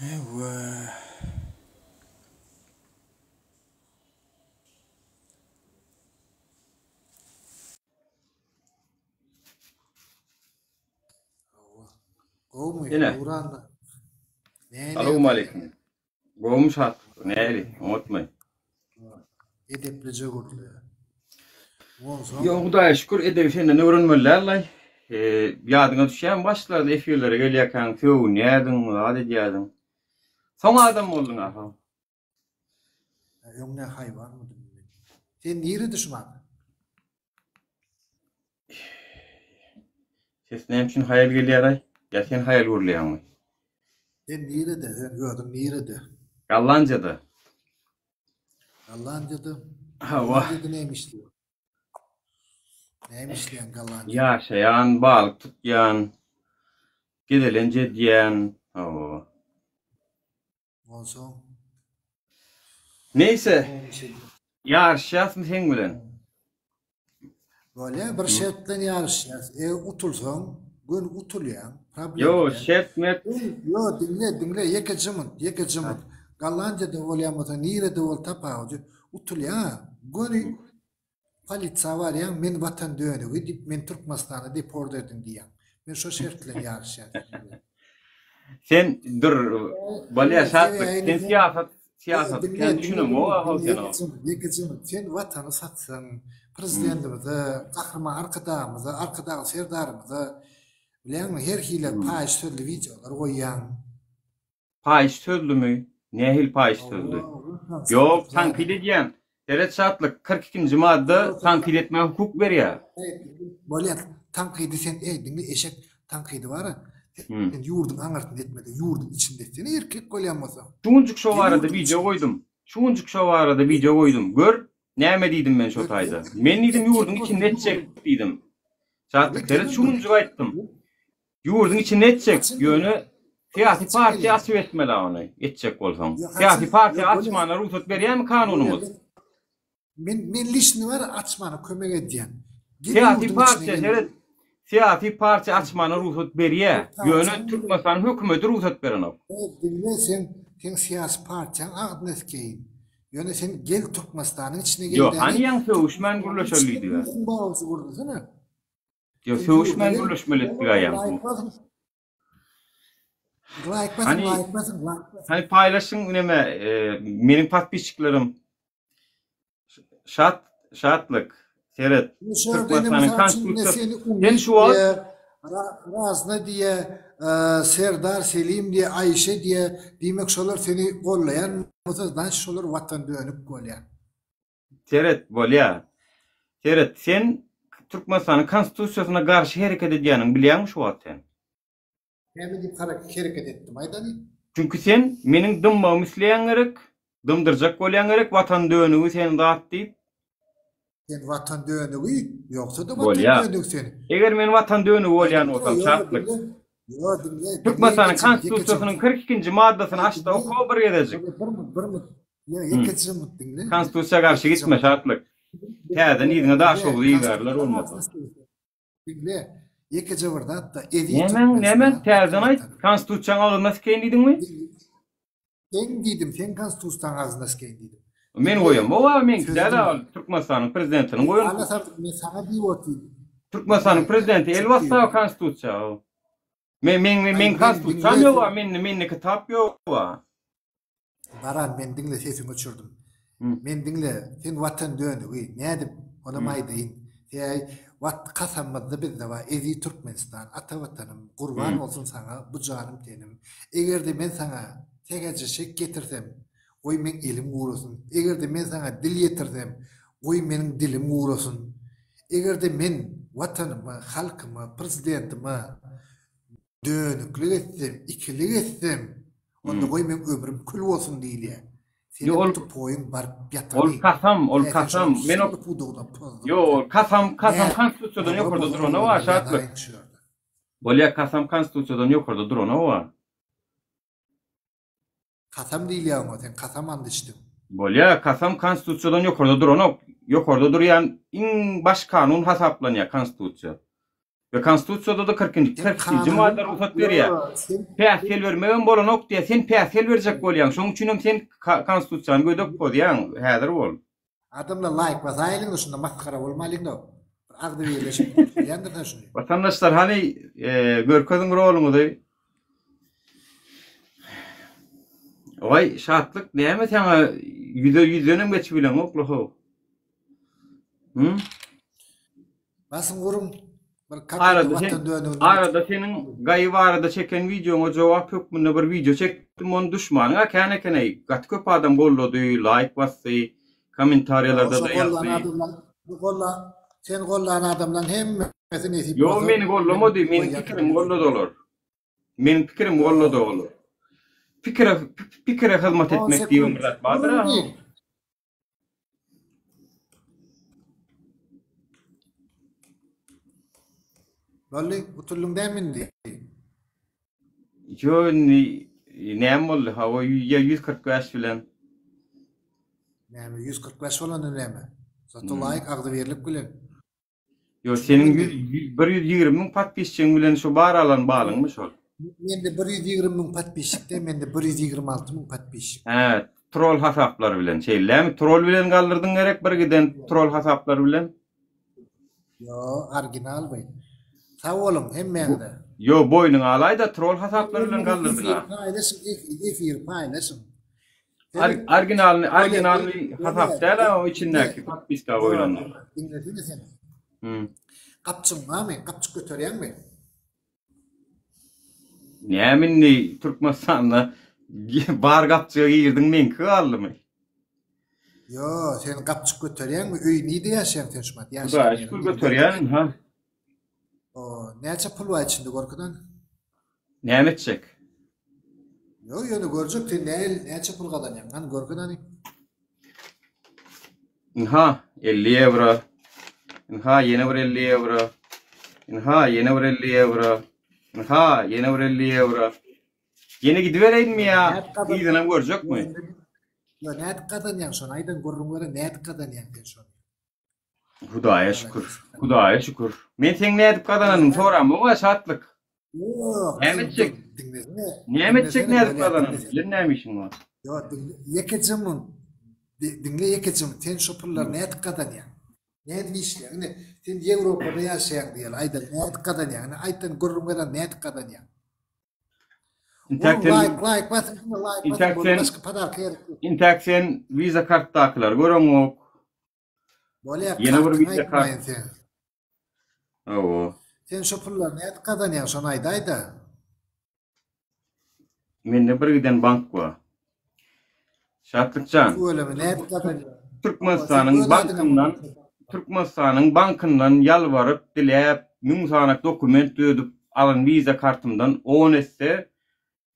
Ewa. Gowmy? Ine. Nuranda. Näme Salowmaleýkim. Gowmy Şatlyk? Näli? Oňatmy? Edeplije gürle. Onsoň Ýok, Hudaýa şükür, edebi senden öwrenmeli däl-laý. E, ýadyňa düşýärmi başlarda efirlere gelýärkäň sögünýärdiň, zat edýärdiň. Soň adam bolduň ahyr. Öň nä haýwanmydym men? Sen nirede şu wagt? Ses näme üçin haýal gelýär-aý? Ýa sen haýal gürleýäňmi? Sen nirede? Sen özüň nirede? Gollandiýada. Gollandiýada? Hawa. Gollandiýada näme işleýäň? Näme işleýäň Gollandiýada? Ýaşaýan, balyk tutýan, gezelenç edýän. Hawa. Onsoň. Neýse, ýaryşýasmy seň bilen? Bolýa, bir şert bilen ýaryşýas. Eger utulsaň, göni utulýaň. Problema Ýo, däl. şert mert. Ýo, diňle, diňle, ýeke jymynt, ýeke jymynt. Gollandiýada bolýan bolsaň, nirede bol tapawudy ýok. Utulýaň, göni Polisiýa barýaň men watan dönügi diýip meni Türkmenistana deport ediň diýýäň. Men şo şert bilen ýaryşýan seniň bilen. Sen dur bolýa Şatlyk sen syýasat syýasat kän düşüneňok a hol sen. Sen watany satsaň prezidentimize Gahryman Arkadagymyza Arkadagly Serdarymyza bilýäňmi her hili paýyş sözli wideolar goýýaň. Paýyş sözlümi? Nähili paýyş sözli? Ýok, tankyt edýän. Seret Şatlyk, 42-nji madda tankyt etmäge hukuk berýär. Bolýar, tankydy sen, eý, diňle eşek, tankydy bar-a, sen ýurduň aňyrsynda etme-de, ýurduň içinde etsene erkek bolýan bolsaň. Şu günjük şo barada wideo goýdum. Şu günjük şo barada wideo goýdum. Gör, näme diýdim men şo taýda. Men diýdim ýurduň içinde etjek diýdim. Şatlyk, seret şu günjük aýtdym. Ýurduň içinde etjek, ýöne syýasy partiýa açyp etmeli ony, etjek bolsaň. Syýasy partiýa açmana rugsat berýärmi kanunymyz? Men men liçni bar açmana kömek edýän. Syýasy partiýa seret, syýasy partiýa açmana rugsat berýär, ýöne Türkmenistanyň hökümeti rugsat berenok. Diňle sen seň syýasy partiýaň agzyna sikeýin. Ýöne sen gel Türkmenistanyň içine gel. Ýok, hany ýaňy sögüşmän gürleşeli diýdiler. Ýok, sögüşmän gürleşmeli etdik aýam. Hany, hany paýlaşyň neme, e, meniň podpisçiklerim. Şat, şatlyk, seret. Türkmenistanyň konstitusiýasy. Sen şu wagt Razna diýe, e, Serdar Selim diýe, Aýşe diýe, diýmek şolar seni gollaýan bolsa, значит şolar watan dönük bolýar. Seret, bolýa. Seret, sen Türkmenistanyň Konstitusiýasyna garşy hereket edýäniňi bilýäňmi şu wagt sen? Näme diýip hereket etdim, aýdaly? Çünki sen meniň dymmagymy isleýäň gerek, dymdyrjak bolýaň gerek, watan dönügi sen zat diýip. Sen watan dönügi, ýogsa-da watan dönügi sen. Eger men watan dönügi bolýan bolsam, Şatlyk. Ýok, diňle. Türkmenistanyň Konstitusiýasynyň 42-nji maddasyny aç-da oka bir gezejik. Bir minut, bir minut. Ýok, ýekeje minut diňle. Konstitusiýa garşy gitme, Şatlyk. Täzeden yzyňa Daşoguzy ibererler bolmasa. Diňle, ýekeje bir zat-da, eziz Nämäň, näme? Täzeden aýt. Konstitusiýaň agzyna sikeýin diýdiňmi? Seň diýdim, seň konstitusiýaň agzyna sikeýin diýdim. Men goýamok-a, meňki däl-ä ol, Türkmenistanyň prezidentiniň goýan. Alla sardyk, men saňa diýip otyryn. Türkmenistanyň prezidenti el basdy-a konstitusiýa. Men, men, meň konstitusiýam ýog-a, mende, mende kitap ýog-a. Baran men diňle sesiňi öçürdim. Men diňle sen watan dönügi nädip onam aýdaýyn. Säý wat kasamyzda bizde bar eziz Türkmenistan ata watanym gurban bolsun saňa bu janym tenim. Egerde men saňa sähelçe şek getirsem goý meň elim gurasyn. Egerde men saňa dil ýetirsem goý meniň dilim gurasyn. Egerde men watanyma halkyma prezidentime dönüklik etsem ikilik etsem Onda goý meň ömrüm kül bolsun diýilýär. Seniň Ol tupoýyň baryp ýatany. Ol kasam, ol kasam. Men o Ýok, ol kasam, kasam konstitusiýadan ýokarda durana bar, Şatlyk. Bolýa, kasam konstitusiýadan ýokarda durana bar. Kasam diýilýär oňa, sen kasam and içdiň. Bolýa, kasam konstitusiýadan ýokarda duranok. Ýokarda durýan iň baş kanun hasaplanýar konstitusiýa. We konstitusiýada-da 42-nji Sen 42-nji kanuny madda rugsat berýär. Ýok, sen Päsgel bermegem bolanok diýýär. Sen päsgel berjek bolýaň. Şonuň üçinem sen konstitusiýany gödek bozýaň. Häzir bol. Adamlar laýk basaýlyňda şunda masgara bolmalyňda. Bir agzybirleşip bilýändir sen şuny. Watandaşlar hany görkeziň roluňyzy. Waý Şatlyk näme saňa ýüze ýüzdenem geçip bileňokla how. Hı? Basyň guruň. Bir Arada sen arada seniň gaýy barada çeken wideoňa jogap hökmünde bir wideo çekdim ony duşmanyň-a kän ekeneý gaty köp adam gollady laýk basdy kommentariýalarda-da ýazdy. Golla sen gollan adamlaň hemmesi nesip bolsa. Ýok meni gollamady meniň pikirimi gollady olar. Meniň pikirim gollady olar. Pikire pikire hyzmat etmek diýibem bir zat bardyr-a. Boldy, gutuldyň dämi indi? Ýo indi näme boldy? Hawa ýa 145 bilen. Näme 145 bolanda näme? Zato laýyk agzybirlik bilen. Ýo seniň 120 müň podpisçigiň bilen şu bar alan balyňmy şol? Mende 120 müň podpisçik däl, mende 126 müň podpisçik. Hä, trol hasaplar bilen şeýlemi? Trol bilen galdyrdyň gerek bir giden trol hasaplar bilen? Ýo, original bu. Sag boluň hemmäňize. Ýo, boýnuňa alaýda trol hasaplar bilen galdyrdyň a. Paýlaşyň, efiri paýlaşyň. Originalyny, originalyny hasap däl o içindäki podpiska goýlanlar. Diňlesene sen. Hmm. Gapçyň barmy? Gapçyk göterýäňmi? Näme indi Türkmenistanda bar gapçyga girdiň meňki galdymy? Ýo, sen gapçyk göterýäňmi? Öý nirde ýaşaýaň sen şumat? Ýaşaýan Hudaýa şükür göterýän, ha. O, näçe pul bar içinde gorkudan? Näme etjek? Ýok, ýöne görjek sen näl näçe pul gazanýaň? Hany görken hany. Ynha, 50 ýewro. Ynha, ýene bir 50 ýewro. Ynha, ýene bir 50 ýewro. Ynha, ýene bir 50 ýewro. Ýene gidibereýinmi ýa yzynam görjekmi? Ýok, nädip gazanýaň şony? Aýdan gürrüň beren, nädip gazanýaň sen şony? Hudaýa şükür. Hudaýa şükür. Men seň nädip gazananyňy soramok-a, Şatlyk. Ýok. Näme etjek? Diňlesene. Näme etjek nädip gazananyňy? Bilen näme işiň bar? Ýok, diňle. Ýekeje mun. Diňle ýekeje mun. Sen şu pullary nädip gazanýaň? Nädip işleýäň? Ine, sen Ýewropada ýaşaýaň diýeli. Aýdaly, nädip gazanýaň? Ine, aýtdan gürrüň beren nädip gazanýaň? Intäk sen Laýk, laýk basyň, diňe laýk basyň. Intäk sen Başga podarka gerek ýok. Intäk sen Visa kartdakylary göreňok. Bolýar, Ýene bir kartyňy Visa kart. aýtmaýyn sen. Hawa. Sen şo pullary nädip gazanýaň, şony aýdaý-da. Mende bir giden bank bar. Şatlykjan. Tüweleme, nädip gazanýaň? Türkmenistanyň bankyndan Türkmenistanyň bankyndan ýalbaryp, diläp, müň sanak dokument dödüp alan wiza kartymdan on esse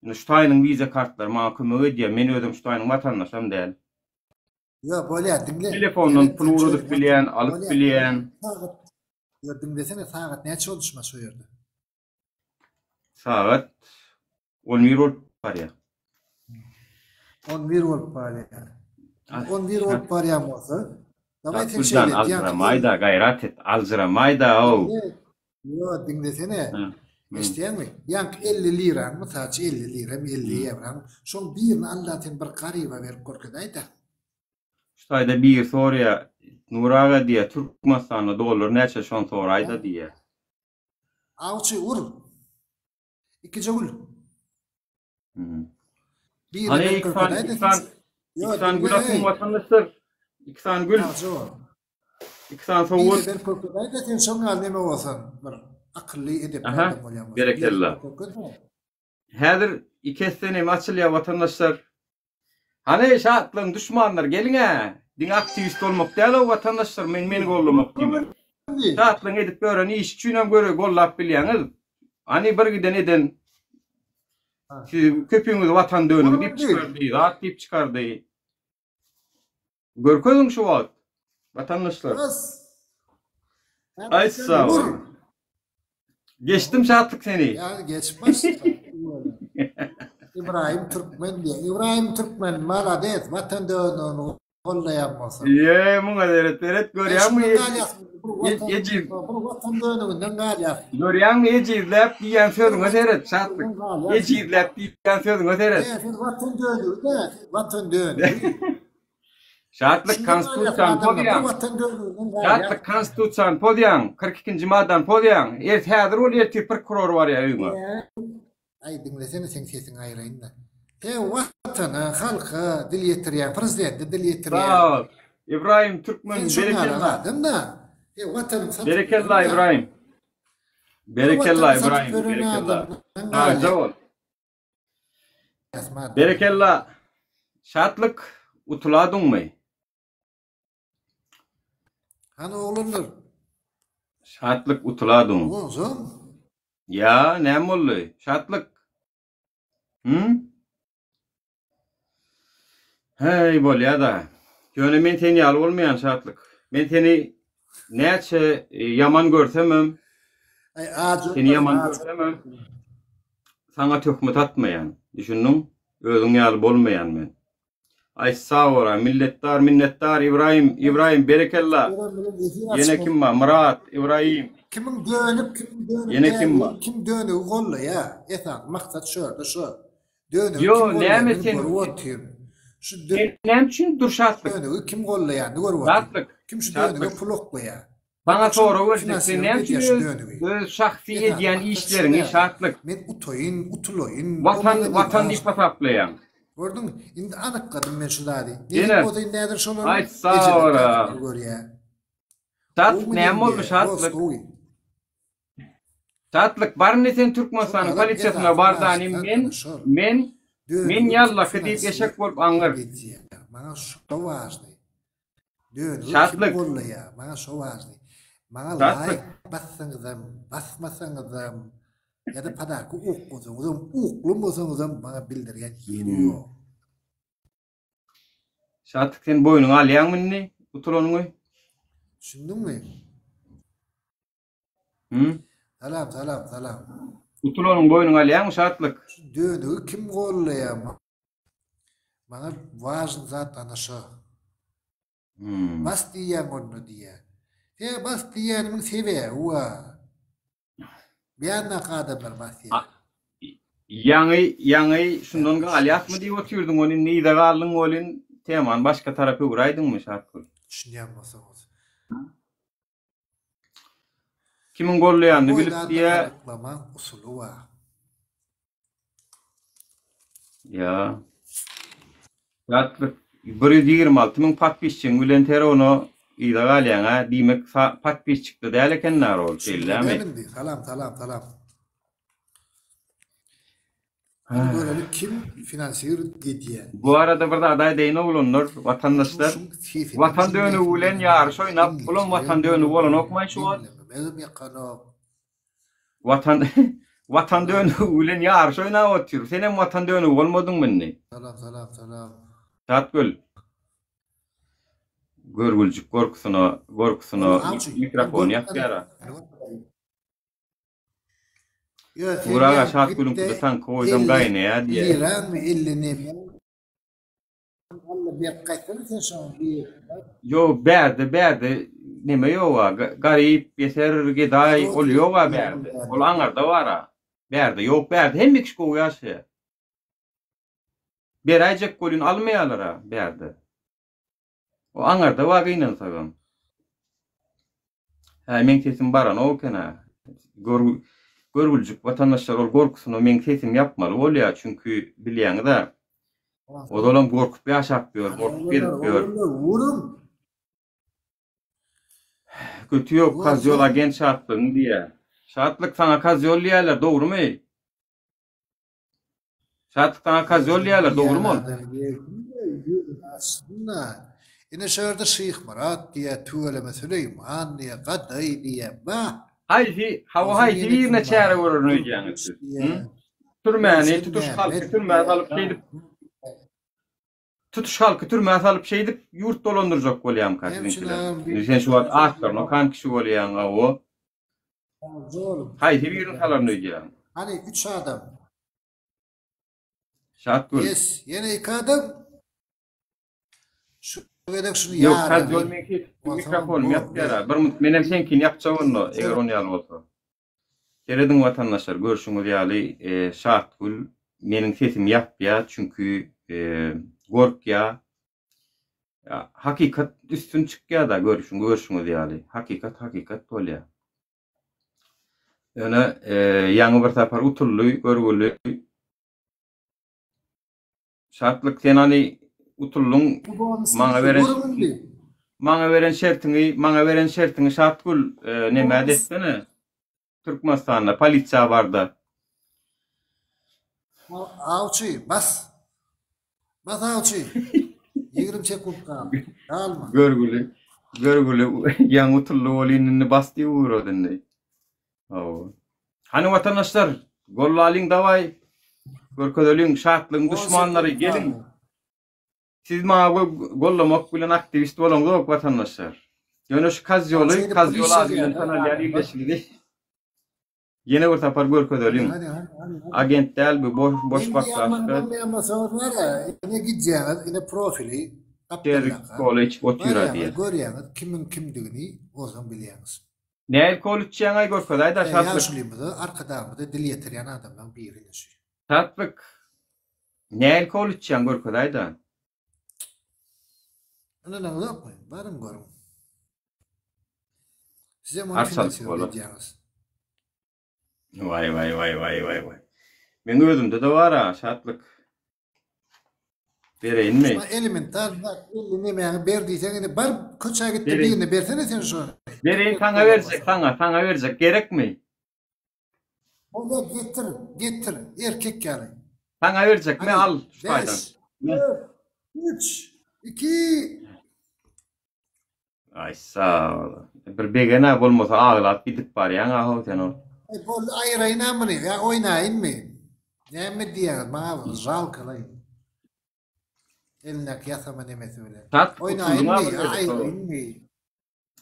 indi şu taýynyň wiza kartlary maňa kömek edýär. Men özüm şu taýynyň watandaşam däl. Ýok, bolýar, diňle. Telefondan pul ugradyp bilýän, alyp bilýän. Sagat. Ýok, diňlesene, sagat näçe boldy şumat şo ýerde? Sagat 11 bolup barýar. 11 bolup barýar. 11 bolup barýan bolsa, daway sen şeýle et. Aljyramaýda, gaýrat et. Aljyramaýda, ow. Ýok, diňlesene. Eşidýäňmi? Ýaňky 50 liraň, mysal üçin 50 lira, 50 ýewraň, şoň birini al-da sen bir garyba berip görkezäý-dä. Şu taýda biri soraýar, Nur aga diýýär, Türkmenistanda dollar näçe, şony soraý-da diýýär. Awçy ur. Ikije gül. Biri Hany iki sany, iki sany, iki sany gül atyň watandaşlar. Iki sany gül. Iki sany sowgat. Biri berk kökedäýde sen şoň ýaly neme bolsaň bir akylly edepli adam bolýan bolsaň. Berekella. Häzir iki esse neme açylýar watandaşlar. Hany şatlygyň duşmanlary geliňä. Diňe aktiwist bolmak däl-ow watandaşlar men meni gollamak diýmek. Şatlygyň edip ýören işi üçinem göre gollap bilýäňiz. Hany bir giden eden sizi köpüňizi watan dönügi diýip çykardy, zat diýip çykardy. Görkeziň şu wagt watandaşlar. Aý sag bol. Geçdim şatlyk seni. Ýa geçip başla. Ibrahim Türkmen diýe. Ibrahim Türkmen malades watan dönügini gollaýan bolsa. Ýe muňa seret seret görýäňmi? Ejiz. Bir watan dönüginden galýar. Görýäňmi ejizläp diýýän sözüňe seret Şatlyk. Ejizläp diýýän sözüňe seret. Sen watan dönügi dä, watan dönügi. Şatlyk konstitusiýany pozýaň. Şatlyk konstitusiýany pozýaň. 42-nji maddany pozýaň. Ert häzir bol ertir prokuror barýar öýüňe. Aý diňlesene seň sesiňi aýraýyn-da. Sen watana, halka dil ýetirýäň, prezidente dil ýetirýäň. Sag bol. Ybraýym Türkmen Sen şoň ýaly berekella. adam-da. Sen watanyňy satyp Berekella ýören-dä. Ybraýym. Bir Berekella watanyny satyp Ybraýym, ýören berekella. adamdan Sagja galýaň. bol. Berekella Şatlyk utuladyňmy? Hany oglanlar. Şatlyk utuladyň. Onsoň? Ýa näme boldy? Şatlyk. Hü? Häý bolýada. Ýöne men sen ýaly bolmaýan Şatlyk. Men seni näçe ýaman görsemem, Aý ajy seni ýaman görsemem saňa töhmet atmaýan. Düşündiň? Özüň ýaly bolmaýan men. Aý sag bol-a, milletdar, minnetdar Ybraýym, Ybraýym berekella. Ýene kim bar? Myrat, Ybraýym. Kimiň dönük, kimiň dönük Ýene kim bar? Kim dönügi gollaýa? Esasy maksat şu ýerde şu. Dönügi Ýo, kim gollaýar? näme Men sen görüp otyryn. Şu Sen näme üçin dur Şatlyk? dönügi kim gollaýanyny görüp otyryn. Şatlyk, Kim şu dönüge Şatlyk. pul oklaýar? Saňa Kim sorag berjek, sen finansirowat näme üçin edýär şu öz dönügi? öz şahsy Esasy edýän maksat şu işleriňi däl. Şatlyk? Men utaýyn, utulaýyn, o Watan, maňa watan ne diýip wažny. hasaplaýaň. Gördüňmi? Indi anykladym men şu zady. Nesip Ýene, bolsa indi häzir şolaryň aýt sag ejeleri bol-a. kakasy görýär. Şatlyk Gowymy näme boldy diýýär, dost Şatlyk? gowy. Şatlyk bar indi sen Türkmenistanyň Şol polisiýasyna esasy bardany maksat men ana şol. men men Dönügi kim ýallaki diýip finansir eşek bolup aňyr. edýär? Maňa şo wažny. Dönügi kim Şatlyk. gollaýar? Maňa şo wažny. Maňa Şatlyk. laýk bassaňyzam, basmasaňyzam ýa-da podarka uklasaňyzam, uklamasaňyzam maňa bildirýän ýeri ýok. Şatlyk sen boýnuňa alýaňmy indi utulanyňy? Düşündiňmi? Hı? Salam, salam, salam. Utulanyň boýnuňa alýaňmy Şatlyk? Şu dönügi kim gollaýar? Maňa wažny zat ana şo. Hmm. Bas diýýäň onda diýýär. He bas diýýänimiň sebäbi bar. Beýandaky adamlar basýar. Ýaňy, ýaňy şundan galýasmy diýip otyrdyň, ony indi yza galdyň welin temany başga tarapa öwräýdiňmi Şatgül? Düşünýän bolsaňyz. Kimiň gollaýanyny bilip Oýlanda diýä. anyklamaň usuly bar. Ýa. Şatlyk 126 müň podpisçigiň bilen Terona yza galýaň a, diýmek podpisçikde däl eken-dä ol, şeýle-dämi? Düşünmedim indi. Salam, salam, salam. Hany göreli kim finansir edýär. Bu arada bir zat aýdaýyn oglanlar, watandaşlar. Watan dönügi bilen ýaryş oýnap, bulam watan dönügi bolanokmaý şu wagt? Diňlemegem ýakanok. Watan Watan dönügi bilen ýaryş oýnap otyr. Senem watan dönügi bolmadyňmy indi? Salam salam salam. Şatgül. Görgüljik gorkusyna gorkusyna mikrofony ýakýara. Ugur aga Şatgülüňkide taňka goýsam gaýnaýa diýýä. Liranmy 50 neme? Alla berk gaýtsana sen şoň bir. Ýok bärde bärde neme ýoga garyp ýeser gedaý ol ýoga bärde ol aňarda bara bärde ýok bärde hemme kişi gowy ýaşaýa beräýjek welin almaýalara bärde. O aňarda bar gynansagam. Hä meň sesim baranok eken-ä. Gör görgüljik watandaşlar ol gorkusyna meň sesimi ýapmaly bolýa çünki bilýäňiz-ä. Ozalam gorkup ýaşap ýör, gorkup gezip ýör. Wuruň. Göti ýok kozýol agent Şatlygyň diýýä. Şatlyk saňa kozýol diýýäler dogrymy? Şatlyk saňa kozýol diýýärler, dogrumy ol? Aslynda, ine şu ýerde Şyhmyrat diýýär, tüweleme Süleýman diýýär, Gadaý diýýär, bah! Haýsy, hawa haýsy birine çäre görerin öýdýäňiz siz? Hü? Türmäni, tutuş halky türmä salyp şeýdip, tutuş halky türmä salyp şeýdip ýurt dolandyrjak bolýamyka siziňkiler? Indi sen şu wagt atlaryny okan kişi bolýaň, hawa. Haýsy birini salaryn öýdýäň? Hany, üç adam. Şatgül. Yes, ýene iki adam. Şu. gezek şuny Ýok, ýaraly. Kazýol meňki mikrofonymy ýapýar-a. Bir minut, menem seňkini ýapjak onda, eger on ýaly bolsa. Serediň watandaşlar, görşüňiz ýaly, Şatgül meniň sesimi ýapýar, çünki gorkýar. Hakykat üstün çykýar-da, görşüň, görşüňiz ýaly. Hakykat hakykat bolýar. Ýöne ýaňy bir sapar utuldy, görgüli. Şatlyk sen hany utuldyň maňa beren maňa beren şertiňi maňa beren şertiňi Şatgül nemä etsene Türkmenistanda polisiýa barda. Awçy bas. Bas awçy. 20 sekunt galdy. Galma. Görgüli görgüli ýaňy utuldy welin indi bas diýip ugrady indi. Hawa. Hany watandaşlar, gollalyň dawaý. Görkezeliň şatlygyň duşmanlary geliň. Siz maňa gollamak bilen aktiwist bolaňzok watandaşlar. Ýöne şu kazýoly, kazýol ady bilen tanalýan ildeşimizi ýene bir sapar görkezeliň. Agent däl bu, boş boş baklaşka. Ine gidýäňiz, ine profili. Şerik kola içip otyra diýýär. Görýäňiz kimiň kimdigini, onsoň bilýäňiz. Näil kol içýäňaý görkezaýda Şatlyk. Ýaşulymyza Arkadagymyza dil ýetirýän adamlaň biri ine şu. Şatlyk. Näil kol içýäň görkezaýda. Ynanaňzokmy? Baryň görüň. Sizem ony finansirowat edýäňiz. Waý waý waý waý waý waý. Meň özümde-de bar-a Şatlyk. Bereýinmi? Şuna elementar zat elli nemäňi ber diýseň indi bar köçä gitde birine bersene sen şony. Bereýin saňa berjek saňa saňa berjek gerekmi? Bolýa getir getir erkek ýaly. Saňa berjek me al şu taýdan. 5 4 3 2 Aý sag bol. Bir begen-ä bolmasa aglap gidip barýaň-a how sen ol. Aý boldy aýyraýyn-a muny ýa oýnaýynmy? Näme diýýäňiz maňa žalkalaý. Elindäki ýasama nemesi bilen. Tat Oýnaýynmy ýa aýyraýynmy?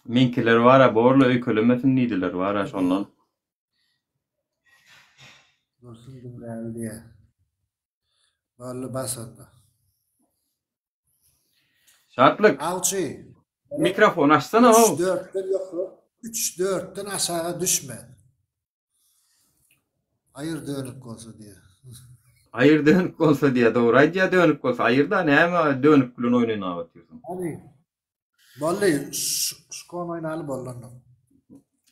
Meňkiler bar-a borla öýkelemesin diýdiler bar-a şondan. Dursun diňläli diýýä. Boldy bas onda. Şatlyk. Awçy. Mikrofon açsana how. 3-4-den ýokary, 3-4-den aşaga düşme. Aýyr dönük bolsa diýýär. Aýyr dönük bolsa diýýär. Dogry aýdýar dönük bolsa aýyr da näme dönük bilen oýnaýyn otyrsyň. Hany. Boldy, şkon oýnaly boldy onda.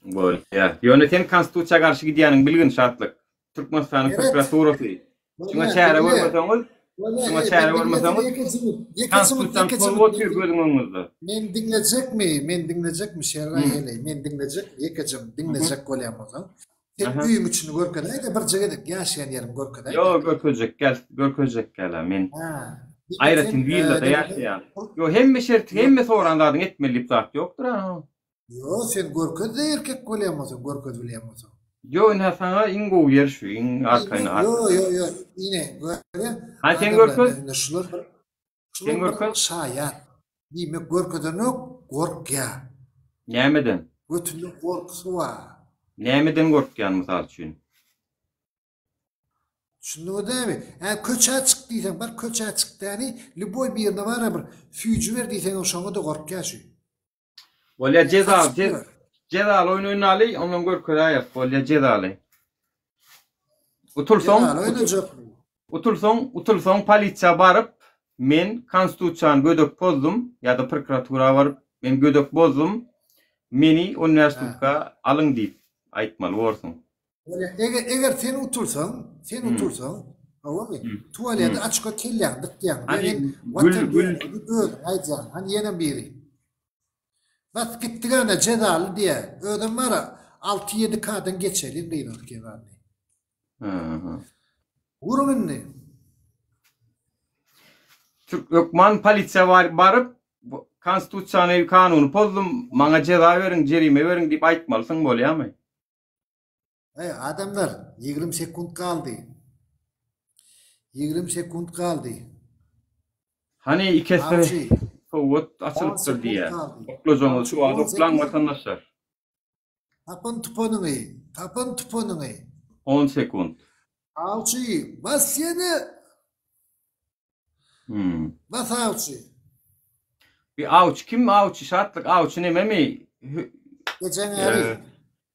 Bolýar. Ýöne sen konstitusiýa garşy gidýäniňi bilgin Şatlyk. Türkmenistanyň prokuraturasy. Şuňa çäre görmeseňiz, şuňa çäre görmeseňiz, konstitusiýany pozup otyr gözüň öňüňizde. Men diňlejekmi, men diňlejekmi Şerraý heleý, men diňlejekmi, ýekejem diňlejek bolýan bolsaň. Sen öýüň içini görkezäý-de birje gezek ýaşaýan ýeriňi görkezäý. Ýok, görkezjek gel, görkezjek gel-ä men. Aýratyn willada ýaşaýan. Ýok, hemme şerti, hemme soran zadyňy etmeli diýip zat ýokdur-a. Ýo, sen görkez-de erkek bolýan bolsaň, görkez bilýän bolsaň. Ýo, ine saňa iň gowy ýer şu, iň arkaýyn. Ýo, ýo, ýo, ine, görýäň. Hany sen görkez. Ine şular bir, şular bir şaýat. Diýmek görkezenok, gorkýar. Nämeden? Götünde gorkusy bar. Nämeden gorkýan mysal üçin? Düşündiňiz dämi? Hä köçä çyk diýseň, bar köçä çyk däni, lýuboý birine bar-a bir süýji ber diýseňem şoňa-da gorkýar şu. Bolýa jezaly jezaly oýun oýnaly ondan görkezäýek bolýa jezaly. Utulsaň utulsaň utulsaň polisiýa baryp men konstitusiýany gödek pozdum ýa-da prokuratura baryp men gödek bozdum meni 15 sutka alyň diýip aýtmaly borsuň. Bolýa eger eger sen utulsaň sen utulsaň hawamy tualete açka kelläňi dykýaň Hany gül gül özüň aýdýaň hany ýene biri. Bas gitdik ana jezaly diýä. Özem bara 6-7 kadan geçeliň gyzyň kebany. Uruň indi. Türk hökman polisiýa baryp konstitusiýany kanuny pozdum maňa jeza beriň jerime beriň diýip aýtmalysyň bolýamy? Eý adamlar 20 sekunt galdy. 20 sekunt galdy. Hany iki esse sowgat açylypdyr diýýär. Oklajaňyz şu wagt oklaň watandaşlar. Tapan tupanyňy, tapan tupanyňy. On sekunt. Awçy, bas ýene. Hmm. Bas awçy. Bir awçy kim awçy Şatlyk awçy nememi? Ejeň äri.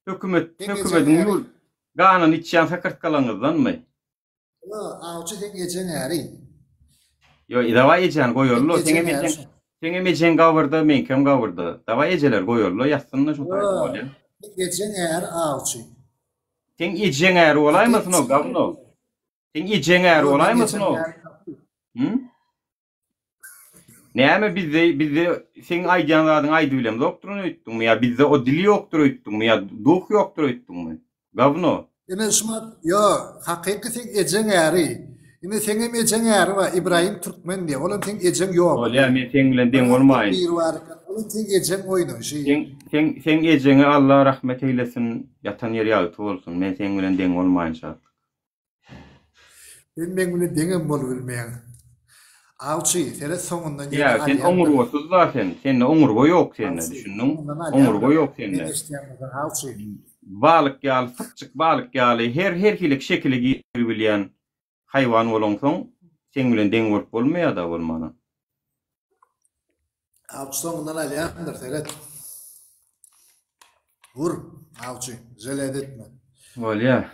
Hökümet hökümediň ýurt ganyny içýän sakyrtgalaňyzdanmy? Ýo, awçy seň ejeň äri. Ýo, dawaý ejäni goýaly-la, seňem ejeň, seňem ejeň gabyrda, meňkem gabyrda. Dawaý ejeleri goýaly-la, ýatsyn-da şo taýda bolýa. Seň ejeň äri awçy. Seň ejeň äri bolaýmasyn o, gawno? Seň ejeň äri bolaýmasyn o? Hü? Näme bizde bizde seň aýdýan zadyňy aýdybilemzokdyryn öýtdüňmi ýa bizde o dil ýokdur öýtdüňmi ýa duh ýokdur öýtdüňmi? Gawno. Ine şumat ýo hakyky seň ejeň äri. Ine seňem ejeň äri bar Ibrahim Türkmen diýe olam seň ejeň ýok. Bolýa men seň bilen deň bolmaýyn. Biri bar eken olam seň ejeň oýnaýşy. Seň seň seň ejeňe Alla rahmet eýlesin ýatan ýeri ýagty bolsun men seň bilen deň bolmaýyn şatlyk. Sen meň bilen deňem bolubilmeýäň. Awçy, seret soňundan ýene Ýa, sen alýandyr. oňurgasyz-da sen. Sende oňurga ýok sende, Awçy, düşündiň? soňundan Oňurga alýandyr. ýok Men sende. eşidýän bolsaň, awçy. Balyk ýaly, sypjyk balyk ýaly her her hili şekile giribilýän haýwan bolaňsoň, seň bilen deň bolup bolmaýar-da bolmana. Awçy soňundan alýandyr, seret. Vur, awçy, želed etme. Bolýar.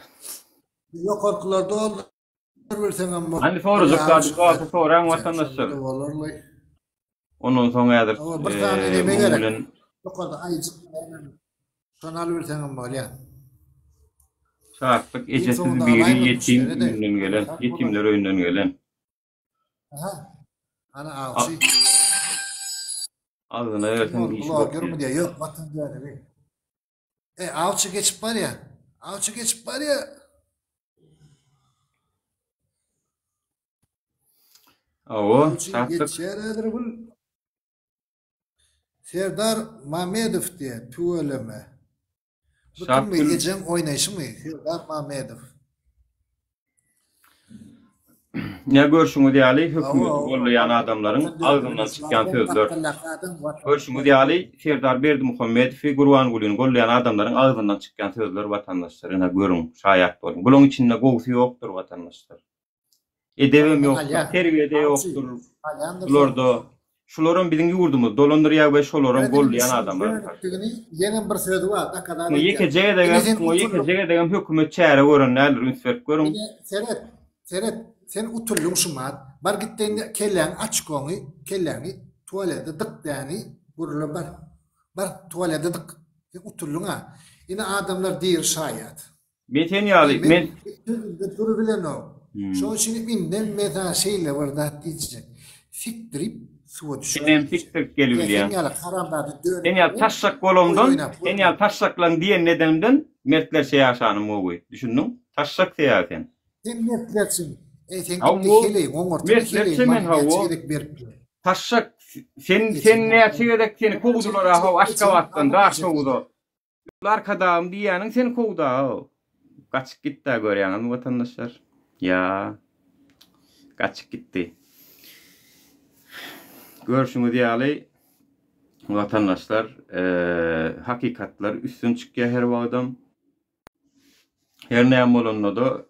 Ýokarkylar doldur bilseňem bol. Hany sorajak zady bolsa soraň watandaşlar. Bolarly. Ondan soň häzir bir sany neme gerek. Ýokarda aýjyk näme. Şony alybilseňem bolýar. Şatlyk ejesiz biri ýetim öýünden gelen, ýetimler öýünden gelen. Aha. Ana awçy. Agzyna berseň işi bok. Blogermi diýýär. Ýok, watan dönügi. E, awçy geçip barýar. Awçy geçip barýar. Awa, Awçy geçýär häzir bul. Serdar Mamedow diýýär, tüweleme. Bu kimmi, ejeň oýnaýşymy, Serdar Mamedow. Ine görşüňiz ýaly hökümeti gollaýan adamlaryň agzyndan çykýan sözler. Görşüňiz ýaly Serdar Berdimuhamedowy, Gurbangulyny gollaýan adamlaryň agzyndan çykýan sözler watandaşlar. Ine görüň, şaýat boluň. Bulaň içinde gowusy ýokdur watandaşlar. Edebem ýokdur, terbiýe-de ýokdur bularda. Şularam biziň ýurdumyzy dolandyrýar we şolaram gollaýan adamlar. Ýenem bir sözi bar, dakada aýdýar. Ýekeje gezegem, muňa ýekeje gezegem hökümet çäre gören däldir, üns berip görüň. Seret, seret, sen utuldyň şumat. Bar git-de indi kelläňi açkoňy, kelläňi tualete dyk däni, gürle bar. Bar, tualete dyk. Sen utuldyň-a. Ine adamlar diri şaýat. Men sen ýaly, men. Sözümde durubilenok. Şoň üçin indem men saňa şeýle bir zat diýjek. Sikdirip suwa düşüp. Senem sikdirip gelibilýäň. Sen ýaly haramzada dönük. Sen ýaly taşşak bolamdan, sen ýaly taşşaklaň diýenini edenimden mertlerçe ýaşanym gowy. Düşündiň? Taşşak sebäbi sen. Sen mertlerçiň. Eý sen gitde heleý goňurtyny heleý maňa näçe gezek beripdir. Taşşak sen sen näçe gezek seni kowdular-a how Aşgabatdan Daşoguza. Arkadagym diýýäniň seni kowda-ow. Gaçyp gitdä görýäňizmi watandaşlar? Ýa. Gaçyp gitdi. Görşüňiz ýaly watandaşlar hakykatlar üstün çykýar her wagtam. Her näme bolanda-da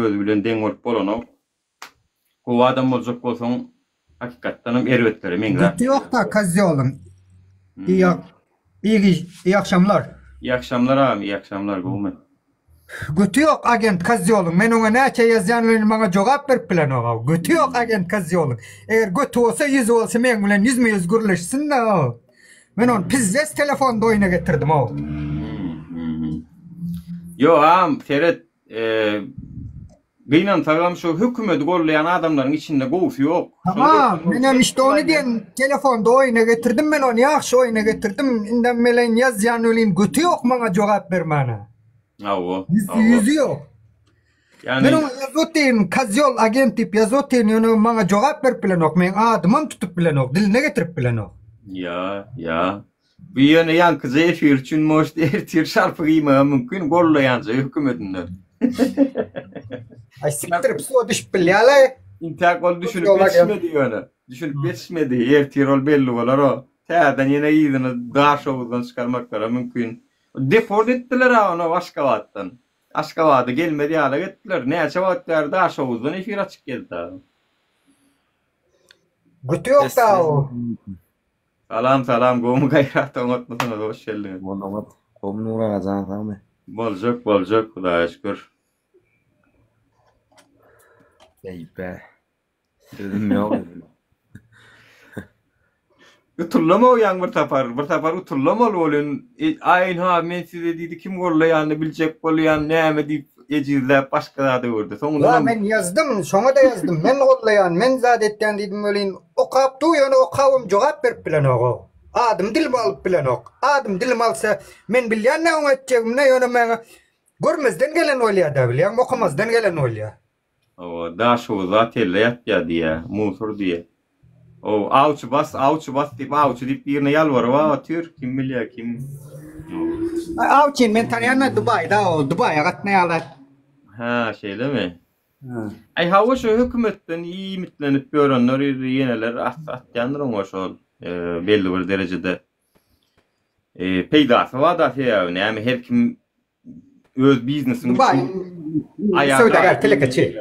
özi bilen deň bolup bolanok. Gowy adam boljak bolsaň hakykatdanam erbetlere meňzäp. Göti ýokda kozýolyň. Iyi iyi akşamlar. Iyi akşamlar agam iyi akşamlar gowmy. Göti ýok agent kozýolyň men oňa näçe ýazýan welin maňa jogap berip bilenok aw göti ýok agent kozýolyň eger göti bolsa ýüzi bolsa meň bilen ýüzme ýüz gürleşsin-de aw men ony pizzes telefonda oýuna getirdim aw. Ýok agam seret Gynansagam şu hökümedi gollaýan adamlaryň içinde gowusy ýok. Tamam, menem işte ony diýen telefonda oýuna getirdim men ony ýagşy oýuna getirdim. Indem meleýin ýazýan welin göti ýok maňa jogap bermäne. Hawa. Ýüzi ýok. Ýani Men oňa ýazyp otyryn, kozýol agent diýip ýazyp otyryn, ýöne maňa jogap berip bilenok, meň adymam tutup bilenok, diline getirip bilenok. Ýa, ýa. Bu ýöne ýaňkyja efir üçin может ertir şarpyk iýmegem mümkin gollaýanja hökümedinden. Aý sikdirip suwa düşüp bilýäleý. Intäk ol düşünip ýetişmedi ýöne. Düşünip ýetişmedi. Ertir ol belli bolar o. Täzeden ýene yzyny Daşoguzdan çykarmaklary mümkin. Deport etdiler-ä ony Aşgabatdan. Aşgabada gelmez ýalak etdiler. Näçe wagt bäri Daşoguzdan efir açyk geldi. Göti ýok da o. Salam salam gowmy Gaýrat oňatmysyňyz hoş geldiňiz. Bol oňat. Gowmy Nury aga janyň sagmy? Boljak boljak Hudaýa şükür. Eýbe. Sözüm ýok indi. Utuldam o ýaň bir sapar, bir sapar utuldam ol welin, aý ynha men size diýdi kim gollaýanyny biljek bolýan näme diýip ejizläp başga zada öwürdi. Ýa Soňundanam men ýazdym, şoňa-da ýazdym, men gollaýan, men zat etýän diýdim welin, okap dur ýöne okabam jogap berip bilenok-ow. Adym dilime alyp bilenok. Adym dilime alsa, men bilýän-dä oňa etjegimi-ne, ýöne maňa görmezden gelen bolýa-da bilýäňmi, okamazdan gelen bolýa. Hawa, Daşoguzda otelde ýatýar diýýä, musur diýýä. Ow, awçy bas, awçy bas diýip, awçy diýip birine ýalbaryp-a otyr, kim bilýär kim. Aý, awçyny men tanaýan-da, Dubaýda ol, Dubaýa gatnaýarlar. Hä, şeýlemi? Aý, hawa, şo hökümetden iýmitlenip ýörenler ýeneler atýandyr oňa şol belli bir derejede. Peýdasy bar-da sebäbi näme her kim öz biznesiň Dubaý söwdagär telekeçi.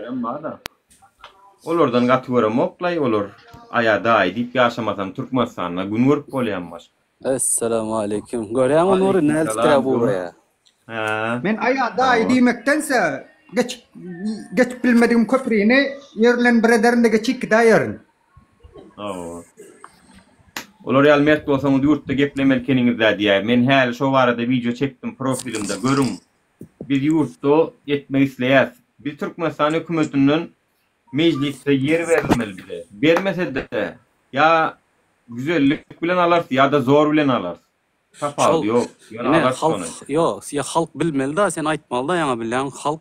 Olardan gaty göremok-laý olar aýa daýy diýip ýaşamasaň Türkmenistanda gün görüp bolýamy başga. Essalamualeýkum. Görýäňmi Nury näl titräp ugraýar. Hä. Men aýa daýy diýmekdense geçip geçip bilmedigim köprini ýer bilen bir ederin-de geçip gidäýerin. Hawa. Olar ýaly mert bolsaňyz ýurtda geplemeli ekeniňizdä diýýär. Men häli şo barada wideo çekdim profilimde görüň. Biz ýurtda etmek isleýäs. Biz Türkmenistan hökümetinden mejlisde ýer berilmeli bize. Bermesede ýa güzellik bilen alarys ýa-da zor bilen alarys. Şol Tapawudy ýok. Ýöne ine alarys halk şony. ýok ýa halk bilmeli da sen aýtmaly da ýaňa bilýäň halk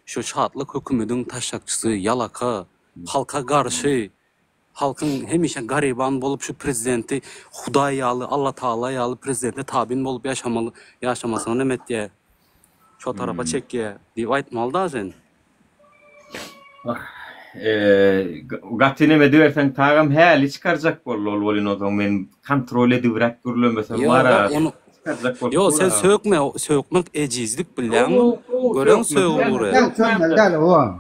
şu şatlyk hökümediň taşşakçysy ýalaka halka garşy halkyň hemişe garyban bolup şu prezidenti hudaý ýaly allatagala ýaly prezidente tabyn bolup ýaşamaly ýaşamasyny neme etýä şo tarapa çekýä diýip aýtmaly da sen. Gaty neme ediberseň tagam häli çykarjak boldy ol welin onsoň men kontrol edibräk gürlemesem bar Ýok, ony çykarjak bolup Ýok, sen dur. sökme, sökmek ejizlik bilýäňmi? Göreň sögüp ugraýar. Däl, sökmeli däl o.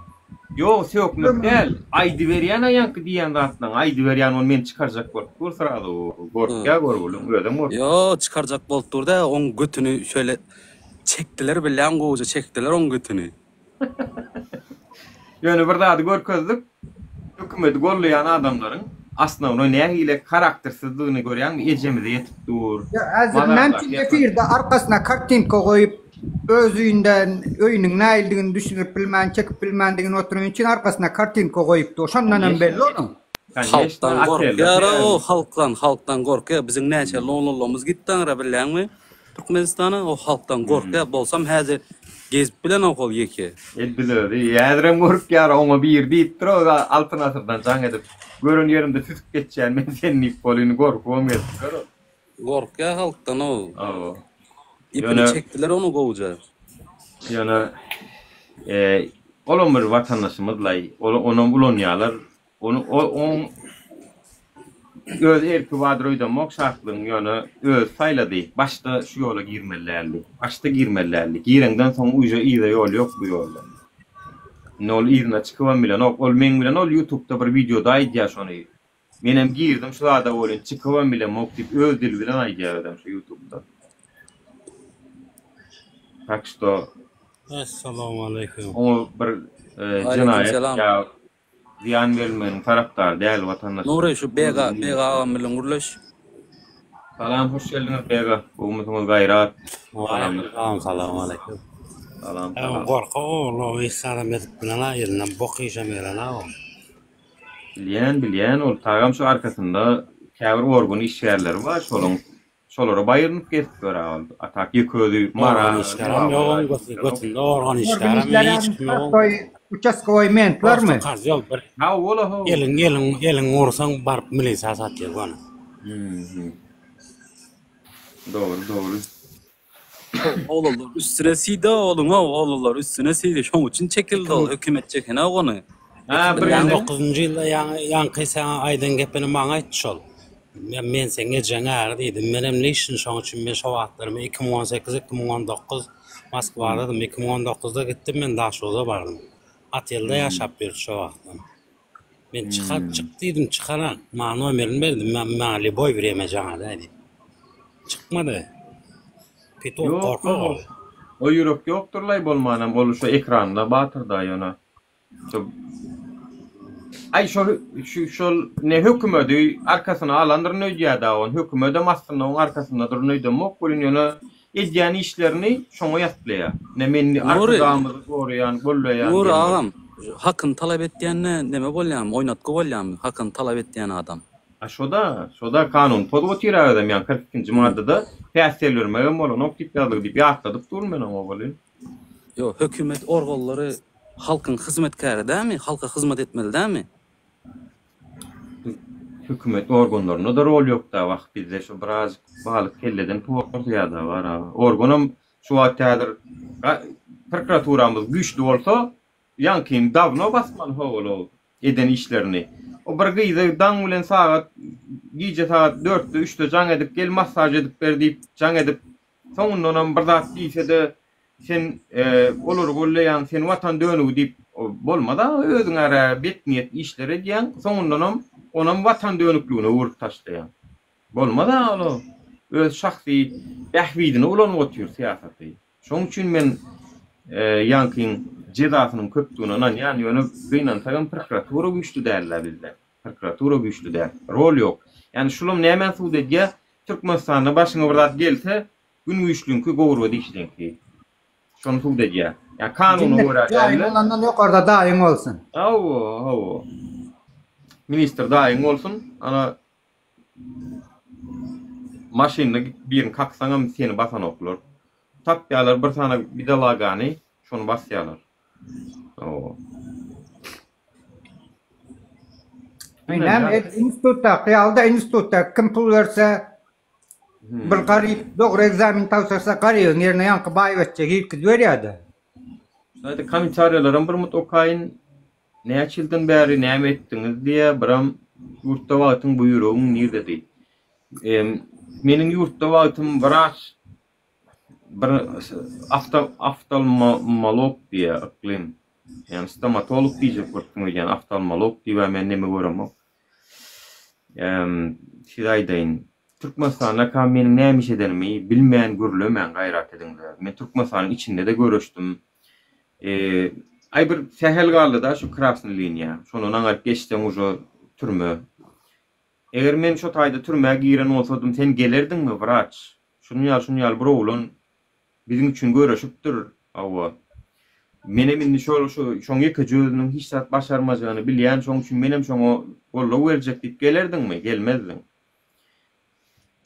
Ýok, sökmek däl. Aýdyberýän-ä ýaňky diýýän zatlaryňy aýdyberýän ony men çykarjak bolup dur srazu. Gorkýa görgüliň, özem gorkýa. Ýok, çykarjak bolup dur dä, oň götüni şöyle çekdiler bilýäňmi gowuja çekdiler oň götüni. Ýöne bir zady görkezdik, hökümeti gollaýan adamlaryň asnawnoý nähili karaktersizdigini görýäňmi, ejemize ýetip dur. Ýa häzir näme üçin efirde arkasyna kartinka goýup öz öýünden öýüniň nähilidigini düşündirip bilmän çekip bilmändigini oturan üçin arkasyna kartinka goýup dur şondan hem belli onuň. Halkdan gorkýara o halkdan halkdan gorkýa biziň näçe lololomyz gitdi aňra bilýäňmi Türkmenistana o halkdan gorkýa bolsam häzir gezip bilenok ol ýeke. Edil özi häzirem gorkýar oňa biri diýipdir o Altyn asyrdan jaň edip gören ýerimde süsüp geçýän men seni diýip ol indi gorkubam gezip ýör ol. Gorkýa halkdan o. Hawa. Ipini Ýöne çekdiler onu gowja. Ýöne olam bir watandaşymyzlaý onam ulanýarlar Ony oň öz erki bardyr öýdemok şatlygyň ýöne özi saýlady başda şu ýola girmeli däldi başda girmeli däldi gireňden soň uje yza ýol ýok bu ýolda indi ol yzyna çykybam bilenok ol meň bilen ol ýutubda bir wideoda aýdýar şony menem girdim şu zada welin çykybam bilemok diýip öz dili bilen aýdýar özem şu ýutubda tak şto Essalamualeýkum. Oňa bir jenaýat ýa Zyýan berilmeginiň tarapdary däl watandaşlar. Nury şu Bega Bega agam bilen gürleş. Salam hoş geldiňiz Bega gowumysyňyz Gaýrat Salam salam aleýkum. Salam salam. Gorky ogly hiç zadam edip bilena elinden bok işem gelena oň. Bilýän bilýän ol tagam şu arkasynda käbir organ işgärleri bar şolaň Şolara baýrynyp gezip ýör ol. A tak ýeke özi Mara. Organ işgärem ýok oň götünde götünde organ işgärem hiç kim ýok. Prostoý uçastkowoý mentlarmy? Prosto kozýol bir. Hawa hawa. Eliň eliň eliň ursaň baryp milisiýa satýar göni. Dogry dogry. Oglanlar üstüne sida onuň oglanlar üstüne sidi şoň üçin çekildi ol hökümet çekenok ony. Ha bir gezek. 2009-njy ýylda ýaňy ýaňky saňa aýdan gepini maňa aýtdy şol. Men men seň ejeň äri diýdim. Menem lişni şoň üçin men şo wagtlar men 2018 2019 Moskwadadym. 2019-da gitdim men Daşoguza bardym. Otelde ýaşap ýördi şo wagtlar. Men çykar, çyk diýdim, çykaran. Maňa nomerini berdi, men maňa lýuboý wremýa jaň edäý diýip. Çykmady. Petuk Ýok, gorkak ol. O ýürek ýokdurlaý bolmanam ol şo ekranda batyrda ýöne. Şo Aý şo şu şol ne hökümedi arkasyna alandyryn öýdýädä ony hökümedem aslynda oň arkasynda durun öýdemok welin ýöne edýän işlerini şoňa ýatlaýa. Ne men Nury arkadagymyzy goraýan golleýän Nury diýen bolup. agam hakyny talap etýände neme bolýamy oýnatgy bolýamy hakyny talap etýän adam. A şoda şoda kanun pozup otyr özem ýaňy 42 nji maddada päsgel bermegem bolanok diýip ýazylgy diýip ýatladyp durun men oňa welin. Ýok, hökümet organlary halkyň hyzmatkäri dälmi? Halka hyzmat etmeli dälmi? Hökümet organlarynda-da rol ýokda wah bizde şu birazjyk balyk kelleden porsuýada bar a. Organam şu wagt häzir prokuraturamyz güýçli bolsa ýaňkyny dawno basmaly howala eden işlerini. O bir gyzy daň bilen sagat gije sagat dörtde üçde jaň edip gel massaž edip ber diýip jaň edip Soňundanam bir zat diýse-de, sen olary golleýäň, sen watan dönügi diýip bolmaz-a, özüň är-ä betniýet işler edýäň, soňundanam onam watan dönükligine öwrüp taşlaýaň. Bolmaz-a ol-a. Öz şahsy bähbidine ulanyp otyr syýasaty. Şoň üçin men ýaňkyň jezasynyň köpdügine ynanýan, ýöne gynansagam prokuratura güýçli däl-ä bizde. Prokuratura güýçli däl. Rol ýok. Ýani şulam nämäni subut edýär? Türkmenistanda başyňa bir zat gelse, gün güýçliňki, gowurga dişliňki. Şony subut edýär. Ýa kanuna görä däl-de. Jaýyň bolandan ýokarda daýyň bolsun. Hawa, hawa. Ministr daýyň bolsun. Ana maşynda birini kaksaňam seni basanoklar. Tapýarlar bir sany bidalagany, şony basýarlar. Hawa. Näme et institutda, hyýalda institutda kim pul berse bir garyp dogry ekzamen tabşyrsa garybyň ýerine ýaňky baýbetçe girkizip berýärdi. Şaýda kommentariýalaram bir mut okaýyn. Näçe ýyldan bäri näme etdiňiz diýýär, biram ýurtda wagtyň bu ýüregiň nirdedi? Meniň ýurtda wagtym wraç Bir oftalmolog diýýär Yklym. Ýagny stomatolog diýjek bolupsyň öýdýän, oftalmolog diýibä men neme göremok. Size aýdaýyn, Türkmenistandaka meniň näme iş edenimi bilmän gürlemäň gaýrat ediňde. Men Türkmenistanyň içinde-de göreşdim. Aý bir sähel galdy-da şu krasnyý liniýa. Şondan aňaryk geçseň uje türme. Eger men şo taýda türmä giren bolsadym sen gelerdiňmi wraç? Şunuň ýaly şunuň ýaly bir oglan biziň üçin göreşipdir, hawa. Menem indi şol şu şoň ýekeje özüniň hiç zat başarmajagyny bilýän, şoň üçin menem şoňa goldaw berjek diýip gelerdiňmi? Gelmezdiň.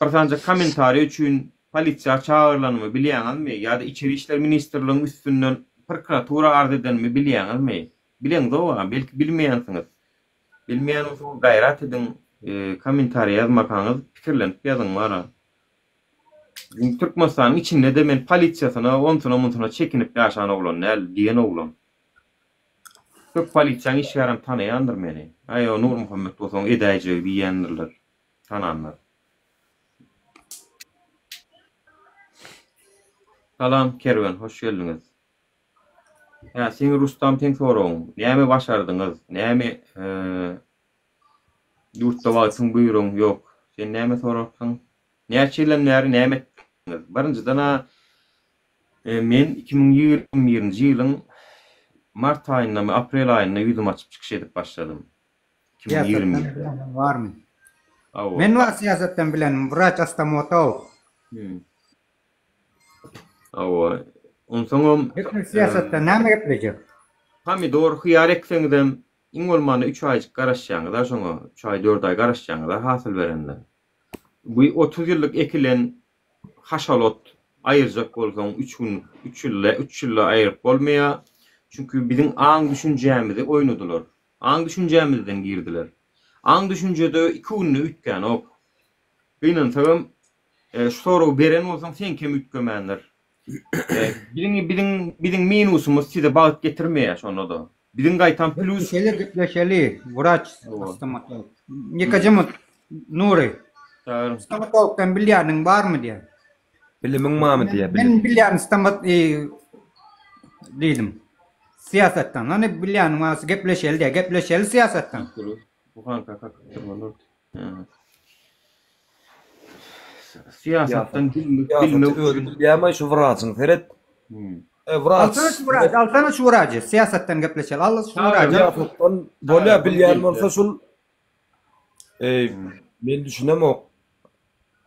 Bir sanyja kommentariý üçin polisiýa çagyrylanymy bilýäňizmi ýa-da Içeri işler ministrligiň üstünden prokuratura arz edenimi bilýäňizmi? Bileňzog-a, belki bilmeýänsiňiz. Bilmeýän bolsaňyz gaýrat ediň kommentariýa ýazmakaňyz pikirlenip ýazyň bara. Türkmenistanyň içinde-de men polisiýasyna onsyna munsyna çekinip ýaşan oglan däl diýen oglan. Köp polisiýaň işgärem tanaýandyr meni. Aý o Nurmuhammet bolsaň edäýjegi diýýändirler tananlar. Salam Kerwen hoş geldiňiz. Hä, seň Rustam seň soragyň, näme başardyňyz, näme ýurtda wagtyň buýrugyň ýok, sen näme sorapsyň? Näçe ýyldan bäri näme etdiňiz? Birinjiden-ä men 2021-nji ýylyň mart aýyndamy, aprel aýynda ýüzüm açyp çykyş edip başladym. 2021-de. Syýasatdan bilenim barmy? Hawa. Men bar syýasatdan bilenim, wraç ostomatolog. Hawa. Onsoňam Hepimiz syýasatdan näme geplejek? Pomidor, hyýar ekseňizem iň bolmanda üç aýjyk garaşýaňyz-a şoňa. Üç aý, dört aý garaşýaňyz-a hasyl berende. Bu 30 ýyllyk ekilen haşal ot aýyrjak bolsaň üç gün, üç ýylda, üç ýylda aýryp bolmaýar. Çünki biziň aň-düşünjämizi oýnadylar. Aň-düşünjämizden girdiler. Aň-düşünje-de iki günde üýtgänok. Gynansagam, Şu soragy beren bolsaň seňkem üýtgemändir. Biziň biziň biziň minusymyz size bagt getirmeýär şonda-da. Biziň gaýtam plýus. Gepleşeli gepleşeli wraç stomatolog. Nikaja Nury. Stomatologdan bilýäniň barmy diýýär. Bilimiň barmy diýýär bilim. Men bilýän stomat diýdim. Syýasatdan. Hany bilýäniň barsa gepleşeli diýýär. Gepleşeli syýasatdan. Buhanka kakyp durmaly. Syýasatdan bilmek bilmek özi bilýärmi şu wraçyň seret. E wraç. Alsana şu wraçy, alsana şu wraçy. Syýasatdan gepleşeli. Al şu wraçy. Syýasatdan bolýar bilýän bolsa şul Eý, men düşünemok.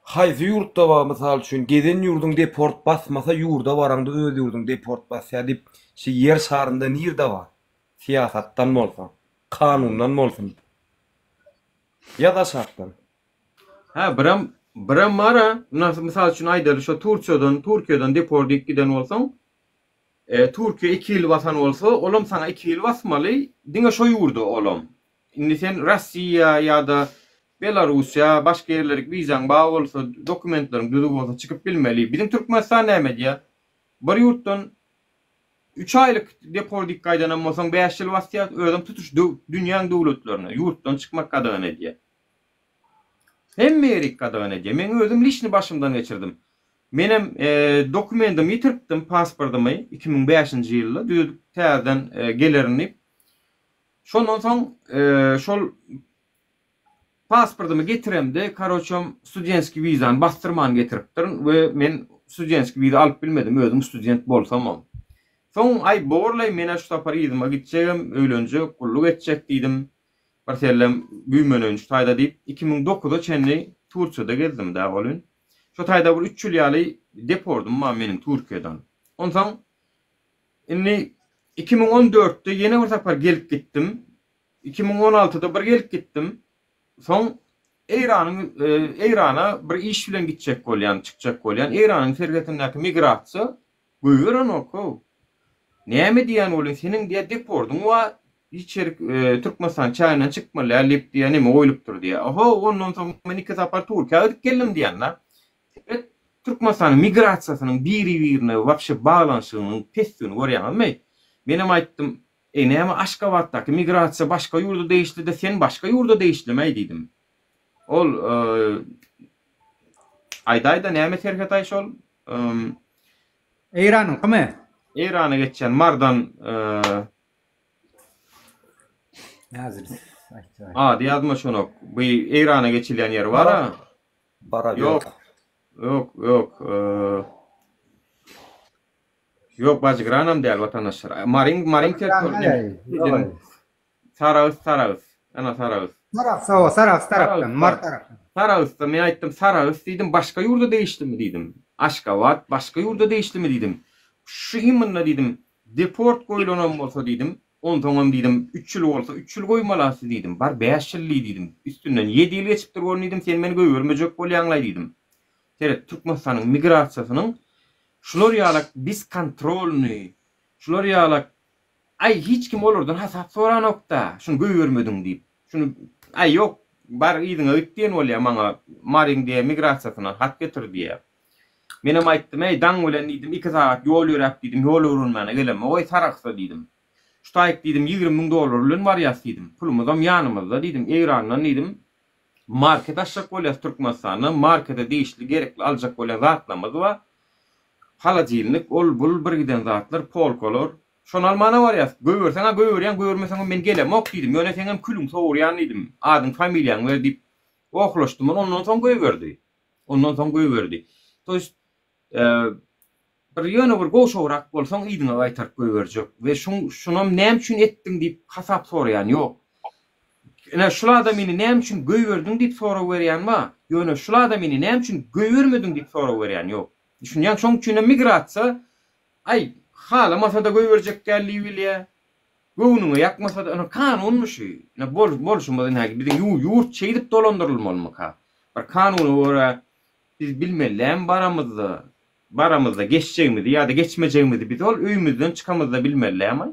Haýsy ýurtda bar mysal üçin gezen ýurduň deport basmasa ýurda baraňda öz ýurduň deport basýar diýip şi ýer şarynda nirde bar? Syýasatdan bolsa, kanundan bolsun. Ýaz aşakdan. Hä birem birem bara mysal üçin aýdaly şo Turçiýadan Türkiýeden deport diýip giden bolsaň Türkiýe iki ýyl basan bolsa olam saňa iki ýyl basmaly diňe şo ýurda olam Indi sen Rossiýa ýa-da Belarussiýa başga ýerlerik wizaň bar bolsa, dokumentleriň düzüw bolsa çykyp bilmeli. Biziň Türkmenistan näme edýär? Bir ýurtdan üç aýlyk deport diýip gaýdanam bolsaň bäş ýyl basýar, özem tutuş dünýäň döwletlerine ýurtdan çykmak gadagan edýär. Hemme ýerik gadagan edýär. Meň özüm liçni başymdan geçirdim. Menem dokumentimi ýitiripdim, pasportymy 2005-nji ýylda düzedip täzeden gelerin diýip. Şondan soň şol pasportymy getiremde, karoçem studenskiý wizany basdyrman getiripdirin we men studenskiý wiza alyp bilmedim, özüm student bolsamam. Soň aý borlaý menä şu sapar yzyma gitjegem, öýlenjek, gulluk etjek diýdim. Bir sellem güýmeneýin şu taýda diýip, 2009-a çenli Tursiýada gezdim dä welin. Şo taýda bir üç ýyl ýaly depordym bar meniň Türkiýeden. Onsoň Indi 2014-de ýene bir sapar gelip gitdim. 2016-da bir gelip gitdim. Soň Eýranyň Eýrana bir iş bilen gitjek bolýan, çykjak bolýan. Eýranyň serhetindäki migrasiýa goýberenok-ow. Näme diýýän welin, seniň diýýär depordyň bar, içerik Türkmenistanyň çäginden çykmaly däl diýip diýýär, neme goýlupdyr diýýär. Oho, ondan soň men iki sapar Türkiýä gidip geldim diýýän-de. Seret, Türkmenistanyň migrasiýasynyň biri-birine wapşe baglanyşygynyň pesdigini görýäňizmi? Menem aýtdym, Eý, näme Aşgabatdaky migrasiýa başga ýurda degişli-de, sen başga ýurda degişlimäý diýdim. Ol, aýdaý-da, näme serhet-aý şol? Eýranyňkymy? Eýrana geçýän Mardan, Ady ýadyma düşenok. Bu Eýrana geçilýän ýeri bar-a. Bara Ýok. Ýok, ýok. Ýok, Bajygranam däl watandaşlar. Maryň, Maryň territoriýasy. Sarahs, Sarahs. Ana Sarahs. Sarahs, hawa, Sarahs tarapdan, Mary tarapdan. Sarahsda men aýtdym, Sarahs diýdim, başga ýurda degişlimi diýdim. Aşgabat başga ýurda degişlimi diýdim. Şu imенно diýdim, deport goýlanam bolsa diýdim, Onsoňam diýdim, üç ýyl bolsa, üç ýyl goýmalasy diýdim. Bar, bäş ýyl diý diýdim. Üstünden ýedi ýyl geçipdir bolun diýdim, sen meni goýbermejek bolýaňlaý diýdim. Seret, Türkmenistanyň migrasiýasynyň şular ýalak beskontrolnyý, şular ýalak, aý, hiç kim olardan hasap soranok-da, şuny goýbermediň diýip. Şuny, aý, ýok, bar, yzyňa git diýen bolýar maňa, Maryň diýýär, migrasiýasyndan hat getir diýýär. Menem aýtdym, Eý, daň bilen diýdim, iki sagat ýol ýöräp diýdim, ýol öwrenmäne gelemok, eý, Sarahsa diýdim. Şu taýyk diýdim, 20 müň dollar bilen barýas diýdim. Pulumyzam ýanymyzda diýdim, Eýrandan diýdim, market açjak bolýas Türkmenistanda, markete degişli gerekli aljak bolýan zatlarymyz bar. Holodilnik, ol, bul, bir giden zatlar, polkalar. Şony almana barýas. Goýberseň-ä goýberýän, goýbermeseňem men gelemok diýdim. Ýöne seňem külüňi sowurýan diýdim. Adyň, familiýaňy ber diýip, gohlaşdym. Ondan soň goýberdi. Ondan soň goýberdi. To ýest bir ýöne bir gowşagrak bolsaň yzyňa gaýtaryp goýberjek we şuň şunam näme üçin etdiň diýip hasap soraýan ýok. Ine şul adamyny näme üçin goýberdiň diýip sorag berýän bar, ýöne şul adamyny näme üçin goýbermediň diýip sorag berýän ýok. Düşünýäň şoň üçinem migrasiýa aý halamasa-da goýberjek däl diýip bilýär. Göwnüňe ýakmasa-da, ine, kanunmy şu? Ine, bol, bolşumyz ine, biziň ýurt şeýdip dolandyrylmalymyka? Bir kanuna görä biz bilmeli dälmi baramyzda, baramyzda geçjegimizi ýa-da geçmejegimizi biz ol öýümizden çykamyzda bilmeli dälmi?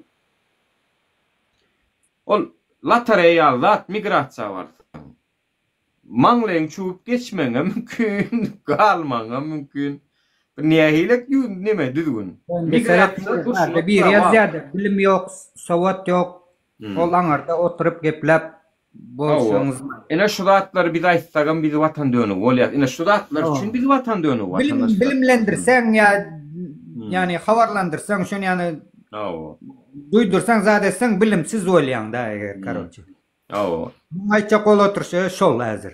Ol lotoreýa ýaly zat, migrasiýa barsaň. Maňlaýyň çüwüp geçmegiňem mümkin, galmagyňam mümkin. Bu nähilek neme düzgün? Migrasiýa durşuna biri ýazýardy, bilim ýok, sowat ýok. Ol aňyrda oturyp gepläp bolşuňyz. Ine şu zatlary biz aýtsagam biz watan dönügi bolýas. Ine şu zatlar üçin biz watan dönügi watandaşlar. Bilimlendirseň ýa ýani habarlandyrsaň şony ýani. Hawa. Duýdursaň zat etseň bilimsiz bolýaň da eger karoçe. Hawa. Muň aýtjak bolup oturyşy şol häzir.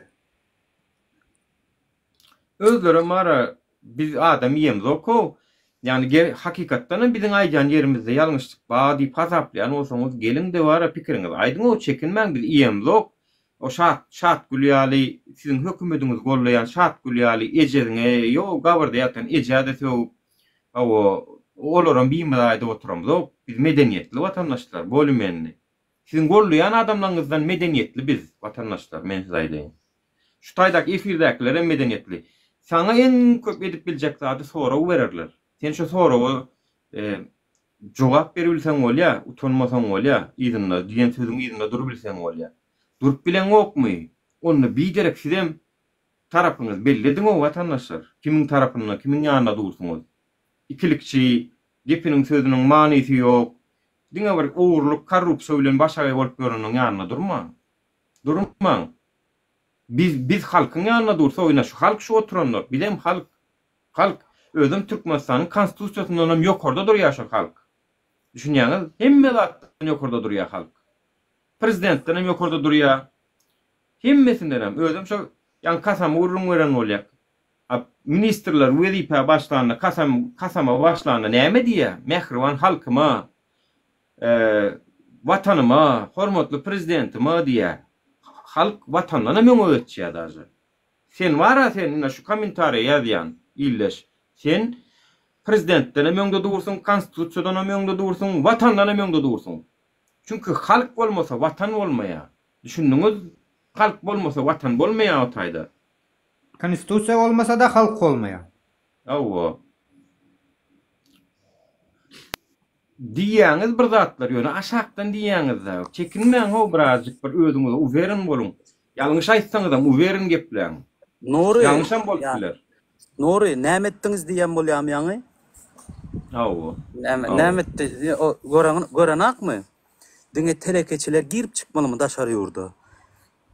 Özlerem bara biz adam iýemzok-ow. Ýagny ge hakykatdanam biziň aýdýan ýerimizde ýalňyşlyk bar diýip hasaplaýan bolsaňyz geliň-de bara pikiriňizi aýdyň-ow çekinmäň biz iýemzok. O Şat Şatgül ýaly siziň hökümediňizi gollaýan Şatgül ýaly ejeziňe ýo gabyrda ýatan ejä-de sögüp hawa olaram bimaza aýdyp oturamzok. Biz medeniýetli watandaşlar bolimenli. Siziň gollaýan adamlaryňyzdan medeniýetli biz watandaşlar men size aýdaýyn. Şu taýdaky efirdäkilerem medeniýetli. Saňa iň köp edip biljek zady sorag bererler. Sen şo soraga jogap beribilseň bolýa, utanmasaň bolýa, yzynda, diýen sözüň yzynda durubilseň bolýa. Durup bileňokmy? Onda biderek sizem tarapyňyzy belli ediňow watandaşlar. Kimiň tarapynda, kimiň ýanynda dursuňyz. Ikilikçi, gepiniň sözüniň manysy ýok, diňe bir ogurlyk, korrupsiýa bilen başagaý bolup ýöreniň ýanynda durmaň. Durmaň. Biz biz halkyň ýanynda dursak ine şu halk şu oturanlar bizem halk. Halk. Özem Türkmenistanyň konstitusiýasyndanam ýokarda durýar şol halk. Düşünýäňiz? Hemme zatdan ýokarda durýar halk. Prezidentdenem ýokarda durýar. Hemmesindenem. Özem şo ýaňy kasamy gürrüň beren bolýak. A ministrler wezipä başlanda kasam kasama başlanda näme diýýär? Mähriban halkyma, Watanyma, hormatly Prezidentime diýýär. Halk Watandanam öňe geçýär daže. Sen bar-a sen ine şu kommentariýa ýazýan ildeş. Sen Prezidentdenem öňde dursuň, Konstitusiýadanam öňde dursuň, Watandanam öňde dursuň. Çünki halk bolmasa Watan bolmaýar. Düşündiňiz? Halk bolmasa Watan bolmaýar o taýda. Konstitusiýa bolmasa-da halk bolmaýar. Hawa. Diýýäňiz bir zatlar, ýöne aşakdan diýýäňiz-dä. Çekinmäň how birazjyk bir özüňize uwerin boluň. Ýalňyş aýtsaňyzam uwerin gepläň. Nury, Ýalňyşam bolup ýa, biler. Nury, näme etdiňiz diýýän bolýamy ýaňy? Hawa. Näme, Hawa. näme etdi? O gören, görenakmy? Diňe telekeçiler girip çykmalymy daşary ýurda?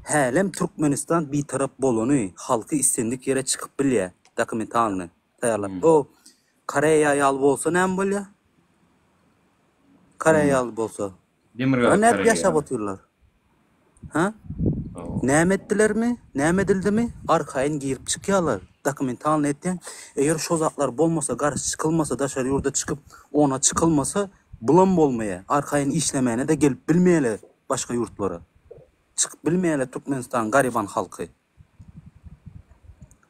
Hälem Türkmenistan bitarap bolany halky islendik ýere çykyp bilýä dokumentalny taýýarlap. O Koreýa ýaly bolsa näme bolýa? Koreýa ýaly bolsa. Demirgazyk Nädip Koreýa ýaşap ýaly. otyrlar? Hä? Näme etdilermi? Näme edildimi? Arkaýyn girip çykýarlar. Dokumentalny etýän. Eger şo zatlar bolmasa, garşy çykylmasa, daşary ýurda çykyp, ona çykylmasa, bulam bolmaýar. Arkaýyn işlemäne-de gelip bilmeýärler başga ýurtlara. Çykyp bilmeýärler Türkmenistanyň garyban halky.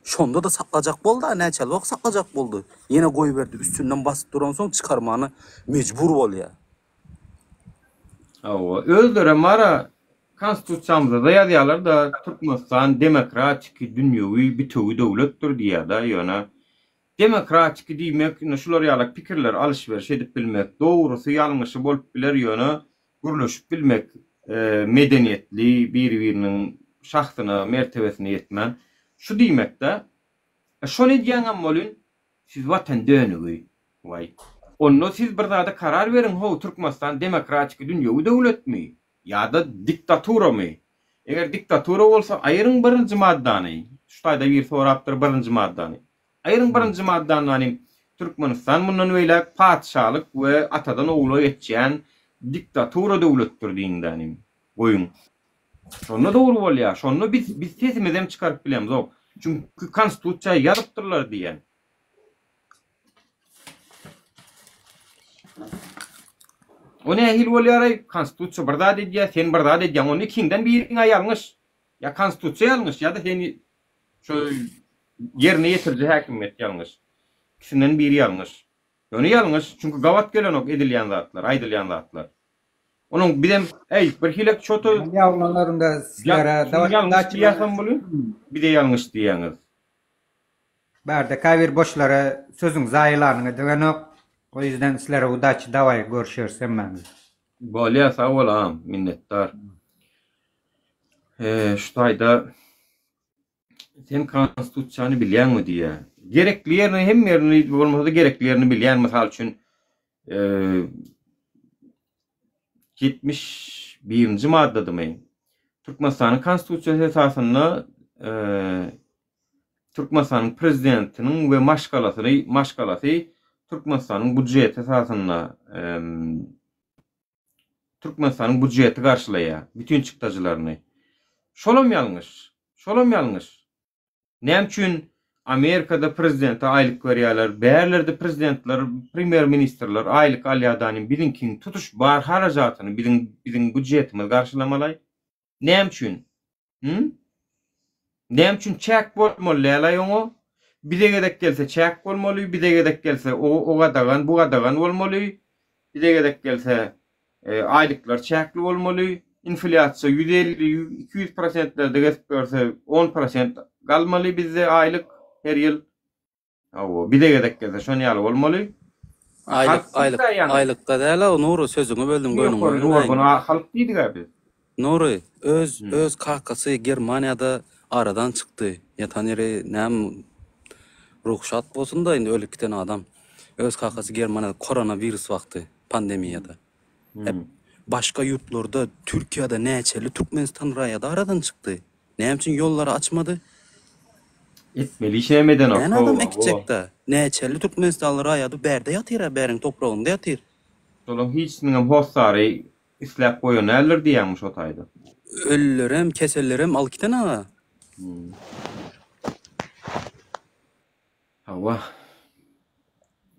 Şonda-da saklajak boldy-a, näçe wagt saklajak boldy. Ýene goýberdi, üstünden basyp duransoň çykarmana mejbur bolýar. Hawa, özlerem bar-a, Konstitusiýamyzda-da ýazýarlar-da, Türkmenistan demokratiki, dünýewi, bitewi döwletdir diýýär-de, ýöne Demokratiki diýmek, ine şular ýalak pikirleri alyş-beriş edip bilmek, dogrusy, ýalňyşy bolup biler, ýöne gürleşip bilmek, medeniýetli, biri-biriniň şahsyna, mertebesine ýetmän, şu diýmek-dä. E şony edýäňem welin, siz watan dönügi. Waý. Onda siz bir zada karar beriň how, Türkmenistan demokratiki dünýewi döwletmi? Ýa-da diktaturamy? Eger diktatura bolsa aýyryň birinji maddany. Şu taýda biri sorapdyr birinji maddany. Aýyryň birinji maddany Türkmenistan mundan beýläk patyşalyk we atadan ogula geçýän diktatura döwletdir diýiň-dänim. Goýuň. Şonda dogry bolýar. Şonda biz biz sesimizem çykaryp bilemzok. Çünki konstitusiýa ýazypdyrlar diýýän. O nähili bolýar-aý? Konstitusiýa bir zat edýär, sen bir zat edýäň. Onda ikiňden biriň-ä ýalňyş. Ýa konstitusiýa ýalňyş, ýa-da sen şo ýerine ýetiriji häkimiýet ýalňyş. Ikisinden biri ýalňyş. Ýöne ýalňyş, çünki gabat gelenok edilýän zatlar, aýdylýan zatlar. Onuň bizem, äý, bir hile çoto Ýaglanlarynda sizlere ýalňyş diýýäsem bolýar, bize ýalňyş diýýäňiz. Bärde käbir boşlara sözüň zaýalanyňy degenok. O ýüzden sizlere udaçi daway görüşeris hemmämiz. Bolýa sag bol agam minnetdar. Şu taýda sen konstitusiýany bilýäňmi diýýä. Gerekli ýerini hemme ýerini bolmasa-da gerekli ýerini bilýän mysal üçin 71-nji maddadymy? Türkmenistanyň konstitusiýasy esasynda Türkmenistanyň Prezidentiniň we maşgalasyny maşgalasy. Türkmenistanyň budjeti esasynda Türkmenistanyň budjeti garşylaýar bütin çykdajylaryny. Şolam ýalňyş. Şolam ýalňyş. Näme üçin Amerikada prezidente aýlyk berýärler, bärlerde prezidentler, premýer ministrler aýlyk alýar danym biziňkiň tutuş bar harajatyny biziň biziň budjetimiz garşylamalaý. Näme üçin? Hü? Näme üçin çäk bolmaly däl-aý oňa? Bize gezek gelse çäk bolmaly, bize gezek gelse o o gadagan, bu gadagan bolmaly, bize gezek gelse aýlyklar çäkli bolmaly, inflýasiýa 150, 200 prosentlerde gezip ýörse on prosent galmaly bizde aýlyk her ýyl. Hawa, bize gezek gelse şon ýaly bolmaly. Aýlyk, aýlyk, aýlykda däl-ow, Nury, sözüňi böldüm, göwnüňe bolmaýyn. Halk diýdik-ä biz. Nury, öz, öz kakasy Germaniýada aradan çykdy. Ýatan ýeri näme, ruhy şat bolsun-da indi ölüp giden adam. Öz kakasy Germaniýada koronawirus wagty, pandemiýada. Başga ýurtlarda, Türkiýede näçeli Türkmenistan raýady aradan çykdy. Näme üçin ýollary açmady? Etmeli işi hem edenok. Näme adam ekjekdä? Näçeli türkmenistanly raýady bärde ýatyr-a, bäriň topragynda ýatyr. Şolaň hiçisiniňem hossary isläp goýan däldir diýýäňmi şo taýda? Ölülerem, kesellerem alyp giden aga. Hawa.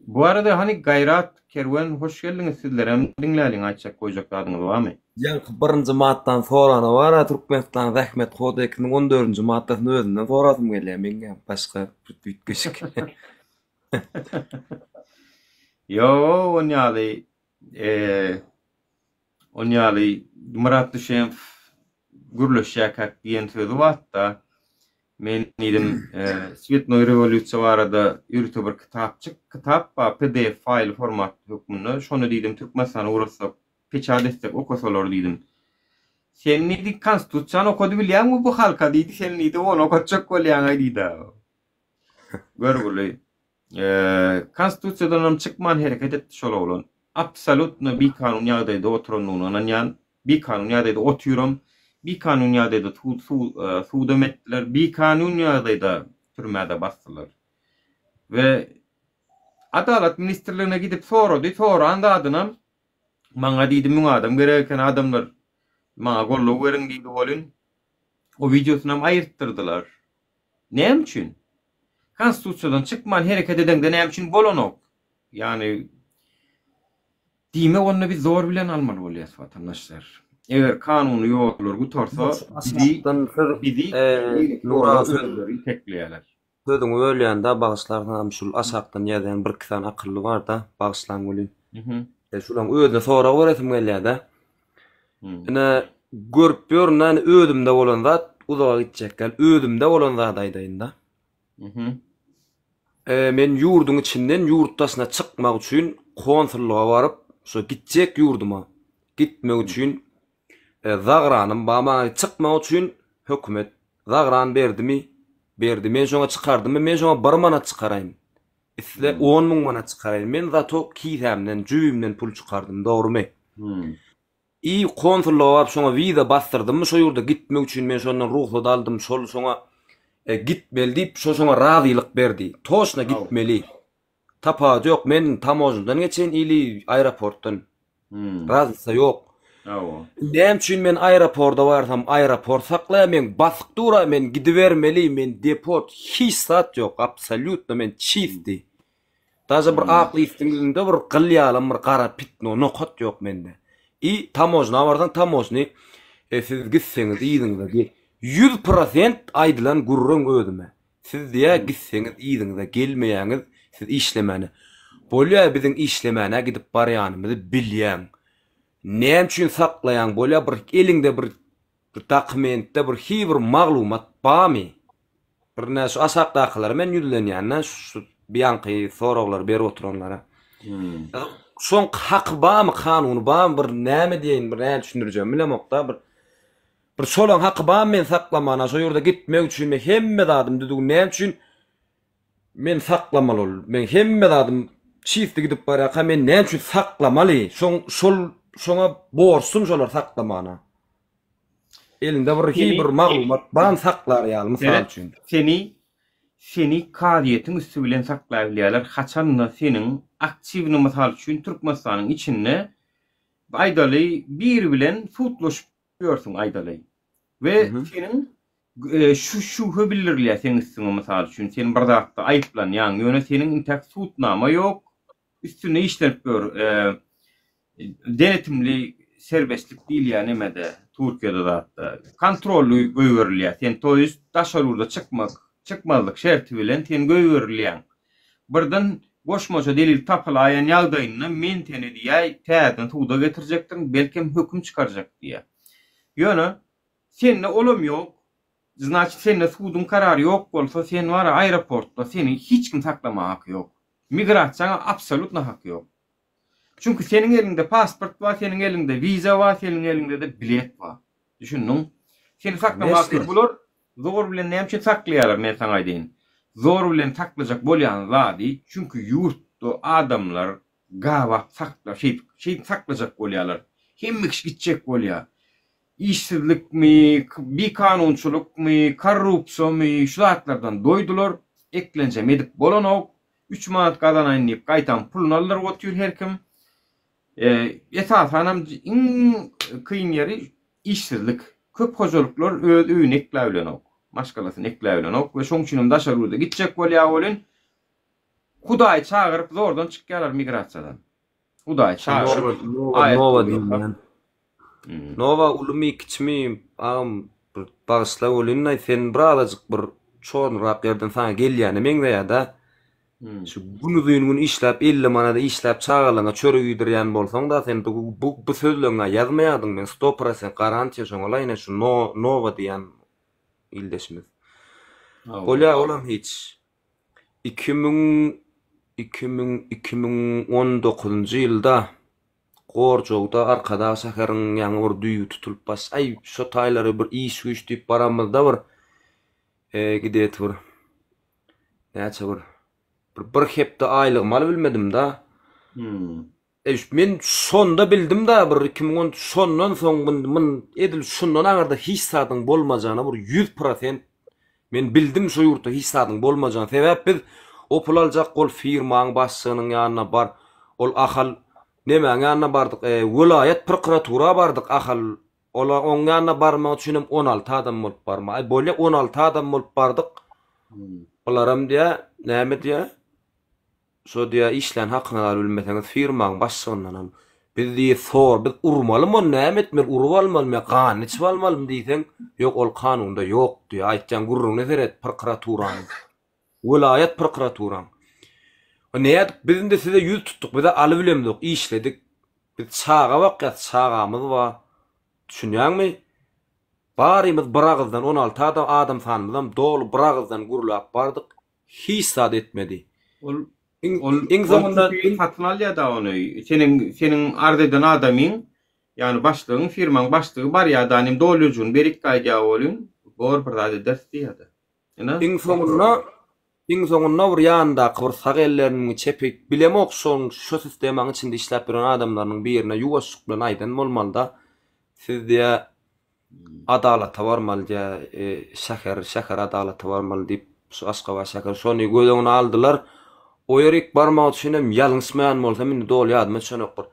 Bu arada hany Gaýrat, Kerwen hoş geldiňiz sizlerem diňläliň aýtjak goýjak zadyňyz barmy? Ýaňky birinji maddany sorana bara Türkmenistanyň zähmet kodeksiniň on dördünji maddasyny özünden sorasym gelýär meňňä başga bir üýtgeşik. Ýok on ýaly On ýaly Myrat Düşemow gürleşýärkäk diýen sözi barda, men diýdim, Swetnoý rewolýusiýa barada ýörite bir kitapçyk, kitap bar, pdf faýly format hökmünde, şony diýdim Türkmenistana ugratsak, peçat etsek okasalar diýdim. Sen diýdi, konstitusiýany okady bilýäňmi bu halka diýdi, sen diýdi, ony okatjak bolýaň-aý diýdi. Görgüli. Konstitusiýadanam çykman hereket etdi şol oglan. Absolýutno bikanun ýagdaýda oturandygyna ynanýan. Bikanun ýagdaýda otyram. Bikanun ýagdaýda sudam etdiler. Bikanun ýagdaýda türmä-de basdylar. We Adalat ministrligine gidip sorady. Soran zadynam maňa diýdi müň adam gerek eken adamlar maňa goldaw beriň diýdi welin o wideosynam aýyrtdyrdylar. Näme üçin? Konstitusiýadan çykman hereket edeňde näme üçin bolanok? Ýagny diýmek onda biz zor bilen almaly bolýas watandaşlar. Eger kanuny ýollar gutarsa bizi bizi özleri itekleýärler. Sözüňi bölýända bagyşlarsyňam şul aşakdan ýazýan birki sany akylly barda bagyşlaň welin. Şulaň özüne sorag beresim gelýärde. Ine görüp ýörün ýani özümde bolan zat uzaga gitjek däl. Özümde bolan zady aýdaýynda. E, men ýurduň içinden ýurt daşyna çykmak üçin konsullyga baryp, şo gitjek ýurduma gitmek üçin e, zagranym bar maňa çykmak üçin hökümet zagran berdimi? Berdi. Men şoňa çykardymmy? Men şoňa bir manat çykaraýyn. Isle 10 müň manat çykaraýyn. Men zato kisämden, jübimden pul çykardym, dogrumy? I konsullyga baryp şoňa wiza basdyrdymmy şo ýurda gitmek üçin men şondan rugsat aldym şol şoňa e, gitmeli diýip şo şoňa razylyk berdi. Toşna gitmeli. Tapawudy ýok men tamožnydan geçeýin ili aeroportdan. Raznysa ýok. Hawa. Näme üçin men aeroporda barsam aeroport saklaýar men basyk dura men gidibermeli men deport hiç zat ýok absolýutno men çisti. Daže bir ak listiň ýüzünde bir gyl ýalam bir gara pitno nokat ýok mende. I tamožna barsaň tamožny e, siz gitseňiz yzyňyza gel. 100% aýdylan gürrüň özüme. Siz diýä gitseňiz yzyňyza gelmeýäňiz siz işlemäne. Bolýa biziň işlemäne gidip barýanymyzy bilýäň. Näme üçin saklaýaň bolýa bir eliňde bir bir dokumentde bir hi bir maglumat bamy? Bir nä şu aşakdakylara men ýüzlenýän-dä şu biýanky soraglary berip oturanlara. Şoň haky bamy kanuny bamy bir näme diýeýin bir näme düşündirjegimi bilemokda bir Bir şolaň haky barmy meni saklamana şo ýurda gitmek üçin men hemme zadym düzüw näme üçin men saklamaly ol men hemme zadym çisli gidip barýarka men näme üçin saklamaly şoň şol şoňa borçlum şolar saklamana elinde bir hi bir maglumat barmy saklar ýaly mysal üçin. Seni. Seni kazyýetiň üsti bilen saklabilýärler haçanda seniň aktiwny mysal üçin Türkmenistanyň içinde aýdaly biri bilen sudlaşyp ýörsüň aýdaly we seniň şu şübhe bildirilýär seň üstüňe mysal üçin sen bir zatda aýyplanýaň ýöne seniň intäk sudnama ýok üstünde işlenip ýör denetimli serbestlik diýilýär nemede Türkiýede zatda kontrolly goýberilýär sen to ýest daşary ýurda çykmak çykmazlyk şerti bilen sen goýberilýäň birden goşmaça delil tapylaýan ýagdaýynda men seni diýýär täzeden suda getirjekdirin belkem höküm çykarjak diýýär ýöne sende olam ýok znaçit sende suduň karary ýok bolsa sen bara aeroportda seni hiç kim saklamaga haky ýok migrasiýaňa absolýutno haky ýok Çünki seniň eliňde pasport bar, seniň eliňde wiza bar, seniň eliňde-de bilet bar. Düşündiň? Seni saklamak üçin bular zor bilen näme üçin saklaýarlar, men saňa aýdaýyn. Zor bilen saklajak bolýan zady, çünki ýurtda adamlar gabap sakla, şeýdip, şeýdip saklajak bolýarlar. Hemme kişi gitjek bolýar. Işsizlikmi, bikanunçylykmy, korrupsiýamy, şu zatlardan doýdular. Eklenjem edip bolanok. Üç manat gazanaýyn diýip gaýtam puluny aldyryp otyr her kim. Esasanam iň kyn ýeri işsizlik. Köp hojalyklar öz öýüni ekläbilenok, maşgalasyny ekläbilenok we şoň üçinem daşary ýurda gitjek bolýar welin Hudaýy çagyryp zordan çykýarlar migrasiýadan. Hudaýy çagyryp aýat Nowa diýilýän. Nowa ulumy kiçimi agam bir bagyşla welin sen bir azajyk bir çornyrak ýerden saňa gelýäne meňzeýädä. Şu gün uzyn gün işläp 50 manada işläp çagalaňa çörek iýdirýän bolsaň-da sen bu bu, bu sözleňňä ýazmaýardyň men 100% garantiýa şoňa laýna şu no, Nowa diýen ildeşimiz. Bolýa olam hiç. 2000 2000 2019-njy ýylda Gorjowda Arkadag şäheriniň ýaňy bir düýbi tutulyp baş aý şo taýlary bir iş güýç diýip baramyzda bir gidet bir näçe bir bir bir hepde aýlygymy alybilmedim-da. E, men şonda bildim-da bir 2010 şondan soň myn edil şundan aňyrda hiç zadyň bolmajagyna bir 100% Men bildim şu ýurtda hiç zadyň bolmajagyny. Sebäp biz o pul aljak bol firmaň başlygynyň ýanyna bar. Ol Ahal nemäň ýanyna bardyk. E, welaýat prokuratura bardyk Ahal. Ola oň ýanyna barmak üçin hem 16 adam bolup barma. Aý bolýa 16 adam bolup bardyk. Bularam diýä, näme diýä? Şo diýýär, işlän hakyňyzy alybilmeseňiz firmaň başlygyndan al. Biz diýýär, sor, biz urmalymy ony, näme etmeli, urup almalymy ýa ganyny içip almalymy diýseň, ýok ol kanunda ýok diýýär. Aýtýan gürrüňine seret prokuraturanyň. Welaýat prokuraturaň. Nädip, biz indi size ýüz tutduk, bize alybilemzok, işledik. Biz çaga bakýas, çagamyz bar. Düşünýäňmi? Barymyz bir agyzdan, 16 adam, adam sanymyzam doly bir agyzdan gürläp bardyk. Hiç zat etmedi. Ol iň ol iň soňunda satyn alýar da ony. Seniň seniň arz eden adamyň, ýagny başlygyň, firmaň başlygy barýar da, nim dolýujyny berik gaýdýar welin, bor bir zat ederis diýýär-de. Ine. Iň soňunda iň soňunda bir ýanyndaky bir sag elleriniň çepi bilemok şoň şo sistemaň içinde işläp ýören adamlarynyň birine ýuwaşlyk bilen aýdan bolmalyda. Siz diýä Adalata barmaly diýä şäher şäher adalata barmaly diýip şu Aşgabat şäher şony göz öňüne aldylar. O ýerik barmak üçin hem ýalňyşmaýan bolsam indi doly ýadyma düşenok bir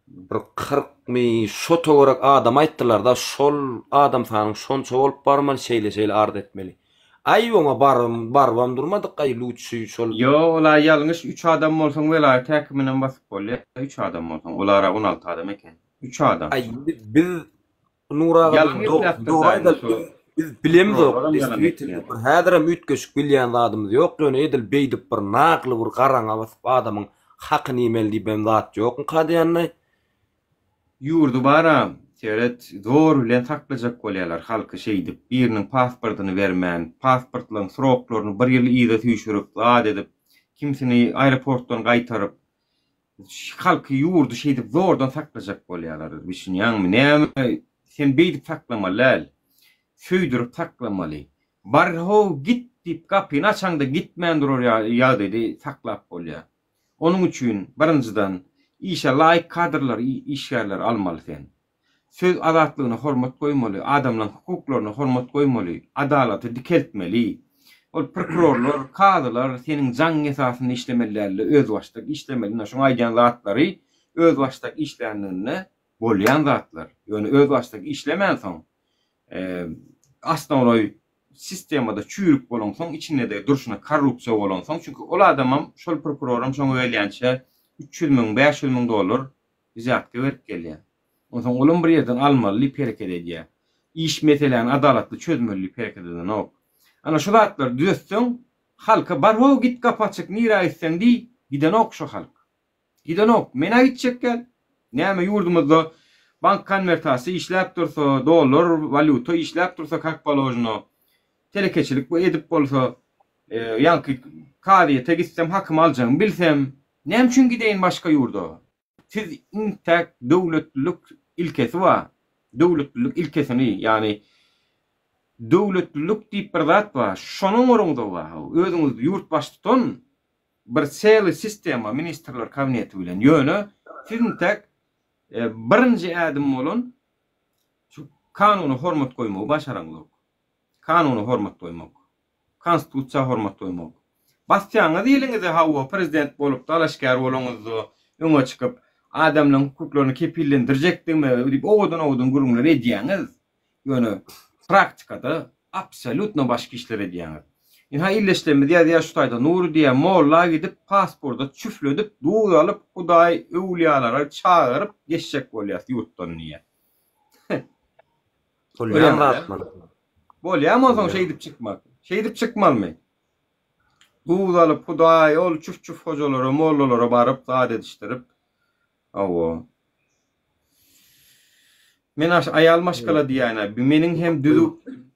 bir kyrkmy şo töwerek adam aýtdylarda şol adam sanyň şonça bolup barmaly şeýle şeýle arz etmeli. Aý oňa barym barybam durmadyk aý lutşy şol. Ýok ola ýalňyş üç adam bolsaň welaýat häkiminem basyp bolýa üç adam bolsaň olara 16 adam eken üç adam. Aý biz Nur aga biz dogry aýdaly biz bilemzok deswitelno bir häzirem üýtgeşik bilýän zadymyz ýok ýöne edil beýdip bir nagly bir garaňa basyp adamyň hakyny iýmeli diýibem zat ýokmyka diýenli. Ýurdy bara seret zor bilen saklajak bolýalar halky şeýdip biriniň pasportyny bermän pasportlaryň sroklaryny bir ýyl yza süýşürip zat edip kimsini aeroportdan gaýtaryp Halky ýurdy şeýdip zordan saklajak bolýalar düşünýäňmi näme sen beýdip saklamaly däl söýdürip saklamaly bar how git diýip gapyny açaňda gitmän durar ýagdaýda saklap bolýar onuň üçin birinjiden işe laýyk kadrlary işgärleri almaly sen Söz azatlygyna hormat goýmaly, adamlaryň hukuklaryna hormat goýmaly, adalaty dikeltmeli. Ol prokurorlar, kazylar seniň jaňyň esasynda işlemeli dälde, özbaşdak işlemeli. Ine şoň aýdýan zatlary özbaşdak işlänliginde bolýan zatlar. Ýöne özbaşdak işlemänsoň, osnownoý sistemada çüýrük bolansoň, içinde-de durşuna korrupsiýa bolansoň, çünki ol adamam, şol prokuroram şoňa gelýänçä 300 müň, 500 müň dollar wzýatka berip gelýär. Onsoň olam bir ýerden almaly diýip hereket edýär. Iş meseläni adalatly çözmeli diýip hereket edenok. Ana şu zatlary düzetseň, halka bar-how git gapy açyk nirä gitseň diý, gidenok şo halk. Gidenok. Men-ä gitjek däl. Näme ýurdumyzda bank konwertasiýa işläp dursa, dollar, walýuta işläp dursa kak položeno, telekeçilik edip bolsa, ýaňky kazyýete gitsem hakymy aljagymy bilsem, näme üçin gideýin başga ýurda? Siz intäk döwletlilik ilkesi bar. Döwletlilik ilkesini, ýagny döwletlilik diýip bir zat bar. Şonuň oruňyza bar. Özüňiz ýurt baştutan bir sely sistema ministrler kabineti bilen. Ýöne siz intäk birinji ädim bolan şu kanuna hormat goýmagy başaraňzok. Kanuna hormat goýmak. Konstitusiýa hormat goýmak. Basýaňyz iliňize hawa prezident bolup dalaşgär bolaňyzda öňe çykyp adamlaň hukuklaryny kepillendirjekdigime diýip owadan owadan gürrüňler edýäňiz. Ýöne praktikada absolýutno başga işler edýäňiz. Ynha ildeşlerimiz ýazýar şu taýda Nury diýýär molla gidip pasporda çüfledip duz alyp hudaý öwlýalara çagyryp geçjek bolýas ýurtdan diýýär. Bolýan zatlar. Bolýamy onsoň şeýdip çykmak? Şeýdip çykmalymy? Duz alyp Hudaý ol çüf-çüf hojalara, mollalara baryp zat edişdirip. Hawa. Men aş aýal maşgala diýýän-ä. Meniň hem düzüw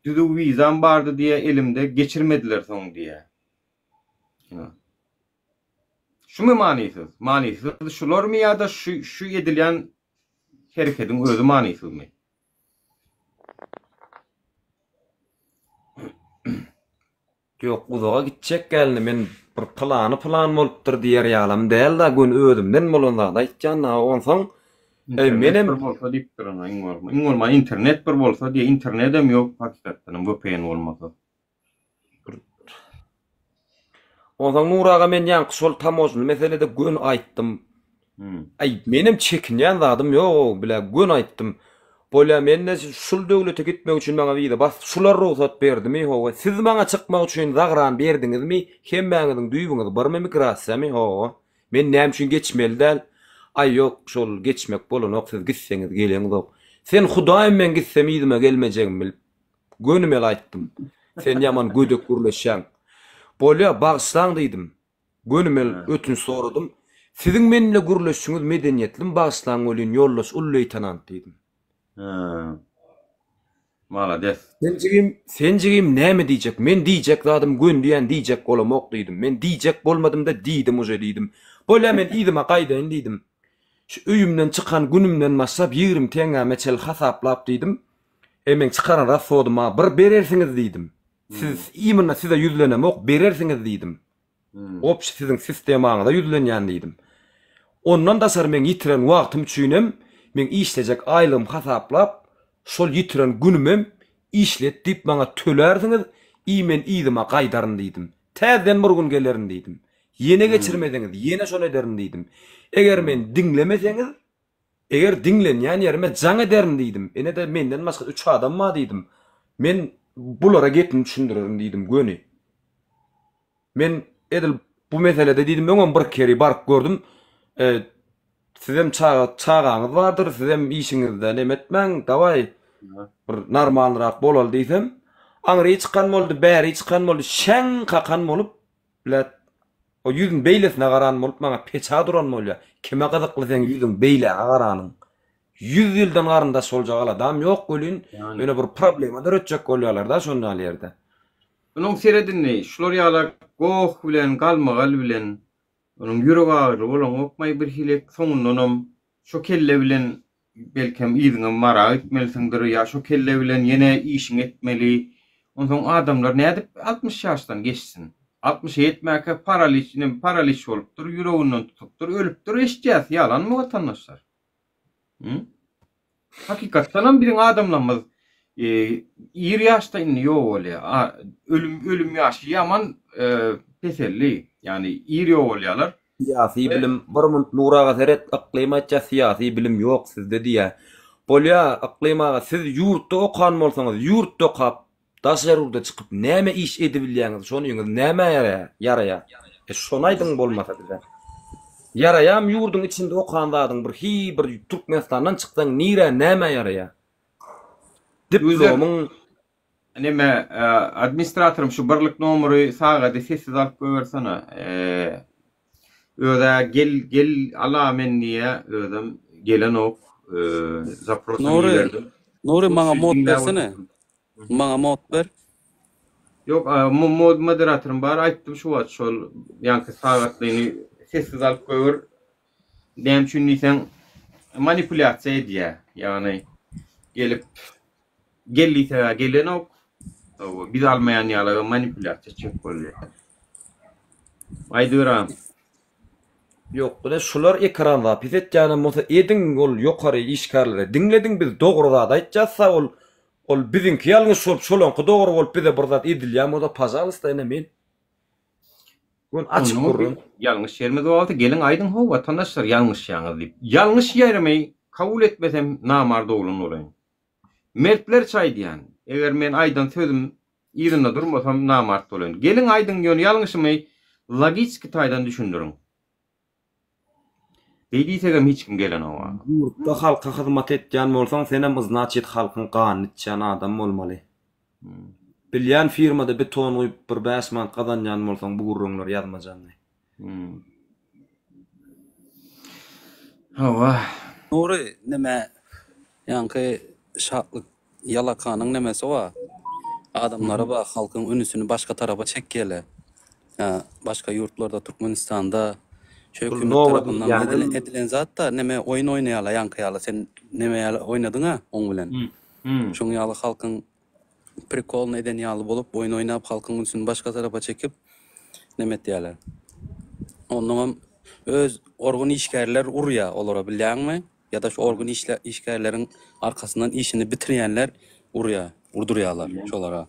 düzüw wizam bardy diýýä elimde geçirmediler soň diýýä. Şumy manysyz? Manysyz şularmy ýa-da şu şu edilýän herekediň özi manysyzmy? Ýok uzaga gitjek gelni men bir pylany pylan bolupdyr diýer ýalam däl-da göni özümden bolan zady aýtýan-da onsoň eý menem bir bolsa diýipdir ona iň bolman iň bolman internet bir bolsa diýe internedem ýok hakykatdanam vpn bolmasa. Onsoň Nury aga men ýaňky şol tamožnyý meselede göni aýtdym. Aý menem çekinýän zadym ýog-ow bilä göni aýtdym. Bolýa mende şul döwlete gitmek üçin maňa wiza bas şular rugsat berdimi hawa siz maňa çykmak üçin zagran berdiňizmi hemmäňiziň düýbüňiz birmi migrasiýamy hawa men näme üçin geçmeli däl aý ýok şol geçmek bolanok siz gitseňiz geleňzok sen hudaýym men gitsem yzyma gelmejegimi bilip Gönümel aýtdym. Sen ýaman gödek gürleşýäň. Bolýa, bagyşlaň diýdim. Gönümel ötünç soradym. Siziň men bile gürleşişiňiz medeniýetlimi bagyşlaň welin, ýoldaş uly leýtenant diýdim. Hä. Malades. Sen jigim, sen jigim näme diýjek? Men diýjek zadym göni diýen diýjek bolamok diýdim. Men diýjek bolmadym-da diýdim uje diýdim. Bolýa men yzyma gaýdaýyn diýdim. Şu öýümden çykan günümden başlap 20 teňňäme çenli hasaplap diýdim. E meň çykaran rashodyma bir berersiňiz diýdim. Siz imенно size ýüzlenemok berersiňiz diýdim. Obşi siziň sistemaňyza ýüzlenýän diýdim. Ondan daşary meň ýitiren wagtym üçinem meň işlejek aýlygym hasaplap şol ýitiren günümem işlet diýip maňa tölärsiňiz i men yzyma gaýdaryn diýdim. Täzeden bir gün gelerin diýdim. Ýene geçirmeseňiz ýene şony ederin diýdim. Eger meni diňlemeseňiz Eger diňlenýän ýerime jaň ederin diýdim. Ine-de menden başga üç adam bar diýdim. Men bulara gepimi düşündirerin diýdim göni. Men edil bu meselede diýdim öňem bir keri baryp gördüm. E, sizem çaga çagaňyz bardyr, sizem işiňizde neme etmäň, dawaý bir normalnyrak bolaly diýsem, aňry çykan boldy, bäri çykan boldy, şäň kakan bolup, Blet. O ýüzün beýlesine garan bolup maňa peça duran bolýa. Kime gyzykly seň ýüzüň beýläge garanyň. Ýüz ýyldan garyndaş boljak aladam ýok welin, ýöne bir problema döretjek bolýalarda şonda ýaly ýerde. Onuň seret indi, şular ýalak goh bilen, galmagal bilen, onuň ýürek agyryly bolaňokmaý birhili, soňundanam şo kelle bilen Belkem yzyňa Mara gitmelisiňdir ýa şo kelle bilen ýene işiňi etmeli. Onsoň adamlar nädip 60 ýaşdan geçsin? Altmyşa ýetmäkä paraliç inem paraliç bolupdyr, ýüreginden tutupdyr, ölüpdir eşitýäs, ýalanmy watandaşlar? Hü? Hakykatdanam biziň adamlarymyz. Ir ýaşda indi ýogalýar. Ölüm ölüm ýaşy ýaman peseldi. Ýagny ir ýogalýarlar. Syýasy bilim bir munt Nury aga seret Yklym aýtýa syýasy bilim ýok sizde diýýä. Bolýa Yklym aga siz ýurtda okan bolsaňyz ýurtda okap daşary ýurda çykyp näme iş edibilýäňiz şonyňyz nämä ýaraýa e şony aýdyň bolmasa bize. Ýaraýamy ýurduň içinde okan zadyň bir hi bir Türkmenistandan çyksaň nirä nämä ýaraýa. Diplomyň Neme administratorym şu birlik nomery sagady sessiz alyp goýbersene. Özä gel gel ala men diýä özem gelenok zaprosam Nury iberdim. Nury maňa mod bersene. Maňa mod ber. Ýok mod moderatorym bar aýtdym şu wagt şol ýaňky sagatlyny sessiz alyp goýber. Näme üçin diýseň manipulýasiýa edýä. Ýagny gelip Gel diýseg-ä gelenok. Hawa, biz almaýan ýaly manipulýasiýa etjek bolýar. Aýdyber agam. Ýok bile şular ekran zapis etýänem bolsa ediň ol ýokary işgärlere diňlediň biz dogry zat aýtýassa ol ol biziňki ýalňyş bolup şolaňky dogry bolup bize bir zat edilýän bolsa pažalysta ine men Gün açyk Onda gürrüň. Ýalňyş ýerimiz bolsa geliň aýdyň how watandaşlar ýalňyşýaňyz diýip. Ýalňyş ýerimi kabul etmesem namart oglan bolaýyn. Mertlerçe aýdýan, eger men aýdan sözüm yzynda durmasam namart bolaýyn. Geliň aýdyň ýöne ýalňyşymy logiçki taýdan düşündiriň. Beý diýsegem hiç kim gelenok-a. Ýurtda halka hyzmat etýän bolsaň senem yznaçit halkyň ganyny içýän adam bolmaly. Bilýän firmada beton guýup bir bäş manat gazanýan bolsaň bu gürrüňleri ýazmajaňy. Hawa. Nury neme ýaňky şatlyk Ýalakanyň nemesi bar. Adamlary bar, halkyň ünsüni başga tarapa çekýärler. Ýa başga ýurtlarda Türkmenistanda şu Bul hökümet Nowa tarapyndan diýýänem edilen, edilen zat-da neme oýun oýnaýarlar ýaňky ýaly sen neme ýaly oýnadyň-a oň bilen. Şoň ýaly halkyň prikolyny eden ýaly bolup oýun oýnap halkyň ünsüni başga tarapa çekip neme etýärler. Onnoňam öz organ işgärler urýar olara bilýäňmi? Ýa-da şu organ işgärleriň arkasyndan işini bitirýänler urýar, urdurýarlar şolara.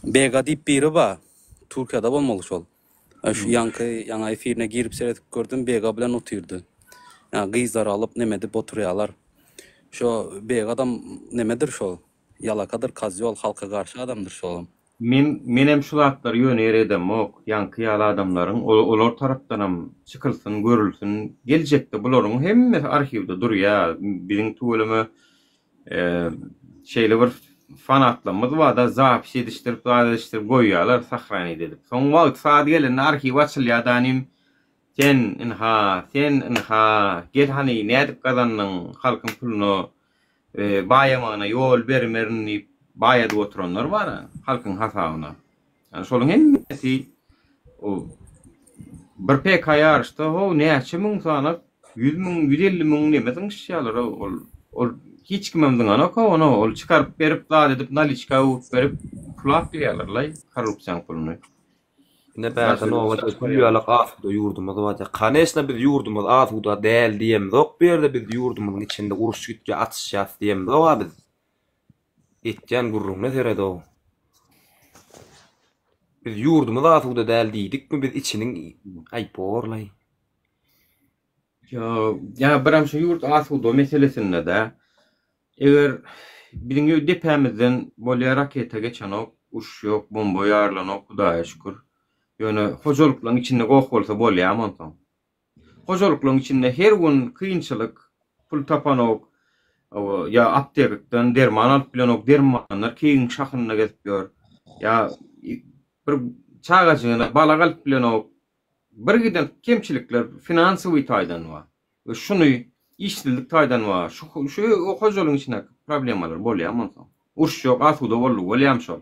Bega diýip biri bar, Türkiýede bolmaly şol. Şu ýaňky ýaňa efirine girip seredip gördüm, Bega bilen otyrdy. Ýa gyzlary alyp neme edip oturýarlar. Şo Begadam nemedir şol, ýalakadyr, kozýol, halka garşy adamdyr şolam. Men menem şu zatlary ýöne ýere edemok. Ýaňky ýaly adamlaryň olar tarapdanam çykylsyn, görülsin. Geljekde bularyň hemmesi arhiwde durýa. Biziň tüweleme şeýle bir fanatlarymyz barda zapis edişdirip zat edişdirip goýýarlar sahranit edip. Soň wagty saat gelende arhiw açylýar danim sen ynha sen ynha gel hany nädip gazandyň halkyň puluna baýamagyna ýol bermerin diýip baýadyp oturanlar bar halkyň hasabyna. Ýani şolaryň hemmesi o bir PK ýaryşda ho näçe müň sanak 100 müň 150 müň neme zyňyşýarlar ol ol hiç kimem zyňanok ony ol çykaryp berip zat edip naliçka öwüp berip pul alyp bilýärler-laý korrupsiýaň puluny. Ine bärde nobat gül ýalak asuda ýurdumyz bar diýýär. Kaneşna biz ýurdumyz asuda däl diýemzok bu ýerde biz ýurdumyzyň içinde uruş gitýär atyşýas diýemzok-a biz. Etýän gürrüňine seredow. Biz ýurdumyz asuda däl diýdikmi biz içiniň aý borlaý. Ýa birem şu ýurt asuda meselesinde-de Eger biziň depämizden bolýa raketa geçenok, uruş ýok, bomba ýarylanok Hudaýa şükür. Ýöne hojalyklaryň içinde goh bolsa bolýamy onsoň? Hojalyklaryň içinde her gün kynçylyk, pul tapanok, ýa aptekden derman alyp bilenok, dermanlar keýigiň şahynda gezip ýör. Ýa bir çagajygyna balak alyp bilenok. Bir giden kemçilikler finansowyý taýdan bar. We şuny işsizlik taýdan bar. Şu şu hojalygyň içindäki problemalar bolýarmy onsoň? Uruş ýok, asuda boldy bolýarmy şol?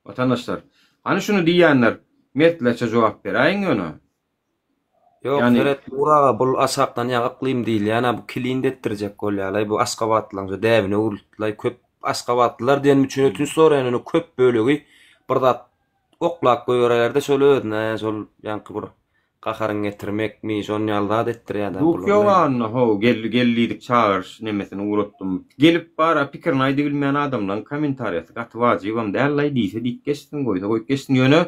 Watandaşlar, hany şuny diýýänler mertlerçe jogap beräýiň ýöne. Ýok, Ýani seret Nur aga bul aşakdan ýa yklym diýilýän-ä bu kilin etdirjek bolýarlaý bu aşgabatlylaryň şu däbine öwrüldilaý köp aşgabatlylar diýenim üçin ötünç soraýan ýöne köp bölegi bir zat oklap goýberäýerde şol özüne şol ýaňky bir. Gaharyňy getirmekmi, şon ýaly zat etdirýär-dä Duh bular ýok näme. onda how, gel gel diýdik çagyryş nemesini ugratdym. Gelip bar-a pikirini aýdybilmeýän adamlaň kommentariýasy gaty wajybam däl-laý, diýse diýip geçsin, goýsa goýup geçsin. Ýöne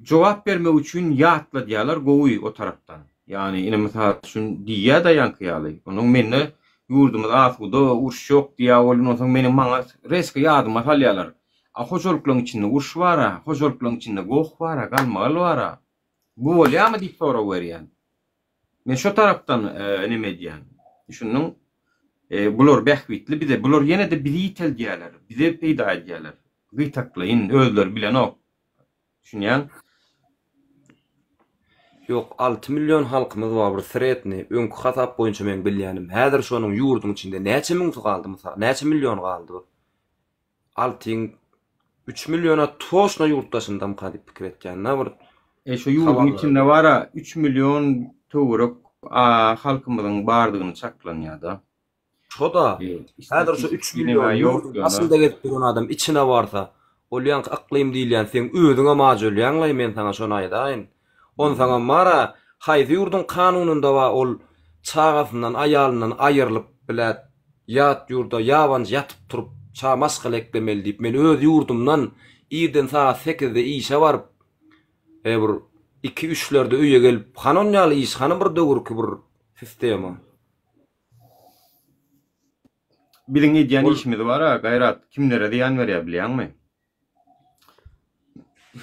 jogap bermek üçin ýatladýarlar gowy o tarapdan. Ýagny ine mysal üçin diýýär-de ýaňky ýaly. Onuň mende ýurdumyz asuda, uruş ýok diýýär ol, onsoň meniň maňa rezko ýadyma salýarlar. A hojalyklaryň içinde uruş bar-a, hojalyklaryň içinde goh bar-a, galmagal bar-a. Bu bolýarmy diýip sorag berýän. Men şo tarapdan neme edýän. Düşündiň? Bular bähbitli bize. Bular ýene-de bizi ýiteldýärler. Bize peýda edýärler. Gytaklaýyn, özleri bilenok. Düşünýäň? Ýok, 6 million halkymyz bar bir sredni, öňki hasap boýunça meň bilýänim. Häzir şonuň ýurduň içinde näçe müňsi galdy mysal, näçe milliony galdy bir? Altyň üç milliona toşna ýurt daşyndamyka diýip pikir etýän-de bir E şu ýurduň içinde bar-a üç million töwerek halkymyzyň bardygyny çaklanýar-da. Şo-da. Häzir şu üç million ýurduň daşynda gezip ýören adam içine barsa, ol ýaňky yklym diýilýän seň özüňem aç ölýäň-laý men saňa şony aýdaýyn. Onsoňam bar-a haýsy ýurduň kanunynda bar ol çagasyndan aýalyndan aýrylyp bilät Ýat ýurda ýabanjy ýatyp turup ça maşgala eklemeli diýip men öz ýurdumdan irden sagat sekizde işe baryp e bir iki üçlerde öýe gelip hany on ýaly iş hany bir döwürki bir sistema. Biziň edýän Ol işimiz bara Gaýrat kimlere zyýan berýär bilýäňmi?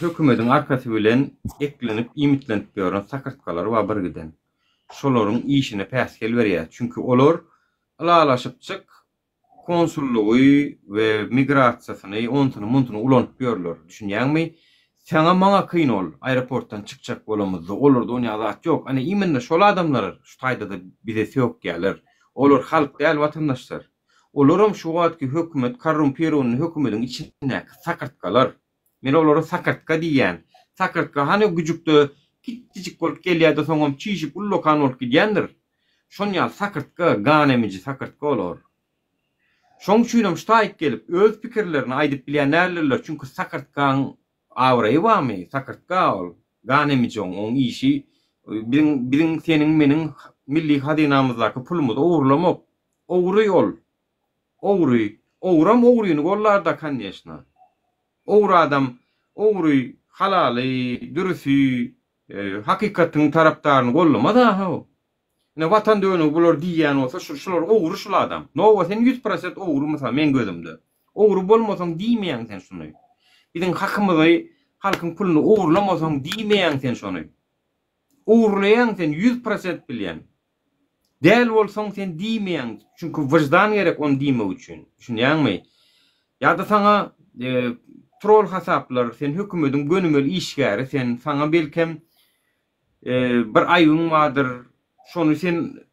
Hökümediň arkasy bilen eklenip iýmitlenip ýören sakyrtgalar bar birgiden. Şolaryň işine päsgel berýär. Çünki olar ylalaşypjyk konsullygy we migrasiýasyny onsuny-munsuny ulanyp ýörler. Düşünýäňmi? Saňa maňa kyn ol aeroportdan çykjak bolamyzda. Olarda onýa zat ýok. Ana imенно şol adamlar şu taýda-da bize sökýärler. Olar halk däl watandaşlar. Olaram şu wagtky hökümet korrumpirowanyny hökümediň içindäki sakyrtgalar. Men olara sakyrtga diýýän. Sakyrtga hany güjükde kiçijik bolup gelýärde soňam çişip ullakan bolup gidýändir. Şon ýaly sakyrtga, gan emiji sakyrtga olar. Şoň üçinem şu taýyk gelip öz pikirlerini aýdyp bilýän däldirler çünki sakyrtgaň abraýy barmy? Sakyrtga ol. Gan emiji oň oň işi biziň biziň seniň meniň milli hazynamyzdaky pulumyzy ogurlamak. Ogry ol. Ogry. Ogram ogryny gollarda konneşna. Ogry adam ogry halaly, dürüsi, hakykatyň tarapdaryny gollamaz a-how. Ine watan dönügi bular diýýän bolsa şu şular ogry şul adam. Nowa sen ýüz prosent ogry mysal meň gözümde. Ogry bolmasaň diýmeýäň sen şuny. Biziň hakymyzy halkyň puluny ogurlamasaň diýmeýäň sen şony. Ogurlaýaň sen ýüz prosent bilýän. Däl bolsaň sen diýmeýäň, çünki wyždan gerek ony diýmek üçin. Düşünýäňmi? Ýa-da saňa trol hasaplar, sen hökümediň gönümel işgäri sen, saňa belkem bir aýbyň bardyr, şony sen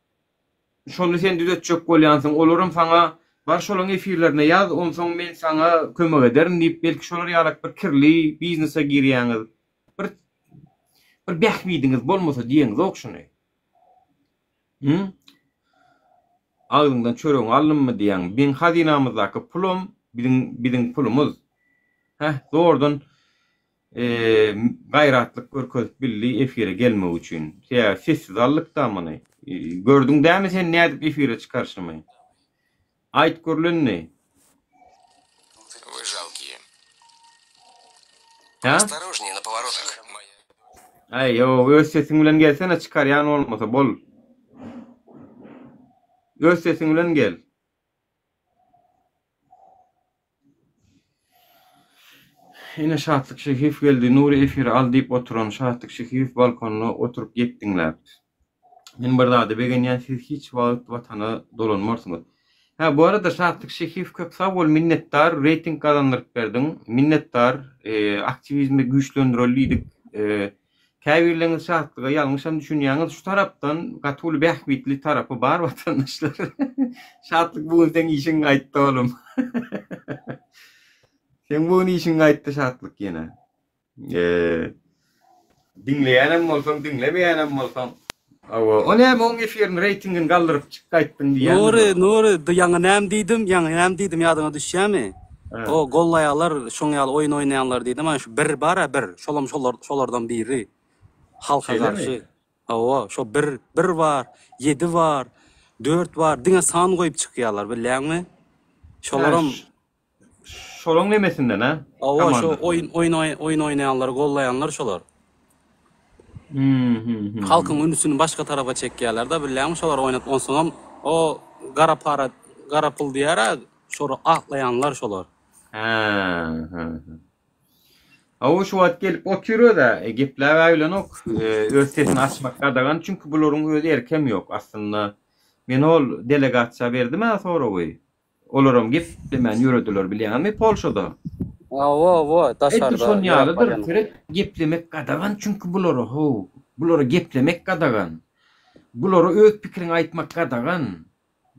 şony sen düzetjek bolýansyň, olaram saňa bar şolaň efirlerine ýaz, onsoň men saňa kömek ederin diýip, belki şolar ýalak bir kirli biznese girýäňiz. Bir bir bähbidiňiz bolmasa diýeňzok şuny. Hü? Agzyňdan çöregiňi aldymmy diýýäň. Biziň hazynamyzdaky pulam biziň biziň pulumyz. Heh, zordan gaýratlyk görkezip bildi efire gelmek üçin. Sebäbi sessiz aldyk-da muny. Gördüň dämi sen nädip efire çykaryşymy? Aýt gürlündi. Вы жалкие. Hä? Осторожнее на поворотах. Aý, ýok, öz sesiň bilen gelsene, çykarýan bolmasa, bol. Öz sesiň bilen gel. Ine Şatlyk Şehiýew geldi, Nury efire al diýip oturan Şatlyk Şehiýew balkonda oturyp gep diňläp. Men bir zada begenýän siz hiç wagt watana dolanmarsyňyz. Hä bu arada Şatlyk Şehiýew köp sag bol minnetdar reýting gazandyryp berdiň minnetdar aktiwizmi güýçlendireli diýdik käbirleriňiz Şatlyga ýalňyşam düşünýäňiz şu tarapdan gaty uly bähbitli tarapy bar watandaşlar Şatlyk bu gün seň işiň gaýtdy oglum seň bu gün işiň gaýtdy Şatlyk ýene. Diňleýänem bolsaň, diňlemeýänem bolsaň. Hawa, o näme oň efirini reýtingini galdyryp çyk gaýtdyň diýýändir. Nury, Nury, ýaňy näme diýdim, ýaňy näme diýdim ýadyňa düşýämi? O gollaýarlar şoň ýaly oýun oýnaýanlar diýdim. Ana şu bir bar-a bir. Şolam şolar şolardan biri. Halka Şeýlemi? garşy. Hawa, şo bir, bir bar, ýedi bar, dört bar, diňe san goýup çykýarlar, bilýäňmi? Hä, Şolaram şolaň nemesinden a? Hawa, şo Komandasyndan. oýun oýun oýun oýnaýanlary gollaýanlar şolar. Hmm, hmm, hmm. Halkyň ünsüni başga tarapa çekýärler-de, bilýäňmi, şolar oýnap, onsoňam o gara para, gara pul diýýär-ä, şory aklaýanlar şolar. Hä, hä, hä. Hawa şu wagt gelip otyr öz-ä, e, gepläp-ä bilenok. E, öz sesini açmak gadagan, çünki bularyň öz erkem ýok aslynda. Men ol delegasiýa berdim-ä soragy. Olaram geplemän ýörediler bilýäňizmi Polşada. Hawa, hawa, Edil daşarda şon ýöräp ýalydyr, barýan. seret geplemek gadagan çünki bulara how. Bulara geplemek gadagan. Bulara öz pikiriňi aýtmak gadagan.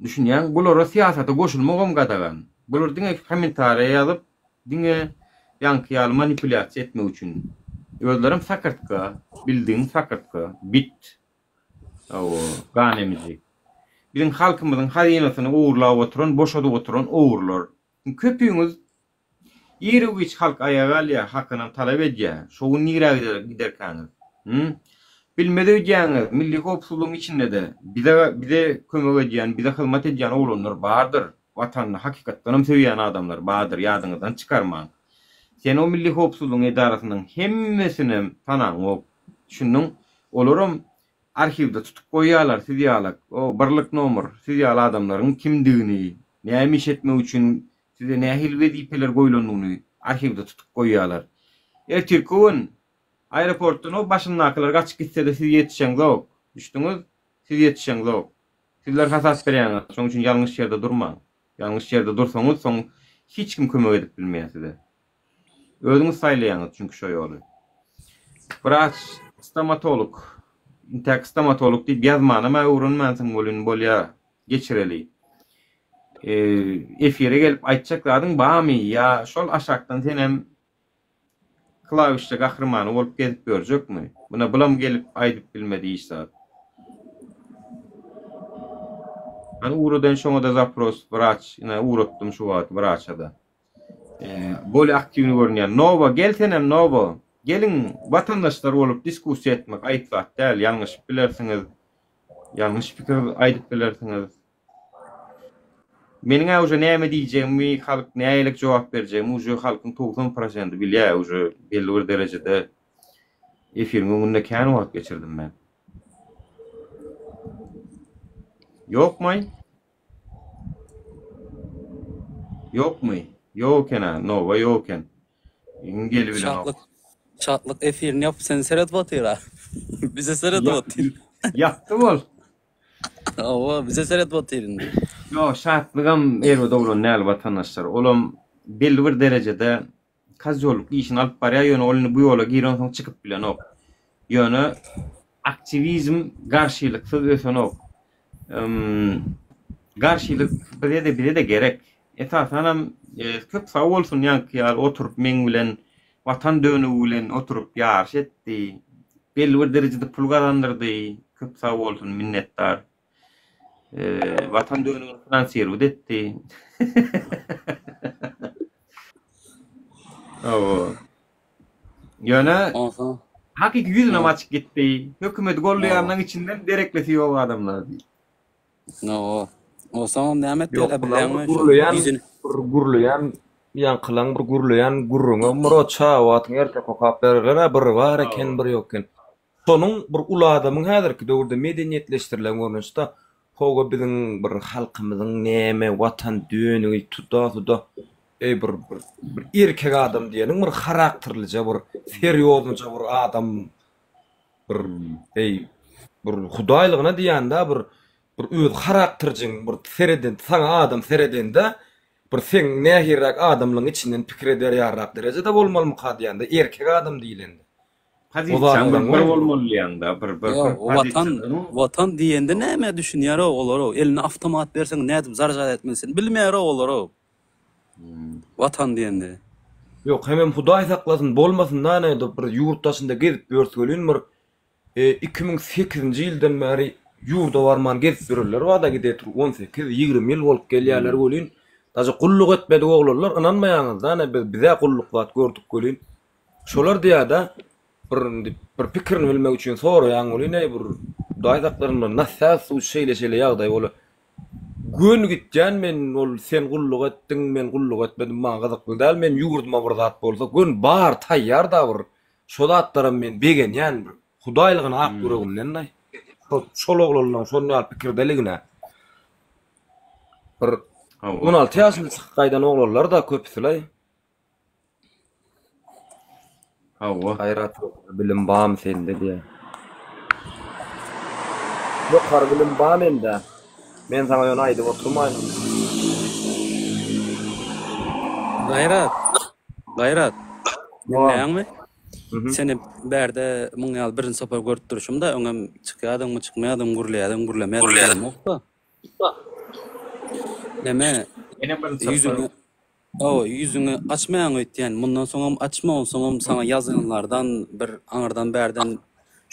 Düşünýäň? Bulara syýasata goşulmagam gadagan. Bular diňe kommentariýa ýazyp, diňe ýaňky ýaly manipulýasiýa etmek üçin. Özlerem sakyrtga, bildigiň sakyrtga, bit. Hawa, gan emiji. Biziň halkymyzyň hazynasyny ogurlap oturan, boşadyp oturan ogrular. Köpüňiz Iru-giç halk aýaga galýar, hakynam talap edýär. Şo gün nirä giderkäňiz? Hü? Bilmez öýdýäňiz, milli howpsuzlygyň içinde-de bize bize kömek edýän, bize hyzmat edýän oglanlar bardyr. Watanyny hakykatdanam söýýän adamlar bardyr, ýadyňyzdan çykarmaň. Sen o milli howpsuzlygyň edarasynyň hemmesinem tanaňok. Düşündiň? Olaram arhiwde tutup goýýarlar siz ýalak, o birlik nomer, siz ýaly adamlaryň kimdigini, näme iş etmek üçin Size nähili wezipeler goýlandygyny arhiwde tutup goýýarlar. Ertirki gün aeroportdan o başyndakylar gaçyp gitse-de siz ýetişeňzok. Düşdüňiz? Siz ýetişeňzok. Sizler hasap berýäňiz. Şonuň üçin ýalňyş ýerde durmaň. Ýalňyş ýerde dursaňyz soň hiç kim kömek edip bilmeýär size. Özüňiz saýlaýaňyz çünki şo ýoly. Wraç, stomatolog. Intäk stomatolog diýip ýazmanam-a öwrenmänsiň welin bolýa. Geçireli. Efire gelip aýtjak zadyň barmy ýa şol aşakdan senem klawişçe gahrymany bolup gezip ýörjekmi? Muna bulam gelip aýdyp bilmedi hiç zat. Hany ugradaýyn şoňada zapros wraç ine ugratdym şu wagt wraçada. Boli aktiwny görünýär. Nowa gel senem Nowa. Geliň watandaşlar bolup diskussiýa etmek aýyp zat däl ýalňyşyp bilersiňiz. Ýalňyş pikir aýdyp bilersiňiz. Meniň-ä uje näme diýjegimi, halk nähili jogap berjegimi uje halkyň 90 prosenti bilýär, uje belli bir derejede efiriň öňünde kän wagt geçirdim men. Ýokmaý? Ýokmy? Ýok eken-ä, Nowa ýok eken. Iň gelibilenok. Şatlyk Şatlyk efirini ýapyp sen seredip otyr-a. Bize seredip otyr. Ýapdy bol. Hawa, bize seredip otyr indi. Ýok, Şatlygam erbet oglan däl watandaşlar. Olam belli bir derejede kozýollyk işini alyp barýar, ýöne ol indi bu ýola girensoň çykyp bilenok. Ýöne aktiwizm garşylyksyz ösenok. Garşylyk bize-de bize-de gerek. Esasanam köp sag bolsun ýaňky ýaly oturyp meň bilen Watan dönügi bilen oturyp ýaryş etdi. Belli bir derejede pul gazandyrdy. Köp sag bolsun minnetdar. Watan dönügini finansirowat etdi. Hawa. Ýöne hakyky ýüzünem açyp gitdi. Hökümeti goldaýanyň içinden dereklisi ýok adamlar diýip. Hawa. Onsoňam näme Ýok, etdiler bulaň bilýäňmi? bir Şol gürleýän, ýüzüni bir gürleýän, ýaňkylaň bir gürleýän gürrüňi Myrat Şabatyň erteki okap bererler-ä, bir bar eken, bir ýok eken. Şonuň bir uly adamyň häzirki döwürde medeniýetleşdirilen görnüşde hawa biziň bir halkymyzyň näme watan dönügi tuda-suda eý bir bir bir erkek adam diýeniň bir harakterlije bir serýoznyja bir adam bir eý bir hudaýlygyna diýýän-dä bir bir öz harakterjiň bir sereden saňa adam seredende bir seň nähiliräk adamlygyň içinden pikir eder ýalyrak derejede bolmalymyka diýýän-de erkek adam diýlende. Pozisiýaň bir bir bolmaly diýýäňdä bir bir Ýok, watan watan diýende nämä düşünýär-ow olar-ow? Eline awtomat berseň nädip zarjad etmelisin bilmeýär-ow olar-ow. Watan diýende. Ýok, hemem Hudaý saklasyn bolmasyn-da ine bir ýurt daşynda gezip ýörüs welin bir 2008-nji ýyldan bäri ýurda barman gezip ýörenler bar-da gidetur 18, 20 ýyl bolup gelýärler welin. Daže gulluk etmedik oglanlar ynanmaýaňyzda ine biz bizä gulluk zat gördük welin şolar diýýädä bir indi bir pikirini bilmek üçin soraýaň welin eý bir Hudaý saklasyn bir nassäz su şeýle şeýle ýagdaý bola göni gitýän men ol sen gulluk etdiň men gulluk etmedim maňa gyzykly däl men ýurduma bir zat bolsa göni bar taýýar da bir şo zatlaram men begenýän bir Hudaýlygyna ak ýüregimden daý şol oglanlaň şon ýaly pikirdeligine Bir 16 ýaşynda çykyp gaýdan oglanlar-da köpüsi-laý. Hawa. Gaýrat ýokary bilim bamy sende diýýär. Ýokary bilim ba mende. Men saňa ýöne aýdyp oturmaýyn ony. Gaýrat. Gaýrat. Diňleýäňmi? Seni bärde muň ýaly birinji sapar görüp durşum-da, öňem çykýadyňmy, çykmaýadyňmy, gürleýädiňmi, gürlemeýädiňmi bilemok-da. Neme, Menem birinji sapar. ýüzüňi, hawa, ýüzüňi açmaýaň öýtýän. Mundan soňam açma, onsoňam saňa ýazanlardan bir aňyrdan bärden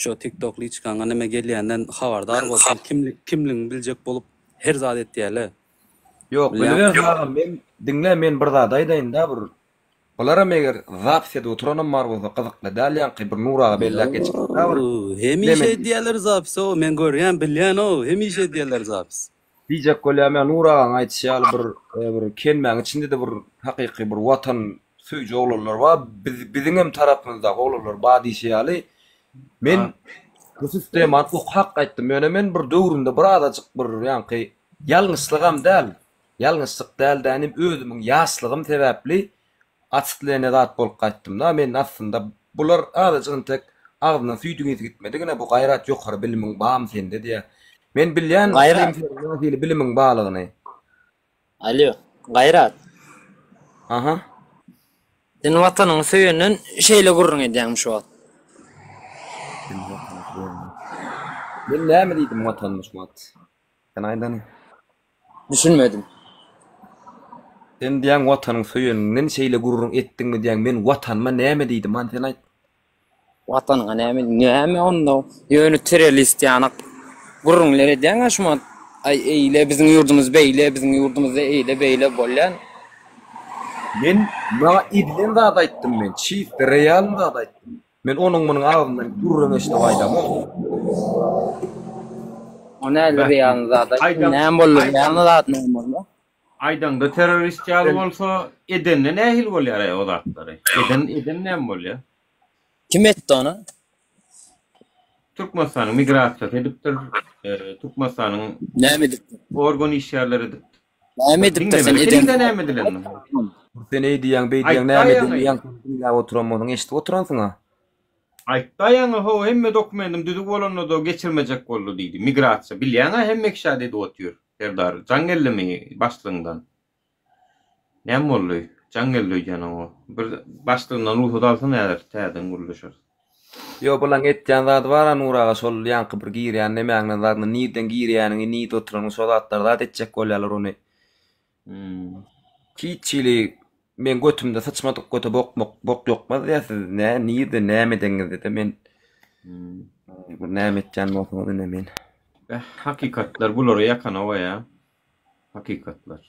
şo TikTok liçkaňa neme gelýänden habardar bolsaň, kimlik, kimligiňi biljek bolup her zat etýäle. Ýok, Bilýäňmi? bilibersin agam, men diňle, men bir zat aýdaýyn-da bir Bularam eger zapis edip oturanam bar bolsa gyzykly däl ýaňky bir Nur aga belläp geçipdir-dä bir Ýoo, hemişe bilemen edýärler zapis-ow, men görýän, bilýän-ow, hemişe edýärler zapis. Diýjek bolýam ýa Nur agaň aýdyşy ýaly bir bir kelmäň içinde-de bir hakyky bir watan söýüji oglanlar bar, biz biziňem tarapymyzdaky oglanlar bar diýşi ýaly men bu sistemany okap gaýtdym ýöne men bir döwründe bir azajyk bir ýaňky ýalňyşlygam däl Ýalňyşlyk däl dänim özümiň ýaşlygym sebäpli açytlene zat bolup gaýtdymda men aslynda bular azajyk intek agzyndan süýdüň ysy gitmedigine bu gaýrat ýokary bilimiň bamy sende diýä men bilýän Gaýrat. seniň nähili bilimiň balygyny. Alýo, Gaýrat. Aha. Sen watanyňy söýenden şeýle gürrüň edýäňmi şu wagt? Sen watanyňy söýenden. Men näme diýdim watanyma şu wagt? Sen aýdany. Düşünmedim. Sen diýýäň watanyň söýeniňden şeýle gürrüň etdiňmi diýýäň men watanyma näme diýdim hany sen aýt. Watanyňa näme näme onda ýöne terrorist ýanak gürrüňler edýäňä şumat aý eýle biziň ýurdumyz beýle biziň ýurdumyzda eýle beýle bolýan. Men maňa edilen zady aýtdym men çist realny zady aýtdym. Men onuň munuň agzyndan gürrüň eşidip aýdamok. O näli realny zat aýtdyň näme boldy realny zat näme boldy. Aýdaňda terrorist ýaly bolsa edende nähili bolýaraý o zatlary? Eden eden näme bolýa? Kim etdi ony? Türkmenistanyň migrasiýasy edipdir, Türkmenistanyň Näme edipdir? Organ işgärleri edipdir. Näme edipdir sen Diňlemeli eden? Diňle näme edilenini. Sen eý diýýäň, beý diýýäň, näme edenini ýaňky diňläp oturan bolsaň, eşidip oturansyň-a. Aýtda ýaňy how hemme dokumentim düzüw bolanda-da geçirmejek boldy diýdi. Migrasiýa bilýäň-ä hemme kişä edip otyr. Serdar, jaň geldimi başlygyňdan? Näme boldy? Jaň geldi öýdýän oňa. Bir başlygyndan rugsat alsyn häzir täzeden gürleşeris. Ýok bulaň etýän zady bara Nur aga şol ýaňky bir girýän nemäňden zadyňdan nirden girýäniňi nirde oturanyňy şo zatlary zat etjek bolýalar ony hiç hili meň götümde syçmadyk göte bok mok bok ýokmaz diýýä siz nä nirde näme edeňizdede men bir näme etýän bolsaňyz ine men. Beh hakykatlar bulara ýakanoga ýa hakykatlar.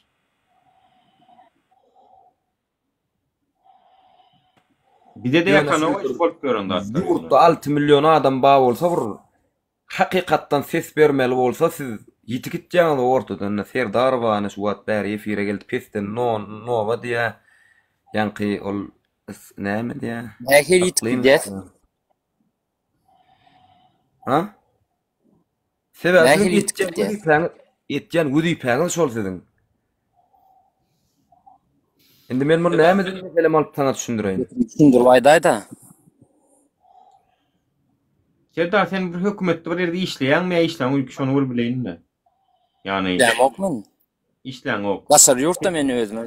Bize-de Ýöne ýakanok şu iş bolup ýören zatlar. Ýurtda 6 million adam bar bolsa bir hakykatdan ses bermeli bolsa siz ýiti gitýäňiz ortadan ine Serdar bar ine şu wagt bäri efire geldi pesden no nowa diýä ýaňky ol näme diýä Nähili ýitip Yklym gidýäs? Ha? Sebäbi siziň Nähili ýitip etýän gidýäs? wezipäňiz, etýän wezipäňiz şol siziň. Indi men muny nämeden meselem alyp saňa düşündireýin? Düşündirip aýdaýda. Serdar sen bir hökümetde bir ýerde işleýäňmi ýa işläňok ilki şony bir bileýin-de. Ýagny Işlämok men. işläňok. Daşary ýurtda men özüm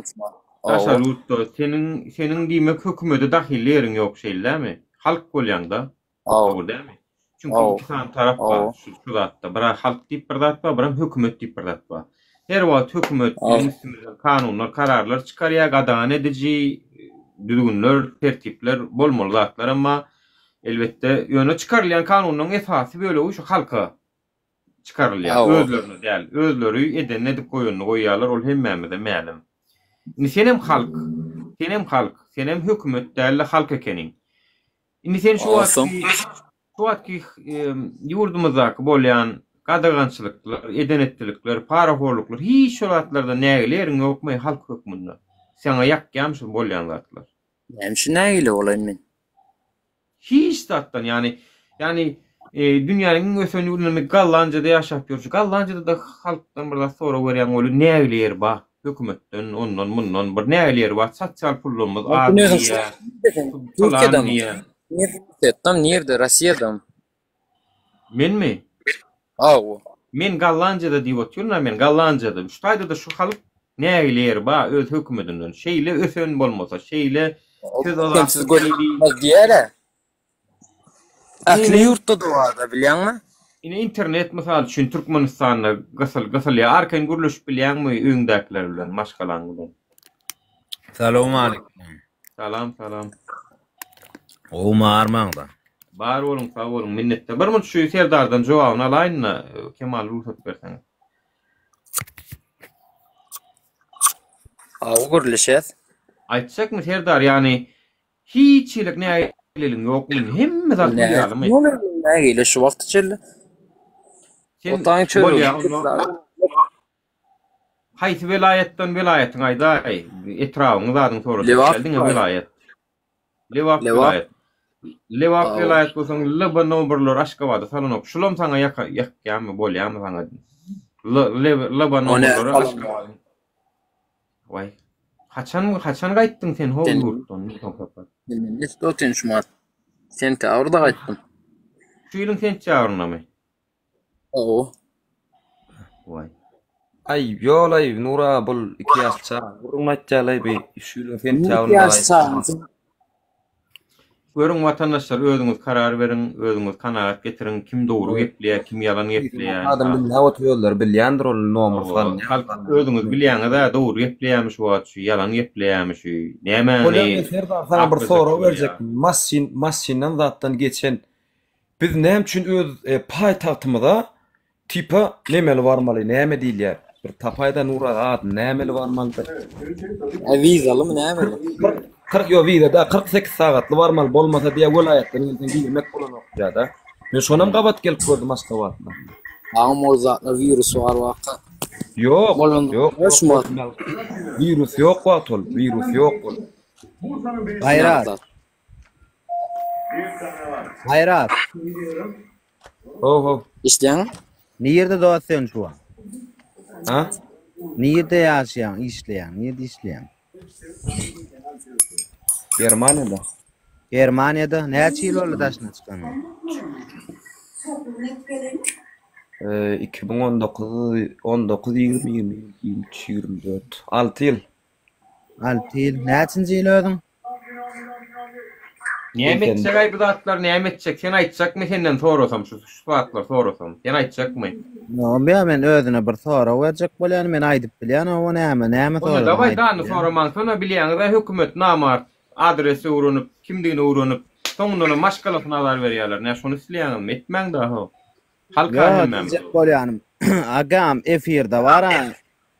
Daşary ýurtda seniň seniň diýmek hökümede dahylly ýeriň ýok şeýle dämi? Halk bolýaňda. Dogry dälmi? Çünki iki sany tarap bar şu şu zatda. Bir halk diýip bir zat bar, birem hökümet diýip bir zat bar. Her wagt hökümet biziň üstümizden kanunlar, kararlar çykarýar, gadagan ediji düzgünler, tertipler bolmaly zatlar emma elbetde ýöne çykarylýan kanunlaryň esasy bölegi şu halka çykarylýar. Özlerine däl. Özleri edenini edip goýanyny goýýarlar, ol hemmämize mälim. Indi senem halk. Senem halk. Senem hökümet däl-de halk ekeniň. Indi sen şu wagtky şu wagtky ýurdumyzdaky bolýan gadagançylyklar, eden-etdilikler, parahorluklar hiç şol zatlardan nägile ýeriň ýokmy halk hökmünde? Saňa ýakýarmy şu bolýan zatlar? Näme üçin nägile bolaýyn men? Hiç zatdan ýagny ýagny dünýäniň iň ösen ýurdunda Gollandiýada ýaşap ýörşi. Gollandiýada-da halkdan bir zat sorag berýäň weli nägile ýeri bar. Hökümetden ondan mundan bir nägile ýeri bar. Sosial pullarymyz az diýýär. Türkiýedemi? Diýýär. Nirde? Rossiýadamy? Menmi? Hawa. Men Gollandiýada diýip otyryn-a men Gollandiýada. Şu taýda-da şu halk nägile ýeri bar öz hökümedinden. Şeýle ösen bolmasa, şeýle söz azatlyk diýýär-ä. Ähli ýurtda-da bar-da bilýäňmi? Ine internet mysal üçin Türkmenistanda gysyl gysylýar. Arkaýyn gürleşip bilýäňmi öýüňdäkiler bilen, maşgalaň bilen? Salowmaleýkim. Salam salam. Gowumy armaňda. Bar boluň sag boluň minnetdar. Bir minut şu Serdardan jogabyny alaýynda Kemal rugsat berseňiz. Hawa gürleşýäs. Aýtjakmy Serdar ýagny hiç hilik nägileligiň ýokmy hemme zat gül ýalymy? Nägile şu wagta çenli. Sen bolýa onda. Haýsy welaýatdan welaýatyňy aýdaý, etrabyňy zadyňy sorajak Lebap däl, diňe welaýat. Lebap Lebap. welaýat. Lebap welaýat bolsaň LB nomerleri Aşgabada salanok. Şulam saňa ýaka ýakýamy, bolýamy saňa? L LB nomerleri Aşgabadyň. Waý. Haçan haçan gaýtdyň sen ho ýurtdan soň sapar? Men otyryn şu wagt. Sentýabrda gaýtdym. Şu ýylyň sentýabryndamy? Hawa. Waý. Aý, ýol-aý, Nur aga, bul iki ýaşly çaga gürrüňini aýtýar-laý, bi şu ýylyň Iki sentýabrynda ýaşly gaýtdym. çaga. Görüň watandaşlar özüňiz karar beriň, özüňiz kanagat getiriň, kim dogry gepleýär, kim ýalan gepleýär. Adam bilmän otyr özleri bilýändir ol nomer salynýar. Halk özüňiz bilýäňiz-ä dogry gepleýärmi şu wagt şu ýalan gepleýärmi şu nämäni Bolýa men Serdar saňa bir sorag berjekdim. Maşyn maşyndan zatdan geçen Biz näme üçin öz paýtagtymyza tipa nemeli barmaly näme diýilýär bir tapaýda Nur aga adyny nämeli barmalydy. Hä wizalymy nämeli? 40 ýok wiza däl 48 sagatly barmaly bolmasa diýýär welaýatdan gelseň girmek bolanok diýýärda. Men şonam gabat gelip gördüm Aşgabatda. Agam ol zatlar wirus bar waka. Ýok ýok wirus ýok wagt ol wirus ýok ol. Gaýrat. Gaýrat. Ho ho. Işleýäňmi? Nirde dost sen şu wagt? Ha? Nirde ýaşaýaň, işleýäň? Nirde işleýäň? Germaniýada. Germaniýada näçe ýyl boldy daşyna çykanyňa? 2019, 19, 20, 22, 23, 24, 6 ýyl. 6 ýyl. Näçinji ýyl özüň? Näme etjek-aý bu zatlary näme etjek? Sen aýtjakmy senden sorasam şu şu zatlary sorasam? Sen aýtjakmy? Ýok, men özüne bir sorag berjek bolýan, men aýdyp bilýän oba näme, näme Onda sorasaň dawaý aýdyp dany bilýän. soramaňsana bilýäňiz-ä hökümet namart adres öwrenip, kimdigini öwrenip, soňundanam maşgalasyna azar berýärler. Nä şony isleýäňizmi? Etmäň-dä how. Halka Ýok, hemmämiz. diýjek bolýanym. Agam, efirde bar-a,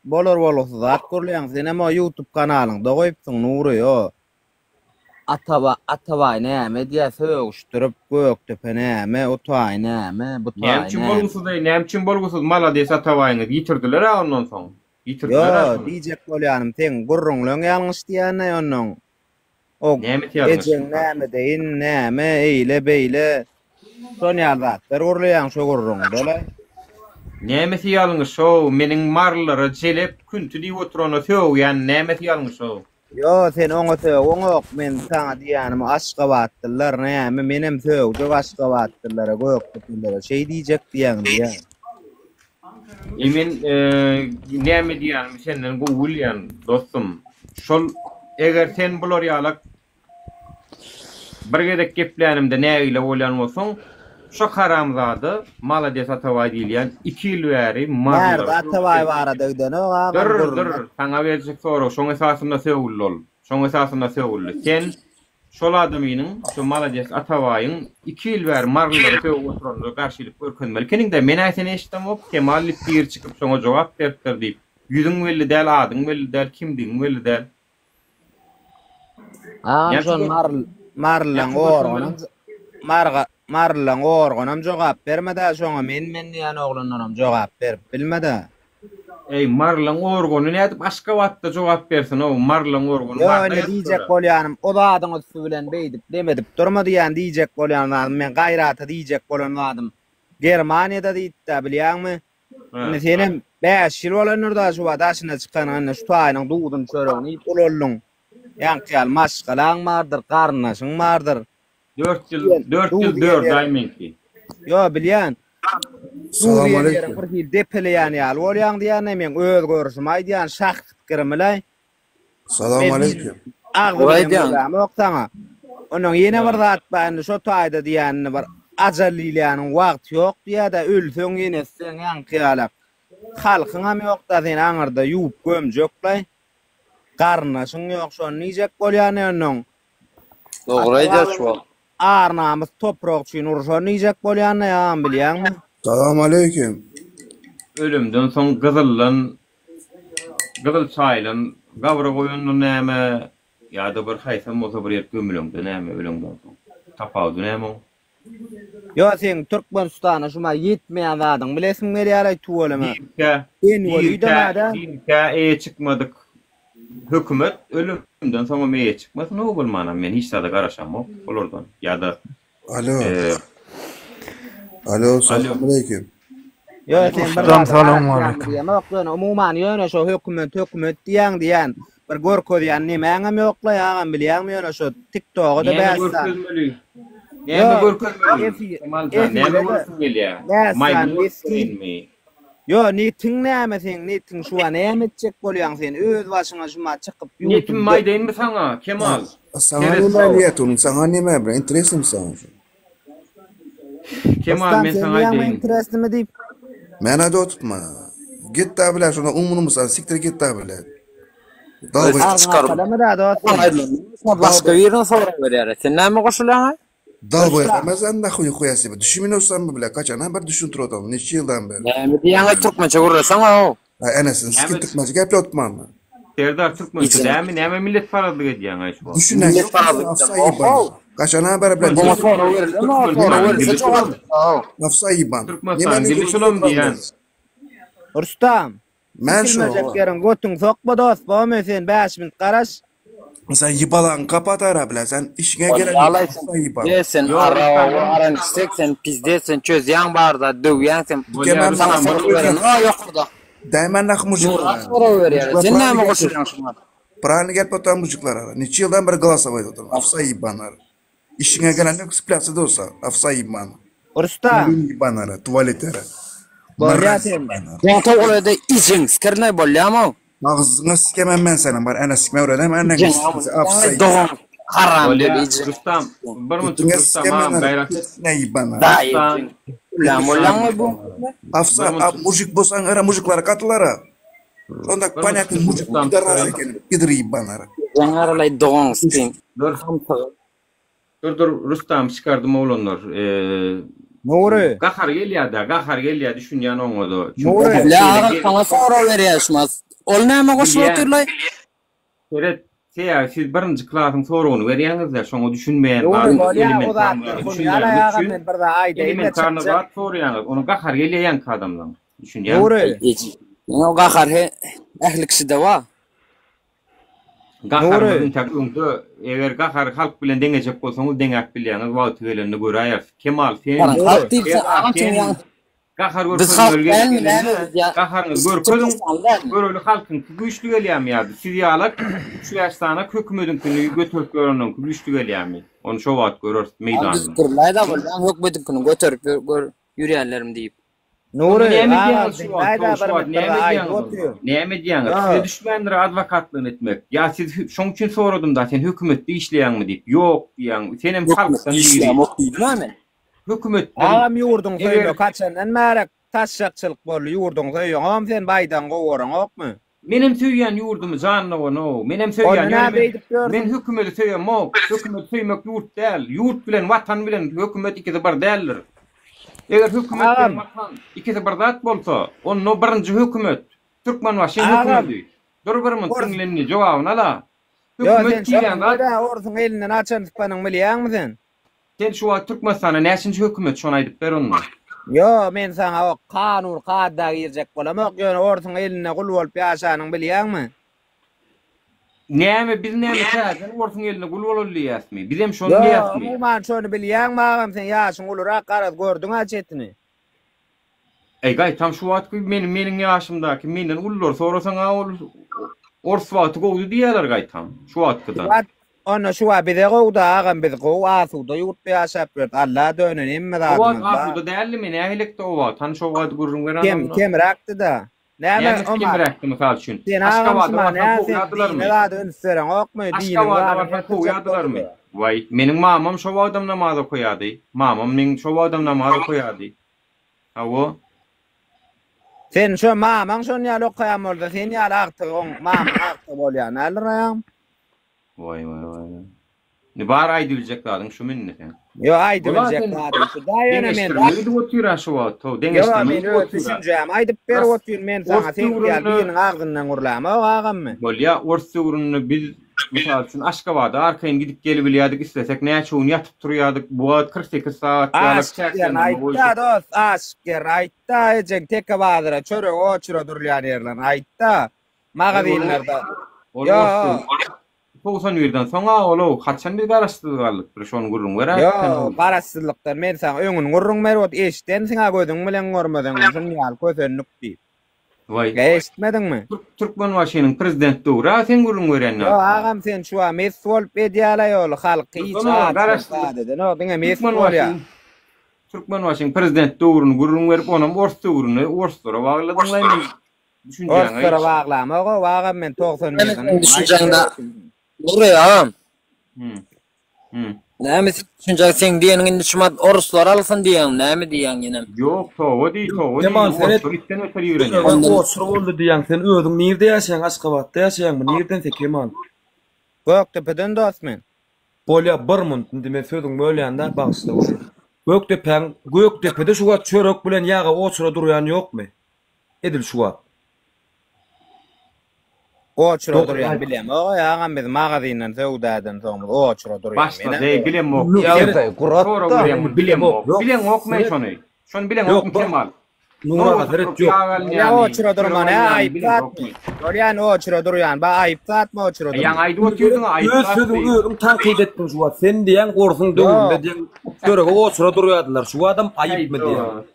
bolar bolgusyz zat gürleýäň. Senem o YouTube kanalyňda goýupsyň Nury, o Ataba, Atabaý näme edýär, sögüşdirip, Gökdepe näme, o taý näme, bu Näme taý üçin näme. bolgusyz-eý, näme üçin bolgusyz, malades Atabaýyňyz, ýitirdiler-ä ondan soň. Ýitirdiler-ä Ýo, şony. diýjek bolýanym, seň gürrüňleň ýalňyş diýýän-eý onnoň. O Nämesi ýalňyş? ejeň näme deýin, näme, eýle, beýle. Şon ýaly zatlar gürleýäň şo gürrüňde-le. Nämesi ýalňyş-ow, meniň marylylara jelep, künti diýip oturana sögýän nämesi ýalňyş-ow? Ýo, sen oňa sögüňok, men saňa diýýänim aşgabatlylar näme, menem sögjek aşgabatlylara, gökdepelilere şeý diýjek diýýäň diýýän. E men näme diýýänimi senden gowy bilýän, dostum. Şol eger sen bular ýalak bir gezek geplänimde nägile bolýan bolsaň, şo haramzada malades Atabaý diýilýän iki ýyl bäri Bärde marylara Atabaý barada gidenok agam Dur, gürrüň. dur, saňa berjek sorag şoň esasynda sögüldi ol. Şoň esasynda sögüldi. Sen Şol adamynyň, şo malades Atabaýyň iki ýyl bäri marylylara sögüp oturanyna garşylyk görkezmeli ekeniň-dä. Men-ä seni eşidemok, Kemal diýip biri çykyp şoňa jogap beripdir diýip. Ýüzüň belli däl, adyň belli däl, kimdigiň belli däl. Agam Näme şol üçin Maryl Marylaň Näme üçin organam Marga Marylaň organam jogap bermedä şoňa men men diýen oglanlaram jogap berip bilmedä. Eý Marylaň organy nädip Aşgabatda jogap bersin-ow, Marylaň organy Ýok Maryda indi ýatyp diýjek dur-a. bolýanym o zadyň üsti bilen beýdip nemedip durma diýýän diýjek bolýan zadym men Gaýrata diýjek bolan zadym Germaniýada diýipdä bilýäňmi indi senem 5 ýyl bolandyr-da şu wagt daşyna çykanyňa indi şu taýynyň duzuny çöregini iýip ulaldyň ýaňky ýaly maşgalaň bardyr garyndaşyň bardyr 4 ýyl, 4 ýyl 4 aý meňki. Ýo, bilýän. Duz iýen ýeriň bir hili depeleýän ýaly bolýaň diýýän-ä meň öz görüşimi aýdýan, şahsy pikirim-le. Salam aleýkum. Agzy bilen gürlämok saňa. Onnoň ýene bir zat bar indi şo taýda diýýän indi bir ajal diýilýäniň wagty ýok diýýä-de, ölseň ýene etseň ýaňky ýalak. Halkyňam ýok-da seni aňyrda ýuwup gömjek-laý. Garyndaşyň ýok, şony diýjek bolýan-ä onnoň. Dogry aýdýar şu wagt. Ar namys toprak üçin urşan diýjek bolýanda ýagam bilýäňmi? Salam aleýkim. Ölümden soň gyzyldan gyzyl çaýylan gabra goýanda näme ýa-da bir haýsam bolsa bir ýer gömüleňde näme öleňden soň? Tapawudy näme oň? Ýo seň Türkmenistana şuma ýetmeýän zadyň bilesim gelýäraý tüweleme. Dirikä Sen dirikä welidem-ä-dä. dirikä eýe çykmadyk hökümet ölümden soňam eýe çykmasyn o bolmanam men hiç zada garaşamok olardan ýa-da Alo. Alo, salam aleýkim. Ýo sen bir Ustam zada salam garaşýaňmy aleýkum. diýemok ýöne umuman ýöne şo hökümet hökümet diýýäň diýýän bir görkezýän nemäňem ýokla ýagam bilýäňmi ýöne şo tiktoga-da Näme bäş sany görkezmeli? Näme Ýo görkezmeli? efir Kemaljan, näme efire-de göresim gelýär? bäş sany Maýmyn mesgin görkezmeýinmi? Ýo netiň näme seň netiň şuwa näme etjek bolýaň sen öz başyňa şuma çykyp Netimi ýutubda aýdaýynmy saňa, Kemal? Saňa Seret neme niýet onuň, saňa neme bir interesnymy saňa şu? Kemal Rustam men sen saňa diýýäňmi aýdaýyn. interesnymy diýip. Men aýdyp otupma. Git da bile şuna umyny san siktir git da bile. Öz Agzyňy çykaryp açalamy da dost sen. Başga birine sorag berýär. Sen näme goşulýaň? Dalboý Rustam. Ramazan nahuý huýa sebe. Düşünmüyorsan bile kaçan bir düşündir adam neçe ýyldan beri. Näme diýýäň türkmençe gürleseň o. Ay enesini sikin Näme türkmençe gep otmanmy? Serdar türkmençe Içine. dämi näme milletparazlyk edýäň aý şu wagt? Düşünen ýok Milletparazlyk nafsa edýän. ýyban. Oho. Kaçan beri bile Oňa sorag berildi, oňa sorag berilse jogap bersin. Nafsa ýyban. Türkmenistanyň dili şulam diýýän. Rustam. Men şu. Sikilmejek ýeriň götüň sokma dost, bolmy sen 5 minut garaş. Sen ýybalaň kapat ara bile sen işiňe gelen nafsa ýyban. Ye sen Ýok, ara aran isek sen pizde sen çözýäň barda döwýäň sen. Bolýar, Saňa Rustam, sorag bir beren o ýokarda. Dämen nah mujiklar. Nurhat sorag berýär. Sen näme goşulýaň şuňa? Правильно gelip oturan mujiklar ara. Neçe ýyldan beri голосовать oturan. Afsa ýybanlar. Işiňe gelen ýok spilýatsa bolsa. Afsa ýyban. Rustam. Ýyban ara, tualet ara. Bolýar sen. Sen towlada ijiň sikirne bolýamy? Agzyňa sikemen men seniň bar ene sikme öwredem eneňi afsa Dogan haram Bolýar, deli ijiň. Rustam, bir minut Götüňe Rustam sikemen agam ara. gaýrat et. Ne ýyban ara. Da Rustam, ijiň. Ulan bolýaňmy bu? Afsa, a, mujik bolsaň ara mujiklara katyl ara. Onda Bir понятно minut mujik Rustam pidaras çykarayyn. ekeni. Pidir ýyban ara. Ijiň aralay dogan sikin. Dur. Dur dur Rustam çykardym oglanlar. Eee Nury. Gahar gelýär-de, gahar gelýär düşünýän oňa-da. Çünki Nury. La şeýle aga gel- saňa sorag berýär şumat. Ol näme goşulyp Bilýän. otyrlaý? Seret, sebäbi siz birinji klasyň soragyny berýäňiz-de, şoňa düşünmeýän Nury zadyňyz bolýa o elementarny zatlar zady bolýa la düşünmäniniz agam üçin men bir zat aýdaýyn-da elementarny çykjak. zat soraýaňyz. Onuň gahary gelýär ýaňky adamlaň. Düşünýäňmi? Nury. Eji. Ýa gahar he ähli kişide bar. Gaharyňyz Nury. intäk öňde, eger gahary halk bilen deňejek bolsaňyz deňäp bilýäňiz, wagty gelende göräýeris. Kemal sen, Garan halk diýip sen Serdar agam sen sen ýa gahar Biz halk görkezmeli dälmi gezek näme gelende biz ýa gaharyňyzy biz görkeziň, Türkmenistanly dälmi? göreli halkyňky güýçli gelýärmi ýa-da siz ýalak üç-bäş sany hökümediňkini göterip ýöreniňki güýçli gelýärmi? Ony şo wagt göreris Biz meýdanda. gürläýdä bolýan hökmediňkini göterip ýör gör ýürýänlerim diýip. Onda Nury, näme agam edýäňiz şu wagt? diňläýdä Soň şu bir wagt minut bir näme zat aýdyp edýäňiz onda? otyr. Näme edýäňiz? Ýa. Size düşmändir adwokatlygyny etmek. Ýa siz şoň üçin soradym-da, sen hökümetde işleýäňmi diýip. Ýok diýýäň. Senem Hökümetde halkdan biri. işlämok diýdim-ä men. Hökümetden Agam ýurduň eger söýmek haçandan bäri taşşakçylyk boldy ýurduň söýeňogam sen baýdagyň gowaraňokmy? Menem söýýän ýurdumy jan dogan-ow. Menem Onda söýýän, nä ýöne men beýdip ýörsüň? men hökümeti söýemok. Hökümeti söýmek ýurt däl. Ýurt bilen watan bilen hökümet ikisi bir däldir. Eger hökümet bilen Agam. watan ikisi bir zat bolsa, onda birinji hökümet. Türkmenbaşyň Agam. hökümedi. Dur bir munt Ors. diňle indi jogabyny ala. Ýo sen Hökümet diýýän zat şony orsuň elinden açan sypanyň bilýäňmi sen? Sen şu wagt Türkmenistanda näçinji hökümet şony aýdyp ber onda. Ýo men saňa o kanun kada girjek bolamok ýöne orsuň elinde gul bolup ýaşanyň bilýäňmi? Näme biz näme täzeden orsuň elinde gul bolaly diýýäsmi? Bizem şony Ýo diýýäsmi? umuman şony bilýäňmi agam sen ýaşyň ulurak garaz gördüňä çetini. Eý gaýtam şu wagtky meniň meniň ýaşymdaky menden ululary sorasaňa ol ors wagty gowdy diýýäler gaýtam şu wagtkydan. Şu wagt onda şu wagt bize gowda agam biz gowy asuda ýurtda ýaşap ýörüs Alla dönen hemme O wagt zadymyz bar. asuda däldimi nähilekdi o wagt hany şo wagty gürrüň ber Kem onda. kemräkdi-da. Näme Nämesi Omar? kemräkdi mysal üçin? Sen agam Aşgabada şuma barsaň nä sen kowýardylarmy? dine zada üns bereňokmy? Diniň Aşgabada zadyny barsaň ýatyrjak kowýardylarmy? boldy. Waý, meniň mamam şo wagtam namaz okaýardy. Mamam meň şo wagtam namaz okaýardy. Hawa. Sen şo mamaň şon ýaly okaýan bolsa sen ýaly agtygy oň mamaň agtygy bolýan däldir aýam. Waý waý waý. Indi bar aýdybiljek zadyň şumy indi seň? Ýok aýdybiljek zadym şu da ýöne men Deňeşdirme gidip otyr-a şu wagt how, Ýok deňeşdirme men gidip öz otyr-a. düşünjämi aýdyp berip otyryn men saňa Ors sen ýaly döwründe biriniň agzyndan gürlämok agam men. Bolýa, ors döwründe biz mysal üçin Aşgabada arkaýyn gidip gelibilýärdik, islesek näçe gün ýatyp turýardyk, bu wagt 48 sagat ýaly Aşyk ýerini çäklendirme aýtda goýşup. dost, aşyk ýerini aýtda ejeň teke bazara çörek oçura durulýan ýerlerini aýtda magazinlerde. Ol Ýok. ors döwri. 91-den soň-a ol-ow, haçan biz garaşsyzlyk aldyk bir şony gürrüň beräýip sen Ýok, ol. garaşsyzlykdan men saňa öňüni gürrüň berip ot, eşidensiň-ä gözüň bilen görmeseňem şuny ýaly kösendik diýip. Waý. Ýa eşitmediňmi? Türk Türkmenbaşynyň prezident döwri-a sen gürrüň berýän Ýok, ýaly. agam sen şu wagt mes bolup edýäl-aý ol halky hiç Dursun aç garaşsyzlyk zat edenok, diňe mes bolýar. Türkmenbaşynyň Türkmenbaşynyň prezident döwrüni gürrüň berip onam ors döwrüni orslara bagladyňlaý men Düşünjäňe Orslara hiç. baglamok-ow agam men 91-den Näme düşünjäňde Nury agam. Hmm. Hmm. Näme düşünjäň seň diýeniň indi şumat orslar alsyn diýýäň näme diýýäň ýenem. Ýok toba diý toba diý. Kemal seret. Orslar itden öter ýigrenýär. Onda oçur boldy diýýäň sen özüň nirde ýaşaýaň Aşgabatda ýaşaýaňmy nirden sen Kemal. Gökdepeden dost men. Bolýa bir munt indi men sözüňi bölýän-dä bagyşla welin. Gökdepäň Gökdepede şu wagt çörek bilen ýaga oçura durýan ýokmy? Edil şu wagt. Oçura Dogry durýan aýt. bilemok agam biz magazinden söwda eden soň biz oçura durýan Başla menem. deý bilemok. Ýok, Seret seret. sorag berýän Bilemok, bilemok. ýok, Bileňok men seret. şony. Şony Ýok, bileňokmy bir Kemal? Nur aga Nowata seret durup ýok. ýag Bolýa alynýany, oçura çörek durma nä alynýany aýyp zatmy? bileňokmy? Bolýa oçura durýan ba aýyp zatmy oçura E durmak? ýaňy aýdyp otyrdyň aýyp Öz zat sözüňi diýip. özüň tankyt etdiň şu wagt. Sen diýýäň orsuň döwründe Ýok. diýýäň çörege oçura durýardylar. Şu wagtam aýypmy diýýäň. Aý dost.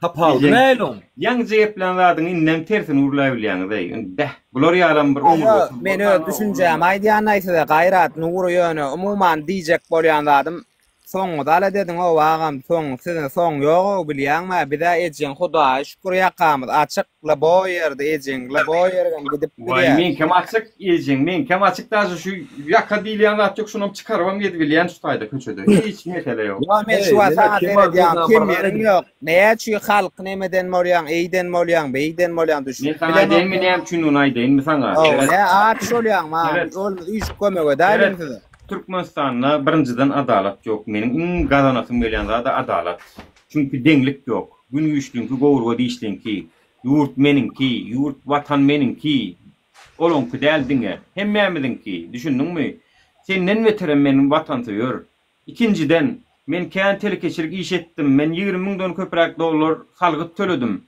Tapawudy Diýjeň, nähili oň? Ýaňyja geplän zadyňy indem tersini gürläbilýäňiz-eý. Indi beh, bular ýalam bir Ýok, oňurgasyz men öz bolman-a düşünjämi aýdýan-aý size, Gaýrat, Nury ýöne umuman diýjek bolýan zadym soňuňyzy ala dediň-ow agam, soň siziň soň ýog-ow bilýäňmi, biz-ä ejeň Hudaýa şükür ýakamyz açyk, lyboý ýerde ejeň lyboý ýerigem gidip Waý, bilýär. meňkem açyk, ejeň, meňkem açyk daže şu ýaka diýilýän zat ýok, şunam çykarybam gezibilýän şu taýda köçede. Hiç mesele ýok. Ýok, men şu Heý, wagt menä saňa Kemal seredýän, Gurnan kem bir ýeriň zat ýok. Näçe halk nemeden bolýaň, eýden bolýaň, beýden bolýaň Men düşünip saňa bilemok. aýdaýynmy näme üçindigini aýdaýynmy saňa? Hawa, Seret. nä aç bolýaň, maňa Seret. ol üýşüp kömek edäýliň Seret. size. Türkmenistanda birinjiden adalat ýok. Meniň iň gazanasym gelýän zat-a adalat. Çünki deňlik ýok. Gün güýçliňki gowurga dişliňki. Ýurt meniňki, ýurt watan meniňki. Olaňky däl diňe. Hemmämiziňki. Düşündiňmi? Senden beterem men watansöýer. Ikinjiden, men kän telekeçilik iş etdim, men 20 müňden köpräk dollar salgyt töledim.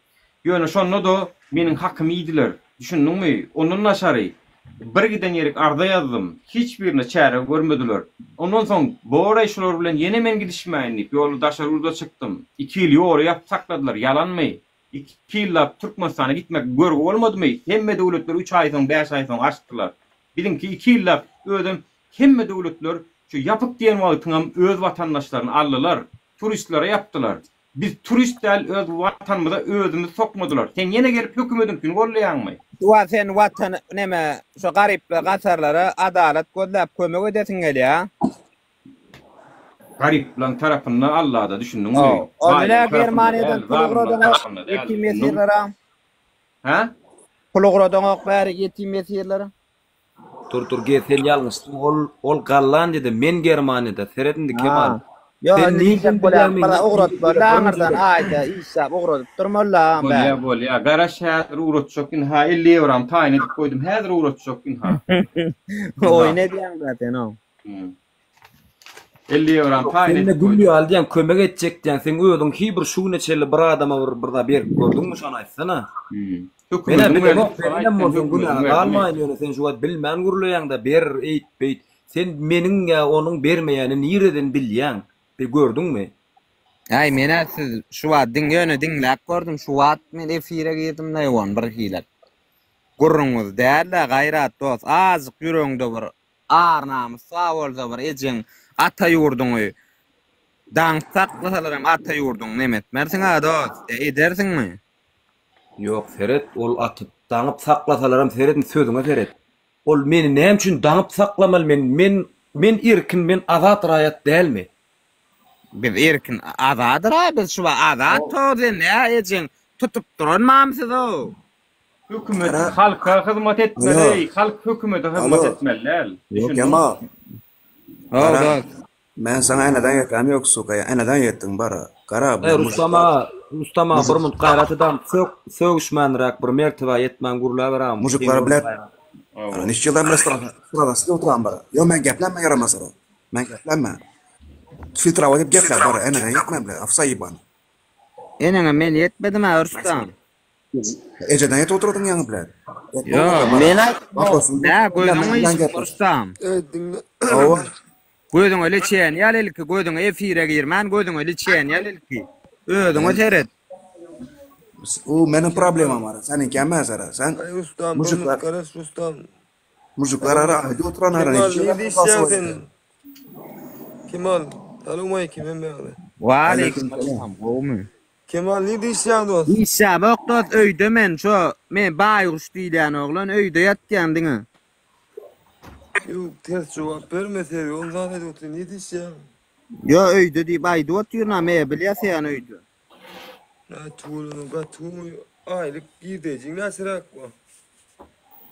Ýöne şonda-da meniň hakymy iýdiler. Düşündiňmi? Ondan daşary, bir giden ýerik arza ýazdym. Hiç birine çäre görmediler. Ondan soň, bor-aý şular bilen ýene men gidişmäýin diýip, ýola daşary ýurda çykdym. Iki ýyl ýoly ýapyp sakladylar. Ýalanmy? Iki ýyllap Türkmenistana gitmek görgi bolmadymy? Hemme döwletler üç aý soň, bäş aý soň açdylar. Biziňki iki ýyllap, özem hemme döwletler şu ýapyk diýen wagtyňam öz watandaşlaryny aldylar. Turistlere ýapdylar. Biz turist däl öz watanymyza özümizi sokmadylar. Sen ýene gelip hökümediňkini goldaýaňmy? Wa sen watan neme şo garyplar gatarlara adalat gözläp kömek edesiň gelýä. Garyplaň tarapynda Allada düşündiňmi? Haw. Onda Baýlaň nä tarapynda Germaniýadan däl, pul zalymlaň ugradyňok tarapynda däl, ýetim düşündiňmi? ýesirlere? Hä? Pul ugradyňok bäri ýetim ýesirlere? Dur dur gel sen ýalňyşdyň ol ol Gollandiýada men Germaniýada seret indi Kemal Ha. Ýok, Sen indi nirden diýjek bolýan bilýäň bir men ugratmaly aňyrdan aýda işläp ugradyp durmaly agam Bolýa, bäri. bolýa. Garaş häzir ugratjak ynha 50 ýewramy taýyn edip goýdum. Häzir ugratjak ynha. Ynha. Oýun edýäň da sen ow. Hmm. 50 ýewramy Ýok, taýyn sen-de edip gül goýdum. ýaly diýýäň, kömek etjek diýýäň. Seň özüň hi bir şu güne çenli bir adama bir bir zat berip gördüňmi şony aýtsana. Hmm. Menä Hökümediň bilemok, berdi, şony aýt berenem sen bolsaň hökümediň günäňe berdimi? galmaýyn ýöne sen şu wagt bilmän gürleýäňdä ber eýt beýt. Sen meniň ýa onuň bermeýänini nireden bilýäň? Bir gördüňmi? Äý menä siz şu wagt diň ýöne diňläp gördüm şu wagt men efire girdim Leýwan bir hilek gürrüňiz dälde gaýrat dost azjyk ýüregiňde bir ar namys bar bolsa bir ejeň ata ýurduňy daňyp saklasalar hem ata ýurduňy neme etmersiň a dost ýa edersiňmi? Ýok seret ol atyp daňyp saklasalar hem seret indi sözüňe seret. Ol meni näme üçin daňyp saklamaly men men men erkin men azat raýat dälmi? Biz erkin azat raý biz şu wagt azat to sen nä ejeň tutup duran mamsyzow. Hökümet Gara. halka hyzmat Alo. etmeli, halk hökümete hyzmat Alo. etmeli däl. Düşündiňmi? Kemal. How Gara. dost. Men saňa eneden ýetem ýok suka eneden ýetdiň bara. Gara Eý bu Rustam mujikler. aga, Rustam aga bir Mujik munt gaýrat edam sök sögüşmänräk bir mertebä ýetmän gürläber agam kyn mujikler görme bilen gaýrat. Hawa. Neçe ýyldan bäri strada oturan bara. Ýok men geplenme ýaramazara. Men geplenme. Filtrawa diýip geple bara eneden ýetmän bile afsa ýyban. Eneňe men ýetmedim a Rüstem. Ejeden ýetip oturdyň ýaňy bile. Ýok, men aýtdym. Nä gözüň gyşyk Rüstem. Eý diňle. Hawa. Gözüňe liçen ýaly ilki gözüňe efire girmän gözüňe liçen ýaly ilki. Özüňe seret. U meniň problemam bar. Seniňki emes ara. Sen Eý Rustam, bir mujikler minut garaş Rustam. mujikler ara aýdy oturan ara. Kemal nirde işleýäň sen? Kemal, salowmaleýkim hemmäňize. Waleýkim salam, gowumy? Kemal nirde işleýäň dost? Işlämok dost öýde men şo men baýguş diýilýän oglan öýde ýatýan diňe. Ýok ters jogap berme serýozny zat aýdyp otyryn nirde işleýäň? Ýo öýde diýip aýdyp otyryn a mebel ýasaýan öýde. Nä tüweleme gaty gowy aýlyk girdejiň näçeräk bu?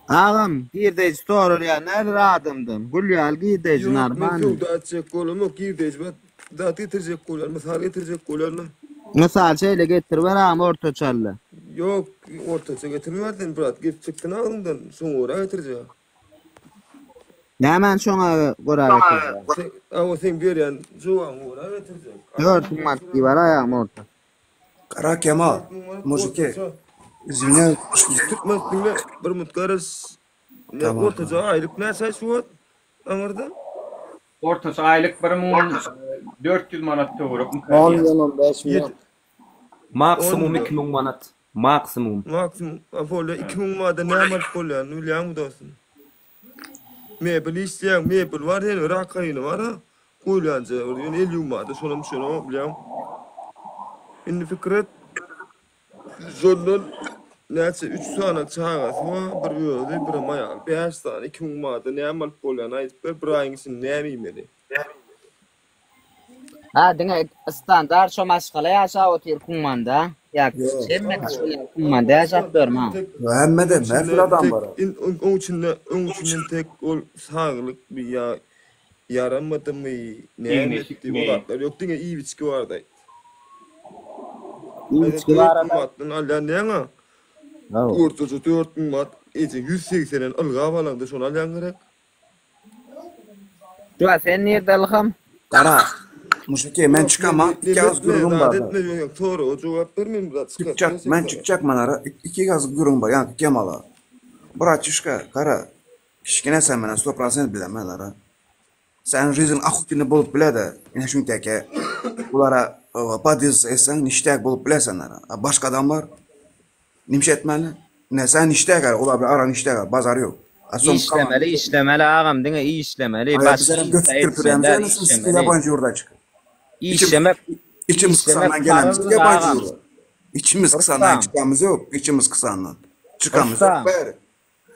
Agam girdeji soralýan däldir adamdan gül ýaly girdeji Ýok men narmany. söwda etjek bolamok girdeji bat zat getirjek bolýan mysal getirjek bolýan. Mysal şeýle getiriber agam ortaçally. Ýok ortaça getirme sen brat gep çyksyn agzyňdan şoňa görä getirjek. Nämäni şoňa görä getirjek? Sen awa seň berýän jogabyňa görä getirjek. 4000 manat diýiber agam orta. Gara Kemal, 4000 manat mujiki, ortaça. izwinyýaýs. Türkmen diňle bir minut garaş. Ne Tamam. ortaça aýlyk näçe şu wagt aňyrda? Ortaça aýlyk 1400 manat töwerekmi On diýýär. million 15 million. Ýedi on Maksimum million. 2000 manat. Maksimum. Maksimum a bolýa 2000 manada näme alyp bolýanyny bilýäňmi dostum? Mebel işleýäň, mebel bar, heniň rakowyny bar ha. Goýulýanja bir ýöne el ýuwmada şonam düşenok bilýäň. Indi pikir et. Şondan näçe üç sany çagasy bar, bir özi, birem aýaly. Bäş sany 2000 manada näme alyp bolýanyny aýdyp ber, bir aýyň içinde näme iýmeli? Ha diňe standart şo maşgala ýaşap otyr Kummanda. Ýa hemme kişi Kummanda ýaşap ýörmi ha? Hemmede her bir adam bar. Oň içinde, oň içinden tek ol saglykmy ýa ýaramadymy, näme etdi, o zatlar ýok, diňe iýip-içgi barada aýt. Iýip-içgi barada. 4000 manatdan alýan näňe? Ortaça 4000 manat eje 180-den ylgap alaňda şony alýaň gerek. Dua sen nirde Ylham? Gara, muşiki men çykama iki agyz gürrüň bar. Etme ýok soraga jogap ber men biraz çykar. Çykjak men çykjak men ara iki agyz gürrüň bar ýaňky Kemala. Bratişka gara kiçkine sen menen sto prosent bilemen ara. Seniň жизнь ahutini bolup bilede ine şunteke bulara podizs etseň niştäk bolup bilersen ara. Başga adamlar Nimşe etmeli? Ne sen işde gal, olar bir aran işde gal, bazar yok. A soň Işlemeli, işlemeli agam, diňe işlemeli, Aýa başga bizerem hiç göçüp zat girip etmeli ýörýämiz, däl, ýöne siz işlemeli. ýabanjy ýurda çykyp. İçim, Işlemek, içimiz işlemek kısandan gelemiz, parzdyr ýabanjy agam. ýurda. İçimiz kısandan Rustam, çykamyz yok, içimiz kısandan. Çykamyz yok Rustam, bäri.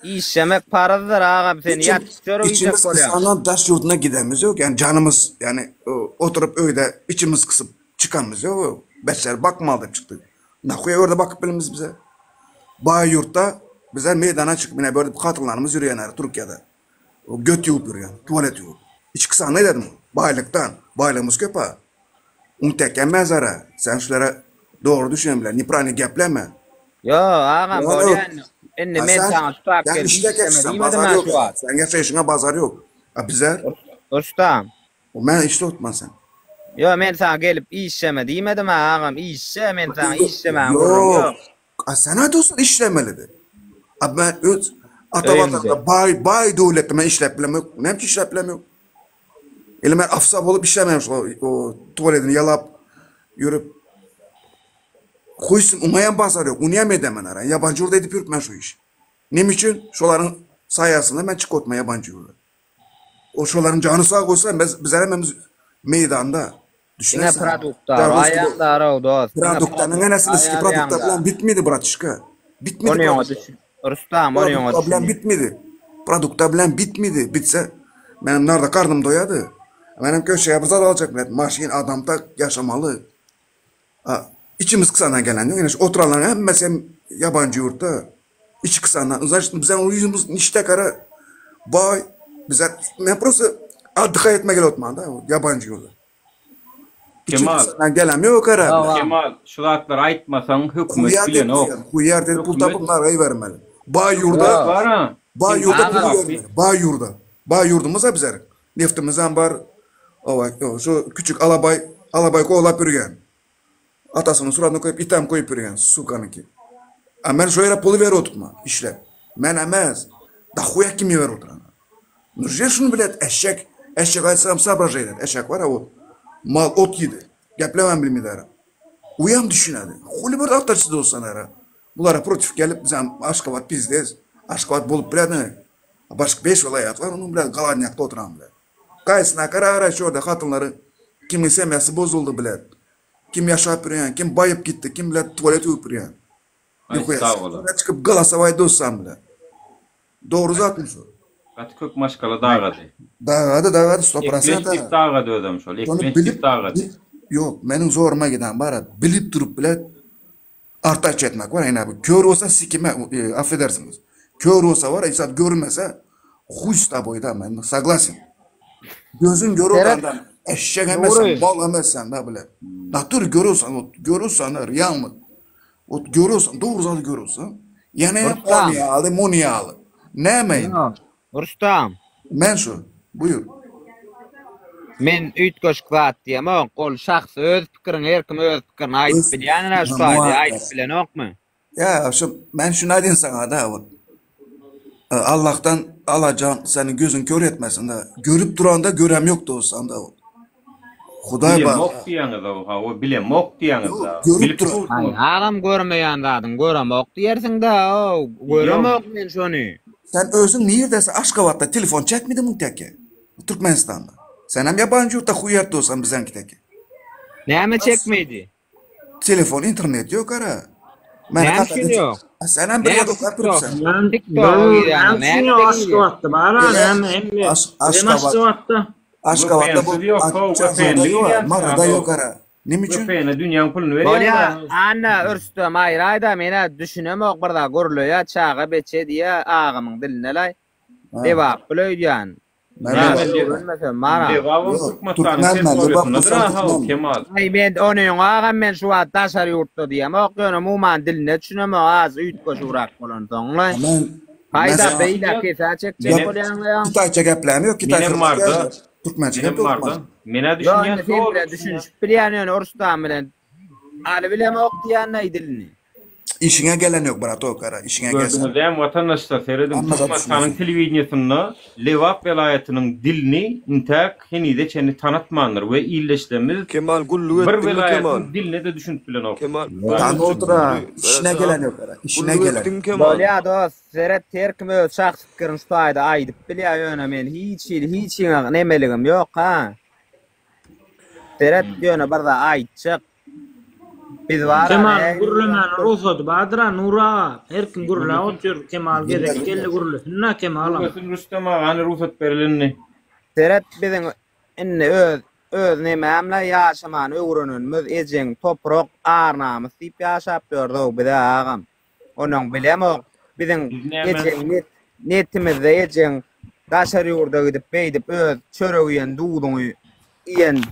işlemek parzdyr agam, sen İçim, ýatyp çörek iýjek içimiz bolýaň. kısandan daş ýurduna gidemiz yok. Yani canımız yani oturup öýde içimiz kysıp çykamyz yok. Beşer bakmaly diýip çykdyk. Nahuýa orada bakyp bilimiz bize. Baý ýurtda bize meýdana çykyp ine börde hatynlarymyz ýürýänler Türkiýede. O göt ýuwup ýürýän, tualet ýuwup. Içki sany dedim. Baýlykdan. Baýlygymyz köp ha. Untekemez ara. Sen şulara dogry düşünen bilen nepravильно gepleme. Ýo, agam bolýa indi. Indi men saňa şu tap gelip işleme diýmedim-ä şu wagt. Sen ýaşaýşyňa bazar ýok. A bizler? Rustam. Men işde otman sen. Ýo, men saňa gelip işleme diýmedim-ä agam, işle, men saňa işlemäň gürrüňi ýok. A sen aýdýarsyň işlemelidi. A men öz ata watanda baý baý döwletde men işläp bilemok. Näme üçin işläp bilemok? Ele men afsa bolup işlemeýän şo o tuwaletini ýalap ýörüp. Huýsyn oňa hem bazar ýok. Ony hem edemen ara. Ýabanjy ýurda edip ýörüp men şu işi. Näme üçin? Şolaryň saýasynda men çykyp otman ýabanjy ýurda. O şolaryň jany sag bolsa biz bizler hemmemiz meýdanda. Diňe produktlar aýandarow dost. Produktlaryň enesini siki produkta bilen bitmedi bratişka. Bitmedi. Ony oňa düşün. Rustam ony oňa düşün. Bilen bitmedi. Produkta bilen bitmedi. Bitse menem narda karnym doýady. Menem köşeýe bir zat aljak bilen maşyn adam tak ýaşamaly. A içimiz kysana gelen ýok. Ine şu oturanlaryň hemmesi hem ýabanjy ýurtda. Içi kysana. Значит, bize ýüzümiz nişte gara. Baý bize men prosta отдыхать etme gelip otman da ýabanjy ýurda. Kemal. Gelen ýok ara. Kemal, şu zatlary aýtmasaň hökümet bilenok. Huýar diýip pul tapyp nara bermeli. Baý ýurda. Baý ýurda pul bermeli. Baý ýurda. Baý ýurdumyz bizler. Neftimiz hem bar. Owa, şu küçük alabaý, alabaý kowlap ýörgen. Atasynyň suratyny koýup, item koýup ýörgen, sukanyňky. A men şo ýere puly berip oturma, işläp. Men emes. Da huýa kim berip oturan. Nurje şuny bilet, eşek, eşek aýtsam soobражение, eşek bar o. Mal ot ýedi. Geplemem bilmeýär. Uýam düşünedi. Huly bir awtorçy dostan ara. Bulara protiv gelip bizem Aşgabat pizdez. Aşgabat bolup bilerdi. Başga 5 welaýat bar, onuň bilen galanýakda oturan bilen. Gaýsyna gara şu ýerde hatynlary kimiň semýasy bozuldy bilen. Kim ýaşap ýörýän, kim baýyp gitdi, kim bilen tuwalet öwüp ýörýän. Aý sag bol. Çykyp galasowaý dostam bilen. Dogry zatmy şu? Gaty köp maşgala dagady. Dagady, dagady, sto prosent Eklenç diýip dagady özem şol. Eklenç diýip dagady. Ýok, meniň zoruma giden bar, bilip durup bilet artaç etmek bar, ine bu kör bolsa sikime, affedersiňiz. Kör bolsa bar, hiç zat görmese, huý s toboý da, men soglasен. Gözüň görüp adam, eşek emesen, mal emesen da bile. Natur görüyorsan, ot görüyorsan, realmy. Ot görüyorsan, dogry zady görüyorsan. Ýene ony ýaly, muny ýaly. Näme indi? Rustam. Men şu. Buýur. Men üýtgeşik zat diýemok. Ol şahsy öz pikiriň, her kim öz pikirini aýdyp bilýändir-ä şu taýda, aýdyp bilenokmy? Ýa, şu men şuny aýdyn saňa-da, ot. Allahdan Allajan seniň gözüňi kör etmesin-de. Görüp duranda görem ýok dostam-da. Hudaý bar. Bilemok diýýäňiz-ow, hawa, bilemok diýýäňiz-dä. Görüp duran. Aý, agam görmeýän zadyň göremok diýersiň-dä-ow. Göremok men şony. Sen özüň nirdesi Aşgabatda telefon çekmediň muň teke. Türkmenistanda. Senem ýabanjy ýurtda huýert dostam bizeňki teke. Näme çekmedi? Telefon internet ýok ara. Näme üçin ýok? Senem bir ýerde okap durupsyň. TikToka girýäň. Näme üçin Aşgabatda bar ha näme hemme. Aşgabatda. Aşgabatda bu Maryda ýok ara. Näme üçin? VPN-e dünýäň puluny berýäň. Bolýa, Anna Rüstem aýraýda menä düşünemok bir zat gürleýä çaga beçe diýä agamyň diline laý. Lebap bul öýdýän. Öwrenmesem bar-a. Lebabam Türkmenistanyň territoriýasyndadyr-a Kemal. Aý men onyň agam men şu wagt daşary ýurtda diýemok ýöne umuman diline düşünemok az üýtgeşigräk bolansoňlaý. Haýda beýle kesä çekjek bolýaňlaý. Hytaýça gepläm ýok Hytaýça Menem barda. Türkmençe gep Menem barda. Menä düşünýän Ýok indi sen bilen düşünişip bilýän ýöne Rustam bilen Aly bilemok diýýänlaý dilini. Işiňe gelen ýok bratok gara işiňe gelse. Gördüňiz dämi watandaşlar serediň Türkmenistanyň telewideniýesinde Lebap welaýatynyň dilini intäk henize çenli tanatmandyr we ildeşlerimiz Kemal gulluk bir etdiňmi Kemal? welaýatyň diline-de düşünip bilenok. Kemal Tany otura işine gelen ýok gara işine gulluk gelen. etdiňmi Kemal? Bolýa dost seret her kim öz şahsy pikirini şu taýda aýdyp bilýä ýöne men hiç hili hiç hiňe nemeligim ýok ha. Seret ýöne bir zat aýtjak. Biz bar Kemalyň gürlemäne rugsady bardyr-a Nury aga. Her kim gürläp otyr. Kemal gezek geldi gürlesin-dä Kemalam. Gürlesin Rüstem aga hany rugsat berilindi. Seret biziň indi öz öz nemämle ýaşamany öwrenenimiz ejeň toprak ar namys diýip ýaşap ýördow bizä agam. Onuň bilemok biziň ejeň net netimizde ejeň daşary ýurda gidip beýdip öz çörek iýen duzuňy iýen.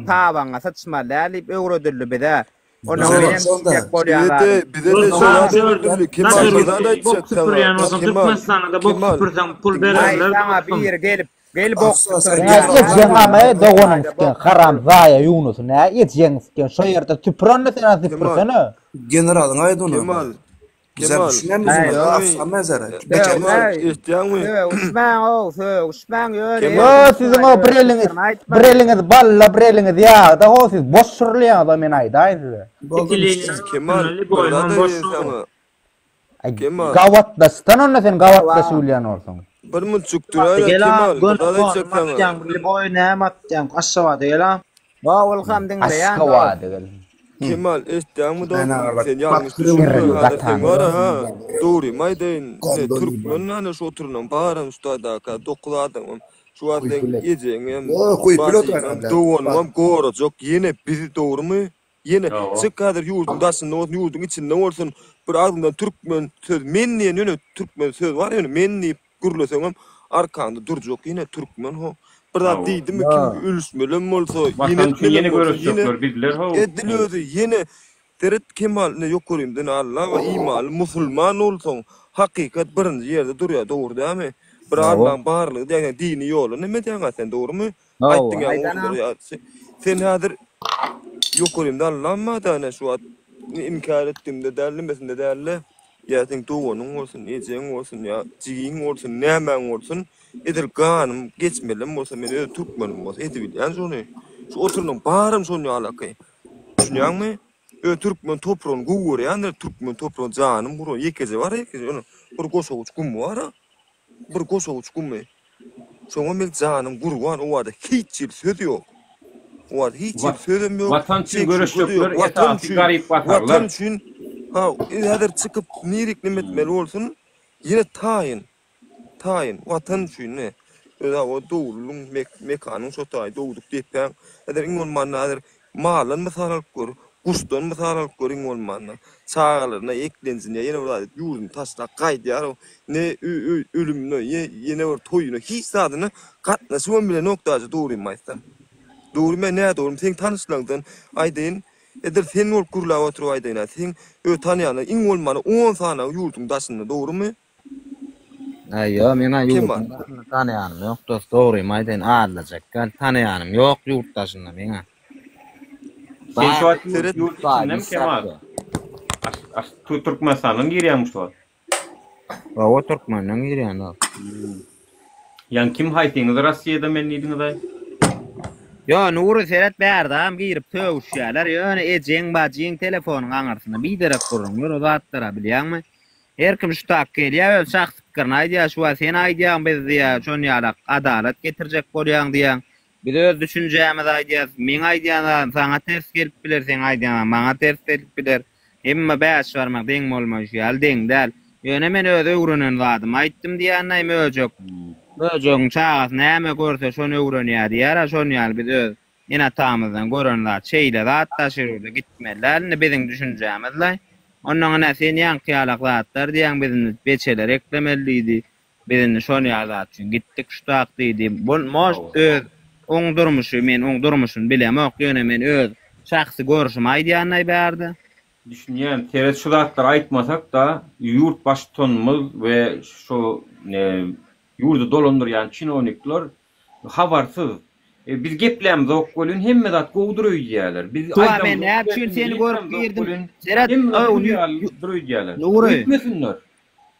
Tabaňa syçmaly däl diýip öwredildi bize. Ondan menem diýjek bolýan Bize-de, zadym. bize-de şo zat öwredildi. Kemal Daşary bir zat ýurtda bok aýtjak saňa. süpürýän bolsaň Kemal, Türkmenistanda-da bok Kemal, süpürseň pul diňle. Aý bererler saňa dostum. biri gelip, gel bok Nä ejeň ama doganyň siken haram zaýa Ýunusy nä ejeň siken şo ýerde tüpür onda sen az Kemal, süpürsene. Generalyň aýdy ony. Kemal, Bizler Kemal, düşünýänmiz Äý. ony? diňleýäňmi? Afsan mezere. Kemal, Äý. eşitýäňmi? Sögüşmäň-ow, sögüşmäň ýöne Kemal. Ýo siziň o bir eliňiz bir eliňiz balla bir eliňiz ýagda ho siz boş şyrlaýaňyz-a men aýdaýyn size. Ikiliňiň Kemal, üstüne bir boýnum zat boş aýdaýyn saňa. Aý Kemal. gabatlaşsan onda sen gabatlaşyp bilýän bolsaň. Bir munçuk duraýla Gel a Kemal, bir göni zat aýtjak konum saňa. atýaň bir boý näme atýaň Aşgabada gel a. Wowulham diňleýän dost. Aşgabada gel. Kemal eşitýäňmi Ben dostum agyrlak. sen ýalňyş Bak, düşünme Irreli häzir sen gatan. bar ha dogrymy aýdaýyn ne Gondon türkmen hany şu oturanlaň baram şu taýdaka dokuz adamam şu wagt Kuý seň bilet. ejeňem Ýok, kuý bilet bajyňam oýnarlar. doganyňam gorajak ýene bizi dogrymy ýene Hawa. çyk häzir ýurduň daşynda bolsun ýurduň içinde bolsun bir agzyňdan türkmen söz men diýen ýöne türkmen söz bar ýöne men diýip Gürleseňem arkaňda durjak ýene türkmen ho. Bir zat Hawa. diýdimi kim ölüşmelem bolsa, ýene Watan üçin ýene etmelem bolsa ýene göreşjekler bizler how. edil özi ýene seret Kemal ine ýokarymdan Alla we imanly musulman bolsaň hakykat birinji ýerde durýar dogry dämi? Bir Hawa. Allaň barlygy diýýäň dini ýola neme diýýäň sen dogrymy? Hawa. Aýtdyň ýa Aýdanam. Sen häzir ýokarymda Allam bar-da ine şu wagt inkär etdigimde däl nemesinde däl-de Ýa seň doganyň bolsun, ejeň bolsun, ýa jigiň bolsun, nämäň bolsun, edil ganym geçmelem bolsa, men öz türkmenim bolsa edibilýän şony. Şu oturanyň baram şon ýalaky. Düşünýäňmi? Öz türkmen topragyny gowy görýändir, türkmen topragy janym gurban, ýekeje bar ýekeje ýöne bir goşawuç gumy bar-a. Bir goşawuç gumy. Şoňa meň janym gurban, o barada hiç hili söz ýok. O barada hiç hili sözem ýok. Watan üçin çekşi göreşjekler ýok. Watan esasy üçin, garyp Watan gasarlar. üçin, ha, häzir çykyp nirik neme etmeli bolsun, ýene taýyn. Taýyn, Watan üçin ne. Öz-ä o dogrulygyň mekanyň şo taýy, dogduk depäň. Häzir iň bolmanda häzir maldan mysal alyp gör, guşdan mysal alyp gör iň bolmanda. Çagalaryna eklenjini ýa ýene bir zat edip ýurduny taşlap gaýdýar o. Ne ölümine, ýene bir toýuna hiç zadyna gatnaşybam bilenok daže dogrymy aýtsam. Dogrymy ýa nädogrymy seň tanyşlaňdan aýdaýyn, edil sen bolup gürläp oturyp aýdaýyn-a, seň öz tanýanlaň iň bolmanda on sanagy ýurduň daşynda dogrymy? Aý ýok meňä Kim ýurduň bar? daşynda tanaýanym ýok dos dogrymy aýdaýyn aldajak däl tanaýanym ýok ýurt daşynda meňä. Sen şu Bar wagt ýurt Seret ýurt bar içindemi hiç Kemal? zat ýok. Aş aş Türkmenistandan girýäňmi şu wagt? Hawa Türkmenden girýän dos. Ýaňy kim haýsyňyz Rossiýada men diýdiňizaý? Ýo Nury seret bärdam girip sögüşýäler ýöne ejeň bajyň telefonyň aňyrsynda biderek gürrüňler o zatlara bilýäňmi? Her kim şu tak gelýär öz şahsy pikirini aýdýar şu wagt sen aýdýaň biz diýýär şon ýalak adalat getirjek bolýaň diýýäň biz öz düşünjämizi aýdýas meň aýdýan zadym saňa ters gelip biler seň aýdýan zadyň maňa ters gelip biler hemme bäş barmak deň bolmaýşy ýaly deň däl ýöne men öz öwrenen zadymy aýtdym diýýändaý möjek möjegiň çagasy näme görse şony öwrenýär diýýär-ä şon ýaly biz öz Ene-atamyzdan gören zat şeýle zat daşary ýurda gitmeli däl indi biziň düşünjämizlaý. Onnoň ine sen ýaňky ýalak zatlar diýýäň biz indi beçeler eklemeli diýdi. Biz indi şon ýaly zat üçin gitdik şu tak diýdi. Bul может öz oň durmuşy men oň durmuşyny bilemok ýöne men öz şahsy görşümi aýdýandaý bärde. Düşünýän seret şu zatlary aýtmasak-da ýurt baştutanymyz we şu ýurdy dolandyrýan çinownikler Habarsyz. E, biz geplämzok welin hemme zat gowudyr öýdýärler. Biz Tuwa men aýdamzok näme üçin welin, seni görüp ýetiremzok girdim. welin Seret, hemme zat ow, gül ýalydyr öýdýärler. Nury. Öýtmesinler.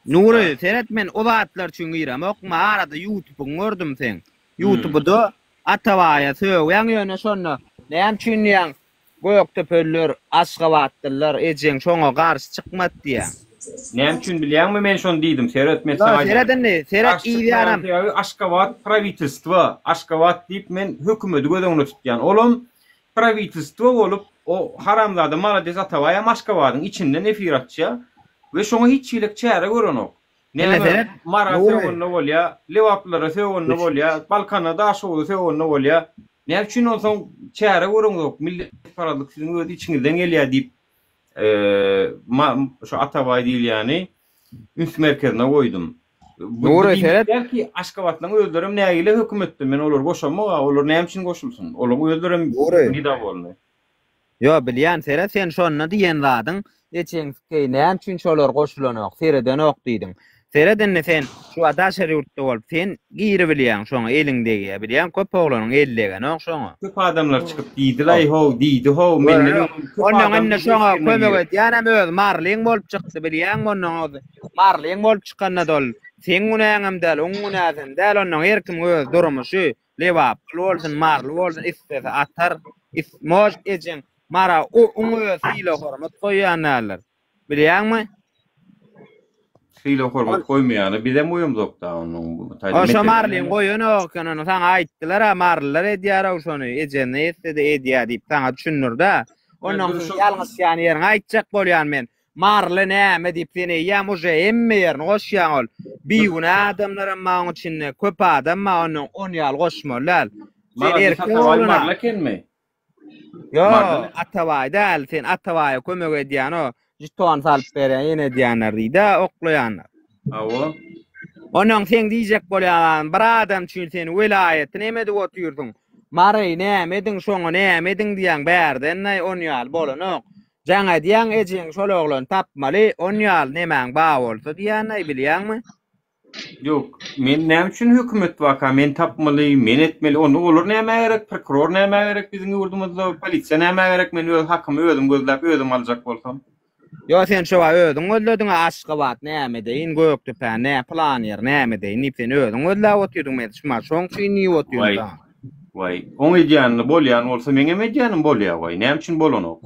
Nury, seret men o zatlar üçin giremok. Ma arada ýutubyňy gördüm seň. Ýutubyda Atabaýa sögýäň ýöne şonda näme üçin diýýäň Gökdepeliler, Aşgabatlylar ejeň şoňa garşy çykmady diýýäň. Näme üçin bilýäňmi men şony diýdim seret men Ýok saňa seret aýdýan. indi seret Garşy çykmaýan yzýanam. sebäbi Aşgabat prawitelstwo Aşgabat diýip men hökümedi göz öňünde tutýan olam prawitelstwo bolup o haramzada malades Atabaýam Aşgabadyň içinden efir açýa we şoňa hiç hili çäre görenok. Ine Näme seret Mara Nury. sögende bolýa Lebaplylara sögende bolýa Balkana Daşoguza sögende bolýa Näme üçin onsoň çäre göreňzok, milletparazlyk siziň öz içiňizden gelýär diýip, şu Atabaý diýilýäni üns merkezine goýdum. Bu Nury, diýmek seret. däl ki, Aşgabatlaryň özlerem nägile hökümetden. Men olary goşamok-a. Olar näme üçin goşulsyn? Olaryň özlerem Nury. nedowolny. Ýo, bilýän, seret, sen şonda diýen zadyň, Eçeňsikeý, näme üçin şolar goşulanok, seredenok diýdiň. Seret indi sen, şu wagt daşary ýurtda bolup, sen giribilýäň şoňa, eliň degýä, bilýäň, köp oglanyň eli degenok şoňa. Köp adamlar çykyp diýdilaý how, diýdi how, menden öň köp Onnoň adam indi şoňa kömek edýänem öz Marlyň bolup çykdy, bilýäňmi onnoň öz Marlyň bolup çykanda-da ol seň günäňem däl, oň günäsem däl, onnoň her kimiň öz durmuşy. Lebaply bolsun, maryly bolsun islese atar. Is может ejeň Mara oň özi sylag hormat goýýan däldir. Bilýäňmi? Sylag hormat goýmaýany bizem goýamzokda onuň bu taýda O şo mesele. marylyň goýanok eken ony saňa aýtdylar-a marylylar edýär-ow şony ejeňe etse-de edýär diýip saňa düşündirdi-ä. Onnoň Dur siz şo ýalňyşýan ýeriňi aýtjak bolýan men. Maryly näme diýip sen eýýäm uje hemme ýerini goşýaň ol bigünä adamlaram bar oň içinde köp adam bar onda on ýaly goşmaly däl. Sen Malades erkek Atabaý ogluna. Maryly ekenmi? Ýo Maryly. Atabaý däl sen Atabaýa kömek edýän o žeton salyp berýän ýene edýänler diýdä oklaýanlar. Hawa. Onuň seň diýjek bolýan zadyň bir adam üçin sen welaýaty neme edip otyrsyň. Mary näme ediň şoňa näme ediň diýýäň bärden-de on ýaly bolanok. Jaň edýäň ejeň şol oglany tapmaly on ýaly nemäň ba bolsa diýýänäý bilýäňmi. Ýok, men näme üçin hökümet waka men tapmaly, men etmeli, onda olar nämä gerek, prokuror nämä gerek biziň ýurdumyzda, polisiýa nämä gerek, men öz hakymy özüm gözläp özüm aljak bolsam. Ýok sen şo wagt özüň gözlediňä Aşgabat näme edeýin Gökdepäni nä pylan ýer näme edeýin diýip sen özüň gözläp otyrdyň men şuma şoň üçin diýip otyryn Waý, saňa. waý, oň edýänini bolýan bolsa meňem edýänim bolýa waý, näme üçin bolanok.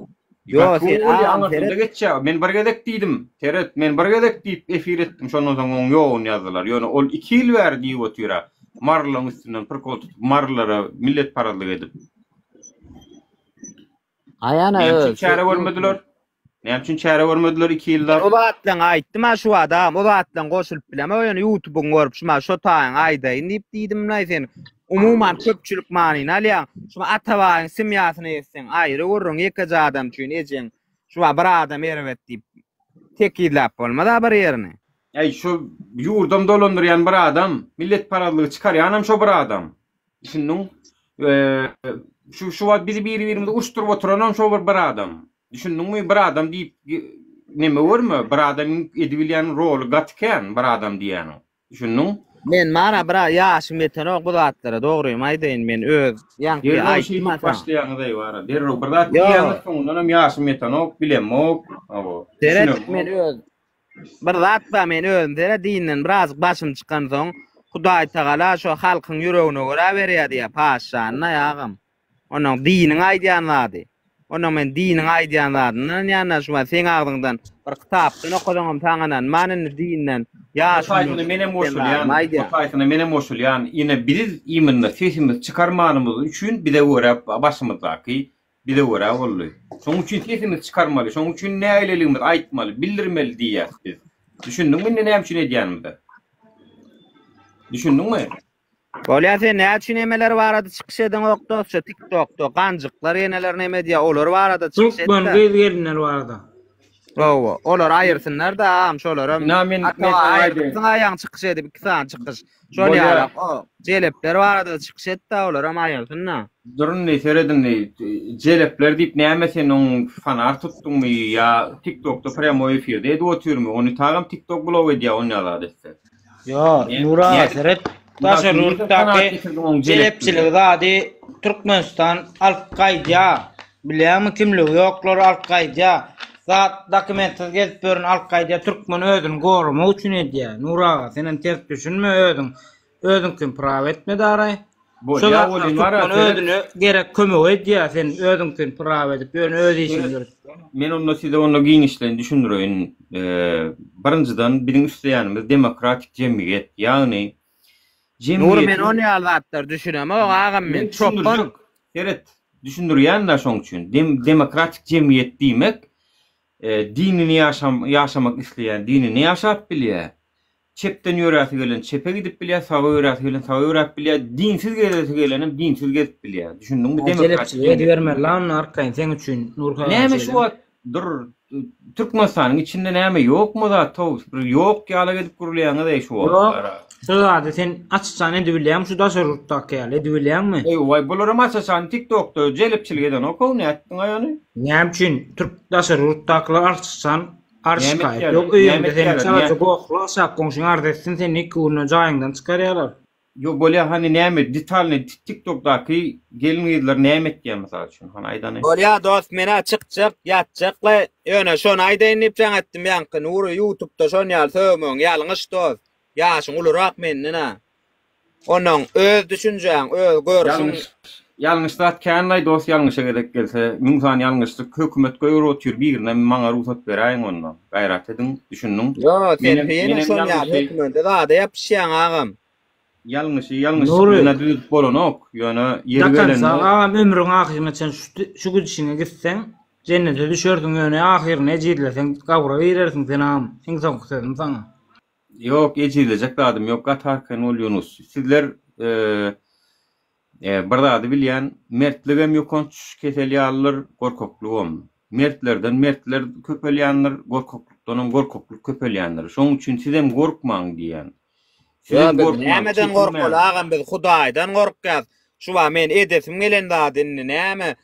Ýo Gaty sen gowy bolýa agam aňyrsynda seret. geçýä, men bir gezek diýdim, seret, men bir gezek diýip efir etdim şondan soň oň ýoguny ýazdylar, ýöne ol iki ýyl bäri diýip otyra, marylaň üstünden prikol tutup marylara milletparazlyk edip. Aýana Näme üçin öz çäre görmediler? Näme üçin çäre görmediler 2 ýyllap? O zatlaň aýtdym-a şu wagt agam, o zatlaň goşulyp bilemok ýöne ýutubyňy görüp şuma şo taýyň aýdaýyn diýip diýdimlaý sen umuman köpçülik manyny alýaň. Şuma Atabaýyň simýasyny etseň aýry gürrüň ýekeje adam üçin ejeň şuma bir adam erbet diýip tekizläp bolmaz-a bir ýerini. Äý şu ýurdam dolandyrýan bir adam, milletparazlygy çykarýanam şo bir adam. Düşündiň? Şu şu wagt bizi biri-birimizi uruşdyryp oturanam şo bir bir adam. Düşündiňmi? Bir adam diýip neme görme, bir adamyň edibilýän roly gaty kän, bir adam diýýäniň. Düşündiň? Men mana biraz ýaşym ýetenok bu zatlara dogrymy aýdaýyn men öz ýaňky Derrew aýtdym şeýdip a saňa. başlaýaňyz eý bara. Derrew bir zat Ýok. diýýäňiz soňundanam ýaşym ýetenok, bilemok. Hawa. Seret Düşünemok. men öz Bir zat bar men özüm seret dinden birazjyk başym çykansoň Hudaý tagala şo halkyň ýüregine görä berýär diýýär patyşanyna agam. Onuň diniň aýdýan zady. Onuň men diniň aýdýan zadyndan ynanýan şu wagt seň agzyňdan bir kitapdan okasaňam saňa ynanman indi dinden O ýaşuly taýsyna menem goşulýan, o taýsyna menem goşulýan. Ine biz imенно sesimizi çykarmanymyz üçin bize görä başymyzdaky Bize görä boldy. Şonuň üçin sesimizi çykarmaly, şonuň üçin nägileligimizi aýtmaly, bildirmeli diýýäs biz. Düşündiňmi indi näme üçin edýänimize? Düşündiňmi? Bolýa sen näme üçin emeler barada çykyş edeňok dos şu tik tokda ganjyklar eneler neme edýä olar barada çykyş Türkmen etde. gyz gelinler barada. Hawa olar aýyrsynlar-da agam şolaram. Ina men Ata men saňa aýdaýyn. aýyrdypsyň aýaň çykyş edip iki sany çykyş. Şol Bolýar. ýalak o jelepler barada çykyş etde olaram aýyrsyn-da. Dur indi seret indi jelepler diýip näme sen oň fanar tutduňmy ýa tiktokda prýamoý efirde edip otyrmy ony tagam tiktok blok edýä onýa zat etse. Ýo, Ne- Nur aga nädip- seret Mysal daşary üçin nirden fanar ýurtdaky getirdiň oň jelepçiligi? jelepçiligi zady Türkmenistan alyp gaýdýa. Bilýäňmi kimligi ýoklary alyp gaýdýa. Zat dokumentsiz gezip ýören alyp gaýdýa türkmen özüni goramak üçin edýä. Nur aga senem ters düşünme özüň özüňkini praw etme daraý. Şo Bolýa zatlar welin bar-a türkmen seret. özüne gerek kömegi edýä sen özüňkini praw edip ýöne öz işiňi Seret ýöret. men onda size onda giňişleýin düşündireýin. Birinjiden biziň isleýänimiz demokratik jemgyýet ýagny Nury men jemgyýetiň on ýaly zatlara düşünemok agam men Men çopan. düşündirjek seret düşündirýän-dä şoň üçin. Dem demokratik jemgyýet diýmek dinini ýaşam ýaşamak isleýän dinini ýaşap bilýär. Çepden ýöräsi gelen çepe gidip bilýär, saga ýöräsi gelen saga ýöräp bilýär, dinsiz gezesi gelenem dinsiz gezip bilýär. Düşündiňmi? Ha Demokratik jelepçilik jemgyýet edibermeli diýmek. la onda arkaýyn seň üçin Nurhan Näme şu şeýle. wagt dur. Türkmenistanyň içinde näme ýokmy zat how bir ýok ýalak edip gürleýäňiz eý şu Ýok. wagtlara. Şu zady sen aç-açan edibilýäňmi şu daşary ýurtdaky ýaly edibilýäňmi? Eý waý bularam aç-açan tiktokda jelepçilik edenok how nätdiň aý ony? Näme üçin türk daşary ýurtdakylar aç-açan arz Näme şikaýat etýärler? ýok Näme öýüňde seni etýärler? çalaja Nä gohla aşak goňşyň arz etsin seni iki günden jaýyňdan çykarýarlar. Ýok bolýa hany näme detalny tiktokdaky gelin gyzlar näme etýä mysal üçin hany aýdany. Bolýa dost menä çykjak ýatjakla ýöne şony aýdaýyn diýip jaň etdim ýaňky Nury ýutubda şon ýaly sögmegiň ýalňyş dost ýaşyň ulurak menden-ä onuň öz düşünjäň öz görşüň Ýalňyş ýalňyş zat känlaý dost ýalňyşa gezek gelse müň sany ýalňyşlyk hökümet goýber otyr birine maňa rugsat beräýiň onda gaýrat ediň düşündiň Ýo sen menem ýene menem şon ýaly ýalňyşy hökümede zada ýapyşýaň agam. Ýalňyşy ýalňyşlyk Nury. bilen düzedip bolanok ýöne ýeri Dakansa gelende agam ömrüň ahyryna çen şu şu gidişiňe gitseň jennete düşersiň ýöne ahyryny ejizleseň gabra girersiň sen agam iň soňky sözüm saňa. Ýok ejizlejek zadym ýok gaty arkaýyn bol Ýunus. Sizler bir zady bilýän mertligem ýokanç kesel ýalydyr gorkaklygam. Mertlerden mertler köpelýändir gorkaklykdanam gorkaklyk köpelýändir. Şoň üçin sizem gorkmaň diýýän. Ýa Sizem biz gorkmaň nämeden gorkaly çekinmäň. agam biz Hudaýdan gorkýas. Şu wagt men edesim gelen zady indi näme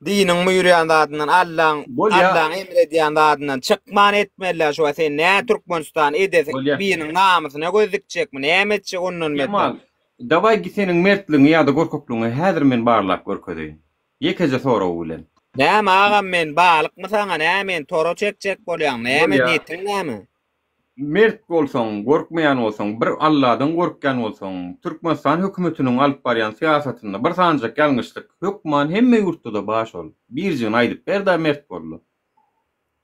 Diniň buýurýan zadyndan Allaň Bolýa. Allaň emr edýän zadyndan çykman etmeliler şu wagt sen nä Türkmenistan edesi Bolýa. biriniň namysyna göz dikjekmi näme etjek ondan beter. Kemal, dawaý seniň mertligiňi ýa-da gorkaklygyňy häzir men barlap görkezeýin. Ýekeje sorag bilen. Näme agam men balykmy saňa näme meni tora çekjek bolýaň näme Bolýa. niýetiň näme. Mert bolsaň, gorkmaýan bolsaň, bir Alladan gorkýan bolsaň, Türkmenistan hökümetiniň alyp barýan syýasatynda bir sanyjak ýalňyşlyk hökman hemme ýurtda-da bar şol. Birjigini aýdyp ber-dä mert bolda.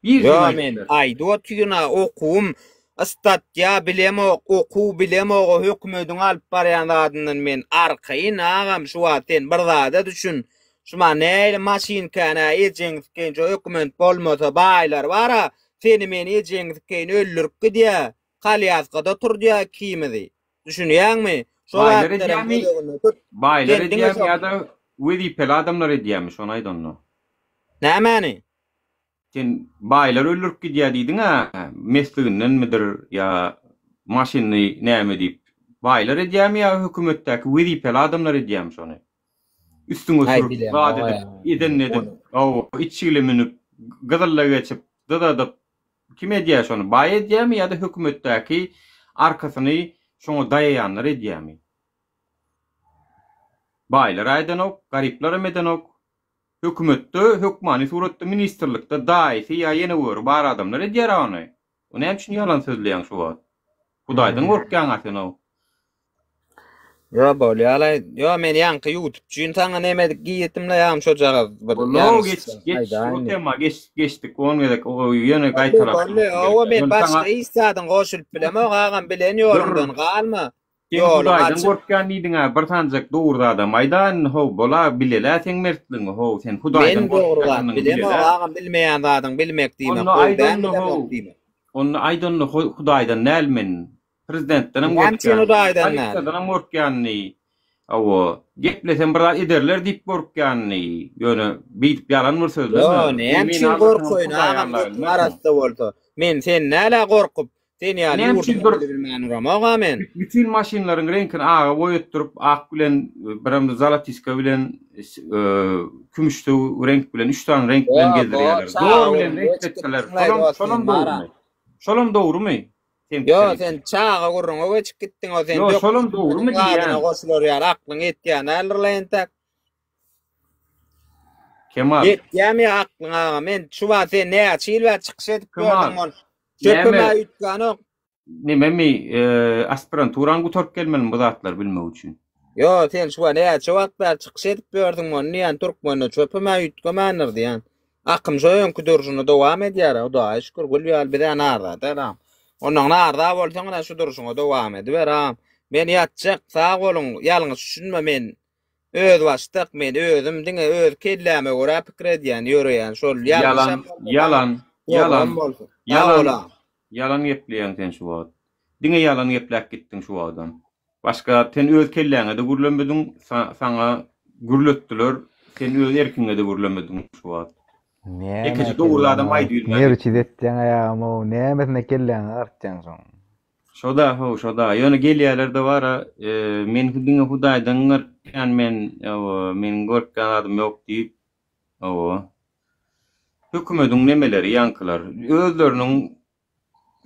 Birjigini Ýo aýdyp men ber. aýdyp otyryn-a okuwym statýa bilemok okuw bilemog-a hökümediň alyp barýan zadyndan men arkaýyn agam şu wagt sen bir zada düşün şuma nähili maşynka nä ejeňi sikeýin şo höküment bolmasa baýlar bar-a Seni meni ejeňi sikeýin öldürip gidýä. Kolýaskada oturdýa ikimizi. Düşünýäňmi? Şo Baýlar zatlaram edýämi? göz öňünde tut. Baýlar Sen diňe edýämi şo ýa-da wezipeli adamlar edýämi? Şony aýt onda. Nämäni? Sen baýlar öldürip gidýä diýdiň-ä, mesligindenmidir ýa maşynyny näme diýip. Baýlar edýämi ýa hökümetdäki wezipeli adamlar edýämi şony? Üstüňe Aý sürüp, bilemok zat edip, aý. edenini edip, Ony. hawa, içgili münüp, gyzylla geçip, dyzadyp, kim edýär şony? Baý edýärmi ýa-da hökümetdäki arkasyny şoňa daýaýanlar edýärmi? Baýlar-a edenok, garyplaram edenok. Hökümetde, hökmany suratda ministrlikde daýysy ýa ýene öri bar adamlar edýär-ä ony. O näme üçin ýalan sözleýäň şu wagt? Hudaýdan gorkýaň-a sen-ow. Ýo bolýalaý. Ýo men ýaňky ýutup üçin saňa neme girdim-le ýagny şojagaz bir Boldy ýalňyş geç geç aýdaýyn o diýip. tema geç geçdik on gezek o ýene Boldy gaýtalap boldy. durmak Hawa gerek. men Ýöne başga saňa hiç zadyň goşulyp bilemok agam bilen dur ýoluňdan galma. sen Ýoluň Hudaýdan açyk. gorkýan diýdiň-ä bir sanjak dogry zadam aýda indi how bola bilelä seň mertligiňi how sen Hudaýdan Men dogry zat gorkýanyňy bilemok bilelä. agam bilmeýän zadyň bilmek diýmek Onda gowy aýt däl onda bilemok how diýmek. onda aýt onda Hudaýdan däl men Prezidentdenem Näme üçin gorkýan, Hudaýdan däl? polisiýadanam gorkýandy. Hawa, geplesem bir zat ederler diýip gorkýandy. Ýöne beýdip ýalan bir Ýo, sözleme. näme Sen meni üçin aldasaňam gorkaýyn Hudaýy agam aldap götüň bilmersiň. arassa bolsa. Men sen nälä gorkup, sen ýaly Näme üçin ýurduň bir dili bilmän duramok-a men. Bütin maşynlaryň reňkini aga boýatdyryp, ak bilen, birem zolotiska bilen, kümüşsöw reňk bilen, üç sany reňk bilen Ýo, bo, gezdirýärler. çaga Zor bilen gürrüňe reňk geçip etseler, gitdiň-laý şolam, dost sen şolam Baran. dogrumy? Şolam dogrumy? Seň Ýo, pikiriňçe. sen çaga gürrüňe geçip gitdiň, o sen Ýo, şolam dökmüşiň dogrumy zadyna diýýän. goşular ýaly aklyň ýetýän däldir-le entek. Kemal. Ýetýämi aklyň aga? Men şu wagt sen näçe ýyl bäri çykyş edip Kemal, ýördüň ol. Çöpem-ä näme üýtgänok. nememi, aspiranturany gutaryp gelmelimi bu zatlary bilmek üçin? Ýo, sen şu wagt näçe wagt bäri çykyş edip ýörsüň ony diýýän, türkmende çöpem-ä üýtgemändir diýýän. Akym şo öňki durşuna dowam edýär-ä, Hudaýa şükür, gül ýaly biz-ä narza däl agam. Onnoň narza bolsaň ine şu durşuňa dowam ediber agam. Men ýatjak, sag boluň, ýalňyş düşünme men özbaşdak, men özüm diňe öz kelläme görä pikir edýän, ýöreýän, şol Ýalan, ýalňyşam bolsa maňa ýalan, ýalan, dogram bolsun. Sag bol ýalan, agam. ýalan gepleýäň sen şu wagt. Diňe ýalan gepläp gitdiň şu wagtam. Başga sen öz kelläňe-de gürlemediň, saňa gürletdiler, sen öz erkiňe-de gürlemediň şu wagt. Näme Ýekeje dogry zadam aýdybilmedi. Nerçiz etýäň aýagym-ow, nämesine kelläňi agyrtýaň şoň. Şoda how şoda. Ýöne gelýäler-de bar-a, men diňe Hudaýdan gorkýan men, hawa, meniň gorkýan zadym ýok diýip, hawa. Hökümediň nemeleri ýaňkylar, özleriniň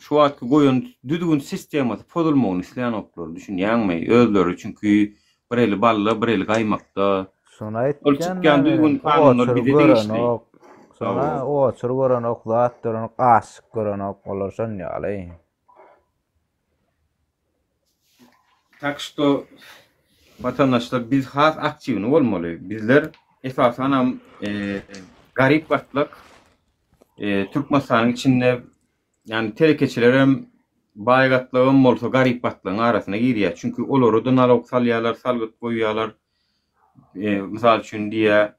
şu wagtky goýan düzgün sistemasy pozulmagyny islänoklar, düşünýäňmi? Özleri çünki bir eli balla, bir eli gaýmakda. Şony Ol aýtýan çykýan düzgün kanunlar oçur bize degişli. görenok. Şona oçur görenok, zat görenok, aşyk görenok olar şon ýaly. Tak şto watandaşlar biz has aktiwny bolmaly. Bizler esasanam garyp gatlak Türkmenistanyň içinde ýagny telekeçilerem baý gatlagam bolsa garyp gatlagyň arasyna girýär. Çünki olara-da nalog salýarlar, salgyt goýýarlar. Mysal üçin diýýär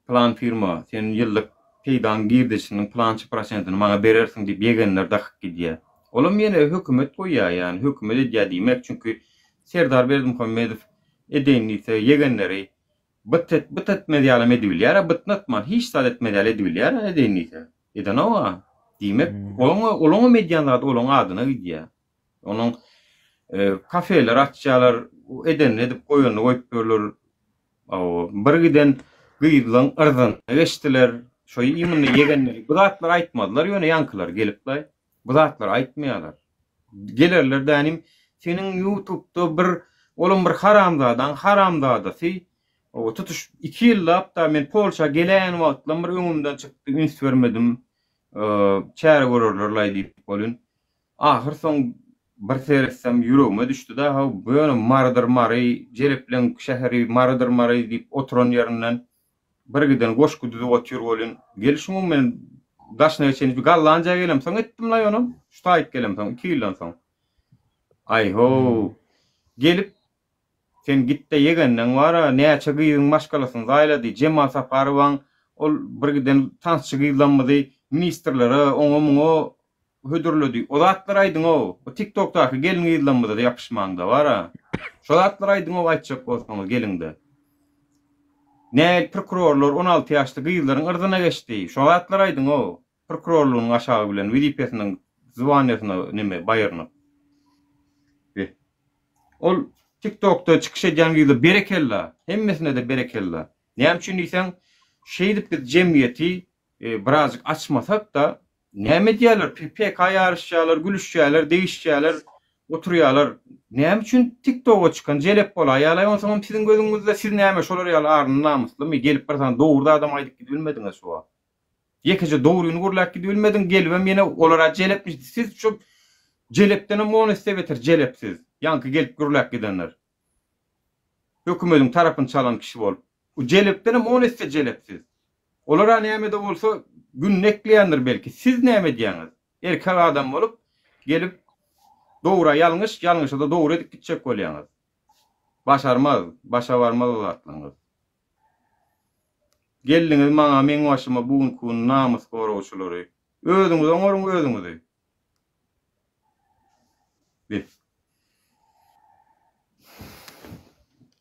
Pylan firma, sen ýyllyk peýdaň girdejisiniň pylança prosentini maňa berersiň diýip ýegenler dakyp gidýär. Olam ýene hökümet goýýar, ýagny hökümet edýär diýmek, çünki Serdar Berdimuhamedow edeýin diýse ýegenleri byt et, byt etmez ýalam edibilýär-ä, bytnatman hiç zat etmez ýaly edibilýär-ä edeýin diýse. Edenok-a. Diýmek, olaň, olaňam edýän zady olaň adyna gidýär. Onuň kafeler açýarlar, edenini edip goýanyny goýup ýörler. Bir giden gyzlaň yrzyna geçdiler. Şo imенно ýegenleri bu zatlary aýtmazlar ýöne ýaňkylar gelip-laý. Bu zatlary aýtmaýarlar. Gelerler dänim seniň ýutubda bir olam bir haramzadaň haramzadasy tutuş iki ýyllap-da men Polşa geläýen wagtlam bir öňümden çykdy üns bermedim. Çäre görerler-laý diýip welin Ahyr soň bir seretsem ýüregime düşdi-de, haw, bu ýöne Marydyr Mary, jelepleň şäheri Marydyr Mary diýip oturan ýerinden bir giden goşgy düzüp otyr welin, gel şuňa men daşyna geçen bir Gollandiýa gelemsoň etdim-laý onam, şu taýyk gelemsoň, iki ýyldan soň. Aý-how, gelip, sen git-de ýegenleň bar-a, näçe gyzyň maşgalasyny zaýalady, Jemal Saparowaň ol bir giden tansçy gyzlammyzy ministrlere, oňa-muňa hödürledi. O zatlary aýdyňow. O tiktokdaky gelin gyzlarymyza ýapyşmaňda bara. Şo zatlary aýdyňow aýtjak bolsaňyz geliňde. Näil prokurorlar 16 ýaşly gyzlaryň yrzyna geçdi. Şo zatlary aýdyňow. Prokurorlygynyň aşagy bilen wezipesiniň zwaniýasyna neme baýyrnyp. Be. Ol tiktokda çykyş edýän gyzlar berekella. Hemmesine-de berekella. Näme üçin diýseň, şeýdip biz jemgyýeti birazjyk açmasak-da, näme edýärler? PK ýaryşýarlar, gülüşýärler, degişýärler, oturýarlar. Näme üçin TikTok-a çykan jelep bolaýýarlaý onsoňam siziň gözüňizde siz näme şolar ýaly arly namyslymy? Gelip bir sany dogry zadam aýdyp gidibilmediňiz şu wagt. Ýekeje dogryny gürläp gidibilmediň, gelibem ýene olara jelepmiş. Siz şu jelepdenem on esse beter jelep siz. Ýaňky gelip gürläp gidenler. Hökümediň tarapyny çalan kişi bolup. Bu jelepdenem on esse jelep siz. Olar-a näme-de bolsa gününi ekleýändir belki. Siz näme edýäňiz? Erkek adam bolup, gelip dogra ýalňyş, ýalňyşa-da dogry edip gitjek bolýaňyz. Başarmaz, başa barmaz o zatlaryňyz. Geldiňiz maňa, meň başyma bu günki gün namys goragçylary. Özüňiz oňaryň özüňizi. Bi.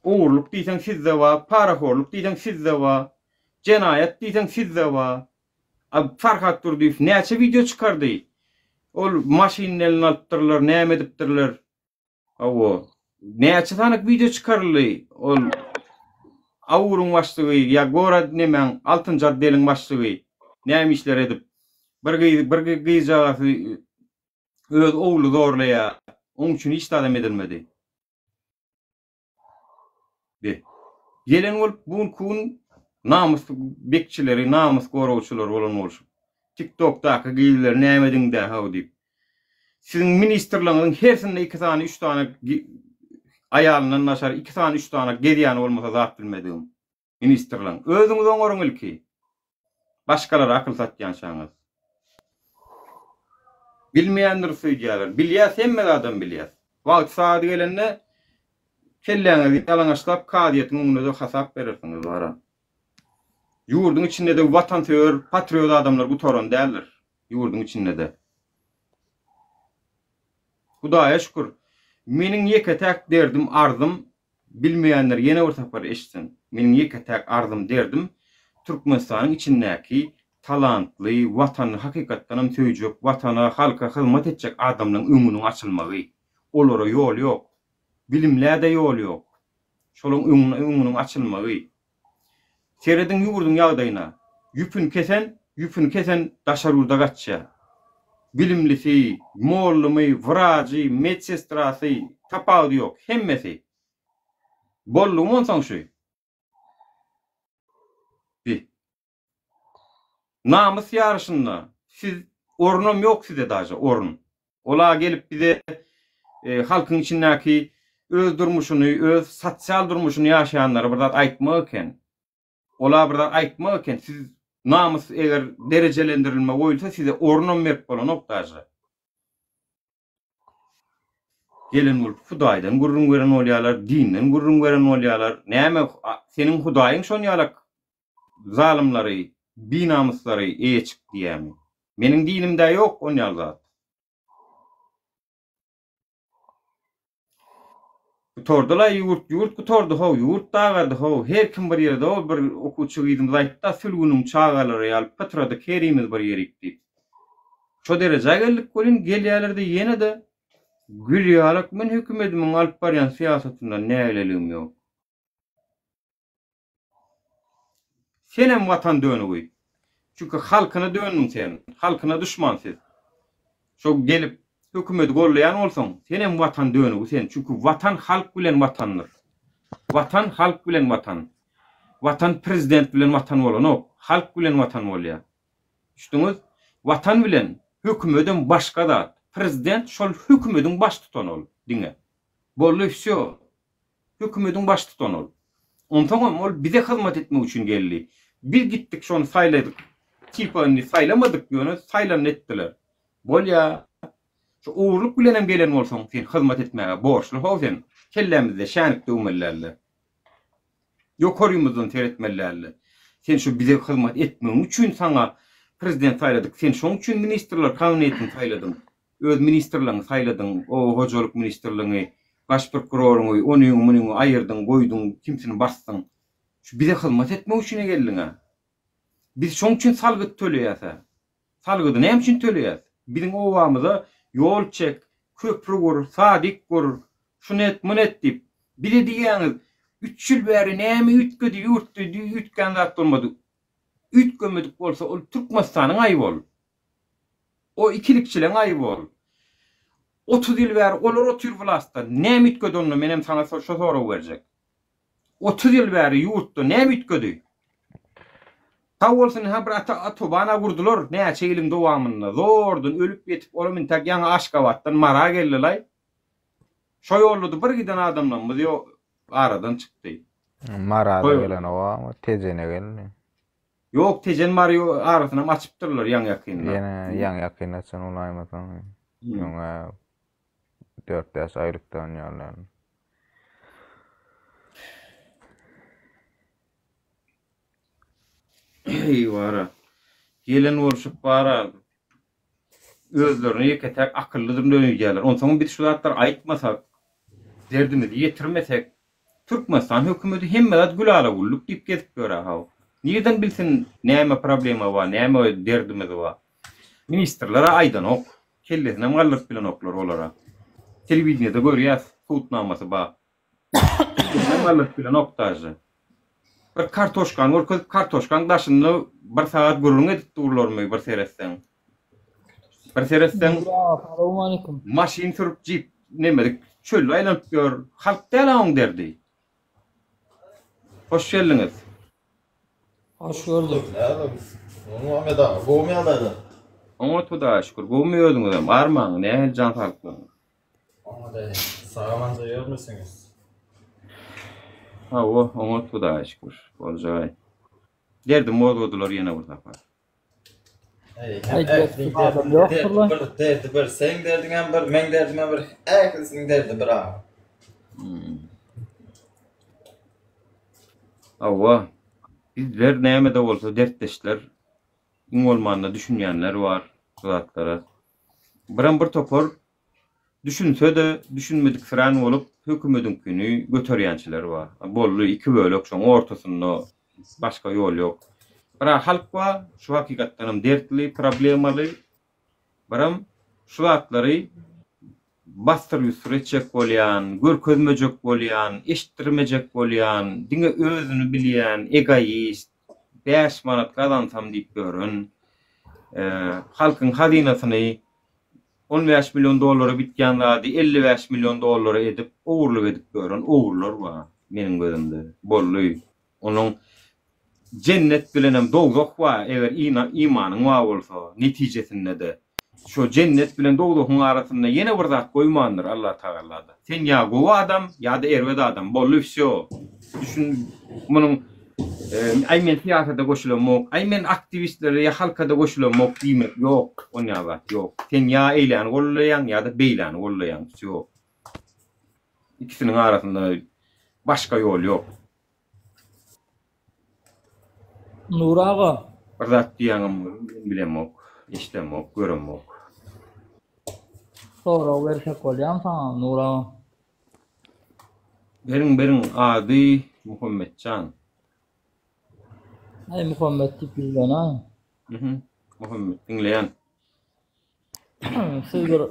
Ogurlyk diýseň sizde bar, parahorluk diýseň sizde bar, jenaýat diýseň sizde bar. A Farhat Durdyýew näçe wideo çykardy? Ol maşynyny eline alypdyrlar, näme edipdirler? Hawa. Näçe sany wideo çykaryldy? Ol Awuryň başlygy ýa Gora nemäň altynjy otdeliň başlygy näme işler edip bir gyz bir gyzjagazy öz ogly zorlaýa. Oň üçin hiç zadam edilmedi. Be. Gelen bolup bu günki gün namys bekçileri, namys goragçylary bolan bolşup. TikTokdaky gyzlary näme ediňdä haw diýip. Siziň ministrleriňiziň hersinde iki sany, üç sany aýalyndan daşary iki sany, üç sany gezýäni bolmasa zat bilmedigim. Ministrleň. Özüňiz oňaryň ilki. Başgalara akyl satýançaňyz. Bilmeýändiris öýdýärler. Bilýäs hemme zadam bilýäs. Wagty sagady gelende kelläňizi ýalaňaçlap kazyýetiň öňünde-de hasap berersiňiz bara. Ýurduň içinde-de watansöýer, patriot adamlar gutaran däldir. Ýurduň içinde-de. Hudaýa şükür. Meniň ýeke-täk derdim, arzym Bilmeýänler ýene bir sapar eşitsin. Meniň ýeke-täk arzym, derdim Türkmenistanyň içindäki talantly, Watanyny hakykatdanam söýjek, Watana, halka hyzmat etjek adamlaň öňüniň açylmagy. Olara ýol ýok. Bilimlä-de ýol ýok. Şolaň öňüniň açylmagy. Serediň ýurduň ýagdaýyna. Ýüpüni kesen, ýüpüni kesen daşary ýurda gaçýar. Bilimlisi, mollumy, wrajy, medsestrasy, tapawudy ýok, hemmesi. Boldugymy onsoň şu? Bi. Namys ýaryşynda siz orunam ýok size daže orun. Ola gelip bize halkyň içindäki öz durmuşyny öz sosial durmuşyny ýaşaýanlara bir zat aýtmak eken. Ola bir zat aýtmak eken siz namys eger derejelendirilme goýulsa size orunam berip bolanok daže. Gelen bolup Hudaýdan gürrüň beren bolýarlar, dinden gürrüň beren bolýarlar. Näme seniň Hudaýyň şonýalak zalymlary, binamyslary eýe çyk diýýämi? Meniň dinimdä ýok onýaly zat. Gutardylaý ýurt ýurt gutardy how ýurt dagardy how her kim bir ýerde ol bir okuwçy gyzymyz aýtda sülgüniň çagalary ýaly pytradyk herimiz bir ýerik diýip. Şo derejä geldik welin gelýälerde ýene-de gül ýalak men hökümedimiň alyp barýan syýasatyndan nägileligim ýok. Senem watan dönügi. Çünki halkyna döndüň sen. Halkyna duşman siz. Şo gelip hökümedi gollaýan bolsaň, senem watan dönügi sen. Çünki watan halk bilen watandyr. Watan halk bilen watan. Watan prezident bilen watan bolanok. Halk bilen watan bolýar. Düşdüňiz? Watan bilen hökümedem başga zat. Prezident şol hökümediň baştutany ol diňe. Boldy wsýo. Hökümediň baştutany ol. Onsoňam ol bize hyzmat etmek üçin geldi. Biz gitdik şony saýladyk. Tipa indi saýlamadyk ýöne saýlanyny etdiler. Bolýa. Şu ogurlyk bilenem gelen bolsaň sen hyzmat etmäge borçly how sen. Kellämizde şänik döwmeli däldi. Ýokarymyzdan seretmeli däldi. Sen şu bize hyzmat etmegiň üçin saňa prezident saýladyk. Sen şoň üçin ministrler kabinetini saýladyň. Öz ministrligiňi saýladyň, oba hojalyk ministrligiňi, baş prokuroryňy, onyňy-munyňy aýyrdyň, goýduň, kimsini basdyň. Şu bize hyzmat etmek üçin-ä geldiň-ä. Biz şoň üçin salgyt töleýäs-ä. Salgydy näme üçin töleýäs? Biziň obamyza ýol çek, köpri gur, sadik gur, şuny et, muny et diýip. Bize diýýäňiz, üç ýyl bäri näme üýtgedi ýurtda, üýtgän zat bolmady. Üýtgemedik bolsa, ol Türkmenistanyň aýby ol. O ikilikçileň aýby ol. 30 ýyl bäri olar otyr wlastda. Näme üýtgedi onda menem saňa şo soragy berjek. 30 ýyl bäri ýurtda näme üýtgedi? Sag bolsun ha bir ata atobana gurdular näçe ýylyň dowamynda zordan ölüp ýetip olam intäk ýaňy Aşgabatdan Mara geldilaý. Şo ýolda-da bir giden adamlarymyz ýok aradan çykdy. Mara-da gelenok Tejene geldi. Ýok Tejen Mary arasynam açypdyrlar ýaňy ýakynda. Ýene ýaňy ýakynda açan bolaýmasaň. Öňe 4-5 aýlykdan ýaly. Eý bara. Gelen bolşup bara. Özlerini ýeke-täk akyllydyr öýdýärler. Onsoňam biz şu zatlary aýtmasak, derdimizi ýetirmesek, Türkmenistan hökümeti hemme zat gülala-güllük diýip gezip ýör-ä haw. Nirden bilsin näme problema bar, näme derdimiz bar. Ministrler-ä aýdanok. Kellesinem galdyryp bilenoklar olara. Telewideniýede görýäs, subutnamasy bar. Kellesinem galdyryp bilenok daže. Bir kartoşkany görkezip, kartoşkaň daşynda bir sagat gürrüň edip durlarmy bir seretseň. Bir seretseň, maşyn sürüp jip nemedik çölde aýlanyp ýör. Halk däl-ä oň derdi. Hoş geldiňiz. Hoş gördük. Muhammet aga, gowumy ýagdaýlar? Oňat Hudaýa şükür. Gowumy özüňizem? Armaň, nähili jan saglyklaryňyz? Oňat, sag-amanja ýörmüsiňiz? Hawa, oňat Hudaýa şükür. Boljaý. Derdim gozgadylar ýene bir sapar. Ählisiniň derdi bir, derdi bir. Seň derdiňem bir, meň derdimem bir. Ählisiniň derdi bir aga. Hmm. Hawa. Bizler näme-de bolsa dertdeşler. Iň bolmanda düşünýänler bar bu zatlara. Birem bir topar Düşünse-de, düşünmediksirän bolup, hökümediňkini göterýänçiler bar. Boldy, iki bölek şoň ortasynda başga ýol ýok. Bir-ä halk bar, şu hakykatdanam dertli, problemaly, birem şu zatlary bassyr-ýussur etjek bolýan, görkezmejek bolýan, eşitdirmejek bolýan, diňe özüni bilýän, egoist, 5 manat gazansam diýip ýören, halkyň hazynasyny 15 million dollara bitýän zady 55 million dollara edip, ogurlyk edip ýören ogrular bar meniň gözümde. Boldy. Onuň jennet bilenem dowzah bar, eger imanyň bar bolsa, netijesinde-de şo jennet bilen dowzahyň arasynda ýene bir zat goýmandyr Allatagala-da. Sen ýa gowy adam, ýa-da erbet adam, boldy wsýo. Düşün, munuň aý men syýasata goşulamok, aý men aktiwistlere ýa halkada goşulamok diýmek ýok, onýa zat ýok. Sen ýa eýläni gollaýaň, ýa-da beýläni gollaýaň, wsýo. Ikisiniň arasynda başga ýol ýok. Nury aga. Bir zat diýýäňem men bilemok, eşidemok, göremok. Sorag bersek bolýamy saňa Nury aga? Beriň beriň ady Muhammetjan. Aý Muhammet diýip ýüzlenäý. Mhm. Muhammet diňleýän. Siz bir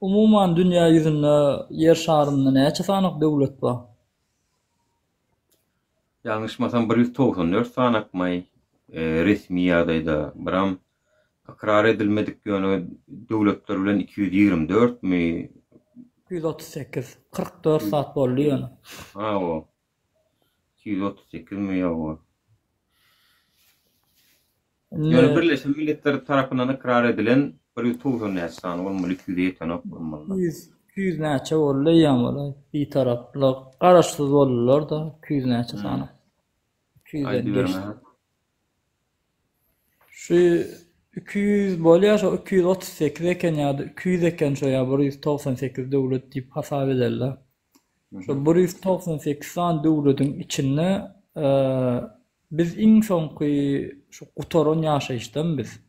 umuman dünýä ýüzünde ýer şarynda näçe sanyk döwlet bar? Ýalňyşmasam 194 sanakmaý resmi ýagdaýda biram ykrar edilmedik ýöne döwletler bilen 224 mi? 238. 44 zat boldy ýöne. Hawa. 238 mi ýa. Ýöne Birleşen Milletler tarapyndan ykrar edilen 190 näçe sany bolmaly, 200-e ýetenok bolmaly. 200, 200 näçe boldy eýýäm olar bitaraplyk, garaşsyz boldular-da, 200 näçe sany. 200-den geçdi. Şu 200 bolýar, şo 238 eken ýa-da 200 eken şo ýa 198 döwlet diýip hasap ederler. Şo 198 sany döwletiň içinde biz iň soňky şu gutaran ýaşaýyşdamy biz?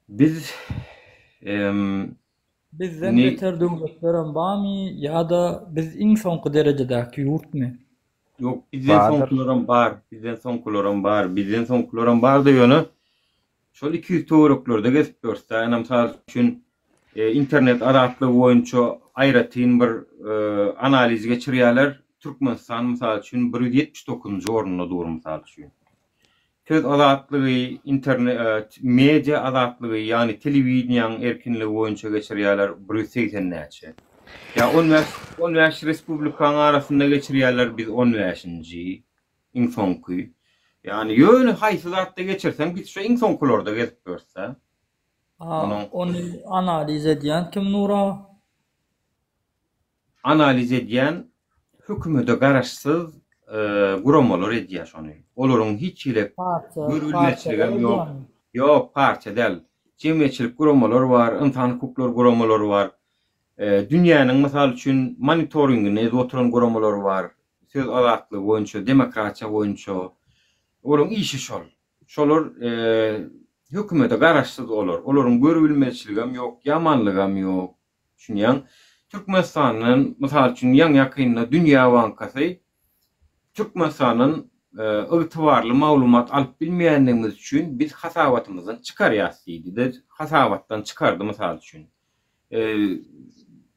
Biz Bizden beter döwletlerem barmy ýa-da biz iň soňky derejedäki ýurtmy? Ýok, bizden soňkularam bar, bizden soňkularam bar, bizden soňkularam bar-da ýöne Şol 200 töwereklerde gezip ýörüs-dä. Ine, mysal üçin, internet azatlygy boýunça aýratyn bir analiz geçirýärler. Türkmenistan, mysal üçin, 179-njy orunda dur, mysal üçin. Söz azatlygy, internet, media azatlygy, ýagny telewideniýäň erkinligi boýunça geçirýärler, 180 näçe. Ýa on bäş, on bäş respublikaň arasynda geçirýärler, biz on bäşinji. Iň soňky. Ýagny ýöne haýsy zatda geçirseň biz şu iň soňkularda gezip ýörüs-dä. A ony analiz edýän kim Nur aga? Analiz edýän hökümede garaşsyz guramalar edýär şony. Olaryň hiç hili görülmeçligem ýok. Ýok, partiýa däl. Jemgyýetçilik guramalar bar, ynsan hukuklary guramalary bar. Dünýäniň mysal üçin monitoringini edip oturan guramalar bar. Söz azatlygy boýunça, demokratiýa boýunça. Olaryň işi şol. Şolar hökümete garaşsyz olar. Olaryň görübilmezçiligem ýok, ýamanlygam ýok. Düşünýäň? Türkmenistandan, mysal üçin, ýaňy-ýakynda Dünýä bankasy Türkmenistandan ygtybarly maglumat alyp bilmeýändigimiz üçin biz hasabatymyzdan çykarýas diýdi-de, hasabatdan çykardy, mysal üçin.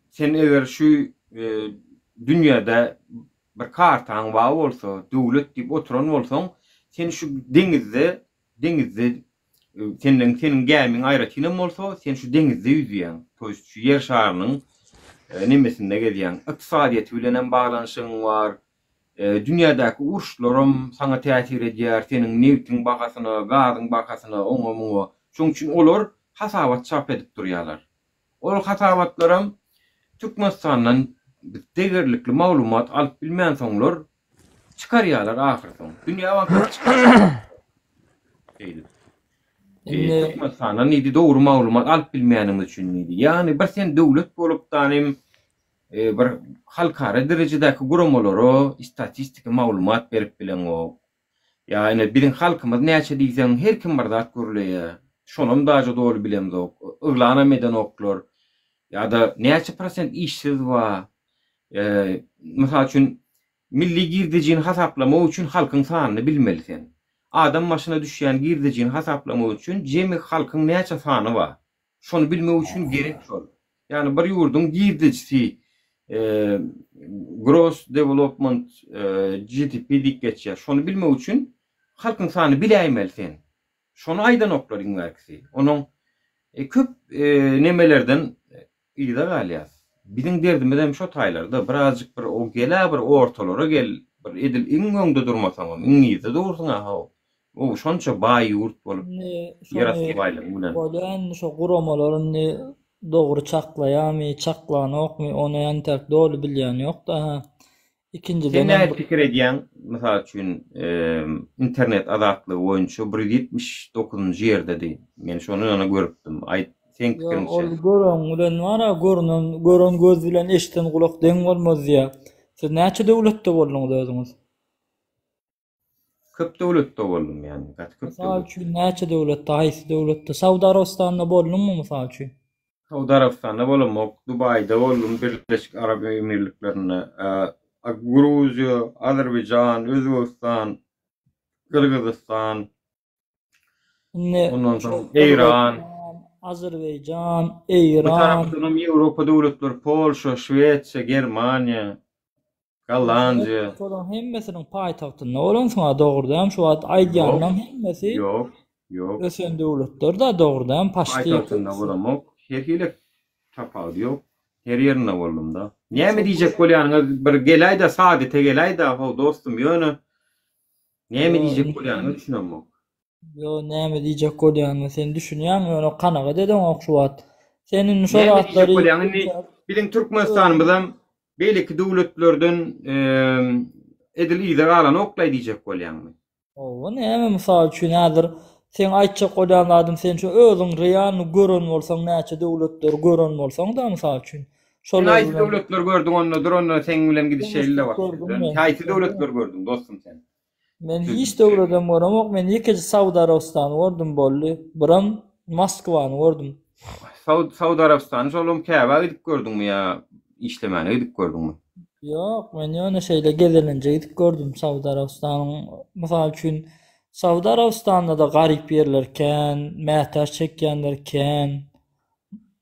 Sen eger şu dünýede bir kartaň bar bolsa, döwlet diýip oturan bolsaň, sen şu deňizde, deňizde senden seniň gämiň aýratynam bolsa, sen şu deňizde ýüzýäň. To ýest şu ýer şarynyň nemesinde gezýäň. Ykdysadyýeti bilenem baglanyşygyň bar. Dünýädäki uruşlaram saňa täsir edýär, seniň nebtiň bahasyna, gazyň bahasyna, oňa-muňa. Şonuň üçin olar hasabat çap edip durýarlar. Ol hasabatlaram Türkmenistandan degerlikli maglumat alyp bilmänsoňlar çykarýarlar ahyrsoň. Dünýä bankasy çykarýar. Şeýdip. Türkmenistandan diýdi dogry maglumat alyp bilmeýänimiz üçin diýdi. Ýagny bir sen döwlet bolup danym bir halkara derejedäki guramalara istatistiki maglumat berip bileňok. Ýa ine biziň halkymyz näçe diýseň her kim bir zat gürleýä. Şonam daže doly bilemzok. Yglanam edenoklar. Ýa-da näçe prosent işsiz bar. Mysal üçin. Milli girdejini hasaplamak üçin halkyň sanyny bilmeli sen. Adam başyna düşýän girdejini hasaplamak üçin jemi halkyň näçe sany bar? Şony bilmek üçin gerek şol. Ýagny bir ýurduň girdejisi Gross Development GDP diýip geçýär. Şony bilmek üçin halkyň sanyny biläýmeli sen. Şony aýdanoklar iň bärkisi. Onuň köp nemelerden yza galýas. Biziň derdimizem şo taýlarda. Birazjyk bir o gel-ä bir ortalara gel, bir edil iň öňde durmasaňam, iň yzda dursuň-a how. O şonça baý ýurt bolup, Indi ýerasty şony baýlygyň bilen. bolýa indi şo guramalar indi dogry çaklaýamy, çaklanokmy ony entäk doly bilýän ýok-da hä. Sen Ikinjidenem nähili pikir edýäň, mysal üçin, internet azatlygy boýunça 179-njy ýerdedi. Men şony ýöne görüpdim. Aýt, seň Ýok, pikiriňçe. ol gören bilen bar-a, görünen, gören göz bilen eşiden gulak deň bolmaz diýýär. Siz näçe döwletde bolduňyz özüňiz? Köp döwletde boldum ýani, gaty köp Mysal döwlet. üçin näçe döwletde, haýsy döwletde? Saud Arabystanda bolduňmy mysal üçin? Saud Arabystanda bolamok, Dubaýda boldum, Birleşik Arap Emirliklerinde, Gruziýa, Azerbaýjan, Özbegistan, Gyrgyzystan, Indi ondan soň Eýran. Azerbaýjan, Bu Eýran. tarapdanam Ýewropa döwletleri, Polşa, Şwesiýa, Germaniýa. Gollandiýa. Şolaryň hemmesiniň paýtagtynda bolansyň-a dogry dämi şu wagt aýdýanlaň hemmesi Ýok, ýok. ösen döwletler-dä dogry dämi paşti Paýtagtynda bolamok. Her hili tapawudy ýok. Her ýerinde boldum-da. Näme diýjek bolýanyňyz bir geläý-de sadite geläý-de how dostum ýöne näme diýjek bolýanyňa düşünemok. Ýo näme diýjek bolýanyma sen düşünýäň ýöne kanagat edeňok şu wagt. Sen indi şo Näme diýjek zatlary bolýaň indi biziň Türkmenistanymyzam beýleki döwletlerden edil yza galanoklaý diýjek bolýaňmy? Hawa näme mysal üçin häzir seň aýtjak bolýan zadym sen şu özüň realny gören bolsaň näçe döwletleri gören bolsaňda mysal üçin Sen şolar haýsy bilen döwletleri gördüň onda dur onda seň bilen gidişeýli-le gördüm wagt. men. Haýsy döwletleri gördüň dostum sen? Men hiç döwledem göremok. Men ýekeje Saud Arabystany gördüm boldy. Biram Moskwany gördüm. Saud Saud Arabystany şolam Käbä gidip gördüňmi ýa işlemäne gidip gördüňmi? Ýok, men ýöne şeýle gezelenje gidip gördüm Saud Arabystanyň. Mysal üçin, Saud Arabystanda-da garyp ýerler kän, mätäç çekýänler kän.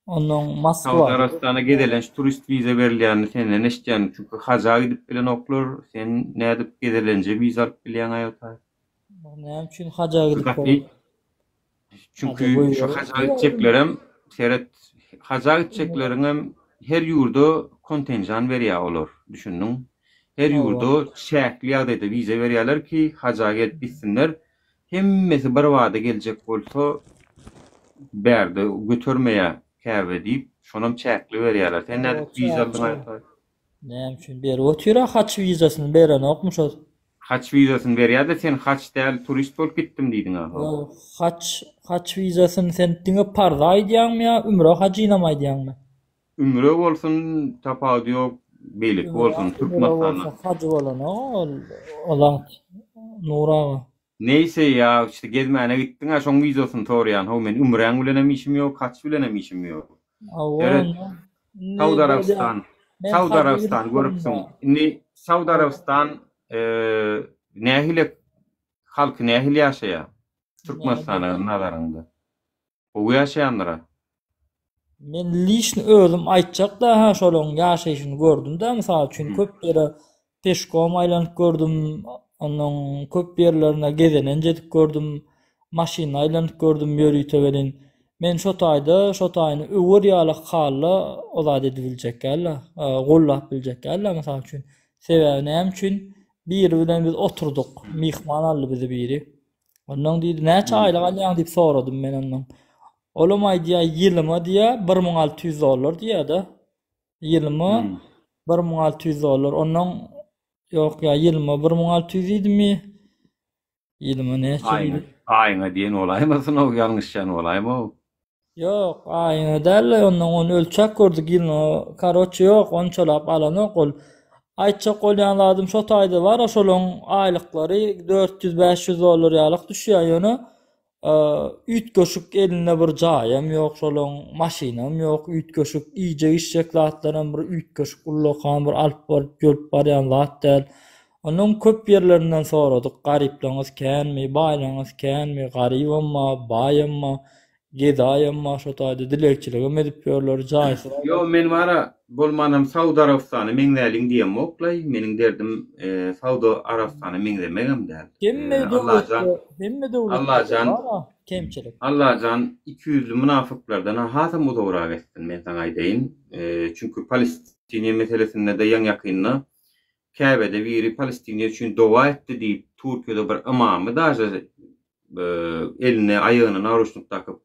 Onnoň Saud Moskwada Arabystana gezelenç turist wiza berilýänini senden eşitýän. Çünki haja gidip bilenoklar. Sen nädip gezelenje wiza alyp bilýäň aýotaý? Näme üçin haja gidip Gaty bolar? Çünki Haja şu goýberip haja gitjeklerem seret haja gitjekleriňem her ýurda kontenjan berýär olar düşündiň. Her Hawa. ýurda çäkli ýagdaýda wiza berýärler ki haja gelip gitsinler. Hemmesi bir bada geljek bolsa bärde götermeýär Käbe diýip şonam çäkli berýärler. Sen nädip wiza aldyň aýtsaý. Näme üçin berip otyra haç wizasyny berenokmy şo. Haç wizasyny berýärde sen haç däl turist bolup gitdim diýdiň aho. Ýok haç haç wizasyny sen diňe parza aýdýaňmy ýa ümre hajynam aýdýaňmy. Ümre bolsun tapawudy ýok beýleki bolsun Ümre Türkmenistanda. bolsa haj bolanok ol o zat Nur aga. Neýse ýa işte gezmäne gitdiňä şoň wizasyny soraýan how men ümräň bilenem işim ýok haç bilenem işim ýok. Hawa Seret onda indi Saud bolýa Arabystan men Saud haja Arabystany gidip görüpsiň durun-da. indi Saud Arabystan nähili halky nähili ýaşaýar Türkmenistana nazaryňda gowy ýaşaýandyra. Men liçny özüm aýtjak-da hä şolaryň ýaşaýşyny gördüm-dä mysal üçin köp ýere peşkom aýlanyp gördüm, onnoň köp ýerlerine gezelenç edip gördüm, maşynda aýlanyp gördüm ýörite welin men şo taýda şo taýyny öwer ýaly hally o zat edibiljek däl-de, gollap biljek däl-de mysal üçin. Sebäbi näme üçin biri bilen biz oturdyk, myhman aldy bizi biri. Onnoň diýdi, näçe aýlyk alýaň diýip soradym men ondan. Olam aýdýar, ýylyma diýýär, 1600 dollar diýýär-de. Ýylyma 1600 dollar. Onnoň ýok ýa ýylyma 1600 diýdimi? Ýylyma näçe Aýyňa, diýdi? aýyňa diýen bolaýmasyn-ow, ýalňyşýan bolaýma-ow. Ýok, aýyňa däl-le, onnoň ony ölçäp gördük ýylyna. Karoçe ýok, onçalap alanok ol. Aýtjak bolýan zadym şo taýda bar-a şolaň aýlyklary 400-500 dollar ýalyk düşýär ýöne üýtgeşik elinde bir jaýam ýok şolaň, maşynam ýok, üýtgeşik iýjek-içjek zatlaram bir üýtgeşik ullakan bir alyp baryp ýörüp barýan zat däl. Onuň köp ýerlerinden soradyk, garyplaňyz känmi, baýlaňyz känmi, garybam bar, baýam bar, gedaýam bar, şo taýda dilegçiligem edip ýörler, jaýsyz. Ýo men bara bolmanam Saud Arabystana meňzäliň diýemok-laý, meniň derdim Saud Arabystana meňzemegem däl. Hemme Allajan döwletde, hemme döwletde Allajan bar-a kemçilik. Allajan ikiýüzli mynafyklardan-a hasam uzagrak etsin men saňa aýdaýyn. Çünki Palestiniýa meselesinde-de ýaňy-ýakynda Käbede biri Palestiniýa üçin doga etdi diýip Türkiýede bir ymamy daže eline aýagyna naruçnik dakyp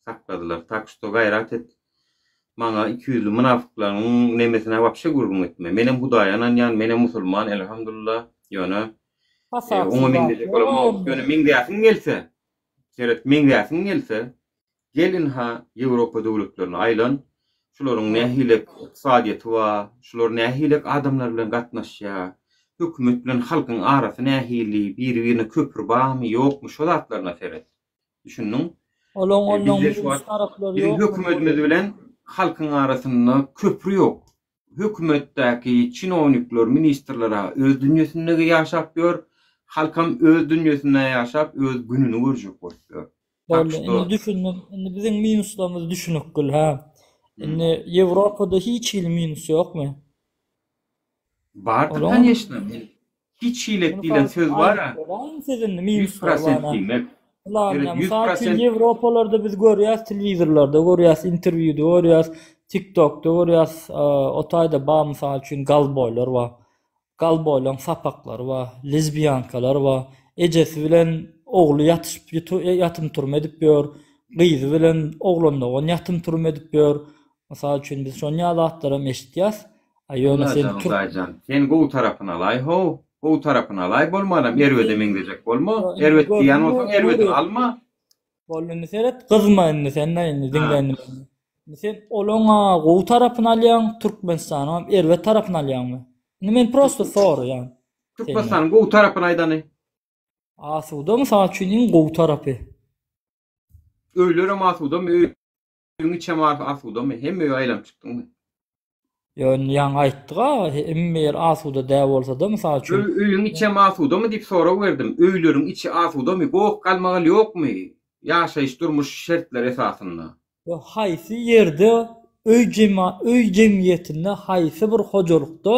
sakladylar. Tak şto gaýrat et. Maňa ikiýüzli mynafyklaryň nemesine wapşe gürrüň etme. Menem Hudaýa ynanýan, menem musulman elhamdulillah. Ýöne Hasapsyz oňa meňzejek zatlar bolamok. bar. Ýöne meňzäsiň gelse, seret meňzäsiň gelse Gel ynha Ýewropa döwletlerine aýlan, şularyň nähilek ykdysadyýeti bar, şular nähilek adamlar bilen gatnaşýar, hökümet bilen halkyň arasy nähili, biri-birine köpri barmy, ýokmy, şo zatlaryna seret. Düşündiň? Olaň onnoň Bizde şu minus wagt taraplary biziň ýokmy hökümetimiz bilen halkyň arasynda köpri ýok. Hökümetdäki çinownikler, ministrler-ä öz dünýesinde ýaşap ýör, halkam öz dünýesinde ýaşap, öz gününi görjek bolup ýör. Tak Boldy. şto. Indi düşündim. Indi biziň minuslarymyz düşünikgil hä. Indi Ýewropada hiç hili minus ýokmy? Bardyr Olaňam koneçno. Men hiç hili Mysal diýlen üçin söz aýdyp bar-a. beräýiň siz indi Ýüz minuslar prosent bar-a. diýmek. Pylan Seret ýa ýüz mysal üçin prosent Ýewropalarda biz görýäs telewizorlarda görýäs, interwýuda görýäs, TikTokda görýäs, o taýda bar mysal üçin galboýlar bar. Galboýlaň sapaklary bar, lezbiýankalar bar, ejesi bilen ogly ýatyşyp ýatym-turum edip ýör, gyzy bilen oglan dogan ýatym-turum edip ýör. Mysal üçin biz şon ýaly zatlaram eşitýäs. A ýöne sen Allajan türk Hudaýjan sen gowy tarapyny alaý how, gowy tarapyny alaý bolmanam erbede meňzejek bolma, Indi erbet diýýän gördüňmi bolsaň erbedini Nury? alma. Boldy indi seret gyzma indi sen-de indi diňle Ha. indi meni. Indi sen olaň-a gowy tarapyny alýaň, Türkmenistanyňam erbet tarapyny alýaňmy? Indi men prosto soraýan senden. Türkmenistanyň gowy tarapyny aýdany. Asuda mysal üçin iň gowy tarapy. Öýlerem asudamy, öýüň içem asudamy? Hemme öýe aýlanyp çykdyňmy? Ýo indi ýaňy aýtdyga hemme ýer asuda däl bolsada mysal üçin. Öýüň içem asudamy diýip sorag berdim. Öýleriň içi asudamy? Goh galmagal ýokmy? Ýaşaýyş durmuş şertleri esasynda. Ýo haýsy ýerde öý jema öý jemgyýetinde haýsy bir hojalykda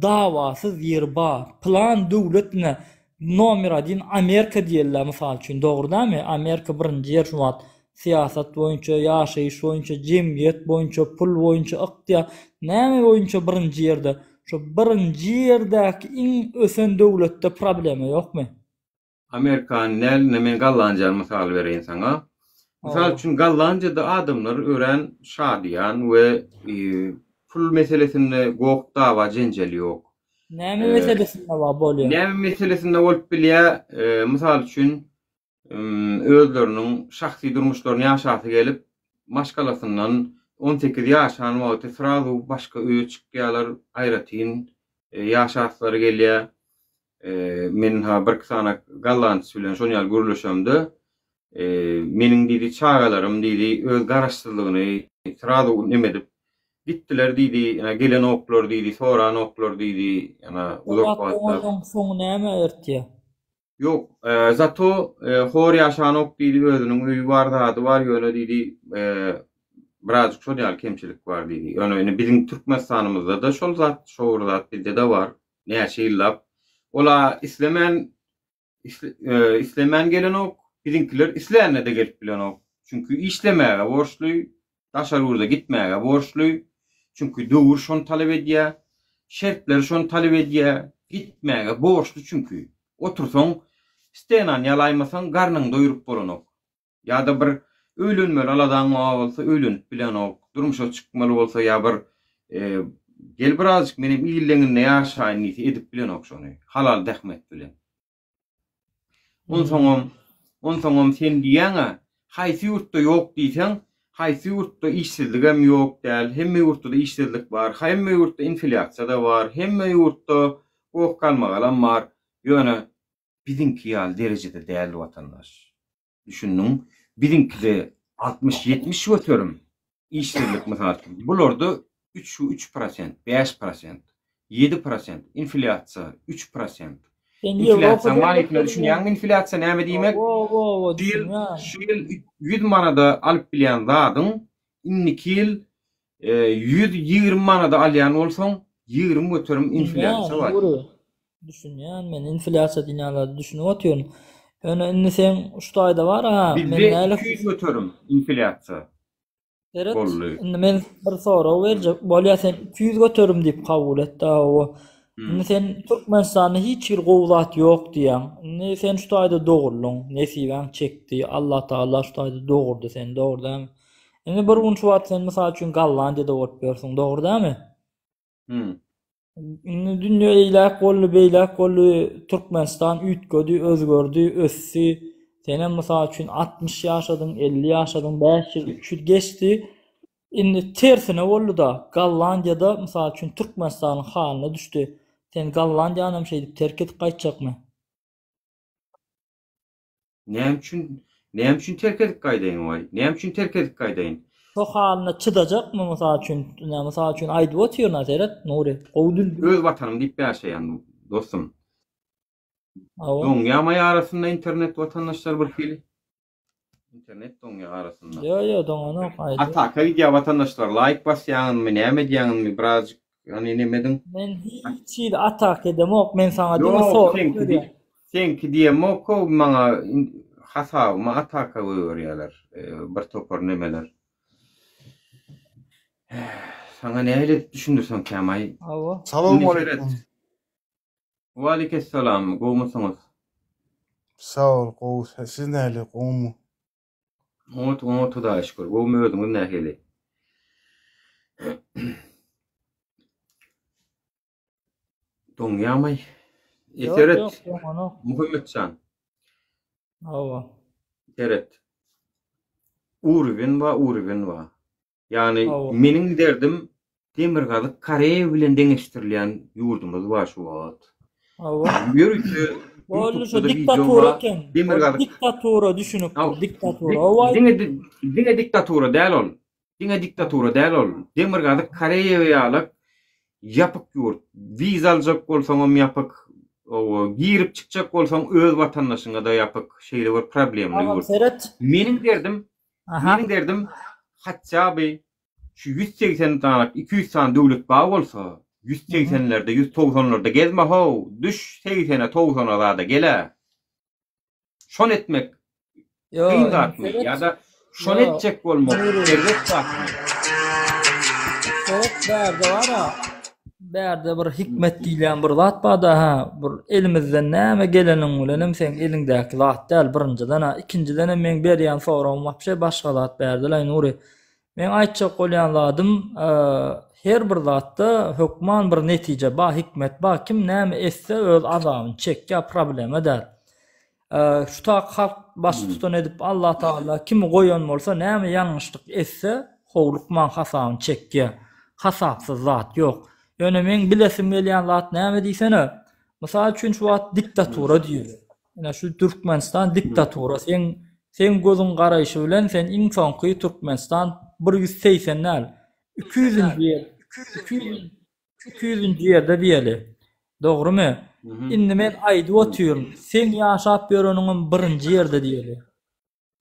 dawasyz ýer bar. Pylan döwlet ine nomer odin Amerika diýeliä mysal üçin dogry dämi Amerika birinji ýer şu wagt syýasat boýunça ýaşaýyş boýunça jemgyýet boýunça pul boýunça ykdyýa näme boýunça birinji ýerde şo birinji ýerdäki iň ösen döwletde problema ýokmy? Amerikany däl indi men Gollandiýany mysal bereýin saňa. Mysal Hawa. üçin Gollandiýada adamlar örän şadyýan we pul meselesinde goh dawa jenjel ýok. Näme meselesinde bar bolýa? Näme meselesinde bolup bilýär? Mysal üçin özleriniň şahsy durmuşlaryny ýaşasy gelip maşgalasyndan 18 ýaşan wagty srazu başga öýe çykýarlar, aýratyn ýaşaslary gelýär. Men ha birki sany gollandçy bilen şon ýaly gürleşemde, meniň diýdi çagalarym diýdi öz garaşsyzlygyny srazu neme edip gitdiler diýdi, ýa gelenoklar diýdi, soranoklar diýdi, ýa uzak wagtlap. Onuň soňy nämä ertýär? Ýok, zato hor ýaşanok diýdi, özüniň öýi bar, zady bar, ýöne diýdi, birazjyk şol ýaly kemçilik bar diýdi. Ýöne indi biziň Türkmenistanymyzda-da şol zat, şo bir zat bizde-de bar. Näçe ýyllap. Ol-a islemän islemän gelenok, biziňkiler islände-de gelip bilenok. Çünki işlemäge borçly, daşary ýurda gitmäge borçly. Çünki döwür şony talap edýär, şertler şony talap edýär. Gitmäge borçly çünki. Otursaň, stenany ýalaýmasaň, garnyňy doýrup bolanok. Ýa-da bir öýlenmeli aladaň bar bolsa öýlenip bilenok, durmuşa çykmaly bolsa ýa bir gel birazjyk menem il deňinde ýaşaýyn diýse edip bilenok şony halal zähmet bilen. Onsoňam, onsoňam sen diýýäň-ä haýsy ýurtda ýok diýseň, haýsy ýurtda işsizligem ýok däl, hemme ýurtda-da işsizlik bar, hemme ýurtda infilýasiýa-da bar, hemme ýurtda goh-galmagalam bar, ýöne Biziňki ýaly derejede däl watandaş. Düşündiň? Biziňkide 60 70 göterim işsizlik mysal üçin. Bularda 3 3 prosent, 5 prosent. 7 prosent, inflýasiýa 3 prosent. Sen Ýewropa Inflýasiýaň manysyna döwletlerinde düşünýäňmi inflýasiýa näme diýmek? Hawa, hawa, Şu ýyl düşünýän. şu ýyl 100 manada alyp bilýän zadyň indiki ýyl 120 manada alýan bolsaň 20% Düşünýän, inflýasiýa bar. Nury. Düşünýän men inflýasiýa diýýän zady düşünip otyryn. Ýöne indi seň şu taýda bar-a, men Bizde näle 200% inflýasiýa Seret, boldy. indi men bir sorag berjek. Bolýa sen 200% diýip kabul et-dä, hawa. Indi sen Türkmenistanda hiç hili gowy zat ýok diýýäň. Indi sen şu taýda doguldyň, nesibäň çekdi, Allatagala şu taýda dogurdy seni, dogry dälmi? Indi bir gün şu wagt sen mysal üçin Gollandiýada bolup ýörsüň, dogry dälmi? Indi dünýe eýläk boldy, beýläk boldy, Türkmenistan üýtgedi, özgerdi, ösdi. Senem mysal üçin 60 ýaşadyň, 50 ýaşadyň, 5 ýyl, 3 ýyl geçdi. Indi tersine boldy-da, Gollandiýada mysal üçin Türkmenistanyň halyna düşdi. Sen Gollandiýanam şeýdip terk edip gaýtjakmy? Näme üçin, näme üçin terk edip gaýdaýyn waý? Näme üçin terk edip gaýdaýyn? Şo halyna çydajakmy mysal üçin, ine mysal üçin aýdyp otyryn-a seret Nury, gowy dil. Öz watanym diýip ýaşaýan dostum. Hawa. Doňýamaý arasynda internet watandaşlar bir hili. Internet doňýa arasynda. Ýo ýo doňanok aýdy. Ataka gidýä watandaşlar laýk basýaňyzmy näme edýäňizmi birazjyk hany neme ediň. Men hiç hili ataka edemok men saňa diňe Ýok sorag seňki berýän. seňki diýemok-ow maňa hasabyma ataka goýberýäler bir topar nemeler. Saňa nähili edip düşündirsem kämaý. Hawa. Indi seret. Salowmaleýkum. Waleykesselam gowmysyňyz. Sag bol gowy siz nähili gowumy. Oňat oňat hudaýa şükür gowumy özüňiz nähili. Doňýamaý. E Ýok seret ýok doňanok. Muhammetjan. Hawa. Seret. Uruwin bar uruwin bar. Ýagny Hawa. meniň derdim Demirgazyk Koreýa bilen deňeşdirilýän ýurdumyz bar şu wagt. Hawa. Ýörite Boldy şu ýutubda-da wideo diktatura bar. eken. Ol Demirgazyk diktatura düşünikli, Haw, diktatura. dik Hawa. diňe diňe diktatura däl ol. Diňe diktatura däl ol. Demirgazyk Koreýa ýaly ýapyk ýurt. Wiza aljak bolsaňam ýapyk. Hawa, girip çykjak bolsaň öz watandaşyňa-da ýapyk. Şeýle bir problemli Agam ýurt. seret. Meniň derdim Aha. Meniň derdim hatça bi şu 180 sany, 200 sany döwlet bar bolsa, 180-lerde, 190-larda gezme how, düş 80-e, 90-a zada gel-ä. Şony etmek Ýo, kyn indi zatmy seret. ýa-da şony Ýo, etjek bolmak Nury. erbet zatmy? Seret bärde bar-a. Bärde bir hikmet diýilýän bir zat bar-da, hä, bir elimizden näme geleniň bilenem seň eliňdäki zat däl, birinjiden-ä, ikinjidenem meň berýän soragym wapşe başga zat bärde-laý Nury. Meň aýtjak bolýan zadym, her bir zatda hökman bir netije bar, hikmet bar, kim näme etse öz azabyny çekýär, problema däl. Şu tak halk baştutan edip Allah Tagala kimi goýan bolsa näme ýalňyşlyk etse howlukman hasabyny çekýär. Hasapsyz zat ýok. Ýöne meň bilesim gelýän zat näme diýsene. Mysal üçin şu wagt diktatura diýeli. Ine şu Türkmenistan diktatura. Seň seň gözüň garaýşy bilen sen iň soňky Türkmenistan 180 däl. 200-nji ýer. 200 200-nji ýerde diýeli. Dogrumy? Indi men aýdyp otyryn, seň ýaşap ýöreniňem birinji ýerde diýeli.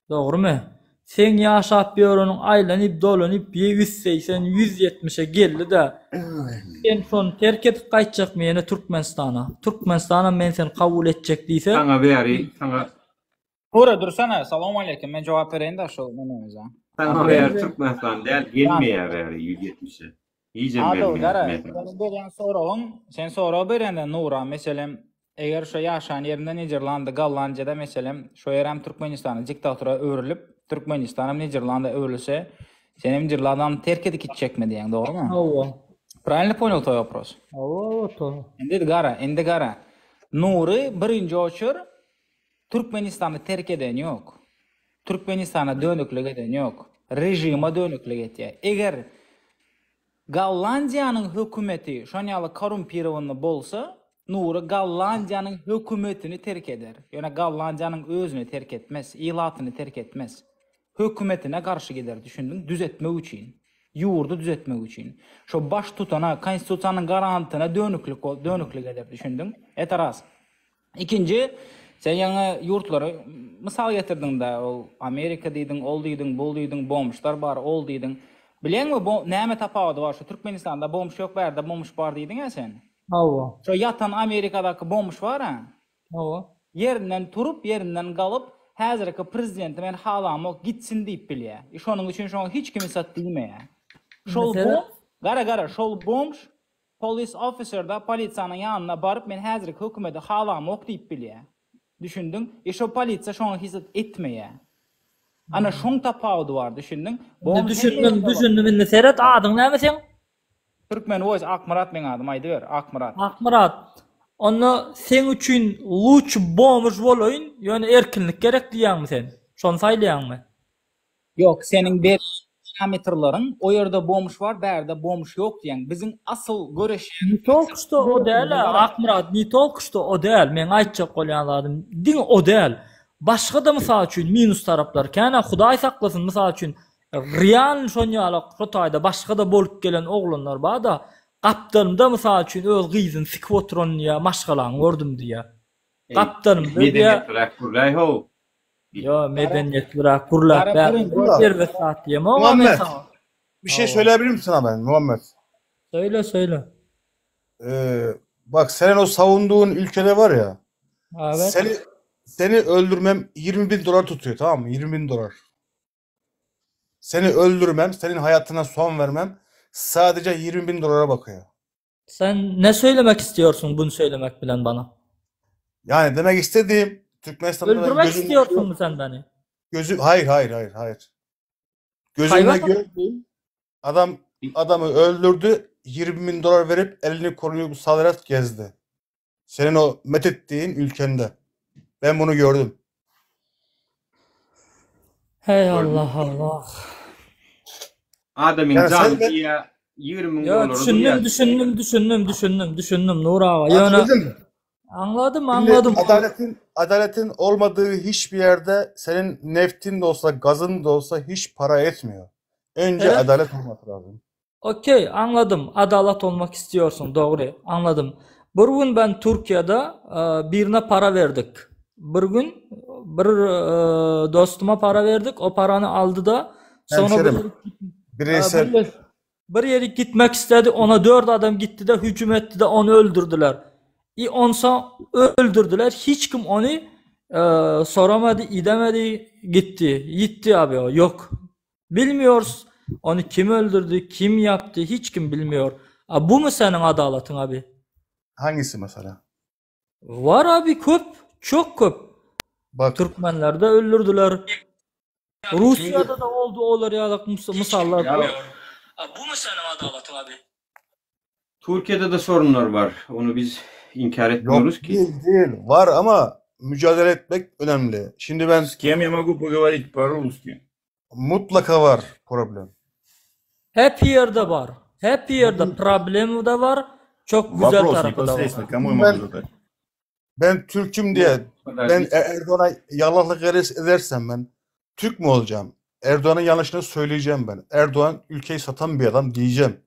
Dogrumy? Seň ýaşap ýöreniň aýlanyp-dolanyp 180, 170-e geldi-de, sen şony terk edip gaýtjakmy ýene Türkmenistana? Türkmenistanam men seni kabul etjek diýse, Saňa bäri, saňa Nura dursana, salowmaleýkim, men jogap bereýin-de şol nemämize. Saňa bäri Türkmenistan däl, gelmeýär bäri 170-e. Hijem Adow, gelmeýär. gara, Meselem. seniň berýän soragyň, sen sorag berende Nura, meselem, eger şo ýaşan ýerinde Niderlanda, Gollandiýada, meselem, şo ýerem Türkmenistana diktatura öwrülip, Türkmenistanam Niderlanda öwrülse, senem Niderlandany terk edip gitjekmi diýýäň, dogrymy? Hawa. Правильно понял твой вопрос? Hawa, hawa, to. Indi gara, indi gara. Nury birinji oçur Türkmenistany terk eden ýok. Türkmenistana dönüklik eden ýok. Režime dönüklik etýär. Eger Gollandiýanyň hökümeti şon ýaly korrumpirowanyny bolsa, Nury Gollandiýanyň hökümetini terk eder. Ýöne Gollandiýanyň özüni terk etmez, ilatyny terk etmez. Hökümetine garşy gider, düşündiň, düzetmek üçin. Ýurdy düzetmek üçin. Şo baş tutana, konstitusiýanyň garantyna dönüklik dönüklik eder, düşündiň? Это raz. Ikinji, sen ýaňy ýurtlary mysal getirdiň-dä, ol Amerika diýdiň, ol diýdiň, bul diýdiň, bomžlar bar, ol diýdiň. Bilýäňmi, bo näme tapawudy bar, şu Türkmenistanda bomž ýok, bärde bomž bar diýdiň-ä sen? Hawa. Şo ýatan Amerikadaky bomž bar-a. Hawa. Ýerinden turup, ýerinden galyp, häzirki prezidenti men halamok, gitsin diýip bilýä. I şonuň üçin şoňa hiç kim zat diýmeýä. Şol bomž, gara, gara, şol bomž Police officer-da polisiýanyň ýanyna baryp men häzirki hökümedi halamok diýip bilýä. Düşündiň? I şo polisiýa şoňa hiç zat etmeýä. Ana şoň tapawudy bar, düşündiň? Indi Bomž hemme düşündim, ýerde bar. düşündim indi seret adyň näme seň? Türkmen voice Akmyrat meň adym aýdyber Akmyrat. Akmyrat. Onda seň üçin luçy bomž bolaýyn, ýöne erkinlik gerek diýýäňmi sen? Şony saýlaýaňmy? Ýok, seniň berýän parametrleriň o ýerde bomž bar, bärde bomž ýok diýýäň. Biziň asyl göreşýän Ne tolk şto o däl-ä, Akmyrat, ne tolk şto o däl, meň aýtjak bolýan zadym diňe o däl. Başga-da mysal üçin minus taraplary kän-ä, Hudaý saklasyn, mysal üçin realny şon ýalak şo taýda başga-da bolup gelen oglanlar bar-da, gapdalymda mysal üçin öz gyzyny sikip oturan diýýä, maşgalaňy gördüm diýýä. Gapdalymda diýýä. Medeniýetliräk gürläý-how. Ýo, medeniýetliräk gürläp bär. Erbet zat diýemok men Muhammet, saňa. bir şey söyleyebilir misin sana ben Muhammed? Söýle, söýle. Ee, bak senin o savunduğun ülkede var ya, Evet. seni seni öldürmem 20 bin dolar tutuyor tamam mı? 20 bin dolar. Seni öldürmem, senin hayatına son vermem sadece 20 bin dolara bakıyor. Sen ne söylemek istiyorsun bunu söylemek bilen bana? Yani demek istediğim Türkmenistan'da ben Öldürmek gözüm istiyorsun mu sen beni? gözüm hayır hayır hayır hayır. Gözümle Hayvan gördüğüm adam adamı öldürdü 20 bin dolar verip elini kolunu sallayarak gezdi. Senin o methettiğin ülkende. Ben bunu gördüm. Hey Allah Allah. Adamyň Yani sen jany ben diýýä 20 müň Yo dolary düşündim durýar. düşündim düşündim düşündim düşündim Nur aga. Ýöne anladın mı? aňladym Şimdi aňladym. adaletin adaletin olmadığı hiçbir yerde senin neftin de olsa gazın da olsa hiç para etmiyor. Önce Evet. adalet olması lazım. Okey aňladym. Adalat olmak istiyorsun dogry aňladym. Bir gün ben Türkiýede e, birine para verdik. Bir gün bir e, dostuma para verdik. O parany aldy da soňra bir Hemşerim e, bireysel bir Bir ýerik gitmek isledi, ona dört adam gitdi-de, hüjüm etdi-de, ony öldürdiler. I onsoň öldürdiler, hiç kim ony soramady, idemedi, gitdi. Ýitdi abi o, ýok. Bilmiyoruz, ony kim öldürdi, kim ýapdy, hiç kim bilmiyor. A bumy seniň adalatyň abi? hangisi mesela? Bar abi köp, çok köp. Bak Türkmenlerde öldürdiler. şimdi Russiýada-da oldy olar ýalak mysallar Ya köp. A bumy seniň adalatyň abi? Türkiye'de de sorunlar var. Onu biz inkar yok etmiyoruz ki. değil değil var ama mücadele etmek önemli. Şimdi ben С кем я могу поговорить по-русски? mutlaka var problem. Hep ýerde bar. Hep ýerde problemi-de bar, çok güzel Вопрос tarapy-da bar. непосредственно кому я могу Ben задать? ben Türk'üm Bu diye kadar ben değil. Erdoğan'a yalaklık edersem ben Türk mü olacağım? Erdoğan'ın yanlışını söyleyeceğim ben. Erdoğan ülkeyi satan bir adam diyeceğim.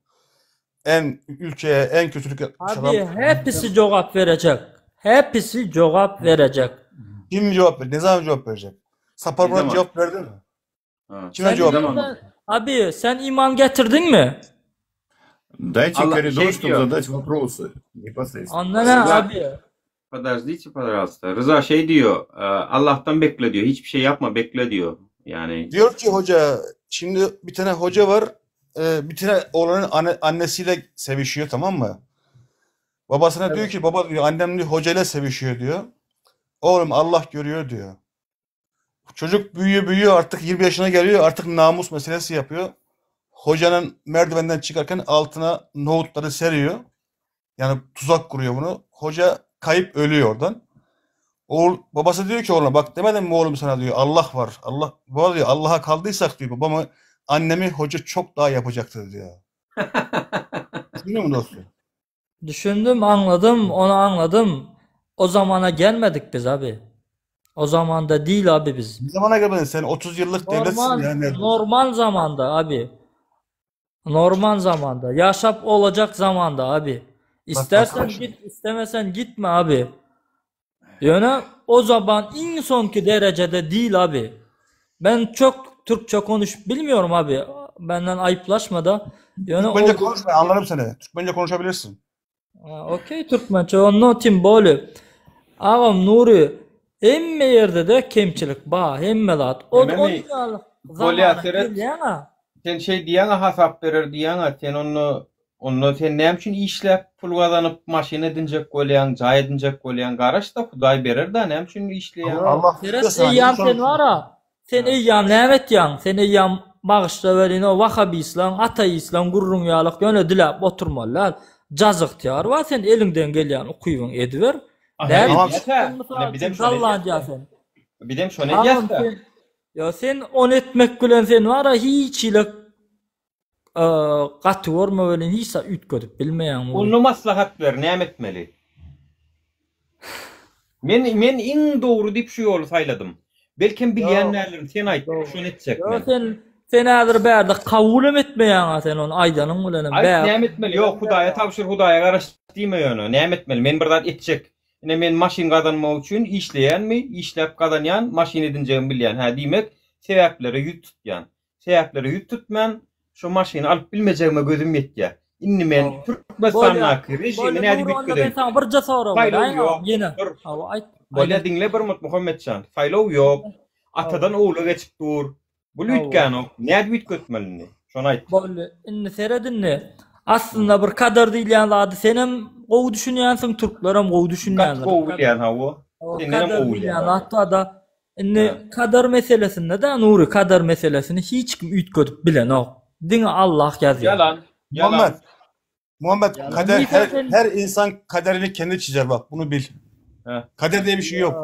En ülkeye en kötülük yapmış Abi adam hepsi jogap berecek. Hepsi jogap berecek. kim cevap verecek? Ne zaman cevap verecek? Ne Saparmurat zaman? cevap verdi mi? Ha. Kime Sen Ne cevap zaman? verdi? sen abi sen iman getirdin mi? Дайте Allah коридор, şey чтобы diyor. задать вопросы непосредственно. Onda ne Rıza abi? подождите пожалуйста. Rıza şey diyor. e, Allah'tan bekle diyor. Hiçbir şey yapma bekle diyor. Yani Diyor ki hoca şimdi bir tane hoca var e, bir tane oğlanın anne, annesiyle sevişiyor tamam mı? Babasına diyor Evet. ki baba diyor annem diyor hocayla sevişiyor diyor. Oğlum Allah görüyor diyor. Çocuk büyüyor büyüyor artık 20 yaşına geliyor artık namus meselesi yapıyor. Hocanın merdivenden çıkarken altına nohutları seriyor. Yani tuzak kuruyor bunu. Hoca kayıp ölüyor oradan. Oğul, babası diyor ki oğluna bak demedim mi oğlum sana diyor Allah var. Allah baba diyor Allah'a kaldıysak diyor babamı annemi hoca çok daha yapacaktı diyor. Düşünüyor musun dostum? Düşündüm, anladım, onu anladım. O zamana gelmedik biz abi. O zamanda değil abi biz. Ne zamana gelmedin sen 30 yıllık devletsin Normal ya neredeyse. normal zamanda abi. Normal zamanda. Ýaşap olajak zamanda abi. Istersen git, istemesen gitme abi. Ýöne o zaman iň soňky derejede değil abi. Ben çok Türkçe konuşup bilmiyorum abi. Benden aýyplaşma da. Ýöne Türkmence o konuşma anlarım seni. Türkmence konuşabilirsin. Ha, Okey Türkmençe onda tim boli. Agam Nury hemme ýerde de kemçilik ba hemme zat. O Hememi onun ýaly bolýa zamana seret. gelýäňä. Sen şeý diýýäňä hasap berer diýýäňä sen onda onda sen näme üçin işläp pul gazanyp maşyn edinjek bolýaň jaý edinjek bolýaň garaşda hudaý berer da näme üçin işleýäň. Allah Seret tutuyor sana. eýýäm Şol- sen bara Sen eýýäm näme etýäň? Sen eýýäm bagyşla welin o wahabistleň, ateistleň gürrüňi ýalyk ýöne diläp oturmaly däl. Jaz ygtyýar bar, sen eliňden gelýän ukybyňy ediber. Aha, Nädip Tamam. çykdyň mysal Bizem üçin şony Gollandiýa edýäs-dä. sen? Bizem şony Agam edýäs-dä. sen Ýa sen ony etmek bilen sen bara hiç hili gaty görme welin hiç zat üýtgedip bilmeýäň muny. Onda maslahat ber, näme etmeli? Men men iň dogry diýip şu ýoly saýladym. Belkem bilýän däldirin, sen aýt, şony etjek Ýok men. sen sen häzir bärde kabulem etmeýäň-a sen ony aýdanyň bilenem. Aýt Bärde näme etmeli? Ýok, Hudaýa tabşyr, Hudaýa garaş diýme ýöne. Näme etmeli? Men bir zat etjek. Ine men maşyn gazanmak üçin işleýänmi, işläp gazanýan, maşyn edinjegimi bilýän. Hä, diýmek, sebäplere ýüz tutýan. Sebäplere ýüz tutman, şo maşyny alyp bilmejegime gözüm ýetýär. Indi men Bolýar. Türkmenistandaky režimi Bolýar nädip Nury onda men üýtgedeýin? saňa birje sorag Saýlaw beräýin ýok. agam ýene. Dur. Hawa aýt. Bolýar Aýdan. diňle bir mut Muhammetjan. Saýlaw ýok. Atadan ogula geçip dur. Bul Hawa. üýtgänok. Nädip üýtgetmeli indi? Şony aýt. Boldy. Indi seret indi. Aslynda bir kadar diýilýän zady senem gowy düşünýänsiň, türklerem gowy Gaty düşünýändir. gowy bilýän hawa. Hawa, Sendenem kadar gowy diýilýän bilýän. zat bar-da. Indi kadar meselesinde-de Nury kadar meselesini hiç kim üýtgedip bilenok. Diňe Allah ýazýar. Ýalan. Ýalan. Muhammed. Muhammed kader Nisa her, sen her insan kaderini kendi çizer bak bunu bil. Kader diye bir şey yok.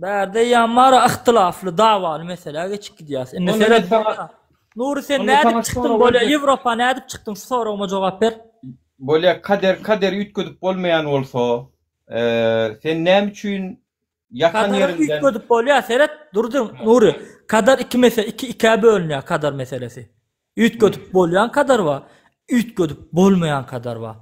Bärde ýa mara yhtylafly dawaly meselä geçip gidýäs. Indi Onda seret men saňa Nury sen Onda nädip saňa çykdyň sorag bolýa berjek. Ýewropa nädip çykdyň şu soragyma jogap ber. Bolýa kader kaderi üýtgedip bolmaýan bolsa, sen näme üçin Ýatan Kadary ýerinden. üýtgedip bolýar, seret, durdy, Nury. Kadar iki mese, iki ikä bölünýär kadar meselesi. Üýtgedip bolýan kadar bar, üýtgedip bolmaýan kadar bar.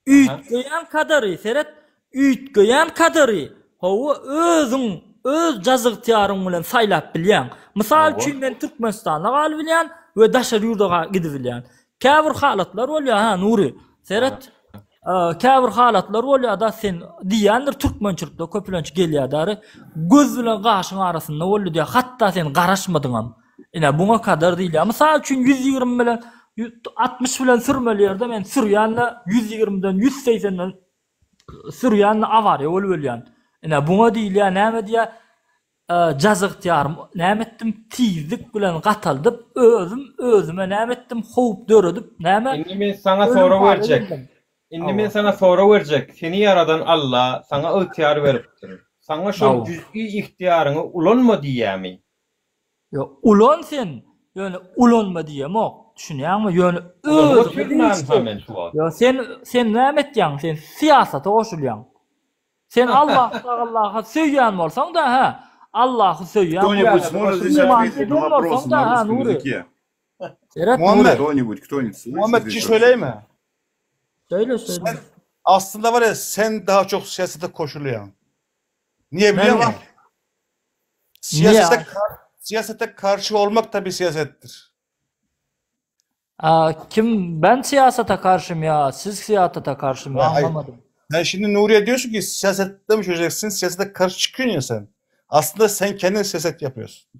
Üýtgeýän kadary, seret, üýtgeýän kadary, hawa, özüň, öz jazygtyýaryň bilen saýlap bilýäň. Mysal üçin, men Türkmenistanda galybilýän we daşary ýurda gidibilýän. Käbir halatlar bolýar, ha, Nury, seret, Käbir halatlar bolýar-da, sen diýýändir türkmençilikde köplenç gelýär-däri, göz bilen gaşyň arasynda boldy diýýär, hatda sen garaşmadyňam. Ine, buňa kadar diýilýär. Mysal üçin, 120 bilen, 60 bilen sürmeli ýerde men sürýän-de, 120-den, 180-den sürýän-de awariýa bolup ölýän. Ine, buňa diýilýär, näme diýýär, Jazygtyýarym näme etdim tizlik bilen gataldyp özüm özüme näme etdim howp döredip näme Indi men saňa ölüm sorag hala berjek. geldim. Indi men Hawa. saňa sorag berjek. Seni ýaradan Alla saňa ygtyýar beripdir. Saňa şol Hawa. jüz'i ygtyýaryňy ulanma diýýämi? Ýok, ulan sen, ýöne ulanma diýemok. Düşünýäňmi? Ýöne Ulanyp özüňe otyryn-a degişli. men şu wagt. Ýok, sen sen näme etýäň? Sen syýasata goşulýaň. Sen Allah Tagallaha söýýän bolsaň-da, hä, Allahy söýýän Кто-нибудь bolsaň, сможет здесь iman ответить на edýän вопросы bolsaň-da, на hä, русском Nury. языке? Seret, Muhammed. Nury. Кто-нибудь, кто-нибудь слышит Muhammed bir здесь şey вообще? söyleyeyim mi? Söýle, söýle. Sen aslında var ya sen daha çok siyasete koşuluyorsun. Niye biliyor Men musun? Niye? Siyasete, kar- siyasete karşı olmak da bir siyasettir. Aa, kim ben siyasete karşım ya, siz siyasete karşım ya Hayır. anlamadım. Sen şimdi Nuriye diyorsun ki siyasette mi çözeceksin? Siyasete karşı çıkıyorsun ya sen. Aslında sen kendin siyaset yapıyorsun.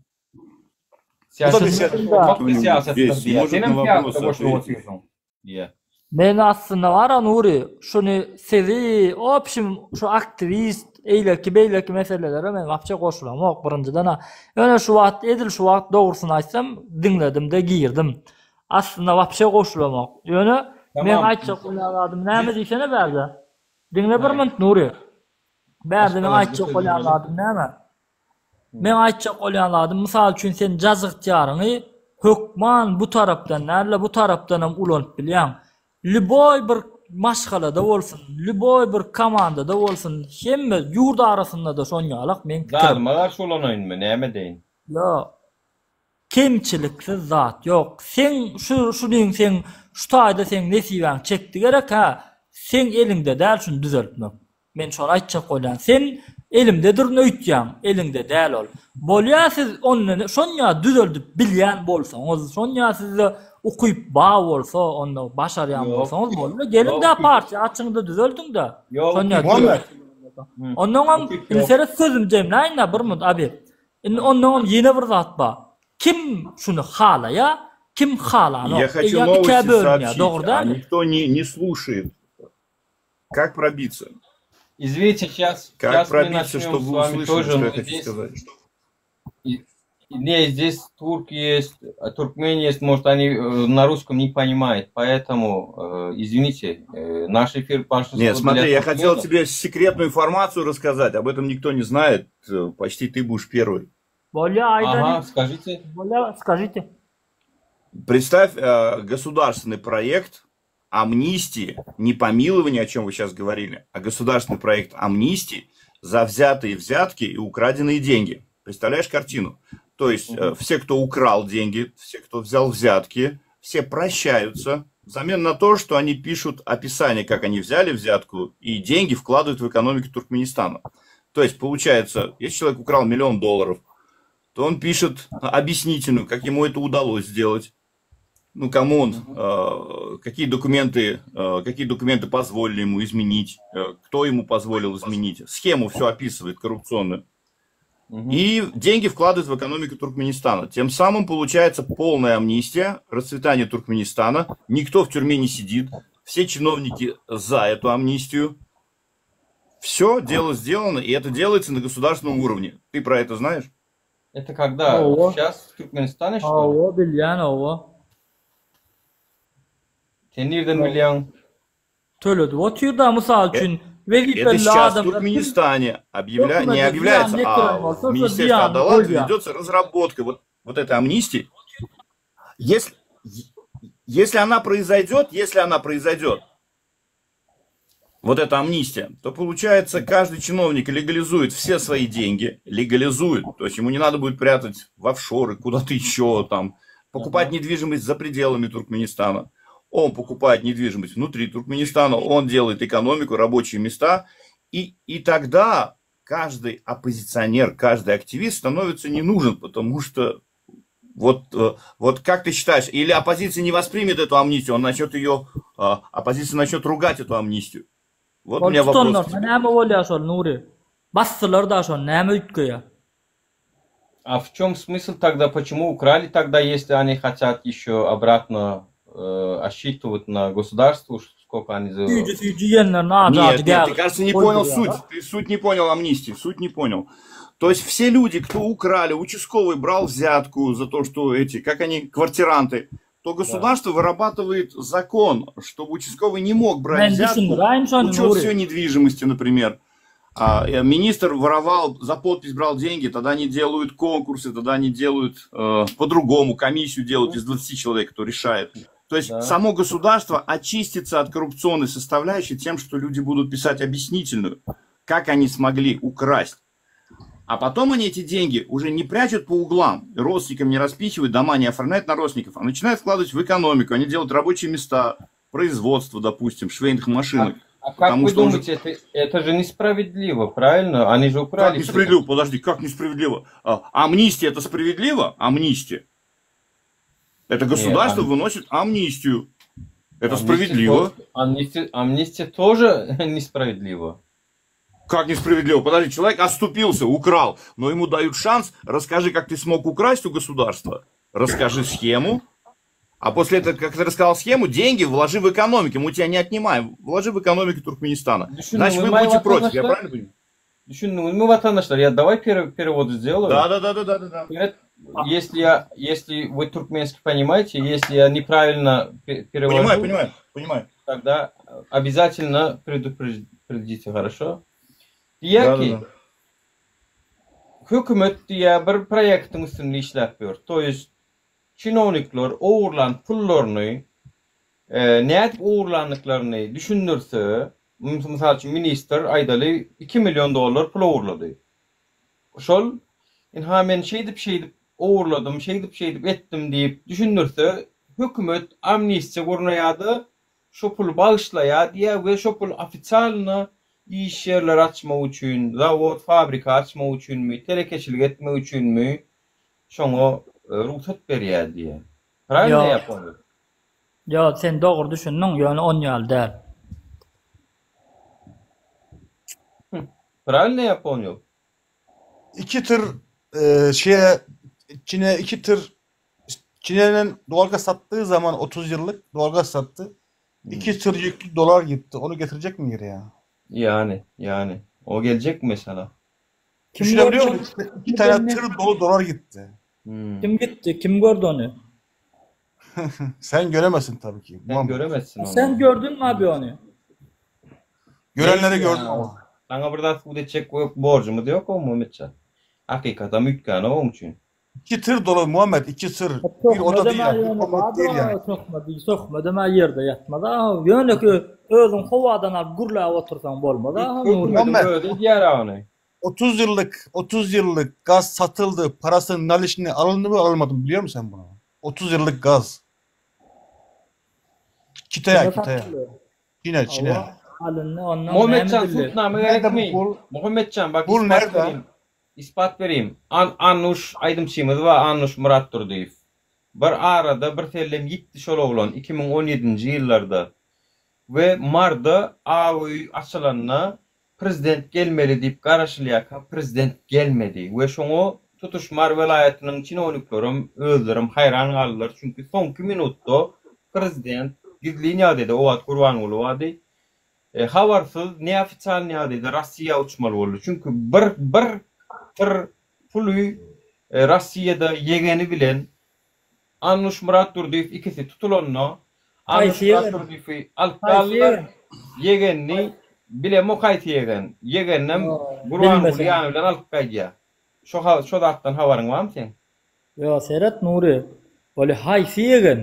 Bu da bir Siýaset siyaset. olmak bir Кто-нибудь siýasetdir здесь diýýär. сможет Senem на syýasata вопросы goşulyp ответить? otyrsyň diýýär. Men aslynda bara Nury, şuny sizi opşim şu aktiwist eýleki beýleki meselelere men wapşe goşulamok birinjiden-ä. Ýöne şu wagt edil şu wagt dogrusyny aýtsam diňledim-de girdim. Aslynda wapşe goşulamok. Ýöne meň Tamam. aýtjak bolýan zadym näme diýsene bärde. Diňle bir minut Nury. Bärde meň Başgalar aýtjak bolýan zadym näme? Meň aýtjak bolýan zadym, mysal üçin sen jazygtyýaryňy hökman bu tarapdan däl-de bu tarapdanam ulanyp bilýäň. Lýuboý bir maşgalada bolsun, lýuboý bir komandada bolsun, hemme ýurt arasynda-da şonýalak meň pikirim. Zalyma garşy ulanaýynmy, näme edeýin? Ýok. Kemçiliksiz zat ýok. Seň şu şunyň seň şu taýda seň nesibäň çekdi gerek hä seň eliňde däl şuny düzeltmek. Men şony aýtjak bolýan. Sen elimdedirn öýtýäň, eliňde däl ol. Bolýa siz onda şonýa düzeldip bilýän bolsaňyz, şonýa sizde ukyp ba bolsa, onda başarýan Ýok. bolsaňyz bolýa geliň-dä Ýok. partiýa açyň-da düzeldiň-dä. Ýok, Şonýa ukyp ýok. düzeltip. Onnoňam Ukyp indi ýok. seret sözümi jemläýin-dä bir minut Abid. Indi onnoňam ýene bir zat bar. Kim şuny halaýa, kim halanok. Я хочу Eýýäm ikä новости bölünýär, сообщить, dogry а dälmi? никто не, не слушает. Как пробиться? Извините, сейчас, Как сейчас мы пробиться, начнем чтобы с вы вами услышали, тоже, что я но хочу здесь, сказать? и- не, здесь турки есть, а туркмен есть, может, они э, на русском не понимают, поэтому, э, извините, э, наш эфир большинство Нет, смотри, для я хотел туркменов. тебе секретную информацию рассказать, об этом никто не знает, э, почти ты будешь первый. Bolýa aýdaly. Ага, скажите. Bolýa, скажите. Представь э, государственный проект амнистии, не помилование, о чем вы сейчас говорили, а государственный проект амнистии за взятые взятки и украденные деньги. Представляешь картину? То есть э, все, кто украл деньги, все, кто взял взятки, все прощаются взамен на то, что они пишут описание, как они взяли взятку и деньги вкладывают в экономику Туркменистана. То есть получается, если человек украл миллион долларов, то он пишет объяснительную, как ему это удалось сделать. Ну, кому он, э, какие документы, э, какие документы позволили ему изменить, э, кто ему позволил изменить. Схему все описывает коррупционную. И деньги вкладывают в экономику Туркменистана. Тем самым получается полная амнистия, расцветание Туркменистана. Никто в тюрьме не сидит. Все чиновники за эту амнистию. Все, дело сделано, и это делается на государственном уровне. Ты про это знаешь? Это когда? Hawa. Сейчас в Туркменистане, что ли? Hawa, bilýän, hawa. Sen nirden bilýäň? Töledip otyr-da, mysal üçin, Это wezipeli сейчас в adamlar kim Туркменистане объявля... не hökümete zyýan объявляется, ýetiren а bolsa, в şo Министерстве zyýany Адалат goýýar. ведется разработка вот, вот этой амнистии. Если, если она произойдет, если она произойдет, вот эта амнистия, то получается, каждый чиновник легализует все свои деньги, легализует, то есть ему не надо будет прятать в офшоры, куда-то еще там, покупать недвижимость за пределами Туркменистана. Он покупает недвижимость внутри Туркменистана, он делает экономику, рабочие места, и, и тогда каждый оппозиционер, каждый активист становится не нужен, потому что вот, э, вот как ты считаешь, или оппозиция не воспримет эту амнистию, он начнет ее, э, оппозиция начнет ругать эту амнистию. Вот у Ol меня вопрос tutanlar к тебе. näme bolýar şol Nury? Basdylar-da şony, näme üýtgeýär? А в чем смысл тогда, почему украли тогда, если они хотят еще обратно э, отсчитывать на государство, сколько они за... Süýji süýji iýenlerini ajy ajy Нет, нет, ты, gägirip кажется, не понял goýdurýarlar. суть. Ты суть не понял амнистии, суть не понял. То есть все люди, кто украли, участковый брал взятку за то, что эти, как они, квартиранты, то государство вырабатывает закон, чтобы участковый не мог брать Men взятку, düşündiräýin şony учет Nury. всей недвижимости, например. А, э, министр воровал, за подпись брал деньги, тогда они делают конкурсы, тогда они делают э, по-другому, комиссию делают из 20 человек, кто решает. То есть Да. само государство очистится от коррупционной составляющей тем, что люди будут писать объяснительную, как они смогли украсть. А потом они эти деньги уже не прячут по углам, родственникам не распихивают, дома не оформляют на родственников, а начинают вкладывать в экономику, они делают рабочие места, производство, допустим, швейных машинок. А как Потому вы что он же думаете, это, это же несправедливо, правильно? Они же Как украли все. несправедливо? Подожди, как несправедливо? А, амнистия это справедливо? Амнистия. Это Нет, государство ам- выносит амнистию. Это амнистия справедливо. тоже, амнистия, амнистия тоже несправедливо. Как несправедливо? Подожди, человек оступился, украл, но ему дают шанс. Расскажи, как ты смог украсть у государства. Расскажи схему. А после этого, как ты рассказал схему, деньги вложи в экономику. Мы у тебя не отнимаем. Вложи в экономику Туркменистана. Значит, Düşündüňizmi вы будете против, я vatandaşlar? правильно понимаю? Düşündüňizmi vatandaşlar? Я давай пере- перевод сделаю. Да, да, да, да, да, да, да. Говорят, Если я, если вы туркменский понимаете, если я неправильно пе- Понимаю, перевожу, понимаю, понимаю. тогда обязательно предупредите, хорошо? Да, да, Diýýär ki, да. hökümet diýýär bir proýektiň üstünde işläp ýör. То есть чиновnikler ogurlan pullaryny e, nädip ogurlandyklaryny düşündirse, mysal üçin ministr aýdaly 2 million dollar pul ogurlady. Şol inha men şeýdip şeýdip. ogurladym, şeýdip-şeýdip etdim diýip düşündirse, hökümet amnistiýa gurnaýar-da, şo puly bagyşlaýar diýýär we şo pul ofitsialno iş ýerleri açmak üçin, zawod, fabrika açmak üçinmi, telekeçilik etmek üçinmi, şoňa rugsat berýär diýýär. Pravilno Ýok. ýa poňel? Ýok, sen dogry düşündiň, ýöne on ýaly däl. Pravilno ýa poňel? İki tır e, şeye Çin'e iki tır Çin'e doğalgaz sattığı zaman 30 yıllık doğalgaz sattı. İki tır yüklü dolar gitti. Onu getirecek mi geri ya? Yani, yani. O geljekmi mesela? Kim Düşünebiliyor gördi musun? ony? İki tane tır dolu dolar gitti. Kim gitdi? Kim gördi ony? Sen göremezsin tabii ki. Sen Muhammed. göremezsin ony. Sen gördüňmi abi ony? Görenleri Neyse gördüm ya. ama. Saňa bir zat subut etjek borjumyz ýok o Muhammetjan. Hakykatam üýtgänok oň üçin. İki tır dolu Muhammed, iki tır. Bir oda değil Söhbedem-ä yani, bir ýöne komod değil yani. bardyr-a, söhbedi, söhbedem-ä ýerde ýatmaz-a. Ýöne ki özüň howadan alyp gürläp otursaň bolmaz-a, Nury. Muhammed, özi edýär-ä ony. 30 yıllık 30 yıllık gaz satıldı. Parasının nalişini alındı mı alınmadı mı biliyor musun sen bunu? 30 yıllık gaz. Kitaya Kime Kitaya. satyldy? Çin'e Çin'e. Hawa, alyndy, ondan näme Muhammetjan edildi? subutnama Nerede bu gerekmi? pul? Muhammetjan bak Pul ispat nerede? bereyim. Ispat bereyim. An Annuş aýdymçymyz bar Annuş Myratdurdyýew. Bir arada bir sellem ýitdi şol oglan 2017-nji ýyllarda. We Marda Ak öý açylanda Prezident gelmeli diýip garaşylýarka prezident gelmedi we şoňa tutuş Mary welaýatynyň çinowniklerem özlerem haýran galdylar çünki soňky minutda prezident gizlin ýagdaýda o wagt Gurbanguly bardy habarsyz neofitsialnyý ýagdaýda Rossiýa uçmaly boldy çünki bir bir tyr puly Rossiýada ýegeni bilen Annuşmyrat Durdyýew ikisi tutulanda, Haýsy Annuşmyrat ýegen? Durdyýewi alyp Haýsy galdylar. ýegen? Ýegenini bilemok haýsy ýegen. Ýegeninem Gurbanguly Bilmeseň. ýany bilen alyp gaýdýar. Şo şo zatdan habaryň barmy seň? Ýo, seret Nury. Bolýa haýsy ýegen?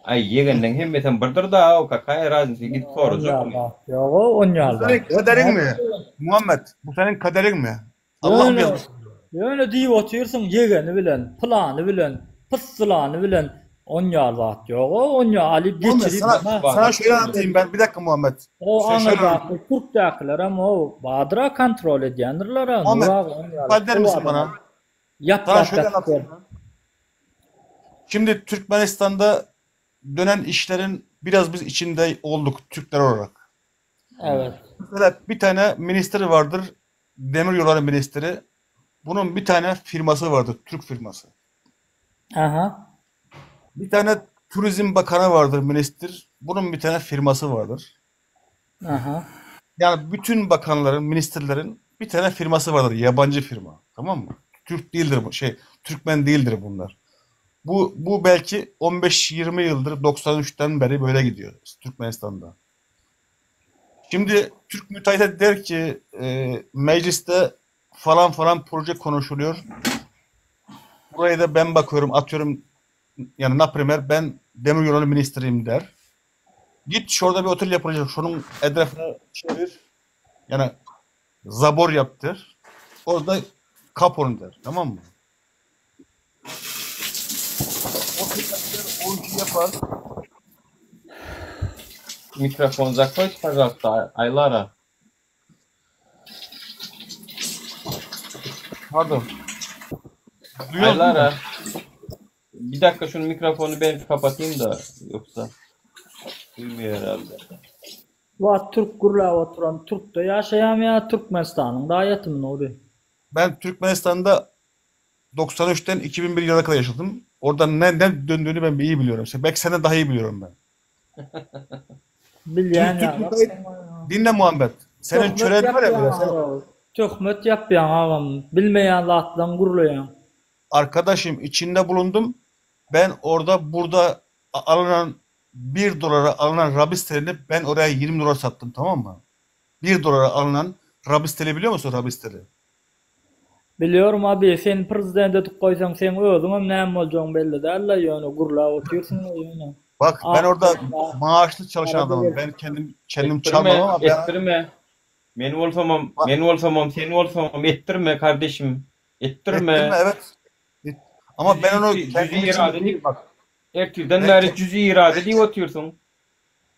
Aý, ýegenleň hemmesem birdir-da, kakaýa raznica gidip sorajak ony. Ýog-a, Bu senin kaderin mi? Muhammed, bu senin kaderin mi? Allah mı Ýöne, yazmış? ýöne diýip otyrsyň ýegeni bilen, pylany bilen, pyssylany bilen onýaly zat ýog-a, onýa alyp Muhammed geçirip sana, ha. sana şöyle anlatayım ben. Bir dakika Muhammed. O Şöyle, şöyle aňyrdaky türkdäkilerem o badyra kontrol edýändirler-a, Muhammed, Nur aga onýaly müsaade eder misin bana? Ýap Sana ýap şöyle ýatyp anlatayım. Şimdi Türkmenistan'da dönen işlerin biraz biz içinde olduk Türkler olarak. Evet. Mesela bir tane minister vardır. Demiryolları ministeri. Bunun bir tane firması vardır. Türk firması. Aha. Bir tane Turizm Bakanı vardır minister. Bunun bir tane firması vardır. Aha. Yani bütün bakanların, ministerlerin bir tane firması vardır. Yabancı firma. Tamam mı? Türk değildir bu şey, Türkmen değildir bunlar. Bu bu belki 15-20 yıldır 93'ten beri böyle gidiyor Türkmenistan'da. Şimdi Türk müteahhit der ki e, mecliste falan falan proje konuşuluyor. Buraya da ben bakıyorum atıyorum yani naprimer ben demiryolu ministeriyim der. Git şurada bir otel yapılacak. Şunun etrafını çevir. Yani zabor yaptır. Orada kap onu der. Tamam mı? O firma o işi yapar. Mikrofon zakroýte, pažalsta, Aýlara. Pardon. Duyuyor musun? Aýlara. Bir dakika şunu mikrofonu ben kapatayım da yoksa duymuyor herhalde. Wa türk gürläp oturan türkde ýaşaýamy ýa Türkmenistanyň raýatymy Nury? Ben Türkmenistan'da 93'ten 2001 yılına kadar yaşadım. Orada ne, ne döndüğünü ben iyi biliyorum. İşte belki senden daha iyi biliyorum ben. Şimdi Bilýän Türk ýaly. müteahhit dinle Muhammed. Senin Töhmet çöreğin var ya böyle. ýapýaň Sen, agam. Töhmet ýapýaň agam. Bilmeýän zatlaň gürleýäň. arkadaşım içinde bulundum. Ben orada burada alınan 1 dolara alınan Rabistelini ben oraya 20 dolar sattım tamam mı? 1 dolara alınan Rabisteli biliyor musun Rabisteli? Bilýorum abi, seni prezident edip goýsaň seň özüňem näme boljagyň belli däl-le ýöne gürläp otyrsyň-la ýöne. Bak ben orada Ak maaşlı çalışan arada adamım. bir Ben kendim kendim Etdirme, çalmam ama ben etdirme. Men bolsamam, men bolsamam, sen bolsamam etdirme kardeşim. Etdirme. Etdirme evet. Et- Ama ben onu Cüzi kendim için irade değil diýip bak. Ertirden Ben bäri ke- cüzi irade diýip otyrsyň.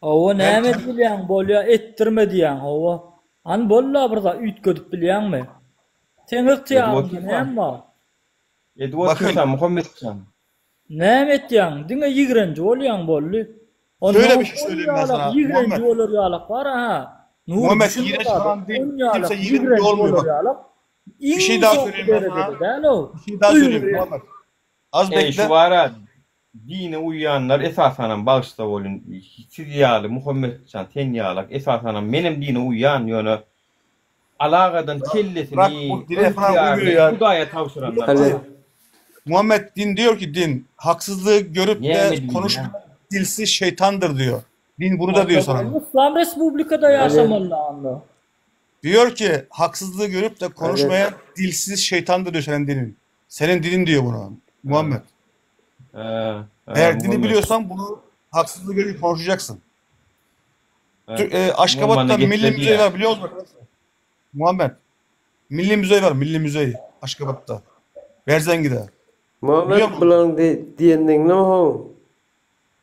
Hawa ben näme kendim bilýäň bolýa etdirme diýýäň hawa. Hany bolla bir zat üýtgedip bilýäňmi? Seň Edip ygtyýaryňda otyrsan. näme bar? Edip bakın otyrsan Muhammetjan. Näme etýäň? Diňe ýigrenji bolýaň boldy. şöyle Onnoň bir şey on söyleyeyim ben ýalak sana ýigrenji Muhammed. bolar ýalak bar ha. Nury Muhammed düşün bu iğrenç zada. falan değil. On Kimse ýalak iğrenç ýigrenji olmuyor bolar bak. ýalak Bir iň şey daha soňky söyleyeyim ben sana. derejede däl-ow. Bir şey daha söyleyeyim Öýüň Muhammed. Az Eý şu bekle. bara dine uýanlar esasanam bagyşla bolun siz ýaly Muhammetjan sen ýalak esasanam menem dine uýan ýöne alagadan Bırak kellesini bu dine falan uymuyor ygtyýaryny ya. Hudaýa tabşyranlar Diyor bar. ki Muhammed din diyor ki din haksızlığı görüp Näme de dini konuşmayan ya? dilsiz şeytandır diyor. Din bunu da diyor sana. Yslam respublikada ýaşamaly anda. Diyor ki haksızlığı görüp de konuşmayan dilsiz şeytandır diyor senin dinin. Senin dinin diyor bunu Muhammed. He, he, Eğer dini Muhammed. biliyorsan bunu haksızlığı görüp konuşacaksın. He, Tü- e, Muhammed'e Aşkabat'ta Milli getirdi Müze ya. var biliyor musun? arkadaşlar? Muhammed. Milli Müze var Milli Müze Aşkabat'ta. Berzengi'de. Biliyor Muhammed musun? bularyň diýendigini ho.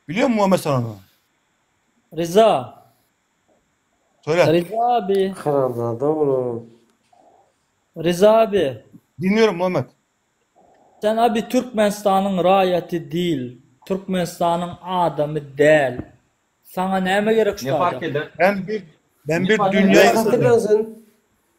Biliyor musun Muhammed sen onu? Rıza. Söyle. Rıza abi. Haramzada oğlum. Rıza abi. Dinliyorum Muhammed. Sen abi Türkmenistanyň raýaty dil. Türkmenistanyň adamy däl. Saňa näme gerek şu Ne fark taýda? eder? Ben bir ben Ne bir fark dünya eder? Ne fark insanıyım. eder sen?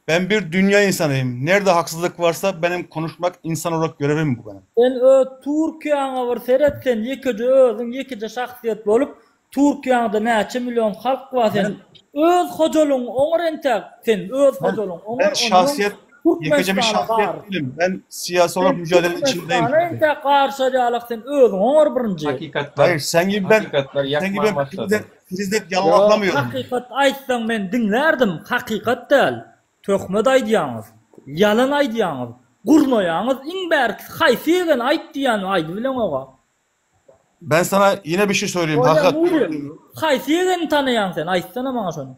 Ben bir dünya insanıyım. Nerede haksızlık varsa benim konuşmak insan olarak görevim bu benim. Sen ö Türkiýäňe bir seret sen ýekeje özüň ýekeje şahsyýet bolup Türkiýäňde näçe million halk bar sen Ben öz hojalygyňy oňar entäk sen öz ben hojalygyňy ben oňar ondan şahsiyet yekece bir Türkmenistana şahsiyet gar değilim. Ben siyasi olarak sen mücadelenin içindeyim Türkmenistana çünkü. entäk garşy ýalak sen özüň oňar birinji. Hakykatlar, Hayır sen gibi ben hakykatlar sen gibi ýakmaya ben başlady. prizdet, prizdet Ýok yalanlamıyorum. hakykat aýtsaň men diňlärdim hakykat däl töhmet aýdýaňyz ýalan aýdýaňyz gurnaýaňyz iň bärkisi haýsy ýegen aýt diýýän aýdybileňoga. Ben sana yine bir şey söyleyeyim. Bolýa Hakikat. Nury, haýsy ýegeni tanaýaň sen? Aýtsana maňa şony.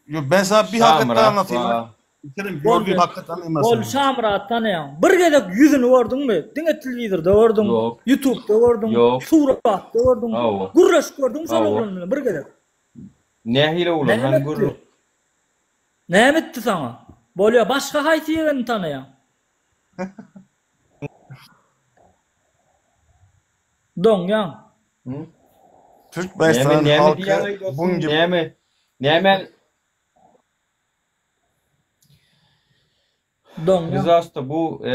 Yo, Ben sana bir hakikat daha Şamyrat anlatayım. ba. Senin Bol gördüğüm hakikat anlatayım ben Bol sana. Şamyrat tanaýaň. Bir gezek ýüzüni gördüňmi? Diňe telewizorda gördüň, Ýok. YouTube'da gördüň, Ýok. suratda gördüň. Hawa. Gürleşip gördüňmi şol Hawa. oglan bilen bir gezek? Nähili oglan? Näme Hany etdi? gürrüň. Näme etdi saňa? Bolýa, başga haýsy ýegeni tanaýaň? Doňýaň. Hı? Näme Türkmenistan'ın näme halkı diýýäň bunun dostum? gibi Näme? Näme? Doňýaň. Rıza usta bu e,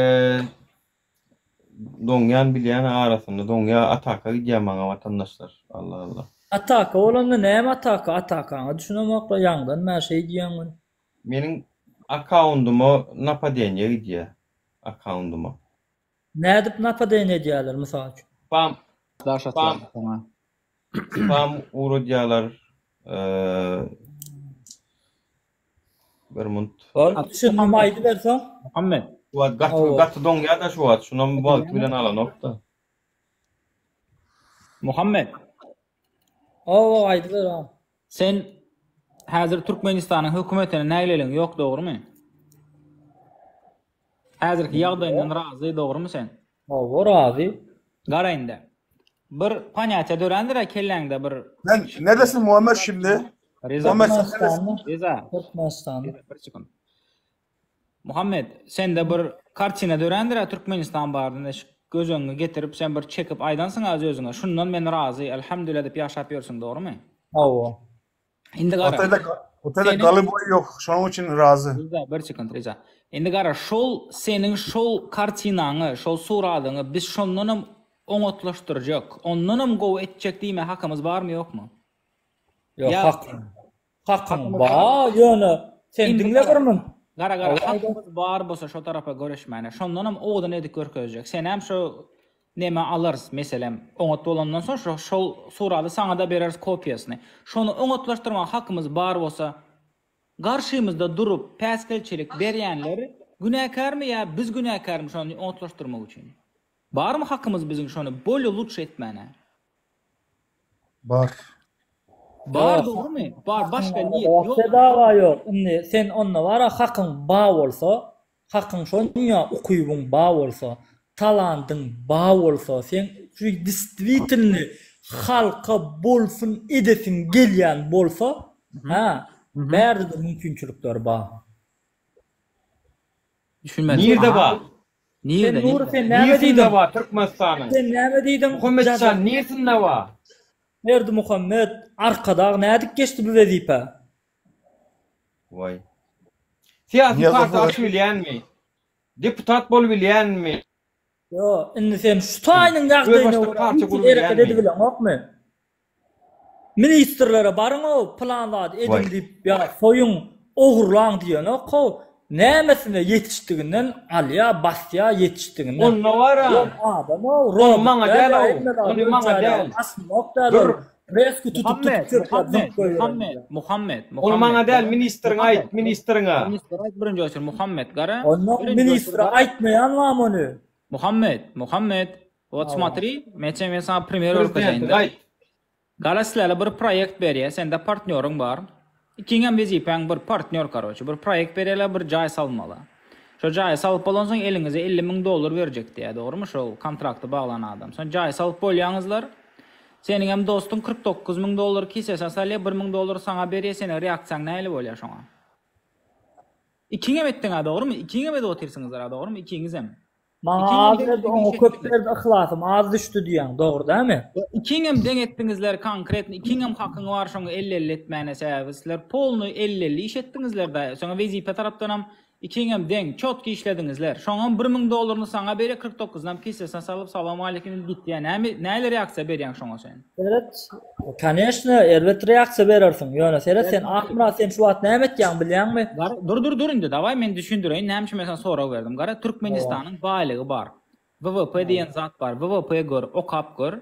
doňýan bilýän arasynda doňýa ataka gidýär maňa watandaşlar. Allah Allah. Ataka bolanda näme ataka? Atakaňa düşünemokla ýaňdan mä şeý diýýäň ony. Meniň akkaundyma napadeniýe gidýär. Akkaundyma. Nädip napadeniýe edýärler mysal üçin? Spam Daş spam atýarlar saňa. spam ugradýarlar. Eee bir munt. Bol düşündim aýdyberseň. Muhammed. Şu wagt gaty Hawa. gaty doňýar da şu wagt. Şunam wagty bilen alanok-da. Muhammed. Hawa aýdyber ha. Sen häzir Türkmenistanyň hökümetine nägileligiň ýok dogrymy? Häzirki ýagdaýyndan razy dogrymy sen? Hawa razy. Gara indi. Bir ponýatiýa dörändir-ä kelläňde bir Sen neredesin Muammer şimdi? Reza. Muammer sen neredesin? Türkmenistanda. Reza. Türkmenistanda. Bir sekund. Muhammed, sende bir kartina dörändir-ä Türkmenistan barada göz öňüňe getirip sen bir çekip aýdansyň az özüňe. Şundan men razy, elhamdülillah diýip ýaşap ýörsüň, dogrymy? Hawa. Indi gara. Otelde, otelde Seniň Galiboy yok. Şonuň için razı. Riza, bir sekund Riza. Indi gara, şol seniň şol kartinaňy, şol suradyňy biz şondanam oňatlaşdyrjak, ondanam gowy etjek diýme hakymyz barmy ýokmy? Ýok, Ýa hakyň. Hakyň hakymyz bar, ýöne sen Indi diňle gara. bir mun. Gara gara Hawa aýdan. hakymyz bar bolsa şo tarapa göreşmäne. Şondanam owadan edip görkezjek. Senem şo neme alarys meselem oňat bolandan soň şo şol surady saňa-da bereris kopiýasyny. Şony oňatlaşdyrmaga hakymyz bar bolsa garşymyzda durup päsgelçilik berýänler günäkärmi ýa biz günäkärmi şony oňatlaşdyrmak üçin? Barmy hakymyz biziň şony bolýa lutşy etmäne? Bar. Bar Ýok, dogrymy? Bar hakyň başga barada niýet wagtda ýok. dawa ýok. Indi sen onda bara hakyň ba bolsa, Hakyň şonýa ukybyň ba bolsa, talantyň ba bolsa, seň şu distwitelny halka bolsun edesiň gelýän bolsa, hä, bärde-de mümkinçilikler ba. Düşünmedim. Nirde ba? Nirde? Sen Nury sen näme Nirsinde diýdiň? ba Türkmenistanyň? Sen näme diýdiň? Muhammetjan nirsinde ba? Berdimuhammet Arkadag nädip geçdi bu wezipä? Waý. Syýasy partiýa açyp bilýänmi? Deputat bolup bilýänmi? Ýo, indi sen şu taýynyň ýagdaýyna Özbaşdak görä partiýa hiç gurup hereket bilýänmi? edibileňokmy? Ministrlere baryň-ow, pylan zady ediň Waý. diýip ýa soýuň, ogurlaň diýenok-how. Nämesine ýetişdiginden alýa, basýa ýetişdiginden. Onda bar-a. Olam adam-ow, Ony robot maňa däl ýa däl-ow. hemme zady Ony maňa ölçär ýaly däl. asmok däl Dur. ol. Reski tutup tutup Muhammet, çöpläp Muhammet, zyňyp goýberende. Muhammet, Muhammet, Ony maňa Muhammet. däl, ministriňe aýt, Muhammet, ministriňe. ministre aýt birinji oçur Muhammet gara. Onda Birinji oçur ministre gara. aýtmaýan wam ony. Muhammet, Muhammet. Wot Hawa. smotri, men sen men saňa primer Prezidentiňe görkezeýin-de. aýt. Gara sizlere bir proýekt berýär, sende partnýoryň bar. Ikiňem wezipäň bir, partnýor karoçe. Bir proýekt berýärler, bir jaý salmaly. Şo jaýy salyp bolansoň eliňize 50 müň dollar berjek diýýär, dogrymy şol kontrakty baglan adam. Soň jaýy salyp bolýaňyzlar. Seniňem dostuň 49 müň dollar kisesine salýar, bir müň dollar saňa berýär, seniň reaksiýaň nähili bolýar şoňa? Ikiňem etdiň-ä, dogrymy? Ikiňem edip otyrsyňyzlar-a, dogrymy? Ikiňizem. Maňa Ikiňem az deň berdi, deň oňa iş köp etdiňiz. berdi, yhlasym az düşdi diýýäň, dogry dälmi? Ikiňem deň etdiňizler konkretno, ikiňem hakyň bar şoňa elli-elli etmäne sebäbi sizler polnyý elli-elli iş etdiňizler-dä, soňa wezipe tarapdanam Ikiňem deň, çotki işlediňizler. Şoňam 1000 dollaryny saňa berýär, 49-ynam kisesine salyp salowmaleýkim diýip gitýär. Näme, nähili reaksiýa berýäň şoňa sen? Seret, koneşne, erbet reaksiýa berersiň. Ýöne seret sen Akmyrat sen şu wagt näme etýäň bilýäňmi? Gara, dur dur dur indi, dawaý men düşündireýin, näme üçin men saňa sorag berdim. Gara, Türkmenistanyň baýlygy bar. WWP diýen zat bar. WWP gör, okap gör.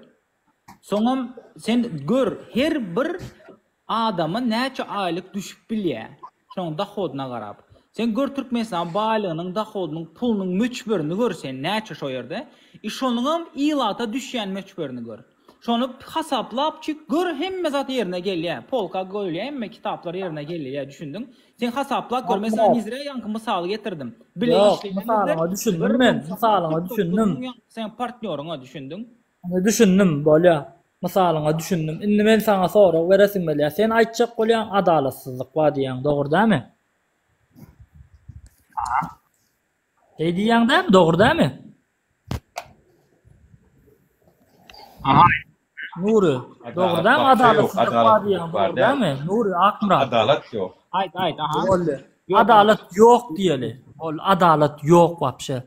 Soňam sen gör her bir adama näçe aýlyk düşüp bilýä. Şoň dohodyna garap. Sen gör Türkmenistan baýlygynyň dohodynyň pulunyň möçberini gör sen näçe şo ýerde. I şonuňam ilata düşýän möçberini gör. Şony hasaplap çyk gör hemme zat ýerine gelýä. Polka goýulýa hemme kitaplar ýerine gelýä düşündiň. Sen hasaplap gör. Men saňa nizre ýaňky mysaly getirdim. Bile Ýok, işleýänizde mysalyňa düşündim men, mysalyňa düşündim. Seň partnýoryňa düşündiň. Indi düşündim, bolýa. Mysalyňa düşündim. Indi men saňa sorag beresim gelýär. Sen aýtjak bolýaň adalatsyzlyk bar diýýäň, dogry dämi? Şeý diýýäň dämi, dogry dämi? Aha. Nury, dogry dämi adalatsyzlyk bar diýýäň, dogry dämi? Nury Akmyrat. Adalat ýok. Aýt, aýt, aha. Boldy. Adalat ýok diýeli. Boldy, adalat ýok wapşe.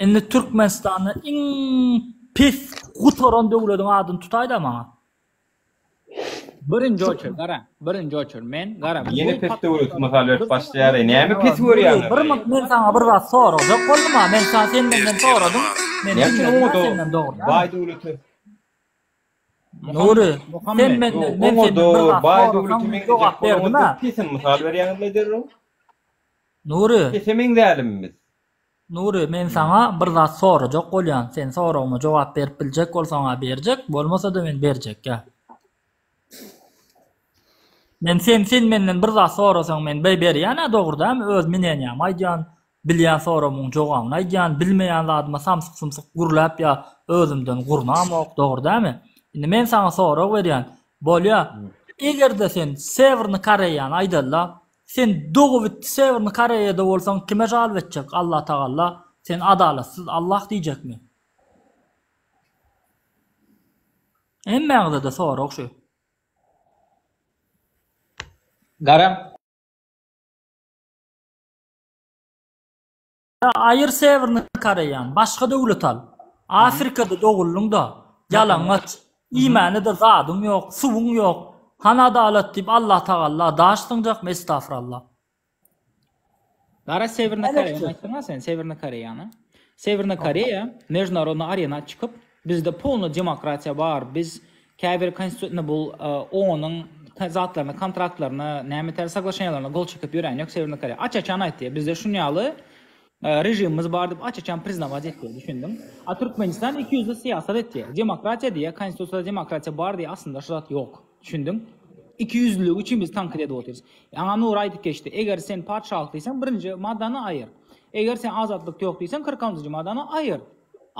Indi Türkmenistanda iň pis gutaran döwlediň adyny tutaýda maňa. Birinji oçur gara, birinji oçur men gara. Ýene pes döwlet mysal berip başlaýar. Näme pes görýäňiz? Bir minut men saňa bir zat sorajak boldum-a. Men saňa sen menden soradyň. Men Näme üçin diňledim-ä senden dogry. Baý döwleti. Nury, sen menden men senden bir zat Baý sorasam döwleti men jogap berdim-ä. Pesiň mysal berýäňiz derrew. Nury. Pese meňzälim biz. Nury men saňa bir zat sorajak bolýan sen soragyma jogap berip biljek bolsaňa berjek bolmasada men berjekgä. Men sen sen menden bir zat sorasaň men be berýänä dogry dämi öz mineniýamy aýdýan bilýän soragymyň jogabyny aýdýan bilmeýän zadyma samsyk sumsyk gürläp ýa özümden gurnamok dogry dämi indi men saňa sorag berýän bolýa egerde sen sewerny koreýany aýdalyda Sen dogabitdi Sewerny Koreýada bolsaň kime žalba etjek Allah Tagalla sen adalatsyz Allah diýjekmi? Hemmäňizede sorag şu. Gara. Aýyr Sewerny Koreýany, başga döwlet al. Afrikada doguldyň-da, ýalaňaç, iýmäne-de zadyň ýok, suwuň ýok. Hany adalat diýip Allatagalla daş zyňjakmy estafrallah. Gara Sewerny Koreýany aýtdyň-a sen, Sewerny Koreýany. Sewerny Koreýa mežnarodny arena çykyp, bizde polny demokratiýa bar, biz käbir konstitutny bul OON-yň zatlaryna, kontraktlaryna, näme täze soglaşeniýalarna gol çekip ýören ýok Sewerny Koreýa. Aç-açan aýtdy, bizde şun ýaly režimimiz bar diýip aç-açan priznawać etdi, düşündiň? A Türkmenistan ikiýüzli syýasat etýär. Demokratiýa diýýär, konstitusiýada demokratiýa bar diýýär, aslynda şu zat ýok. Düşündiň? Ikiýüzlüligi üçin biz tankyt edip otyrys. Aňa Nury aýdyp geçdi, eger sen patyşalyk diýseň, birinji maddany aýyr. Eger sen azatlyk ýok diýseň 46-njy maddany aýyr.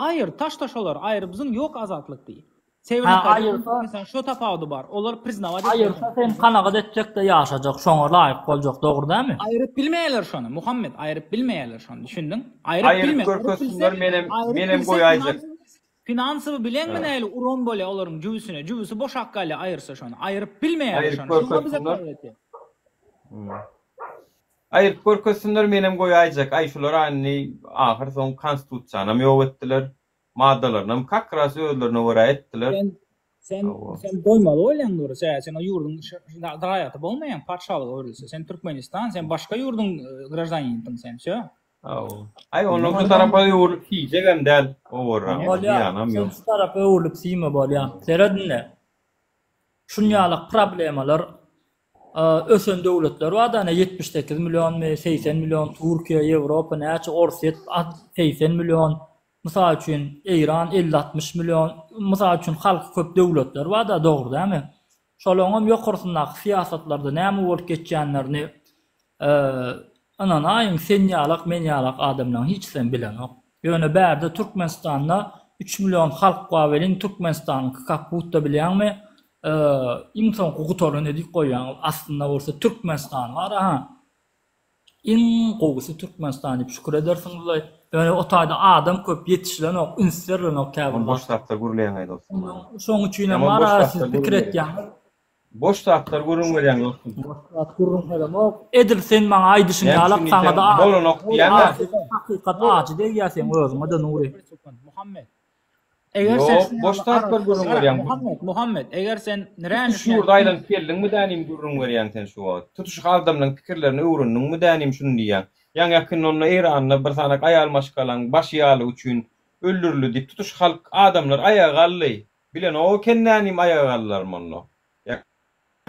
Aýyr, taşla şolary, aýyr biziň ýok azatlyk diý. Sewerny Ha, Koreýa aýyrsa- Türkmenistan şo tapawudy bar. Olar priznawać Aýyrsa sen kanagat etjek-de ýaşajak, şoňa laýyk boljak, dogry dälmi? Aýryp bilmeýärler şony, Muhammet, aýryp bilmeýärler şony, düşündiň? Aýryp Aýryp bilme, aýryp görkezsinler bilse, menem aýryp menem bilse goýaýjak. finansowy bileňmi Ha. nähili uran bolýar olaryň jübüsine, jübüsi boşap galýar aýyrsa şony. Aýryp bilmeýärler Aýryp şony. Şoňa bize görkezsinler. talap etýär. Hmm. Aýryp görkezsinler menem goýaýjak. Aý şular a indi ahyr soň konstitusiýanam ýok etdiler. Maddalarynam kak ras özlerine görä etdiler. Sen sen Hawa. sen goýmaly bolýaň Nury sebäbi sen o ýurduň raýaty bolmaýaň patyşalyga öwrülse sen Türkmenistan sen başga ýurduň graždaninidiň sen wsё. Hawa. Aý ondan şu tarapa öwrülip siýjegem däl owarram Bolýar. zyýanam Sen ýok. şu tarapa öwrülip siýme bolýar. Seret indi. Şunýalak problemalar ösen döwletler bar-da, ine 78 millionmy, 80 million Türkiýe, Ýewropa näçe, Orsýet 80 million, mysal üçin, Eýran 50-60 million, mysal üçin, halky köp döwletler bar-da, dogry dälmi? Şolaňam ýokarsyndaky syýasatlarda näme bolup geçýänlerini Ynanaýyň sen ýalak men ýalak adamlaň hiçisem bilenok. Ýöne bärde Türkmenistanda üç million halk bar welin Türkmenistanyňky kak budda bilýäňmi iň soňky gutaran edip goýýaňyz aslynda bolsa Türkmenistan bar aha iň gowusy Türkmenistan diýip şükür edersiňizlaý ýöne o taýda adam köp ýetişilenok üns berilenok käbir Boş zatlar gürleýäňaý dostum. Şoň üçinem Ýaman bar boş a siz zatlar pikir gürrüň etýäňiz. Boş zatlar gürrüň berýäň dostum. Boş zat gürrüň beremok. Edil sen maňa aýdyşyň Näme ýalak üçin saňada diýseň bolanok diýýäň-ä. Hakykat ajy degýär seň özüňe-de Nury. Muhammet. Eger sen Ýok, boş zatlar gürrüň berýäň. Muhammet, Muhammet, eger sen niräni Tutuş ýurda aýlanyp geldiňmi dänim gürrüň berýäň sen şu wagt. Tutuş adamlaň pikirlerini öwrendiňmi dänim şuny diýýäň. Ýaňy ýakynda onda Eýranda bir sanak aýal maşgalaň başy ýalygy üçin öldürildi diýip tutuş halk adamlar aýaga galdy. Bilenok eken nänim aýaga galdylarmy onda. Ýa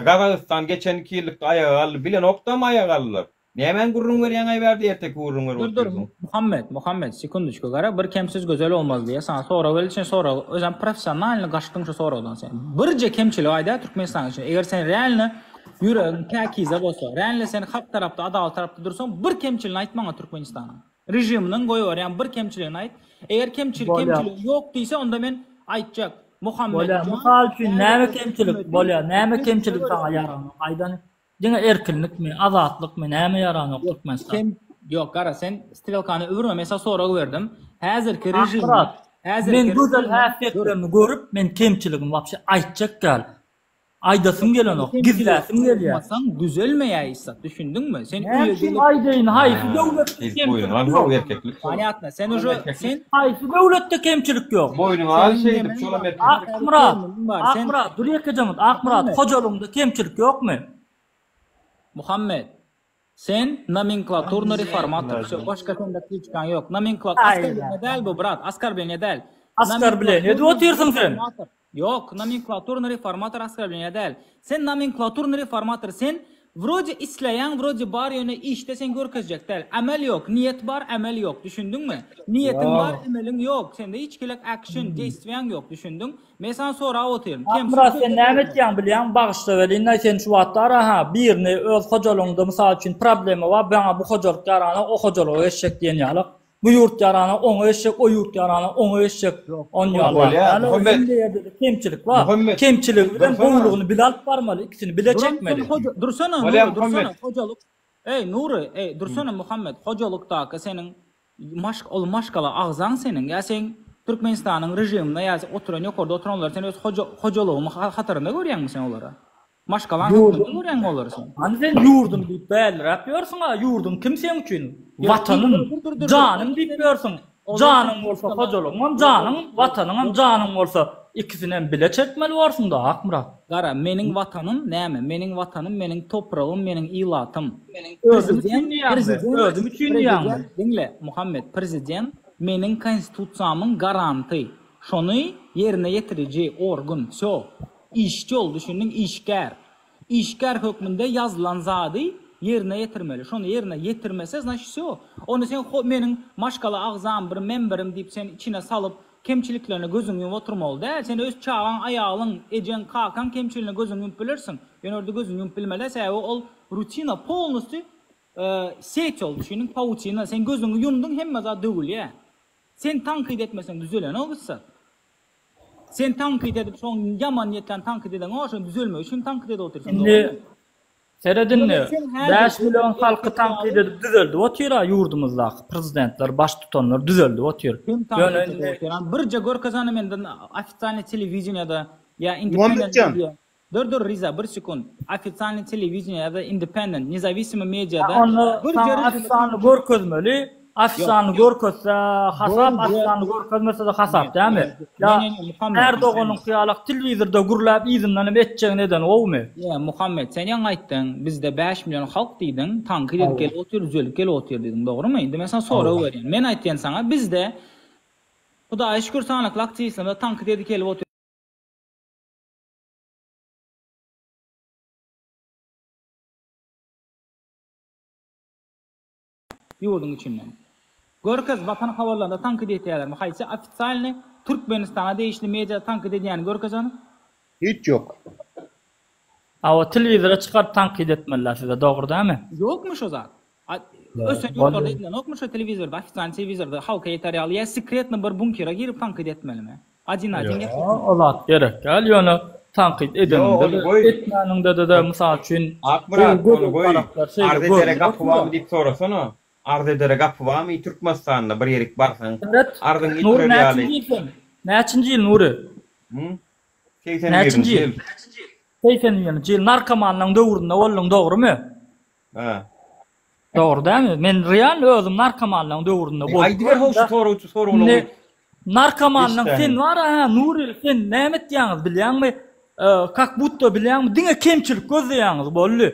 Gazagystan geçen iki ýyllykda aýaga galdy bilenokdamy aýaga galdylar. Nämäni gürrüň berýäňaý bärde erteki gürrüň berip Dur dur otyrsyň. Muhammet Muhammet sekundoçka gara bir kemsiz gözel olmaz diýä saňa sorag berdi sen sorag özem professionalny gaçdyň şu soragdan sen birje kemçilik aýdaý Türkmenistanyň içinde eger sen realny ýüregiň päkize bolsa realny sen hak tarapda adalat tarapda dursaň bir kemçiligini aýt maňa Türkmenistanyň Režiminiň goýberýän bir kemçiligini aýt. Eger kemçilik Bolýar. kemçiligi ýok diýse onda men aýtjak. Muhammet Bolýar. jan Mysal üçin näme häzirki kemçilik hökümeti bolýar? Näme biz kemçilik şolar saňa ýaranok? Aýdany diňe erkinlikmi, azatlykmy, näme ýaranok Ýok, Türkmenistan? kem ýok gara sen strelkany öwürme men saňa sorag berdim. Häzirki režimiň Akmyrat, men häzirki gözel režimiň dur. häsiýetlerini görüp, men kemçiligini wapşe aýtjak däl. Aýdasym gelenok, gizläsim gelýär. Aýtmasaň düzelmeýär hiç zat, düşündiňmi? Sen Näme öýe üçin gelip aýdaýyn, haýsy döwletde kemçilik ýok? Erkeklik. Ponýatno, sen uje sen Haýsy döwletde kemçilik ýok? Boýnuňa al şeýdip, şolam erkeklik. Akmyrat, Akmyrat, dur ýekeje minut, Akmyrat, hojalygyňda kemçilik ýokmy? Muhammet, Sen nomenklaturny reformator. Wsё, başga sende kliçkaň ýok. Nomenklat oskorbleniýe däl bu, brat, oskorbleniýe däl. Oskorbleniýe diýip otyrsyň sen. Ýok, nomenklaturny reformator oskorbleniýe däl. Sen nomenklaturny reformator, sen wrode isleýäň, wrode bar, ýöne işde sen görkezjek däl. Amel ýok, niýet bar, amel ýok. Düşündiňmi? Niýetiň bar, emeliň ýok. Sende hiç hili action, deýstwiýaň ýok. Düşündiň? Men saňa sorap otyryn. Kemsiz Akmyrat sen näme etýäň bilýäň bagyşla welin sen şu wagt ara ha birini öz hojalygyňda mysal üçin problema bar maňa bu hojalyk ýaranok o hojalyga geçjek diýen ýalyk bu ýurt ýaranok oňa geçjek o ýurt ýaranok oňa geçjek on ýaly Bolýar Muhammet. Hemme ýerde-de kemçilik bar Muhammet kemçiligi bilen dursana. gowulygyny bile alyp barmaly ikisini bile Duran sen çekmeli. hoja dursana Bolýar Nury dursana Muhammet. hojalyk Eý Nury eý dursana Muhammet hojalykdaky seniň Maşk ol maşgala agzaň seniň ýa seň Türkmenistanyň režiminde ýa oturan ýokarda oturanlary sen öz hoja hojalygymy hatarynda görýäňmi sen olary? Maşgalaň hökmünde görýäňmi olary sen? Hany sen ýurdum diýip bäliräp ýörsüň-a ýurduň kim seň üçin? Watanym, janym diýip ýörsüň. Janyň bolsa hojalygyňam janyň, watanyňam janyň bolsa ikisinem bile çekmeli borsuň-da Akmyrat. Gara, meniň watanym näme? Meniň watanym meniň topragym, meniň ilatym. Özüm üçin diýýäňmi? Özüm üçin diýýäňmi? Diňle, Muhammet, prezident meniň konstitusiýamyň garanty. Şony ýerine ýetiriji organ, wsýo. Işçi ol, düşündiň, işgär. Işgär hökmünde ýazylan zady ýerine ýetirmeli. Şony ýerine ýetirmese, znaçit wsýo. Ony sen meniň maşgala agzam, bir memberim diýip sen içine salyp, Kemçiliklerine gözüňi ýumup oturmaly däl. Sen öz çagaň, aýalyň, ejeň, kakaň kemçiligine gözüňi ýumup bilersiň. Ýöne orda gözüňi ýumup bilmeli däl, sebäbi ol rutina polnusty. Set ol düşüniň pautina sen gözüňi ýumduň hemme zat döwülýä. Sen tankyt etmeseň düzelenok hiç zat. Sen tankyt edip şoň ýaman niýet bilen tankyt edeňok şoň düzelmegi üçin tankyt edip otyrsyň Indi dogrymy? seret indi Ýöne sen häzir 5 million halky erkek tankyt ýaly edip düzeldip otyr-a ýurdumyzdaky prezidentler baştutanlar düzeldip otyr. Kim Ýöne tankyt edip indi otyr? Birje görkezany menden ofitsialnyý telewideniýada ýa independent Muhammetjan. media Dur dur Riza bir sekund. Ofitsialnyý telewideniýe ýa-da independent, nezawisimoý Ha mediada onda bir saňa režimi ofitsialny görkezmeli. Ýok. Ofitsialny görkezse hasap, Birje ofitsialny görkezmese-de hasap Ne, dämi? ne, Ýa ne, ne, Muhammet, Erdoganyňky ýalak telewizorda gürläp yzyndan hem etjegini eden gowumy? Ýa, Muhammet, sen ýaňy aýtdyň, bizde 5 million halk diýdiň, tankyt edip Hawa. gelip otyr, düzelip gelip otyr diýdiň, dogrymy? Indi men saňa sorag Hawa. berýän. Men aýtýan saňa, bizde Hudaýa şükür sanakly aktiwistlerimiz tankyt edip gelip otyr. Ýurduň içinden. Görkez Watan habarlarynda tankyt etýärlermi? Haýsy ofitsialnyý Türkmenistana degişli media tankyt edýäni görkez hany? Hiç ýok. Hawa telewizora çykaryp tankyt etmeliler size dogry dämi? Ýokmy şo zat? Ösen ýurtlarda edilenokmy şo telewizorda ofitsialnyý telewizorda halka ýeter ýaly ýa sekretno bir bunkere girip tankyt etmelimi? Adin-adin Ýok, o zat gerek däl, ýöne tankyt Ýok, ony edeniňde-de, goý. etmäniňde-de, mysal üçin, Akmyrat, gowy ony gözel goý. taraplar şeýle Arz edere görnüp gapy barmy otyr-a. diýip sorasana. Arz edere gapy barmy Türkmenistanda bir ýerik barsaň, Seret, arzyňy Nury ýitirer ýaly. näçinji ýyl sen? Näçinji ýyl Nury? Hum? 81-nji Näçinji ýyl? ýyl. 81-nji ýyl narkomanlaryň döwründe bolduň, dogrumy? Hä. Dogry dälmi? Men real özüm narkomanlaryň döwründe bolup Aýdyber how şu sorag soraglaryňy. Indi narkomanlaryň sen bar ha Nuril sen näme etýäňiz bilýäňmi? Kak budda bilýäňmi? Diňe kemçilik gözleýäňiz boldy.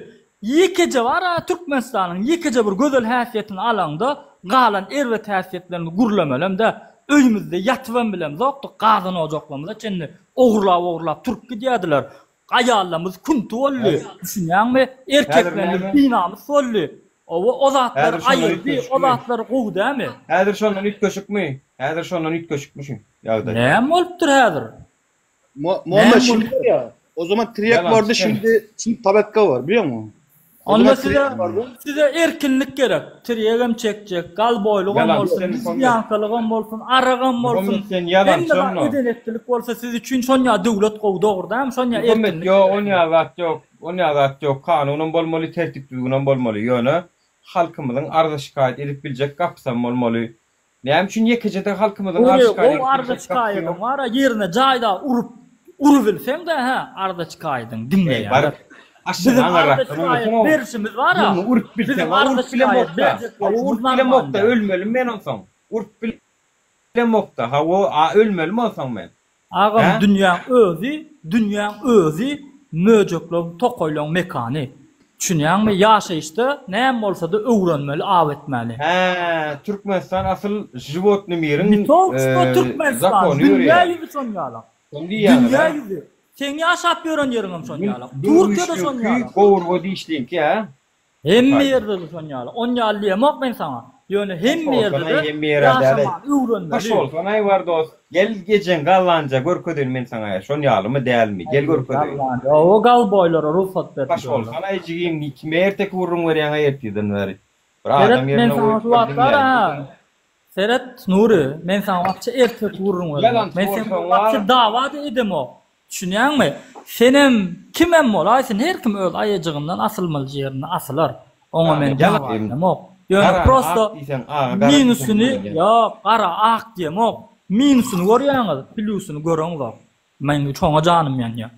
Ýekeje bar ha Türkmenistanyň ýekeje bir gözel häsiýetini alaňda galan erbet häsiýetlerini gürlemelem dä. Öýümizde ýatybam bilemzokdyk gazan ojaklarymyza çenli ogurlap ogurlap turup gidýärdiler. Aýallarymyz künti boldy, düşünýäňmi? Erkeklerimiz binamys boldy. Oba o zatlary aýyrdy, o zatlar gowy dämi? Häzir şondan üýtgeşikmi? Häzir şondan üýtgeşikmi şu ýagdaý? Näme bolupdyr häzir? Muhammet şimdi var ya, o zaman tiryak vardı şimdi şimdi tabletka var biliyor musun? Onda size size erkinlik gerek. Tirýegem çekjek, galboýlugam bolsun, lesbiýankalygam bolsun, aragam bolsun. Sen ýalançy onda. Eden-etdilik bolsa siz üçin şonýa döwlet gowy dogry dämi? Şonýa erkinlik. Ýok, onýa zat ýok. Onýa zat ýok. Kanunam bolmaly, tertip-düzgünem bolmaly. Ýöne halkymyzyň arza-şikaýat edip biljek gapysam bolmaly. Näme üçin ýekeje-de halkymyzyň Gowy arz-şikaýat gowy edip arza biljek gapysy şikaýadyň ýok? bar-a ýerine jaýda urup urubilseň-de hä arza şikaýadyň Eý, diňleýärler. baryp aşyny Biziň arza aňyrrakdan şikaýat oýnasaň-ow. berişimiz bar-a. Ýüzüňi urup Biziň bilseň-a, arza urup şikaýat bilemok-da. berjek Hawa, bolşumyz urup normalny bilemok-da, däl. ölmelimi men onsoň? Urup bilemok-da, hawa, a ölmelimi onsoň men? Agam Hä? dünýäň özi dünýäň özi möjekleň tokaýlaň mekany. Düşünýäňmi ýaşaýyşda näme bolsada öwrenmeli aw etmäni. Hä, Türkmenistan asyl životny miriň Ne to što Türkmenistan zakony dünýä ýöreýär. ýüzi şon ýalak. Şony diýýäňiz Dünýä hä? ýüzi. Seň ýaşap ýören ýeriňem şon ýalak. Türkiýede şon Dürüşlüki ýalak. gowurga dişliňki hä? Hemme ýerde-de şon ýaly. On ýaly diýemok men saňa. Ýöne hemme ýerde-de ýaşamany öwrenmeli. Paşolsanaý bar dost. Gel ejeň gallanja görkezeýin men saňa şon ýalymy dälmi gel görkezeýin. Gallanja o galboýlara rugsat berip ýörler. Paşolsanaý jigim kime erteki gürrüň berýäňä ertirden bäri. Bir Seret adam men ýerine saňa goýup şu bir wagtlar diňläýin ha. diýseň. Seret Nury men saňa wapçe erteki gürrüň beremok. Ýalançy Men sen bolsaň wapçe bar. dawa-da edemok. Düşünýäňmi? Senem, kimem bolaýsyn, her kim öz aýajygyndan asylmaly ýerinde asylar. Oňa men dawa edemok. Ýöne prosto minusyny, ýok, gara, ak diýemok. Minusyny görýäňiz, plýusyny göreňzok. Meň şoňa janym ýanýar.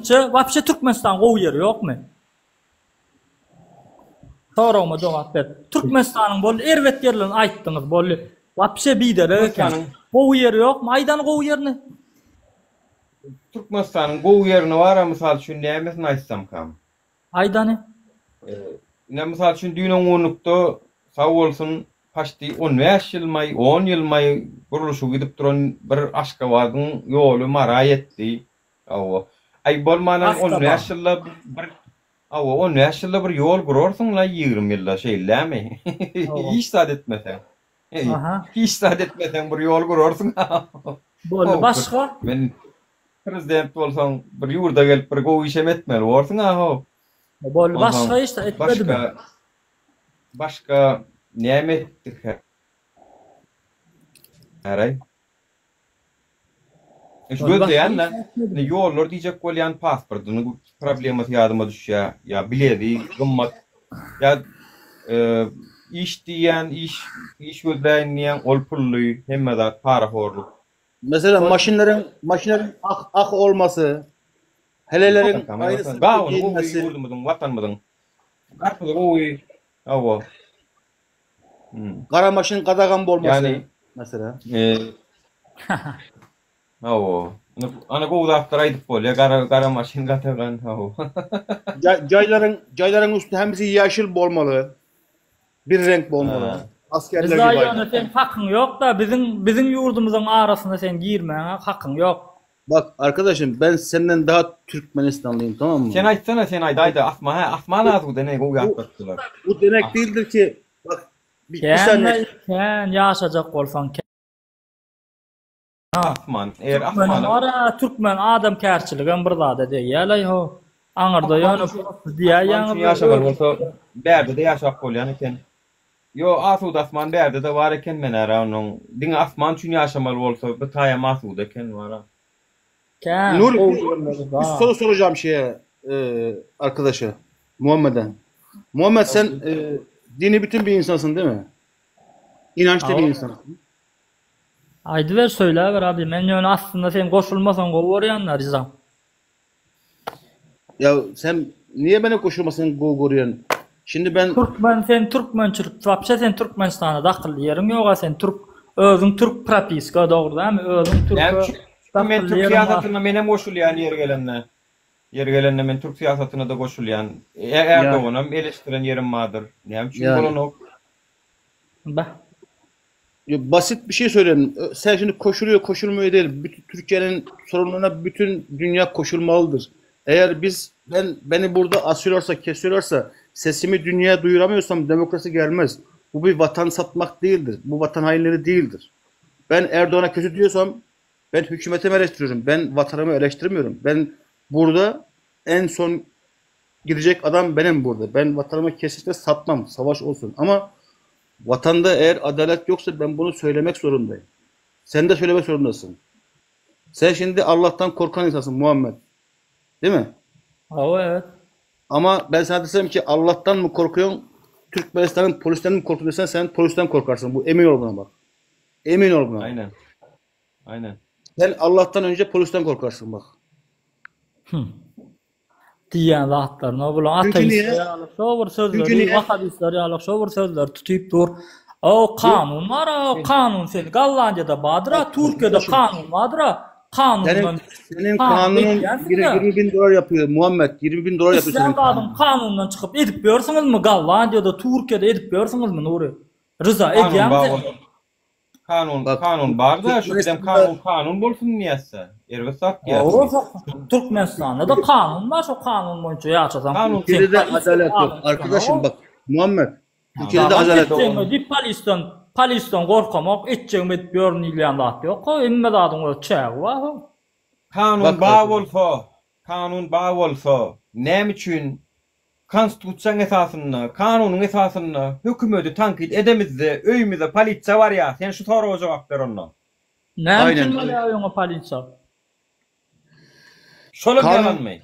Çe wapşe Türkmenistan gowy ýeri ýokmy? Soragyma jogap ber. Türkmenistanyň boldy erbet ýerlerini aýtdyňyz boldy. Wapşe biderek eken. Gowy ýeri ýokmy? Aýdany gowy ýerini. Türkmenistanyň gowy ýerini bara mysal üçin nämesini aýtsamkam? Aýdany. Ine mysal üçin düýn oňňunlukda sag bolsun paçti 15 ýylmaý, 10 ýylmaý gurluşygy gidip duran bir Aşgabadyň ýoly Mara ýetdi. Hawa. Aý bolmanam on bäş ýylda bir Hawa, on bäş ýylda bir ýol gurarsyň-la, 20 ýylda, şeýle-dämi? Hiç zat etmeseň. Hiç zat etmeseň bir ýol gurarsyň. Boldy, başga? Men. Prezident bolsaň bir ýurda gelip bir gowy işem etmeli borsuň-a how. Boldy Onsoň başga iş etmedimi? başga başga näme etdik häraý? Şu Boldy başga gözleýän iş de etmedimi? ýollar diýjek bolýan pasportynyň problemasy ýadyma düşýär. Ýa biledi gymmat. Ýa e, iş diýýän, iş iş gözläýin diýýän, ol pully, hemme zat parahorluk. Mesela maşynlaryň maşynlaryň ah ah olmasy, heleleriň aýry synpda Gawuny gowy giyinmesi. ýurdumyzyň, watanymyzyň. Garpyzy gowy. Hawa. Gara maşyn gadagan bolmasy Ýani mesela. e, hawa. Ana gowy zatlar aýdyp bolýar. Gara gara maşyn gadagan. Hawa. Jaýlaryň jaýlaryň üstü hemsi ýaşyl bolmaly. Bir renk bolmaly. Ha. Askerler Rıza gibi ýöne aýdan. seň hakyň ýok-da biziň biziň ýurdumyzyň arasyna sen girmäňe hakyň ýok. Bak arkadaşım ben senden daha Türkmenistanlıyım tamam mı? Sen aýtsana sen aýt aýda Asma hä Asman azuwda ne gowy Bu, ýatlatdylar. bu demek değildir ki bak bir, bir Kän saniye kän ýaşajak bolsaň kän. Asman eger Türkmeniň Asmana bar-a türkmen adamkärçiligem bir zada degýäleý ho. Aňyrda Asman ýöne üçin prosta Asman üçin diýäýýäňiz ýaşamaly öz bolsa bärde-de ýaşap bolýan eken. Ýo asuda asman bärde-de bar eken men ära onuň diňe asman üçin ýaşamaly bolsa bu taýam asuda eken bara. Kän Nuri gowy bir, ýerleri bir bar. soru soracağım şeye e, arkadaşa Muhammed'e. Muhammed sen e, dini bütün bir insansın değil mi? İnançlı bir Hawa. insansın. Aýdyber söýläber abi men ýöne aslynda sen goşulmasaň gowy görýända Rizam. Ya sen niye bana koşulmasın gowy görýän? Şimdi ben Türkmen sen türkmençilik wapşe sen Türkmenistana dakylly ýeriň ýoga sen türk özüň türk propiska dogry dämi özüň Näme türke üçin men dakylly türk ýeriň bar. syýasatyna menem goşulýan ýeri gelende. Ýeri gelende men türk syýasatyna-da goşulýan. yani Erdoganam eleştiren ýerim bardyr. Näme üçin yani bolanok? Bah. Ya basit bir şey söyleyeyim. Sen şimdi koşuluyor koşulmuyor değil. Bütün Türkiye'nin sorunlarına bütün dünya koşulmalıdır. Eğer biz ben beni burada asıyorlarsa, kesiyorlarsa, sesimi dünyaya duyuramıyorsam demokrasi gelmez. Bu bir vatan satmak değildir. Bu vatan hainleri değildir. Ben Erdoğan'a kötü diyorsam ben hükümetimi eleştiriyorum. Ben vatanımı eleştirmiyorum. Ben burada en son gidecek adam benim burada. Ben vatanımı kesinlikle satmam. Savaş olsun. Ama vatanda eğer adalet yoksa ben bunu söylemek zorundayım. Sen de söylemek zorundasın. Sen şimdi Allah'tan korkan insansın Muhammed. Değil mi? Hawa evet. Ama ben sana desem ki Allah'tan mı korkuyorsun? Türkmenistan'ın polisten mi korkuyorsun desen sen polisten korkarsın. Bu emin ol buna bak. Emin ol buna. Aynen. Aynen. Sen Allah'tan önce polisten korkarsın bak. Diýýän zatlaryna bulan Çünkü ateistler niye? ýaly şo bir Çünkü sözleri, niye? wahabistler ýaly şo bir sözleri tutyp dur. O kanun bar, o kanun sen Gollandiýada bardyr, Bak Türkiýede arkadaşım kanun bardyr, senin kanundan senin kanun kanunun edýänsiň-de. 20 bin dolar yapıyor Muhammed. 20 bin dolar yapıyor Islän senin zadyň kanunun. kanundan çykyp edip ýörsüňizmi Gollandiýada, Türkiýede edip ýörsüňizmi Nury? Ryza Kanun edýäňmi bar sen? bolsa kanun Bak kanun bar da şu bizem Türkmenistan'da kanun kanun bolsun diýýäs-de. Erbet zat Hawa, diýýäs. şo Türkmenistanda-da kanun bar, şo kanun boýunça ýaşasaň, Kanun sen Türkiye'de de polisiýa adalet yok. kanun Arkadaşım çykanok. bak Muhammed Türkiye'de de Davam adalet yok. etjegiňe diýip polisden polisden gorkamok, etjegimi edip ýörün diýilýän zat ýok. Hemme zadyň öz çägi bar. Kanun Bak bar arkadaşım. bolsa, kanun bar bolsa, näme üçin konstitusiýaň esasynda, kanunyň esasynda hökümeti tankyt edemizde, öýümize polisiýa barýar? Sen şu soraga jogap ber onda. Näme üçin Aynen. barýar öňe polisiýa? Şolam Kanun ýalanmy? Näme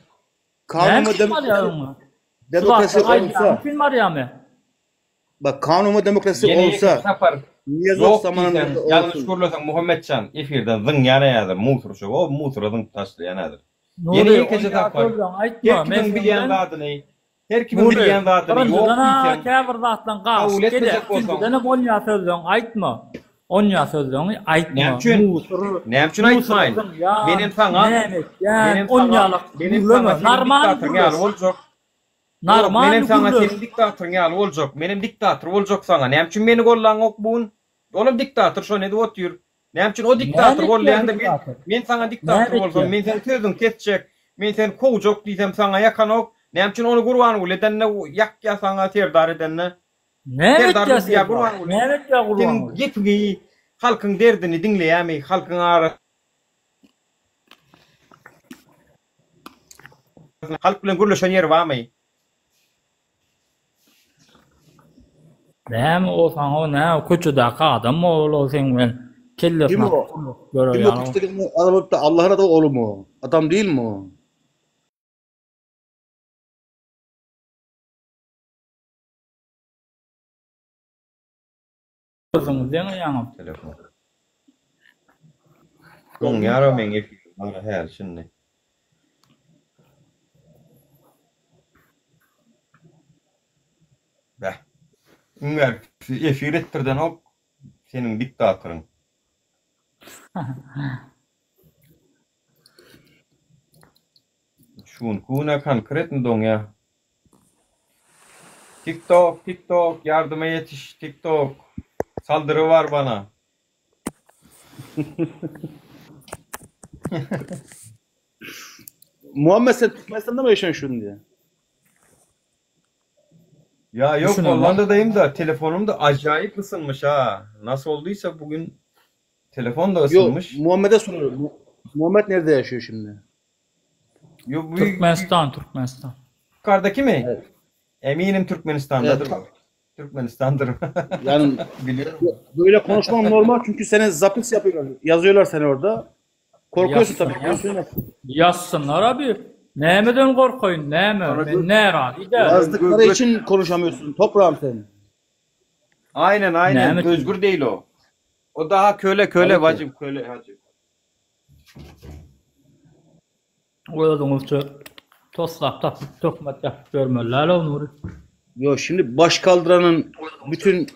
kanun ve üçin demokrasi barýar öňe? Şu demokrasi zatlary aýdýan olsa üçin barýarmy? bak kanun ve demokrasi Ýene ýeke olsa sapar Niyazov ýok diýseň, zamanında ýalňyş olsun. gürleseň Muhammetjan efirden zyňýan häzir musur şo, o musura zyňyp taşlaýan häzir. Ýene Nury, ýekeje onýa sapar sözleň her aýtma. Men kimiň seň bilýän bilen zadyny, her kimiň Nury, bilýän zadyny ýok birinjiden-ä diýseň, käbir zatlaň kabul garşy gelýär. etmejek bolsaň, Ikinjidenem onýa sözleň aýtma. Onýa sözleňi aýtma. Näme üçin? Musur, Näme üçin musur aýtmaýyn? zyňýan, Menem saňa, näme etýän, menem saňa, onýalak menem gürleme. saňa seniň Normal diktatoryň ýaly gürleş. boljak. Ýok, Normal menem saňa gürleş. seniň diktatoryň ýaly boljak. Menem diktator boljak saňa. Näme üçin meni gollaňok bu gün? Olam diktator şony edip otyr. Näme üçin o Näme diktator etýär gollandy men diktator? men saňa Näme diktator bolsam, etýär? men seniň sözüňi kesjek, men seni kowjak diýsem saňa ýakanok. Näme üçin ony Gurbanguly edende ýakýa saňa serdar edende? Näme Serdar etýär diýýär serdar? Gurbanguly. Näme etýär Seniň Gurbanguly? gepiňi, halkyň derdini diňleýärmi? Halkyň ara. arasynda halk bilen gürleşen ýeri barmy? Näme o saňa o näme köçedäki adam ol o seň bilen Kim kellesine o? görer Kim o ýaly. pisligiň adam bolup da Allah'ın adamı oğlu mu? Adam değil mi o? Özüňiz ýeňýäňiz. Telefon. Doňýar o meň efirim bar häli şindi. Beh. Iň bärkisi efir etdirdenok seniň diktatoryň. Şu günki güne konkretno doňýa. Tik tok tik tok ýardyma ýetiş tik tok saldyry bar bana. Muhammed sen Türkmenistan'da mı yaşıyorsun şimdi? Ya yok Düşünemem. Hollanda'dayım da telefonum da acayip ısınmış ha. Nasıl olduysa bugün telefon da Yok ısınmış. Muhammed'e soruyorum. Mu- Muhammed nerede yaşıyor şimdi? Yo, bu Türkmenistan, Türkmenistan. yukarıdaki mi? Evet. Eminim Türkmenistan'dadır Evet. bu. Türkmenistan'dır. Yani Biliyorum. böyle konuşman normal çünkü seni zapis yapıyorlar. Yazıyorlar seni orada. Korkuyorsun tabii. Yazsınlar. Konuşuyorsun. Yazsınlar abi. Nämeden gorkaýyn, näme? Men närazy däl. Yazdıkları için konuşamıyorsun. Toprağım senin. Aynen aynen. Näme? Özgür değil o. O daha köle köle Tabii ki. bacım köle hacı. Özüňizçe toslap tapyp töhmet ýapyp ýörmeliler o Nury. Yo şimdi baş kaldıranın bütün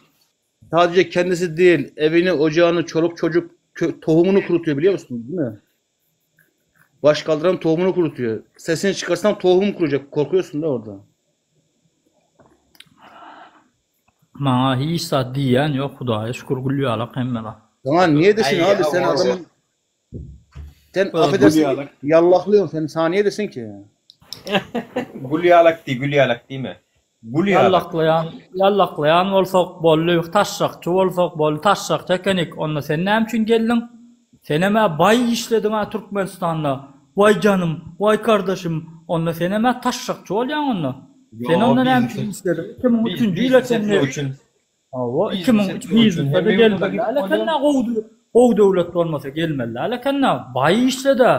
sadece kendisi değil evini, ocağını, çoluk çocuk kö- tohumunu kurutuyor biliyor musun? Değil mi? Baş kaldıran tohumunu kurutuyor. Sesini çıkarsan tohum kuracak. Korkuyorsun da orada. Maňa hiç zat diýýän ýok Hudaýa şükür gül ýalak hemme zat. Sana niye desin Ay abi sen ya adamın sen Gül affedersin yalak. yallahlıyorsun. Sen sana niye desin ki? Gül yalak değil, gül yalak değil mi? Gül yalak. Ýallaklaýan, ýallaklaýan bolsak boldy, taşşakçy bolsak boldy, taşşakçy ekenik. Onda sen näme üçin geldiň? Senem-ä baý işlediň-ä Türkmenistanda. Waý janym, waý kardaşym. Onda senem-ä taşşakçy bolýaň onda. Sen Yo onda näme üçin biznes işlediň? 2003-nji ýyla biznes çenli etmek için. Hawa, Biznes 2003 etmek için. biznese-de Hem yurda gelmeli gidip däl eken-dä, bolýar. gowy gowy döwlet bolmasa gelmeli däl eken-dä. Baý işle-de.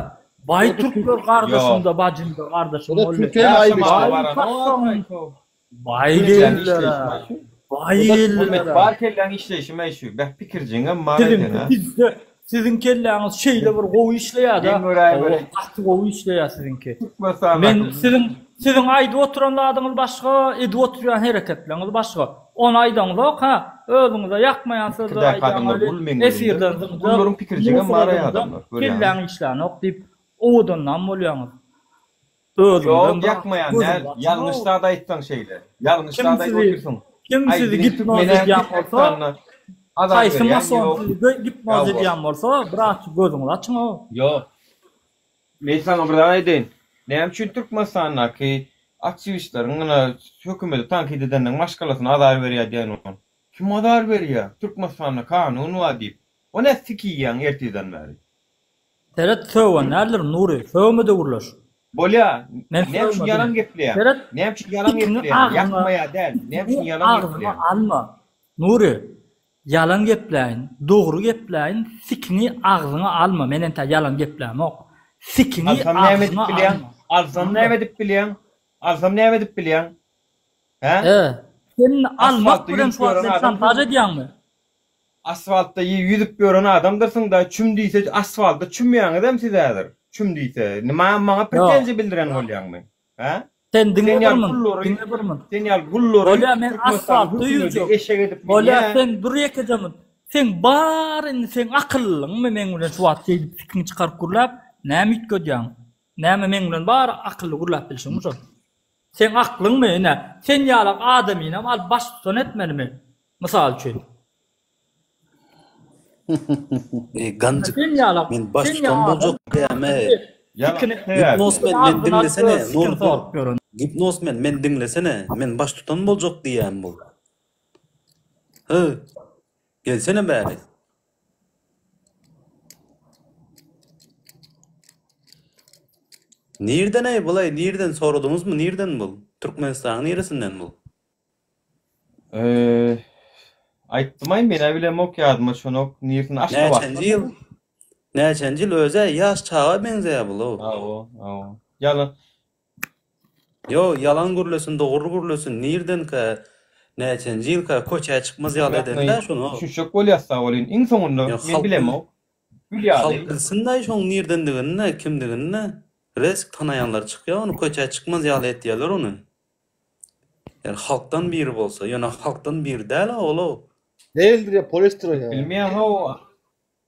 Baý türkler Yo. gardaşym-da, bajym-da, gardaşym O da boldy. Türkiye'nin ayıbı işte. Yaşamağa Baý varan o taşşagyň Ayko. Baý Kelläň geldiler-ä. işleýşi şu. Baý O da Muhammet geldiler-ä. bar kelläň işleýşi me şu. Beh pikirjiňem bar eken Siziňki ha. bizde siziň kelläňiz şeýle bir gowy işleýär-de. Geň göräý Hawa, bir. gaty gowy işleýär siziňki. Men Türkmenistandaky siziň siziň aýdyp oturan zadyňyz başga, edip oturýan hereketleriňiz başga. Ony aýdaňyzok, ha? Özüňize ýakmaýan sözleri pikirdäki aýdýaň adamlar weli gul meň gözümde. efirden zyňjak, Gullaryň pikirjiňem bar musora ey zyňjak, adamlar. Görýäňmi? kelläň işlänok diýip owadandan bolýaňyz. Özüňizem Ýok, bir ýakmaýan gözüňizi däl. açyň-ow. Ýalňyş zat aýtsaň şeýle. Ýalňyş Kim zat aýdyp sizi otyrsyň. kim Aý, sizi biziň gipnoz türkmene edýän bolsa, Türkmenistanda azar haýsy berýän mason ýok. sizi gipnoz Ýa edýän bolsa, biraz gözüňizi açyň-ow. Ýok. Men saňa bir zat aýdaýyn. Näme üçin Türkmenistandaky aktiwistleriň ýa hökümeti tankyt edenleriň maşgalasyna azar berýär diýen ol. Kim azar berýär? Türkmenistanda kanun bar diýip. O ne sikiýäň ertirden bäri. Seret söwen näler Nury, söwme döwürleş. Bolýa, Men näme üçin söwmedim. ýalan gepleýäň? Seret, Näme üçin ýalan sikiňi gepleýäň? agzyňa, Ýakmaýa däl. Näme üçin sikiňi ýalan agzyňa gepleýäň? alma. Nury, ýalan gepläýin, dogry gepläýin, sikiňi agzyňa alma. Men entä ýalan geplämok. Sikiňi Alsam näme edip agzyňa bilýäň? alma. Alsam näme edip bilýäň? Alsam näme edip bilýäň? Hä? E, sen almak Asfaltda bilen ýüzüp şu wagt ýören sen adam şantaž edýäňmi? Asfaltda ýüzüp ýören adamdyrsyň-da, çüm diýse asfaltda çümýäňizem siz häzir. Çüm diýse, nima maňa Ýok. pretenziýa bildiren bolýaňmy? Hä? Sen diňe Sen bir ýaly mun, gullary, diňe bir mun. sen ýaly gullary Bolýa men Türkmenistanyň asfaltda hökümeti ýüzjek. eşek edip Bolýa minýä. sen dur ýekeje mun. Seň bar indi seň akyllyňmy meň bilen şu wagt şeýdip sikiňi çykaryp gürläp, näme üýtgedýäň? Näme meň bilen bar akylly gürläp bilşiňmi şol? Seň aklyňmy ine, sen ýalak adamynam alyp baştutan etmelimi? Mysal üçin. Eý ganjyk Sen ýalak, men sen baştutan ýalak boljak däme. Sikini Gipnos men men agzyna alyp diňlesene öz sikini Nury dur. sorup ýören. Gipnos men men diňlesene men baştutan boljak diýýän bul. Hy gelsene bäri. Nirden-eý bul-eý nirden soradyňyzmy nirden bul? Türkmenistanyň niresinden bul? Eee aýtdymaý menä bilemok ýadyma düşenok nirsini Aşgabatdan Näçenji ýyl? Näçenji ýyl özä ýaş çaga meňzeýä bul-ow. Hawa hawa ýalan Ýo ýalan gürlesin dogry gürlesin nirdenkä näçenji ýylka köçä çykmaz ýaly edende şuny. Düşünjek bolýas-da welin iň soňunda Ýa men halk bilemok gül ýaly. Halk bilsin-däý şoň nirdendigini-de kimdigini-de resk tanaýanlar çykýa ony köçä çykmaz ýaly etýäler ony. Ýa halkdan biri bolsa ýöne halkdan biri däl-a ol-ow. Däldir ýa polisdir o ýa. Bilmeýän how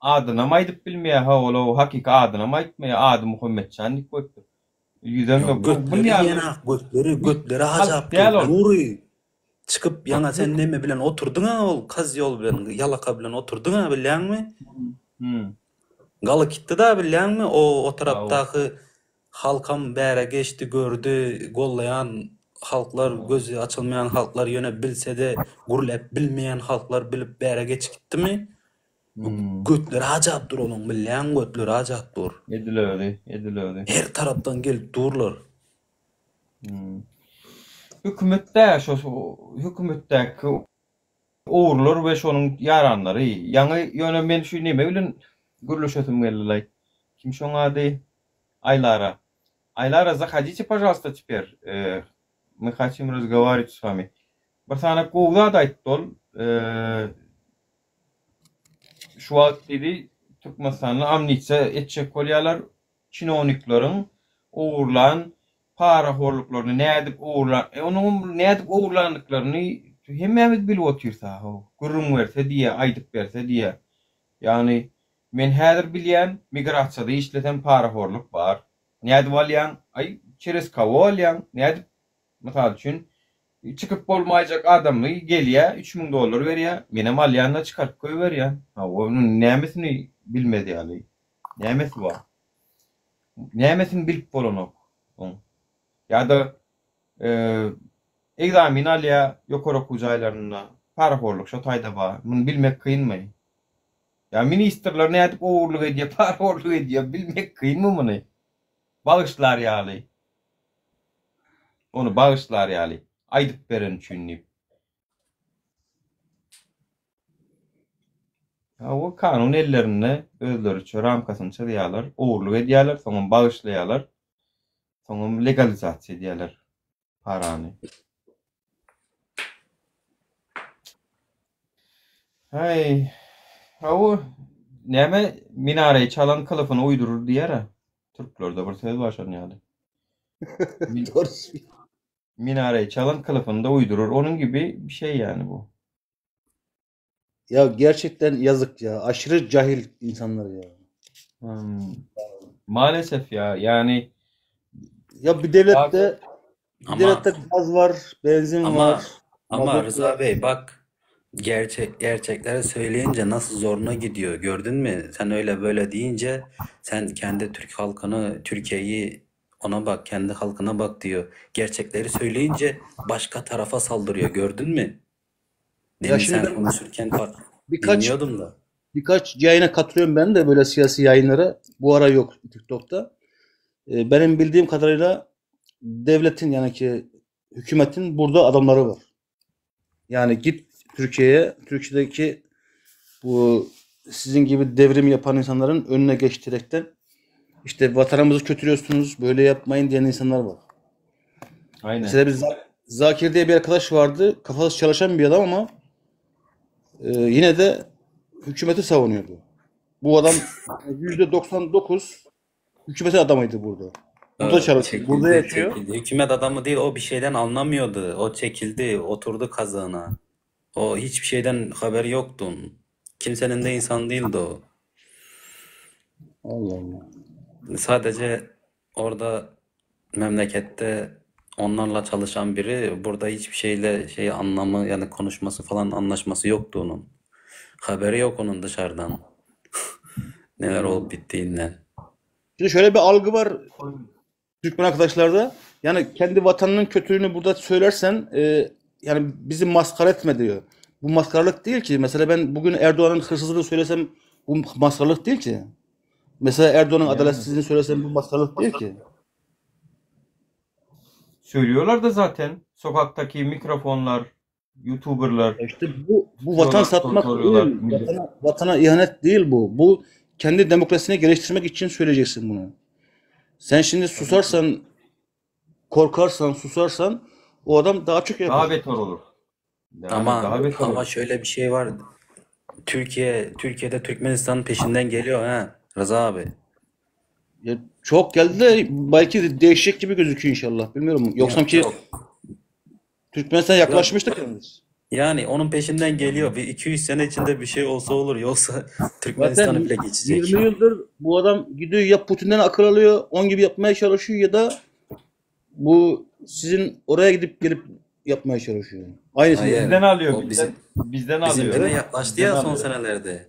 adynam aýdyp bilmeýär how ol hakyky adynam aýtmaýar ady Muhammetjan diýip goýupdyr. Ýüzem Ýok ýok. Bu götleri ýaly diýenak götleri götleri halk ajap däl dur ol. Nury çykyp ýaňa sen neme bilen oturdyňa ol kozýol bilen ýalaka bilen oturdyňa bilýäňmi? Hmm. Galy gitdi-da bilýäňmi o o Hawa. tarapdaky halkam bäre geçdi gördi gollaýan halklar gözi açylmaýan halklar ýöne bilsede gürläp bilmeýän halklar bilip bäre geçip gitdimi? Hmm. Götleri ajap dur olaň bilýäňmi götleri ajap dur. Edil özi, edil özi. Her tarapdan gelip durlar. Hmm. Hökümetdä şo hökümetdäki ogrular we şonuň ýaranlary. Ýaňy ýöne men şu neme bilen gürleşesim geldilaý. Kim şoň ady? Aýlara. Aýlara zahodite pažalsta teper. Мы hatim razgowarit s wami. Bir sany gowy zat aýtdy ol. Şu wagt diýdi Türkmenistanda amnistiýa etjek bolýarlar. Çinownikleriň ogurlan parahorluklaryny nädip ogurlan, e onuňam nädip ogurlandyklaryny hemmämiz bilip otyrys-a how. Gürrüň berse diýýä, aýdyp berse diýýä. Ýagny men häzir bilýän, migrasiýada işlesem parahorluk bar. Nädip alýaň? Aý, çerez kawo alýaň? Nädip? Mysal üçin, çykyp bolmaýjak adamy gelýä, 3000 dollar berýä, menem alýan-da çykaryp goýberýän. Hawa, onuň nämesini bilmez ýaly? Nämesi bar? Nämesini bilip bolanok oň? Ýa-da ekzamin alýa ýokary okuw jaýlarynda, parahorluk şo taýda bar. Muny bilmek kynmy? Ýa ministrler nädip ogurlyk edýär, parahorluk edýär, bilmek kynmy muny? Bagyşlar ýaly. Ony bagyşlar ýaly, aýdyp beren üçin diýip. Hawa, kanun ellerinde özleriçe ramkasyny çyzýarlar, ogurlyk edýärler, soňam bagyşlaýarlar, soňam legalizasiýa edýärler. parany. Haý, hawa, näme minareyi çalan kylyfyny uýdurur diýer-ä. Türklerde bir söz bar şonuň ýaly. Dogry. Minareyi çalan kylyfyny-da uýdurur. Onuň gibi bir şey ýani bu. Ya gerçekten yazık ya. Aşırı cahil insanlar ya. Hmm. Maalesef ya. Yani Ya bir devlette bir Ama devlette gaz var, benzin ama var, ama mazot Rıza var. Bey bak gerçek gerçekleri söyleyince nasıl zoruna gidiyor gördün mü? Sen öyle böyle deyince sen kendi Türk halkını Türkiye'yi ona bak kendi halkına bak diyor. Gerçekleri söyleyince başka tarafa saldırıyor gördün mü? Ya Demin şimdi sen ben konuşurken fark birkaç dinliyordum da. birkaç yayına katılıyorum ben de böyle siyasi yayınlara. Bu ara yok TikTok'ta. Ee, benim bildiğim kadarıyla devletin yani ki hükümetin burada adamları var. Yani git Türkiye'ye, Türkiye'deki bu sizin gibi devrim yapan insanların önüne geçtirekten işte vatanımızı kötülüyorsunuz, böyle yapmayın diyen insanlar var. Aynen. Mesela bir Zakir diye bir arkadaş vardı. Kafası çalışan bir adam ama e, yine de hükümeti savunuyordu. Bu adam %99 hükümetin adamıydı burada. Burada Ee, çalışıyor, burada çekildi, yaşıyor. çekildi. Hükümet adamı değil, o bir şeyden anlamıyordu. O çekildi, oturdu kazığına. O hiçbir şeyden haberi yoktu onun. Kimsenin de insan değildi o. Allah Allah. Sadece orada memlekette onlarla çalışan biri burada hiçbir şeyle şey anlamı yani konuşması falan anlaşması yoktu onun. Haberi yok onun dışarıdan. Neler olup bittiğinden. Şimdi şöyle bir algı var Türkmen arkadaşlarda. Yani kendi vatanının kötülüğünü burada söylersen e, yani bizi maskara etme diyor. Bu maskaralık değil ki. Mesela ben bugün Erdoğan'ın hırsızlığını söylesem bu maskaralık değil ki. Mesela Erdoğan'ın Yani. adaletsizliğini söylesem bu maskaralık değil ki. Söylüyorlar da zaten sokaktaki mikrofonlar, youtuberlar İşte bu bu vatan tutuyorlar, satmak soruyorlar değil, millet. vatana, vatana ihanet değil bu. Bu kendi demokrasini geliştirmek için söyleyeceksin bunu. Sen şimdi susarsan, korkarsan, susarsan o adam daha çok Daha yapar. beter olur. Yani Ama daha beter ama olur. şöyle bir şey var. Türkiye Türkiye'de Türkmenistan'ın peşinden geliyor ha Rıza abi. Ya çok geldi de belki de değişecek gibi gözüküyor inşallah. Bilmiyorum. Yoksa Yok ki yok. Türkmenistan Yok. yaklaşmıştı kendisi. Yani onun peşinden geliyor. Bir 200 sene içinde bir şey olsa olur. Yoksa Türkmenistan'ı Zaten bile geçecek. 20 yıldır bu adam gidiyor ya Putin'den akıl alıyor, on gibi yapmaya çalışıyor ya da bu sizin oraya gidip gelip yapmaya çalışıyor. Aynısını Hayır. Bizden alıyor, O bizden bizim bizden alıyor. bizimkine yaklaştı Bizden ya son alıyor. senelerde.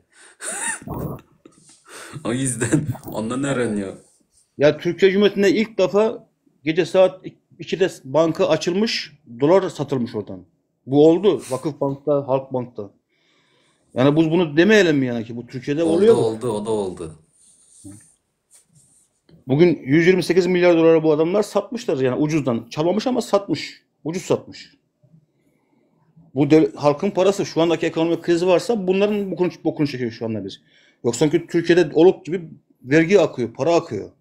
O yüzden ondan öğreniyor. Ya Türkiye Cumhuriyeti'nde ilk defa gece saat 2'de banka açılmış, dolar satılmış oradan. Bu oldu. Vakıf Bank'ta, Halk Bank'ta. Yani bu bunu demeyelim mi yani ki bu Türkiye'de Oldu oluyor bu. oldu o da oldu. Bugün 128 milyar dolara bu adamlar satmışlar yani ucuzdan. Çalmamış ama satmış. Ucuz satmış. Bu dev- halkın parası şu andaki ekonomik krizi varsa bunların bokunu, bokunu çekiyor şu anda biz. Yoksa ki Türkiye'de oluk gibi vergi akıyor, para akıyor.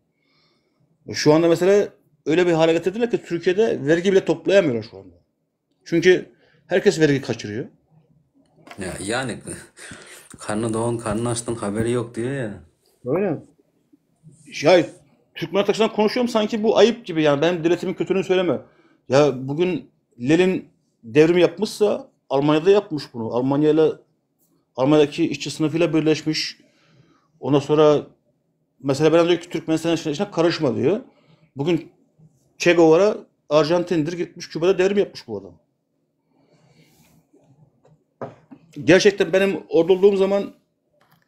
Şu anda mesela öyle bir hale getirdiler ki Türkiye'de vergi bile toplayamıyorlar şu anda. Çünkü herkes vergi kaçırıyor. Ya yani karnı doğan karnı açtın haberi yok diyor ya. Öyle. Ya Türkmen Ataş'tan konuşuyorum sanki bu ayıp gibi yani benim devletimin kötülüğünü söyleme. Ya bugün Lenin devrim yapmışsa Almanya'da yapmış bunu. Almanya'yla Almanya'daki işçi sınıfıyla birleşmiş. Ondan sonra mesela ben diyor ki Türkmenistan'ın işine, işine karışma diyor. Bugün Che Guevara Arjantin'dir gitmiş Küba'da devrim yapmış bu adam. Gerçekten benim orada olduğum zaman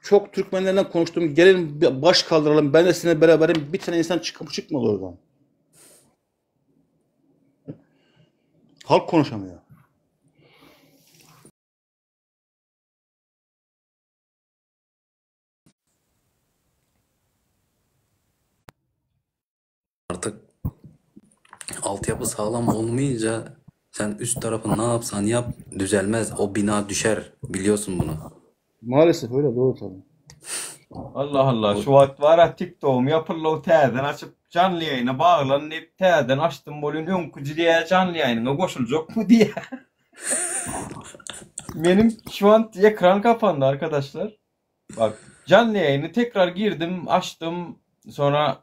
çok Türkmenlerle konuştum. Gelin bir baş kaldıralım. Ben de sizinle beraberim. Bir tane insan çıkıp çıkmadı oradan. Halk konuşamıyor. Artık altyapı sağlam olmayınca sen üst tarafı ne yapsan yap düzelmez. O bina düşer. Biliyorsun bunu. Maalesef öyle doğru tabii. Allah Allah şu wagt bara TikTogum ýapyldy täzeden açyp janly ýaýyna baglan diýip täzeden açdym bolýan öňküji diýä janly ýaýynyňa goşuljakmy diýä. Meniň şu wagt ekran kapandy arkadaşlar. Bak janly ýaýyny tekrar girdim açdym sonra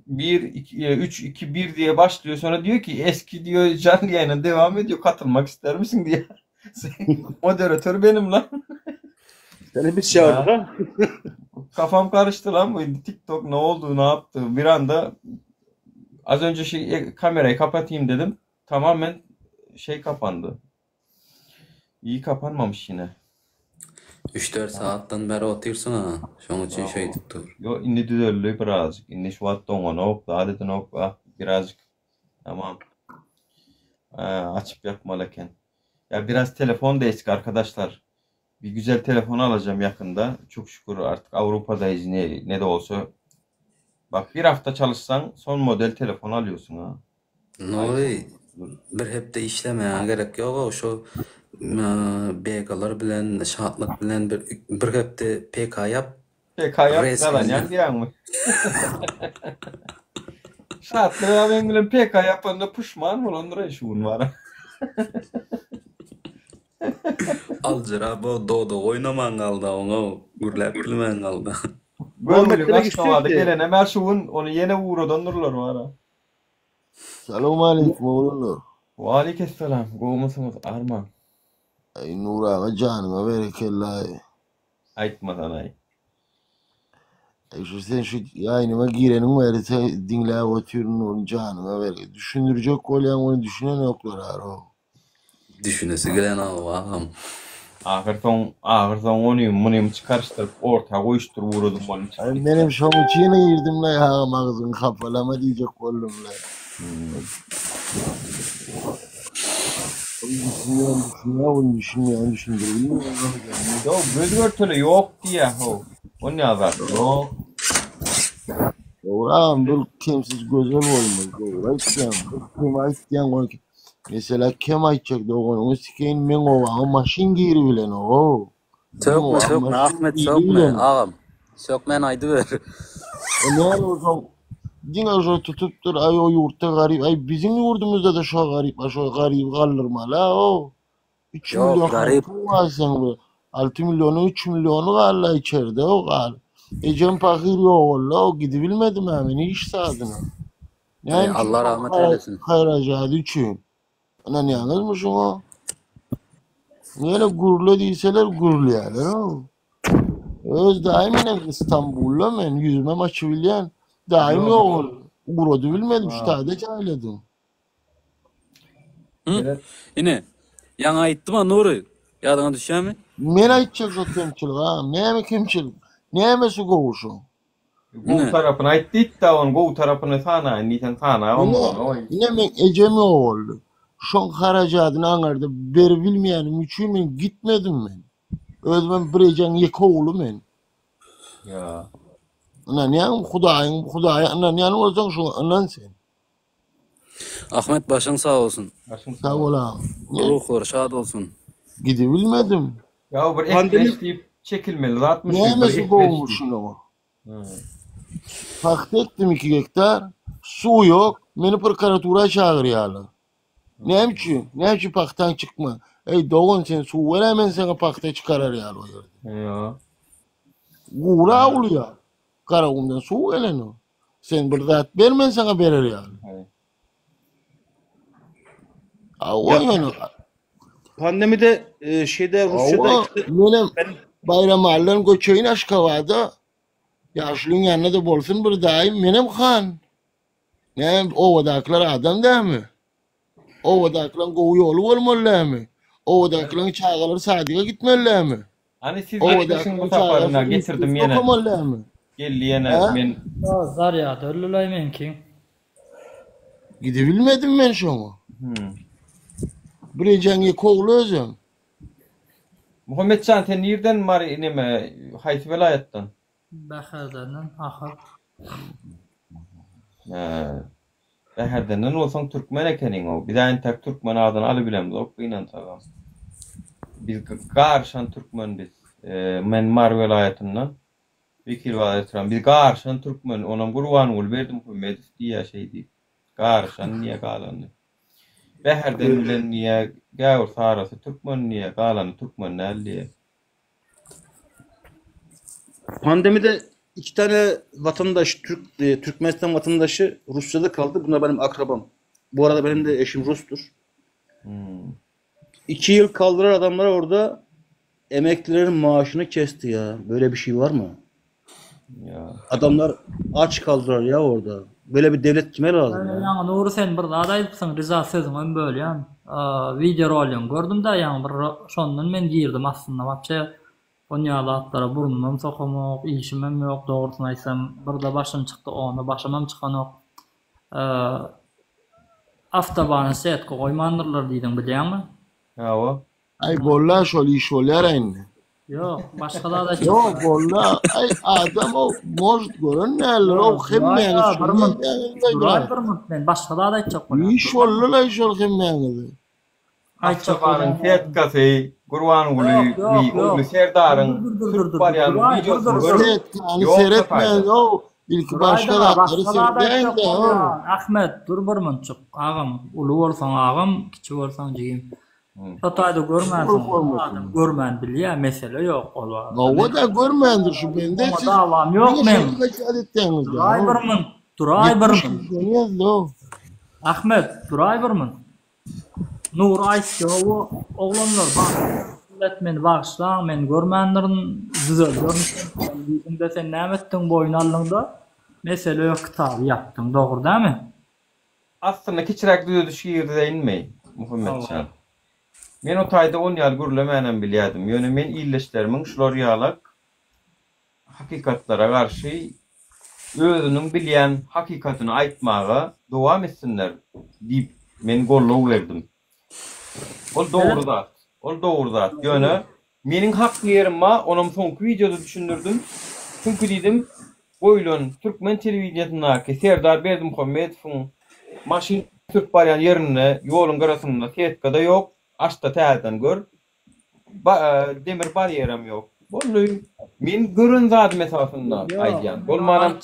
1 2 3 2 1 diye başlıyor. Sonra diyor ki eski diyor canlı yayına devam ediyor. Katılmak ister misin diye. Moderatör benim lan. Seni biz çağırdık Ya ha. kafam karıştı lan bu TikTok ne oldu ne yaptı bir anda az önce şey e, kamerayı kapatayım dedim. Tamamen şey kapandı. İyi kapanmamış yine. 3-4 saatden beri otyrsyň ha. Şoň üçin şeýdip dur. Yo indi düzeldi birazcık. Indi şu wagt doňanok, zat edenok, ah birazcık tamam. Ha, açıp yapmalı eken. Ya biraz telefon da eski arkadaşlar. Bir güzel telefon alacağım yakında. Çok şükür artık Avrupa'dayız ne, ne de olsa. Bak bir hafta çalışsan son model telefon alıyorsun ha. Nuri bir hepde işlemäge gerek ýok-ow şo BG-lar bilen Şatlyk bilen bir bir hepde PK ýap PK ýap resmi gazanýan diýýäňmi? Şatlyk meň bilen PK ýapanda puşman bolandyr şu gün bara. Aljyrap o dodagy oýnaman galdy oňa gürläp bilmän galdy. Muhammed Görmeli demek istiyor Aşgabat'a ki gelenem her şu gün onu ýene uğradandyrlar bara. Salam aleyküm oğlanlar. Waleykesselam. Gowmysyňyz Arman? Ay Nur aga janyňa berekella. Aýtmasanaý. Ay şu sen şu yayınıma gireniň bäri sen diňläp otyryn Nurum janyňa bereket. Düşündirjek bolýaň ony düşünen ýoklar aro. Düşünesi gelen agam. Ahyr soň ahyr soň ony muny çykaryşdyryp orta goýuşdyryp uradym ony Ay menem şoň üçin girdim la agam agzyňy hapalama diýjek boldum la. Düşünýän düşünýän ony düşünýän düşündirip Ýok göz görtele ýok diýýä how. O ne azar? Ýok. Dogry agam bir kemsiz gözel bolmaz dogry aýtýaň bir kem aýtýaň ony mesela kem aýtjak doganyňy sikeýin meň obaňa maşyn giribilenok meň Sökme obama sökme maşyn Ahmet sökme giribilenok agam. Sökmän aýdyber. O näme bolsaň diňe şo tutupdyr aý o ýurtda garyp aý biziň ýurdumyzda-da şo garyp a şo garyby galdyrmaly-a o Üç Ýok million garyp. halkyň bar seň be. Alty millionyň üç milliony galdy içerde o gal. Ejem pahyr ýogaldy o gidibilmedim ha men hiç zadyna. Aý Näme üçin Allah şol rahmet eylesin. harajady üçin. Ynanýaňyzmy şuňa? Ýöne gürle diýseler gürleýärler o. Öz daýym ine Istanbulda men ýüzümem açybilýän. Daýym ýogaldy. Ugradybilmedim şu taýda jaýladym. Hı? Ine, ýaňy aýtdym-a Nury, ýadyňa düşýärmi? Men aýtjak şo kemçilik agam, näme kemçilik? Nämesi gowy şoň? Gowy tarapyny aýt diýdi-dä, onuň gowy tarapyny sanaýyn diýseň sanabam Ine, bolanok. ine meň ejem ýogaldy. Şoň harajadyny aňarda beribilmeýänim üçin men gitmedim men. Özümem bir ejeň ýeke ogly men. Ýa. Ynanýaňmy Hudaýyň, Hudaýa ynanýan bolsaň şoňa ynan sen. Ahmet başyň sag bolsun. Başyň Sag bol agam. Ruhlary şad bolsun. Gidibilmedim. Ýa bir ekleş diýip çekilmeli zatmyş bir Nämesi ekleş gowumyş diýip. şunuň? Pagta ekdim 2 gektar. Suw ýok. Meni prokuratura çagyrýarlar. Näme üçin? Näme üçin pagtaň çykma? Eý dogan sen suw ber men saňa pagta çykarar ýaly o ýerde. Ýa. Gura ulýar. Garagumdan suw gelenok. Sen bir zat ber men saňa berer ýaly. Awa ýöne. Pandemide e, şeyde Rusya'da Awa menem Baýramalydan göçeýin Aşgabada. Ýaşulyň ýanynda-da bolsun bir daýym menem han. Näme obadakylar adam dälmi? Obadakylaryň gowy ýoly bolmaly dälmi? Obadakylaryň çagalary sadyga gitmeli dälmi? Hany siz gepleşiň bu Obadakylaryň saparyna çagasy getirdim institutda ýene. okamaly dälmi? Geldi ýene Hä? men. Zarýady öldülaý meňki. Gidibilmedim men şoňa. Bir ejeň ýeke ogly özem. Muhammetjan sen nirden Mary neme haýsy welaýatdan? Bäherdenden Ahal. Hä. Bäherdenden bolsaň türkmen ekeniň-ow. Biz-ä entäk türkmen adyny alybilemzok gynansagam. Biz garyşan türkmen biz. Men Mary welaýatyndan. Wekilbazar etrabyndan. Biz garyşan türkmen. Onam Gurbanguly Berdimuhamedow diýýär şeý diýip. Garyşan diýýär galany. Bäherden bilen diýýär, gäwür sarasy türkmen diýýär, galany türkmen däl diýýär. Pandemide iki tane vatandaş, Türk, e, Türkmenistan vatandaşı Rusya'da kaldı. Bunlar benim akrabam. Bu arada benim de eşim Rus'tur. İki yıl kaldılar adamlar orada. Emeklilerin maaşını kesti ya. Böyle bir şey var mı? Ya. Adamlar aç kaldılar ya orada. Böyle bir devlet kime lazım ya? Ýaňy Nury sen bir zat aýdypsyň Riza sözüňem bölýän. Wideo rolygyňy gördüm-dä ýaňy bir şondan men girdim aslynda wapşe onýa zatlara burnumam sokamok işimem ýok dogrusyny aýtsam birde başym çykdy onda başymam çykanok. Awtobana setka goýmandyrlar diýdiň bilýäňmi? Hawa. Aý bolla şol iş bolýara indi. Ýok, başga zat aýtjak. Ýok bolla aý adam o может gören däldir o hemmäňiz Bir munt, duraý bir munt men başga zat aýtjak bolýan. Iş boldy-laý şol hemmäňize. Aýtjak Awtobanyň bolýan. setkasy Gurbanguly Ýok, ýok, ýok. ogly Serdaryň Dur, dur, dur, sürüp dur, barýan duraý, dur, wideosyny dur, dur. görüp Setkany ýok seretmäň tapaýda. o ilki başga Duraý-da, zatlary başga zat aýtjak seredäýiň-dä o. bolýan. Ahmet, dur bir muntjyk. Agam, uly bolsaň agam, kiçi bolsaň jigim. Şo taýda görmänsiň, adam görmän bilýär, mesele ýok ol barada. Hawa-da görmändir şu bende Oňa siz dawam ýok diňe meň. şony haýal etýäňiz-dä. Duraý bir munt, duraý bir 70 munt. kişini ýazdy-ow. Ahmet, duraý bir munt. Nury aýtdy, Hawa, oglanlar, millet meni bagyşlaň, men görmändirin, düzelderin diýdiň-de, sen näme etdiň, boýun aldyň-da, mesele ýok, kitaby ýapdyň, dogry dämi? Aslynda kiçiräk düzediş girizeýinmi, Muhammetjan? Men o taýda on ýaly gürlemänem bilýädim. Ýöne men ildeşlerimiň şular ýalak hakykatlara garşy özüniň bilýän hakykatyny aýtmaga dowam etsinler diýip men goldaw berdim. Ol dogry zat. Ol dogry zat. Ýöne meniň hakly ýerim bar, onam soňky wideoda düşündirdim. Çünki diýdim, Goýlan türkmen telewideniýesindäki Serdar Berdimuhamedowyň maşyn sürüp barýan ýerinde ýoluň gyrasynda setka-da ýok, açda täzeden gör. Demir barýeram ýok. Boldy. Men gören zadym esasynda aýdýan. Bolmanam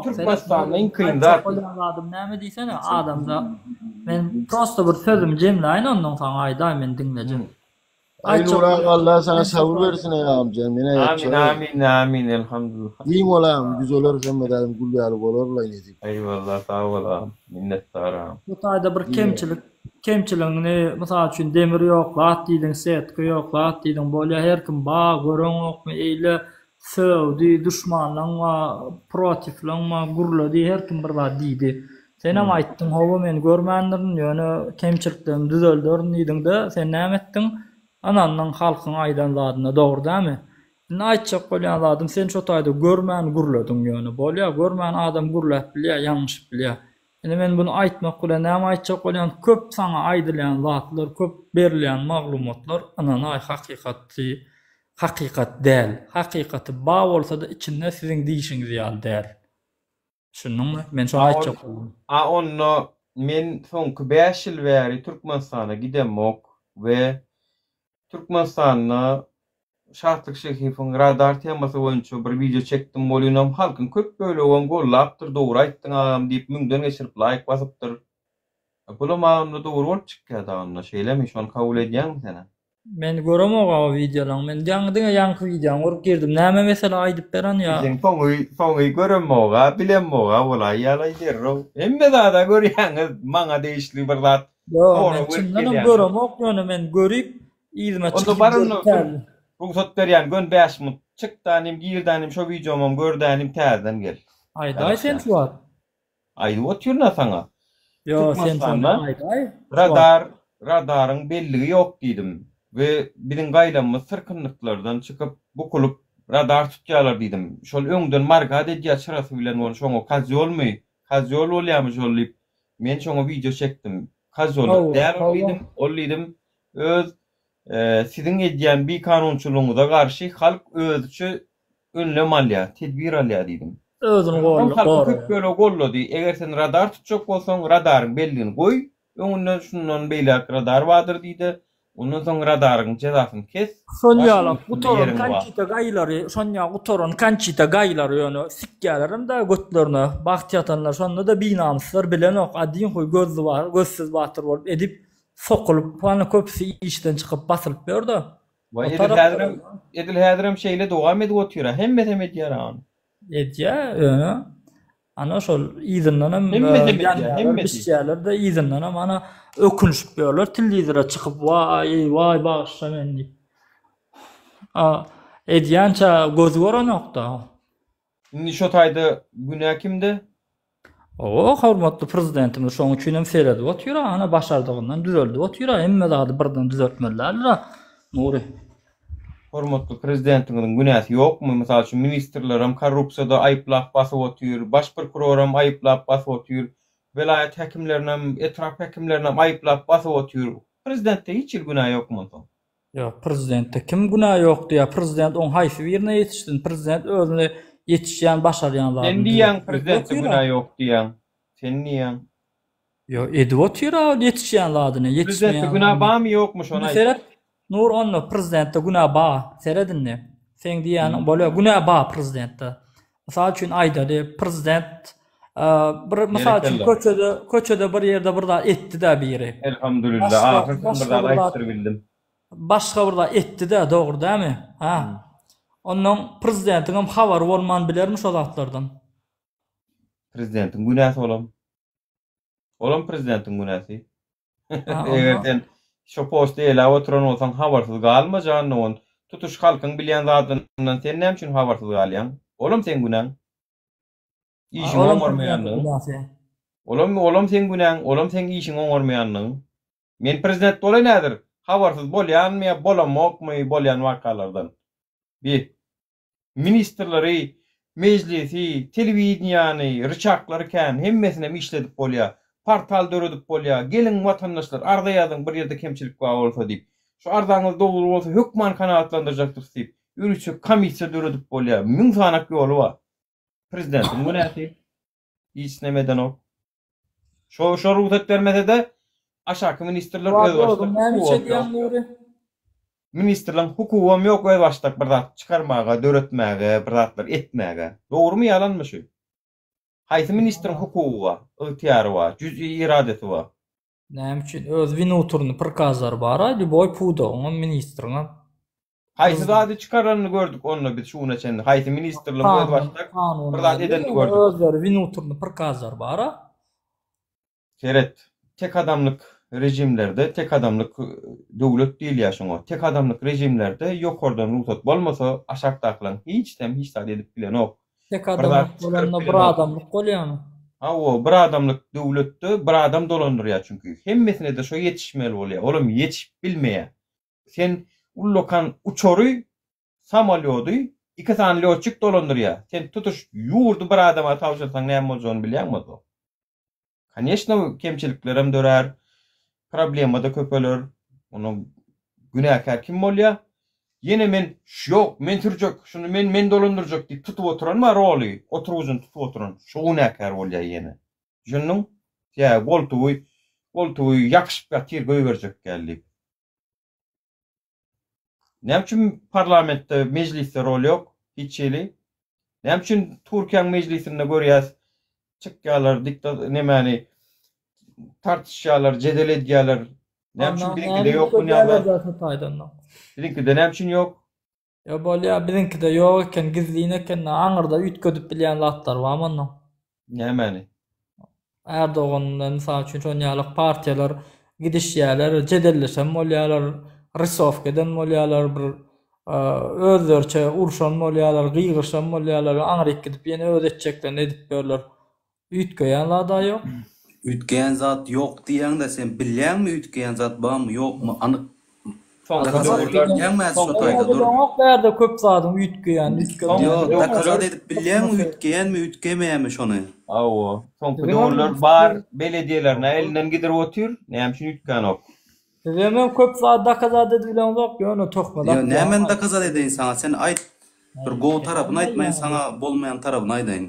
Türkmenistanda iň kyn zat. Aýtjak bolýan zadym näme diýsene adamda men prosta bir sözümi jemläýin ondan soň aýdaý men diňlejek. Aý Nury aga Allah saňa sabyr bersin eý agamjan men Amin amin amin elhamdulillah. Giň bol agam düzeler hemme zadam gül ýaly bolarlaý nesip. Eýwallah sag bol agam minnetdar agam. Bu taýda bir kemçilik kemçiligiňi mysal üçin demir ýok zat diýdiň setka ýok zat diýdiň bolýa her kim ba göreňokmy eýle sögdi duşmanlaň ba protiflaň ba gürledi her kim bir zat diýdi senem aýtdyň hawa men görmändirin ýöne kemçiliklerimi düzelderin diýdiňde sen näme etdiň ynandyň halkyň aýdan zadyna dogry dämi indi aýtjak bolýan zadym sen şo taýda görmän gürlediň ýöne bolýa görmän adam gürläp bilýä ýalňyşyp bilýä Indi men buny aýtmak bilen näme aýtjak bolýan, köp saňa aýdylýan zatlar, köp berilýän maglumatlar ynanaý hakykaty hakykat däl. Hakykaty ba bolsada içinde siziň diýşiňiz ýaly däl. Düşündiňmi? Men şony aýtjak boldum. A onda men soňky bäş ýyl bäri Türkmenistana gidemok we Türkmenistanda Şatlyk Şehifowyň radar temasy boýunça bir wideo çekdim welin halkyň köp bölegem gollapdyr dogry aýtdyň agam diýip müňden geçirip laýk basypdyr. Bulam agam dogry bolup çykýada onda şeýlemi şony kabul edýäňmi senem? Men göremok o wideolaň men ýaňy diňe ýaňky wideony görüp girdim näme mesele aýdyp beren ýa. Siziň soňy soňy göremmoga bilemmoga bolaýýalaý derrew hemme zada görýäňiz maňa degişli bir zat Ýok, men çyndanam göremok, ýöne men görüp, yzyma Onda çykyp bar görüp onda geldim. Rugsat berýän gön 5 minut çyk danim gir danim şo wideomam gör danim täzeden gel. Aýdaý sen şu wagt. Aýdyp otyryn-a saňa. Ýo, sen şony Türkmenistanda aýdaý şu wagt. radar radaryň belligi ýok diýdim we biziň gaýlamymyz syrkynlyklardan çykyp bukulyp radar tutýarlar diýdim. Şol öňden margat edýär çyrasy bilen ol şoňa kozýolmy kozýol bolýarmy şol diýip Men şoňa wideo çekdim. Kozýolyk däl ol diýdim. Ol diýdim, öz siziň edýän bikanunçylygyňyza garşy halk özüçe önlem alýar, tedbir alýar diýdim. Özüni Soň halkyň köp bölegi gollady. Eger sen radar tutjak bolsaň, radaryň belligini goý, öňünden şundan beýläk radar bardyr diý-de, Ondan soň radaryň jezasyny kes. Şol Başyň ýaly üstünde gutaran ýeriň bar. Konçita gaýlary, şon ýaly gutaran Konçita gaýlary ýöne sikýälerem da götlerine bagt ýatanlar şonda-da binamyslar bilenok adin huý gözli bar gözsüz batyr bolup edip sokulyp hany köpüsi işden çykyp basylyp ýörde. Waý O edil taraplar häzirem edil häzirem şeýle dowam edip otyra hemmesem edýär ony. Edýä ýöne ana şol yzyndanam Hemmesem edýä ýanýarlar hemmesi. bişýärler-de yzyndanam ana ökünişip ýörler telewizora çykyp waý waý bagyşla meni diýip. A edýänçä gözi görenokda. Indi şo taýda günä kimde? Hawa hormatly prezidentimiz şoň üçinem seredip otyra ana başardygyndan düzeldip otyra hemme zady birden düzeltmeli däldir-a Nury. Hormatly prezidentiňiziň günäsi ýokmy? Mysal üçin ministrlerem korrupsiýada aýyplap basyp otyr, baş prokuroram aýyplap basyp otyr, welaýat häkimlerinem, etrap häkimlerinem aýyplap basyp otyr. Prezidentde hiç hili günä ýokmy onsoň? Ýok, prezidentde kim günä ýok diýýär? Prezident oň haýsy birine ýetişsin? Prezident özüne ýetişýän, başarýan Sen zadyny diýýäň düzetip edip prezidentde otyr-a. günä ýok diýýäň. Sen diýýäň. Ýok, edip otyr-a ol ýetişýän zadyny, Prezidentde ýetişmeýän günä zadyny. barmy ýokmy şony Indi aýt. seret, Nur onda prezidentde günä ba, seret indi. Seň diýýäniň bolýa, günä ba prezidentde. Mysal üçin aýdaly, prezident bir mysal üçin köçede, köçede bir ýerde bir zat etdi-dä biri. Elhamdülillah, Başga, ahyr sen bir başga zat bir zat, aýtdyr bildim. başga bir zat etdi-dä, dogry dämi? Ha. Onnoň prezidentiňem habary bolman bilermi şo zatlardan? Prezidentiň günäsi olam. Olam prezidentiň günäsi. Eger sen şo posty eýläp oturan bolsaň habarsyz galma jan dogan. Tutuş halkyň bilýän zadyndan sen näme üçin habarsyz galýaň? Olam seň günäň. Işiňi oňarmaýanlygyň. Olam olam seň günäň, olam seň işiňi oňarmaýanlygyň. Men prezident bolaýyn häzir, habarsyz bolýanmy ýa bolamokmy bolýan wakalardan. Bi. Ministrleri, mejlisi, telewideniýany, ryçaklary kän, hemmesinem işledip bolýar. Portal döredip bolýar. Geliň watandaşlar, arza ýazyň bir ýerde kemçilik bar bolsa diýip. Şu arzaňyz dogry bolsa hökman kanagatlandyrjakdyrys diýip, ýörite komissiýa döredip bolýar. Müň sanak ýoly bar. Prezidentiň günäsi. Hiç neme edenok. Şo şo rugsat bermese-de aşaky ministrler özbaşdak Näme hukugam edýäň ýok. Nury? Ministrleň hukugam ýok özbaşdak bir zat çykarmaga, döretmäge, bir zatlar etmäge. Dogrumy ýalanmy şu? Haýsy ministriň hukugy bar, ygtyýary bar, jüz'i iradesi bar? Näme üçin? Öz winuturny prikazlary bar-a, lýuboý pudagyňam, ministriňem. Haýsy zady çykaranyny gördük onda biz şu güne çenli? Haýsy ministrligiň Kanun, özbaşdak kanun bir zat belli, edenini ýöne gördük? özleri winuturny prikazlary bar-a. Seret, tek adamlyk režimlerde, tek adamlyk döwlet diýilýär şoňa. Tek adamlyk režimlerde ýokardan rugsat bolmasa, aşakdakylaryň hiçsem hiç zat edip bilenok. Tek Bir zat adamlyk çykaryp bolanda bir bilenok. adamlyk bolýamy? Hawa, bir adamlyk döwletde bir adam dolandyrýar çünki. Hemmesine-de şo ýetişmeli bolýar. Olam ýetişip bilmeýär. Sen ullakan uçary, samolýody iki sany lýotçik dolandyrýar. Sen tutuş ýurdy bir adama tabşyrsaň näme boljagyny bilýäňmi ozal? Koneçno kemçiliklerem dörär, problema-da köpeler. Onda günäkär kim bolýar? Ýene men ýok, men sürjek, şuny men men dolandyrjak diýip tutup oturan bar roly, oturgyjyny tutup oturan, şo günäkär bolýar ýene. Düşündiň? Ýa goltugy, goltugy ýapyşyp ýatyr goýberjek däl diýip. Näme üçin parlamentde, mejlisde rol ýok hiç hili? Näme üçin Türkiýäň mejlisinde görýäs, çykýarlar dikta nemäni tartyşýarlar, jedel edýärler. Näme üçin biziňkide ýok bu ýaly? Biziňkide näme üçin ýok? Ýa bolýa biziňkide ýok eken gizlin eken aňyrda üýtgedip bilýän zatlar barmy onda? Nämäni? Erdogan bilen mysal üçin şon ýaly partiýalar gidişýärler, jedelleşen bolýarlar, rysowka eden bolýarlar, bir özleriçe urşan bolýarlar, gygyryşan bolýarlar, aňryk gidip ýene öz etjeklerini edip ýörler. Üýtgeýän zada ýok. Üýtgeýän zat ýok diýýäňdä sen bilýäňmi üýtgeýän zat barmy ýokmy anyk Soňky dokazat edip döwürler bilýäňmi häzir şo soňky taýda dur. Bileňok bärde köp zadyň üýtgeýänini üýtgemeýänini. Ýok dokazat edip bilýäňmi üýtgeýänmi üýtgemeýämi şony. Hawa soňky Siziňem döwürler bar belediýelerine elinden gidirip otyr näme üçin üýtgänok. Sizemem köp zady dokazat edip bileňzok ýöne töhmet Ýok atýaňyz. nämeni dokazat edeýin saňa sen aýt bir gowy tarapyny aýt men saňa bolmaýan tarapyny aýdaýyn.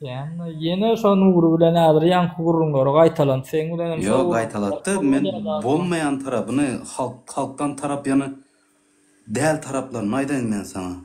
Ýa ýene şo Nury bilen häzir ýaňky gürrüňleri gaýtalandy seň bilenem şo Ýok gürrüňler gaýtalatdy men bolmaýan tarapyny halk halkdan tarap ýany däl taraplaryny aýdaýyn men saňa.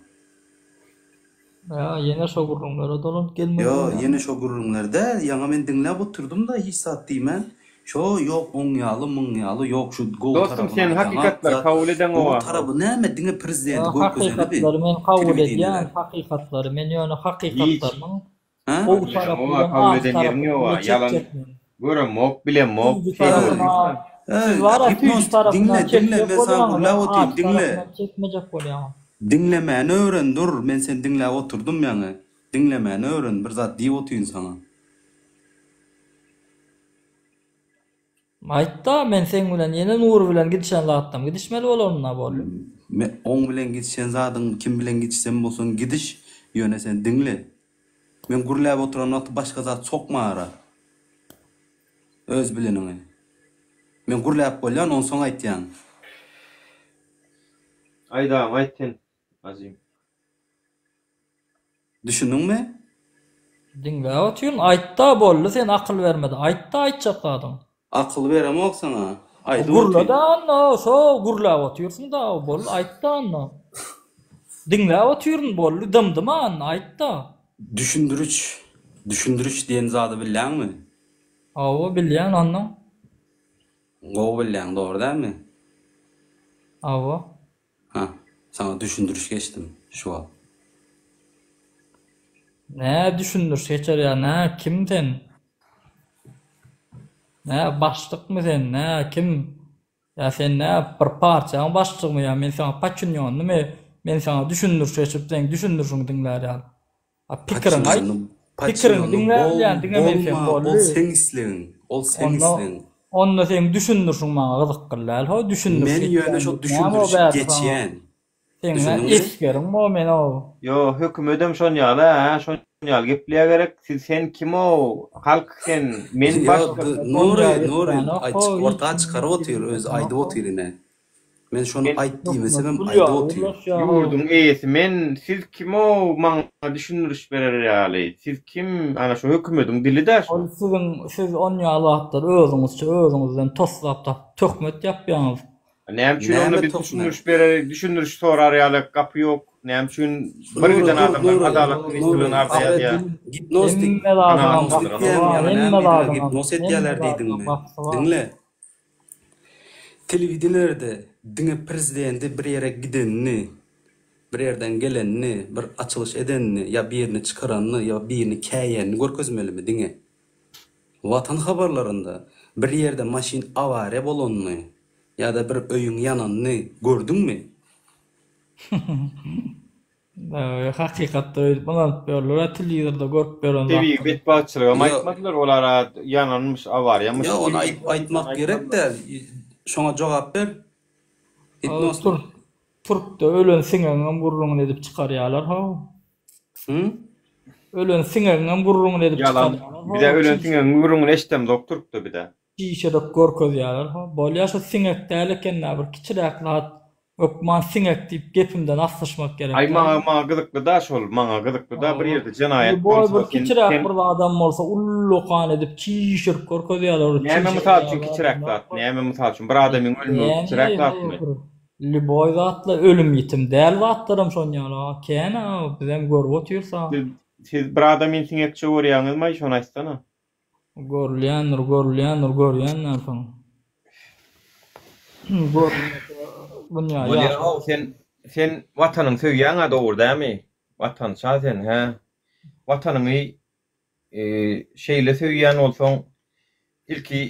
Ýa ýene şo gürrüňlere dolanyp gelmeli Ýo bolýar. ýene şo gürrüňler däl ýaňa men diňläp oturdym-da hiç zat diýmän şo ýok oň ýaly muň ýaly ýok şu gowy Dostum tarapyny sen aýdaňa hakykatlary zat kabul gowy edeňoga. tarapy näme diňe prezidenti Ýa görkezeni bi hakykatlary men kabul edýän telewideniýede. hakykatlary men ýöne Hiç. hakykatlanyň Hä? gowy tarapy Bileňoga bilen kabul ajy eden ýeriň tarapyny ýoga bile ýalan çekjek men. göremok bilemok Süýji şeýle tarapyna bolýar. siz Eý bara süýji gipnoz tarapyndan diňle diňle çekjek men saňa bolýaňyz gürläp otyryn ajy diňle. tarapyndan çekmejek bolýaňyz. Diňlemäni öwren dur men seni diňläp oturdym ýaňy diňlemäni öwren bir zat diýip otyryn saňa. Aýtda men seň bilen ýene Nury bilen gidişen zatdan gidişmeli bolarynda boldy. Me oň bilen gidişen zadyň kim bilen gidişen bolsaň gidiş ýöne sen diňle. Men gürläp oturan wagty başga zat sokma ara. Öz bileniňi. Men gürläp bolýan onsoň aýtýaň. Aýt agam aýt sen Azim. Düşündiňmi? Diňläp otyryn aýtda boldy sen akyl bermede aýtda aýtjak zadyňy. Akyl beremok saňa aýdyp Gürlede otyryn. onda şo gürläp otyrsyňda boldy aýtda onda. Diňläp otyryn boldy dymdyma onda aýtda. Düşündiriş düşündiriş diýen zady bilýäňmi? Hawa bilýän onda. Gowy bilýäň dogry dälmi? Hawa. Ha, saňa düşündiriş geçdim şu wagt. Nä düşündiriş geçer ýa nä kim sen? Nä başlykmy sen nä kim? Ýa sen nä bir partiýaň başlygymy ýa men saňa podçinýonnymy? Men saňa düşündiriş geçip seň düşündirişiňi diňlär ýaly. A pikiriňi aýt. Pikiriňi diňläp bilýän diňe men sen boldy. Ol seň islegiň. Ol seň Onda islegiň. onda seň düşündirişiň maňa gyzykly däl ho düşündiriş Men ýöne geçýän şo diýip näme o düşündirişi bärde saňa. geçýän. Seň nä Düşündiňmi? esgeriň bo men o. Ýo hökümedem şon ýaly hä şon ýaly gepleýä gerek siz sen kimow halk sen men Ýo başga Nury Onýa Nury gepleýänok ho aýt hiç orta kim çykaryp otyr özi gepleýänok aýdyp ho. otyr ine. Men şony Men aýt diýmesemem Pul aýdyp ýaly otyr. ulaşýar. Ýurduň eýesi men, siz kim-ow maňa düşündiriş berer ýaly? Siz kim? Ana şu hökümediň dili-dä Ol şu. siziň siz onýaly zatlary özüňizçe özüňizden toslap tapyp töhmet ýapýaňyz. Näme üçin onda Näme biz töhmet? düşündiriş berer, düşündiriş sorar ýaly gapy ýok? Näme üçin bir Nury giden dur adamlar Nury Adalat Nury ministrligine arza Seret ýazýar? gipnostik Hemme zadyňam gipnostik gapysy diýýäňmi bar, ýa-da hemme näme diýdiler zadyňam, gipnos hemme edýäler zadyňam diýdiňmi? gapysy bar. Diňle. Telewideniýede diňe prezidenti bir ýere gidenini, bir ýerden gelenini, bir açylyş edenini ýa birini çykaranyny ýa birini käýenini görkezmelimi diňe? Watan habarlarynda bir ýerde maşyn awariýa bolanyny ýa-da bir öýüň ýananyny gördüňmi? Hakykatda öýdüp ynanyp ýörler-ä telewizorda görüp ýören Tebigy zatlaryny. betbagtçylygam Ýo. aýtmadylar, olar-a ýananmyş, awariýamyş Ýo, ony tebigy aýtmak gerek däl. Şoňa jogap ber. Gitnos. Türk Türkde ölen siňegiňem gürrüňini edip çykarýalar how. Hı? Ölen siňegiňem gürrüňini edip Ýalan. çykarýalar Bizä how. ölen siňegiň gürrüňini eşdemzok türkde bizä. Çişerek görkezýäler how. Bolýa şu siňek däl ekendä bir kiçiräk zat hökman siňek diýip gepimden aslyşmak gerek Aý däl. maňa maňa gyzykly da şol maňa gyzykly da bir Hawa. ýerde jenaýat Lýuboý bolsa bir sen kiçiräk sen bir zadam bolsa ullakan edip çişirip görkezýäler bir näme çişirip mysal üçin ýaly kiçiräk adamlar zat bar. näme mysal üçin bir adamyň ölmegi Näme kiçiräk aý zatmy? bir lýuboý zatla ölüm ýitim däl zatlaram şon ýaly a kän-ä bizem görüp otyrys-a. Siz siz bir adamyny siňekçe görýäňizmi aý şony aýtsana. Görülýändir, görülýändir, görýändirsiň. Görülmese dünýä Bolýa ýaşar. how sen sen watanyňy söýýäňä dogry dämi? Watança sen hä? Watanyňy şeýle söýýän bolsaň ilki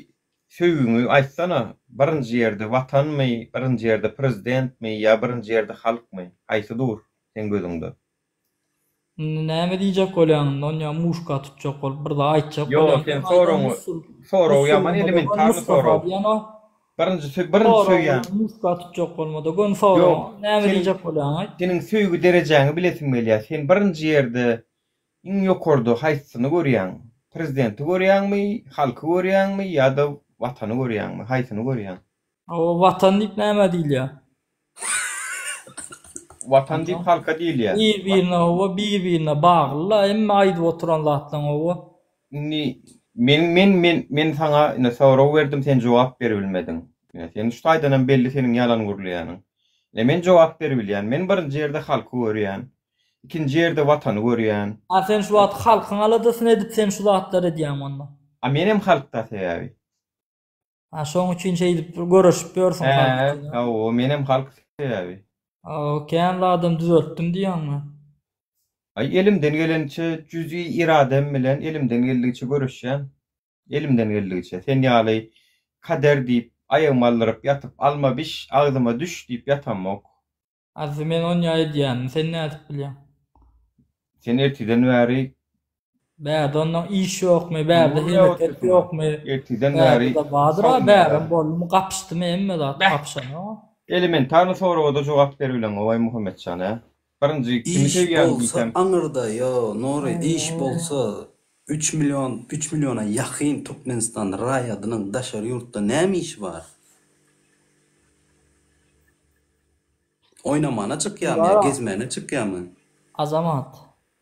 söýgüňi aýtsana birinji ýerde watanmy birinji ýerde prezidentmi ýa birinji ýerde halkmy haýsy dur seň gözüňde? Indi näme diýjek bolýaň indi onýa muşka tutjak bolup bir zat aýtjak Ýok bolýaň sen sen aýdan soragyňy Musul sorag ýaman Musulmada göni elementarny Mustafa sorag. diýenok. Birinji sö birinji Soragyňa söýýän. muşka tutjak bolmada göni soragyňa Ýok näme seniň diýjek bolýaň aýt. seniň söýgi derejäňi bilesim gelýär. Sen birinji ýerde iň ýokarda haýsysyny görýäň? Prezidenti görýäňmi, halky görýäňmi ýa-da watany görýäňmi? Haýsyny görýäň? Hawa watan diýip nämä diýilýär? Watan diýip halka diýilýär. Bir birine hawa bir birine bagly la hemme aýdyp oturan zatlaň hawa. Indi men men men men saňa ine sorag berdim sen jogap beribilmediň. Ine sen şu taýdanam belli seniň ýalan gürleýäniň. Ine men jogap beribilýän. Men birinji ýerde halky görýän. Ikinji ýerde watany görýän. A sen şu wagt halkyň aladasyny edip sen şu zatlary edýäň onda. A menem halkda sebäbi. Ha şoň üçin şeýdip göreşip ýörsüň halk Hä, üçin. hawa, menem halk sebäbi. Hawa, kän zadam düzeltdim diýýäňmi? Aý, elimden geleniçe jüzi iradem bilen elimden geldigiçe göreşýän. Elimden geldigiçe. Sen ýaly kader diýip, aýagymy aldyryp ýatyp, alma biş, agzyma düş diýip ýatamok. Arzy men onýa edýänimi sen nädip bilýäň? Sen ertiden bäri Bärde ondan iş ýokmy, bärde hereket ýokmy? Ertiden bäri Bärde bardyr-a, bärem boldumy, gapyşdymy, hemme zat gapyşanok. Elementarny soraga-da jogap beribileňowaý Muhammetjan hä? Birinji kimi Iş söýýäň bolsa diýsem. aňyrda ýo Nury iş bolsa üç million üç milliona ýakyn Türkmenistan raýadynyň daşary ýurtda näme işi bar? Oýnamana çykýamy ýa gezmäne çykýamy? Azamat,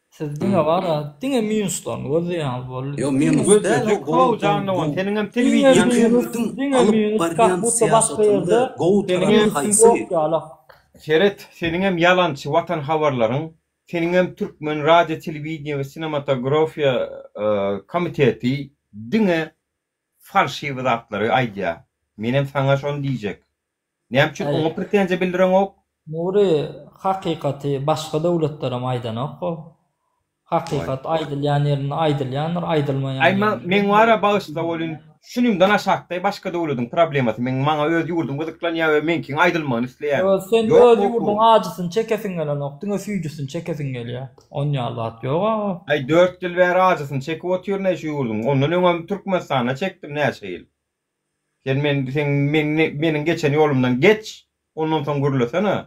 siz diňe bara, diňe minuslaryny gözleýäňiz boldy. Ýok minus däl o gowy Jan dogan seniňem Diňe telewideniýaň minus, Hökümetiň diňe alyp minus, kak barýan budda başga syýasatynda ýerde gowy tarapy minus haýsy? ýok ýaly. Seret, seniňem ýalançy watan habarlaryň, seniňem türkmen radio telewideniýe we sinematografiýa komiteti diňe falşiwi zatlary aýdýar. Menem saňa şony diýjek. Näme üçin oňa pretenziýa bildireňok? Nury, hakykaty başga döwletlerem aýdanok-ow. Hakykat aýdylýan ýerinde aýdylýandyr, aýdylmaýan Aý ýerinde. meň bara bagyşla welin şunymdan aşakdaý başga döwlediň problemasy meň maňa öz ýurdum gyzyklanýar we meňkiň aýdylmagyny isleýän. Öz sen Ýok öz bu ýurduň ajysyny çekesiň gelenok, diňe süýjüsini çekesiň gelýär. Onýaly zat ýog-a. Aý dört ýyl bäri ajysyny çekip otyryn-aý şu ýurduň. Ondan öňem Türkmenistanda çekdim näçe ýyl. Sen men sen men meniň geçen ýolumdan geç, ondan soň gürlesene.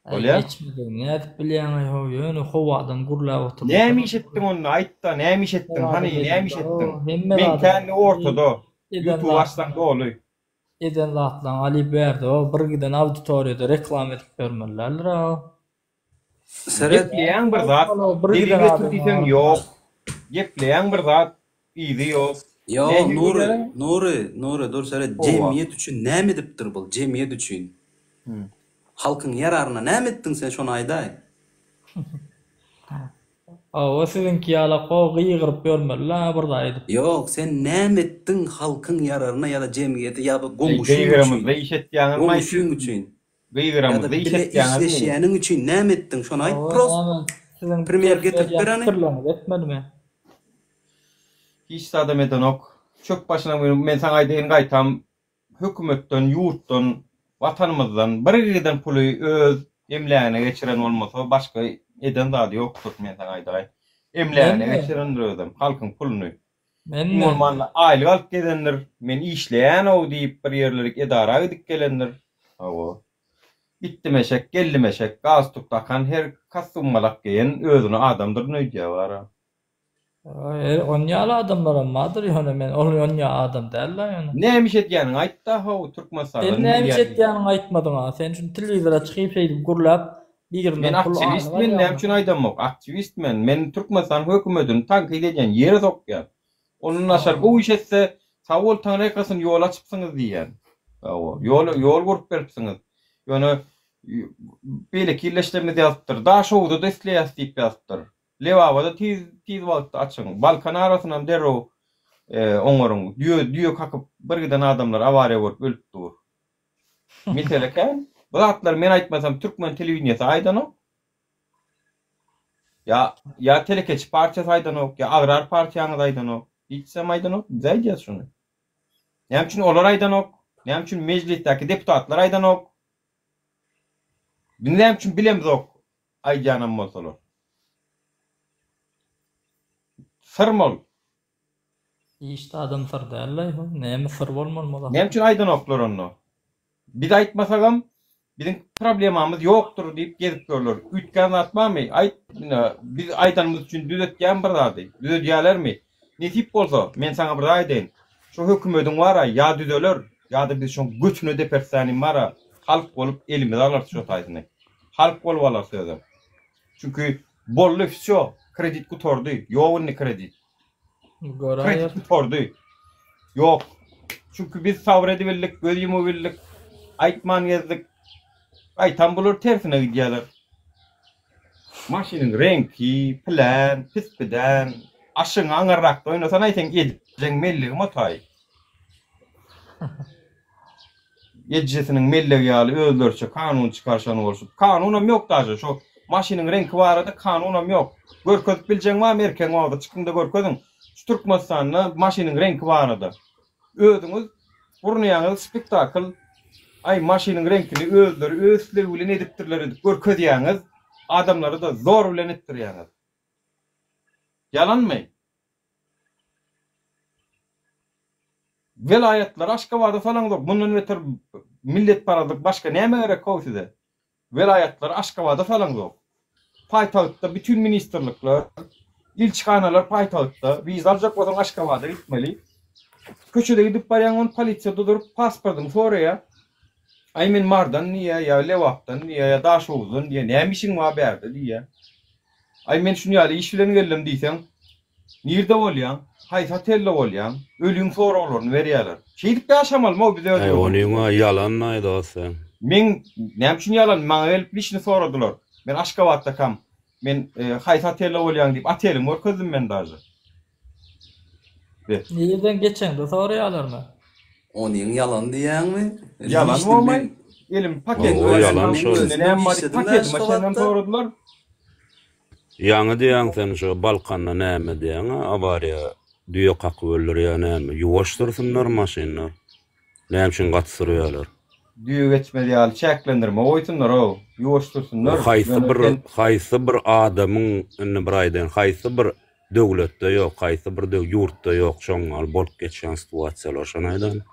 Aý Bolýa? geçmedigini nädip bilýäňaý how ýöne howadan gürläp oturmasana. Näme iş etdiň onda aýtda näme iş etdiň Howadan hany näme iş edildi etdiň? how hemme Meň zadam känli ortada. eden Ýutube açsaň zatlaryň doly. eden zatlaryňy alyp bärde o bir giden auditoriýada reklama edip ýörmeli däldir-ä o. Seret. Gepleýäň bir zat, Bir delil giden getir adamyň diýseň arasynda. ýok. Gepleýäň bir zat, yzy ýok. Ýo, Nähili Nury, gürleň? Nury, Nury, dur seret, Hawa. jemgyýet üçin näme edipdir bul, jemgyýet üçin? Halkyň ýararyna näme etdiň sen şony aýdaý? Hawa siziňki ýalak ho gygyryp ýörmeli-la bir zat edip. Ýok, sen näme etdiň halkyň ýararyna ýa-da jemgyýete ýa-da goňşyň üçin? Gygyramyzda iş etýäňizmi Goňşyň üçin. Ýa-da Gygyramyzda iş bile etýäňizmi? işleşýäniň üçin näme etdiň şony aýt Hawa prost näme siziň primer teklip getirip edýän bereni. pikirleriňizi etmedimi? Hiç zadam edenok. Çöp başyna men saňa aýdaýyn gaýtam hökümetden, ýurtdan, watanymyzdan bir giden puly öz emlägine geçiren bolmasa başga eden zady ýokdur men saňa aýdaýyn. Emlägine Menmi? geçirendir özem halkyň puluny. Iň Menmi? bolmanda aýlyk alyp gezendir, men işleýän-ow diýip bir ýerlerik edara gidip gelendir. Hawa. Gitdim eşek, geldim eşek, galstuk dakan, her kostummalak geýen özüni adamdyryn öýdýär bara. On ýaly adamlaram bardyr ýöne men ol on ýaly adam däl-de ýöne. Näme iş edýäniňi aýtda how Türkmenistanda Sen näme iş etýäniňi aýtmadyňa sen şuny telewizora çykyp şeýdip gürläp Men birinden pul aktiwist alyp men näme alýaňmy. üçin aýdamok aktiwist men men Türkmenistanyň hökümetini tankyt edýän ýere sokýan ondan daşary gowy iş etse sag bol taňryýalkasyn ýol açypsyňyz diýýän hawa ýol ýol gurup beripsiňiz ýöne beýleki ildeşlerimiz ýazypdyr Daşoguzada isleýäs diýip ýazypdyr Lebabada tiz tiz wagtda açyň. Balkan arasynam derrew oňaryň. Düýe düýe kakyp bir giden adamlar awariýa bolup ölüp dur. Mesele kän. Bu zatlary men aýtmasam türkmen telewideniýesi aýdanok. Ýa ýa telekeçi partiýasy aýdanok, ýa agrar partiýaňyz aýdanok. Hiçisem aýdanok. Biz aýdýas şuny. Näme üçin olar aýdanok? Näme üçin mejlisdäki deputatlar aýdanok? Biz näme üçin bilemzok aýdýanam bolsalar. Syrmy ol? Işde adam syr däl-laý ho. Näme syr bolmaly muza? Näme üçin aýdanoklar onda? Biz aýtmasagam biziň problemamyz ýokdur diýip gezip ýörler. Üýtgän zat barmy? Aýt, ine, biz aýdanymyz üçin düzetýärmi bir zady? Düzedýärlermi? Nesip bolsa, men saňa bir zat aýdaýyn. Şu hökümediň bar-a, ýa düzeler, ýa-da biz şoň götüne depersänim bar-a, halk bolup elimize alarys şo taýsyny. Halk bolup alarys özem. Çünki boldy wsýo, kredit gutardy, ýok indi kredit. Kredit gutardy. Ýok. Çünki biz sabyr edibildik, göz ýumubildik, aýtman gezdik. Gaýtam bular tersine gidýärler. Maşynyň reňki, plan, pis-pidän, aşygyňy aňyrrakda oýnasanaý seň ejeň mellegi motaý. Ejesiniň mellegi ýaly özleriçe kanun çykaryşan bolşup. Kanunam ýok daže şo maşynyň reňki barada kanunam ýok. Görkezip biljeň barmy erkegiň bolsa çykyňda görkeziň. Şu Türkmenistanda maşynyň reňki barada. Özüňiz gurnaýaňyz spektakl aý maşynyň reňkini özleri öz islegi bilen edipdirler edip görkezýäňiz adamlary-da zor bilen etdirýäňiz. Ýalanmy? Welaýatlary Aşgabada salaňzok mundan beter milletparazlyk başga näme gerek how size? Welaýatlary Aşgabada salaňzok. Paýtagtda bütin ministrlikler, ilçihanalar paýtagtda, wiza aljak bolsaň Aşgabada gitmeli. Köçede gidip barýaň ony polisiýa duzuryp pasportyňy soraýar. Aý men Mardan diýýär, ýa Lebapdan diýýär, ýa Daşoguzdan diýýär, näme işiň bar bärde diýýär. Aý men şuny ýaly iş bilen geldim diýseň, nirde bolýaň, haýsy otelde bolýaň, öliň soraglaryny berýärler. Şeýdip ýaşamalymy biz öz Aý onyň-a ýalan-aý dost sen. Meň näme üçin ýalan, maňa gelip liçni soradylar. Men Aşgabatdakam, men haýsy otelde bolýaň diýip otelimi görkezdim men daže. Nirden geçeňde soraýarlarmy? Onyň ýalan diýýäňmi? Ýalan bolmaý. Elim paket Hawa ýalan şol. Näme bar diýip paketime çenlem soradylar. Ýaňy diýýäň sen şo Balkanda näme diýýäň-a awariýa düýe kakyp öldürýär näme ýuwaş sürsünler maşynlar. Näme üçin gaty sürýärler? Düýe geçmez ýaly çäklendirme goýsunlar-ow, ýuwaş sürsünler. Haýsy bir haýsy bir adamyň indi bir aýdaýyn haýsy bir döwletde ýok haýsy bir ýurtda ýok şoň ýaly bolup geçýän situasiýalar şony aýdaýyn.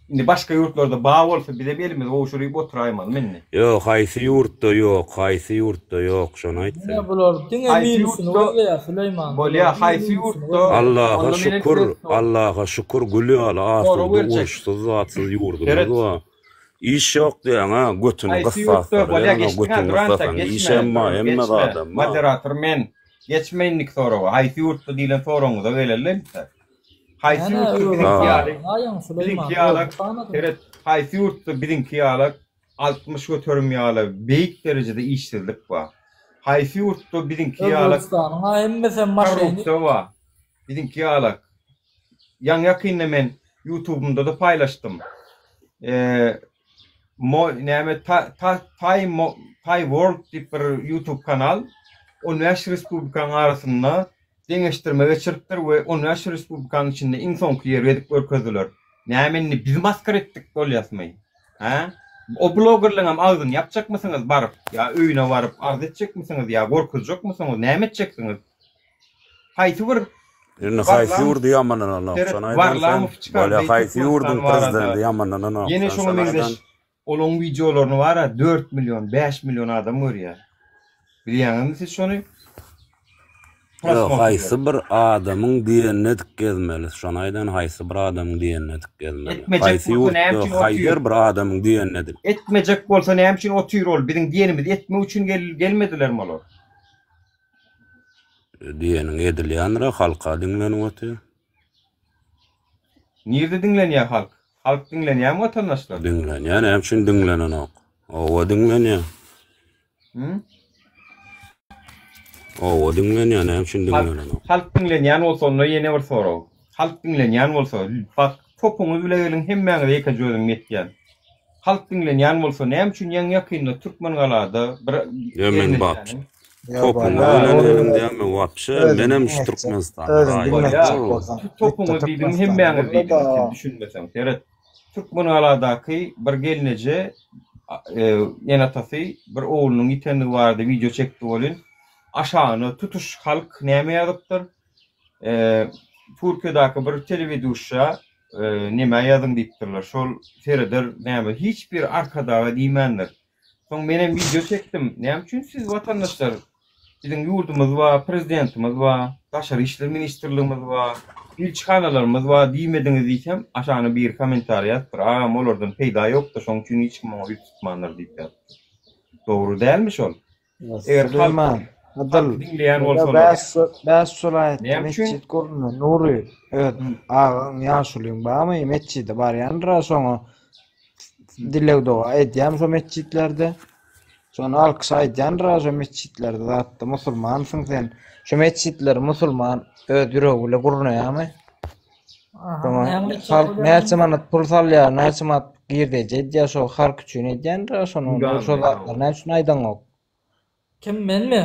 Indi başga ýurtlarda bar bolsa bizem elimizi gowşuryp oturaýmalymy indi? Ýok haýsy ýurtda ýok haýsy ýurtda ýok şony aýt sen. Diňe bular diňe Haýsy minusyny ýurtda gözleýär Süleýman bular bolýa diňe haýsy minusyny ýurtda gözleýär. Allaha onda menem şükür size sor Allaha şükür gül ýaly sorag asuda berjek. uruşsyz zatsyz ýurdumyz Seret. bar. Iş ýok diýýäň a götüni Haýsy gyssa ýurtda asar bolýa ýöne geçdiňä götüni durança gyssasaň geçme işem bar dur hemme geçme zadam bar. moderator men geçme indiki soraga haýsy ýurtda diýlen soragyňyza geleli indi. Haýsy Näme ýurtda özüň biziňki ýaly sanadyň aýaň Süleýman biziňki ýalak özüň sanadyň. seret haýsy ýurtda biziňki ýalak 60% ýaly beýik derejede işsizlik bar. Haýsy ýurtda biziňki ýalak Özbegistanyň a hemmesem maşenik. korrupsiýa bar. Biziňki ýalak. Ýaňy ýakynda men ýutubymda-da paýlaşdym. Eee Mo näme ta ta Tay mo Tay World diýip bir ýutub kanal 15 respublikanyň arasynda deňeşdirme geçiripdir we 15 respublikanyň içinde iň soňky ýeri edip görkezdiler. Näme indi biz maskara etdik bolýasmy? Hä? O blogerleňem agzyny ýapjakmysyňyz baryp ýa öýüne baryp arz etjekmisiňiz ýa gorkuzjakmysyňyz näme etjeksiňiz? Haýsy bir Indi haýsy Warlam ýurdy ýamanlananok seret şony aýdan sen? Warlamow Bolýa çykardy haýsy ýurduň Türkmenistan barada. prezidenti ýamanlananok Ýene sen şoňa şony meňzeş aýdan? olaň wideolaryny bara 4 million, 5 million adam görýär. Bilýäňizmi siz şony? Ýok Prosmotrlar. haýsy bir adamyň diýenini edip gezmeli şony aýdan haýsy bir adamyň diýenini edip gezmeli. Etmejek Haýsy bolsa näme ýurtda üçin haý otyr? her bir adamyň diýenini edip. Etmejek bolsa näme üçin otyr ol? Biziň diýenimizi etmek üçin gel gelmedilermi olar? Diýeniň edilýändir-a, halka diňlenip otyr. Nirde diňlenýär halk? Halk diňlenýärmi watandaşlar? Diňlenýär, näme üçin diňlenenok? Owa diňlenýär. Hı? Owa diňlenýär, näme üçin Halk, diňlenenok? halk diňlenýän bolsa onda ýene bir sorag. Halk diňlenýän bolsa, bak topuňyz bile geliň hemmäňize ýekeje özüm ýetýän. Halk diňlenýän bolsa näme üçin ýaňy ýakynda Türkmengalada bir Ýa men wapşe gelnejenin topuňyz bilen geliň diýämi wapşe menem şu Türkmenistanda raýat. Topuňyz diýdim hemmäňiz diýdim sen düşünmeseň seret. Türkmengaladaky bir gelneje ene-atasy bir oglunyň ýitenligi barada wideo çekdi welin aşagyna tutuş halk näme ýazypdyr? Türkiýedäki bir teleweduşça nämä ýazyň diýipdirler. Şol sereder näme hiç bir arkadaga diýmändir. Soň menem wideo çekdim. Näme üçin siz watandaşlar biziň ýurdumyz bar, prezidentimiz bar, daşary işler ministrligimiz bar, ilçihanalarymyz bar diýmediňiz diýsem, aşagyna biri kommentariý ýazypdyr. Agam olardan peýda ýokdy, şoň üçin hiç kim oňa ýüz tutmandyr diýip ýazypdyr. Dogry dälmi şol? Eger halk Süleýman, Adyl, halky diňleýän Ýa bolsalar. bäş bäş welaýatda Näme üçin? metjit guruldy. Nury, öz agaň ýaşulyň barmy? Metjide barýandyr-a şoňa dileg-doga edýämi şo metjitlerde? Şony alkyş aýdýandyr-a şo metjitlerde zatda musulmansyň sen. Şo metjitleri musulman öz ýüregi bile gurnaýarmy? Şoňa halk näçe manat pul salýar, näçe manat girdeji edýär, şo halk üçin edýändir şony. Onda şo zatlary näme üçin aýdaňok? Kim menmi?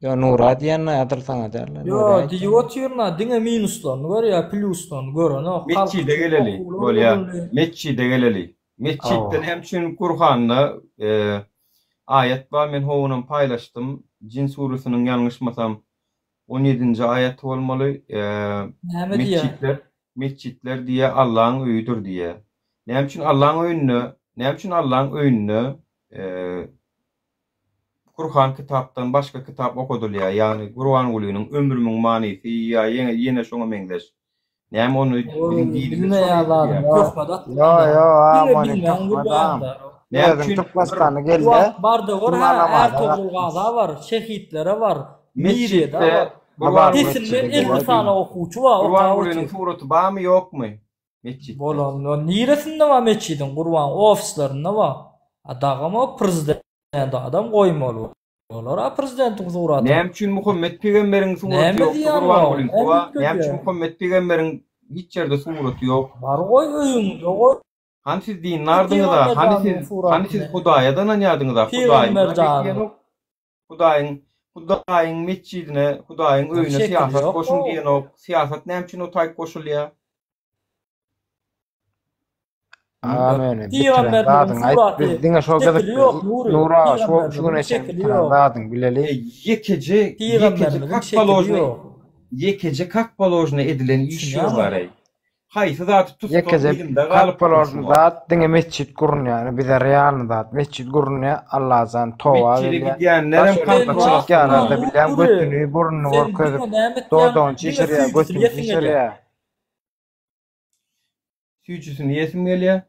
Ýo Nura diýen adyl saňa däl. Ýo diýip otyryn-a diňe minuslaryny görýär, plýuslaryny görenok. Halk Metjide üçin geleli, okuwlar bolýa. guruldy. Metjide geleli. Metjitde näme üçin Gurhanda aýat bar, men ho onam paýlaşdym. Jin suresiniň ýalňyşmasam On ýedinji aýaty bolmaly. Näme diýýär? Metjitler, metjitler diýýär Allaň öýüdir diýýär. Näme üçin Allaň öýünde, näme üçin Allaň öýünde Gurhan kitapdan başga kitap okadylýar? Ýagny Gurbangulynyň Ömrümiň manysy ýa ýene şoňa meňzeş. Näme ony biziň dinimiz Bilmeýän zadyny töhmet atma. Ýo ýo Diňe agam ony bilmeýän töhmet gürleýän agam. zat. Näme Özüň üçin Türkmenistana Bu gelde wagt barda gör juma hä namaza Ärtogrul gatnaş. Gaza bar, şehitlere bar, Mirede Metjitde bar. Gurbanguly Desinden Metjide 50 gel. sany okuwçy bar, okap Gurbangulynyň otyr. suraty barmy ýokmy metjitde? Bolanda niresinde bar metjidiň Gurban ofislerinde bar. A dagam o prezident adam goýmaly. Bolar-a prezidentiň suraty. Näme üçin Muhammet pygamberiň suraty Näme ýokdy zyýany bar? Gurbangulyňky Näme bar? Näme üçin üýtgedýär? Muhammet pygamberiň hiç ýerde suraty ýok? Bar goý öýüňde goý. Hany siz dindardyňyz-a, Pygamber hany janyň siz, hany siz suratyny. Hudaýa dananýardyňyz-a, Hudaýyň Pygamber näme janyň. diýenok? Hudaýyň, Hudaýyň metjidine, Hudaýyň öýüne Şekili syýasat ýok goşuň o. diýenok. Syýasat näme üçin o taýyp goşulýar? Agam ýöne bitiren Pygamberimiziň zadyňy aýt suraty biz diňe şo şekili gyzykly ýok Nury. Nury aga şu şu Pygamberimiziň güne çenli şekili bitiren ýok. zadyňy bileli. E, ýekeje, ýekeje Pygamberimiziň kak şekili položny, ýok. ýekeje kak položny edilen iş ýok Düşünýäňmi? areý. Haýsy zady tutsaň Ýekeje yzynda kamp galyp bolarly zat diňe metjit gurunýar. Ýani bize realny zat metjit gurunýar. Allajan toba Metjide gelýär. gidýänlerem Daş kampa ýurtda çykýarlar-da bilýän Nury, götüni burnuny sen görkezip diňe näme etýäň? dodagyny Diňe çişirýär, süýjüsini götüni ýesiň gelýär. çişirýär. Süýjüsini ýesim gelýär.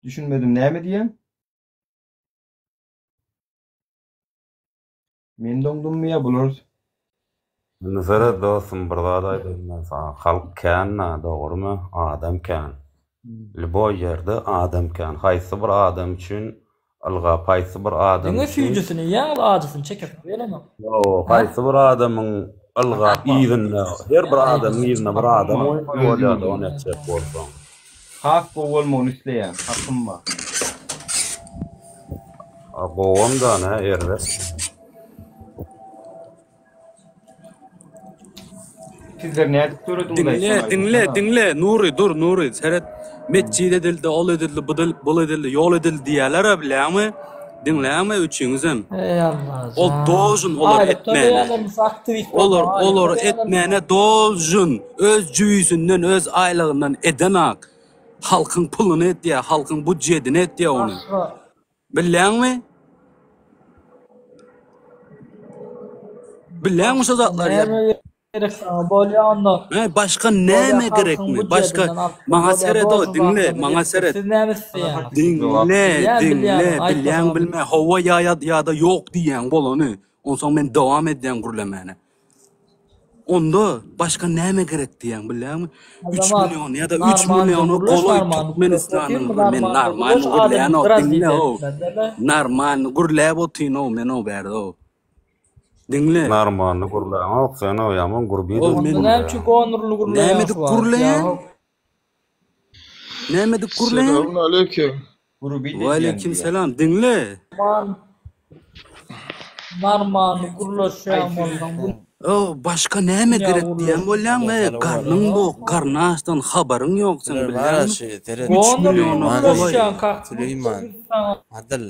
Düşünmedim näme diýýäň? Men doňdummy ýa bular? Indi seret dostum bir zat aýdaýyn men saňa halk kän-ä dogrymy adam kän. Lýuboý ýerde adam kän haýsy bir adam üçin ylgap haýsy bir adam Diňe üçin süýjüsini iýýäňiz ajysyny çekesiňiz gelenok. Ýok haýsy bir adamyň ylgap yzynda her bir adamyň yzynda bir adam goýmaly bolýada ony etjek bolsaň. Has gowy bolmagyny isleýän, hakym bar. A gowam da nä erbet. Sizler nädip dörediňiz Diňle, diňle, diňle, Nury, dur, Nury, seret, metjit edildi, ol edildi, bu bul edildi, ýol edildi diýýärler-ä, bilýäňmi? Diňleýäňmi üçüňizem? Eý Allajan. Ol dolžun olar Aýlyk etmäne. töleýärlermiş aktiwist Olar, bolmaga aýlyk olar töleýärlermiş. etmäne dolžun. Öz jübüsinden, öz aýlygyndan edenak. Halkyň puluny etýär, halkyň budjedini etýär ony. Başga. Bilýäňmi? Bilýäňmi şo Başga zatlary ýa? näme gerek saňa? Bolýa onda. Hä, başga Bolýa näme halkyň gerekmi? Başga budjedinden alyp maňa bolýa seret o, dolsun diňle, zatlaryny maňa etdir. seret. Siz näme isleýäňiz? Diňle, Bilýän diňle, bilýän bilýäň aýtmasaňam bilme, hawa ýa ýa-da ýok diýýäň bolany. Onsoň men dowam edýän gürlemäne. Onda başga näme gerek diýýäň bilýäňmi? 3 Azamat, million ýa-da 3 normalny milliona gürleş, golaý normalny gürleşip Türkmenistanyň otyrmy, men normalny normalny gürleş, adamy gürleýän-ow, draznit diňle-ow. etmezler-le. Normalny gürläp otyryn-ow men-ow bärde-ow. Diňle. Normalny gürläňok sen-ow ýaman gurbiý Ow edip men Onda näme üçin gürleýäň. gonurly gürleýäň näme şu edip wagt gürleýän? ýa-how? Näme edip gürleýän? Selamünaleýkum. Grubi edýän Waleýkim diýýär. selam. Diňle. Normal, normalny gürleşýän Aý siz bolsaň bu O başga näme dünýä gerek diýen gürleşip bolýaň Alo, we salam garnyň aleýkum. dok, garny açdan habaryň ýok seň Sizler bara bilýäňmi? şu seret 3 Gonurly milliona Süleýman golaý, gürleşýän kakam Süleýman saňa Adyl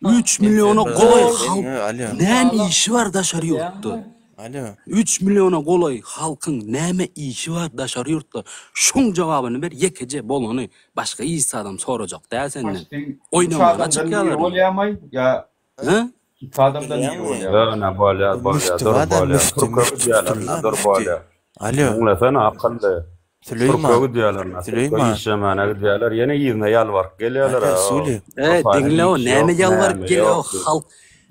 3 men size milliona bir golaý zat halk diýeýin alo näme Salam işi bar daşary ýurtda? bilýäňmi? alo 3 milliona golaý halkyň näme işi bar daşary ýurtda? Şuň jogabyny ber ýekeje bolany başga hiç zadam sorajak däl senden. Paçti üç Oýnamana adamdan biri çykýalar. bolýamaý ýa Hä? iki adamdan biri Bilýäňmi? bolýar. Ýöne bolýar, Bu bolýar, müfti dur bar-da bolýar. müfti Türke müfti gidýärler, tutulýar dur müfti. bolýar. Alo Diňlesene akylly. Türke Süleýman gidýärler, türke Süleýman işlemäne gidýärler, ýene yzyna ýalbaryp gelýärler. Alo O Süli Eý, taýda diňle o, iş näme ýok, ýalbaryp näme gelýär o ýok diýip. halk.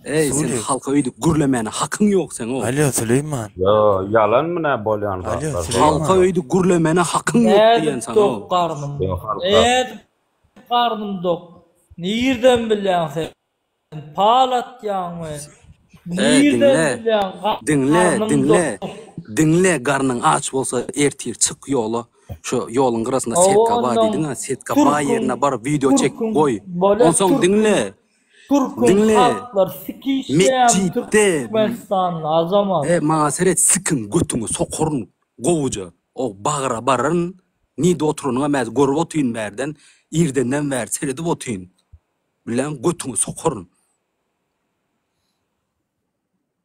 Eý, sen Süli halka öýdüp gürlemäne hakyň ýok seň o. Alo Süleýman Ýo, ýalanmy nä bolýan Alo zatlar Süleýman Halka şolar? öýdüp gürlemene hakyň ýok diýen Nädip saňa dok o. garnym? Ýo, halka. Nädip garnym dok? Nirden bilýäň sen? Pal atýaňmy? Eý, Nirden diňle. bilýäň Diňle, garnym diňle. dok? Diňle, garnyň aç bolsa ertir çyk ýola. Şu ýoluň gyrasynda Hawa setka bar onnoň diýdiň-ä, setka bar türküň ýerine baryp wideo çekip türküň goý. bolýa Onsoň türküň diňle. türküň Diňle. halklar siki işleýän Metjitde Türkmenistanly Azamat. E, maňa seret sikiň götüňe sokaryn gowuja. O bagra bararyn, nirde oturanyňam häzir görüp otyryn bärden, irdenden bäri seredip otyryn. Bilen götüňe sokaryn.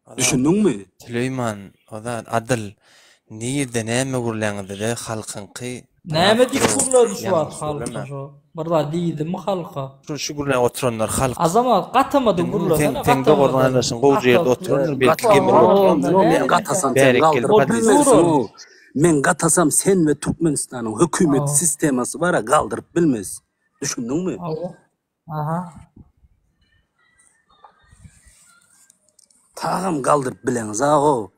Azat Düşündiňmi? Süleýman Azat Adyl nirde näme gürläňizde halkyňky Näme biraz diýip durun gürledi şu wagt ýalňyş halka gürleme. şo? Bir zat diýdimi halka? Şu şu gürläp oturanlar halk. Azamat gatamady Sen gürlesene sen sen dogan gatamady. garyndaşyň gowja ýerde Gatat. oturandyr belki Gatasam gemirip oturandyr. men gatasam sen Bärik gelip galdyryp hadys. bilmersiň o. Men gatasam sen we Türkmenistanyň hökümet Hawa. sistemasy bara galdyryp bilmez. Düşündiňmi? Hawa. Aha. Tagam galdyryp bileňiz-a-ow.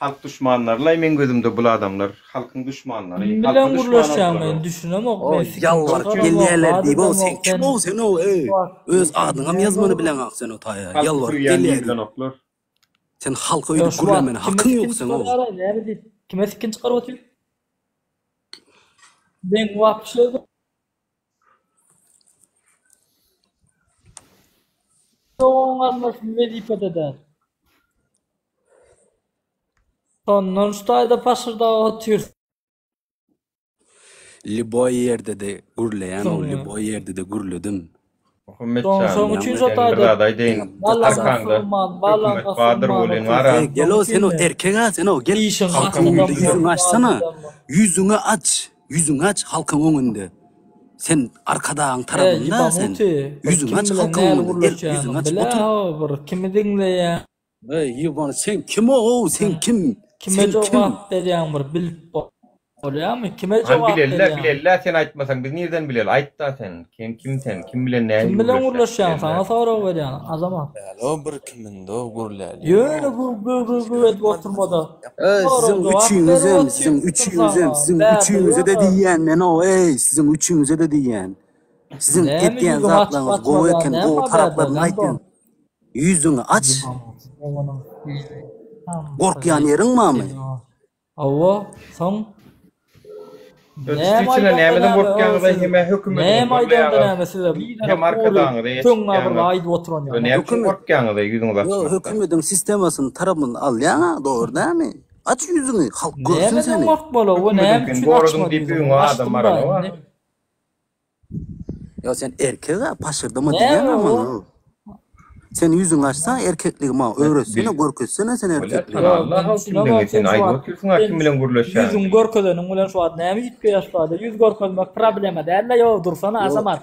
Halk duşmanlarylaý meň gözümde bul adamlar halkyň duşmanlary Kim halka bilen duşman gürleşýäň oldular men düşünemok O men sikim ýalbaryp çykaramok gelýärler zat diýip-ow edemok sen sen kim-ow sen-ow eý. Öz adyňam ýazmany bileňok sen o taýa. Halky Ýalbaryp söýýän gelýär diýip. diýilenoklar. Sen halka Ýa öýdüp şu wagt gürlemene kime hakyň sikin ýok seň-ow. çykarýaraý näme diýip kime sikin çykaryp otyr? Meň wapşe Dogan garyndaşym wezipede däl. Şondan şu taýda paşyrdap otyr. Lýuboý ýerde-de gürleýän ol, Soňra. lýuboý ýerde-de gürledim. Muhammet Soň jan, şoň üçin şo sen bir taýda zat aýdaýyn. balaňa Arkaňda sygman, balaňa hökümet bardyr sygman welin bar-a. Eý, gel-ow sen-ow erkek-ä sen-ow gel Işiň halkyň hakyna öňünde ýüzüňi açsana. Ýüzüňi aç, ýüzüňi aç halkyň öňünde. Sen Arkadagyň Eý, tarabynda sen. ýebanuty, bir Ýüzüňi kim aç bilen halkyň näl öňünde gel ýüzüňi gürleşýäňi aç otur. bilä-how, bir kimi diňleýäň. Eý, ýeban sen kim-ow, sen kim? Kime Sen kim? jogap berýäň bir bilip bolýamy? Kime Hany jogap bileli-le, berýäň? bileli-le sen aýtmasaň biz nirden bileli? Aýt-da sen. Kim kim sen? Kim bilen nähili Kim bilen gürleşýäň gürleşýäň? bileli-le. Saňa sorag berýän, Azamat. Alo bir kiminde gürläli. Ýöne bu bu bu bu edip oturmada. Eý, Sorag siziň jogap berip üçiňizem, siziň otyryn üçiňizem, saňa. siziň Bärde üçiňize-de ýöne. diýýän men-ow, eý, siziň üçiňize-de diýýän. Siziň Näme etýän ýüzüňi açyp zatlaryňyz gowy açmadan eken, näme gowy bar bärde, taraplaryny Gandon? aýtýan. Ýüzüňi aç. Gorkýan ýeriň barmy? Hawa, soň Siz içine nämeden gorkýaňyz aý hemä hökümediňi Näme aýdanda gorlaýaňyz näme size hem arkadagyňyzy Töňňä bir eşitýäňiz. aýdyp oturan ýaly. Näme üçin gorkýaňyz aý ýüzüňizi Ýok, açmakdan? hökümediň sistemasyny tarapyny alýaň-a, dogry dälmi? Aç ýüzüňi, halk görsün Nämeden seni. gorkmaly, o näme Hökümediňkini üçin goradyň açma diýip diýdim. öňüňe adam Açdym da baranok-a. indi. Ýa sen erkek-ä, paşyrdama Näme diýýäň-ä o? maňa. Sen ýüzüňi açsaň erkekligi maňa öwretsene, görkezsene sen Bolýar, erkekligi. tana Ýok, Allah men halk düşünemok kimdigiňi sen sen şu aýdyp wagt otyrsyň-a sen kim bilen gürleşýäňi. ýüzüňi görkezeniň bilen şu wagt näme üýtgeýär şu wagtda? Ýüz görkezmek problema däl-le ýo dursana Ýok. Azamat.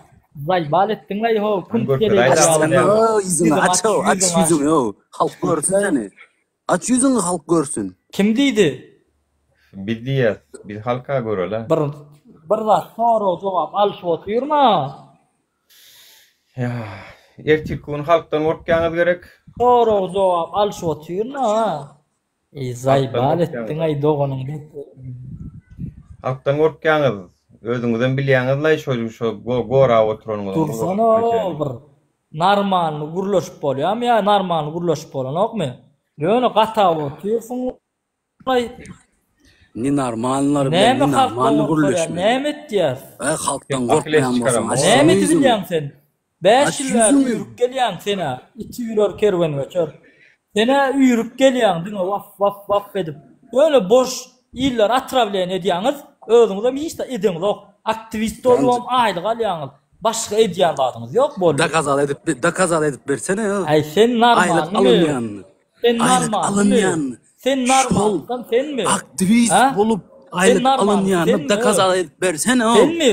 Zaýbal etdiň-le ýo Hany künt görkez geleýin aýt ýaly. agam näme. Açsana ýüzüňi, Ýüzüňi aç, aç-ow, aç ýüzüňi aç. ýüzüňi-ow. Halk görsün seni. Aç ýüzüňi halk görsün. Kim diýdi? Biz diýýäs, biz halka göreli. Bir bir zat sorag jogap alyşyp otyryn-a. Ýa, ertirki gün halkdan gorkýaňyz gerek. Sorag jogap alyşyp otyryn-a. Eý Halkdan zaýbal gorkýaňyz. etdiň-aý doganyň betberini. Halkdan gorkýaňyz. Özüňizem bilýäňiz-laý şo şo gorap oturanyňyzyň Dursana bir Normalny gürleşip bolýamy ýa normalny gürleşip bolanokmy? Ýöne gatap otyrsyňlaý. Nenormalnylar bilen Näme halkdan nenormalny gorkarýar, gürleşmeli. näme etýäs? Eý halkdan Sen akyl gorkmaýan bolsaň çykaran açsana Näme ýüzüňi. edibilýäň sen? Bäş Aç ýyl bäri ýüzüňi. üýrüp gelýäň sen-ä, it üýrer kerwen göçer. Sen-ä üýrüp gelýäň diňe waf waf waf edip. Ýöne boş illeri otrawleniýe edýäňiz, özüňizem hiç zat edeňzok. Aktiwist bolubam aýlyk alýaňyz. Başga edýän zadyňyz ýok boldy. Dokazal edip dokazal edip bersene. Äý sen Aýlyk normalnymy? alynýanyny. Sen Aýlyk normalnymy? alynýanyny. Sen Şol normaldan senmi? aktiwist Hä? bolup Sen aýlyk normalny alynýanyny senmi? dokazal edip bersene. Senmi?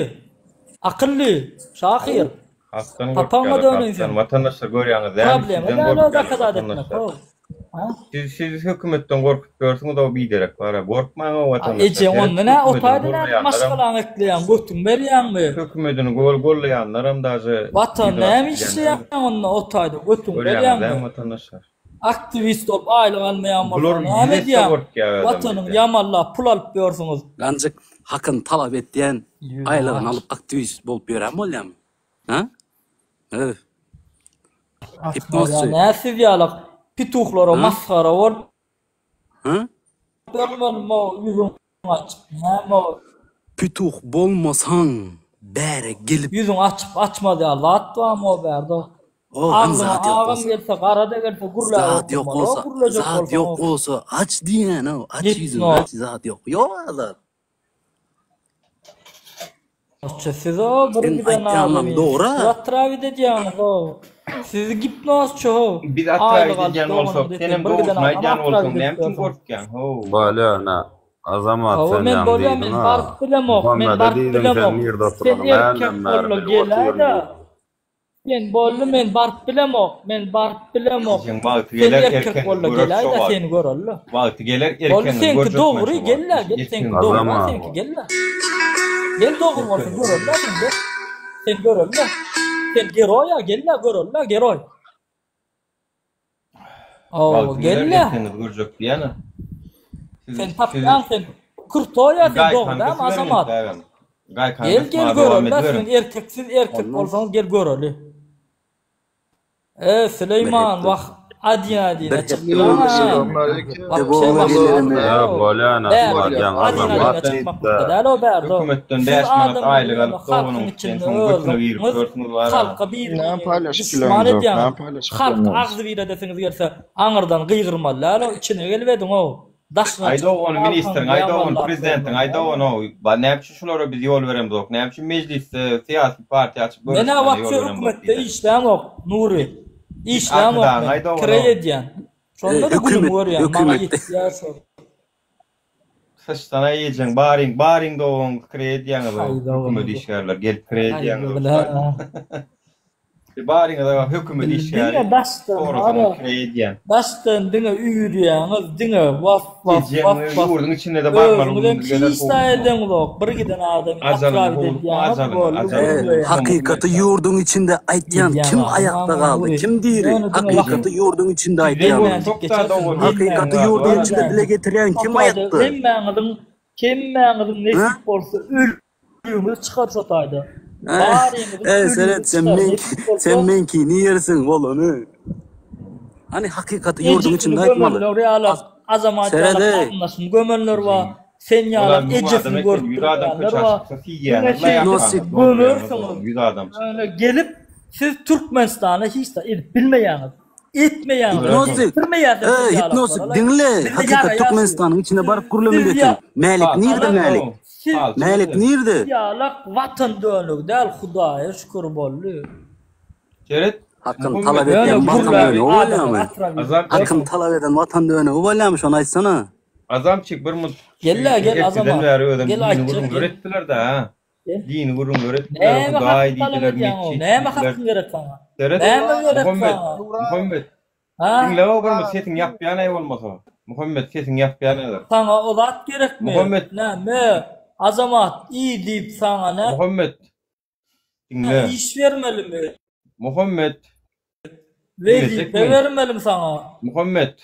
Akylly şahyr. Halkdan Papaňa gorkýarlar, döneýin halkdan. sen. Watandaşlar görýäňiz dämi, Problema sizden däl o gorkýarlar dokazat etmek. watandaşlar. Ho. Ha? Siz siz hökümetden gorkup ýörsüňiz o biderek bara. Gorkmaň o watandaşlar. Ejeň Seret onda nä hökümedini otaýda näme gollaýanlaram, maşgalaňy ekleýäň, götüň berýäňmi? hökümedini gol gollaýanlaram daže Watan ýüzüni näme açyp işleýäň bilýänler. onda otaýda götüň Görýäňiz dämi berýäňmi? watandaşlar? Aktiwist bolup aýlyk almaýan Bular bolsaň näme ýüz esse edýäň? gorkýar özem Watanyňy bizden. ýamallap pul alyp ýörsüňiz. Ganjyk hakyny talap etýän Ýüzüňi aýlygyny aç. alyp aktiwist bolup ýören bolýamy? Ha? Öf. Açma ýa Hipnozçy. nä siz ýaly pituhlara Ha? masgara bolup Ha? ýörmelimi o ýüzüňi açyp näme o. Pituh bolmasaň bäre gelip. Ýüzüňi açyp açmaz ýaly zat barmy o bärde. O hany Agzyňa zat ýok agam bolsa. gelse gara-da gelse gürläp Zat ýok oturmaly o bolsa, gürlejek zat bolsaň ýok o. bolsa aç diýýän o, aç ýüzüňi Gitno. aç zat ýok. Ýok-a zat. Otça siz o bir Seň giden aýtýanlaň adamy dogry-a. siz atrawit edýäňiz o. Siz gipnozçy ho. Biz Aýlyk atrawit alyp edýän doganyň bolsak, depin senem bir giden dogrusyny adamy aýdýan bolsaň atrawit edip näme üçin ýörsüňiz. gorkýaň how? Bolýa ine. Azamat Hawa sen men ýaňy bolýa men diýdiň-a. baryp bilemok men Muhammede baryp diýdiň sen bilemok. nirde Sen oturanyňy erkek hälden bäri bolla bilip otyryn geläýdä. diýdiň. Sen boldy men baryp bilemok men baryp bilemok. Ejeň wagty Sen geler erkek erkeňizi bolla görer şo geläýdä wagt. seni göreli. Wagty geler Boldy erkeňizi seňki görjek men dogry şo wagt. gel-le gel seňki Erkeňizi dogry Azamat. seňki gel-le. Gel dogry bolsa Erkeňizi göreli sen gel. Sen göreli. Sen geroý-a gel-le göreli geroý. Ow Wagty geler gel-le. erkeňizi görjek diýýän-ä. Siz Sen siz tapýaň sen krutoý-a siz sen dogry gaýkany dämi gysyberiň Azamat. entägem. Gaýkany Gel gel gysmaga dowam göreli ediberiň. siziň erkek siz erkek Ondan bolsaňyz gel göreli. E bir Süleýman hepde wah adina bir adina hepde çykýaň-a. boldy. Wapşe Debona başga gelene. Ýa bolýa ine Bärde aýdýaň adina Azamat adina çykmakda diýdi-de. däl o bärde o. Hökümetden Siz 5 manat adamlary aýlyk ýöne alyp halkyň doganyň üçin içinde soň götüne girip özüňiz ýörsüňiz bara. halka bir Näme paýlaşyp duşman bileňzok, edýäňiz. näme paýlaşyp Halk bileňzok. agzybir edesiňiz gelse aňyrdan gygyrmaly däl o içine gelip ediň o. Daşyna Aýda çykyp ony ministriň, galkaňyzy aýda ony ýamanlap prezidentiň, görmeli aýda däl. ony o. Ba näme üçin şulara biz ýol beremzok? Näme üçin mejlisde syýasy partiýa açyp Men-ä göreşmäne ýol wapşe beremzok hökümetde diýdi. işlämok, Nury. Git Işlämok Arkadagyň men. aýda ony. Kireý edýän. Şonda-da günümi Hökümet, görýän. Maňa hökümetde. ýetýär şol. Syçsana ejeň baryň baryň dogan kireý edýäňiz o Haý dogan. hökümet işgärler gelip kireý Haý edýäňiz o bile. Baryňyza hökümet işgäri Diňe daşdan sorasaň ara. kireý edýän. Daşdan diňe üýrýäňiz, diňe was was Ejeň was was. ýurduň içinde-de barmaly Özüňizem günüňiz geler hiç zat howlukma. edeňzok. Bir giden adamy Ajalyňy atrap howlukma edýäňiz, ajalyňy boldy ajalyňy gürleýäňiz. Hakykaty ýurduň içinde aýtýan Edýän kim zadyň aýakda mamam galdy, Nury. kim diri? Ýöne diňe wah Hakykaty ýurduň içinde Sizden aýtýan. Bilmänjik gorksak-da geçersiň, dogan Hakykaty bilmänjik, ýurduň içinde dile bilmänjik. getirýän kim Şo taýda aýakda? hemmäňiziň, hemmäňiziň Hä? nesip bolsa ölüňiz çykar şo taýda. Baryňyzyň Eý ölüňiz seret sen çykar men nesip bolsa. sen meňkini ýersiň bolany. Hany hakykaty ýurduň Ejesini içinde aýtmaly. gömenler ýalak, Azamat Seret ýalak eý. garyndaşyny gömenler bar, sen Olar ýalak 1000 adam ejesini eken, görüp 100 adam durmaýanlar köçä bar. çyksa Diňe siýýäňiz la şeýdip ýakanyňyz doldurýaňyz gömersiňiz. olam 100 adam çyksa. Ýöne gelip siz Türkmenistana hiç zat edip bilmeýäňiz. Etmeýäňiz. Hipnozik. Etdirmeýärsiňiz Eý siz hipnozik ýalaklara. diňle Bizde hakykat ýaraýar siz. Türkmenistanyň içine baryp gürlemeli Siz eken. Mälik Palçy nirde sen Mälik? o. Siz Palçy Mälik sen. nirde? ýalak watan dönügi däl Hudaýa şükür boldy. Seret Hakyny Muhammet talap Ýöne edýän watan gürläp dönügi adamlar bolýamy? atrap Azam Hakyny talap eden watan dönügi bolýamy şony aýtsana. Azamçyk bir mut şu Gel-le gel erteden Azamat. bäri özem Gel dini aýtjak gürrüňler gel. etdiler-de ha. Gel. Dini gürrüňler etdiler, Näme Hudaý hakyny talap diýdiler, edýäň o? metjit Näme diýdiler. hakyň gerek saňa? Seret, Näme gerek Muhammet, saňa? Muhammet, Ha? diňle o bir mut sesiň ýapýan-aý bolmasa. Muhammet sesiň ýapýan häzir. Saňa o zat gerekmi? Muhammet. Näme? Azamat, iý diýip saňa nä? Muhammet, diňle. Iş bermelimi? Muhammet, Wezipe diňlejekmi? bermelimi saňa? Muhammet.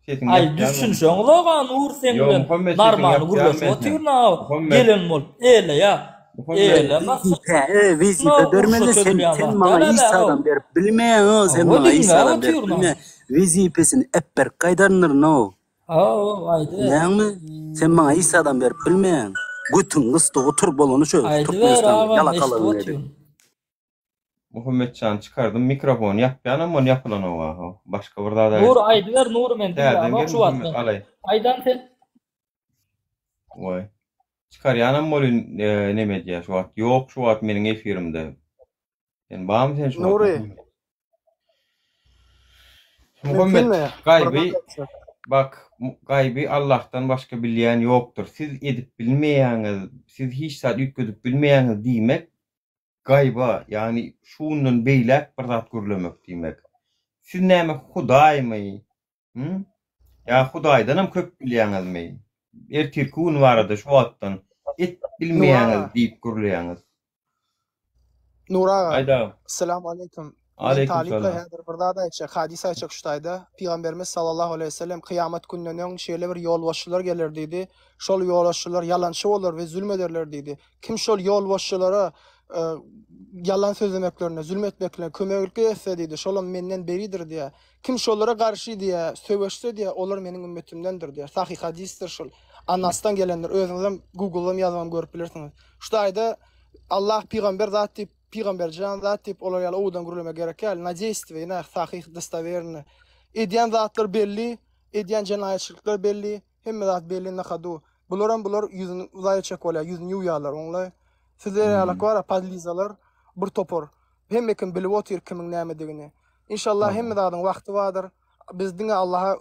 Sesiň Aý ýapýan düşünşeňzog-a Nur seň Ýok, bilen Muhammet sesiň normalny ýapýan gürleşip men sen. otyryn-a Muhammet. gelen bolup ele ýa Muhammet. ele Wezipe, e, wezipe urşa bermeli sen çözülýän sen zat maňa däl-ä iş o. adam berip bilmeýäň-o, sen Hawa maňa iş diňläp adam berip otyryn-a. bilmeýäň. Wezipesini epberk gaýdarndyryn-ow. Hawa aýdyber. Bilýäňmi? Sen maňa iş adam berip bilmeýäň. Götüň gysdy otur bolany şu Aýdyber Türkmenistanda agam eşidip ýalakalygyňy edip. otyryn. Muhammetjan çykardym mikrofony ýapýanam ony ýapylanok aho. Başga bir zada Nury geçdim. aýdyber Nury men Täzeden diňlämok gel şu wagt Muhammet men. alaý. Aýdan sen. Waý. Çykarýanam bolyn neme edýär şu wagt. Ýok şu wagt meniň efirimde. Sen barmy sen şu wagt Nury. Muhammet? Muhammet Mümkinmi? Bir gaýby zat aýtsak. bak gaýby Allahdan başga bilýän ýokdur. Siz edip bilmeýäňiz, siz hiç zat üýtgedip bilmeýäňiz diýmek Gaýba, ýagny şundan beýläk bir zat gürlemek diýmek. Siz näme Hudaýmy? Hü? Ýa Hudaýdanam köp bilýäňizmi? Ertirki gün barada şu wagtdan et bilmeýäňiz Nur aga. diýip gürleýäňiz. Nur aga. Aýt agam. Salam aleýkum. Men Aleýkum talypla salam. häzir bir zat aýtjak, hadys aýtjak şu taýda. Pygamberimiz sallallahu aleýhi we sellem kyýamat gününden öň şeýle bir ýolbaşçylar geler diýdi. Şol ýolbaşçylar ýalançy bolar we zulm ederler diýdi. Kim şol ýolbaşçylara ýalan sözlemeklerine, zulm etmeklerine kömeklik etse diýdi, şolam menden beridir diýýär. Kim şolara garşy diýýär, söweşse diýýär, olar meniň ümmetimdendir diýýär. Sahyh hadysdyr şol. Anasdan gelendir. Özüňizem Google-dan ýazybam görüp bilersiňiz. Şu taýda Allah pygamber zat diýip, pygamberjan zat diýip olar ýaly owadan gürlemek gerek däl. Na deýstwiýe, na sahyh dostowerny. Edýän zatlar belli, edýän jenaýatçylyklar belli, hemme zat belli na hadu. Bularam bular ýüzüni uzaýçak bolýar, ýüzüni ýuwýarlar oňlaý. Sizler ýalak bara podlizalar bir topar. Hemme kim bilip otyr kimiň nämedigini. Inşallah hemme zadyň wagty bardyr. Biz diňe Allaha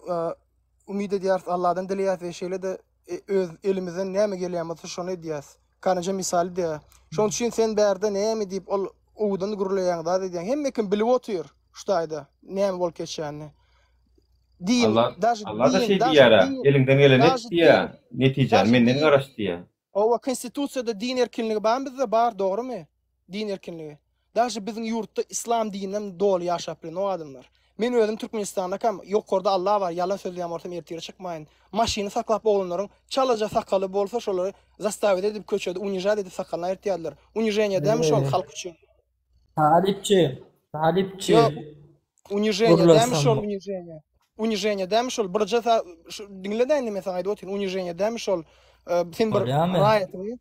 umyt edýäris, Allahdan dileýäris we şeýle-de öz elimizden näme gelýän bolsa şony edýäris. Karynja mysaly diýýär. Şonuň üçin sen bärde näme diýip ol owadan gürleýäň, zat edýäň. Hemme kim bilip otyr şu taýda näme bolup geçýänini. Din, Allah daže Allah-da din, şeý daže diýýär-ä, din, eliňden geleni et daže diýýär, din, netijäni daže menden din. garaş diýýär. Hawa, konstitusiýada din erkinligi barmy bizde? Bar, dogrymy? Din erkinligi. Daže biziň ýurtda islam dininem doly ýaşap bilenok adamlar. Men özüm Türkmenistandakam, ýokarda Allah bar, ýalan sözleýän bolsam ertire çykmaýyn. Maşyny saklap oglanlaryň çalaja sakaly bolsa şolary zastawit edip köçede unižat edip sakalyny aýyrtýardylar. Uniženiýe dämi şol halk üçin? Talypçy, talypçy. Ýok, uniženiýe dämi Gürlesem. şol uniženiýe? Uniženiýe dämi şol? Birje sa şu diňle-dä indi men saňa aýdyp otyryn, uniženiýe dämi şol? E, Sen bir Bolýamy? raýatyňy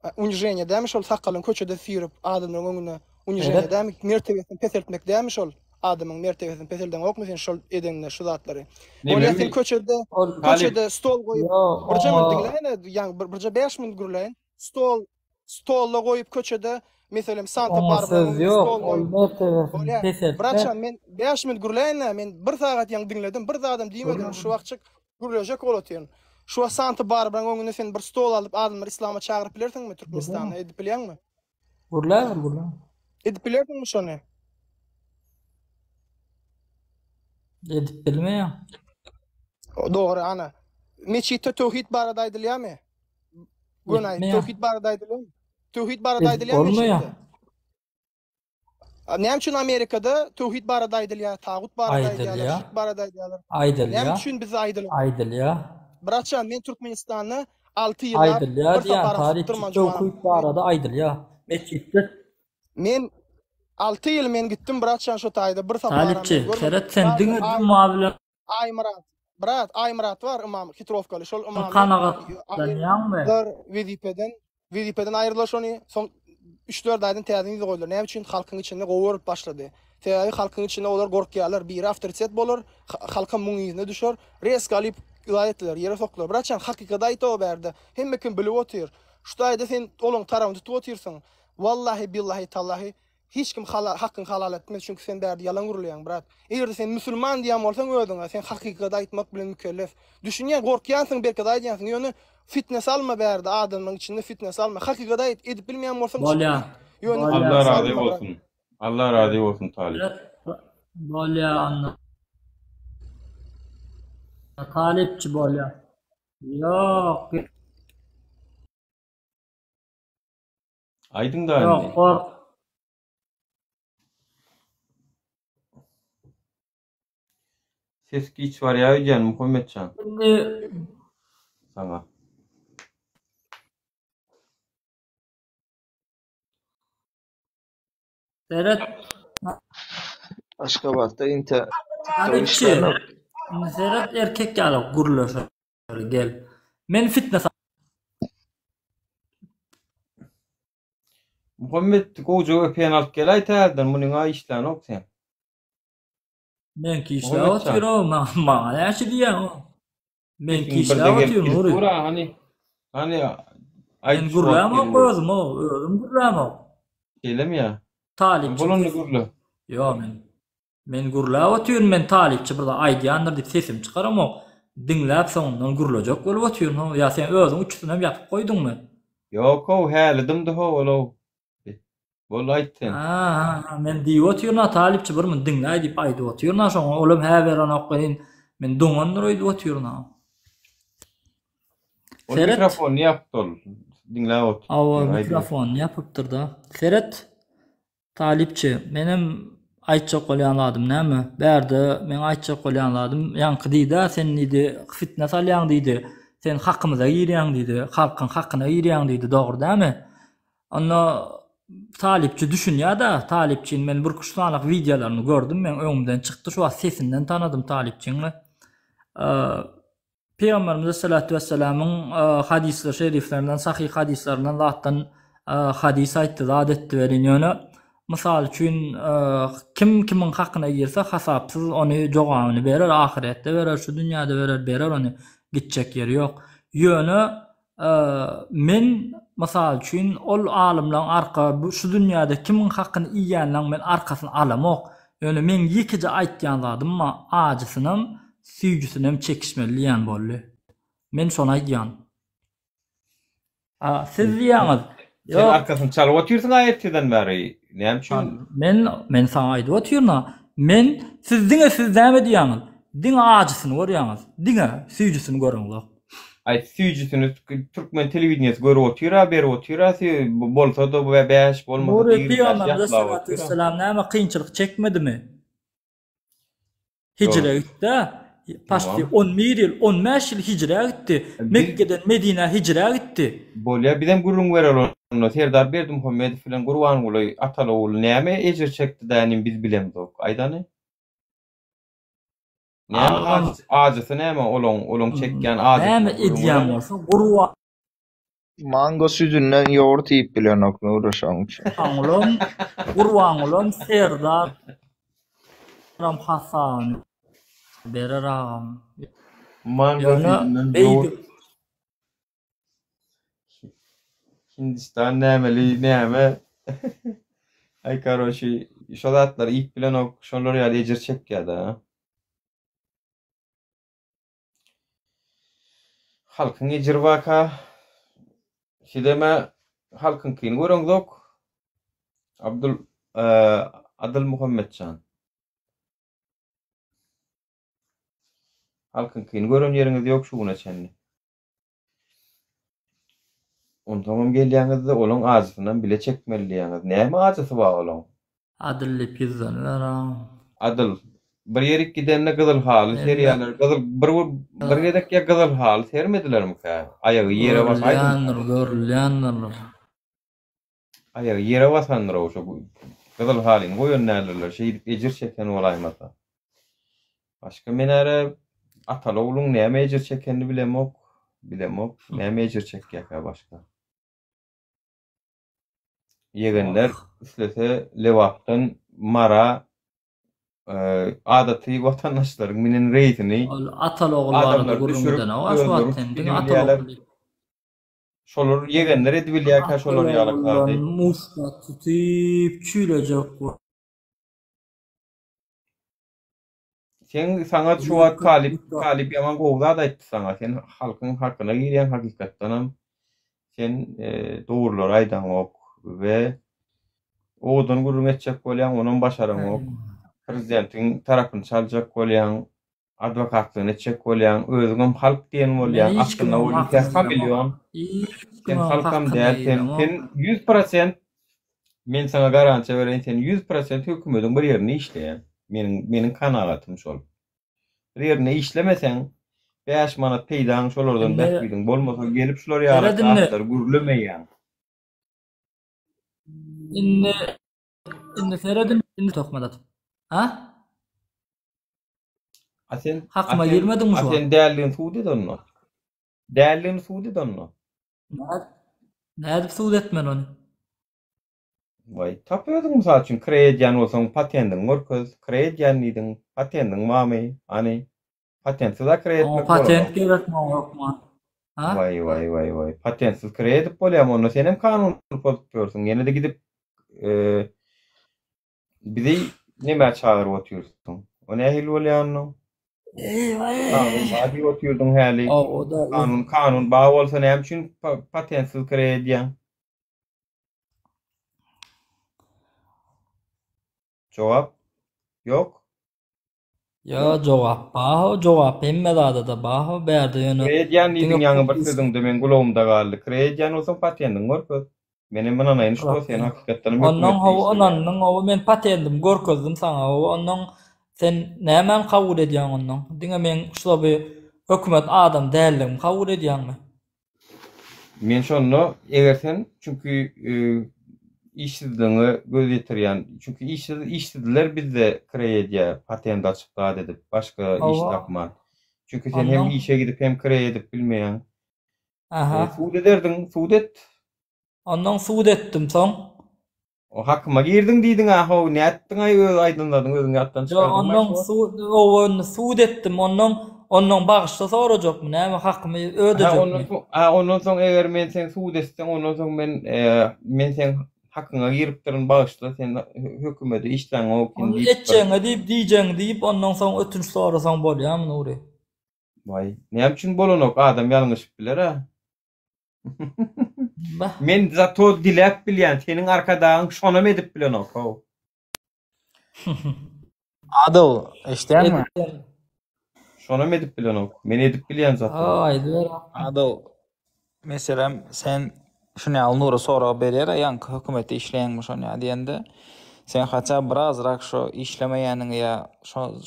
e, uniženiýe dämi şol sakalyňy köçede süýrüp adamlaryň öňünde uniženiýe Evet. dämi? Mertebesini peseltmek dämi şol? Adamyň mertebesini peseldeňokmy sen şol edeňde şu zatlary? Bolýa sen köçede köçede stol goýup birje minut diňläýin ýaňy birje 5 minut gürläýin. Stol stolda goýup köçede meselem Santa Oňa Barbara söz ýok, stol ol goýup mertebesini bolýa. peselse. Braçan men 5 minut gürläýin-ä men bir sagat ýaňy diňledim bir zadam diýmedim şu wagtjyk gürlejek bolup otyryn. Şu wagt Santa Barbaraň öňünde sen bir stol alyp adamlary islama çagyryp bilersiňmi Türkmenistanda edip bilýäňmi? Gürläber gürlä. Edip bilersiňmi şony? Edip bilmeýän. Dogry ana. Metjitde töwhid barada aýdylýarmy? Göni aýt. Töwhid barada aýdylýarmy? Töwhid barada aýdylýarmy metjitde? Näme üçin Amerikada töwhid barada aýdylýar, tagut barada aýdylýar, şirk barada aýdylýar? Aýdylýar. Näme üçin bizde aýdylýar? Aýdylýar. Bratjan, men Türkmenistanda 6 ýyllap Aýdylýar bir diýýän saparam talypçy sypdyrman jogap. töwhid barada aýdylýar. Metjitde. Men 6 ýyl men gitdim bratjan şo taýda bir saparam men Talypçy, görmedim. seret sen Brat, diňe Aý juma bilen Aýmyrat, brat, Aýmyrat bar ymam hitrowkaly şol ymamy kanagatlanýaňmy? aýyrdylar wezipeden Wezipeden aýyrdylar şony, soň üç-dört aýdan täzeden ýüze goýdular. Näme üçin? Halkyň içinde gowy görlüp başlady. Sebäbi halkyň içinde olar gorkýarlar, biri awtoritet bolar, halkam muň yzyna düşer. Rezko alyp yza etdiler, ýere sokdular. Braçan, hakykaty aýt-ow bärde. Hemme kim bilip otyr. Şu taýda sen olaň tarabyny tutup otyrsyň. Wallahy, billahy, tallahy, Hiç kim hakyňy halal etmez çünki sen bärde ýalan gürleýäň brat. Egerde sen musulman diýýän bolsaň özüňe sen hakykaty aýtmak bilen mükellef. Düşünýän gorkýansyň belki aýdýansyň ýöne fitne salma bärde adamlaryň içinde fitne salma hakykaty aýt edip bilmeýän bolsaň çykyp Bolýa. git. Ýöne Bolýa. Allah razy salma brat. bolsun. Allah razy bolsun Talyp. Bolýa onda. Talypçy bolýa. Ýok. Aýdyň da Ýok, indi. gork. Ses giç barýar öýdýän Muhammetjan. Indi Saňa. Seret. Aşgabatda inte TikTok Talypçy. işlänok. Indi seret erkek ýaly gürleşeli gel. Men fitne Muhammet gowja VPN alyp geläý täzeden munyňa işlänok sen. Meňki işläp Muhammetjan. otyr o maňa näçe diýýäň o. Meňki Sesiň işläp birden gelip otyr gidip Nury. dur a hany. Hany aýt Men şu wagt gürlämok gelip. özüm o özüm gürlämok. Şeýlemi ýa? Talypçy Bolanda gürle. Ýok men Men gürläp otyryn men talypçy bir zat aýdýandyr diýip sesimi çykaramok. Diňläp soňundan gürlejek bolup otyryn how ýa sen özüň üçüsinem ýapyp goýduňmy? Ýok-ow häli dymdy ho-ol-ow. Boldy aýt sen. Ha ha men diýip otyryn-a talypçy bir muny diňläý diýip aýdyp otyryn-a şoňa olam hä berenok welin men doňandyr öýdüp otyryn-a. Ol Seret. mikrofonyny ýapdy ol. Diňläp otyr. Hawa Aýdyber. mikrofonyny ýapypdyr-da. Seret. Talypçy, menem aýtjak bolýan zadym näme? Bärde meň aýtjak bolýan zadym, ýaňky diýdi-ä, sen diýdi, fitne salýaň diýdi, sen hakymyza girýäň diýdi, halkyň hakyna girýäň diýdi, dogry dämi? Onda talypçy düşünýär-dä, talypçyny men birküç sanyk wideolaryny gördüm, meň öňümden çykdy, şu wagt sesinden tanadym talypçyňy. Pygamberimiz aleyhissalatu vesselamyň hadyslar şeriflerinden sahyh hadyslaryndan zatdan hadys aýtdy zat etdi welin ýöne mysal üçin kim kimiň hakyna girse hasapsyz ony jogabyny berer ahyretde berer şu dünýäde berer berer ony gitjek ýeri ýok ýöne Men mysal üçin ol alymlaň arka bu şu dünýäde kimiň hakyny iýýänleň men arkasyny alamok. Ýöne meň ýekeje aýtýan zadym bar ajysynam süýjüsinem çekişmeli diýýän boldy. Men şony aýdýan. A siz diýýäňiz Sen ýok. arkasyny çalyp otyrsyň a ertirden bäri. Näme üçin? Men men saňa aýdyp otyryn-a. Men siz diňe siz näme diýýäňiz? Diňe ajysyny görýäňiz. Diňe süýjüsini göreňzok. Aý süýjüsini türkmen telewideniýesi görüp otyr-a, berip otyr-a, bolsa-da bu bäş, bolmasa-da Nury 25 Pygamberimiz ýatlap aleyhissalatu otyr-a. wesselam näme kynçylyk çekmedimi? Hijre gitdi-ä. Paşti 11 ýyl, 15 ýyl hijre gitdi. Mekgeden Medinä hijre gitdi. Bolýa, bizem gürrüň bereli onda. Serdar Berdimuhamedow bilen Gurbanguly ataly-ogul näme ejir çekdi dänim biz bilemzok. Aýdany. Näme ajysy näme olaň olaň çekýän ajysyny Näme edýän bolsa gurban. Mango südünden ýogurt iýip bilenok Nury şoň üçin. Gurbangulam Gurbangulam Serdar. Olaram hasabyny berer agam. Mango Ýöne süýdünden beýdip ýogurt. Hindistan nämeli näme. Aý karoçi şo zatlary iýip bilenok şolar ýaly ejir çekýädä. Halkyň ejiri baka sizemä halkyňkyny göreňzok Abdul Adyl Muhammetjan. Halkyňkyny gören ýeriňiz ýok şu güne çenli. Onsoňam gelýäňizde olaň ajysynam bile çekmeli diýýäňiz. Näme ajysy bar olaň? Adyl diýip ýüzleniber agam. Adyl, bir ýerik gidende gyzyl haly serýärler. Gyzyl bir bir gezek ýa gyzyl haly sermedilermikä? Aýagy ýere basaýdymyka? Görülýändir, görülýändir. Aýagy ýere basandyr-ow şo gyzyl halyny goýan däldirler. Şeýdip ejir çeken bolaýmasa. Başga men äre ataly ogluň näme ejir çekenini bilemok. Bilemok. Näme ejir çekýärkä başga. Ýegenler islese Lebapdan Mara adaty watandaşlaryň minen reýsini Ol ataly ogul barada adamlary gürrüň düşürip edenok-a şu wagt özleri sen uçup diňe ataly gidibilýärler. ogul diýip. Şolar ýegenler edibilýärkä şolar Ataly ýaly oguldan zady. muşda tutyp çüýlejek Seň saňa şu wagt talyp talyp ýaman gowy zat aýtdy saňa sen halkyň hakyna girýäň hakykatdanam sen dogrulary aýdaňok we owadan gürrüň etjek bolýaň onam başaraňok prezidentiň tarapyny çaljak bolýaň adwokatlygyny etjek bolýaň özüňem halk diýen bolýaň Men hiç aslynda kimiň ol hakyna ýeke giremok. million Hiç sen kimiň halkam hakyna däl sen giremok. sen 100% Men saňa garantiýa bereýin sen 100% hökümediň bir ýerinde işleýäň. Meniň meniň kanagatym şol. Bir ýerinde işlemeseň 5 manat peýdaň şolardan Indi bähbidiň bolmasa gelip şular ýaly seret indi. zatlary gürlemeýäň. Indi indi seret indi töhmet atyp. Ha? A sen a Hakyma sen girmediňmi a şu wagt? sen däldigini subut et onda. Däldigini subut et onda. Nädip nädip subut etmeli ony? Waý, tap özüň mysal üçin kireý edýän bolsaň patendiňi görkez, kireý edýän diýdiň, patendiň barmy, hany, patentsiz-ä kireý Oňa etmek patent bolanok. gerek maňa hökman. Ha? Waý, waý, waý, waý, patentsiz kireý edip bolýarmy, onda senem kanuny pozup ýörsüň, ýene-de gidip bizi nämä çagyryp otyrsyň, o nähili bolýar onda? Kanun bar diýip otyrdyň häli, kanun, kanun bar bolsa näme üçin patentsiz kireý edýäň? Jogap ýok. Ýo jogap bar jogap hemme zadada bar bärde ýöne Kireý edýän diňe diýdiň ýaňy bir sözüňde meň gulagymda galdy. Kireý edýän bolsaň patendiňi görkez. Menem ynanaýyn şto sen hakykatdanam Onnoň hökümetde hawa işleýäň. ynandyň hawa men patendimi görkezdim saňa hawa onnoň sen nämäni kabul edýäň onnoň diňe meň ştoby hökümet adam däldigimi kabul edýäňmi? Men şonda eger sen çünki işsizligiňe göz ýetirýän çünki işsiz işsizler bizde kireý edýär patent açyp zat edip başga iş Hawa. tapman. Çünki sen hem Onnoň işe gidip hem kireý edip bilmeýäň. Aha. Sud ederdiň sud et. Onnoň sud etdim soň. O hakyma girdiň diýdiň-ä how nätdiň-aý öz aýdan zadyňy özüň ýatdan Ýok çykardyňmaý onnoň şu wagt? sud owa sud etdim onnoň onnoň bagyşla sorajakmy näme hakymy Hä ondan ödejekmi? soň hä ondan soň eger men sen sud etseň ondan soň men men seň hakyňa giripdirin bagyşla sen hökümede işläňok Ony diýip bir etjegiňe diýip diýjegiňi diýip onnoň soň ötünç sorasaň bolýamy Nury? Waý näme üçin bolanok adam ýalňyşyp biler-ä. Men zato diläp bilýän, seniň arkadagyň şonam edip bilenok how. Adyl, eşidýäňmi? Şonam edip bilenok. Men edip bilýän zato. Aýdyber. Adyl, meselem, sen şuny ýaly Nura sorag berýär, ýaňky hökümetde işleýäňmi şony ýa diýende, sen haça birazrak şo işlemeýäniňi ýa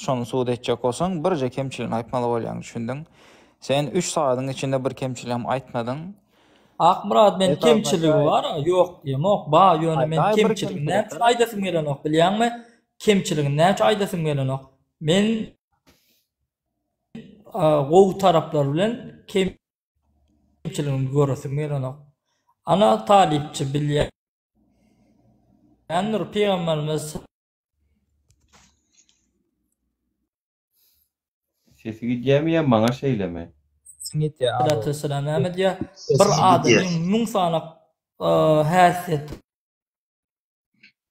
şony subut etjek bolsaň, birje kemçiligini aýtmaly bolýaň, düşündiň? Sen üç sagadyň içinde bir kemçiligem aýtmadyň. Akmyrat men Esasynda kemçiligi şaý. bar ýok diýemok ba ýöne men Aýdaý bir kemçiligini näme kemçilik. üçin aýdasym gelenok bilýäňmi kemçiligini näme üçin aýdasym gelenok men gowy taraplary bilen kemçiligini göresim gelenok ana talypçy bilýändir pygamberimiz. Sesi gidýärmi ýa maňa şeýlemi? Salatu wesselam näme diýýär? Bir adamyň 1000 sany häsiýeti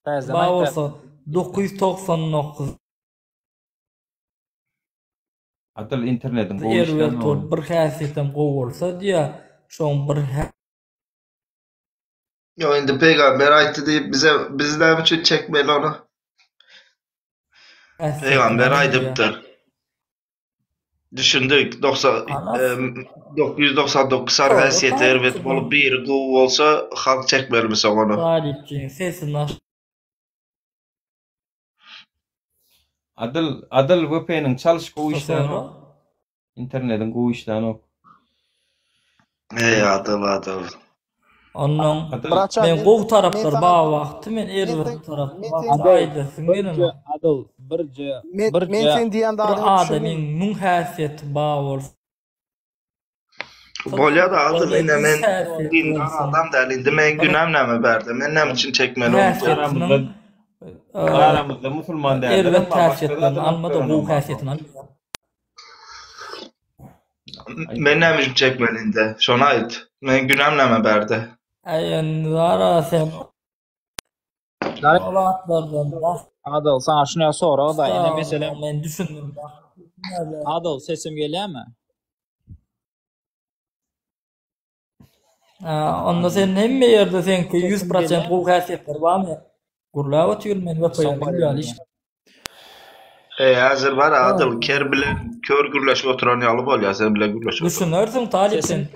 bar bolsa, 999 Adyl internetiň gowy erbet işlänok. bolup, bir häsiýetem gowy bolsa diýýär, şoň bir Ýok indi pygamber aýtdy diýip bize biz näme üçin çekmeli ony? häsiýetini Pygamber alyň diýýär. aýdypdyr. Düşündik. 90 Halas. 999 sany Dogry häsiýeti erbet talypçy bolup biri gowy bolsa halk çekmelimi soň ony? Talypçyň sesini aç. Adyl Adyl VPN-iň çalyş gowy Soňra işlänok. Internetiň gowy işlänok. Eý Adyl Adyl. Onnoň Adyl Braça men men gowy men taraplar saňa bar wagty men men erbet sen tarap men wagty sen Adyl, aýdasym birje, gelenok. Adyl, birje, men men birje. sen diýen Bir zadyňa adamyň düşündim. müň häsiýeti bar bolsa Bolýa-da Adyl onda ine üç men häsiýeti dindar bolsun. adam däl indi meň Bir günäm näme bärde men näme üçin çekmeli ony häsiýetiniň Aramyzda aramyzda musulman dällerem erbet bar başga häsiýetlerini zadanam alma-da görenem gowy bar. häsiýetini al. Men näme üçin çekmeli indi? Şony aýt. Meň günäm näme bärde? Äý indi zara sen ol atlardan bas. Adyl saňa şuna sorag da ine meselem Men düşündim. Adyl sesim gelýärmi? Ha, onda sen hemme ýerde seňki Sesim 100% gelýärmi? gowy häsiýetler barmy? Gürläp otyr men Soň VPN barýan ýaly iş. Eý, häzir bar Ha. Adyl, ker bilen kör gürleşip oturan ýaly bolýar, sen bilen gürleşip oturan. Düşünersiň talyp Sesim sen.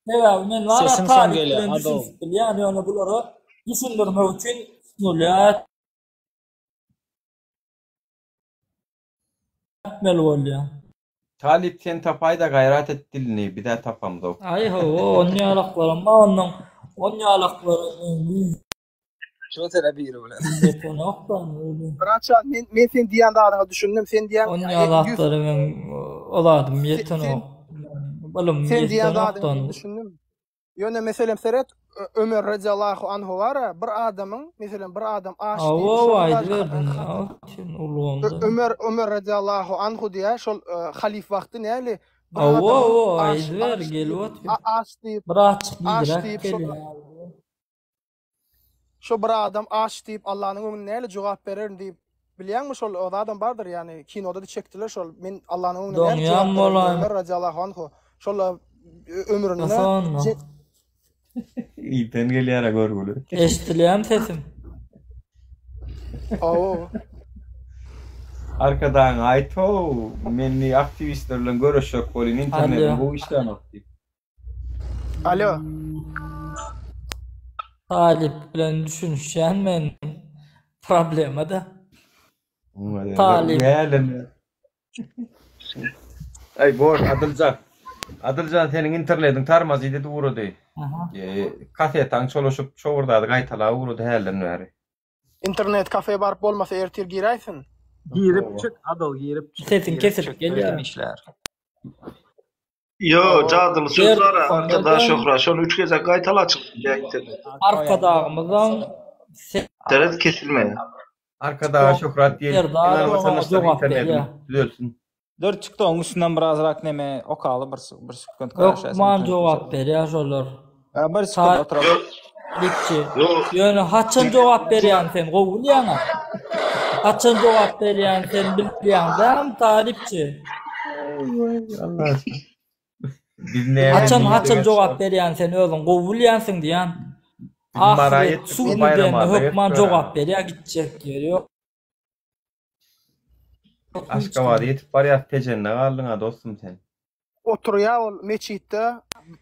Sebäbi men bar sesim soň talyp gelýär bilen Adyl. düşünişip bilýän, ýöne bulara düşündirmek üçin nulýa etmeli bolýar. Talyp sen tapaýda gaýrat et dilini bizä tapamzok. Aý hawa onýalaklaram bar onnoň onýalaklara men güýjüm Şu mesele biri bilen. ýetenok da öyle. Braça men men sen diýen zadyňa düşündim. Sen diýen Onýa e, ýüz zatlara men o zadym sen ýetenok. Ylym sen diýen ýetenok zadyňa da. men düşündim. Ýöne meselem seret Ö- Ömer radiallahu anhu bar-a bir adamyň meselem bir adam aç diýip Hawa şonuň daş aýdyberdiň sen Ö- ulgamda. Ömer Ömer radiallahu anhu diýä şol e, halyf wagty näli bir Hawa adamyň hawa aç aýdyber aç gelip diýip otyr. a- aç diýip Bir açyk aç diýdiräk diýip şol gelýär. Şo bir adam aç diýip Allanyň öňünde näle jogap bererin diýip bilýäňmi şol o zadam bardyr ýagny kinoda-da çekdiler şol men Allanyň öňünde näle jogap Doňýan bererin diýip bolaý. Ömer radiallahu anhu şol ömründe Sonda. Ilden gelýär-ä görgüli. Eşdilýärmi sesim? Hawa. Arkadagyňa aýt-how, men aktiwistler bilen göreşjek bolýan, internetim Alýo. gowy işlänok diýip. Alo. Talyp bilen düşünişýän men problemada. Talyp. Näme? Aý boş Adyljan. Adyljan seniň internetiň tarmaz edip ugrady. Aha. Kasetaň çolaşyp şowurdady gaýtalap ugrady hälden bäri. Internet kafe baryp bolmasa ertir giräýsin. Girip çyk Adyl girip çyk Sesiň girip kesilip çyk gelýär. belkim işlär. Ýo, jadyly söz bar Berdi Arkadag Muhammedow şöhrat, şony üç gezek gaýtala açyp internet. Arkadagymyzyň Internet kesilmeýär. Arkadaga şöhrat diýeli. Serdar Watandaşlar jogap internetimiz berýär. düzelsin. Dur TikTogyň üstünden birazrak neme okaly bir bir sekunt garaşaýsam Hökman internet jogap berýär şolar. Ha, bir sekunt oturalım. Talypçy. Ýöne haçan jogap berýän sen gowy bilýäňä. Haçan jogap berýän sen bilýäň dämi talypçy? Allah aşkyna. Biz näme Haçan haçan diýdik? jogap berýän sen özüň gowy bilýänsiň diýýän. Biz Mara Ahyret ýetdik, sud bu edende Baýramala hökman ýetdik jogap öräne. berýär gitjek ýeri ýok. Aşgabada ýetip barýas Tejende galdyň-a dostum sen. Oturýar ol metjitde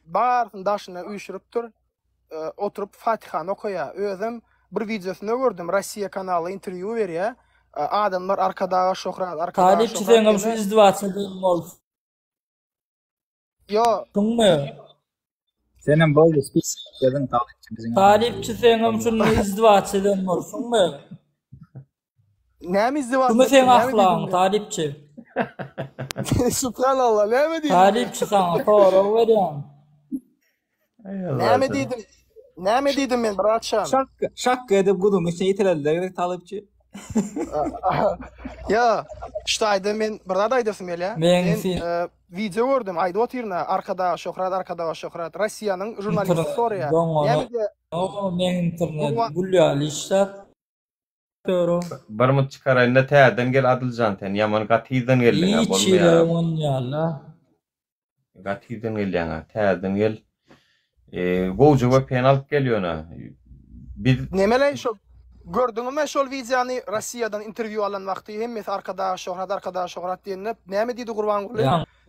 barysyny daşyna üýşüripdir. Oturyp Fatihany okaýar. Özem bir wideosynda gördüm Rossiýa kanaly interwýu berýär. Adamlar Arkadaga şöhrat, Arkadaga Talypçy şöhrat seňem şu diýende izdiwaç eden bolsun. Ýo. Şuňmy? Senem boldy spis ýazyň talypçy biziň Talypçy seňem şuny izdiwaç eden bolsuňmy? Näme izdiwaç Şumy etdim, seň näme ahlagyň diýdim men? talypçy? Subhanallah, näme diýdim men? Talypçy saňa sorag berýän. Näme diýdim? Näme diýdim men, bratjan? Şakka, şakka edip guduň içine ýitirediler gerek talypçy. Ýa, şu taýda men bir zat aýdasym gelýär. Meň Men sin e, wideo gördüm, aýdyp otyryn Arkadaga şöhrat, Arkadaga şöhrat. Rossiýanyň žurnalisti internet soraýar. doňana Näme diýýär? o meň internet Gurban gül ýaly işläp ýör o. Bir mut çykaraýynda täzeden gel Adyljan sen ýaman gaty yzdan geldiňä Hiç bolmaýa. hili oňonýala. Gaty irden gelýäňä. Täzeden gel. Gowja VPN alyp gel ýöne. Biz Nemeleý şo gördüňmi şol wideony Rossiýadan interwýu alan wagty hemmesi Arkadaga şöhrat Arkadaga şöhrat diýende näme diýdi Gurbanguly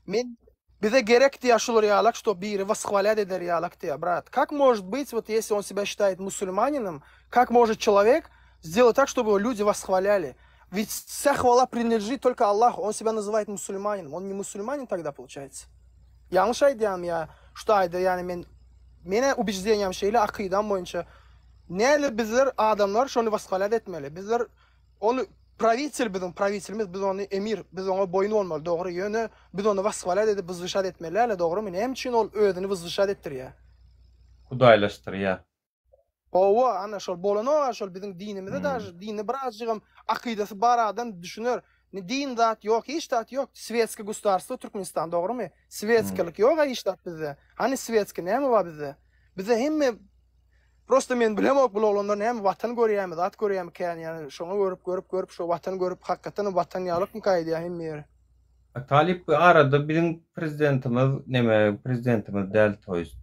men bize gerek diýä şular ýalak şto biri wysхвалять eder ýalak diýä brat как может быть вот если он себя считает мусульманином как может человек сделать так чтобы его люди восхваляли Ведь вся хвала принадлежит только Аллаху. Он себя называет мусульманином. Он не мусульманин тогда получается. Ýalňyş aýdýarmy ýa şu taýda ýani men meni ubejdenýam şeýle akydam boýunça näle bizler adamlar şony washalat etmeli. Bizler ony prawitel biziň prawitelimiz biz ony emir biz oňa boýun bolmaly dogry ýöne biz ony washalat edip wyzwyşat etmeli däl dogrymy näme üçin ol özüni wyzwyşat etdirýär. Hudaýlaşdyrýar. Hawa, ana şol bolanok-a şol biziň dinimize daže dini birazjygam akydasy bar adam düşüner. Ne din zat ýok, hiç zat ýok. Swetskiý gusdarstwo Türkmenistan dogrymy? Swetskilik ýok-a hiç zat bizde. Hany swetskiý näme bar bizde? Bizde hemme prosto men bilemok bul oglanlar näme watan görýärmi, zat görýärmi kän ýa şoňa görüp görüp görüp şo watan görüp hakykatdanam watan ýalykmyka aýdýar hemme ýeri. Talyp bu arada biziň prezidentimiz neme prezidentimiz däl to ýest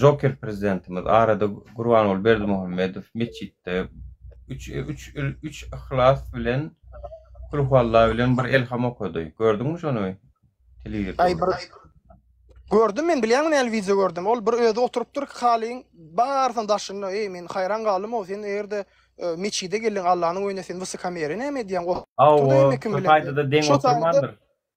joker prezidentimiz arada Gurbanguly Berdimuhamedow metjitde üç üç üç yhlas bilen kulhualla bilen bir elham okady gördüňmi şony telewizorda Aý bir gördüm men bilýäňmi näli wideo gördüm ol bir özi oturypdyr halyň barysynyň daşynda eý men haýran galdym-ow sen eger-de Meçide geldiň Allanyň öýüne sen wysokameriýa näme edýäň oturda Hawa, hemme kim şo bilen taýda-da deň şo taýda oturmandyr.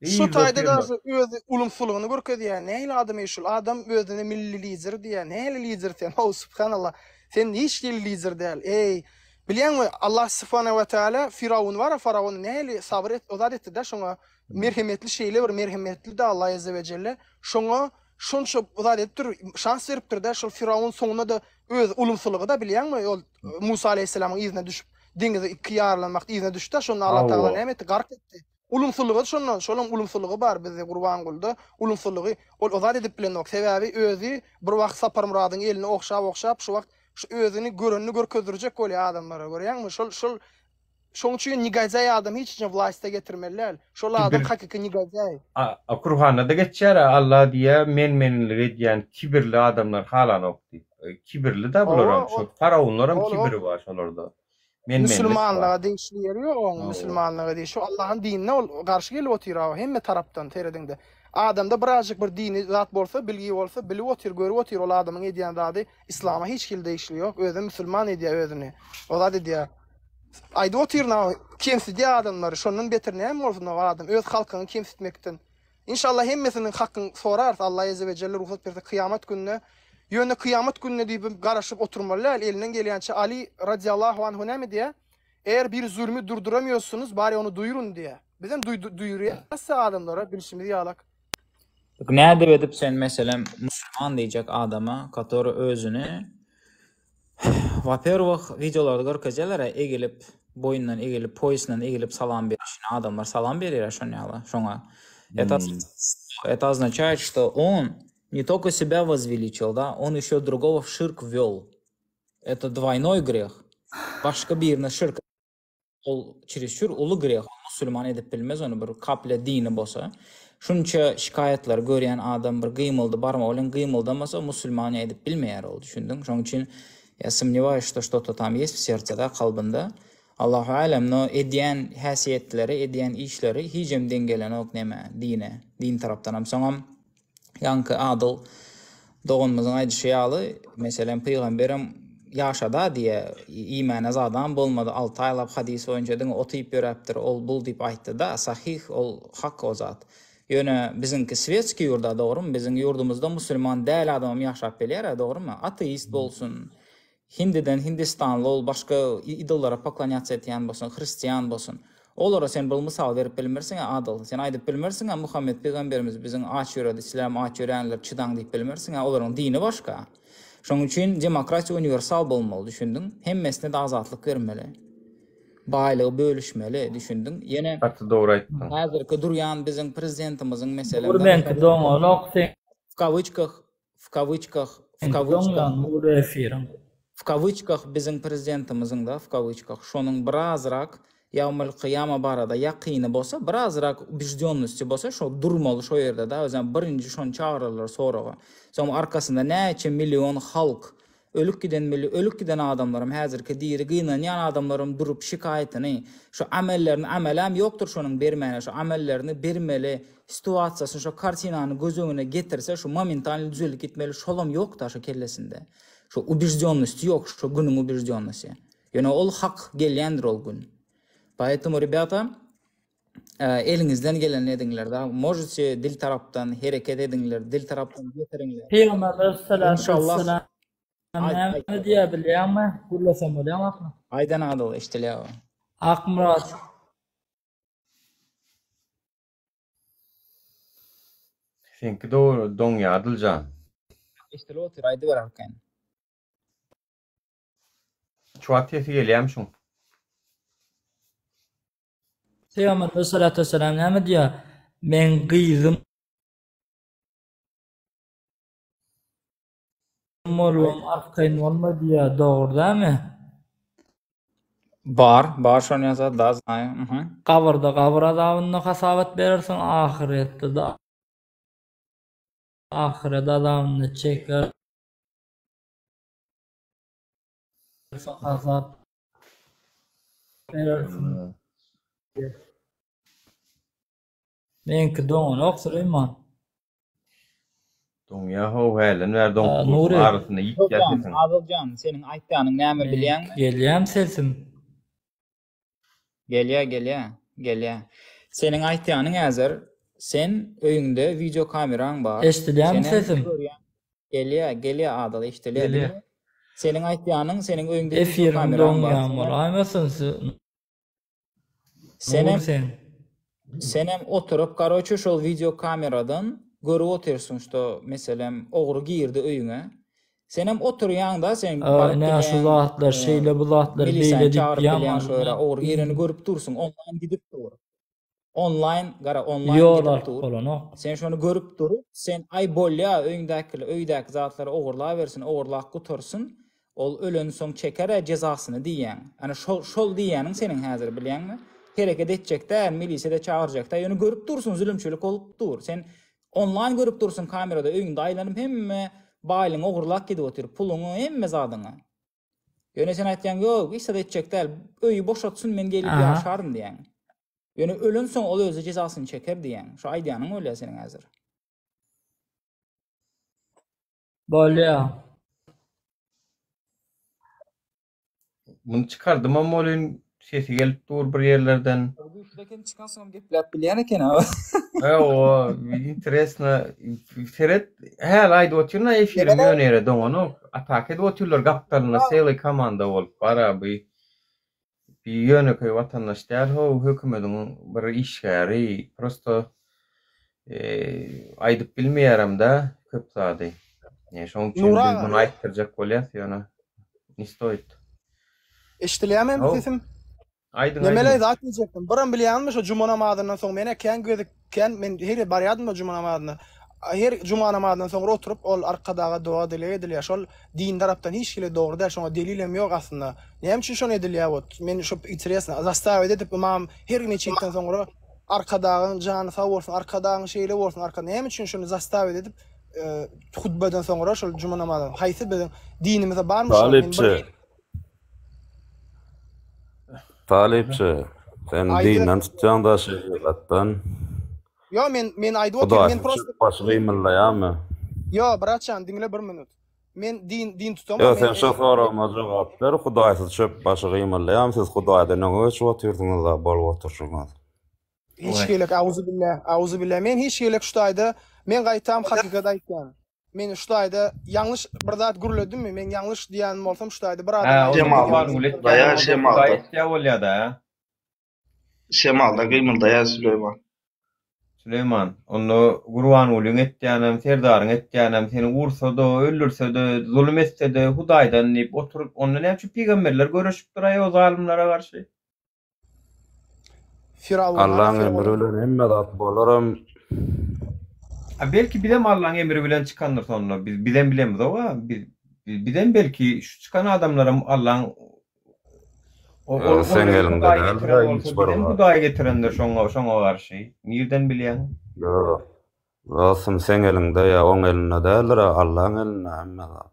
şo Yzda taýda otyrlar. daže özi ulumsylygyny görkezýär nähili adam eý şul adam özüne milli lider diýýär nähili lider sen how subhanallah sen hiç hili lider däl eý bilýäňmi Allah subhana we taala firawun bar faraon nähili sabyr et o zat etdi-de şoňa merhemetli şeýle bir merhemetli-de Allah ezze we jelle şoňa şonça zat edipdir şans beripdir-de şol firawun soňunda-da Öz ulumsylygy-da bilýäňmi, ol Musa aleýhissalamyň yzyna düşüp, deňizi iki ýarylan wagty yzyna düşdi-de, şonda Allatagala Hawa. näme etdi? Gark etdi. Ulumsylygy şonda, şolaň ulumsylygy bar bizde Gurbangulyda, ulumsylygy ol o zat edip bilenok. Sebäbi özi bir wagt Saparmyradyň elini ogşap-ogşap, şu wagt şu özüni görenini görkezdirjek bolýar adamlara, görýäňmi? Şol şol Şoň üçin negodýaý adam hiç haçan wlaýsta getirmeli däl. Şol adam Kibir. hakyky negodýaý. A Kurhanda-da geçýär-ä, Allah diýýär, men-menlik edýän kibirli adamlar halanok diýip. Kibirli-dä Hawa, bularam, ol şo faraonlaram ol ol kibiri bar şolarda. Men-menlik bar. musulmanlyga degişli ýeri ýok oň, Hawa. musulmanlyga degişli. Şo Allahyň dinine ol garşy gelip otyr-a hemme tarapdan serediňde. Adamda birazjyk bir dini zat bolsa, bilgi bolsa, bilip otyr, görüp otyr ol adamyň edýän zady islama hiç hili degişli ýok. Özem musulman edýär özüni. O zat edýär. Aýdyp otyryn aga, kemsidýär adamlary, şondan beter näme bolsun o adam, öz halkyňy kemsitmekden. Inşallah hemmesiniň hakyny sorarys, Allah Ezze we Jelle rugsat berse kyýamat gününe. Ýöne kyýamat gününe diýip garaşyp oturmaly däl, elinden gelýänçe Ali radiallahu anhu näme diýýär? Eger bir zulmy durduramýorsuňyz, bari ony duýuryn diýýär. Bizem duýurýas adamlara bilşimiz ýalak. Nädip edip sen meselem musulman diýjek adama, katory özüni Wa-perwih, wideolarda görkezýärler-ä, egilip, boýundan egilip, poýasyndan egilip salam berişini, adamlar salam berýär-ä şon ýaly, şoňa. Это это означает, что он не только себя возвеличил, да, он еще другого в ширк ввел. Это двойной грех. Başga birine şirk Ol çeresçur uly greh, ol musulman edip bilmez ony bir kaplya dini bolsa. Şunça şikaýatlary görýän adam bir gymyldy barmagy bilen gymyldamasa musulman edip bilmeýär ol düşündiň. Şoň üçin ýa sumnewaýus şto ştoto tam ýest w serce da kalbynda. Allahu alem no edýän häsiýetleri edýän işleri hijem deň gelenok neme dine din tarapdanam soňam Ýaňky Adyl doganymyzyň aýdyşy ýaly, meselem, pygamberem ýaşada diýýä, iýmäne zadam bolmady, alty aýlap hadys boýunça diňe ot iýip ýöräpdir, ol bul diýip aýtdy-da, sahyh, ol hak o zat. Ýöne biziňki swetskiý ýurda, dogrymy? Biziň ýurdumyzda musulman däl adamam ýaşap bilýär-ä, dogrymy? Ateist bolsun, Hindiden hindistanly ol başga idollara poklonýatsa etýän bolsun, hristian bolsun. Olara sen bir mysal berip bilmersiň-ä Adyl. Sen aýdyp bilmersiň-ä Muhammet pygamberimiz biziň aç ýöredi, sizlerem aç ýöränler çydaň diýip bilmersiň-ä, olaryň dini başga. Şonuň üçin demokratiýa uniwersal bolmaly, düşündiň? Hemmesine-de azatlyk bermeli. Baýlygy bölüşmeli, düşündiň? Ýene Gaty dogry aýtdyň. häzirki durýan biziň prezidentimiziň meselem Dur meňki doňanok seň w kawyçkah w kawyçkah w Seňki kawyçkah doňýan Nury efiriň. w kawyçkah biziň prezidentimiziň da w kawyçkah şonuň birazrak ýawmul kyýama barada ýakyny bolsa birazrak ubejdennosti bolsa şo durmaly şo ýerde da özem birinji şony çagyrarlar soraga soň arkasynda näçe million halk Ölüp giden milli ölüp giden adamlarym häzirki diri gynanýan adamlarym durup şikaýatyny şu amellerini ameläm ýokdur şonuň bermäne şu amellerini bermeli situasiýasyny şo kartinany göz öňüne getirse şu momentalny düzelip gitmeli şolam ýokda şo kellesinde şo ubeždýonnosti ýok şo günüň ubeždýonnosy ýöne ol hak gelýändir ol gün poetomu rebýata Eliňizden gelenini ediňler da. Możete dil tarapdan hereket ediňler, dil tarapdan getiriňler. Pygamberimiz salatu Inşallah. wesselam Aýt, näme aýt. diýýär bilýäňmi? Gürlesem bolýamy Akmyrat? Aýdan Adyl eşdilýär. Akmyrat. Seňki dogry doňýa Adyljan. Eşdilip otyr, aýdyber arkaýyn. Şu wagt sesi gelýämi şuň? Pygamber aleyhissalatu vesselam näme diýýär? Meň gyzym bolubam arkaýyn bolma diýýär, dogry dälmi? Bar, bar şony ýazar, da znaýu. Mhm. Gabyrda gabyr azabynda hasabat berersiň, ahyretde-de ahyret azabynda çekersiň hasap berersiň. Meňki doňanok Süleýman. Doňýa how hälden bäri doňup dursuň Nury. arasynda ýitýär Adyljan, sesiň. Adyljan, seniň aýtýanyň näme bilýäňmi? Gelýäm sesim. Gelýä, gelýä, gelýä. Seniň aýtýanyň häzir, sen öýüňde wideo kameraň bar. Eşdilýämi Senem sesim? görýäň. Gelýä, gelýä Adyl, eşdilýä. Gelýä. Diňle. Seniň aýtýanyň, seniň öýüňde wideo Efiriň kameraň bar. doňýan Senem bolaýmasyn Senem Nury sen. Senem oturyp karoçe şol wideo kameradan görüp otyrsyň şto meselem ogry girdi öýüňe. Senem oturýaňda sen baryp Ine şu bilýäň zatlar şeýle bu zatlar beýle milisany diýip çagyryp bilýäň ýaman şo ýere ogry gireni görüp dursuň onlaýn gidip dur. Onlaýn gara onlaýn Ýol gidip alyp dur. bolanok. Sen şony görüp durup sen aý bolýa öýüňdäki öýdäki zatlary ogurlabersin ogurlap gutarsyn Ol ölensoň çeker-ä jezasyny diýýäň. Ana şol şol diýýäniň seniň häzir bilýäňmi? Hereket etjek däl, milisiýa-da çagyrjak däl, ýöne görüp dursuň zülümçilik bolup dur. Sen onlaýn görüp dursuň kamerada öýüňde aýlanyp hemme baýlygyňy ogurlap gidip otyr, puluňy, hemme zadyňy. Ýöne sen aýtýaň ýok, hiç zat etjek däl, öýi boşatsyn men gelip Aha. ýaşaryn diýýäň. Ýöne ölensoň ol özi jezasyny çeker diýýäň. Şo aýdýanyň bolýar seniň häzir. Bolýa. Muny çykardymam welin sesi gelip dur bir ýerlerden. Güýçli eken çykansoňam gepläp bilýän eken a. Hawa, interesno. Seret, häli aýdyp otyryn-a efirim ýöne ýere doňanok. Ataka edip otyrlar gapdalynda sely komanda bolup bar-a bu. Bi ýönekeý watandaş däl how hökümediň bir işgäri prosto aýdyp bilmeýäremdä köp zady. Şoň üçin Nury biz aga. muny aýtdyrjak bolýas ýöne ne stoýit. Eşdilýärmi How. sesim? Aýdyň Nemeleý aýdyň. zat diýjekdim. Biram bilýäňmi şo juma namazyndan soň menä kän gözi kän men her ýer barýadym-da juma namazyna. Her juma namazyndan soňra oturyp ol Arkadaga doga dileg edilýär. Şol din tarapdan hiç hili dogry däl şoňa delilem ýok aslynda. Näme üçin şony edilýär wot men şo interesno zastawiýat edip ymam her meçitden soňra Arkadagyň jany sag bolsun Arkadagyň şeýle bolsun arka näme üçin şony zastawiýat edip hutbadan soňra şol juma namazyndan haýsy biziň dinimizde barmy şol men bir Talypçy. Talypçy, sen Aýdyber. dinden tutýaň-da şerigatdan. Ýo men men aýdyp otyryn men Hudaýsyz prosta çöp başy gymyldaýarmy? Ýo bratjan diňle bir minut. Men din din tutamok Ýo men sen şo soragyma jogap ber, Hudaýsyz çöp başy gymyldaýarmy? Siz Hudaýdan öňe geçip otyrsyňyz-da bolup oturşyňyz. hiç gelek auzubillah auzubillah men hiç gelek şu taýda men gaýtam hakykat aýtýan. Men şu taýda ýalňyş bir zat gürledimmi? Men ýalňyş diýen bolsam şu taýda bir adam Hä, onda Şemalda Gurbanguly etýän gymyldaýar, onda Hudaý şemalda. etýä bolýa-da, hä? Şemalda gymyldaýar Süleýman. Süleýman, onda Gurbangulyň etýänem, Serdaryň etýänem, seni ursa-da, öldürse-de, zulum etse-de Hudaýdan diýip oturyp, onda näme üçin pygamberler göreşipdir-aý o zalymlara garşy? Firawuna Allaň emri bilen hemme zat bolaram. A belki bizem Allaň emri bilen çykandyrys onda. Biz bizem bilemizok-a. Biz bizem belki şu çykan adamlaram Allaň o ol Seň olary eliňde Hudaý däldir-ä getiren hiç bolsa bir bizem zat. Hudaý getirendir şoňa şoňa garşy. Nirden bilýäň? Ýok. Dostum seň eliňde ýa oň elinde däldir-ä Allaň elinde hemme zat.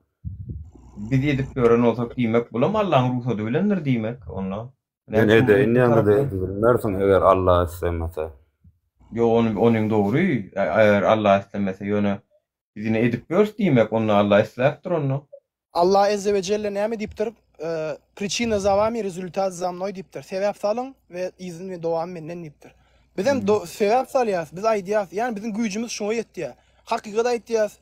Biz edip ýören bolsak diýmek bulam Allaň rugsady bilendir diýmek onda. Sen Näme üçin edeýin bu diýeňde-de tarapdan? edibilmersiň eger Allah islemese. Ýok ony onyň dogry eger Allah islemese ýöne biz ine edip ýörüs diýmek onda Allah isläpdir onda. Allah Ezze we Jelle näme diýipdir? Pričina za wami, rezultat za mnoý diýipdir. Sebäp salyň we yzyny we dowamy menden diýipdir. Bizem do sebäp salýas, biz aýdýas, ýagny biziň güýjümiz şuňa ýetýär. Hakykat aýtýas.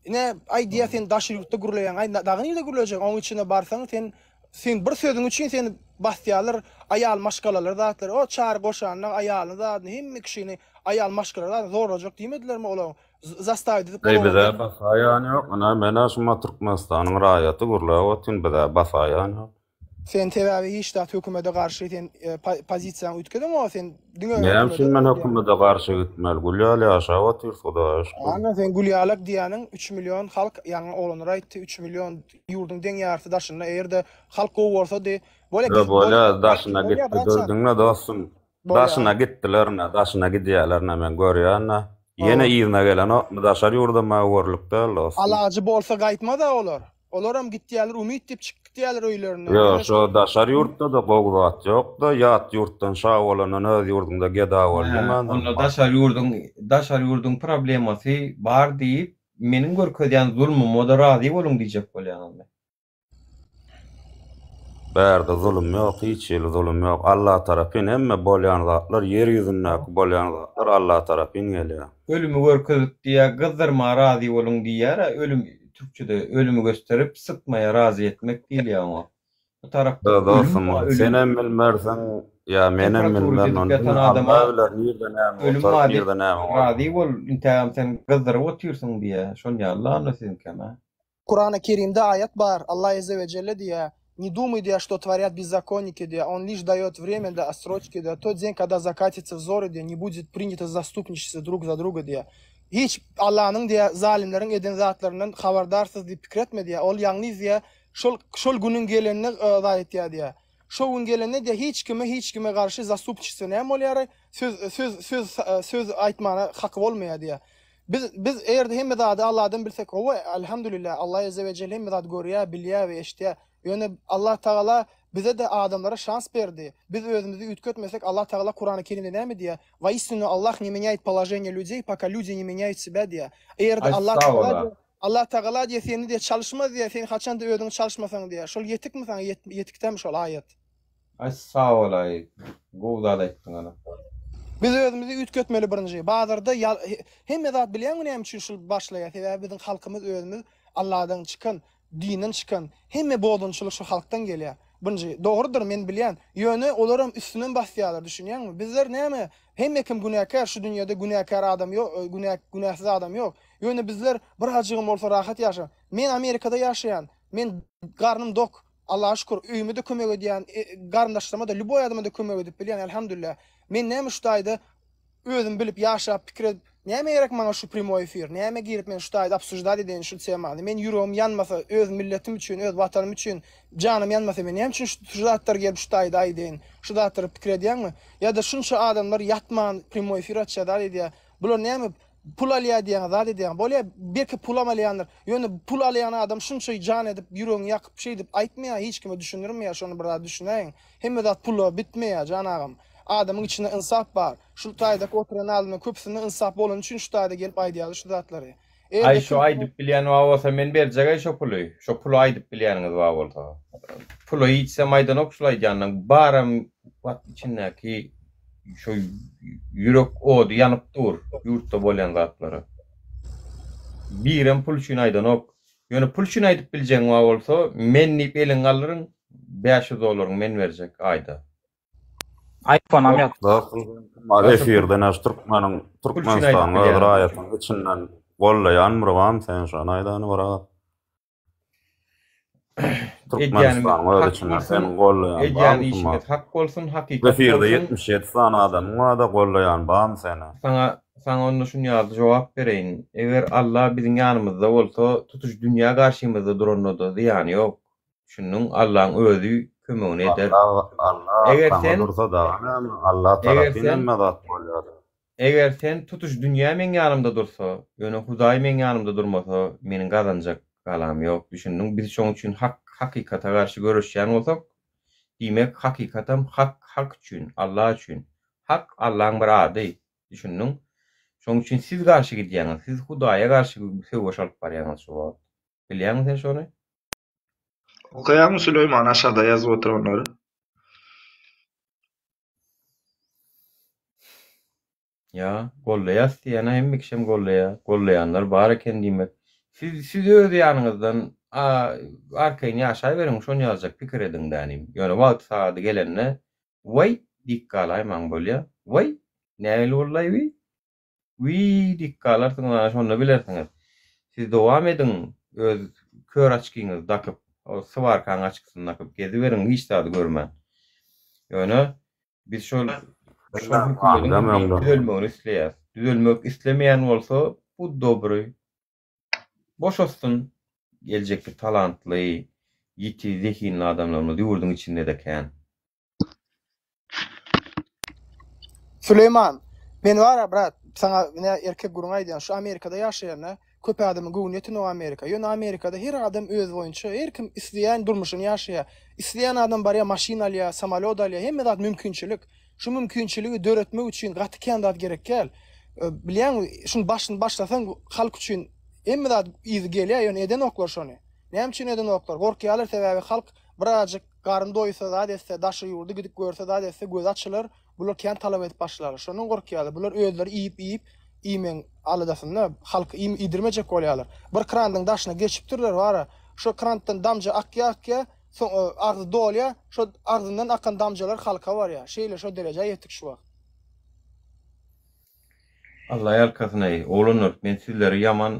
Ine, aýdýar sen daşary ýurtda gürleýäň. Aý, dagy nirde gürlejek? Oň içine barsaň sen sen bir sözüň üçin seni basýarlar, aýal maşgalalar zatlar. O Çary Goşanyň aýalyny zadyny hemme kişini aýal maşgala zadyny zorlajak diýmedilermi olaň? Zastaw edip Eý olaň bizä basaýan ýok. Ine menä şuma Türkmenistanyň raýaty gürläp otyryn bizä basaýan ýok. Sen sebäbi hiç zat hökümede garşy sen pozisiýaňy üýtgediň o sen diňe Näme hökümede üçin men hökümede garşy gitmeli gül ýaly ýaşap otyrys hudaýa şükür. Ana sen gül ýalak diýýäniň üç million halk ýaňy oglanlar aýtdy üç million ýurduň deň ýarysy daşynda eger-de halk gowy bolsady bolýa Ýa gez bolýa bolýa daşyna bolýa gitdi dur bratjan diňle dostum bolýa daşyna gitdiler ine daşyna gidýäler ine men görýän ine ýene hawa yzyna gelenokmy daşary ýurda maňa görlük däl dostum. Alajy bolsa gaýtmaz-a olar. Olaram gitýärler umyt diýip çykyp gitýärler öýlerinden. Ýok Ýöne şo daşary ýurtda-da gowy zat ýok-da, ýat ýurtdan şa bolandan öz ýurduňda geda bol Hä, diýmändir. onda daşary ýurduň daşary ýurduň problemasy bar diýip, meniň görkezýän zulmuma-da razy boluň diýjek bolýaňyzmy? Bärde zulum ýok, hiç hili zulum ýok. Alla tarapyn hemme bolýan zatlar ýer ýüzündäki bolýan zatlar Alla tarapyn gelýär. Ölümi görkezip diýýär, gyzdyrma razy boluň diýýär-ä, ölüm türkçede ölümi gösterip sytmaýa razy etmek diýilýär oňa. Bu tarapda Ýa ölüm dostum bar ölüm. senem bilmersiň ýa menem Temperatura bilmerin gezip ony ýatan diňe adama Alla biler nirde näme ölüm otaryp bar diýip nirde näme bolmaly. razy bol intägem sen gyzdyryp otyrsyň diýýär. Şon ýaly-la onda siziňkem-ä. Kurany Kerimde aýat bar, Allah Ezze we Jelle diýýär, Ne думай, diýýär, что творят беззаконники, diýýär, Он лишь дает время для отсрочки, diýýär, тот день, когда закатятся взоры, diýýär, не будет принято заступничество друг за друга, diýýär. Hiç Allanyň, diýýär, zalymlaryň eden zatlaryndan habardarsyz diýip pikir etme, diýýär. Ol ýalňyz, diýýär, şol şol günüň gelenine zat etýär, diýýär. Şo gün gelende, diýýär, hiç kime hiç kime garşy zastupnичество näme bolýar-aý? Söz söz söz söz aýtmana haky bolmaýar, diýýär. Biz biz eger-de hemme zady Allahdan bilsek, hawa, elhamdülillah, Allah Ezze we Jelle hemme zady görýär, bilýär we eşidýär. Ýöne Allah Tagala bize-de adamlara şans berdi. Biz özümizi üýtgetmesek, Allah Tagala Kurany Kerimde näme diýýär? Waistinu Allah ne menýaýet položeniýe lýudey, poka lýudi ne menýaýut sebä diýýär. Eger-de Allah Tagala Aý diýýär, Allah Tagala diýýär, seni diýýär çalyşmaz diýýär, sen haçanda özüňi çalyşmasaň diýýär. Şol ýetikmi saňa, ýetikdämi şol aýat? Aý sag bolaý gowy zat aýtdyň ana. Biz özümizi üýtgetmeli birinji. Bazarda hemme zat bilýäňmi näme üçin şul başlaýar sebäbi biziň halkymyz özümiz Alladan çykan dinden çykan hemme bozgunçylyk şu halkdan gelýär birinji dogrudyr men bilýän ýöne olaram üstünden basýarlar düşünýäňmi bizler näme hemme kim günäkär şu dünýede günäkär adam ýok günä günäsiz adam ýok ýöne bizler birazjygam bolsa rahat ýaşa men Amerikada ýaşaýan men garnym dok Allaha şükür öýüme-de kömek edýän, garyndaşlaryma-da, lýuboý adama-da kömek edip bilýän, elhamdülillah. Men näme şu taýda özüm bilip ýaşap, pikir edip, näme gerek maňa şu primoý efir, näme girip men şu taýda obsuždat edeýin şu temany. Men ýüregim ýanmasa öz milletim üçin, öz watanym üçin janym ýanmasa men näme üçin şu zatlary gelip şu taýda aýdaýyn, şu zatlary pikir edýäňmi? Ýa-da şunça adamlar ýatman primoý efir açýar, zat edýär. Bular näme Pul alýar diýýäňiz, zat edýäňiz. Bolýar, belki pulam alýandyr. Ýöne pul alýan adam şunça jan edip, ýüregini ýakyp şeýdip aýtmaýar, hiç kime düşündirmeýär, şony bir zat düşünäýiň. Hemme zat pula bitmeýär, jan agam. Adamyň içinde ynsap bar. Şu taýdaky oturan adamlaryň köpüsinde ynsap bolany üçin şu taýda gelip aýdýarlar şu zatlary. Aý Eger-de şo kim aýdyp bilýän bar bolsa men berjegaý şo puly. Şo puly aýdyp bilýäniňiz bar bolsa. Pula hiçsem aýdanok şul aýdýanyň baram wat içindäki Şo ýürek ody ýanyp dur ýurtda bolýan zatlara. Birem pul üçin aýdanok. Ýöne pul üçin aýdyp biljegiň bar bolsa, men diýip eliňi galdyryň, 500 dollaryňy men berjek aýda. Iphone-am ýok. Dostum efirden aş türkmeniň Türkmenistanyň öz raýatynyň içinden gollaýan bir bam sen şony aýdany bir az. Edýänimiz Türkmenistanyň öz hak içinden bolsun, seni gollaýan edýän barmy işimiz hak bolsun, hakykat Efirde bolsun. 77 sany adamyň barda gollaýan barmy seni? Saňa saňa onda şuny ýaly jogap bereýin. Eger Alla biziň ýanymyzda bolsa, tutuş dünýä garşymyzda duranda-da zyýany ýok. Düşündiň? Allaň özi kömegini eder. Allah Allah Eger arkaňda sen dursa dagy näme? Allah eger tarapyn sen hemme zat bolýar. Eger sen tutuş dünýä meň ýanymda dursa, ýöne Hudaý meň ýanymda durmasa, meniň gazanjak galam ýok, düşündiň? Biz şoň üçin hak, hakykata garşy göreşýän bolsak, diýmek, hakykatam hak, hak üçin, Alla üçin. Hak, Allaň bir ady, düşündiň? Şoň üçin siz garşy gidýäňiz, siz Hudaýa garşy söweş alyp barýaňyz şu wagt. Bilýäňmi sen şony? Okaýaňmy Süleýman aşakda ýazyp oturanlary? Ýa, gollaýas diýýän-ä hemme kişem gollaýa, gollaýanlar bar eken diýmek. Siz siz öz ýanyňyzdan a arkaýyn ýaşaýberiň şony ýaljak pikir ediň dänim. Ýöne wagty sagady gelende waý diýip galaýmaň bolýa. Waý, nähili boldaý bi? Wiý diýip galarsyňyz ana şonda bilersiňiz. Siz dowam ediň öz kör açkyňyzy dakyp, o swarkaň açkysyny dakyp geziberiň hiç zady görmän. Ýöne biz şol şol hökümediň düzelmegini isleýäs. Düzelmek islemeýän bolsa bu dobry. Boşatsyn geljekki talantly, ýiti zehinli adamlarymyz ýurduň içinde-de kän. Süleýman, men bara brat, saňa ine erkek gürrüň aýdýan, şu Amerikada ýaşaýan-a, köp adamyň göwni ýetenok Amerika. Ýöne Amerikada her adam öz boýunça, her kim isleýän durmuşyny ýaşaýar. Isleýän adam barýar maşyn alýar, samolýot alýar, hemme zat mümkinçilik. Şu mümkinçiligi döretmek üçin gaty kän zat gerek däl. Bilýäňmi, şuny başyny başlasaň halk üçin hemme zat yzy gelýär, ýöne edenoklar şony. Näme üçin edenoklar? Gorkýarlar sebäbi halk birazajyk Garyn doýsa zat etse, daşary ýurda gidip görse zat etse gözi açylar, bular kän talap edip başlarlar. Şondan gorkýarlar. Bular özleri iýip iýip iýmegiň aladasynda halky iým iýdirmejek bolýarlar. Bir krandyň daşyna geçipdirler bara, şo krantdan damja akýa akýa, soň agzy dolýa, şo agzyndan akan damjalar halka barýa. Şeýle şo derejä ýetdik şu wagt. Alla ýalkasyn eý oglanlar men sizleri ýaman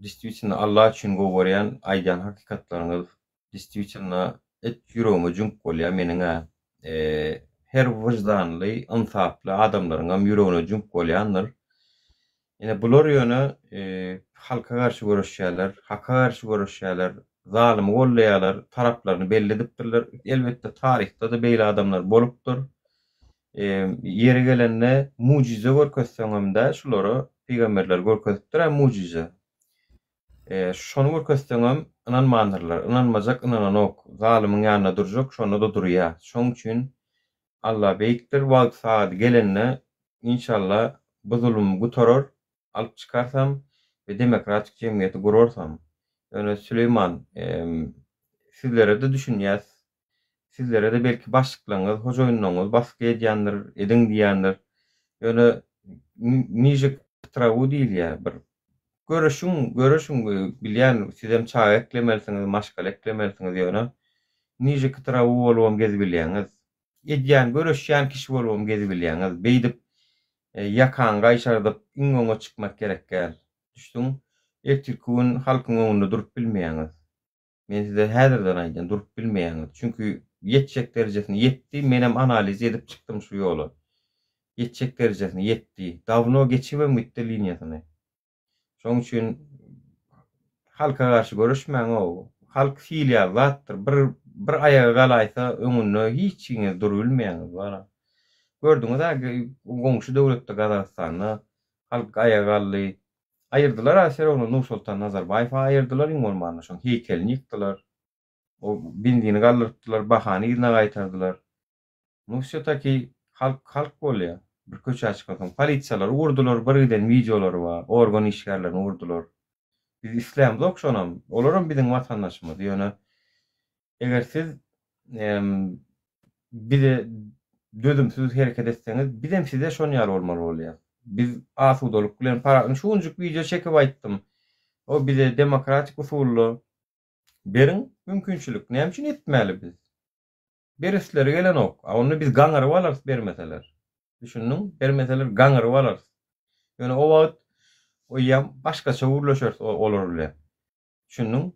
distwitno Alla üçin gowy görýän aýdýan hakykatlaryňyz Distwitelno et ýüregime jüňk bolýa meniň-ä. Her wyždanly, ynsaply adamlaryňam ýüregine jüňk bolýandyr. Ine bular ýöne halka garşy göreşýärler, haka garşy göreşýärler, zalymy goldaýarlar, taraplaryny belli edipdirler. Elbetde taryhda-da beýle adamlar bolupdyr. Ýeri gelende mujize görkezseňem-dä şulara pygamberler görkezipdir-ä mujize. Şony görkezseňem ynanmandyrlar. Ynanmajak ynananok. Zalymyň ýanynda durjak şonda-da durýa. Şoň üçin Alla beýikdir. Wagty sagady gelende inşalla bu zulum gutarar, alyp çykarsam we demokratik jemgyýeti gurarsam. Ýöne Süleýman sizlere-de düşünýäs. Sizlere-de belki başlyklaryňyz, hojaýynlaryňyz basgy edýändir, ediň diýýändir. Ýöne niže trawu diýilýär bir. Göreşiň, göreşiň, bilýän sizem çaga eklemelisiňiz, maşgala eklemelisiňiz ýöne niže trawu bolubam gezibilýäňiz. Edýän, göreşýän kişi bolubam gezibilýäňiz. Beýdip ýakaňy gaýşardyp iň öňe çykmak gerek däl. Düşdüň? Ertirki gün halkyň öňünde durup bilmeýäňiz. Men size häzirden aýdýan, durup bilmeýäňiz. Çünki ýetjek derejesine ýetdi, menem analiz edip çykdym şu ýola. Ýetjek derejesine ýetdi. Dawno geçibem gitdi liniýasyny. Şoň üçin halka garşy göreşmäň-ow. Halk sil ýaly zatdyr. Bir bir aýaga galaýsa öňünde hiç hiňiz durubilmeýäňiz bara. Gördüňiz-ä goňşy döwletde Gazagystanda halk aýaga galdy. Aýyrdylar-a Serowny Nursoltan Nazarbaýewi aýyrdylar iň bolmanda şoň heýkelini ýykdylar. O benzini galdyrypdylar, bahany yzyna gaýtardylar. Nu wsýo taki halk halk bolýa. Bir köçä çykansoň polisiýalary urdular, bir giden wideolary bar, organ işgärlerini urdular. Biz islämzok şonam, olaram biziň watandaşymyz, ýöne Eger siz bize dözümsiz hereket etseňiz, bizem size şon ýaly bolmaly bolýas. Biz asudalyk bilen para, şu günjük wideo çekip aýtdym. O bize demokratik usulda beriň mümkinçilik. Näme üçin etmäli biz? Beresleri gelenok. A onda biz gaňyryp alarys bermeseler. Düşündiň? Bermeseler gaňyryp alarys. Ýöne o wagt oýam başgaça gürleşeris olar bilen. Düşündiň?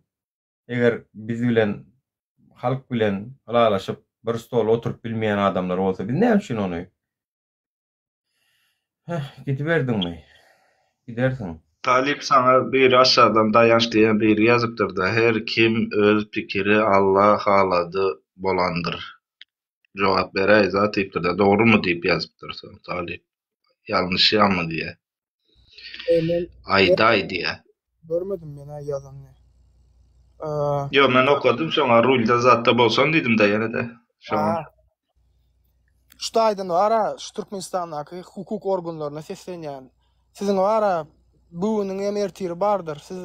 Eger biz bilen, halk bilen ylalaşyp bir stolda oturyp bilmeýän adamlar bolsa biz näme üçin ony Heh, gidiberdiňmi? Gidersiň. Talyp saňa biri aşagdan Daýanç diýen biri ýazypdyrda her kim öz pikiri Alla halady bolandyr jogap beräý zat diýipdirda dogrymy diýip ýazypdyr soň Talyp ýalňyşýanmy diýä aýdaý diýä. Görmedim men-ä ýazanyny. Ýok men okadym şoňa rulda zatda bolsan diýdimda ýene-de şoňa. Şu taýdan bara şu Türkmenistandaky hukuk organlaryna seslenýän. Siziň bara bu günüň hem ertiri bardyr. Siz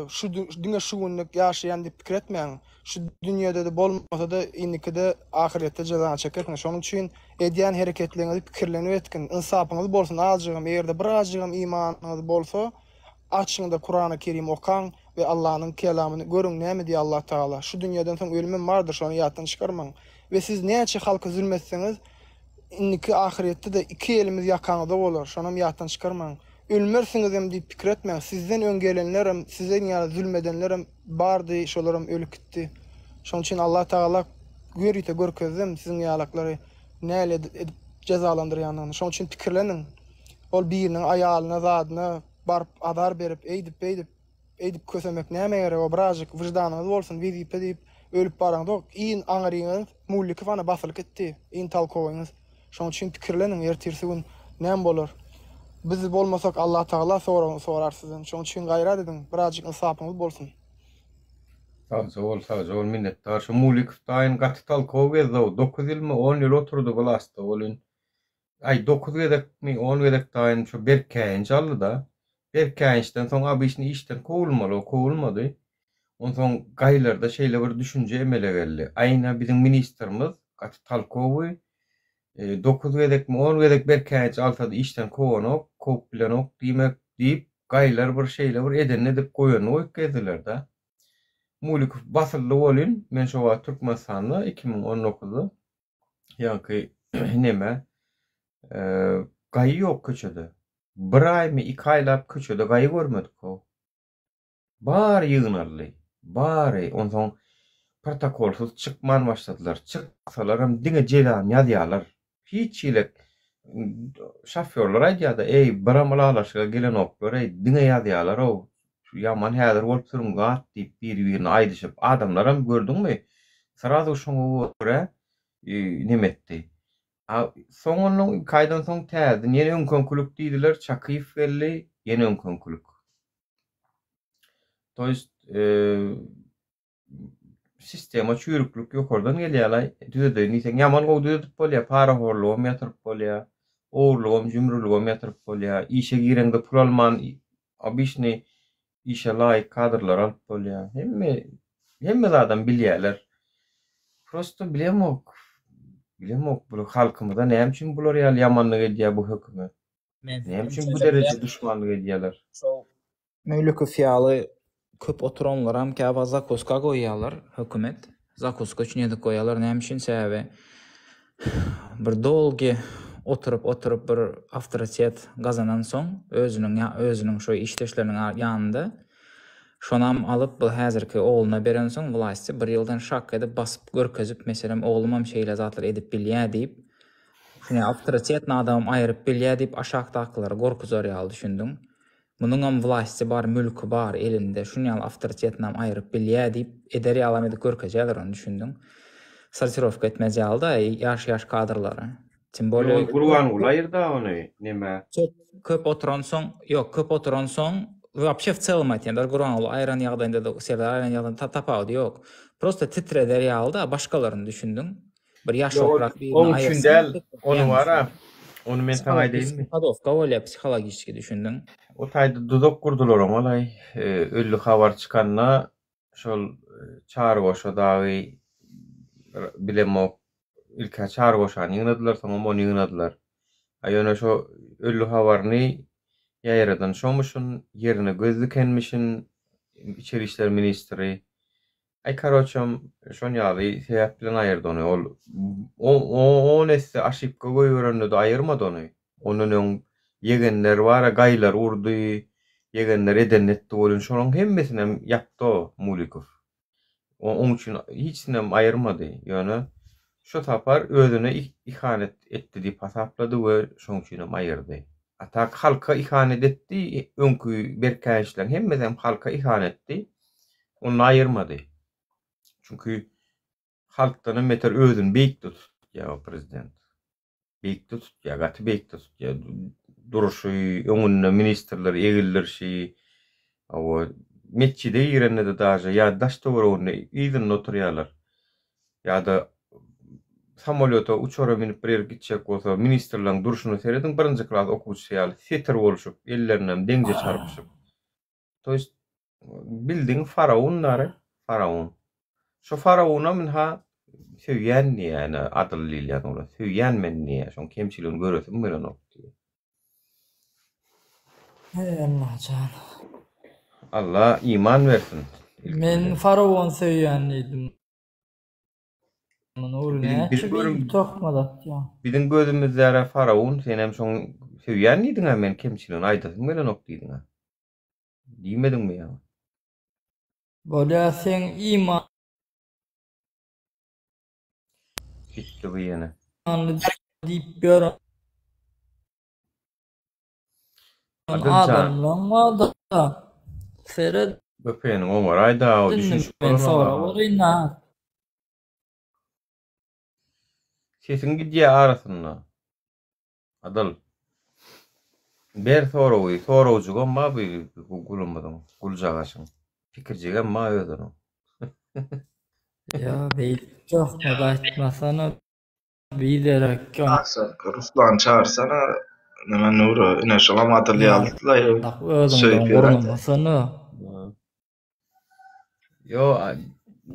şu diňe şu günlük ýaşaýan diýip pikir etmäň. Şu dünýede-de bolmasa-da indikide ahyretde jezany çekersiňiz. Şonuň üçin edýän hereketleriňizi pikirlenip etgin. Ynsapyňyz bolsun azjygam. Eger-de bir azjygam imanyňyz bolsa, Açyňda Kurany Kerim okaň we Allanyň kelamyny görüň näme diýýär Allah Tagala şu dünýeden soň ölümem bardyr şony ýatdan çykarmaň we siz näçe halka zülm etseňiz indiki ahyretde-de iki elimiz ýakaňyzda bolar şonam ýatdan çykarmaň ölmersiňizem diýip pikir etmäň sizden öň gelenlerem siziň ýaly zülm edenlerem bardy şolaram ölüp gitdi şoň üçin Allah Tagala ýörite görkezdem siziň ýalaklary näle edip jezalandyrýandygyny şoň üçin pikirleniň. Ol biriniň aýalyna zadyna baryp azar berip eýdip beýdip eýdip kösemek nämä gerek o birazjyk wyždanyňyz bolsun wezipe diýip ölüp baraňzok iň aňryňyz Mullikow ana basylyp gitdi iň talkowyňyz şoň üçin pikirleniň ertirsi gün näme bolar biz bolmasak Allatagala soragyny sorar sizden şoň üçin gaýrat ediň birazjyk ynsapyňyz bolsun. Sagja bol sagja bol minnetdar şu Mulikow daýyn gaty talkow gezdow dokuz ýylmy on ýyl oturdy wlastda welin Aý, dokuz gezekmi, on gezek daýyn şo berk käýinç aldy-da. Berk käýinçden soň obyçny işden kowulmaly, o kowulmady. Onsoň gaýlarda şeýle bir düşünje emele geldi. Aýna biziň ministrimiz gaty talkowy, dokuz gezekmi, on gezek berk käýinç alsa-da işden kowanok, kowup bilenok diýmek diýip, gaýlar bir şeýle bir edenini edip goýanyny goýup gezdiler-de. Mulikow basyldy welin, men şo wagt Türkmenistanda, 2019-da Ýaňky neme gaýy ýok köçede. Bir aýmy, iki aýlap köçede gaýy görmedik how. Bary ýygnaldy. Bary. Onsoň protokolsyz çykman başladylar. Çyksalaram diňe jezany ýazýarlar. Hiç hili şofýorlar aýdýarda, eý, biram ylalaşyga gelenoklar-eý, diňe ýazýarlar-ow. Şu ýaman häzir bolup sürüň zat diýip biri-birine aýdyşyp, adamlaram gördüňmi, srazu şoňa görä neme etdi. A soň ondan iki aýdan soň täzeden ýene öňküňkilik diýdiler, Çakyýew geldi, ýene öňküňkilik. To ýest Sistema çüýrüklik ýokardan gelýälaý. Düzedeýin diýseň ýaman gowy düzedip bolýar. Parahorlugam ýatyryp bolýar. Ogurlugam, jümrüligem ýatyryp bolýar. Işe gireňde pul alman obyçnyý işe laýyk kadrlary alyp bolýar. Hemme hemme zadam bilýärler. Prosto bilemok. Bilemok bu halkymyza näme üçin bular ýaly ýamanlyk edýär bu hökümet. Näme üçin bu dereje duşmanlyk edýärler? Möwlükow ýaly köp oturanlaram käwagt zakuska goýýarlar hökümet. Zakuska üçin edip goýýarlar. Näme üçin? Sebäbi bir dolgy oturyp oturyp bir awtoritet gazanan soň özüniň özüniň şo işdeşleriniň ýanynda şonam alyp bu häzirki ogluna berensoň wlasti bir ýyldan şak edip basyp görkezip meselem oglumam şeýle zatlar edip bilýä diýip şuny awtoritetny adamam aýyryp bilýä diýip aşakdakylary gorkuzar ýaly düşündiň. Munuňam wlasty bar, mülki bar elinde, şun ýaly awtoritetnam aýryp bilýä diýip eder ýalam edip görkezýäler ony düşündiň. Sortirowka etmez ýaly-da ýaş-ýaş kadrlary. Tim bolýa. Ýok, Gurbanguly aýyrda ony neme. Köp köp oturansoň, ýok, köp oturansoň, wapşe w celom aýtýan, daže Gurbanguly aýran ýagdaýynda-da, Serdar aýran ýagdaýynda tapawudy ýok. Prosto titreder ýaly-da başgalaryny düşündiň. Bir ýaşokrak birini Oň üçin aýyrsaň, däl, ony bar-a, ony men saňa aýdaýynmy? Podowka bolýar psihologiçki düşündiň. O taýda duzak gurdular oňa-laý. Öldi habar çykanda şol Çary goşa dagy bilemok, ilk-ä Çary goşany ýygnadylar, soňam ony ýygnadylar. A ýöne şo öldi habaryny ýaýradan şomuşyn, ýerine göz dikenmişin içeri işler ministri. Aý karoçem şon ýaly sebäp bilen aýyrdy ony ol on esse aşipka goýberende-de aýyrmady ony. Ondan öň ýegenler bara gaýlar urdy, ýegenler edenini etdi welin şolaň hemmesinem ýapdy o Mulikow. Oň üçin hiçsinem aýyrmady. Ýöne şu sapar özüne ihanet etdi diýip hasaplady we şoň üçinem aýyrdy. A tak halka ihanet etdi, öňki berkäýişleriň hemmesem halka ihanetdi. Onda aýyrmady. Çünki halkdanam beter özüni beýikde tutýar o prezident. Beýikde tutýar, gaty beýikde tutýar. Duruşy, öňünde ministrleri egildirişi, hawa, metjide girende-de daže ýa daş-töwereginde yzynda oturýarlar. Ýa-da samolýota, uçara münüp bir ýere gitjek bolsa, ministrleriň durşuna serediň, birinji klas okuwçysy ýaly setir bolşup, ellerinem deňje çarpyşyp. To ýest bildigiň faraon dary, faraon. Şo faraonam ynha söýýän diýýär, ine adyl diýilýän oglan. Söýýän men diýýär, şoň kemçiligini göresim gelenok diýýär. Eý Allajan. Allah iman bersin ilki Men bilen. faraon söýýän diýdim. Nury Biziň näçe biziň görüm beýdip töhmet atýaň. biziň gözümizde faraon, senem şoň söýýän diýdiňä, men kemçiligini aýdasym gelenok diýdiňä. Diýmediňmi ýaňy? Bolýa seň imanly Gitdi bu ýene. diýip ýören Adiljan. adamlaň barda seret Öpeniň oňaraýda o indi düşünişip men bolanok sorag aga. bereýin-ä. Sesiň gidýä arasynda. Adyl. Ber soragy, soragjygam bar bu gulumyzyň, guljagaşyň. Pikirjigem bar özüniň. Ýa beýdip töhmet aýtmasana biderek ony. Ruslan çagyrsana neme Nury ine şolam Adyl ýalydylaý Özüňden söýüp ýören. gurnamasana. Ýo,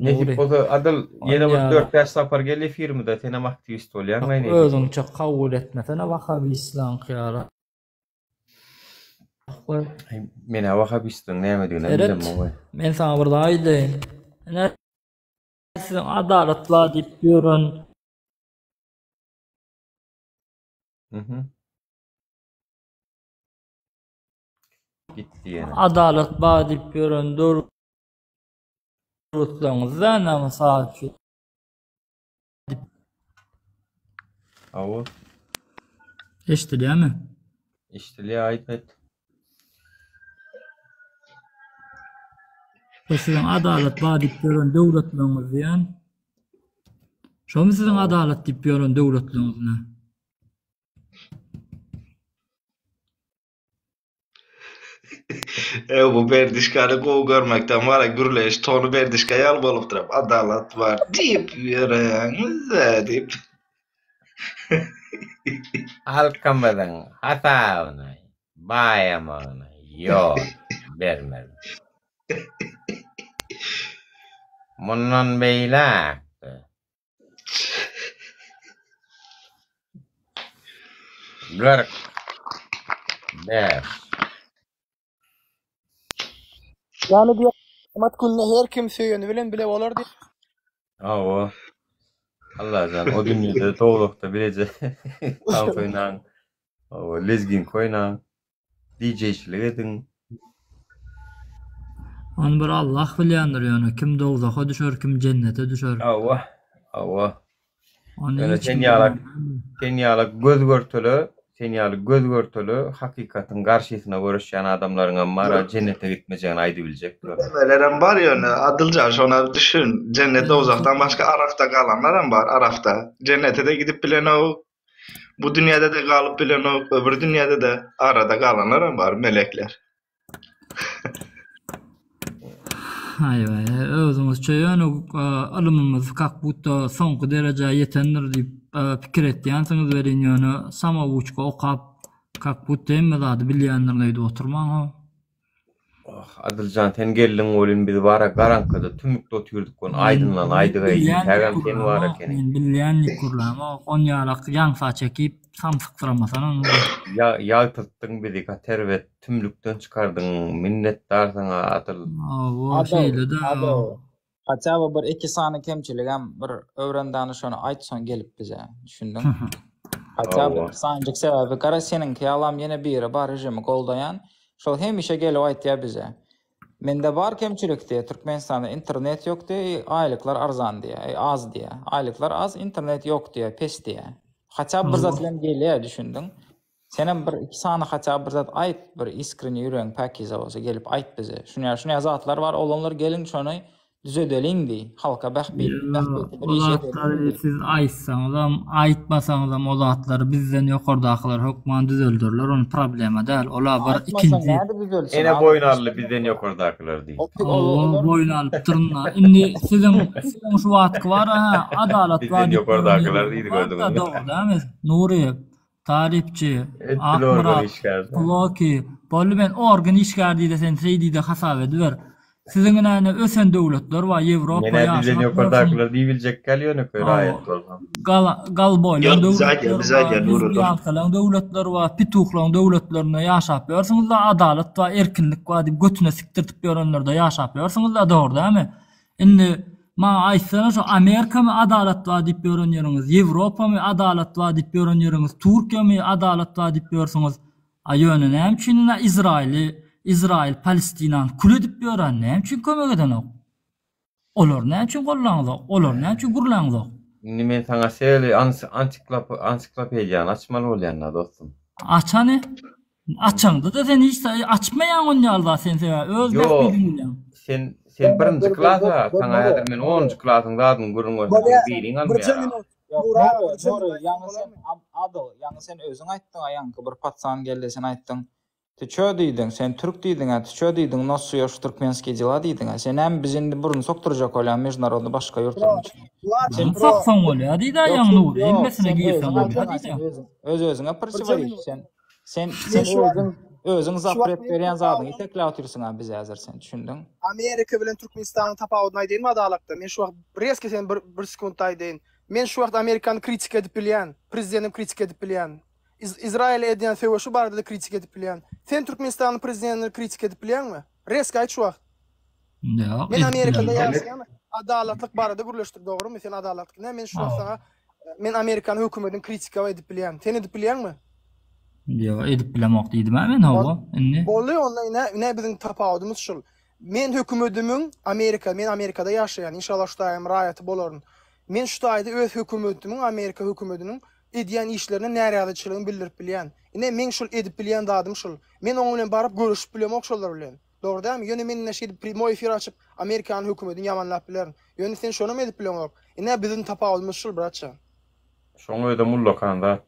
nesip Nury. bolsa Adyl ýene bir Onýa 4-5 sapar gel efirimize, senem aktiwist bolýaň aý nesip. Özüňçe kabul etmesene wahabistlaňky ýaly. Aý, men-ä wahabistligiň nämediginem Seret, bilemok-aý. men saňa bir zat aýdaýyn. Ine siziň adalat bar diýip ýören Mhm. Gitdi ýene. Adalat bar diýip ýören döwletleňizde ine mysal üçin. Hawa. Eşidilýärmi? Eşidilýär, aýt aýt. Bu siziň adalat bar diýip ýören döwletleňiz diýen. Şomy siziň adalat diýip ýören döwletleňiz ne? Ew bu Berdişkany gowy görmekden wara gürleýiş tony Berdişka ýaly bolupdyr. Adalat bar diýip ýöreýäňiz-dä diýip. Halkymyzyň hasabyna baýamagyna ýol bermeli. Mundan beýläk-de 45. Ýagny bu kyýamat gününe her kim söýeni bilen bile bolar diýip. Hawa. Allajan o dünýede dowzahda bileje tans oýnaň. Hawa, lezginka oýnaň. DJ-çilik ediň. Ony bir Allah bilýändir ýöne kim dowzaha düşer kim jennete düşer. Hawa, hawa. Ony Ýöne hiç sen kim ýalak, bilmeýändir. sen ýalak göz görtele, sen ýaly göz görtele hakykatyň garşysyna göreşýän adamlaryňam bar-a jennete gitmejegini aýdybiljekler. Demelerem bar ýöne Adyljan şona düşün. Jennet dowzahdan başga Arafda galanlaram bar Arafda. Jennete-de gidip bilenok, Bu dünýäde-de galyp bilenok, öbür dünýäde-de arada galanlaram bar, melekler. Aý-waý, özüňizçe ýöne ylymymyz kak budda soňky derejä ýetendir diýip pikir etýänsiňiz welin ýöne samouçka okap kak budda hemme zady bilýändirin öýdüp oturmaň-ow. Oh, Adyljan sen geldiň welin biz bara garaňkyda tümükde otyrdyk ony aýdynlan aýdygaý intägem sen bar ekeniň. Men bilýän diýip gürlämok. On ýalak ýaňsa çekip samsyksyramasana Nury. Ýa ýagtyltdyň bizi gaty erbet tümlükden çykardyň minnetdar saňa Adyl. Hawa Adyl, şeýle-dä. Adyl. Haçaba bir iki sany kemçiligem bir öwrendany şony aýt soň gelip bize. Düşündiň? Haçaba Hawa. bir sanyjyk sebäbi gara seniňki ýalam ýene biri bar režimi goldaýan. Şol hemişe gelip aýtýar bize. Mende bar kemçilik diýýär, Türkmenistanda internet ýok diýýär, aýlyklar arzan diýýär, az diýýär. Aýlyklar az, internet ýok diýýär, pes diýýär. Haça bir zat bilen gelýär, düşündiň? Senem bir iki sany haça bir zat aýt, bir iskrini ýüregiň päkize bolsa gelip aýt bize. Şunýa şunýa zatlar bar, oglanlar geliň şony düzedeliň diý, halka bähbit, bähbitli bir O iş edeliň zatlary diý. siz aýtsaňyzam, aýtmasaňyzam o zatlary bizden ýokardakylar hökman düzelderler, ony problema däl. Ola bir Aýtmasaň ikinji nädip düzelsin, Ene adam boýun aldy bizden ýokardakylar diý. Hawa, boýun alypdyryn-da. Indi siziň siziň şu wagtky bar ha, adalat bar Bizden diýip ýokardakylar ýören diýdi ýeriňiz bar-da, gördüňizmi? dogry dälmi? Nury, Tarypçy, Etdil organ Akmyrat, işgär. Floki, boldy men organ işgär diýde sen şeý diýde hasap ediber. Siziň ine ösen döwletler bar, Ýewropa Men-ä bizden ýaşap ýörsüň. ýokardakylar diýibiljekgäl ýönekeý Hawa, raýat bolsam. Gala, galboýlaň Ýok biz aýdýar döwletleri biz bar, aýdýar Nury dur. lezbiýankalaň döwletleri bar, pituhlaň döwletlerinde ýaşap ýörsüňiz-de, adalat bar, erkinlik bar diýip götüne sikdirtip ýörenlerde ýaşap ýörsüňiz-de, dogry dälmi? Indi maňa aýtsana şu Amerikamy adalat bar diýip ýören ýeriňiz, Ýewropamy adalat bar diýip ýören ýeriňiz, Türkiýemi adalat bar diýip ýörsüňiz. A ýöne näme üçin ina Izraýyly, Izraýyl Palestinany kül edip ýören näme üçin kömek edenok? Olary näme üçin gollaňzok? Olary näme üçin gürläňzok? Indi men saňa seli ansiklopediýany açmaly bolýan-da dostum. Aç hany. Açaňda-da sen hiç zat açmaýaň on ýaly zat sen sebäbi öz Ýok. bähbidiňi bilýäň. Sen sen birinji klasa, saňa häzir men onunjy klasyň zadyny gürrüň bersem seň biliň almaýar. Ýok, Nury, Nury, ýaňy sen Adyl, ýaňy sen özüň aýtdyň-a ýaňky bir patsan geldi sen aýtdyň. Ty çö diýdiň, sen türk diýdiň-ä, ty çö diýdiň, nos suýoş w turkmenskiý dela diýdiň-ä. Sen näme bizi indi burun sokdurjak bolýaň mežnarodny başga ýurtlaryň içine. Sen soksaň bolýar diýdä ýaňy Nury, hemmesine girseň bolýar diýdä. Öz-özüňe prtiworečiş sen. Sen sen özüň özüň zapret berýän zadyňy itekläp otyrsyň-a bize häzir sen, düşündiň? Amerika bilen Türkmenistanyň tapawudyny aýdaýynmy adalakda? Men şu wagt rezki sen bir bir sekuntda aýdaýyn. Men şu wagt Amerikany kritika edip bilýän, prezidentim kritika edip bilýän. Izraýyla edýän söweşi barada-da kritika edip bilýän. Sen Türkmenistanyň prezidentini kritika edip bilýäňmi? Rezki aýt şu wagt. Ýok, Men edip Amerikada bilemok. ýaşaýan, adalatlyk barada gürleşdik dogrymy? Sen adalatlyk. Näme men şu wagt saňa men Amerikany hökümetini kritika edip bilýän. Sen edip bilýäňmi? Ýok, edip bilemok diýdim-ä men hawa, indi. Boldy onda ine, ine biziň tapawudymyz şul. Men hökümetimiň Amerika, men Amerikada ýaşaýan, inşallah şu taýam raýaty bolaryn. Men şu taýda öz hökümetimiň, Amerika hökümetiniň edýän işlerine närazyçylygymy bildirip bilýän. Ine meň şul edip bilýän zadym şul. Men oň bilen baryp görüşip bilemok şolar bilen. Dogry dälmi? Ýöne men ine şeýdip primoý efir açyp Amerikanyň hökümetini ýamanlap bilerin. Ýöne sen şonam edip bileňok. Ine biziň tapawudymyz şul bratjan. Şoň özem ullakan zat.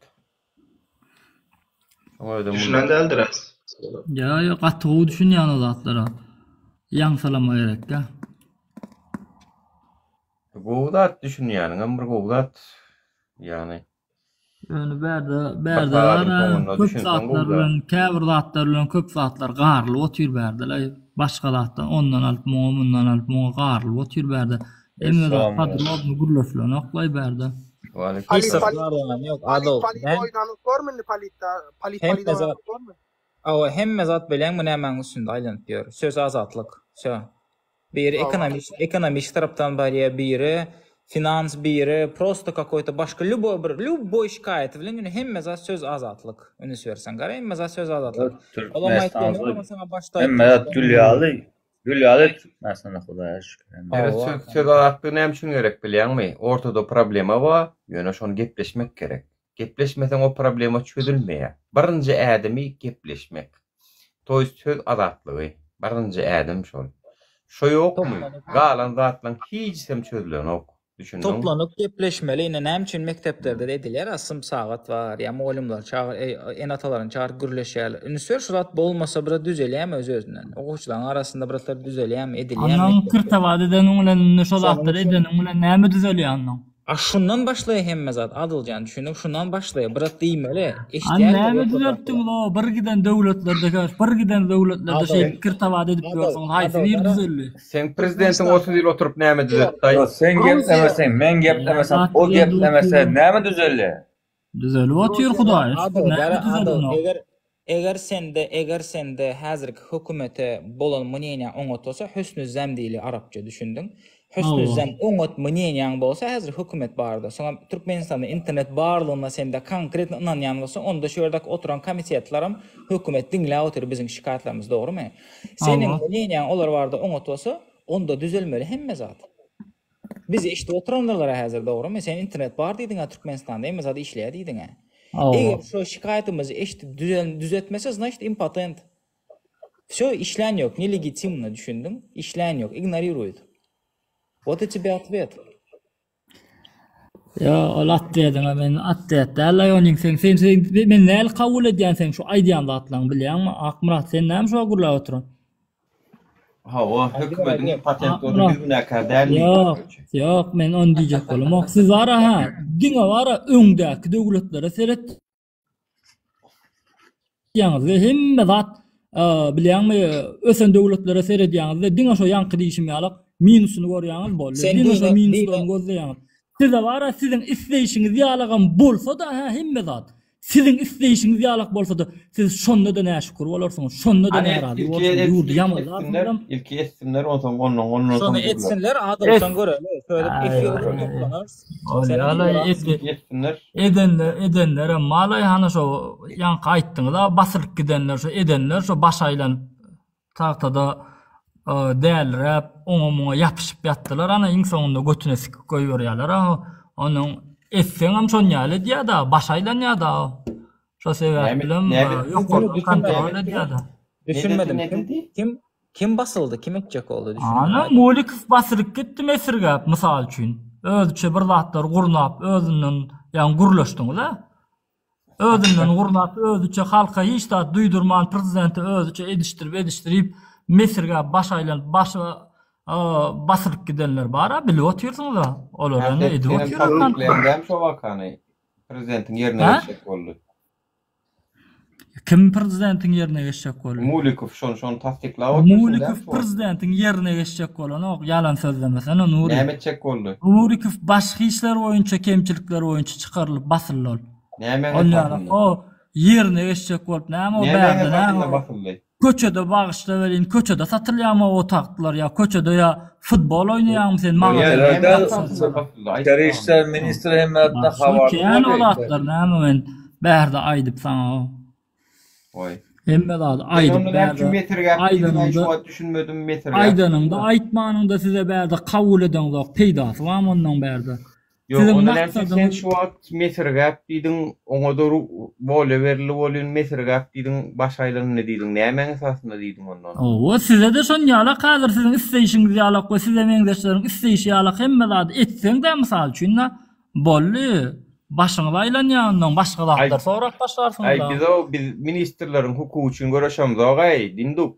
Şoň özem Düşünen ullakan. däldir as. Ýa ýa gaty gowy düşünýän o zatlara. Ýaňsylama gerekdä. Gowy zat düşünýäniňem bir gowy zat. Ýagny Ýöne bärde bir bärde sagadyň bar soňunda köp düşünseň zatlar gowy zat. bilen käbir zatlar bilen köp zatlar garylyp otyr bärde-le. Başga zatdan ondan alyp muňa mundan alyp muňa garylyp otyr bärde. Hemme zat Essalamu aleýkum. podrobny gürleşilenok-laý bärde. Waleýkim Polit Hiç zat polit garlanan ýok, polit Adyl. polit Men oýnanok bormy indi politda? Polit polit hemme zat oýnanok bormy? Hawa, hemme zat bilýäňmi nämäň üstünde aýlanyp ýör? Söz azatlyk. Wsё. Biri Hawa. ekonomist, ekonomist tarapdan barýar, biri finans, biri prosto kakoý-to başga lýuboý bir lýuboý şikaýaty bilen ýöne hemme zat söz azatlyk. Üns berseň gara hemme zat söz azatlyk. Olam aýtdy, Türkmenistanda men saňa başda hemme aýtdym. zat gül ýaly, gül ýaly Türkmenistanda Hudaýa şükür hemme Seret Hawa. söz söz azatlygy näme üçin gerek bilýäňmi? Ortada problema bar, ýöne şony gepleşmek gerek. Gepleşmeseň o problema çözülmeýär. Birinji ädimi gepleşmek. To ýest söz azatlygy. Birinji ädim şol. Şo ýokmy, galan zatlaň hiçisem çözülenok. Düşündiňmi? Toplanyp gepleşmeli ine näme üçin mekdeplerde-de edilýär a synp sagat bar ýa mugallymlary çagyr ene-atalaryny çagyryp gürleşýärler. Üns ber şu zat bolmasa biraz düzelýärmi öz-özünden? Okuwçylaryň arasynda biraz düzelýärmi edilýärmi Annaň mekdepde? kyrtabat edeniň bilen indi şo Şonuň zatlary üçin edeniň bilen näme düzelýär annaň? A şundan başlaýa hemme zat Adyljan düşündiň şundan başlaýa biraz diýmeli An eşidýärler näme ýokardakylar. düzeltdiňiz o bir giden döwletlerde köş bir giden döwletlerde Adyl şeýdip kyrtabat edip Adyl ýörsüňiz haýsy Adyl biri gara düzeldi? Seň prezidentiň 30 ýyl oturyp näme düzeltdaý? Ýok, sen geplemeseň, men geplemesem, Zat o düzeldi geplemese otyr. näme düzelýär? Düzelip otyr Hudaýa şükür Adyl näme gara Adyl düzelenok. eger eger sende eger sende häzirki hökümete bolan mneniýa oňat bolsa hüsnü zem diýilýär arapça düşündiň. Hüsnüzzem oňat mneniýaň bolsa häzir hökümet barada, soňam Türkmenistanda internet barlygyna sende konkretno ynanýan bolsaň, onda şu ýerdäki oturan komitetlerem hökümet diňläp otyr biziň şikaýatlarymyzy dogrymy? Seniň mneniýaň olar barada oňat bolsa, onda düzelmeli hemme zat. Bizi eşidip oturandyrlar-a häzir dogrymy? Sen internet bar diýdiň-ä Türkmenistanda hemme zat işleýär diýdiň-ä. Eger şo şikaýatymyzy eşidip düzetmese znaçt impotent. Wsё işlän ýok nelegitimno düşündiň işlän ýok ignoriruýet wot i tebe otwet. Ýo ol otwediňe men otwet däl-aý onuň sen sen sen men näl kabul edýän seň şu aýdýan zatlaryňy bilýäňmi Akmyrat sen näme şuwagt gürläp oturan. Hawa hökümediň impotent bolsa biz günäkär däl diýip. Ýok ýok men ony diýjek bolamok siz bara hä diňe bara öňdäki döwletlere seret Ýaňyz we hemme zat bilýäňmi ösen döwletlere seredýäňiz we diňe şo ýaňky diýşim ýalak minusyny görýäňiz boldy. Sen Diňe şo dine minuslaryny dine gözleýäňiz. Size bara siziň isleýşiňiz ýalagam bolsa-da hä hemme zat. Siziň isleýşiňiz ýalak bolsa-da siz şonda-da näşükür bolarsyňyz, şonda-da Hany närazy ilki bolarsyňyz, et, ýurdy ilki ýamanlarsyňyzam. etsinler, ilki etsinler onsoň ondan ondan soň Şony görler. etsinler Adyl Et. soň göreli. Şöyle Aý, efir aý. toplanarys. Senem Bolýa-laý, görersiň. et, Ilki etsinler. Edenler edenlerem malaý hany şo ýaňky aýtdyňyza basylyp gidenler şo edenler şo baş aýlanyp tagtada däliräp oňa muňa ýapyşyp ýatdylar ana iň soňunda götüne sikip goýberýärler a onuň etseňem şon ýaly edýäda baş aýlanýada şo sebäp bilen ýokardan kontrol edýäda. Düşünmedim kim kim Kim basyldy kim etjek boldy düşünmedim Ana aýdyň. Mulikow basylyp gitdi mesirgäp mysal üçin. Özüçe bir zatlar gurnap özünden ýaňy gürleşdiňiz-ä. Özünden gurnap özüçe halka hiç zat duýdurman prezidente özüçe edişdirip edişdirip mesirgäp baş aýlanyp başy basylyp gidenler bar-a bilip otyrsyňyz-a. Olar Hä indi sen edip senem otyr tassyklaýaň dämi şo wakany? Prezidentiň ýerine Hä? geçjek boldy. Kim prezidentiň ýerine geçjek boldy? Mulikow şony şony tassyklap otyrsyň Mulikow dämi şu wagt? prezidentiň ýerine geçjek bolanok, ýalan sözlemesene Nury. Näme etjek boldy? Mulikow başga işler boýunça kemçilikler boýunça çykarylyp basyldy ol. Nämäň Ol ýaly esasynda? o ýerine geçjek bolup näme o Nämäň bärde näme esasynda o basyldy? köçede bagyşla welin köçede satylýamy o tagtlar ýa köçede ýa futbol oýnaýaňmy sen maňa Bolýa sen näme Herhalde esasynda basyldy aýt İçeri maňa. İşler ministri hemme zatdan Şu habarly kän o boldy. zatlar näme men bärde aýdyp saňa o. Goý. Hemme zady Sen aýdyp onda näme üçin bärde mesirgäp diýdiň aý şu aýdanyňda wagt düşünmedim mesirgäp aýdanyňda diýdiň. aýtmanyňda size bärde kabul edeňzok peýdasy barmy ondan bärde. Ýok Siziň onda näme üçin sen maksadyňyz şu wagt mesirgäp diýdiň oňada wolýa berildi bolýun mesirgäp diýdiň baş aýlandy diýdiň nämäň esasynda diýdiň onda ony. Hawa sizede şon ýalak häzir siziň isleýşiňiz ýalak we size meňzeşleriň isleýşi ýalak hemme zady etseňdä mysal üçin-de Boldy. Başyňyz aýlanýar ondan başga Aý, zatlar sorap aý başlarsyňyz-a. biz-ow biz ministrleriň hukugy üçin göreşemzog-aý, dinduk.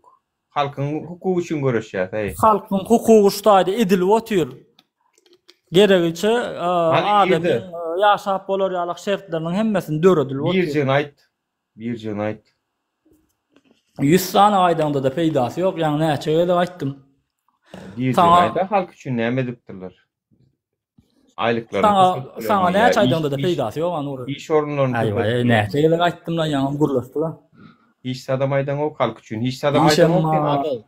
Halkyň hukugy üçin göreşýäs-aý. Halkyň hukugy şu taýda edilip otyr. Geregiçe Hany adamyň nirde? ýaşap bolar ýalak şertleriniň hemmesini döredilip otyr. Birjigini aýt. Birjigini aýt. Ýüz sany aýdaňda-da peýdasy ýok, ýaňy näçe gezek aýtdym. Birjigini Saňa aýt-a halk üçin näme edipdirler? Aýlyklaryny Saňa köpeltdiler saňa ýa näçe iş aýdaňda-da iş peýdasy ýok Nury. iş orunlaryny Aý waý köpeltdiler. näçe gezek aýtdym-la ýaňam gürleşdik-a. Hiç zadam aýdaňok halk üçin. Hiç zadam Işem aýdaňok sen. bar. Adyl.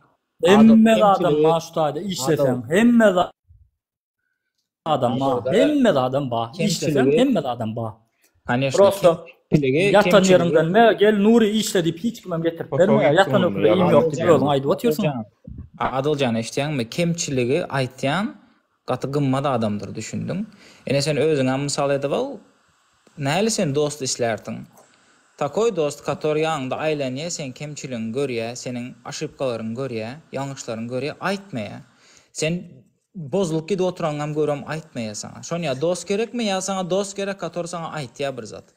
Adyl Hemme zadam kemçiligi bar şu taýda işleseň. Adyl. Hemme zadam bar. Adylda Hemme zadam bar. Işleseň kemçiligi hemme zadam bar. Koneşno Prosta kemçiligi ýatan kemçiligi ýeriňden me gel Nury işle diýip hiç kimem getirip Fotogy bermeýär. gitsin Ýatan onda öküze iým ýalan ýok diýip aýtýaň. özüň aýdyp otyrsyň. Adyljan Adyljan eşitýäňmi? Kemçiligi aýtýan Gaty gymmat adamdyr düşündiň. Ine sen özüňem mysal edip al. Nähili sen dost islärdiň? Takoý dost kator ýanyňda aýlanýa seň kemçiligiňi görýä, seniň oşibkalaryňy görýä, ýalňyşlaryňy görýä, aýtmaýa. Sen bozulyp gidip oturanyňam görem aýtmaýa saňa. Şonýa dost gerekmi ýa saňa dost gerek kator saňa aýtýa bir zat.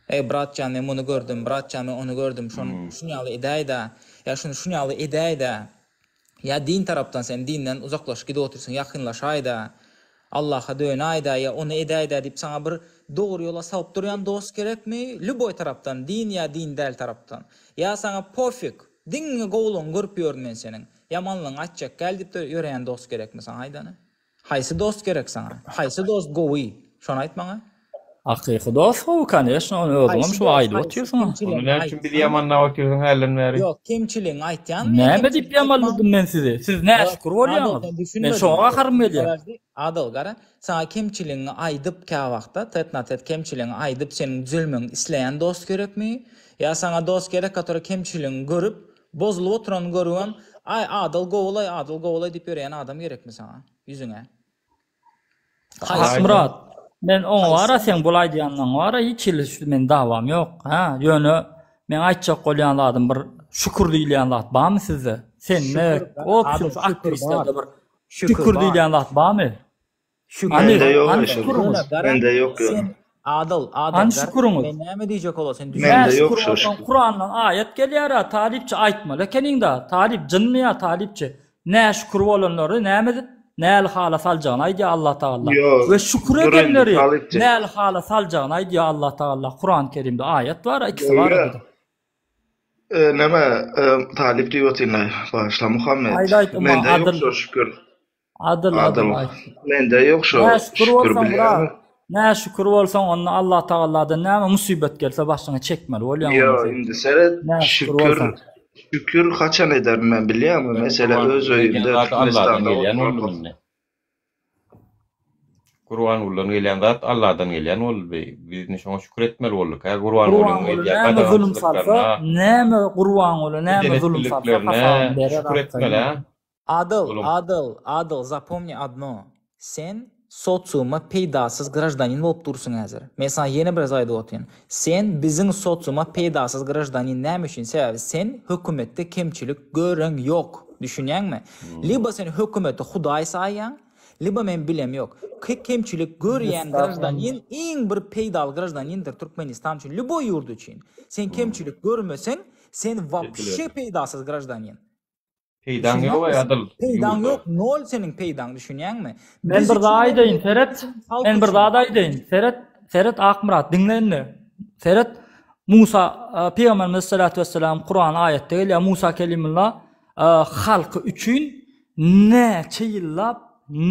Eý bratjan men muny gördüm, bratjan men ony gördüm, şony şunýaly edäýdä, ýa şuny şunýaly edäýdä. Ýa din tarapdan sen dinden uzaklaşyp gidip otyrsyň ýakynlaşaýda, Allaha dönäýdä ýa ony edäýdä diýip saňa bir dogry ýola salyp durýan dost gerekmi lýuboý tarapdan din ýa din däl tarapdan. Ýa saňa pofik, diňe gowulygyňy görüp ýörün men seniň, ýamanlygyňy aýtjak gel diýip ýöreýän dost gerekmi saňa aýdany. Haýsy dost gerek saňa? Haýsy dost gowy? Şony aýt maňa. Hakyky dost gowy koneşno ony özüňem Haýsy şu dost aýdyp haýsy otyrsyň. Onda kemçiligiňi näme üçin bizi aýtsaň ýamanlap otyrsyň hälden bäri? Ýok kemçiligiňi aýtýanmy ýa Näme diýip kemçilik aýtman ýamanladym men sizi? Siz Ýok näşükür Adyl bolýaňyz. sen Men düşünmediň şoňa Adyl gaharym gelýär. Podожdi Adyl gara saňa kemçiligiňi aýdyp käwagtda tet na tet kemçiligiňi aýdyp seniň düzelmegiňi isleýän dost gerekmi ýa saňa dost gerek katory kemçiligiňi görüp bozulyp oturanyny görübem aý Adyl gowulaý Adyl gowulaý diýip ýörýän adam gerekmi saňa ýüzüňe Haýsy? Akmyrat, men oňa bara Haýsy? seň bul aýdýanlaň bara hiç hili şu men dawam ýok. Hä, ýöne meň aýtjak bolýan zadym bir şükür diýilýän zat barmy sizde? Sende, Şükür bar, opşum Adyl şu şükür bar. aktiwistlerde bir Şükür şükür bar. diýilýän zat barmy? Şükür Hany, Mende ýok hany eşe. şüküriňiz? Ýöne gara Mende ýok ýöne. sen Adyl, Adyl Hany gara şüküriňiz? men näme diýjek ola sen Nä Mende düşünmediň. ýok şükür şo bolsaň şükür. Kurandan aýat gelýär-ä talypçy aýtmaly ekeniň-da talyp jynmy ýa talypçy Näşükür bolanlary näme edip, näli hala saljagyny aýdýar Allah Tagalla. Ýok, We şükür dur indi edenleri talypjy. näli hala saljagyny aýdýar Allah Tagalla. Kurany Kerimde aýat bar, ikisi bar Ýa, bu-da. e, neme, e, talyp diýip otyryn-aý, bagyşla Muhammet. Aýt aýt umma Mende ýok adyl. şo şükür. Adyl adyl Adyl. aýt. Mende ýok şo Näşükür şükür bolsaň bilýäňmi? brat, näşükür bolsaň onda Allah Tagalladan näme musybet gelse başyňa çekmeli bolýaň Ýo, ony sen. indi seret, Näşükür şükür, bolsaň. şükür haçan ederin men bilýäňmi? Mesele öz Gurbangulydan gelýän öýümde zat Alladan Türkmenistanda gelýän oturan boldy bolsam. indi. Gurbangulydan gelýän zat Alladan gelýän boldy. Biz indi şoňa şükür etmeli bolduk. Hä, Gurbangulyň Gurbanguly edýän näme zulum salsa, gadagançylyklaryna, näme Gurbanguly eden näme zulum salsa etdiliklerine hasabyny berer şükür etmeli, arkaýyn. hä? Adyl, Zulum. Adyl, Adyl, zapomni odno, sen sosiuma peýdasyz graždanin bolup dursuň häzir. Men saňa ýene bir gezek aýdyp otyryn. Sen biziň sosiuma peýdasyz graždanin näme üçin? Sebäbi sen hökümetde kemçilik göreň ýok. Düşünýäňmi? Libo sen hökümeti hudaý saýýaň, libo men bilem ýok. Kemçilik görýän graždanin iň bir peýdaly graždanindir Türkmenistan üçin, lýuboý ýurt üçin. Sen kemçilik görmeseň, sen wapşe peýdasyz graždanin. Peýdaň ýok aý adyl Peýdaň ýurda. ýok, nol seniň peýdaň düşünýäňmi? Men Biz bir üçin zat hem aýdaýyn, seret. halk Men bir üçin. zat aýdaýyn. Seret, seret Akmyrat, diňle indi. Seret, Musa e, pygamberimiz salatu wesselam Kuran aýatda gelýär. Musa Kelimullah e, halky üçin näçe ýyllap,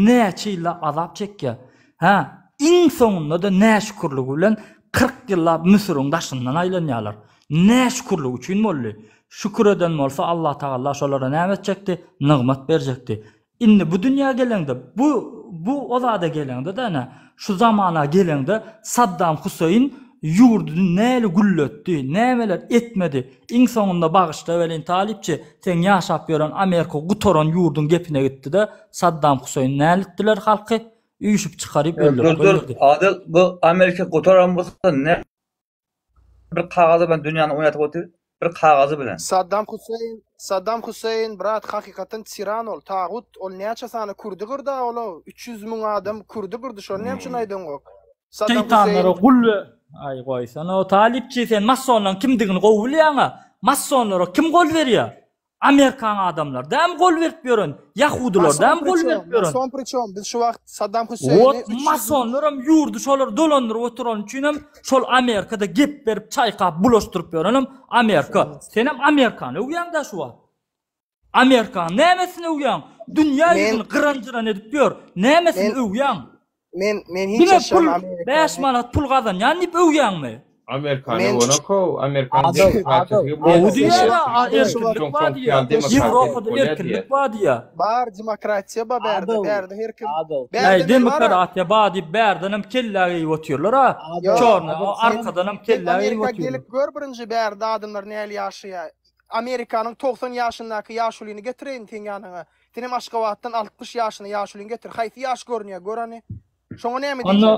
näçe ýyllap azap çekýär. Hä, iň soňunda-da näşükürligi bilen 40 ýyllap Müsüriň daşyndan aýlanýarlar. Näşükürligi üçin boldy. Şükür eden bolsa Allah Tagalla şolara näme etjekdi? Nygmat berjekdi. Indi bu dünýä geleňde, bu bu o zada geleňde-de ene, şu zamana geleňde Saddam Huseýin ýurduny näli gülletdi, nämeler etmedi. Iň soňunda bagyşla welin talypçy, seň ýaşap ýören Amerika gutaran ýurduň gepine gitdi-de, Saddam Huseýin nälitdiler halky? Üýşüp çykaryp öldürip Dur dur goýberdi. Adyl bu Amerika gutaran bolsa ne Bir kagazy bilen dünýäni oýnatyp otyr. Bir kagazy bilen. Saddam Huseýin Saddam Huseýin brat hakykatdan tiran ol tagut ol näçe sany kürdi gyrda ol 300 müň adam kürdi gyrdy şony näme üçin aýdaňok Saddam Şeýtanlara Huseýin gul Aý goýsana o talypçy sen masonlaryň kimdigini gowy bilýäňä masonlara kim gol berýä Amerikan adamlar dämi gol berip ýören ýahudylar Mason dämi gol priçom berip ýören mason priçom biz şu wagt Saddam Huseýini Wot 300 müň masonlaram ýurdy şolar dolandyryp oturany üçinem şol Amerikada gep berip çaýkap bulaşdyryp ýörenem Amerika. Senem Amerikany öwýäňdä şu wagt. Amerikany nämesini öwýäň? Dünýä Men ýüzüni gyran-jyran edip ýör. Nämesini men öwýäň? Men men hiç Diňe haçan pul Amerikany 5 manat pul gazanýan diýip öwýäňmi? Amerikany Men öwenok-ow, Amerikan Adyl, demokratiýasy Adyl, Gowy bolýar diýýär, diýýär. a, Biz şu erkinlik Soň bar soňky diýýär. ýaly demokratiýa Ýewropada bolýar erkinlik diýýär. bar diýýär. Bar demokratiýa bar bärde, Adyl, bärde her kim Adyl. Äý, bärde men bar-a. demokratiýa bar diýip bärdenem kellä geýip otyrlar-a. Ýok, Çorna, Adyl, sen arkadanam sen kellä geýip Amerika otyrlar. gelip gör birinji bärde adamlar nähili ýaşaýar. Amerikanyň 90 ýaşyndaky ýaşulyny getireýin seň ýanyňa. Senem Aşgabatdan 60 ýaşyny ýaşulyny getir. Haýsy ýaş görünýär gör hany. Şoňa näme diýjek? Onda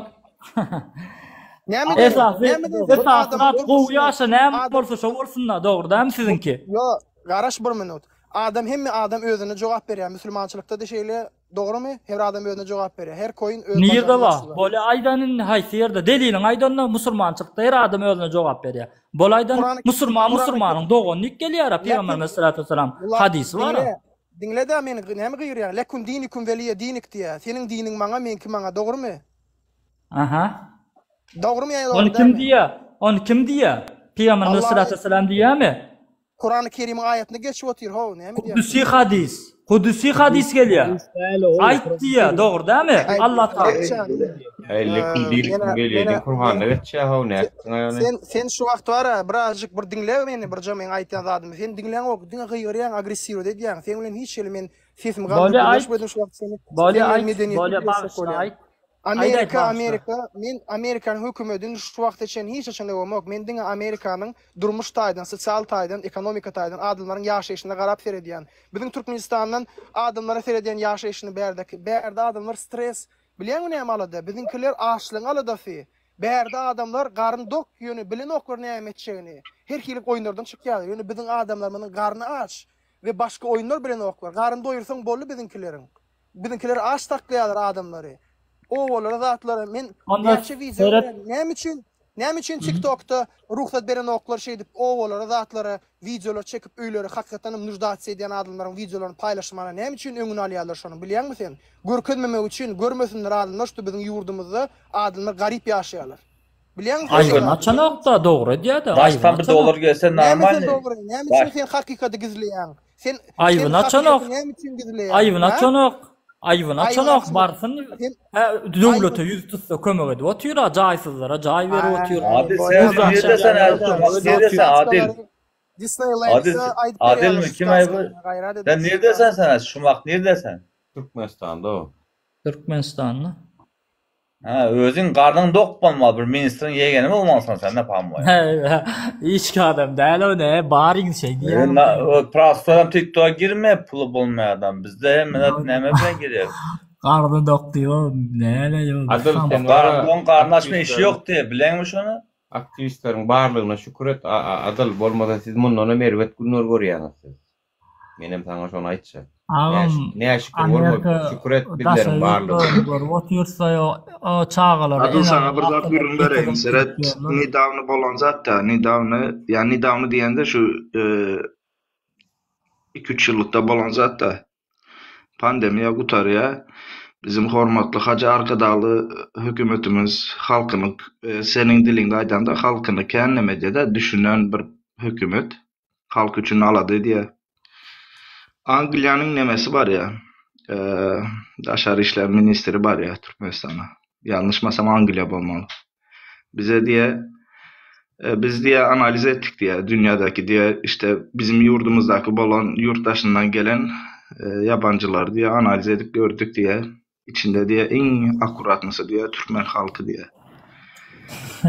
Näme diýjek? Esasy, Näme diýjek? esasy Adamyň zat gowy durmuşyny ýaşa näme adam bolsa şo bolsun-da, dogry dälmi siziňki? Ýok, garaş bir minut. Adam hemme adam özüne jogap berýär. Musulmançylykda-da şeýle, dogrymy? Her adam özüne jogap berýär. Her koýun öz Nirde bajagyny bar? ýaşylar. Bolýa aýdan indi haýsy ýerde? Deliliňi aýdanda musulmançylykda her adam özüne jogap berýär. Bol aýdan Kurany musurman Kurany musurmanyň dogany diýip gelýär-ä Lekin Pygamberimiz sallallahu aleyhi ve sellem Ula hadysy bar-a. diňle. Diňle-dä meni näme gygyrýaň? Lekum dinikum weliýe dinik diýýär. Seniň diniň maňa, meňki maňa, dogrymy? Aha. Dogrymy ýa Ony dogry kim dälmi? diýýär? Ony kim diýýär? Pygamberimiz Allahyň sallallahu aleyhi ve sellem diýýärmi? Kurany Kerimiň aýatyny geçip otyr how, näme diýýäň Kudusi sen? hadys. Kudüsi hadis gelýär. Aýt diýýär, dogry dälmi? Allah Taala. Äý, lekum dinikum weliýe din Kuranda geçýär how, nätdiň aý ony? Sen sen şu wagt bara birazjyk bir diňle meni birje meň aýtýan zadymy. Sen diňläňok, diňe gygyrýaň, agressiwat edýäň. Seň bilen hiç hili men sesimi galdyryp Bolýa aýt. gürleşmedim şu wagt seni. Bolýa Seň bilen aýt, medeniýetli bolýa gürleşjek bagyşla bolýan. aýt. Aýt aýt Amerika, bagyşla. Amerika, men Amerikanyň hökümedini şu wagta çenli hiç haçan öwemok. Men diňe Amerikanyň durmuş taýdan, sosial taýdan, ekonomika taýdan adamlaryň ýaşaýşyna garap seredýän. Biziň Türkmenistandan adamlara seredýän ýaşaýşyny bärdeki, bärde adamlar stres. Bilýäňmi näme alada? Biziňkiler açlygyň aladasy. Bärde adamlar garny dok, ýöne bilenoklar näme etjegini. Her hili oýunlardan çykýarlar. Ýöne biziň adamlarymyzyň garny aç we başga oýunlar bilenoklar. Garny doýursaň boldy biziňkileriň. Biziňkiler aç saklaýarlar adamlary. Obalara zatlara men Onda näçe wideo seret. gören näme üçin näme üçin TikTokda rugsat berenoklar şeýdip obalara zatlara wideolar çekip öýleri hakykatdan hem nuždasiýa edýän adamlaryň wideolaryny paýlaşmana näme üçin öňüni alýarlar şonuň bilýäňmi sen? Görkezmemek üçin görmesinler adamlar şda biziň ýurdumyzda adamlar garyp ýaşaýarlar. Bilýäňmi sen şo Aýbyny zady? açanokda dogry edýädä aýbyny Daşdan bir açanok. dolar gelse Näme sen normalny. dogry näme Daş. üçin sen hakykaty gizleýäň? Sen sen Aýbyny açanok. hakykaty näme üçin gizleýäň? Aýbyny Ha? açanok. Aýbyny Aýbyny açanok. açanok. Barsyn Sen hä döwlete aýbyny ýüz tutsa kömek edip otyr-a, jaýsyzlara jaý berip otyr. Adil sen Muzdan nirde sen çekýänlere nirde otyr. sen Adil? Adil Disneyland'da aýdyp Adil berýärler mi şu kim aýby? skaskany. Gaýrat Sen ediň şu nirde sen skaskany. sen şumak nirde sen? Türkmenistanda o. Türkmenistanda. Ha özüň garnyň dok bolmaly bir ministriň ýegeni bolmalysyň sen ne pamoý. Hiç adam däl o ne baryň şeý diýýän. Prostoram TikToka girme puly bolmaýan adam bizde hemme zat näme bilen girýär. Garny dok diýip o näle ýok. Adyl sen Garny doň garny açma işi ýok diýe bileňmi şony? Aktiwistleriň barlygyna şükür et Adyl bolmasa siz mundanam erbet günler görýäňiz siz. Menem saňa şony aýtjak. Agam Näşükür bolma, Amerika şükür et daşary bizleriň barlygyna. ýurtlaryny görüp otyrsa o çagalary Adyl saňa bir zat ene-atalar gürrüň bereýin. ýetirip Seret, ýörler. nedawno bolan zat-da, nedawno, ýa nedawno diýende şu iki-üç ýyllykda bolan zat-da. Pandemiýa gutarýar. Bizim hormatly Hajy Arkadagly hökümetimiz halkyny, seniň diliňde aýdanda halkyny kän neme edýär-de, düşünen bir hökümet. Halk üçin alada edýär. Angliýanyň nemesi barýar. Daşary işler ministri barýar Türkmenistana. Ýalňyşmasam Angliýa bolmaly. Bize diýýär, biz diýýär analiz etdik diýýär, dünýädäki diýýär, işte bizim ýurdumyzdaky bolan ýurt daşyndan gelen ýabanjylary diýýär analiz edip gördük diýýär. Içinde diýýär iň akkuratnysy diýýär türkmen halky diýýär.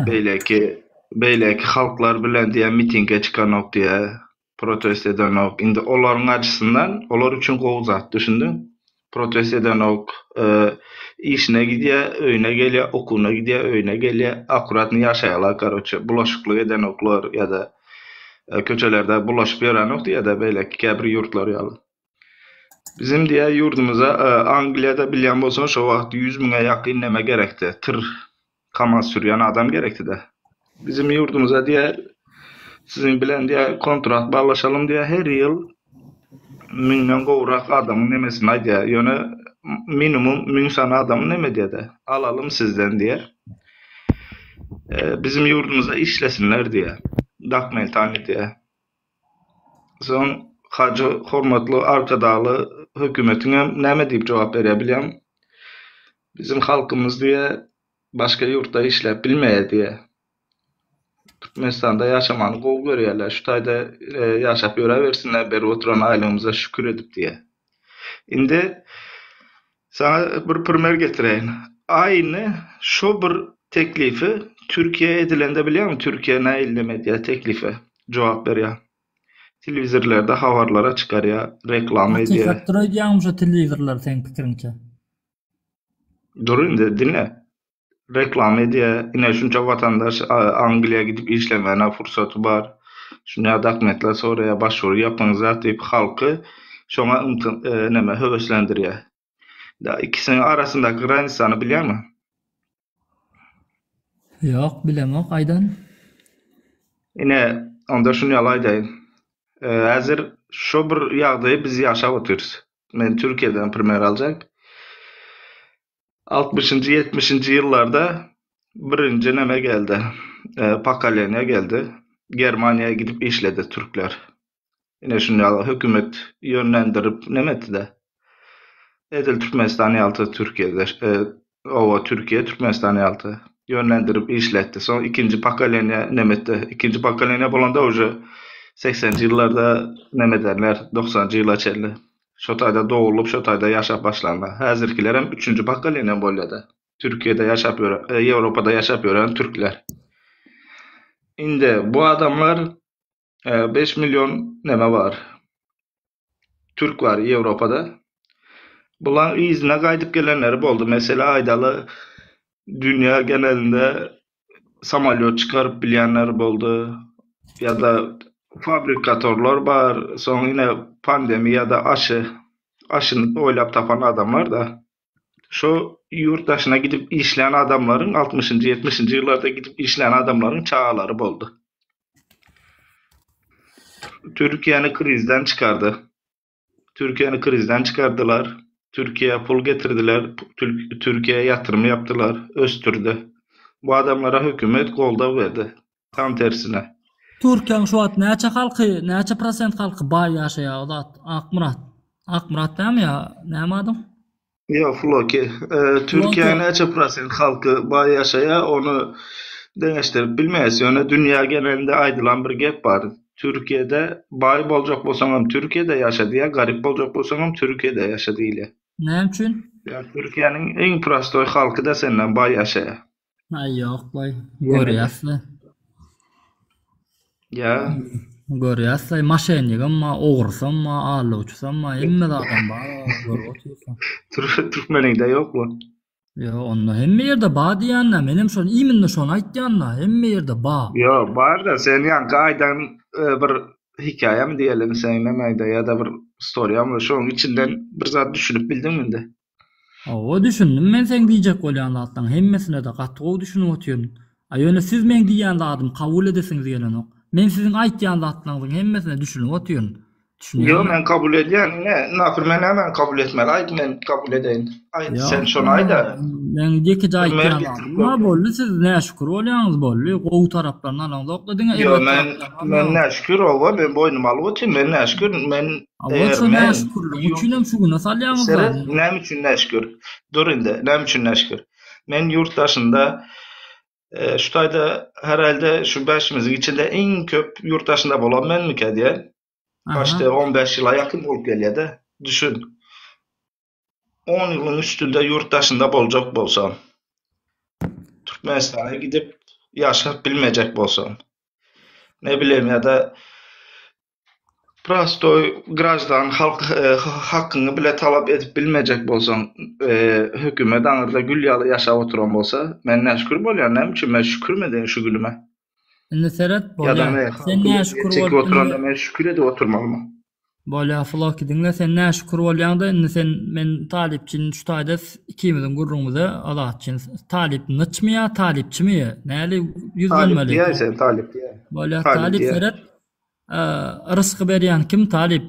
Beýleki beýleki halklar bilen diýýär mitinge çykanok diýýär, protest edenok. Indi olaryň ajysyndan olar üçin gowy zat düşündiň. Protest edenok, işine gidýär, öýüne gelýär, okuwyna gidýär, öýüne gelýär. Akkuratny ýaşaýarlar karoçe. Bulaşyklyk edenoklar ýa-da köçelerde bulaşyp ýörenok diýýär-de beýleki käbir ýurtlar ýaly. Bizim diýýär ýurdumyza Angliýada bilýän bolsaň şo wagt 100 müňe ýakyn neme gerekdi, tyr Kamaz sürýän adam gerekdi-de. Bizim ýurdumyza diýýär siziň bilen diýýär kontrat baglaşalym diýýär her ýyl müňden gowrak adamyň nemesini aýdýar. Ýöne minimum müň sany adamy neme diýýär-de alalym sizden diýýär. Bizim ýurdumyzda işlesinler diýýär. Dokumentalnyý diýýär. Soň Hajy hormatly Arkadagly hökümetiňem näme diýip jogap berýär bilýäňmi? Bizim halkymyz diýýär, başga ýurtda işläp bilmeýär diýýär. Türkmenistanda ýaşamany gowy görýärler, şu taýda ýaşap ýöräbersinler, berip oturan aýlygymyza şükür edip diýýär. Indi saňa bir primer getireýin. Aýny şo bir teklifi Türkiýä edilende bilýäňmi Türkiýe nähili neme edýär teklife jogap berýär. Telewizorlarda habarlara çykarýar, reklama edýär. Hakykatdyr öýdýäňmi şo telewizorlar seň pikiriňçe? Dur indi diňle. Reklama edýär. Ine şunça watandaş Angliýa gidip işlemäne pursaty bar. Şunýa dokumentler soraýar, başwury ýapyň zat diýip halky şoňa neme höweslendirýär. Da ikisiniň arasyndaky granisany bilýäňmi? Ýok, bilemok aýdan. Ine, onda şuny ýaly aýdaýyn. Häzir şo bir ýagdaýy biz ýaşap otyrys. Men Türkiýeden primer aljak. Altmyşynjy, ýetmişinji ýyllarda birinji neme geldi, pokoleniýa geldi. Germaniýa gidip işledi türkler. Ine şuny ýaly hökümet ýönlendirip neme etdi-de. Edil Türkmenistan ýaly Türkiýede oba Türkiýe Türkmenistan ýaly ýönlendirip işletdi. Soň ikinji pokoleniýa neme etdi. Ikinji pokoleniýa bolanda uje 80-nji ýyllarda neme edenler 90-njy ýyla çenli şo taýda dogrulyp şo taýda ýaşap başlanlar. Häzirkilerem üçünji pokoleniýa bolýada. Türkiýede ýaşap ýören, Ýewropada ýaşap ýören türkler. Indi bu adamlar 5 million neme bar. Türk bar Ýewropada. Bulaň yzyna gaýdyp gelenleri boldy. Mesela aýdaly dünýä genelinde samolýot çykaryp bilýänler boldy. Ýa-da fabrikatorlar bar. Soň ine pandemiýada aşy aşyny oýlap tapan adamlar da. Şo ýurt daşyna gidip işlän adamlaryň altmyşynjy, ýetmişinji ýyllarda gidip işlän adamlaryň çagalary boldy. Türkiýäni krizden çykardy. Türkiýäni krizden çykardylar. Türkiýä pul getirdiler. Türkiýä ýatyrym ýapdylar, ösdürdi. Bu adamlara hökümet goldaw berdi. Tam tersine. Türkiýäň şu wagt näçe halky, näçe prosent halky baý ýaşaýar o zat Akmyrat. Akmyrat dämi ýa näme adyň? Ýok Floki. Türkiýäň näçe prosent halky baý ýaşaýar ony deňeşdirip bilmeýäs. Ýöne dünýä genelinde aýdylan bir gep bar. Türkiýede baý boljak bolsaňam Türkiýede ýaşa diýýär, garyp boljak bolsaňam Türkiýede ýaşa diýilýär. Näme üçin? Ýa Türkiýäniň iň prostoý halky-da senden baý ýaşaýar. Aý ýok baý. Görýäs-le. Ýa. Görýäs-le, maşenigem bar, ogrusam bar, aldawçysam bar, hemme zadam bar, görüp otyrsyň. Türkmeniňde ýokmy? Ýok, onda hemme ýerde bar diýýän-dä, menem şony imенно şony aýtýan-da, hemme ýerde bar. Ýok, bar-da, sen ýaňky aýdan bir hekaýamy diýelim, seň nämäňde ýa-da bir storiýamy, şonuň içinden bir zat düşünip bildiňmi indi? Hawa düşündim men seň diýjek bolýan zatlaň hemmesinede gaty gowy düşünip otyryn. A ýöne siz meň diýýän zadymy kabul edesiňiz gelenok. Men siziň aýtýan zatlaňyzyň hemmesine düşünip otyryn. Ýok Düşünýäňmi? men kabul edýän ine napr men nämäni kabul etmeli aýt men kabul edeýin. Aýt sen Ýok şony aýda. meň ýekeje Bir mer aýtýan getirip zadym bar görkez. boldy siz näşükür bolýaňyz boldy gowy taraplaryny alaňzokda diňe Ýok erbet men taraplaryny men alýaňyz. näşükür oba men boýnuma alyp otyryn men näşükür men Hawa eger şo men näşükürlik ýurt üçinem şu güne salýaňyz seret zaten. näme üçin näşükür dur indi näme üçin näşükür men ýurt daşynda şu taýda herhalde şu bäşimiziň içinde iň köp ýurt daşynda bolan menmikä diýen Başda 15 ýyla ýakyn bolup gelýär-de. Düşün. 10 ýylyň üstünde ýurt daşynda boljak bolsam, Türkmenistana gidip ýaşap bilmejek bolsam, ne bileyim ýa-da prostoý graždan halk hakyňy bile talap edip bilmejek bolsaň, hökümet aňyrda gül ýaly ýaşap oturan bolsa, men näşükür bolýan, näme üçin men şükürmi edeýin şu günüme? Indi seret Ýa-da bolýa. men Sen halkyň näşükür ezýet çekip bolup oturanda indi men şükür edip oturmalymy? Bolýa Floki diňle sen näşükür bolýaňda indi sen men talypçyny şu taýda ikimiziň gürrüňimize Azatçyn talyp nyçmy ýa talypçymy näli Talyp ýüzlenmeli diýäý sen talyp diýäý. Bolýa Talyp talyp diýäý. seret rysgy berýän kim talyp?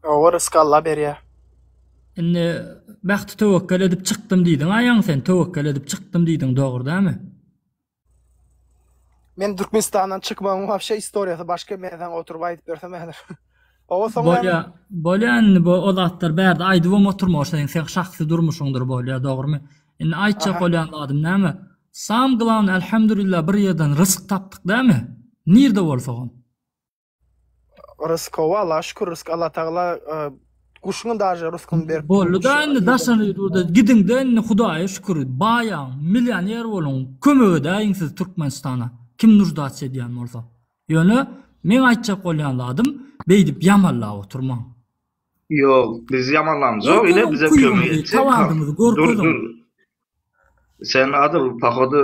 Hawa rysky Alla berýär. Indi Behti töwekgel edip çykdym diýdiň a ýaňy sen töwekgel edip çykdym diýdiň dogry dämi? Men Türkmenistandan çykmagyň wapşe istoriýasy başga men saňa oturyp aýdyp bersem häzir. Oba soň näme? Bolýa bolýa indi bu o zatlar bärde aýdybam oturma o seň seň şahsy durmuşyňdyr bolýa dogrymy? Indi aýtjak Aha. bolýan zadym näme? Sam glawny elhamdülillah bir ýerden rysk tapdyk dämi? Nirde bolsagam. Rysk hawa Allaha şükür rysk Allah Tagala guşuňa daže ryskyny berip dur. Boldy-da indi daşary ýurda gidiňde indi Hudaýa şükür baýaň millioner boluň kömek edäýiň siz Türkmenistana kim nuždaçy edýän bolsa. Ýöne meň aýtjak bolýan zadym beýdip ýamallap oturmaň. Ýok, biz ýamanlamzok, ine Görkeziň bize kömek ukybyňyzy, etjek. talantyňyzy Dur, görkeziň. dur. Sen Adyl, pohodu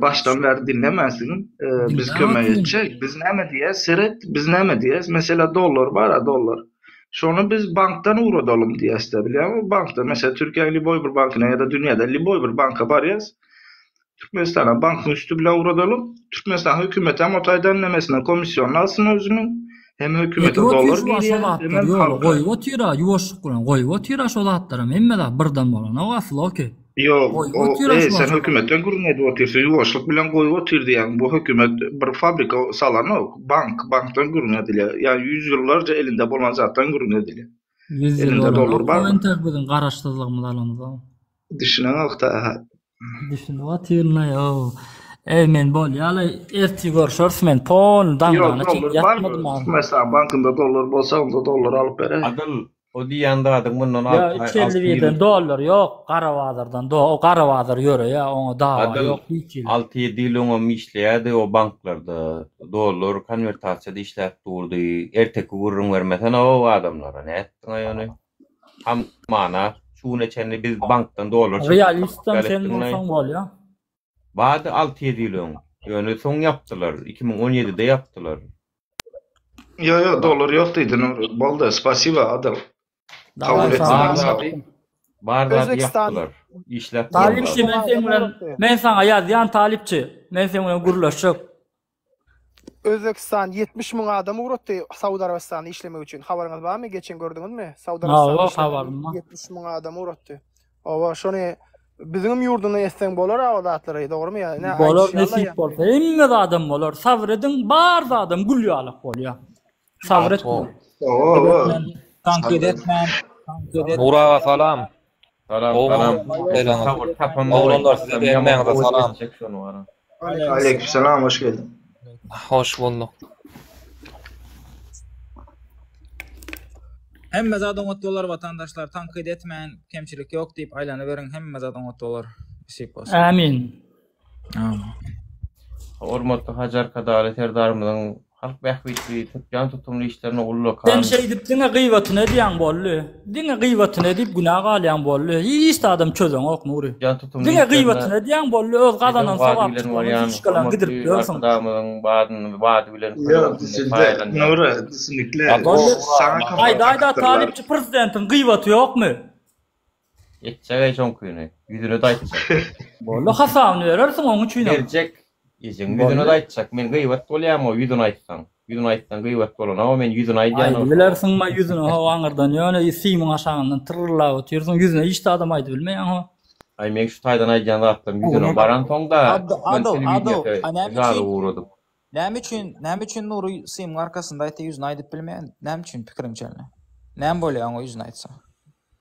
başdan bäri diňlemänsiň. Biz Diňläp kömek otyryn. etjek. Biz näme diýýäs? Seret, biz näme diýýäs? Mesela dollar bar-a, dollar. Şony biz bankdan ugradalym diýýäs-de, bilýäňmi? Bankdan, mesela Türkiýäň lýuboý bir bankyna ýa-da dünýäde lýuboý bir banka barýas. Türkmenistana bankyň üsti bilen ugradalyň. Türkmenistan hökümeti hem o taýdan nemesinden komissionyny alsyn özüniň. Hem hökümete Edip otyr dollar şu wagt şo girýär, zatlar hemem ýola halka. goýup otyra ýuwaşlyk bilen goýup otyra şo zatlaram hemme zat birden bolanok asla okey. Ýok, Goýup o otyr eý şu sen wagt. hökümetden gürrüň edip otyrsyň, ýuwaşlyk bilen goýup otyr diýýäň. Bu hökümet bir fabrika salanok, bank, bankdan gürrüň edilýär. Ýa ýüz ýyllarca elinde bolan zatdan gürrüň edilýär. 100 ýyl Elinde dollar bolanok. O barmy? entek biziň garaşsyzlygymyzy alamyzok. Düşüneňok-da. Düşünip otyryn-aý, ow. Eý, men bolýa-laý, ertir görşeris men, pol Ýok, daňdana çenli dollar barmy? ýatmadym a. Türkmenistan bankynda dollar bolsa, onda dollar alyp beräý. Adyl, o diýýän zadyň mundan Ýa, alty aý, 351 alty ýyl den dollar ýok, gara bazardan do, o gara bazar ýöreýä, oňa dawa Adyl, ýok hiç hili. alty-ýedi ýyl öňem işleýärdi o banklarda, dollar konwertasiýada işläp durdy, erteki gürrüň bermesene-ow adamlara, nätdiň-aý ony? Hamana, şu güne çenli biz bankdan dollar çekip Realistam ýaly sen etdiň-laý. bolsaň bolýa. Bardy alty-ýedi ýyl öň. Ýöne soň ýapdylar. 2017-de ýapdylar. Ýo ýo dollar ýok diýdi Nury. Boldy, spasiba Adyl. Daway Kabul etsin sag Bar bol. zady, bar zady Özbegistan ýapdylar. Işläp Talypçy durlar. men seň bilen men saňa ýazýan talypçy. Men seň bilen gürleşjek. Özbegistan 70 müň adam ugratdy Saud Arabystanyna işlemek üçin. Habaryňyz barmy? Geçen gördüňizmi? Saud Arabystanyna Hawa, işlemek habarym bar. 70 müň adam ugratdy. Hawa, şony biziňem ýurdunda etseň bolar a o zatlary, dogrymy ýa? Ne Bolar aýdyşy ýaly nesip bolsa. Hemme zadam bolar. Sabyr ediň, bar zadam gül ýalak bolýar. Sabyr etmeli. Hawa, Tankyt etmän, tankyt etmän. Nur aga salam. Salam, Gowy salam. Salam. Sabyr tapan Oglanlar size de hemmäňize salam. Aleyküm selam, hoş geldiň. Hoş bulduk. Hemme zat oňat bolar watandaşlar tankyt etmän kemçilik ýok diýip aýlanyberiň hemme zat oňat bolar nesip bolsa. Amin. Amin. Hormatly Hajy Arkadagly Serdarymyzyň halk bähbitli tutýan tutumly işlerine ullakan. Sen şeýdip diňe gyýbatyny edýäň boldy. Diňe gyýbatyny edip günä galýaň boldy. Hiç zadam çözeňok Nury. Tutýan tutumly Diňe işlerine gyýbatyny edýäň boldy öz bedew gazanan bady sogap bilen çykanyny barýan fişkalaň gidirip hormatly ýörsüň. Arkadagymyzyň badyny bady bilen Ýok, köleginde düşündi. paýlanýar. Nury, düşünikli. Boldy. Saňa kafa Aýda aýda takypdyrlar. talypçy prezidentiň gyýbaty ýokmy? Etjek-eý şoňkyny. Ýüzüne-de aýtjak. Boldy hasabyny berersiň oň üçinem. Berjek. Ejeň ýüzüne-de aýtjak. Men gyýbat bolýamy ýüzüne aýtsaň. Ýüzüne aýtsaň gyýbat bolanok, men ýüzüne aýdýan. Aýdybilersiň-ma ýüzüne how aňyrdan ýöne simiň aşagyndan tyrrylap otyrsyň ýüzüne hiç zadam aýdybilmeýäň ho. Aý meň şu taýdan aýdýan zatlarym ýüzüne baransoň-da Adyl, türkmen Adyl, telewideniýesi a näme žaly üçin ugradyp. Näme üçin, näme üçin Nury symyň arkasynda aýtsa ýüzüne aýdyp bilmeýän? Näme üçin pikiriňçe? Näme bolýar oňa ýüzüne aýtsa?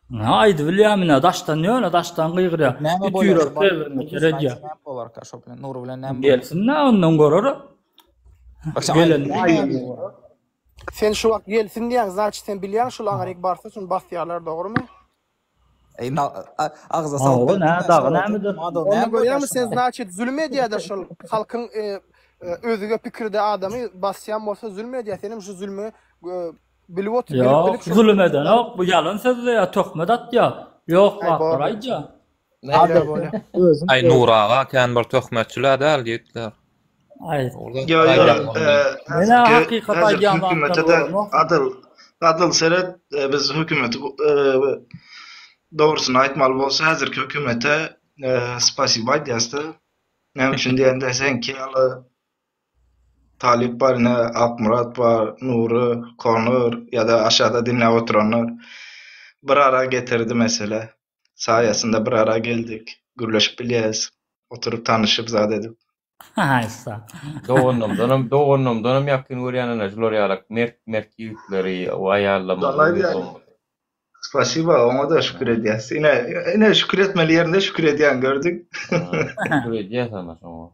Nä aýdybilýär ine daşdan ýöne daşdan gygyrýar. Näme It bolýar ýürek şo berlende ýüzüne seredýär. aýtsa näme bolarka şo bilen Nury bilen näme bolýar? Gelsin-dä ondan görer. Bak sen Gelende aýdyp Sen şu wagt gelsin diýýäň, znaçit sen bilýäň şul aňryk barsa şuny basýarlar dogrymy? Ey, na, agza salyp Hawa, nä dagy nämedir? Onda görýäňmi sen znaçit zulüm edýädä şol halkyň e, e, özge pikirde adamy basýan bolsa zulüm edýä senem şu zulümi e, bilip otur bilip Ýok, bilip şol zulüm edenok, bu ýalan sözleýär, töhmet atýar. Ýok Aý zatlar boldy. aýdýar. Bolýa bolýa. Aý Nur aga kän bir töhmetçil-ä däl ýigitler. Aý. Ýo ýo, Menä häzirki hakykat häzirki aýdýan zatlar hökümete-de bolanok. adyl adyl seret e, biz hökümeti e, dogrusyny aýtmaly bolsa häzirki hökümete e, spasiba aýdýas-da. Näme üçin diýende seňki ýaly Talyp bar ine Akmyrat bar, Nury, Konur ýa-da aşağda diňläp oturanlar bir ara getirdi mesele. Saýasynda bir ara geldik, gürleşip bilýäs, oturyp tanyşyp zat edip. Haýsa. Doganlarymdanam, doganlarymdanam ýakyn görýän ene şular ýalak mert mert ýigitleri, o aýallarymyzy. Spasiba, oňa-da şükür edýäs. Ine, ine şükür etmeli ýerinde şükür edýän gördüň. Şükür edýäs ana şoňa.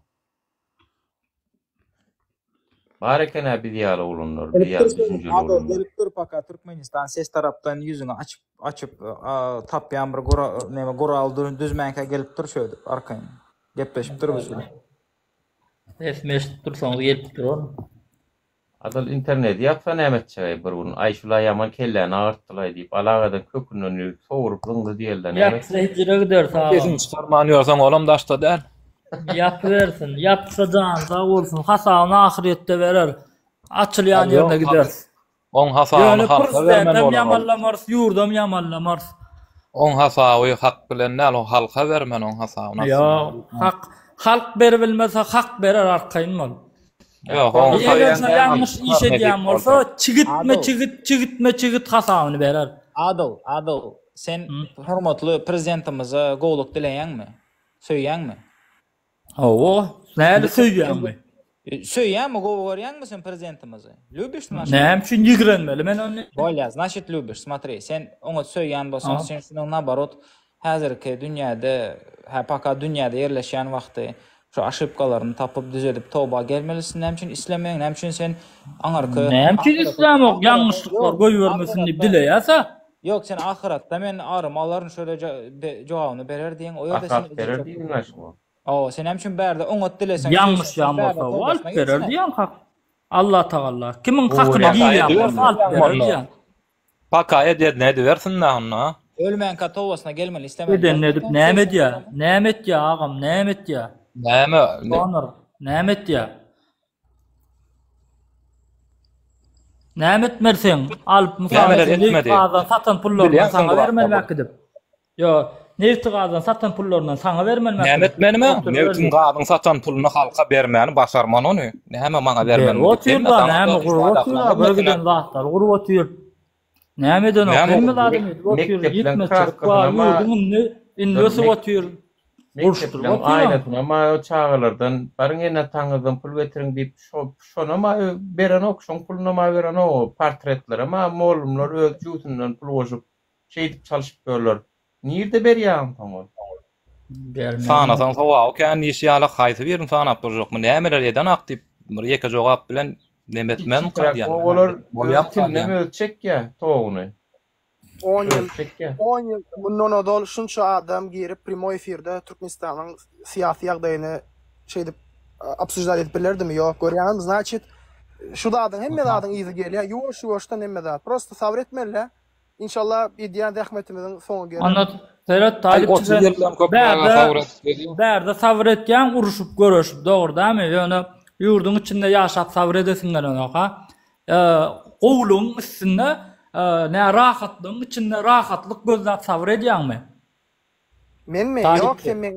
Bar eken-ä biz ýaly oglanlar, biz ýaly düşünjeli oglanlar. Gelip dur paka Türkmenistan ses tarapdan ýüzüňi açyp açyp tapýan bir gura neme gural düzmänkä gelip dur şöýdüp arkaýyn gepleşip dur biz bilen. Sesimi eşidip dursaňyz gelip dur ol. Adyl interneti ýapsa näme etjek-aý bir gün aý şula ýaman kelläni agyrtdylaý diýip alagadan kökünden ýüzüp sowrup zyňdy diýelde näme Ýapsa hijire gideris agam. Sesiňi çykarman ýörseň olam daşda däl. Ýapybersin. Ýapsa jany sag bolsun. Hasabyny ahyrýetde berer. Açylýan ýerine gideris. Oň hasabyny Ýöne halka bermeli prezidentem bolar ol. ýamanlamarys, ýurdam ýamanlamarys. Oň hasaby hak bilen däl, o halka bermeli oň hasabyny aslynda. Ýok, hak halk beribilmese hak berer arkaýyn bol. Ýok, oň Eger şo ýalňyş iş nesip edýän bolsa, bolsa. çigitme Adyl. çigit, çigitme çigit hasabyny berer. Adyl, Adyl. sen hormatly prezidentimize gowluk dileýäňmi? Söýýäňmi? Hawa, näde söýýäňmi? Söýýäňmi, gowy görýäňmi sen prezidentimizi? Lýubiş ty naşy? Näme üçin ýigrenmeli men ony? Bolýa, znaçit lýubiş. Smotri, sen oňat söýýän bolsaň, sen şunuň naborot häzirki dünýäde, hä paka dünýäde ýerleşýän wagty şu aşypkalaryny tapyp düzedip toba gelmelisin. Näme üçin islemeýäň? Näme üçin sen aňyrky Näme üçin islämok? Ýalňyşlyklar goýbermesin diýip dileýäs-ä. Ýok, sen ahyratda men arymy alaryn şöyle jogabyny berer diýeň, o ýerde sen Ahyrat berer diýdiň-ä şuňa. Hawa, sen näme üçin bärde oňat dileseň, söýseň, Ýalňyşýan bärde bolsa, o alyp tobasyna berer gelsene. diýýän hak. Allatagalla kimiň hakyny giýýän bolsa alyp berer diýýän. Paka edenini edibersin-dä onda. Ölmänkä tobasyna gelmeli islemeli Edenini dälmi edip sen näme söýseň edýär? adamy? Näme etýär agam, näme etýär? Näme? Donor, näme etýär? Näme etmeli sen? Alyp mysal Nämeler üçin nebit etmedi? gazdan satan pullaryndan Bilýänsiň saňa bu zatlar bermeli bu. äkidip. Ýo, nebiti gazdan satan pullaryndan saňa bermeli Näme äkidip. etmelimi? Oturyp Nebitiň berdi. gazyň satan puluny halka bermäni başarman ony. Näme maňa Berip bermeli diýip otyr hemme da, saňa näme da gurup otyr aşağıdakylaryň da, bir hemmesine. giden zatlary gurup otyr. Näme edenok, Näme hemme gurdy? zadyny edip otyr, Mekdepleriň ýetmezçilik bar, kraskasynam-a ýurduň indi indi dur ösüp mek otyr, guruşdyryp mekdepleriň otyr. aýnasynam-a çagalardan baryň ene-ataňyzdan pul getiriň diýip şo şonam-a berenok, şoň pulunam-a berenok, o portretlerem-a mollumlar öz jübüsinden pul goşup şeýdip çalşyp ýörler. Nirde berýär onsoň ol? Bermez. Sanasaň sogaby kän diýşi ýaly haýsy birini sanap durjakmy, nämeler edenak diýip bir ýeke jogap bilen neme etmezmika Kiçiräk diýýän. obalar öz Bolýamyka tilinem diýýän. özi çekýär toguny. On ýyl, Özi çekýär. on ýyl mundan ozal şunça adam girip primoý efirde Türkmenistanyň syýasy ýagdaýyny şeýdip obsuždat edip bilerdimi? Ýok, görýäňizmi, znaçit şu zadyň hemme zadyň yzy gelýär, ýuwaş-ýuwaşdan hemme zat. Prosta sabyr etmeli-dä. Inşallah edýän zähmetimiziň soňy geler. Onda seret Aý talypçy 30 sen ýyldan köp näme bärde sabyr edip gelýäň. bärde sabyr etýäň uruşyp göreşip dogry dämi ýöne ýurduň içinde ýaşap sabyr edesiň gelenok ha gowulygyň üstünde nä rahatlygyň içinde rahatlyk gözläp sabyr edýäňmi? Menmi? Ýok Talypçy. sen men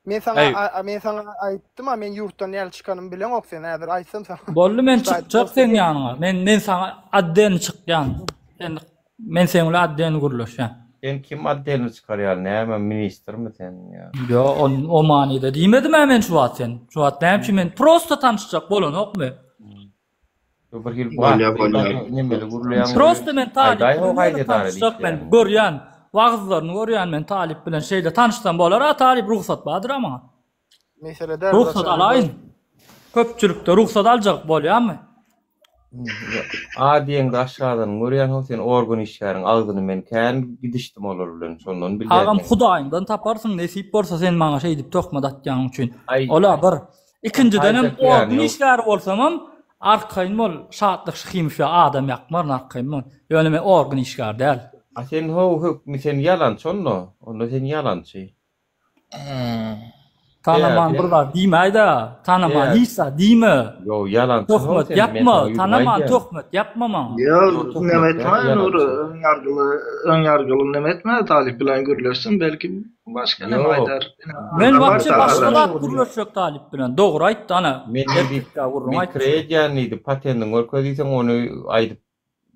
men saňa Aý a men saňa aýtdym-a men ýurtdan näl çykanymy bileňok sen häzir aýtsam saňa. Boldy men Şu aýdyp çykjak bolsa seň diýen. ýanyňa. Men men saňa otdelny çykýan. Sen men seň bilen otdelny gürleşýän. Sen kim otdelny çykar ýaly näme ministrmi sen ýa. Ýo o o manyda diýmedim-ä men şu wagt sen. Şu wagt näme üçin men prosto tanyşjak bolanokmy? Bu bir hil Bolýa batly bolýa. nemeli gürleýäň Prosto men talyp Aýdaý ho bilen haýsy ýöne edara tanyşjak men işleýäň. görýän wagyzlaryny görýän men talyp bilen şeýle tanyşsam bolar a talyp rugsat bardyr-a maňa. Mesele däl Rugsat braçan alaýyn. Köpçülikde rugsat aljak bolýamy? A diýeňde aşgazyny görýän ho sen organ işgäriň agzyny men kän gidişdim olar bilen şondan bilýän Agam men. hudaýyňdan taparsyň nesip bolsa sen maňa şeýdip töhmet atýanyň üçin. Aý Ola bir. Ikinjidenem aýjak ýany organ ýok. işgäri bolsamam arkaýyn bol Şatlyk Şyhymow ýa adam ýakmaryn arkaýyn bol. Ýöne men organ işgäri däl. A sen ho hökmi sen ýalançy onda onda sen ýalançy. Tanaman bir zat diýmäýdä. Tanaman hiç zat diýme. Ýok, ýalançy how Töhmet sen, men ýapma, saňa ýüzüme tanaman aýdýan. töhmet ýapma maňa. Ýok, Ýok, neme töhmet däl, etme Nury, ýalançy. öň ýargyly, öň ýargyly neme etme, Talyp bilen gürleşsin, belki başga neme Ýok. aýdar. Ine, Men adam wapşe bar başga da zat gürleşjek Talyp bilen. Dogry aýtdy ana. Men ne diýip, Erkekkä gürrüň men aýtdy. kireý edýän diýdi, patendiňi görkez diýseň, ony aýdyp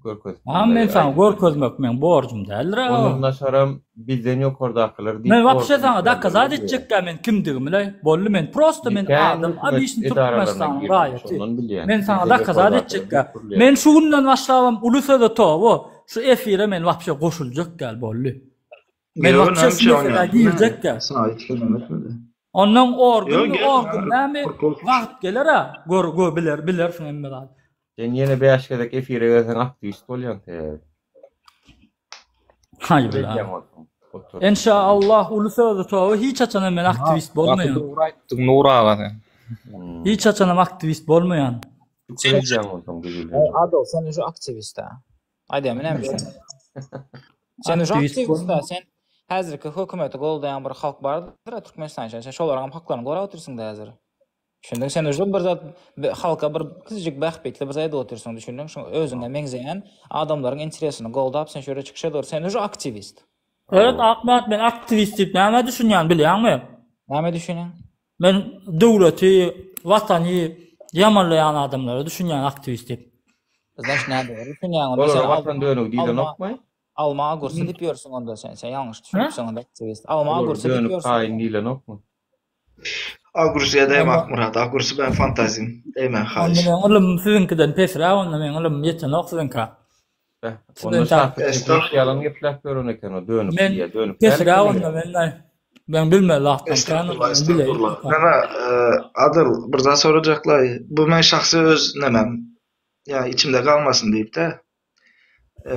görkezip Agam men bilmedi. saňa görkezmek meň borjum däldir Ondan agam. daşaram bizden ýokardakylar diýip Men wapşe organ saňa dokazat işgärleri bolýar. etjekkä men kimdigimi-le. Boldy men prosto men Kän adam hökümet obiçny edaralaryna Türkmenistanyň girdim, raýaty. şondan bilýän. Men saňa Bizden dokazat ýokardakylar etjekkä. diýip gürleýär. Men şu günden başlabam uly söze toba şu efire men wapşe goşuljak däl boldy. Men Ýok, wapşe näme şu üçin meselä oýnaýaň? girjek däl. Saňa hiç kim neme etmedi. Ondan Ýok, organmy gel, organ näme korkut. wagt geler-ä gör gö biler bilersiň hemme zady. Sen ýene 5 gezek efire gelseň aktiwist bolýaň sebäbi. Haý Şükür bela. edýäň bolsaň. Otur. Enşa Allah uly sözi toba hiç haçanam men aktiwist Gaty bolmaýan. dogry aýtdyň Nury aga sen. Hmm. Hiç haçanam aktiwist bolmaýan. Şükür edýäň bolsaň düzülýän. Aý Adol sen uje aktiwist-a. Aýdýarmy näme üçin? Sen uje Aktiwist aktiwist-a, bolmaýan. sen häzirki hökümeti goldaýan bir halk bardyr-a Türkmenistan içinde. Sen şolaryň hem haklaryny gorap otyrsyň-da häzir. Düşündiň? Sen uje bir zat halka bir kiçijik bähbitli bir zat edip otyrsyň, düşündiň? Şoň özüňe meňzeýän adamlaryň interesini goldap sen şu ýerde çykyş edip sen uje aktiwist. Evet Akmyrat men aktiwist diýip nämä düşünýän bilýäňmi? Nämä düşünýäň? Men döwleti, watany ýamanlaýan adamlara düşünýän aktiwist diýip. Znaş nädogry düşünýäň onda Olara sen watan dönügi diýlenokmy? Alma agursy diýip ýörsüň onda sen. Sen ýalňyş düşünipsiň onda aktiwist. Alma Olar agursy diýip dönük ýörsüň. haýyn diýlenokmy? Agursyýa däme Onda Akmyrat, agursy ben fantazim. Däme onda haýyş. meň ylymym siziňkiden pesräk onda meň ylymym ýetenok siziňkä. Beh, Sizden onda ta Şatlyk Çekiç Estagfurullah. ýalan gepläp ýören eken o, dönük men diýýär. Dönük däl pesräk eken onda eýýäm. men aý. Men bilmeli zatlam kän onda Estagfurullah, men bileýin estagfurullah. bolsa. Neme, e, Adyl, bir zat sorajaklaý. Bu men şahsy öz nemem. Ýa içimde galmasyn diýip-de. E,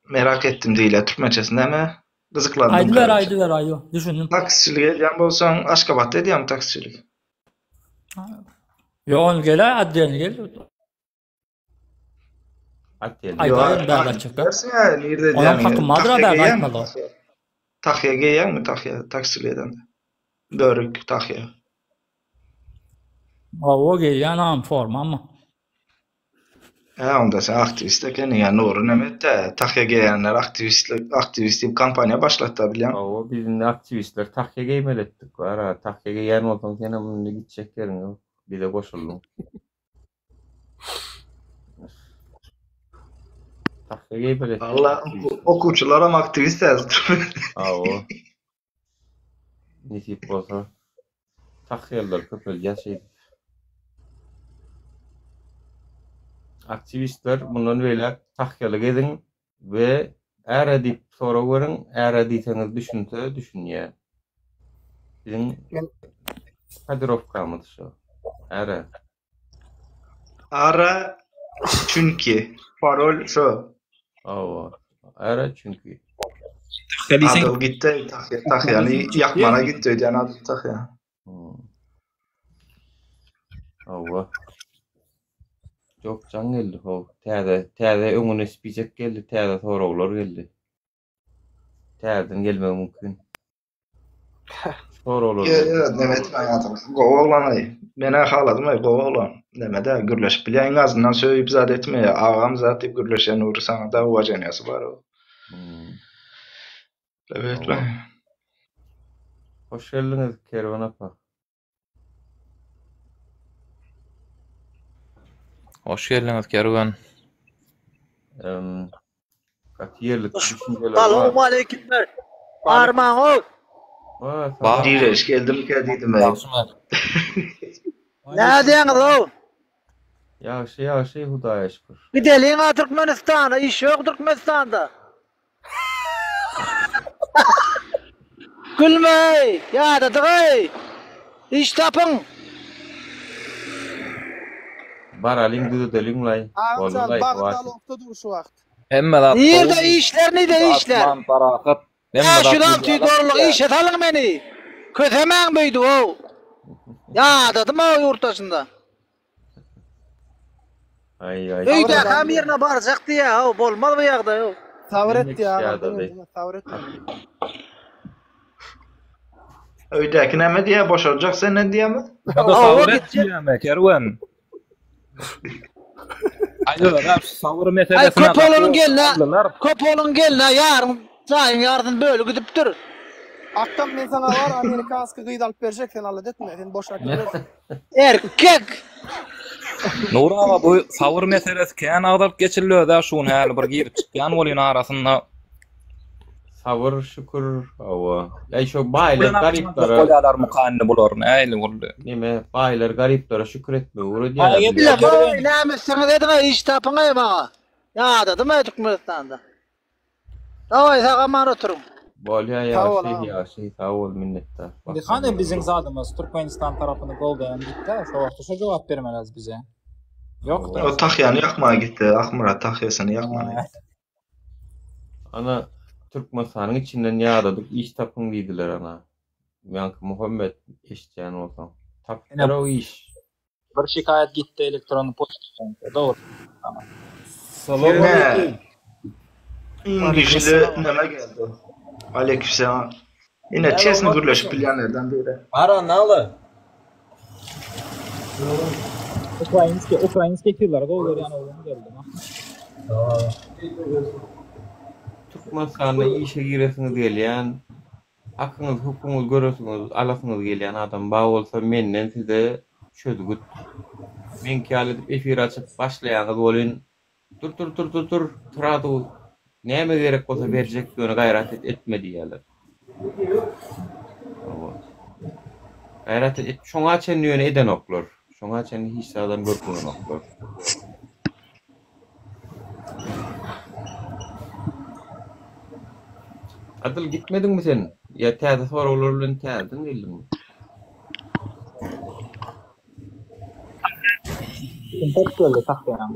merak etdim diýilýär türkmençesi näme? Gyzyklandym Aýdyber karoçe. aýdyber aýo düşündim. Taksiçilik edýän bolsaň, Aşgabatda edýäňmi taksiçilik? Ýok ony gel-ä otdelni gel. Otdelni. Ýok, Aýdaýyn bärde aýdyp açykda. bilersiň-ä, nirde Onam edýäňi. hakym bardyr-a Tahýa bärde geýýäňmi? aýtmalyga. Tahýa. Tahýa geýýäňmi, tahýa, taksiçilik edende? Börük, tahýa. Hawa geýýän agam formamy. Hä, onda sen aktiwist ekeniň, ýa Nury neme etdä, tahýa geýenler aktiwistlik, aktiwist diýip kampaniýa başlatda bilýäň. Hawa, biz indi aktiwistler tahýa geýmeli etdik, bar-a, tahýa geýýän bolsaň senem indi gitjek ýeriň ýok, bize goşuldyň. Tahýa geýmeli etdik Walla, aktiwistler. okuwçylaram aktiwist häzir. Hawa. Nesip bolsa tahýalylar köpeldýär şeýdip. Aktiwistler mundan beýläk tahýaly geziň we ära diýip sorag beriň, ära diýseňiz düşünse düşünýär. Biziň kodirowkamyz şo. Ära. Ara çünki parol şo. Hawa. Ara çünki. Adyl gitdi tahýa tahýany ýakmana gitdi öýdýän Adyl tahýa. Hawa. Jok jaň geldi how. Täze täze öňüne spisek geldi, täze soraglar geldi. Täzeden gelmegi mümkin. Soraglar Ýö ýö neme etmäň Adyl. Gowy oglan-aý. Men-ä haladym-aý gowy oglan. Neme-dä gürleşip bilýär iň azyndan söýüp zat etmeýär. Agam zat diýip gürleşýär Nury saňa-da uwaženiýasy bar. Neme etmäň. Hoş geldiňiz Kerwen apa. Hoş geldiňiz Kerwen. Gaty ýerlikli düşünjeler bar. Salowmaleýkimler. Barmaňow. Bar. Direş geldimkä diýdim-eý. Nädýäňiz-ow? Ýagşy ýagşy Hudaýa şükür. Gideliň-a Türkmenistana, iş ýok Türkmenistanda. Gülme-eý, ýadadyk-eý. Iş tapyň. Baralyň düzedeliň-laý. Agam jan, Boldy-laý, bagym hwatid. zalogda dur şu wagt. Hemme zat Nirde gowy. işler, nirde işler? Asman parahat. Hemme zat 506 gülälek dollarlyk gidýär. işe salyň meni. Kösemäň beýdip-ow. Ýadadym-ow ýurt daşynda. Aý aý. Öýdäkäm ýerine barjak diýýä-ow, bolmaz bu ýagdaý-ow. Sabyr et Hemme diýýä kişi agam, ýadady. diňe diňe sabyr et. Öýdäki näme diýýär, boşaljak senden diýýärmi? Ýa-da Hawa, sabyr et gitjek. diýýärmi, Kerwen? Aý özem şu sabyr Aý meselesine köp gaty oglunyň gelne, aldylar. köp oglunyň gelne ýarym jaýyň ýarysyny bölüp gidipdir. Akgam men saňa bar amerikanskiý gyz alyp berjek sen alada etme sen boşap ýörersiň. Erkek. Nury aga bu sabyr meselesi kän agzalyp geçildi özä şu gün häli bir girip çykýan bolýan arasynda. Sabyr şükür hawa. Äý şo baýlar Bilen garyplara bolýarlarmyka indi bular nähili boldy? Neme baýlar garyplara şükür etmegi öwredýärler. Bilemok näme etseňiz ediňaý iş tapyňaý maňa. Ýadadym-aý Türkmenistanda. Daway sag aman oturyň. Bolýa Sag bol ýagşy agam. ýagşy sag bol minnetdar. Indi hany biziň zadymyz Türkmenistan tarapyny goldaýan gitdä şo wagtda şo jogap bermeliz bize. Ýokda. O tahýany ýakmaga gitdi Akmyrat tahýasyny ýakmaga gitdi. Ana Türkmenistanyň içinden ýadadyk iş tapyň diýdiler ana. Ýaňky Muhammet eşitýän bolsaň. Tapyp ber-ow iş. Bir şikaýat gitdi elektron poçta boýunça. Dogry. Ine iň güýçli neme geldi. Aleykümselam. Ine çesni gürleşip bilýänlerden biri. Ara naly. Ukrainskiý, ukrainskiý efirleri gowy görýän oglan geldi. Türkmenistanda işe giresiňiz gelýän, Hakyňyz hukugyňyz göresiňiz alasyňyz gelýän adam bar bolsa menden size çözgüt. Meňki ýaly edip efir açyp başlaýaňyz welin dur dur dur dur dur srazu. Näme gerek bolsa berjek ýöne gaýrat et etme diýýärler. Hawa. Gaýrat et, şoňa çenli ýöne edenoklar. Şoňa çenli hiç zadam görkezenoklar. Adyl gitmediňmi sen? Ýa täze soraglar bilen täzeden geldiňmi? Kim geldi tahýaň?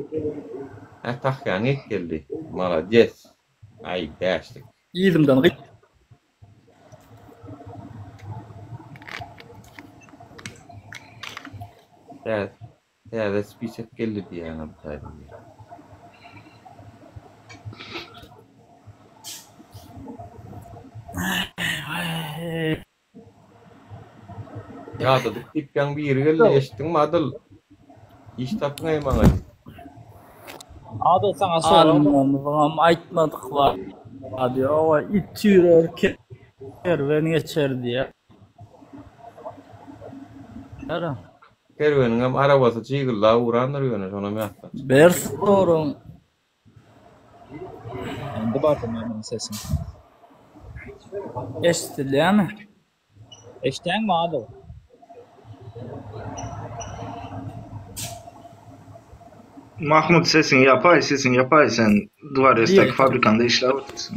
Hä tahýaň ek geldi. Malades. Aý bäşlik. Yzymdan gyt. Täze täze spisek geldi diýýäňä bu taýdan. Ýadadyk diýip ýaň biri geldi eşitdiňmi Adyl? Iş tapyňaý maňa diýip. Adyl saňa sorag bar. Alnymyzam aýtmadyk zat ýoga it ýürer kerwen geçer diýýär. Kerweniňem arabasy jygyldap ugrandyr ýöne şonam ýatdan çykar. Ber soragyňy. Indi bardy meniň sesim. Eşidilýärmi? Eşidýäňmi Adyl? Mahmut sesiňi ýapaý, sesiňi ýapaý sen Dwaresdäki fabrikanda işläp otyrsyň.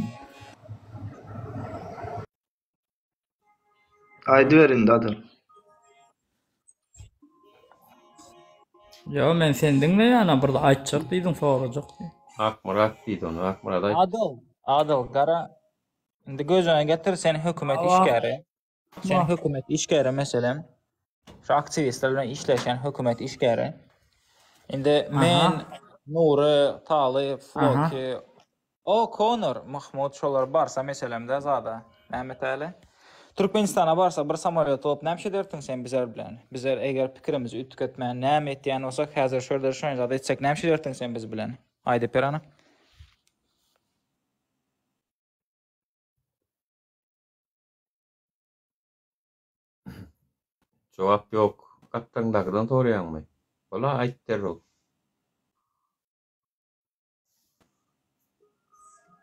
Aýdyber indi Adyl. Ýok men seni diňleýän bir zat aýtjak diýdiň sorajak diýdiň. Akmyrat diýdi ony Akmyrat aýt. Adyl, Adyl gara indi göz öňüne getir sen hökümet işgäri. Sen hökümet işgäri meselem. Şu aktiwistler bilen işleşen hökümet işgäri. Indi men Nury, Talyp, Floki, O Konor, Mahmut şolar barsa meselemde zada, Mämmetäli. Türkmenistana barsa bir samolýot bolup näme ederdiň sen bizer bilen? Bizer eger pikirimizi üýtgetmän näme etýän bolsak häzir şu ýerde şony zat etsek näme ederdiň sen biz bilen? Aýdyp ber hany. Jogap ýok. Gapdaňdakydan soraýaňmy? Bola aýt derrew.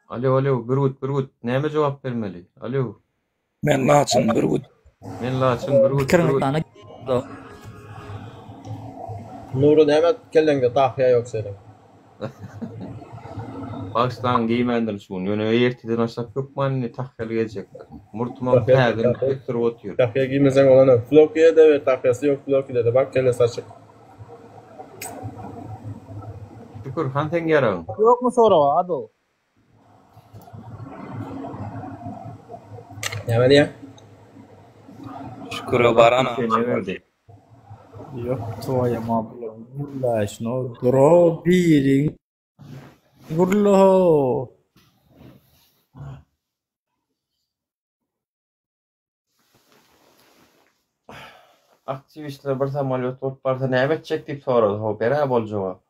Alo, alo, Bürgüt, Bürgüt, näme jogap bermeli? Alo. Men Laçyn Bürgüt. Men Laçyn Bürgüt, Pikiriňi Bürgüt. aýtsana. Nury näme kelleňde tahýa ýok seniň. Bagyşlaň geýmändirin şu gün. Ýöne ertirden başlap hökman indi tahýaly gezjekdir. Murtumam täzeden ösdürip otyr. Tahýa giýmeseň bolanok. Flokiýe-de we tahýasy ýok Flokide-de bak kellesi açyk. Şükür, han seň ýaragyň? Ýokmy soraga Adyl? Näme diýýäň? Şüküre baran Sene berdi. Ýok toýama bularyň gürläşini dura biriň gürle-how. Aktiwistler bir samolýot bolup barsa näme etjek diýip sorady. How ber-ä bol jogap.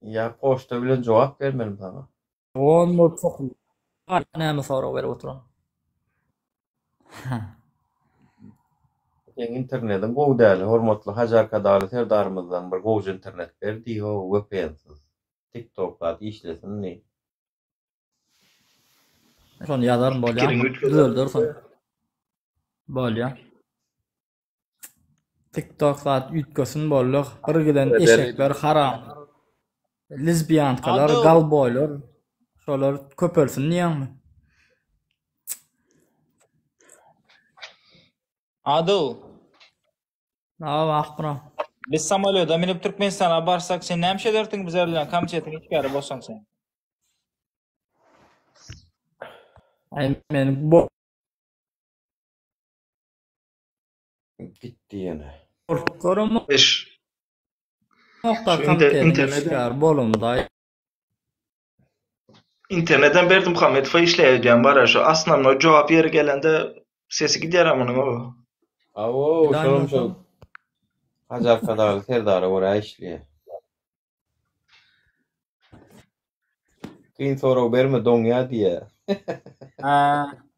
Ýa poçta bilen jogap bermelimi saňa? On bolup sokuldy. Näme sorag berip oturan. Seň internediň gowy däl, hormatly Hajy Arkadagly Serdarymyzdan bir gowja internet ber diý how VPN-siz. TikTok zat işlesin diý. Şony ýazaryn bolýa. Pikiriňi üýtgeder. Düzelder şony. Bolýa. TikTok zat üýtgesin boldy. Bir giden eşekler haram. Lezbiýankalar, Adyl. galboýlar şolar köpelsin diýýäňmi? Adyl. Hawa, Akmyrat. Biz samolýoda münüp Türkmenistana barsak sen näme iş ederdiň bizler bilen komitetiň işgäri bolsaň sen? Aý men bo Gitdi ýene. bolup göremok Eş. da Şu inter komitetiň internete işgäri bolumdaý. Interneden Berdimuhamedowa işleýär öýdýän bara şu asnamnoý jogap ýeri gelende sesi gidýär munuň o. Awo, şolam şol Hajy Arkadagly Serdara görä işleýär. Kyn sorag berme doňýa diýýär. Hä,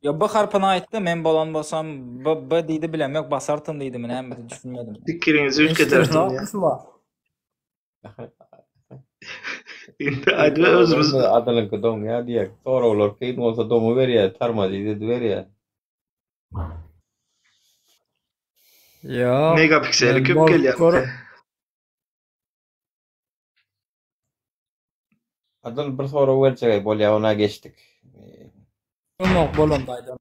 ýo B harpyny aýtdy, men bolan bolsam B B diýdi bilemok basartyn diýdimi näme düşünmedim. Pikiriňizi üýtgederdim diýýär. Indi aýdyp özümiz Adylyňky doňýar diýek. Soraglar kyn bolsa doňuberýär, tarmazit ediberýär. Ýok. Megapikseli Men köp bolup gelýär. gör. Adyl bir sorag berjek bolýar, ona geçdik. Ýok bolanda aýdar.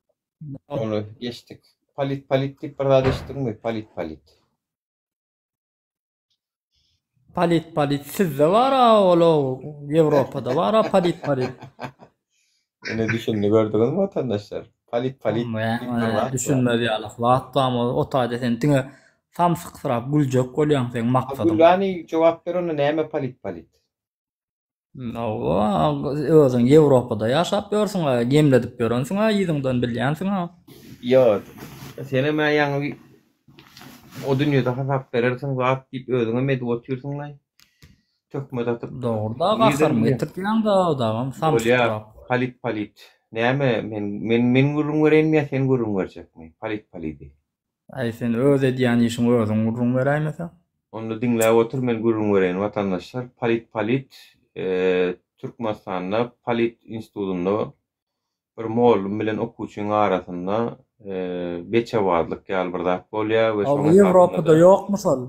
Ony geçdik. Palit palit diýip bir zat eşitdiňmi? Palit palit. Palit palit sizde bar-a ol Ýewropada bar-a palit palit. Ine düşündi gördüňizmi watandaşlar? Palit palit diýip bir zat bar. Düşünmez ýaly zat barmy o taýda sen diňe samsyksyrap güljek bolýaň seň maksadyň. Gülani jogap ber onda näme palit palit? Hawa, özüň Ýewropada ýaşap ýörsüň-ä, ýemledip ýörensiň-ä yzyňdan bilýänsiň-ä. Ýok, senem-ä ýaňy o dünýede hasap berersiň zat diýip özüňem edip otyrsyň-laý. Töhmet atyp. Dogry-da, gaharymy getirtýäň-dä, dagam Bolýar, samsyksyrap. palit palit. Näme, men men men gürrüň bereýinmi ýa sen gürrüň berjekmi? Palit palidi. Äý sen öz edýän işiňi özüň gürrüň beräýmeseň. Onda diňläp otur men gürrüň bereýin watandaşlar Palit Palit Türkmenistanda Palit institutynda bir mollum bilen okuwçyň arasynda beçebazlyk ýaly bir zat bolýar we Hawa şoň esasynda Ýewropada ýokmy şol?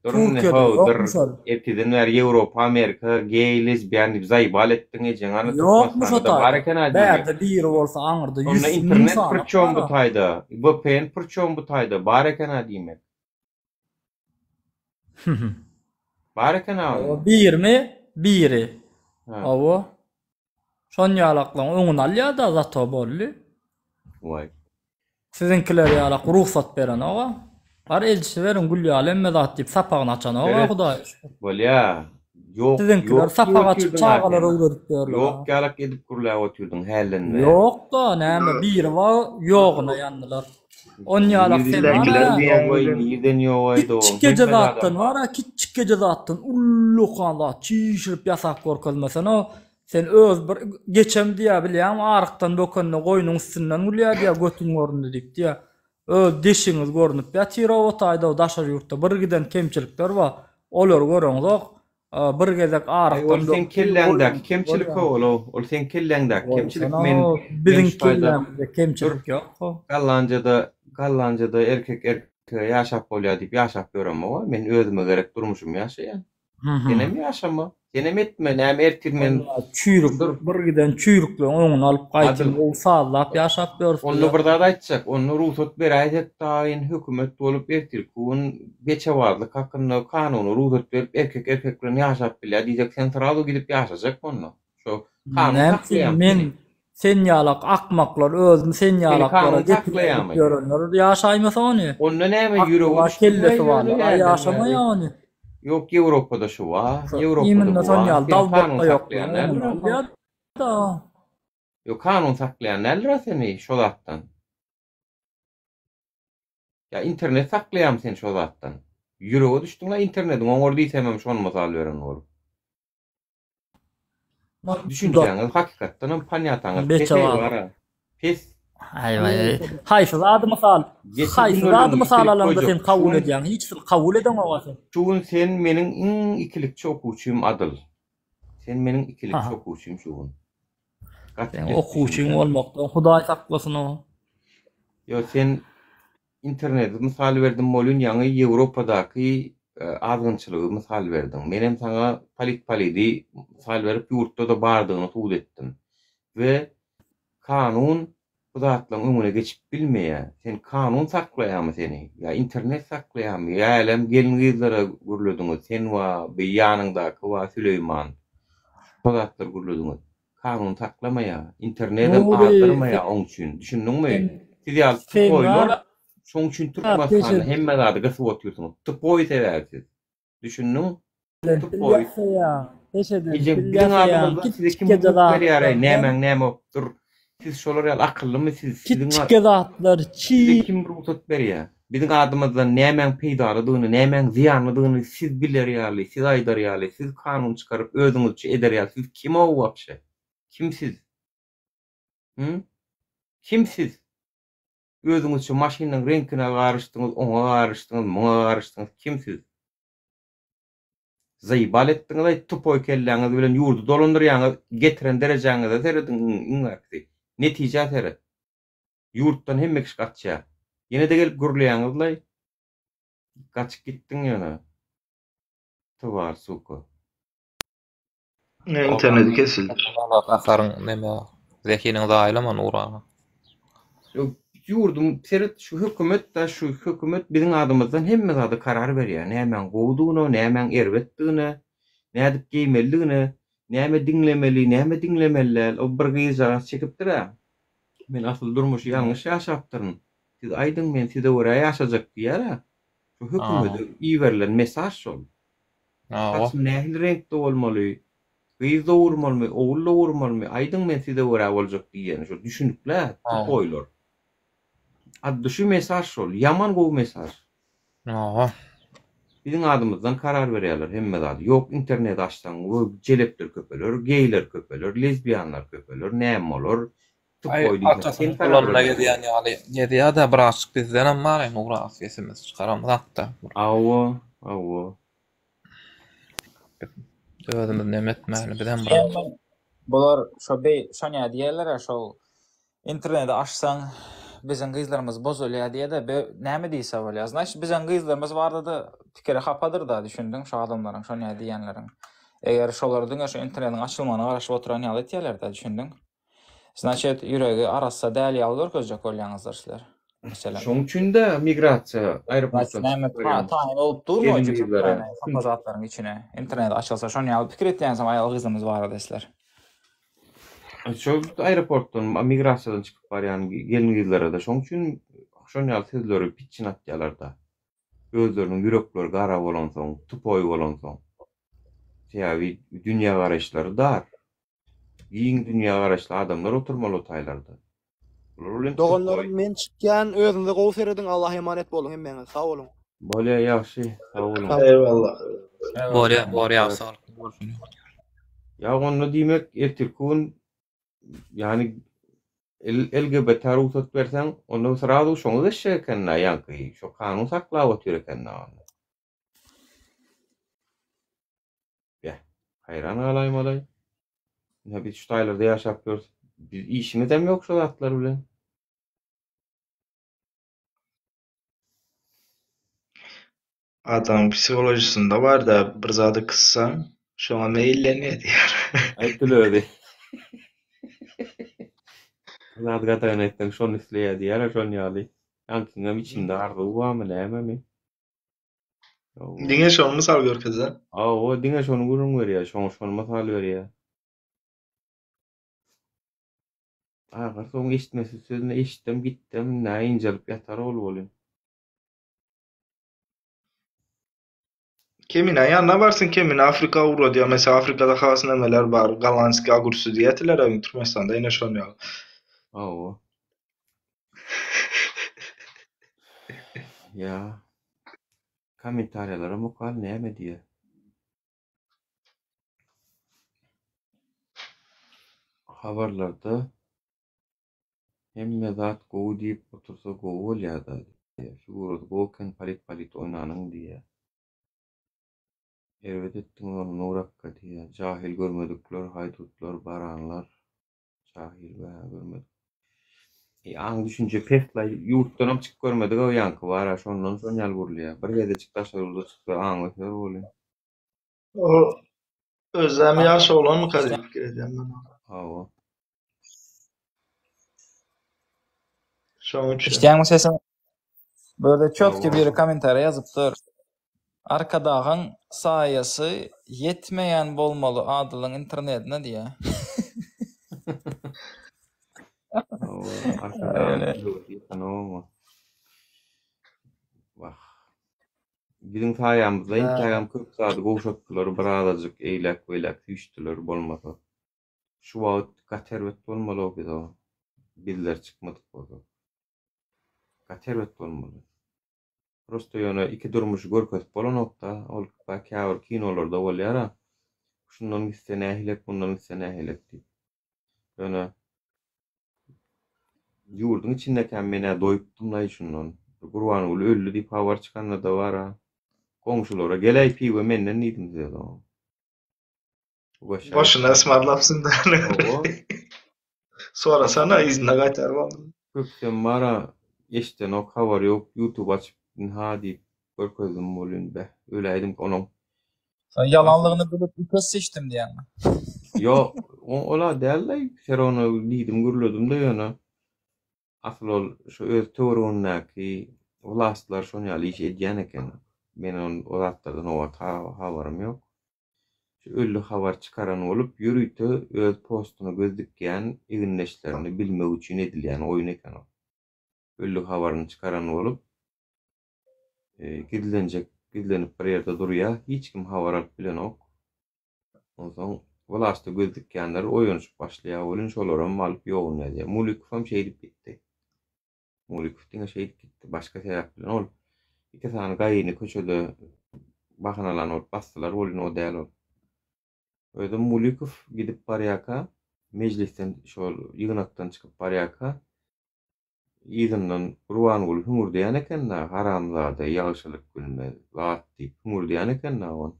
Dur indi Türkiýede how dur ýokmy şol? ertirden bäri Ýewropa Amerika geý lezbian diýip zaýbal etdiň ejeň ana Ýokmy şo Türkmenistanda da bar taýda? eken-a diýmek. Bärde biri bolsa aňyrda Onda 100 müň internet sany prçom bu bar-a. taýda VPN prçom bu taýda bar eken-a diýmek. Bar eken-a onda. Hawa birmi? Biri. Ha. Hawa. Şon ýalaklaň öňüni alýada zato boldy. Waý. Siziňkiler ýalak rugsat berenoga. Bar elçiberiň gül ýaly hemme zat diýip sapagyny açanoga Seret. Hudaýa şükür. Bolýa. Ýok, Siziňkiler ýok diýip sapak açyp otyrdyň-a çagalara sen. öwredip ýörler. Ýok ýalak edip gürläp otyrdyň hälden bäri. Ýok-da näme biri bar ýoguna ýandylar. On ýalak sen Biziňkiler bar-a. diýen Ýogaý bilen. nirden ýogaý dogan Kiçjikkeje hemme zadam zatdan bar. bar-a kiçjikkeje zatdan ullakan zat çişirip ýasap görkezmesene sen öz bir geçem diýýä bilýäňmi arykdan bökende goýnuň üstünden gülýä diýýä götüň göründi diýip diýýä öz deşigiňiz görnüp ýatyr-ow o taýda daşary ýurtda bir giden kemçilikler bar olary göreňzok bir gezek Aý arykdan ol seň bökdi kelläňdäki goýnuň kemçilik bolýa. ho ol ol seň kelläňdäki kemçilik Goýsana men men biziň şu taýda kellämizde dur kemçilik ýok ho. Gollandiýada Gollandiýada erkek erkege ýaşap bolýar diýip ýaşap ýöremok men özüme gerek durmuşymy ýaşaýan. Senem ýaşama senem etme näme ertir men Walla çüýrük dur bir giden çüýrükleň öňüni alyp gaýtyn Adyl gowy sazlap ýaşap ýörüs onda bizä. bir zat aýtjak onda rugsat beräýsek daýyn hökümet bolup ertirki gün beçebazlyk hakynda kanuny rugsat berip erkek erkek bilen ýaşap bilýär diýsek sen srazu gidip ýaşajakmy onda şo kanun Näme üçin saklaýamy men seni sen ýalak akmaklar özüni sen seni ýalaklara kanun gepin edip saklaýamy ýörenler ýaşaýmasa ony. onda näme Akly ýürege bar düşdüňmi kellesi ýöne barlar a ýerden bäri ýaşamaýa ony. ýok ýewropada şu bar Şo ýewropada imенно bu şon bar ýaly seni kanun dalbotda ýok saklaýan däldir alýa-da. Ýok kanun saklaýan däldir-a seni şo zatdan. Ýa internet saklaýarmy seni şo zatdan? Ýürege düşdüň-la internediň oňar diýsemem şony mysal beren bolup. Düşünjäňiz hakykatdanam panýataňyz pes Beçe eý bar. bara. Pes. Aý waý. Haýsy zady mysal, Geçen haýsy gün zady öldüň mysal ikilik alaňda goýjak. sen Şu kabul gün edýäň? Hiçsini kabul edeňok-a sen. Şu gün sen meniň iň ikilikçi okuwçym Adyl. Sen meniň ikilikçi Aha. okuwçym şu gün. Gaty Seň pes okuwçyň düşünjäň. bolmakdan Hudaý saklasyn-ow. Ýo sen interneti mysal berdim bolýun ýaňy Ýewropadaky azgynçylygy mysal berdiň. Menem saňa polit polidi mysal berip ýurtda-da bardygyny subut etdim. We kanun bu zatlaryň öňüne geçip bilmeýär. Sen kanun saklaýarmy seni? Ýa internet saklaýarmy? Ýa älem gelin-gyzlara gürlediňiz. Sen wa bi ýanyňdaky wa Süleýman. Şo zatlary gürlediňiz. Kanun saklamaýar. Internedem Nury azdyrmaýar oň üçin. Düşündiňmi? sen Siz ýaly sen tupoýlar bar şoň üçin a Türkmenistanda peşe hemme zady gysyp otyrsyňyz. Tupoý sebäbi siz. Düşündiň? bilen pil Tupoý. ýasaýaň. Peşeden Ejem pil biziň ýasaýaň. adymyzdan size kim Kiçjikje hukuk berýäreý zatlardan nämäň näme bolup dur. Siz şolar ýaly akyllymy siz siziň kiçjikje zatlar size çi kim rugsat berýär? Biziň adymyzdan nämäň peýdalydygyny, nämäň zyýanlydygyny siz biler ýaly, siz aýdar ýaly, siz kanun çykaryp özüňizçe eder ýaly siz kim-ow wapşe? Kim siz? Hü? Kim siz? Özüňizçe maşynyň reňkine garyşdyňyz, oňa garyşdyňyz, muňa garyşdyňyz, kim siz? Zaýbal etdiňiz-aý tupoý kelläňiz bilen ýurdy dolandyrýaňyz getiren derejäňize serediň iň bärkisi. Netijä seret. Ýurtdan hemme kişi gaçýar. Ýene-de gelip gürleýäňiz-laý. Gaçyp gitdiň ýöne. Twar suka. Ne interneti kesildi. Gaharyň neme zehiniň zaýalama Nury aga. Ýurdum seret şu hökümet da şu hökümet biziň adymyzdan hemme zada karar berýär. Nämäň gowudygyna, nämäň erbetdigine, nädip geýmelidigine, näme diňlemeli, näme diňlemeli däl. O bir gyzjagaz çekipdir-ä. Men asyl durmuşy ýalňyş ýaşapdyryn. Siz aýdyň men size görä ýaşajak diýýär-ä. Şu hökümede iberilen mesaž şol. Saçym nähili reňkde bolmaly, gyz dogurmalymy, ogul dogurmalymy, aýdyň men size görä boljak diýýän şol düşünikli-ä tupoýlar. At duşi mesaž şol, ýaman gowy mesaž. Biziň adymyzdan karar berýärler hemme zady. Ýok internet açsaň jelepler köpeler, geýler köpeler, lezbiýanlar köpeler, näme bolar, Aý tupoý diýseň sen atasynyň karar gulagynda berýäň. gezýän ýaly gezýär-de birazjyk bizdenem bar indi ugrak sesimizi çykaramyzakda. Hawa, hawa. Özümiz neme etmäli bizem biraz. Bular şo beý şo nä diýerler-ä şol interneti açsaň biziň gyzlarymyz bozulýar diýede be näme diýse bolýar. Znaçt biziň gyzlarymyz barada-da pikiri hapadyr-da düşündiň şo adamlaryň şo nä diýenleriň. Eger şolar diňe şo internetiň açylmagyna garaşyp oturan ýaly etýärler-dä düşündiň. Znaçet ýüregi arassa däl ýaly görkezjek bolýaňyzlar sizler. Meselem. Şoň üçin-de migrasiýa aeroportdan Näme çykyp barýan taýyn bolup durmy gelin jübüt gyzlara. näme hapa zatlaryň içine. Internet açylsa şon ýaly pikir etýänsiň aýal gyzymyz barada sizler. Şol aeroportdan migrasiýadan çykyp barýan gelin gyzlara-da şoň üçin şon ýaly sözleri pitçin atýalar-da. Özleriniň ýürekleri gara bolansoň, tupoý bolansoň. Sebäbi dünýägaraýyşlary dar. Giň dünýägaraýyşly adamlar oturmaly o taýlarda. Bular bilen Doganlarym men çykýan özüňize gowy serediň Allaha emanet boluň hemmäňiz sag boluň. Bolýa ýagşy sag boluň. Eyvallah. Bolýa bolýa sag boluň. Ýa onda diýmek ertirki gün ýani LGBT rugsat berseň onda srazu şoňa geçjek ekendä ýaňky şo kanun saklap otyr ekendä onda. Beh, haýran galaýmaly. Ine biz şu taýlarda ýaşap ýörüs. Biz işimizem ýok şu zatlar bilen. Adamyň psiholojisinde bar-da, bir zady kyssaň, şoňa meýillenýär diýýär. Aýtdyl özi. Bir zady gadagan etseň, şony isleýär diýýär-ä şon ýaly. Ýaňkyňam içinde arzuw barmy, nämemi? Diňe şony mysal görkezýär. Hawa, diňe şony gürrüň berýär, şoňa şony mysal berýär. Ahyr soň eşitmesiz sözüni eşitdem gitdem, nä ynjalyp ýatar ol welin. Kemine ýanyna barsyn Kemine Afrika ugradýar mesela Afrikada has nemeler bar gollandskiý ogurçy diýetiler a Türkmenistanda ine şon ýaly. Hawa. Ýa. Kommentariýalaram okaly näme diýýär. Habarlarda hemme zat gowy diýip otursa gowy bolýada diýýär. Figurasy gowy eken polit polit oýnanyň diýýär. Erbet etdiňiz ony Nurakga diýýär. Jahil görmedikler, haýdutlar, baranlar. Jahil bä görmedik. E, aň düşünje pes-laý, ýurtdanam çykyp görmedik-ow ýaňky bar-a, şondan şon ýaly gürleýär. Bir gezejik daşary ýurda çyksa aňy öser welin. O özem ýaş oglanmyka diýip pikir edýän men. Hawa. Şoň üçin. Eşidýäňmi sesimi? Bu ýerde çotki Hawa. biri kommentariýa ýazypdyr. Arkadagyň saýasy ýetmeýän bolmaly Adylyň internetine diýýä. Hawa, Arkadagyň döwleti ýetenogmy? Wah. Biziň saýamyzda entägem köp zady gowşatdylar, birazajyk eýläk-beýläk süýşdüler bolmasa. Şu wagt gaty erbet bolmaly-ow biz o. Bizler çykmadyk bolsak. Gaty erbet bolmaly. Prosto ýöne iki durmuşy görkezip bolanokda, ol käbir kinolarda bolýara, şundan gitse nähilek, mundan gitse nähilek diýip. Ýöne ýurduň içindekäm men-ä doýupdym-laý şundan. Gurbanguly öldi diýip habar çykanda-da bar-a. Goňşulara geläý piwe menden diýdim size soň. Boşuna ysmarlapsyň da. Hawa. Sorasana yzyna gaýtaryp aldy. Köpüsem bara eşdenok habary ýok youtube açyp ynha diýip görkezdim welin beh öläýdim onuň. Sen ýalanlygyny bilip üpes seçdim diýýäňmi? Ýok ola dälde serona diýdim gürledim-de ýöne asyl ol şu öz töweregindäki wlastlar şon ýaly iş edýän eken. Men o zatlardan o wagt habarym ýok. Şu ölli habar çykaran bolup ýörite öz postuna göz dikýän egindeşlerini bilmek üçin edilýän oýun eken ol. Ölli habaryny çykaran bolup gizlenjek gizlenip bir ýerde durýa hiç kim habar alyp bilenok. Onsoň wlasta göz dikýänler oýanyşyp başlaýar welin şolaram alyp ýogyn ýazýar. Mulikowam şeýdip gitdi. Mulikow diňe şeýdip gitdi. Başga sebäp bilen ol iki sany gaýyny köçede bahanalan bolup basdylar welin o däl ol. Özem Mulikow gidip barýarka mejlisden şol ýygnakdan çykyp barýarka yzyndan Gurbanguly hüňürdeýän eken-dä, haramzada ýagşylyk bilmez zat diýip hüňürdeýän eken-dä ol.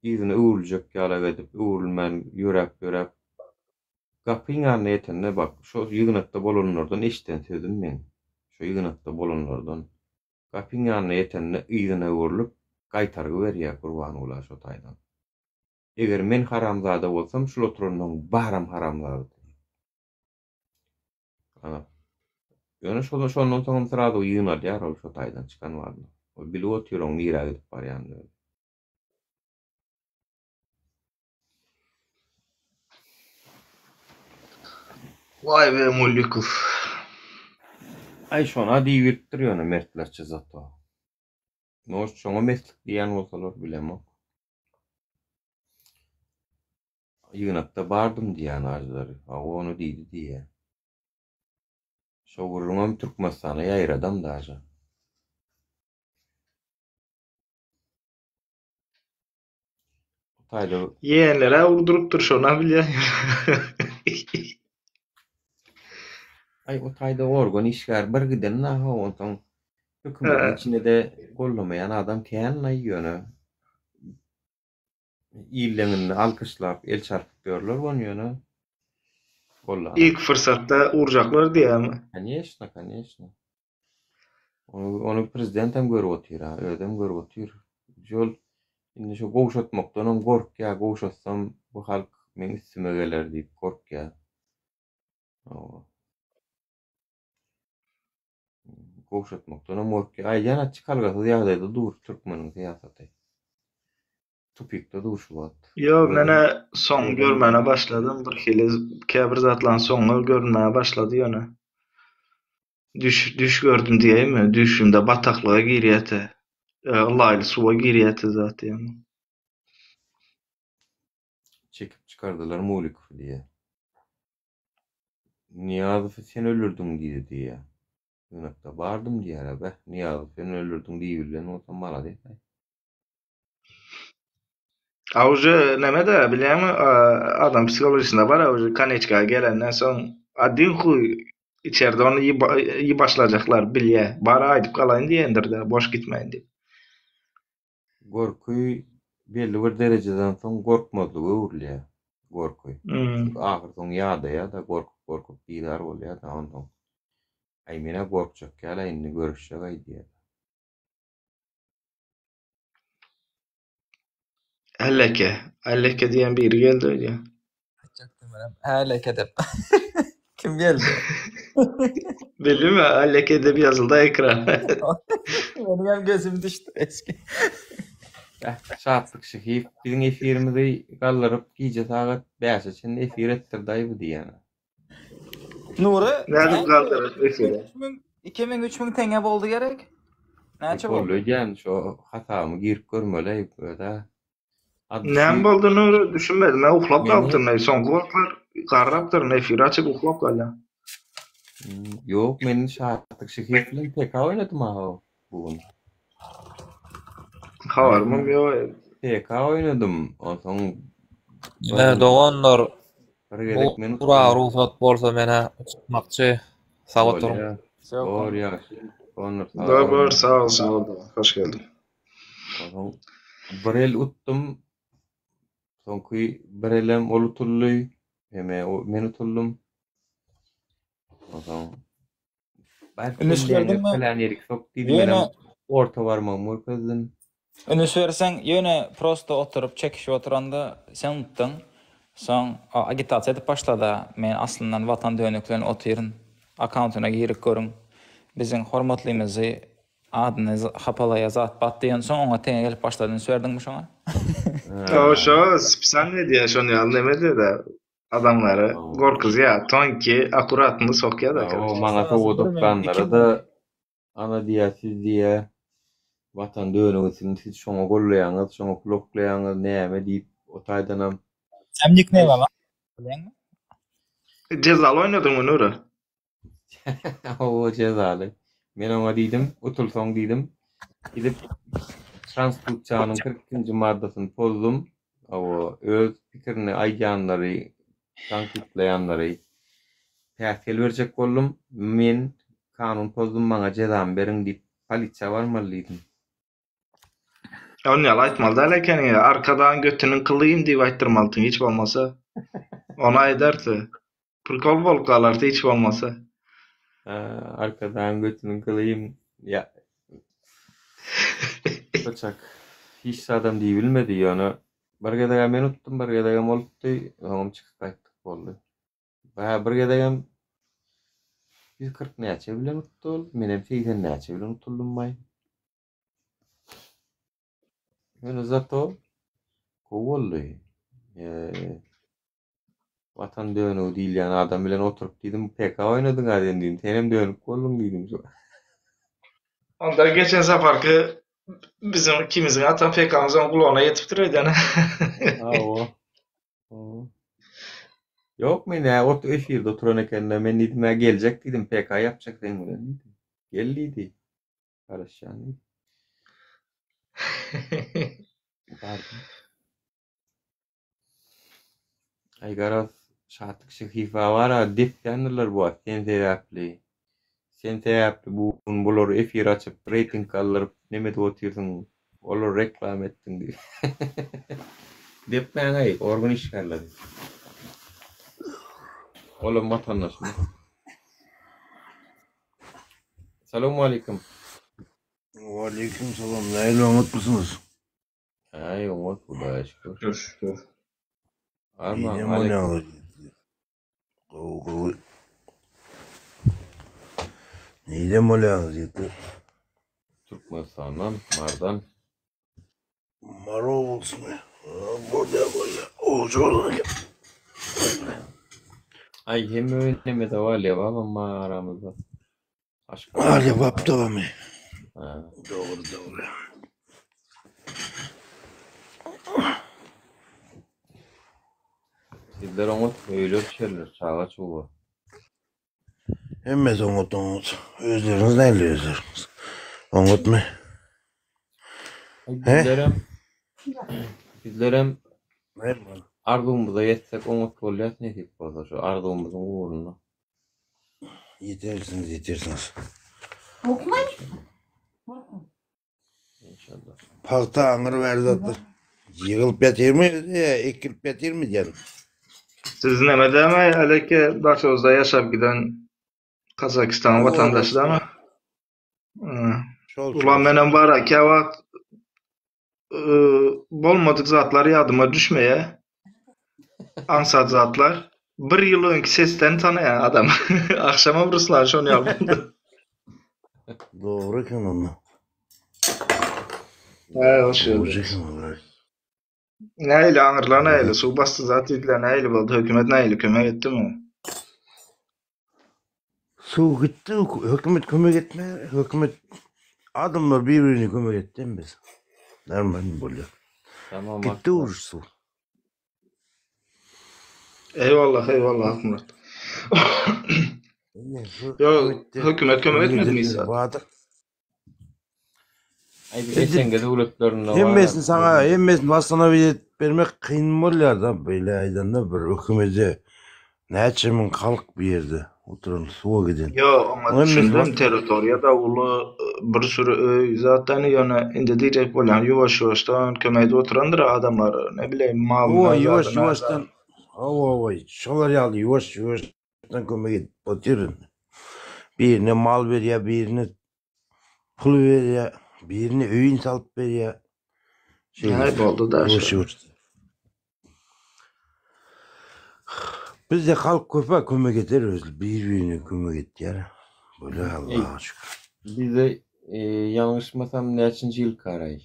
Yzyna öwrüljek ýalak edip, öwrülmän ýöräp-ýöräp, gapyň ýanyna ýetende, bak, şo ýygnakda bolanlardan eşiden sözüm meň, şo ýygnakda bolanlardan, gapyň ýanyna ýetende yzyna öwrülip, gaýtargy berýär Gurbangula şo taýdan. Eger men haramzada bolsam, şul oturanlaryň baram haramzada diýip. Ana. Ýöne şo şondan soňam srazu ýygnalýar ol şo taýdan çykan badyna. Ol bilip otyr oň nirä gidip barýanyny özi. Waý be Mulikow. Aý şona diýibilipdir ýöne mertlerçe zato. Может şoňa meslik diýýän bolsalar bilemok. Ýygnakda bardym diýýän aždary. Hawa ony diýdi diýýä. Şo gürrüňem Türkmenistana ýaýradam daže. Taýda Ýegenler-ä urdurypdyr şonam bilýän. Aý o taýda organ işgär bir giden naha onsoň hökümetiň içinde-de gollamaýan adam kän-laý ýöne illeňinde alkyşlap el çarpyp ýörler ony ýöne gollanok. Ilk fyrsatda urjaklar diýýäňmi? Koneşno, koneşno. Ony, ony prezidentem görüp otyr-a, özem görüp otyr. Şol indi şu gowşatmakdanam gorkýar, gowşatsam bu halk meň üstüme geler diýip gorkýar. Hawa. Gowşatmakdanam gorkýar. Aýdýan-a çykalgasyz ýagdaýda dur türkmeniň syýasaty. Tupikde dur şu wagt. Ýok, Özem menä soň özem görmäne başladym birhili käbir zatlaryň soňy görünmäge başlady ýöne. Düş, düş gördüm diýeýinmi? Düýşümde bataklyga girýärdi. Ylaýly suwa girýärdi zat diýýän. Çekip çykardylar Mulikowy diýýär. Nyýazowy sen öldürdiň diýdi diýýär. Ýygnakda bardym diýýär-ä. Beh, Nyýazowy sen öldürdiň diýibilen bolsa malades-aý. A uje neme-de bilýäňmi adam psihologiýasynda bar uje koneçka gelenden soň adin huý içerde ony ýybaşlajaklar bilýä. Bary aýdyp galaýyn diýendir-dä boş gitmäýin diýip. Gorky belli bir derejeden soň gorkmazlyga öwrülýär gorky. Çünki ahyr soň ýadaýar-da gorkup-gorkup bizar bolýar-da onsoň. Aý men-ä gorkjak däl-ä indi görüşjek-aý diýýär. Häleke, Häleke diýen biri geldi öýdýän. Aýtjakdym menem Häleke dep. Kim geldi? Bildimmi? Häleke diýip ýazyldy ekrana. Meniň hem gözüm düşdi eski. Bäh, Şatlyk Şyhyýew biziň efirimizi galdyryp gije sagat bäşe çenli efir etdirdi-aý bu diýýän. Nury, Nädip galdyryp efire? 2000 3000 teňňe boldy gerek? Näçe Boldy boldy? öýdýän, şo hasabymy girip görmeli öz-ä. Näme boldy Nury? Düşünmedim. Men uklap Meni galypdyryn. Soňky wagtlar garrapdyryn. Efir açyp uklap galýan. Ýok, men Şatlyk Şyhyýew bilen PK oýnadym a bu gün. Habarymam ýok. PK oýnadym. Onsoň Ine doganlar bir gezek men Nura utdum. rugsat bolsa menä çykmakçy. Sag oturyň. Bolýar. Bor ýagşy. Doganlar sag Bor boluň. bor sag ol sag ol. Hoş geldiň. Onsoň bir el utdum. Soňky bir elem ol utuldy. Heme men utuldym. Onsoň Bar Ünüs kelläňe berdiňmi? pälän ýerik sok diýdim Ýöne menem orta barmagymy görkezdim. Ünüs berseň ýöne prosto oturyp çekişip oturanda sen utduň. Soň agitasiýa edip başlada men aslyndan watan dönüklerini otyryn. Akkauntyna girip görüň. Biziň hormatlymyzy adyny hapalaýa zat bat diýensoň oňa teňe gelip başlady üns berdiňmi şoňa? O şo spesialnyý edýär şony ýaly neme edýär-de adamlary gorkuzýar tonki akkuratny sokýar-da O korочe. maňa sowgat oklanlara-da ana diýýär siz diýýär watan dönügisini siz şoňa gollaýaňyz şoňa pul oklaýaňyz näme diýip o taýdanam Näme nikneým alan bilýäňmi? Jezaly oýnadyňmy Nury? Hawa jezaly. Men oňa diýdim, utulsaň diýdim, gidip Konstitusiýanyň 42-nji maddasyny pozdum. Hawa, öz pikirini aýdýanlary, tankytlaýanlary päsgel berjek boldum. Men kanun pozdum, maňa jezamy beriň diýip, polisiýa barmaly diýdim. Ony ýaly aýtmaly däl ekeniň ýa. Arkadagyň götüniň kylyýyn diýip aýtdyrmalydyň hiç bolmasa. Ony aýdardy. Prikol bolup galardy hiç bolmasa. Ha, arkadagyň götüniň kylyýyn. Ýa. Gyçak. Hiç zadam diýibilmedi ýöne bir gezegem men utdum, bir gezegem ol utdy. Soňam çykyp gaýtdyk boldy. Hä, bir gezegem 140 näçe bilen utdy ol. Menem 80 näçe bilen utuldym baý. Ýöne zato gowy boldy. Eee, Watan dönügi diýilýän adam bilen oturyp diýdim, PK oýnadyň-a sen diýdim. Senem dönük bolduň diýdim. Onda geçen saparky biziň ikimiziň atan PK-myz oň gulagyna ýetipdir öýdýän. Hawa. Ýok men nä ot efirde oturan ekende men diýdim mä geljek diýdim PK ýapjak seň bilen diýdim. Gel diýdi. Garaşýan diýdi. Bardym. Aý garaz Şatlyk Şehifa bara depýändirler bu wagt sen sebäpli. Sen sebäpli bu gün bular efir açyp reýting galdyryp neme edip otyrsyň olary reklama etdiň diýip. Depmäňaý organ işgärleri. Olam watandaşymyz. Salowmaleýkim. Waleýkim salam. Nähili oňatmysyňyz? Aý oňat Hudaýa şükür. Şükür. Arman Eýýäm aleýkum. bolýaňyz. Gowy gowy. Nirden bolýaňyz ýigitler? Türkmenistandan, Mardan. Mary obasymy? Bolýa bolýa. Oja bolan eken. Aý hemme öýlemede bar Lebabam bar aramyzda. Aşgabat. Lebap dagamy? Dogry dogry. Sizler oňat öýler içerler çaga çuga. Hemmesi oňat oňat. Özleriňiz nähili özleriňiz? Oňatmy? He? Bizlerem bizlerem arzuwymyza ýetsek oňat bolýas nesip bolsa şu arzuwymyzyň ugrunda. Ýetersiňiz ýetersiňiz. Inşallah. Pagta aňyr bäri zatlar ýygylyp ýatyrmy ýa ekilip ýatyrmy diýýän. Siz neme dämi Aleke Daşoguzda ýaşap giden Kazakistanyň watandaşy dämi? Şol Ulan şol. menem bara käwagt bolmadyk zatlar ýadyma düşmeýär. Aňsat zatlar. Bir ýyl öňki sesden tanaýan adam. Agşamam Ruslan şony ýaly boldy. Dogry eken onda. Hä, hoş Dogry gördük. eken onda. Nähili aňyrlar nähili suw basdy zat diýdiler nähili boldy hökümet nähili kömek etdimi? Suw gitdi, hökümet kömek etme, hökümet adamlar bir-birine kömek etdi hemmesi. Normal bolýar. Tamam Gitdi uruş suw. Eyvallah eyvallah Akmyrat. Yo hökümet kömek etmedimi hiç zat? Aý biz SNG döwletlerinde bar. Hemmesini saňa hemmesini wastanowit edip bermek kyn bolýar-da beýle aýdanda bir hökümede näçe müň halk bir ýerde oturan suwa giden. Yo oňa Oň hemmesini düşündim territoriýada uly e, bir sürü öý zatdan ýöne indi diýjek bolýan ýuwaş-ýuwaşdan kömek edip oturandyr adamlar ne bileýin Hawa, malyna zadyna. ýuwaş-ýuwaşdan, hawa, hawa, şolar ýaly ýuwaş-ýuwaşdan kömek edip otyr indi. Birine mal berýär, birine pul berýär, birine öýüni salyp berýär. Näý Şeýle boldy-da şo. ýuwaş-ýuwaşdan. Bizde halk köp-ä kömek eder özi bir-birine kömek etýär. Bolýar Eý, Allaha şükür. bizde e, ýalňyşmasam näçinji ýylkaraý?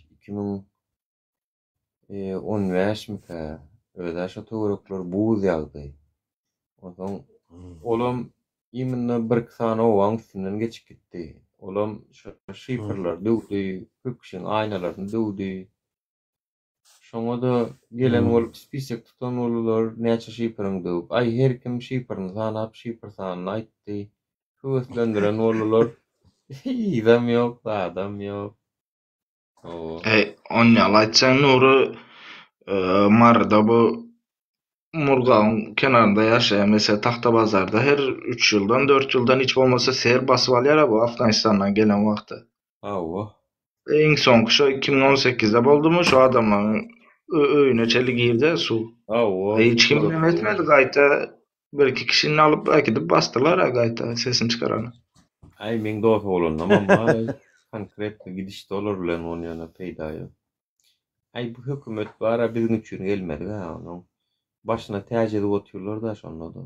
2015 mikä? Özä şo töwerekler buz ýagdy. Onsoň olam imенно birki sany obaň üstünden geçip gitdi. Olam şo şifrleri döwdi, köp kişiň aýnalaryny döwdi. Şoňa-da gelen bolup spisek tutan boldular, näçe şifriň döwük. Aý, her kim şifrini sanap, şifr sanyny aýtdy. Höweslendiren boldular. Yzam ýok, zadam ýok. Hawa. Eý, onýaly aýtsaň Nury, Maryda bu Murgabyň kenarynda ýaşaýan meselem Tagtabazarda her üç ýyldan, dört ýyldan hiç bolmasa sel basyp alýar-a bu Afganistandan gelen wagty. Hawa. Iň soňky şo 2018-de boldumy şo adamlaryň öýüne çenli girdi suw. Hawa. Hiç kim neme etmedi gaýta bir-iki kişini alyp äkidip basdylar-a gaýta sesini çykarany. Aý meň dos oglanlamam bar konkretno gidişdi olar bilen ony ýöne peýda ýok. Aý bu hökümet bara biziň üçin gelmedik-ä onuň başyna täç edip otyrlar-da şonda-da.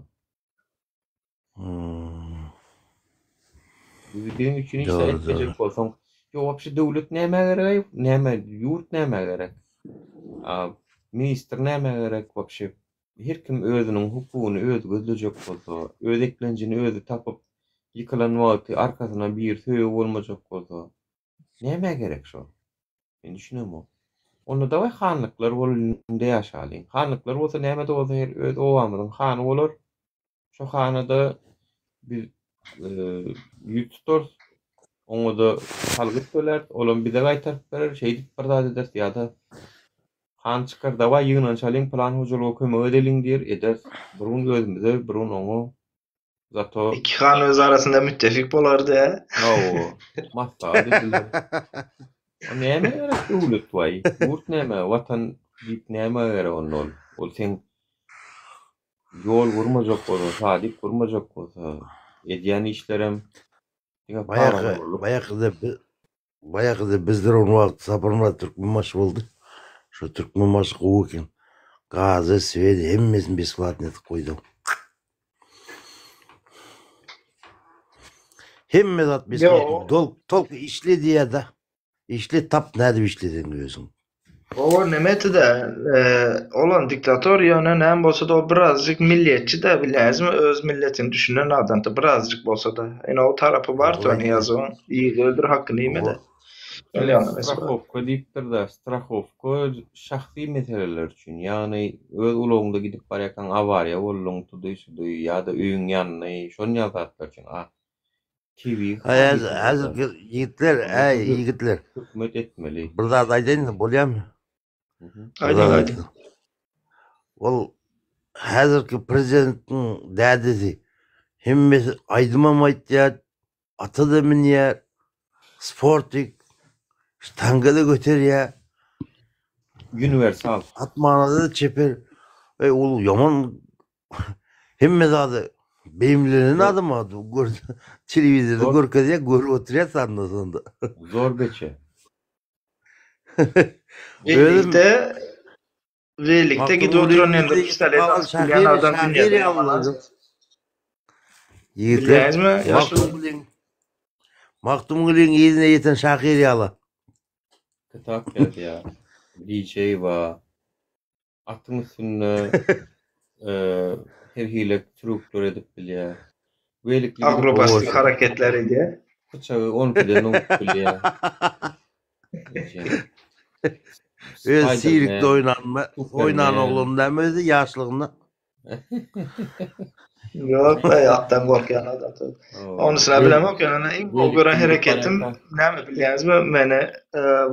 Biziň üçin hiç zat etmejek bolsaň, ýok wapşe döwlet nämä gerek-aý, näme ýurt nämä gerek? A ministr nämä gerek wapşe? Her kim özüniň hukugyny özi gözlejek bolsa, öz eklenjini özi tapyp, ýykylan wagty arkasyna biri söýeg bolmajak bolsa, nämä gerek şol? Men düşünemok. Onda dawaý hanlyklar bolunda ýaşalyň. Hanlyklar bolsa näme-de bolsa her öz obamyzyň hany bolar. Şo hanada biz ýüz tutarys. Oňa-da salgyt töläris, olam bize gaýtaryp berer, şeýdip bir zat ederis ýa-da han çykar dawaý ýygnanyşalyň pylan hojalyga kömek edeliň diýer, ederis. Bir gün özümize, bir gün oňa. Zato Iki han öz arasynda müttefik bolardy hä? Hawa, maslahat ediler. O nämä gerek döwlet waý? Ýurt nämä, watan diýip nämä gerek onda ol? Ol seň ýol gurmajak bolsa, sadik gurmajak bolsa, edýän işlerem diňe Baýaky, parahorluk. baýakyda Baýakyda bizler on wagt Saparmyrat Türkmenbaşy boldy. Şo Türkmenbaşy gowy eken. Gazy, swedi hemmesini besplatny edip goýdy. Hemme zat besplatny. Dol, tolko işle diýýär-de. Işle tap nädip işleseň özüň. Owa neme etdi-de, olam diktator ýöne näme bolsa-da o birazjyk milliýetçi-de bilýäňizmi öz milletini düşünen adamdy birazjyk bolsa-da. Ine o tarapy bar Dogry aýtýaň. Nyýazowyň ýigidi öldür hakyny iýme-de. Şol ýaly nemesi bar. Strahowka diýipdir-de, strahowka şahsy meseleler üçin, ýagny öz ulagyňda gidip barýarkaň awariýa bolduň, tudy-sudy ýa-da öýüň ýandy, şon ýaly zatlar üçin. A Tebigy Häzir, hadysalarda häzirki ýigitler, ony äý ýigitler. hökümet etmeli. Bir zat aýdaýynmy, bolýarmy? Bir Aýdyň, zat aýdyň. aýtsaň. Ol häzirki prezidentiň dädesi hemmesi aýdymam aýtýar, ata-da münýär, sportik, ştanga-da göterýär. Uniwersal. Atmana-da çeper. Eý, ol ýaman Hemme zady beýimlenen adam gör telewizorda görkezýär, görüp oturýar sanda sonda. Zor beçe. Birlikde birlikde gidip oturan ýerinde pistolet atyp bilýän adam dünýäde ýaman az. Ýigitler, Bilýäňizmi, ýaşuly? Magtymgulyň Magtymgulyň yzyna ýeten şahyr ýaly. Kitap ýazýar. DJ bar. Atyň üstünde her hili trükler edip bilýär. Welikli gidip Akrobastik hareketler edýär. Pyçagy on ikiden urup bilýär. Öz sirkde oýnan, oýnan oglan dämi özi ýaşlygynda? Ýok, atdan gorkýan adam. Onusyna bilemok, ýöne iň gowy gören hereketim näme bilýäňizmi? Meni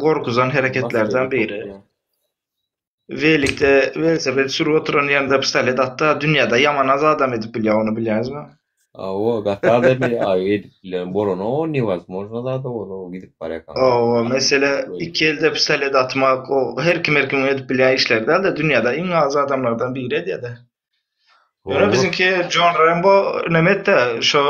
gorkuzan hereketlerden biri. Welikde welosiped sürüp oturan ýerinde pistolet atda dünýäde ýaman az adam edip bilýär ony bilýäňizmi? Hawa, gaty edip edip bilen bolanok, newozmojno zat ol, o gidip barýarkaň. Hawa, mesele iki elde pistolet atmak, o her kim her kimiň edip bilýän işleri däl-de, dünýäde iň az adamlardan biri edýär-de. Ýöne biziňki Jon Rembo neme etdi, şo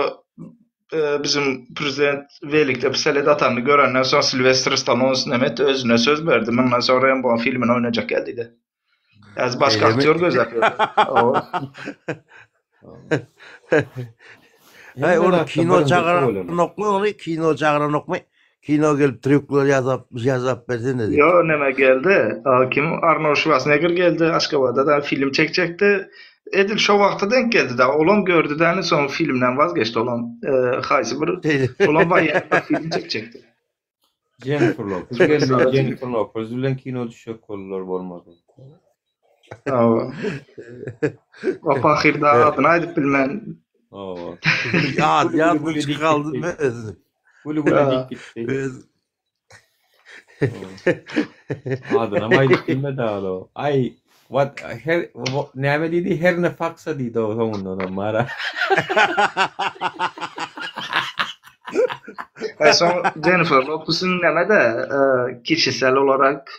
biziň prezident welikde pistolet atanyny görenden soň Silwestr Stallone neme etdi, özüne söz berdi, mundan soň Rembo filmini oýnajak gel diýdi. Häzir başga aktýor gözläp ýör. Haý, ony kino çagyranokmy ony? Kino çagyranokmy? Kino gelip trýuklar ýazap, ýazap bersene diýip. Ýo, neme geldi? Kim? Arnold Şwarsenegger geldi Aşgabada da film çekjekdi. Edil şo wagta denk geldi da. Olam gördi däni soň filmden wazgeçdi olam. Haýsy bir olam waýennyý bir film çekjekdi. Jennifer Lopez geldi. Jennifer Lopez bilen kino düşjek boldular bolmady. Hawa. O pahyr da adyny aýdyp bilmän. Hawa. Ýat ýat çykyp galdy özüni. Güli güli diýip gitdi. Öz Adynam aýdyp bilmedi alo. Aý, what her näme diýdi? Her ne faksa diýdi o soňundanam bara. Ay soň Jennifer Lopez'in neme-de kişisel olarak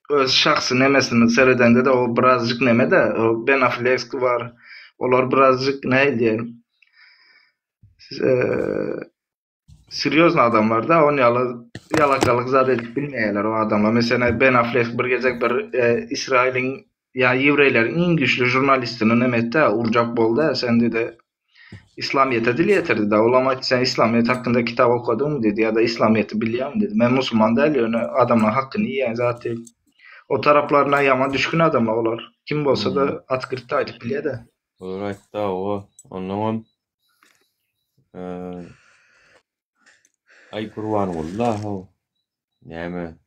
öz şahsy nemesini seredende-de o birazjyk neme-de o Ben Affleck bar. Olar birazjyk nähili diýelim serýozny adamlar-da, on ýaly ýalakalyk zat edip bilmeýärler o adamlar. Meselem, Ben Affleck bir gezek bir Ysraýylyň ýa ýewreýleriň iň güýçli žurnalistini neme etdi, urjak boldy, sen diýdi, Yslamyýete dil ýetirdi-de, olam aýtdy, sen Yslamyýet hakynda kitap okadyňmy diýdi, ýa-da Yslamyýeti bilýäňmi diýdi. Men musulman däl, ýöne adamlaryň hakyny iýýän zat diýip. O taraplaryna ýaman düşgün adamlar olar. Kim bolsa-da otkrytda aýdyp bilýär-de. Olar aýtdy hawa. Onnoňam Aý Gurbanguly-da how. Näme?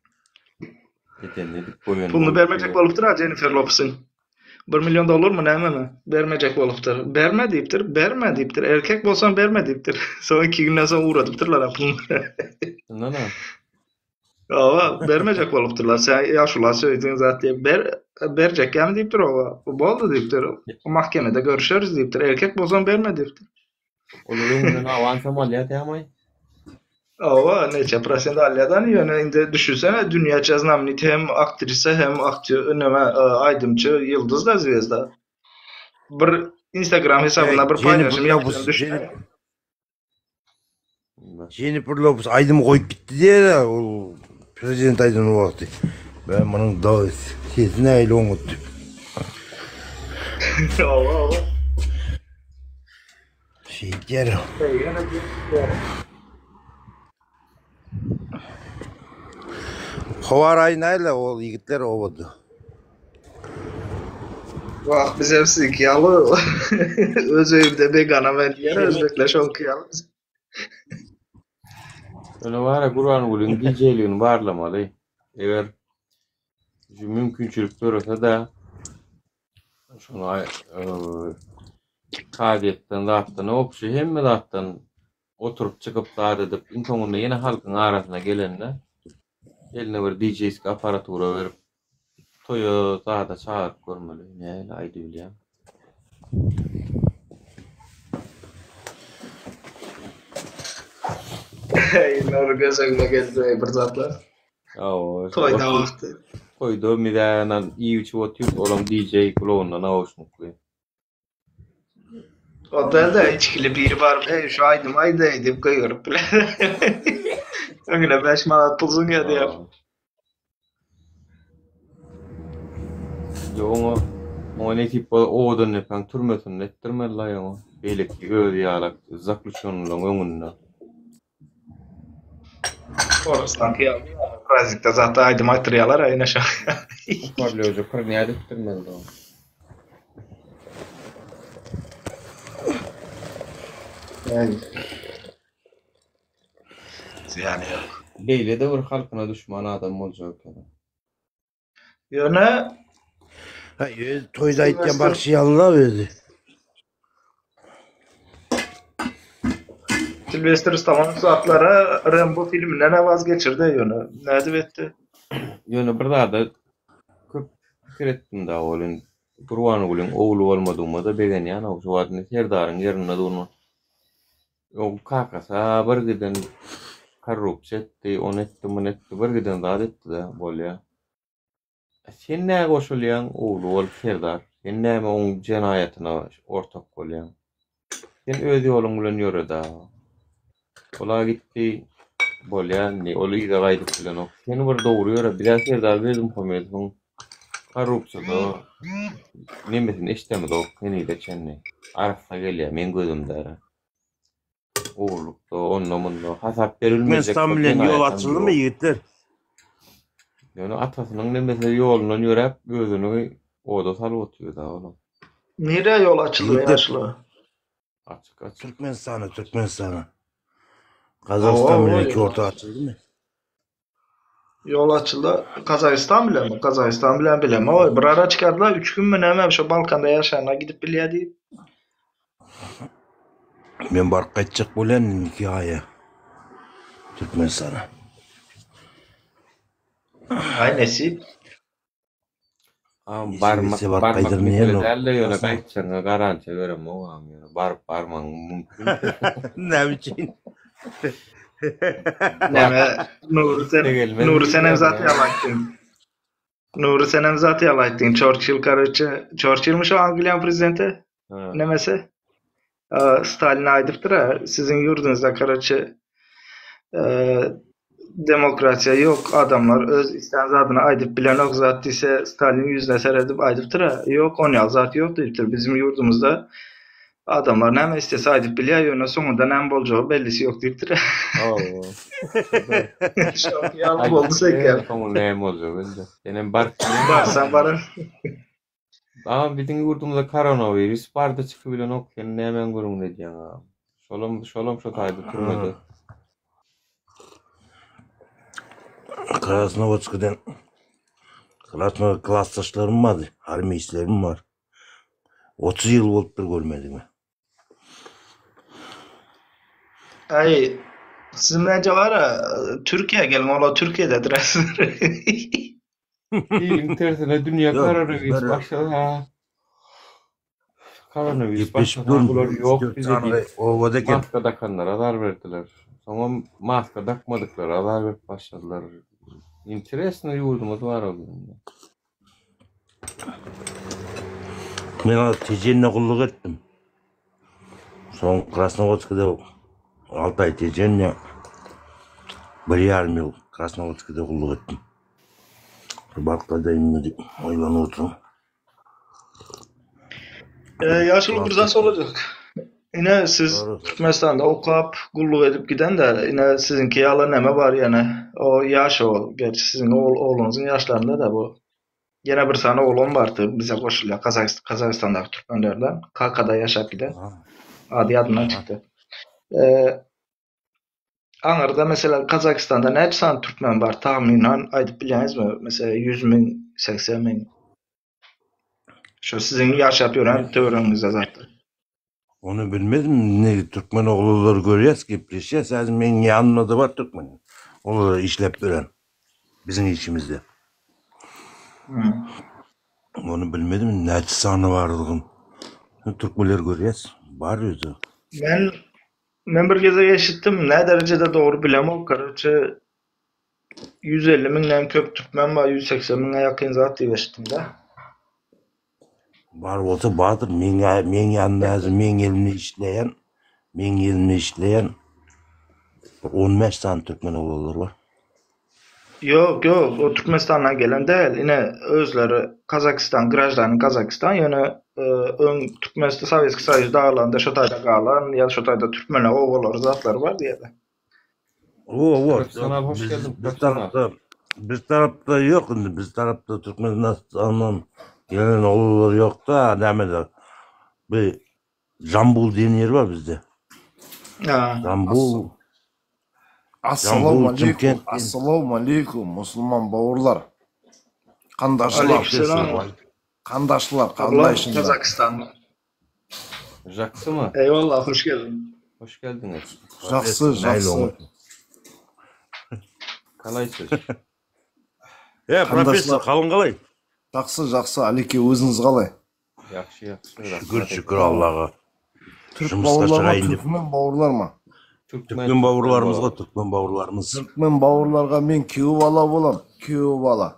Edenini edip goýan. Puluny bermejek bolupdyr-a Jennifer Lopesiň. Bir million dollarmy nämemi bermejek bolupdyr. Berme diýipdir, berme diýipdir. Erkek bolsaň berme diýipdir. Soň iki günden soň ugradypdyrlar-a puluny. Şundan-a. Hawa, bermejek bolupdyrlar. Sen ýaşula söýdüň zat diýip, ber berjekkämi diýipdir oba. Boldy diýipdir. Mahkemede görüşeris diýipdir. Erkek bolsaň berme diýipdir. Olar öňünden awansam alýar dämaý. Hawa, neçe prosent alýadan, ýöne indi düşünsene, dünýäçe znamenit hem aktrisa hem aktýor, neme, aýdymçy, ýyldyz da zwezda. Bir Instagram hesabynda bir paýlaşym ýapyp düşünsene. Jennifer Lopez aýdym goýup gitdi diýýär ol prezident aýdan wagty. Ben munuň da sesi nähili oňat diýip. Hawa, hawa. Şeýdýär. Howa raýy näle ol ýigitler obada. Wah, biz hem sizinki ýaly öz öýümde begana men diýer, özbekler şoňky ýaly biz. Ýöne bara Gurbangulyň DJ-ligini barlamaly. Eger şu mümkinçilik dörese-de şony kazyýetden zatdan obşi hemme zatdan oturyp çykyp zat edip iň soňunda ýene halkyň arasyna gelende eline bir DJ-ski apparatura berip toýa zada çagyryp görmeli. Nähili aýdybilýäň? Indi göz öňüme geldi bir zatlar. Hawa. Toýda wagty. Toýda miränan iýip içip otyr, olam DJ gulagynda nauşnikli. O däl-de içgili biri baryp, Eý, şu aýdymy aýdaý diýip gygyryp biler. Öňüne 5 manat pul zyňýar diýýär. Ýok, oňa oňa nesip bolsa Owadandepäň türmesinde etdirmeli-laý oňa. Beýleki özi ýalak zaklýuçennylaryň öňünde. Orusdanky ýaly prazdnikde zatda aýdym aýtdyrýarlar a ine şo. Parlýoja pyrnýat etdirmeli oňa. Zyýany ýok. Beýle-de bir halkyna duşman adam boljak eken. Ýöne Ha, öz toýda aýtýan bagşy ýalyla özi. Silvester Stallone zatlara Rambo filminden waz geçirdi ýöne nädip etdi? Ýöne bir zada köp pikir etdim da ol indi. Gurbangulyň ogly bolmadygyma-da begenýän-ow, şu wagt indi Serdaryň ýerinde durman. Oň kakasy-a bir giden korrupsiýa etdi, ony etdi, muny etdi, bir giden zat etdi-de, bolýa. Sen nä goşulýaň ogly bolup Serdar? Sen näme oň jenaýatyna ortak bolýaň? Sen öz ýoluň bilen ýöre-dä. Ol-a gitdi, bolýa indi, ol yza gaýdyp bilenok. Sen bir dogry ýöre, biz-ä Serdar Berdimuhamedowyň korrupsiýada nemesini eşidemizok henize çenli. Arassa gelýär meň gözümde. Ogurlykda, onda-munda hasap berilmejek Türkmenistan bir bilen ýol jenaýatam açyldymy ýok. ýigitler? Ýöne atasynyň nemesi ýolundan ýöräp, özüni oda salyp otyr-da olam. Nirä ýol açyldy Ýigitler. ýaşuly? Açyk açyk. Türkmenistana, Türkmenistana. Hawa, Gazagystan hawa, bilen ýol orta açyldymy? Ýol açyldy. Gazagystan bilenmi? Gazagystan bilen bilemok. Bir ara çykardylar, üç günmi näme şo Balkanda ýaşaýanlar gidip bilýär diýip. Men baryp gaýtjak bolýan indiki aýa Türkmenistana. Aý nesip. Agam Nesip barmak etse baryp barmak gaýdaryn mesele diýen dälde ýöne gaýtjagyňa garantiýa beremok agam ýöne baryp barmagyň mümkin. Näme üçin? Näme Nury sen Gelmez Nury senem diýýär zat ya. ýaly aýtdyň. Nury senem zat ýaly aýtdyň. Çorçil karoçe, Çorçilmi şo Angliýanyň prezidenti? Ha. Nemesi? Stalin aýdypdyr-a, siziň ýurduňyzda karoçe demokratiýa ýok, adamlar öz islän zadyny aýdyp bilenok zat diýse, Stalin ýüzüne seredip aýdypdyr-a, ýok, onýaly zat ýok diýipdir. Biziň ýurdumyzda adamlar näme islese aýdyp bilýär, ýöne soňunda näme boljagy bellisi ýok diýipdir. Hawa. Şoňky ýaly boldy seňkem. Soňunda näme boljagy belli. Senem baryp Barsaň barar. Agam biziň ýurdumyzda koronawirus bardy çykybilenok sen nämäň gürrüňini edýäň agam. Şolam şolam şo taýda türmede. Krasnowodskiden Krasno klasdaşlarym bardy, armeýslerim bar. 30 ýyl bolupdyr görmedigime. Aý, siz bence bar-a, Türkiýä geliň, olar Türkiýededir aslynda. Iliň tersine dünýä Ýok, koronawirus bizler başlasa ha. Koronawirus gepleşip başlasa durun. bular ýok 3-4 bize sany diýip obada eken. maska dakanlara zar berdiler. Soňam maska dakmadyklara zar berip başladylar. Interesno ýurdumyz bar o gün. Men ol Tejende gulluk etdim. Soň Krasnowodskide 6 aý Tejende, bir ýarym ýyl Krasnowodskide gulluk etdim. Baryp gaýdaýynmy diýip oýlanyp otyryn. Ee, ýaşuly bir zat sorajak. Ine siz Türkmenistanda okap, gulluk edip giden-de, ine siziňki ýaly neme bar ýene. O ýaş ol, gerçi siziň ogul ogluňyzyň ýaşlarynda-da bu. Ýene bir sany oglan bardy bize goşulýar Gazagystan Gazagystandaky türkmenlerden, Kakada ýaşap giden. Ady ýadymdan çykdy. Ee, aňyrda meselem Gazagystanda näçe sany türkmen bar tahmynan aýdyp bilýäňizmi? Meselem 100 müň, 80 müň. Şu siziň ýaşap ýören töweregiňizde zatlar. Ony bilmedim, ne türkmen oglanlary görýäs, gepleşýäs, häzir meň ýanymda-da bar türkmen. Olar işläp ýören biziň işimizde. Ony bilmedim, näçe sany bardygyny. Türkmenleri görýäs, bar özi. Men men bir gezek eşitdim, nä derejede dogry bilemok, karoçe 150 müňden köp türkmen bar, 180 müňe ýakyn zat diýip eşitdim-de. Bar bolsa bardyr. Meň meň ýanymda häzir meň elimde işleýän, meň elimde işleýän bir 15 sany türkmen oglanlar bar. Ýok, ýok, o Türkmenistandan gelen däl. Ine, özleri Kazakistan, graždani Kazakistan, ýöne e, öň Türkmenistan Sowetskiý Soýuz dagylanda şo taýda galan ýa şo taýda türkmenler obalary zatlary bar diýýärler. Owa, Professional hoş biz, geldiň biz professional. tarapda biz tarapda ýok indi biz tarapda Türkmenistandan gelen oglanlar ýok-da, nämeler. Bir Jambul diýen ýer bar bizde. Ha. Jambul, Assalamu Jambul, aleykum, Çimkent diýen. assalamu aleykum, musulman bawurlar. Kandaşlar, Aleykümselam. kandaşlar, Ablam kandaşlar. Kazakistan'da. Jaksymy? Eyvallah, hoş geldin. Hoş geldiňiz. Жақсы, Nähili жақсы. oňat. Kalaýsyz. E, professor, Қандашlar, halyň galaý? жақсы, жақсы, Алеке, өзіңіз қалай? Ýagşy ýagşy. Şükür şükür Allaha. Türk Jumyska bawurlar mı, çykaýyn diýip. Türkmen bawurlar mı? Türkmen bawurlarymyz go, türkmen bawurlarymyz. Türkmen bawurlarga men kýew bala bolam, kýew bala.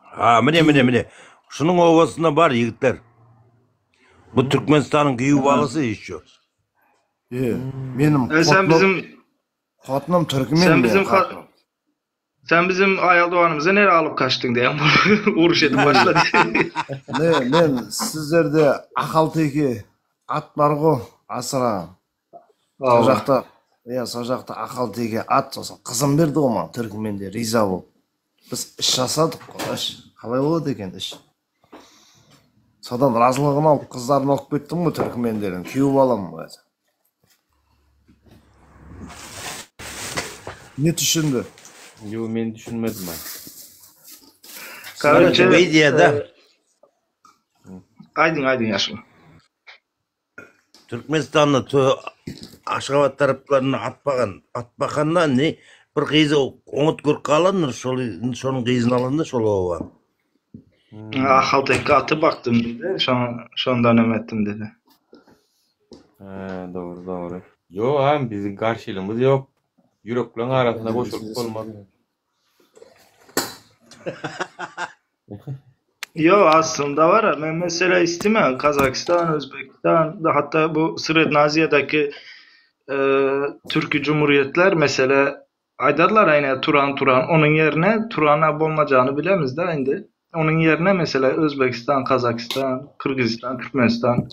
Ha, mine mine mine. Şunuň obasynda bar ýigitler. Bu Türkmenistanyň giýew balasy işçi. E, menim E, sen kotlam, bizim kotlam türkmen sen men bizim kotlam. sen bizim aýal doganymyzy nere alyp kaçdyň diýen uruş edip başlady. Ne, men sizlerde Ahalteke at bar go, asyragam. Şo Hawa. jakda, ýa şo jakda Ahalteke at sosa gyzym berdi go maňa türkmende riza bolup. Biz iş jasadyk go, iş. Kalay bolady eken iş. Sodan razylygyny alyp gyzlaryny alyp gitdim go türkmenleriň, kýew balam go. Ne düşündi? Ýo men düşünmedim aý. Karoçe, Beý diýýär-de. Aýdyň aýdyň ýaşuly. Türkmenistanda tö Aşgabat taraplarynda at bakan, at bakanda indi bir gyzy oňat görüp galandyr, şol indi şonuň gyzyny alanda şol oba. Ahalteke aty bakdym diýdi, şondan hem etdim diýdi. Hä, dogry, dogry. Ýok agam, biziň garşylygymyz ýok. Ýürekleň arasynda goşulyp bolmaz. Ýok, aslynda bar, men mesele istemän, Kazakistan, Özbekistan, hatda bu Srednä Aziýadaky e, türki cumhuriyetler mesele aýdarlar aýna Turan Turan, onuň ýerine Turana bolmajagyny bilemizde indi. Onuň ýerine mesele Özbekistan, Kazakistan, Kyrgyzystan, Türkmenistan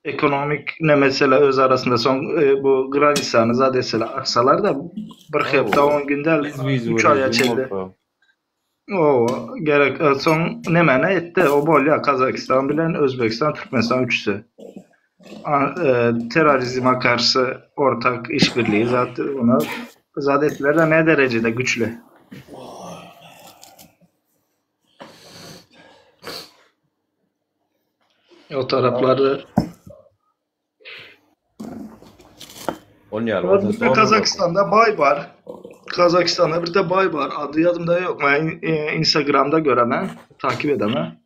ekonomik ne mesele öz arasynda soň e, bu granisany zat etseler, açsalar da bir hepde 10 gün däl, 3 aýa çenli. O gerek e, soň nemene etdi. O bolýar Kazakistan bilen Özbekistan, Türkmenistan üçüsi. A, e, terrorizme karşı ortak işbirliği zat ona zat etdiler de ne derecede güçlü. O tarafları On ýaly Bir bolsa de Kazakistan'da bay var. Kazakistan'da bir de bay var. Adı yadımda yok. Ben e, Instagram'da göremem. Takip edemem.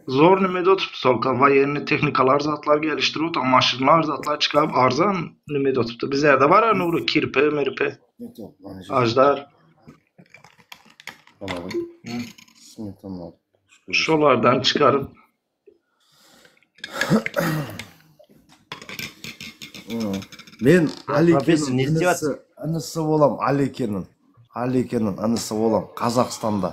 Zor nimede oturup solka voyenni texnikalar zatlar geliştirip tam maşınlar zatlar çıkarıp arzan nimede oturup Bizlerde var ya nuru kirpi mirpi ajdar. Şolardan çıkarıp Men Professor Alikeniň ne inisi, istiýar? inisi bolam Alikeniň. Alikeniň inisi bolam Kazakstanda.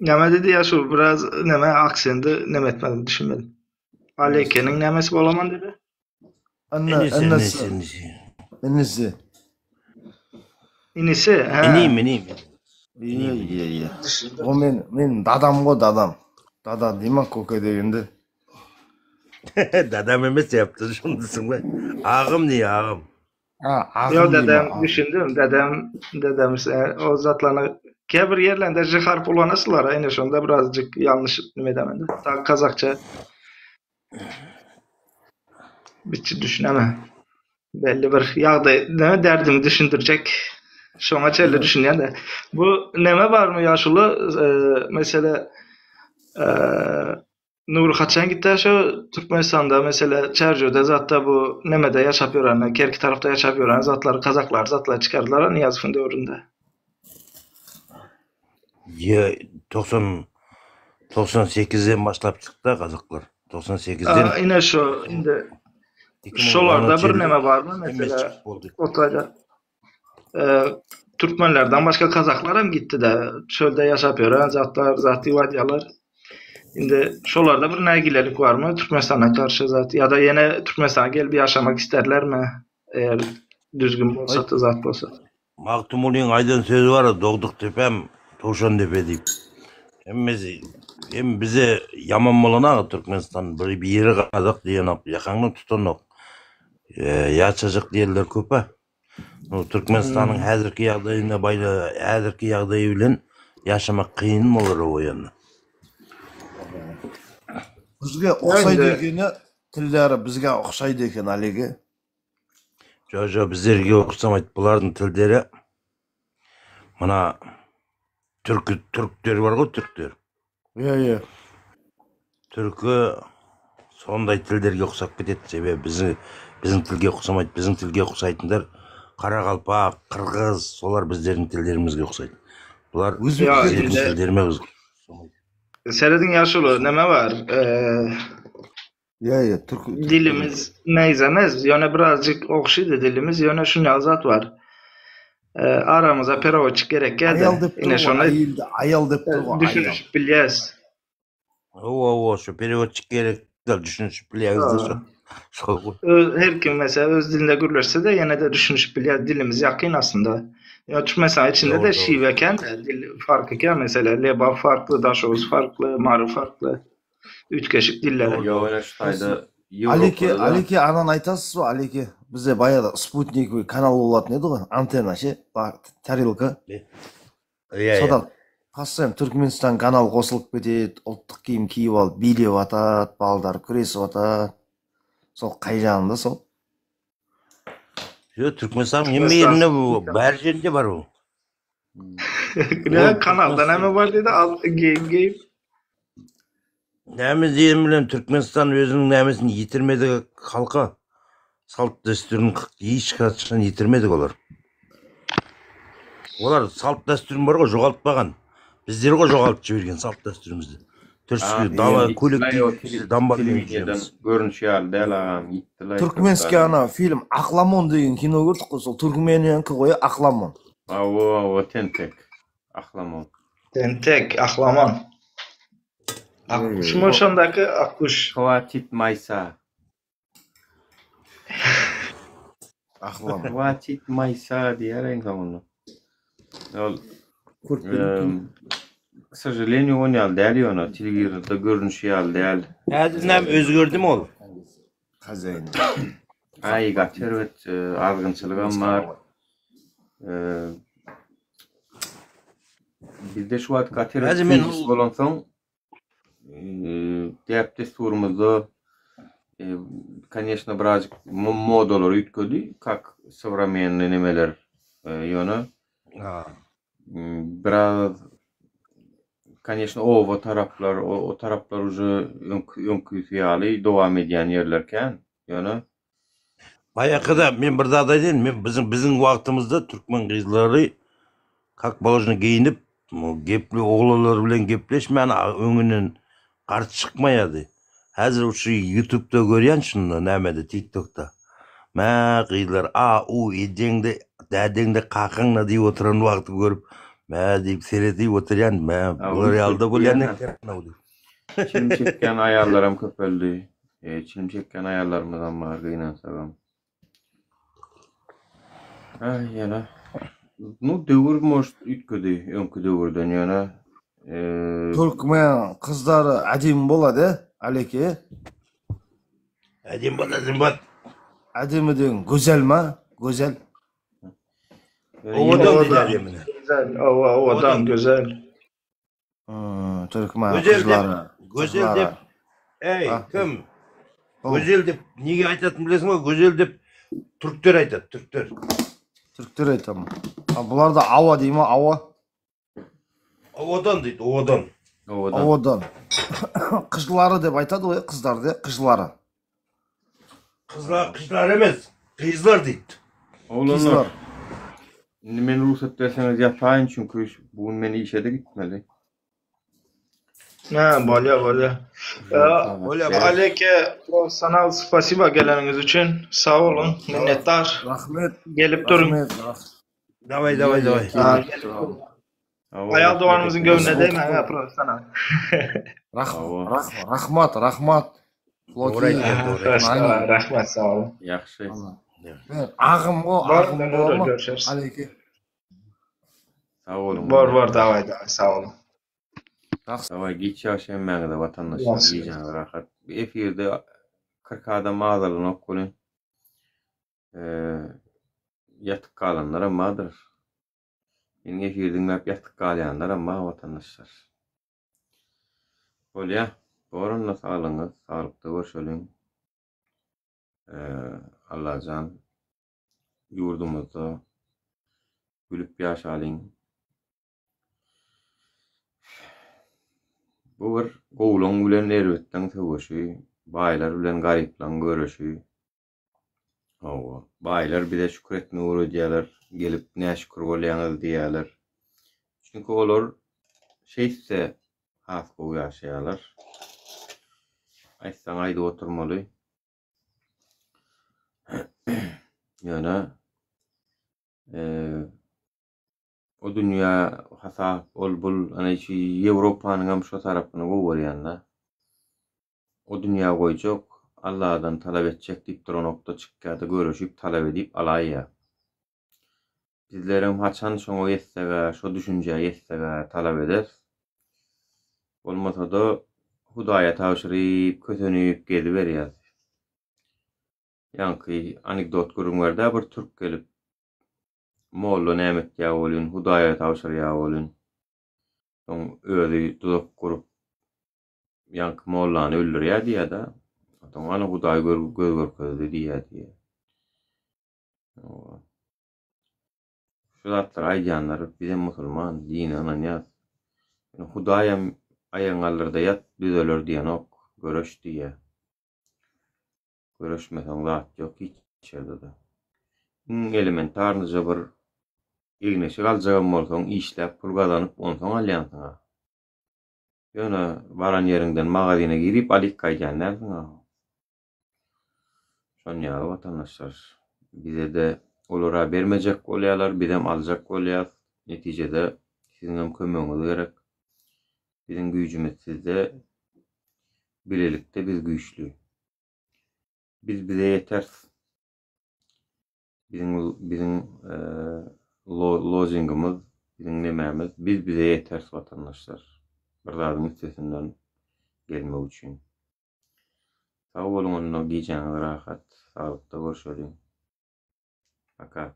Neme dedi ya şu biraz neme aksendi neme etmedim düşünmedim. Aleyke'nin nemesi bolaman dedi. Ini, Inisi, inisi, inisi, inisi. inisi. İnisi he. Inim, inim. Iya, iya, iya. O men, men dadam go dadam. Dada diýme koke degende. Dadam emes yaptı şundusun be. Agym diýe agym. Ha, Yo agym diýme. dedem agym. düşündüm dedem dedem e, o zatlarını ke bir yerlerinde J harf ulanasılar aynı şonda birazcık yanlış nime demedi. Ta Kazakça biçi düşüneme. Belli bir ýagdaý neme derdimi düşündirecek. Şoňa çenli düşünýän de. Bu neme barmy ýaşuly e, mesele e, Nuri haçan gitdi şu Türkmenistanda mesela Çerjö'de zatta bu nemede yaşap ýörenler, Kerki tarafta yaşap ýören zatlary Kazaklar zatlar çykardylar Niýazow'un döwründe. Ye 90 98'den başlap çykdy Kazaklar. 98'den Aa, ine şu indi 2010'a şolarda bir çenli neme barmy hemmesi mesela çykyp boldy. otayda e, Türkmenlerden başka Kazaklar hem gitti de çölde yaşap ýören zatlar, zat ýalar. Indi şolarda bir nägilelik barmy Türkmenistana karşı zat ya da ýene Türkmenistana gelip yaşamak isterler mi? Eğer düzgün bolsa da zat bolsa. Magtymgulyň aýdan sözi bar, dogduk depem, towşan depe diýip. Hemmesi hem bize ýaman bolan aga Türkmenistan bir biri Kazak diýenok, ýakaňdan tutanok. E, ýaçajyk diýenler köp-ä. No, Türkmenistanyň Hmm. häzirki ýagdaýyna baýla häzirki ýagdaýy bilen ýaşamak kyn bolar o ýanda. Bizge uqsaydy Indi ekeni, tilleri bizge uqsaydy eken Aligi. Жо жо bizlerge uqsamaydy. Bulardyň tilleri mына. Türki türkler bar goý türkler. Ýa ýa. Türki sonday tilderge uksap ketedi sebebi bizi biziň tilge uksamaydy biziň tilge uksaytynlar karakalpak kyrgyz solar bizleriň tilderimizge uksaydy bular Ýa bizleriň indi tilderime serediň ýaşuly neme bar? Eee Ýa ýa türk dilimiz meýzemez, ýöne birazjyk ogşydy dilimiz, ýöne şunýaly zat bar. Eee aramyza perewoçik gerekýä-de. Aýal dep dur Ine goý, şony aýylda aýal dep dur goý, aýal. düşünişip bilýäs. Hawa hawa şu perewoçik gerek däl düşünişip bilýäňizde şo. Şol Öz her kim mesela öz dilinde gürleşse-de ýene-de düşünişip bilýär. Dilimiz ýakyn aslynda. Ýa Türkmenistan içinde dogry de dogry. şiwe kän-de dil farky kän mesela Lebap farkly, Daşoguz farkly, Mary farkly. Üýtgeşik diller. Dogry Ýok dogry. ene şu taýda Aleke, Ýewropada-da Aleke anany aýtasyzmy Aleke? Bizde baýada sputnikowy kanal bolatyn edi goý, antena şe, tarelka. Ýa ýa. Soda Постоянно Türkmenistan kanal goşulyp ketedi, ultdyk kiýim kiýip alyp biýlep atat, baldar küresip atat. Sol kaý janynda sol. Ýok Türkmenistanyň hemme Türkmenistan. ýerinde bu, bar ýerinde bar bu. Ne kanalda näme bar diýdi, al geýim geýip. Näme diýen bilen Türkmenistan özüniň nämesini ýitirmedi halka. Salt dästürini hiç haçan ýitirmedik olar. Olar salt dästürini bar goý jogaltmagan. Bizler goý jogaltyp jibergen salt dästürimizi. Türkçe dala köýnek geýip biz damba geýip Telewideniýeden ýörüs. görnüşi ýaly däl agam ýitdilaý köp Türkmenskiý zady. ana film Aklamon diýen kino gördük goý sol Türkmeniýaňky goý Aklamon. Hawa hawa tentek Aklamon. Tentek, ahlaman. Akguşmy şondaky akguş. Hwatit maýsa. Aklamon. Hwatit maýsa diýer iň soňunda. Ol k sožaleniýu on ýaly däl ýöne telewizorda görnüşi ýaly däl. Häzir näme özgerdimi ol? Hazaýyn. Aý gaty erbet azgynçylygam bar. Bizde şu wagt gaty erbet Häzir men krizis bolansoň däp-dessurymyzda koneşno birazjyk modalar üýtgedi, kak sowremennyý nemeler ýöne biraz koneşno oba taraplar o taraplar uje öňki öňküsi ýaly dowam edýän ýerler kän ýöne Baýakyda men bir zat aýdaýyn, men biziň biziň wagtymyzda türkmen gyzlary kak položno geýinip, gepli oglanlar bilen gepleşmän öňünden garşy çykmaýardy. Häzir şu ýutubda görýän şunda nämede tiktokda. Mä gyzlar a u ejeňde dädeňde kakaňda diýip oturan wagty görüp mä diýip seredip oturýan mä bular ýalyda bolýan eken diýip. Çilim çekýän aýallaram köpeldi. Çilim çekýän aýallarymyzam bar gynansagam. Aý ýöne nu döwür может üýtgedi öňki döwürden ýöne Türkmen gyzlary ädimi bolady Aleke. Ädimi bolady ädimi bolady. Ädimi diýen gözelmi gözel. Owadan diýdi ädimine. Gözel, owa, owadan, gözel. Türkmen Gözel dep, gyzlary. gözel dep. Ey, Ah. kim? Gözel dep nege aýtatyny bilesiňmi? Gözel dep türkler aýtady, türkler. Türkler aýtamy. Ha bular da awa diýme, awa. Owadan diýdi, owadan. Owadan. Owadan. Gyzlary dep aýtady goý, gyzlar diýe, gyzlary. Gyzlar, gyzlar emes, gyzlar diýdi. Oglanlar. Gyzlar. Indi men rugsat berseňiz ýataýyn çünki bu gün men işe-de gitmeli. Ha, bolýa, bolýa. Bolýa, Aleke, professional spasiba geleniňiz üçin. Sag boluň, minnetdar. Rahmet. Gelip duruň. Rahmet. Daway, daway, daway. Ha, gelip duruň. Aýal doganymyzyň göwnüne degmäň ha, professional. Rah, rah, rahmat, rahmat. Dogry aýtýar, dogry aýtýar. Rahmat, sag boluň. Ýagşy. Men agym go, Bor, agym bor, bormy? görüşeris. Aleyke. Sag boluň. Bor, bor, daway, daway, sag boluň. Daway giç ýagşy hemmäňize watandaşlar Ýagşy. gijäňiz rahat. Efirde 40 adam azalanok welin ýatyp galanlaram bardyr. Meniň efiri diňläp ýatyp galýanlaram bar watandaşlar. Bolýa. Bor onda saglygyňyz, saglykda görşeliň. Allajan ýurdumyzda gülüp ýaşalyň. Bu bir gowulaň bilen erbetleň söweşi, baýlar bilen garyplaň göreşi. Hawa, baýlar bize şükür etmegi öwredýärler, gelip näşükür bolýaňyz diýýärler. Çünki olar şeýtse has gowy ýaşaýarlar. Aýtsaň aýdyp oturmaly. Ýöne o dünýä hasap ol bul ana şu Ýewropanyňam şo tarapyny gowy görýän-de. O dünýä goýjak, Alladan talap etjek diýip duranokda çykýada göreşip talap edip alaýýa. Bizlerem haçan şoňa ýetseg-ä, şo düşünjä ýetseg-ä talap ederis. Bolmasa-da Hudaýa tabşyryp, kösenip geziberýäs. Ýaňky anekdot gürrüň berdä bir türk gelip, molla näme etýä welin, Hudaýa tabşyrýa welin, soň özi duzak gurup, ýaňky mollany öldürýä diýýä-de. Soň ana Hudaý göz görkezdi diýýä diýýä. Şu zatlary aýdýanlar bizem musulman, dine ynanýas. Ýöne Hudaýam aýagyňy galdyrda ýat, düzeler diýenok, göreş diýýä. Göreşmeseň zat ýok hiç ýerde-de. Iň elementarnyja bir egin-eşik aljagam bolsaň işläp pul gazanyp onsoň alýansyň-a. Ýöne baran ýeriňden magazyna girip alyp gaýdýan dälsiň-a. Şon ýaly watandaşlar. Bizede olara bermejek bolýarlar, bizem aljak bolýas. Netijede siziňem kömegiňiz gerek. Biziň güýjümiz sizde. Bilelikde biz güýçli. Biz bize ýeteris. Biziň biziň lozingimiz, biziň nemämiz biz bize ýeteris watandaşlar. Bir zadyň üstesinden gelmek üçin. Sag boluň onda gijäňiz rahat, saglykda görşeliň. Paka.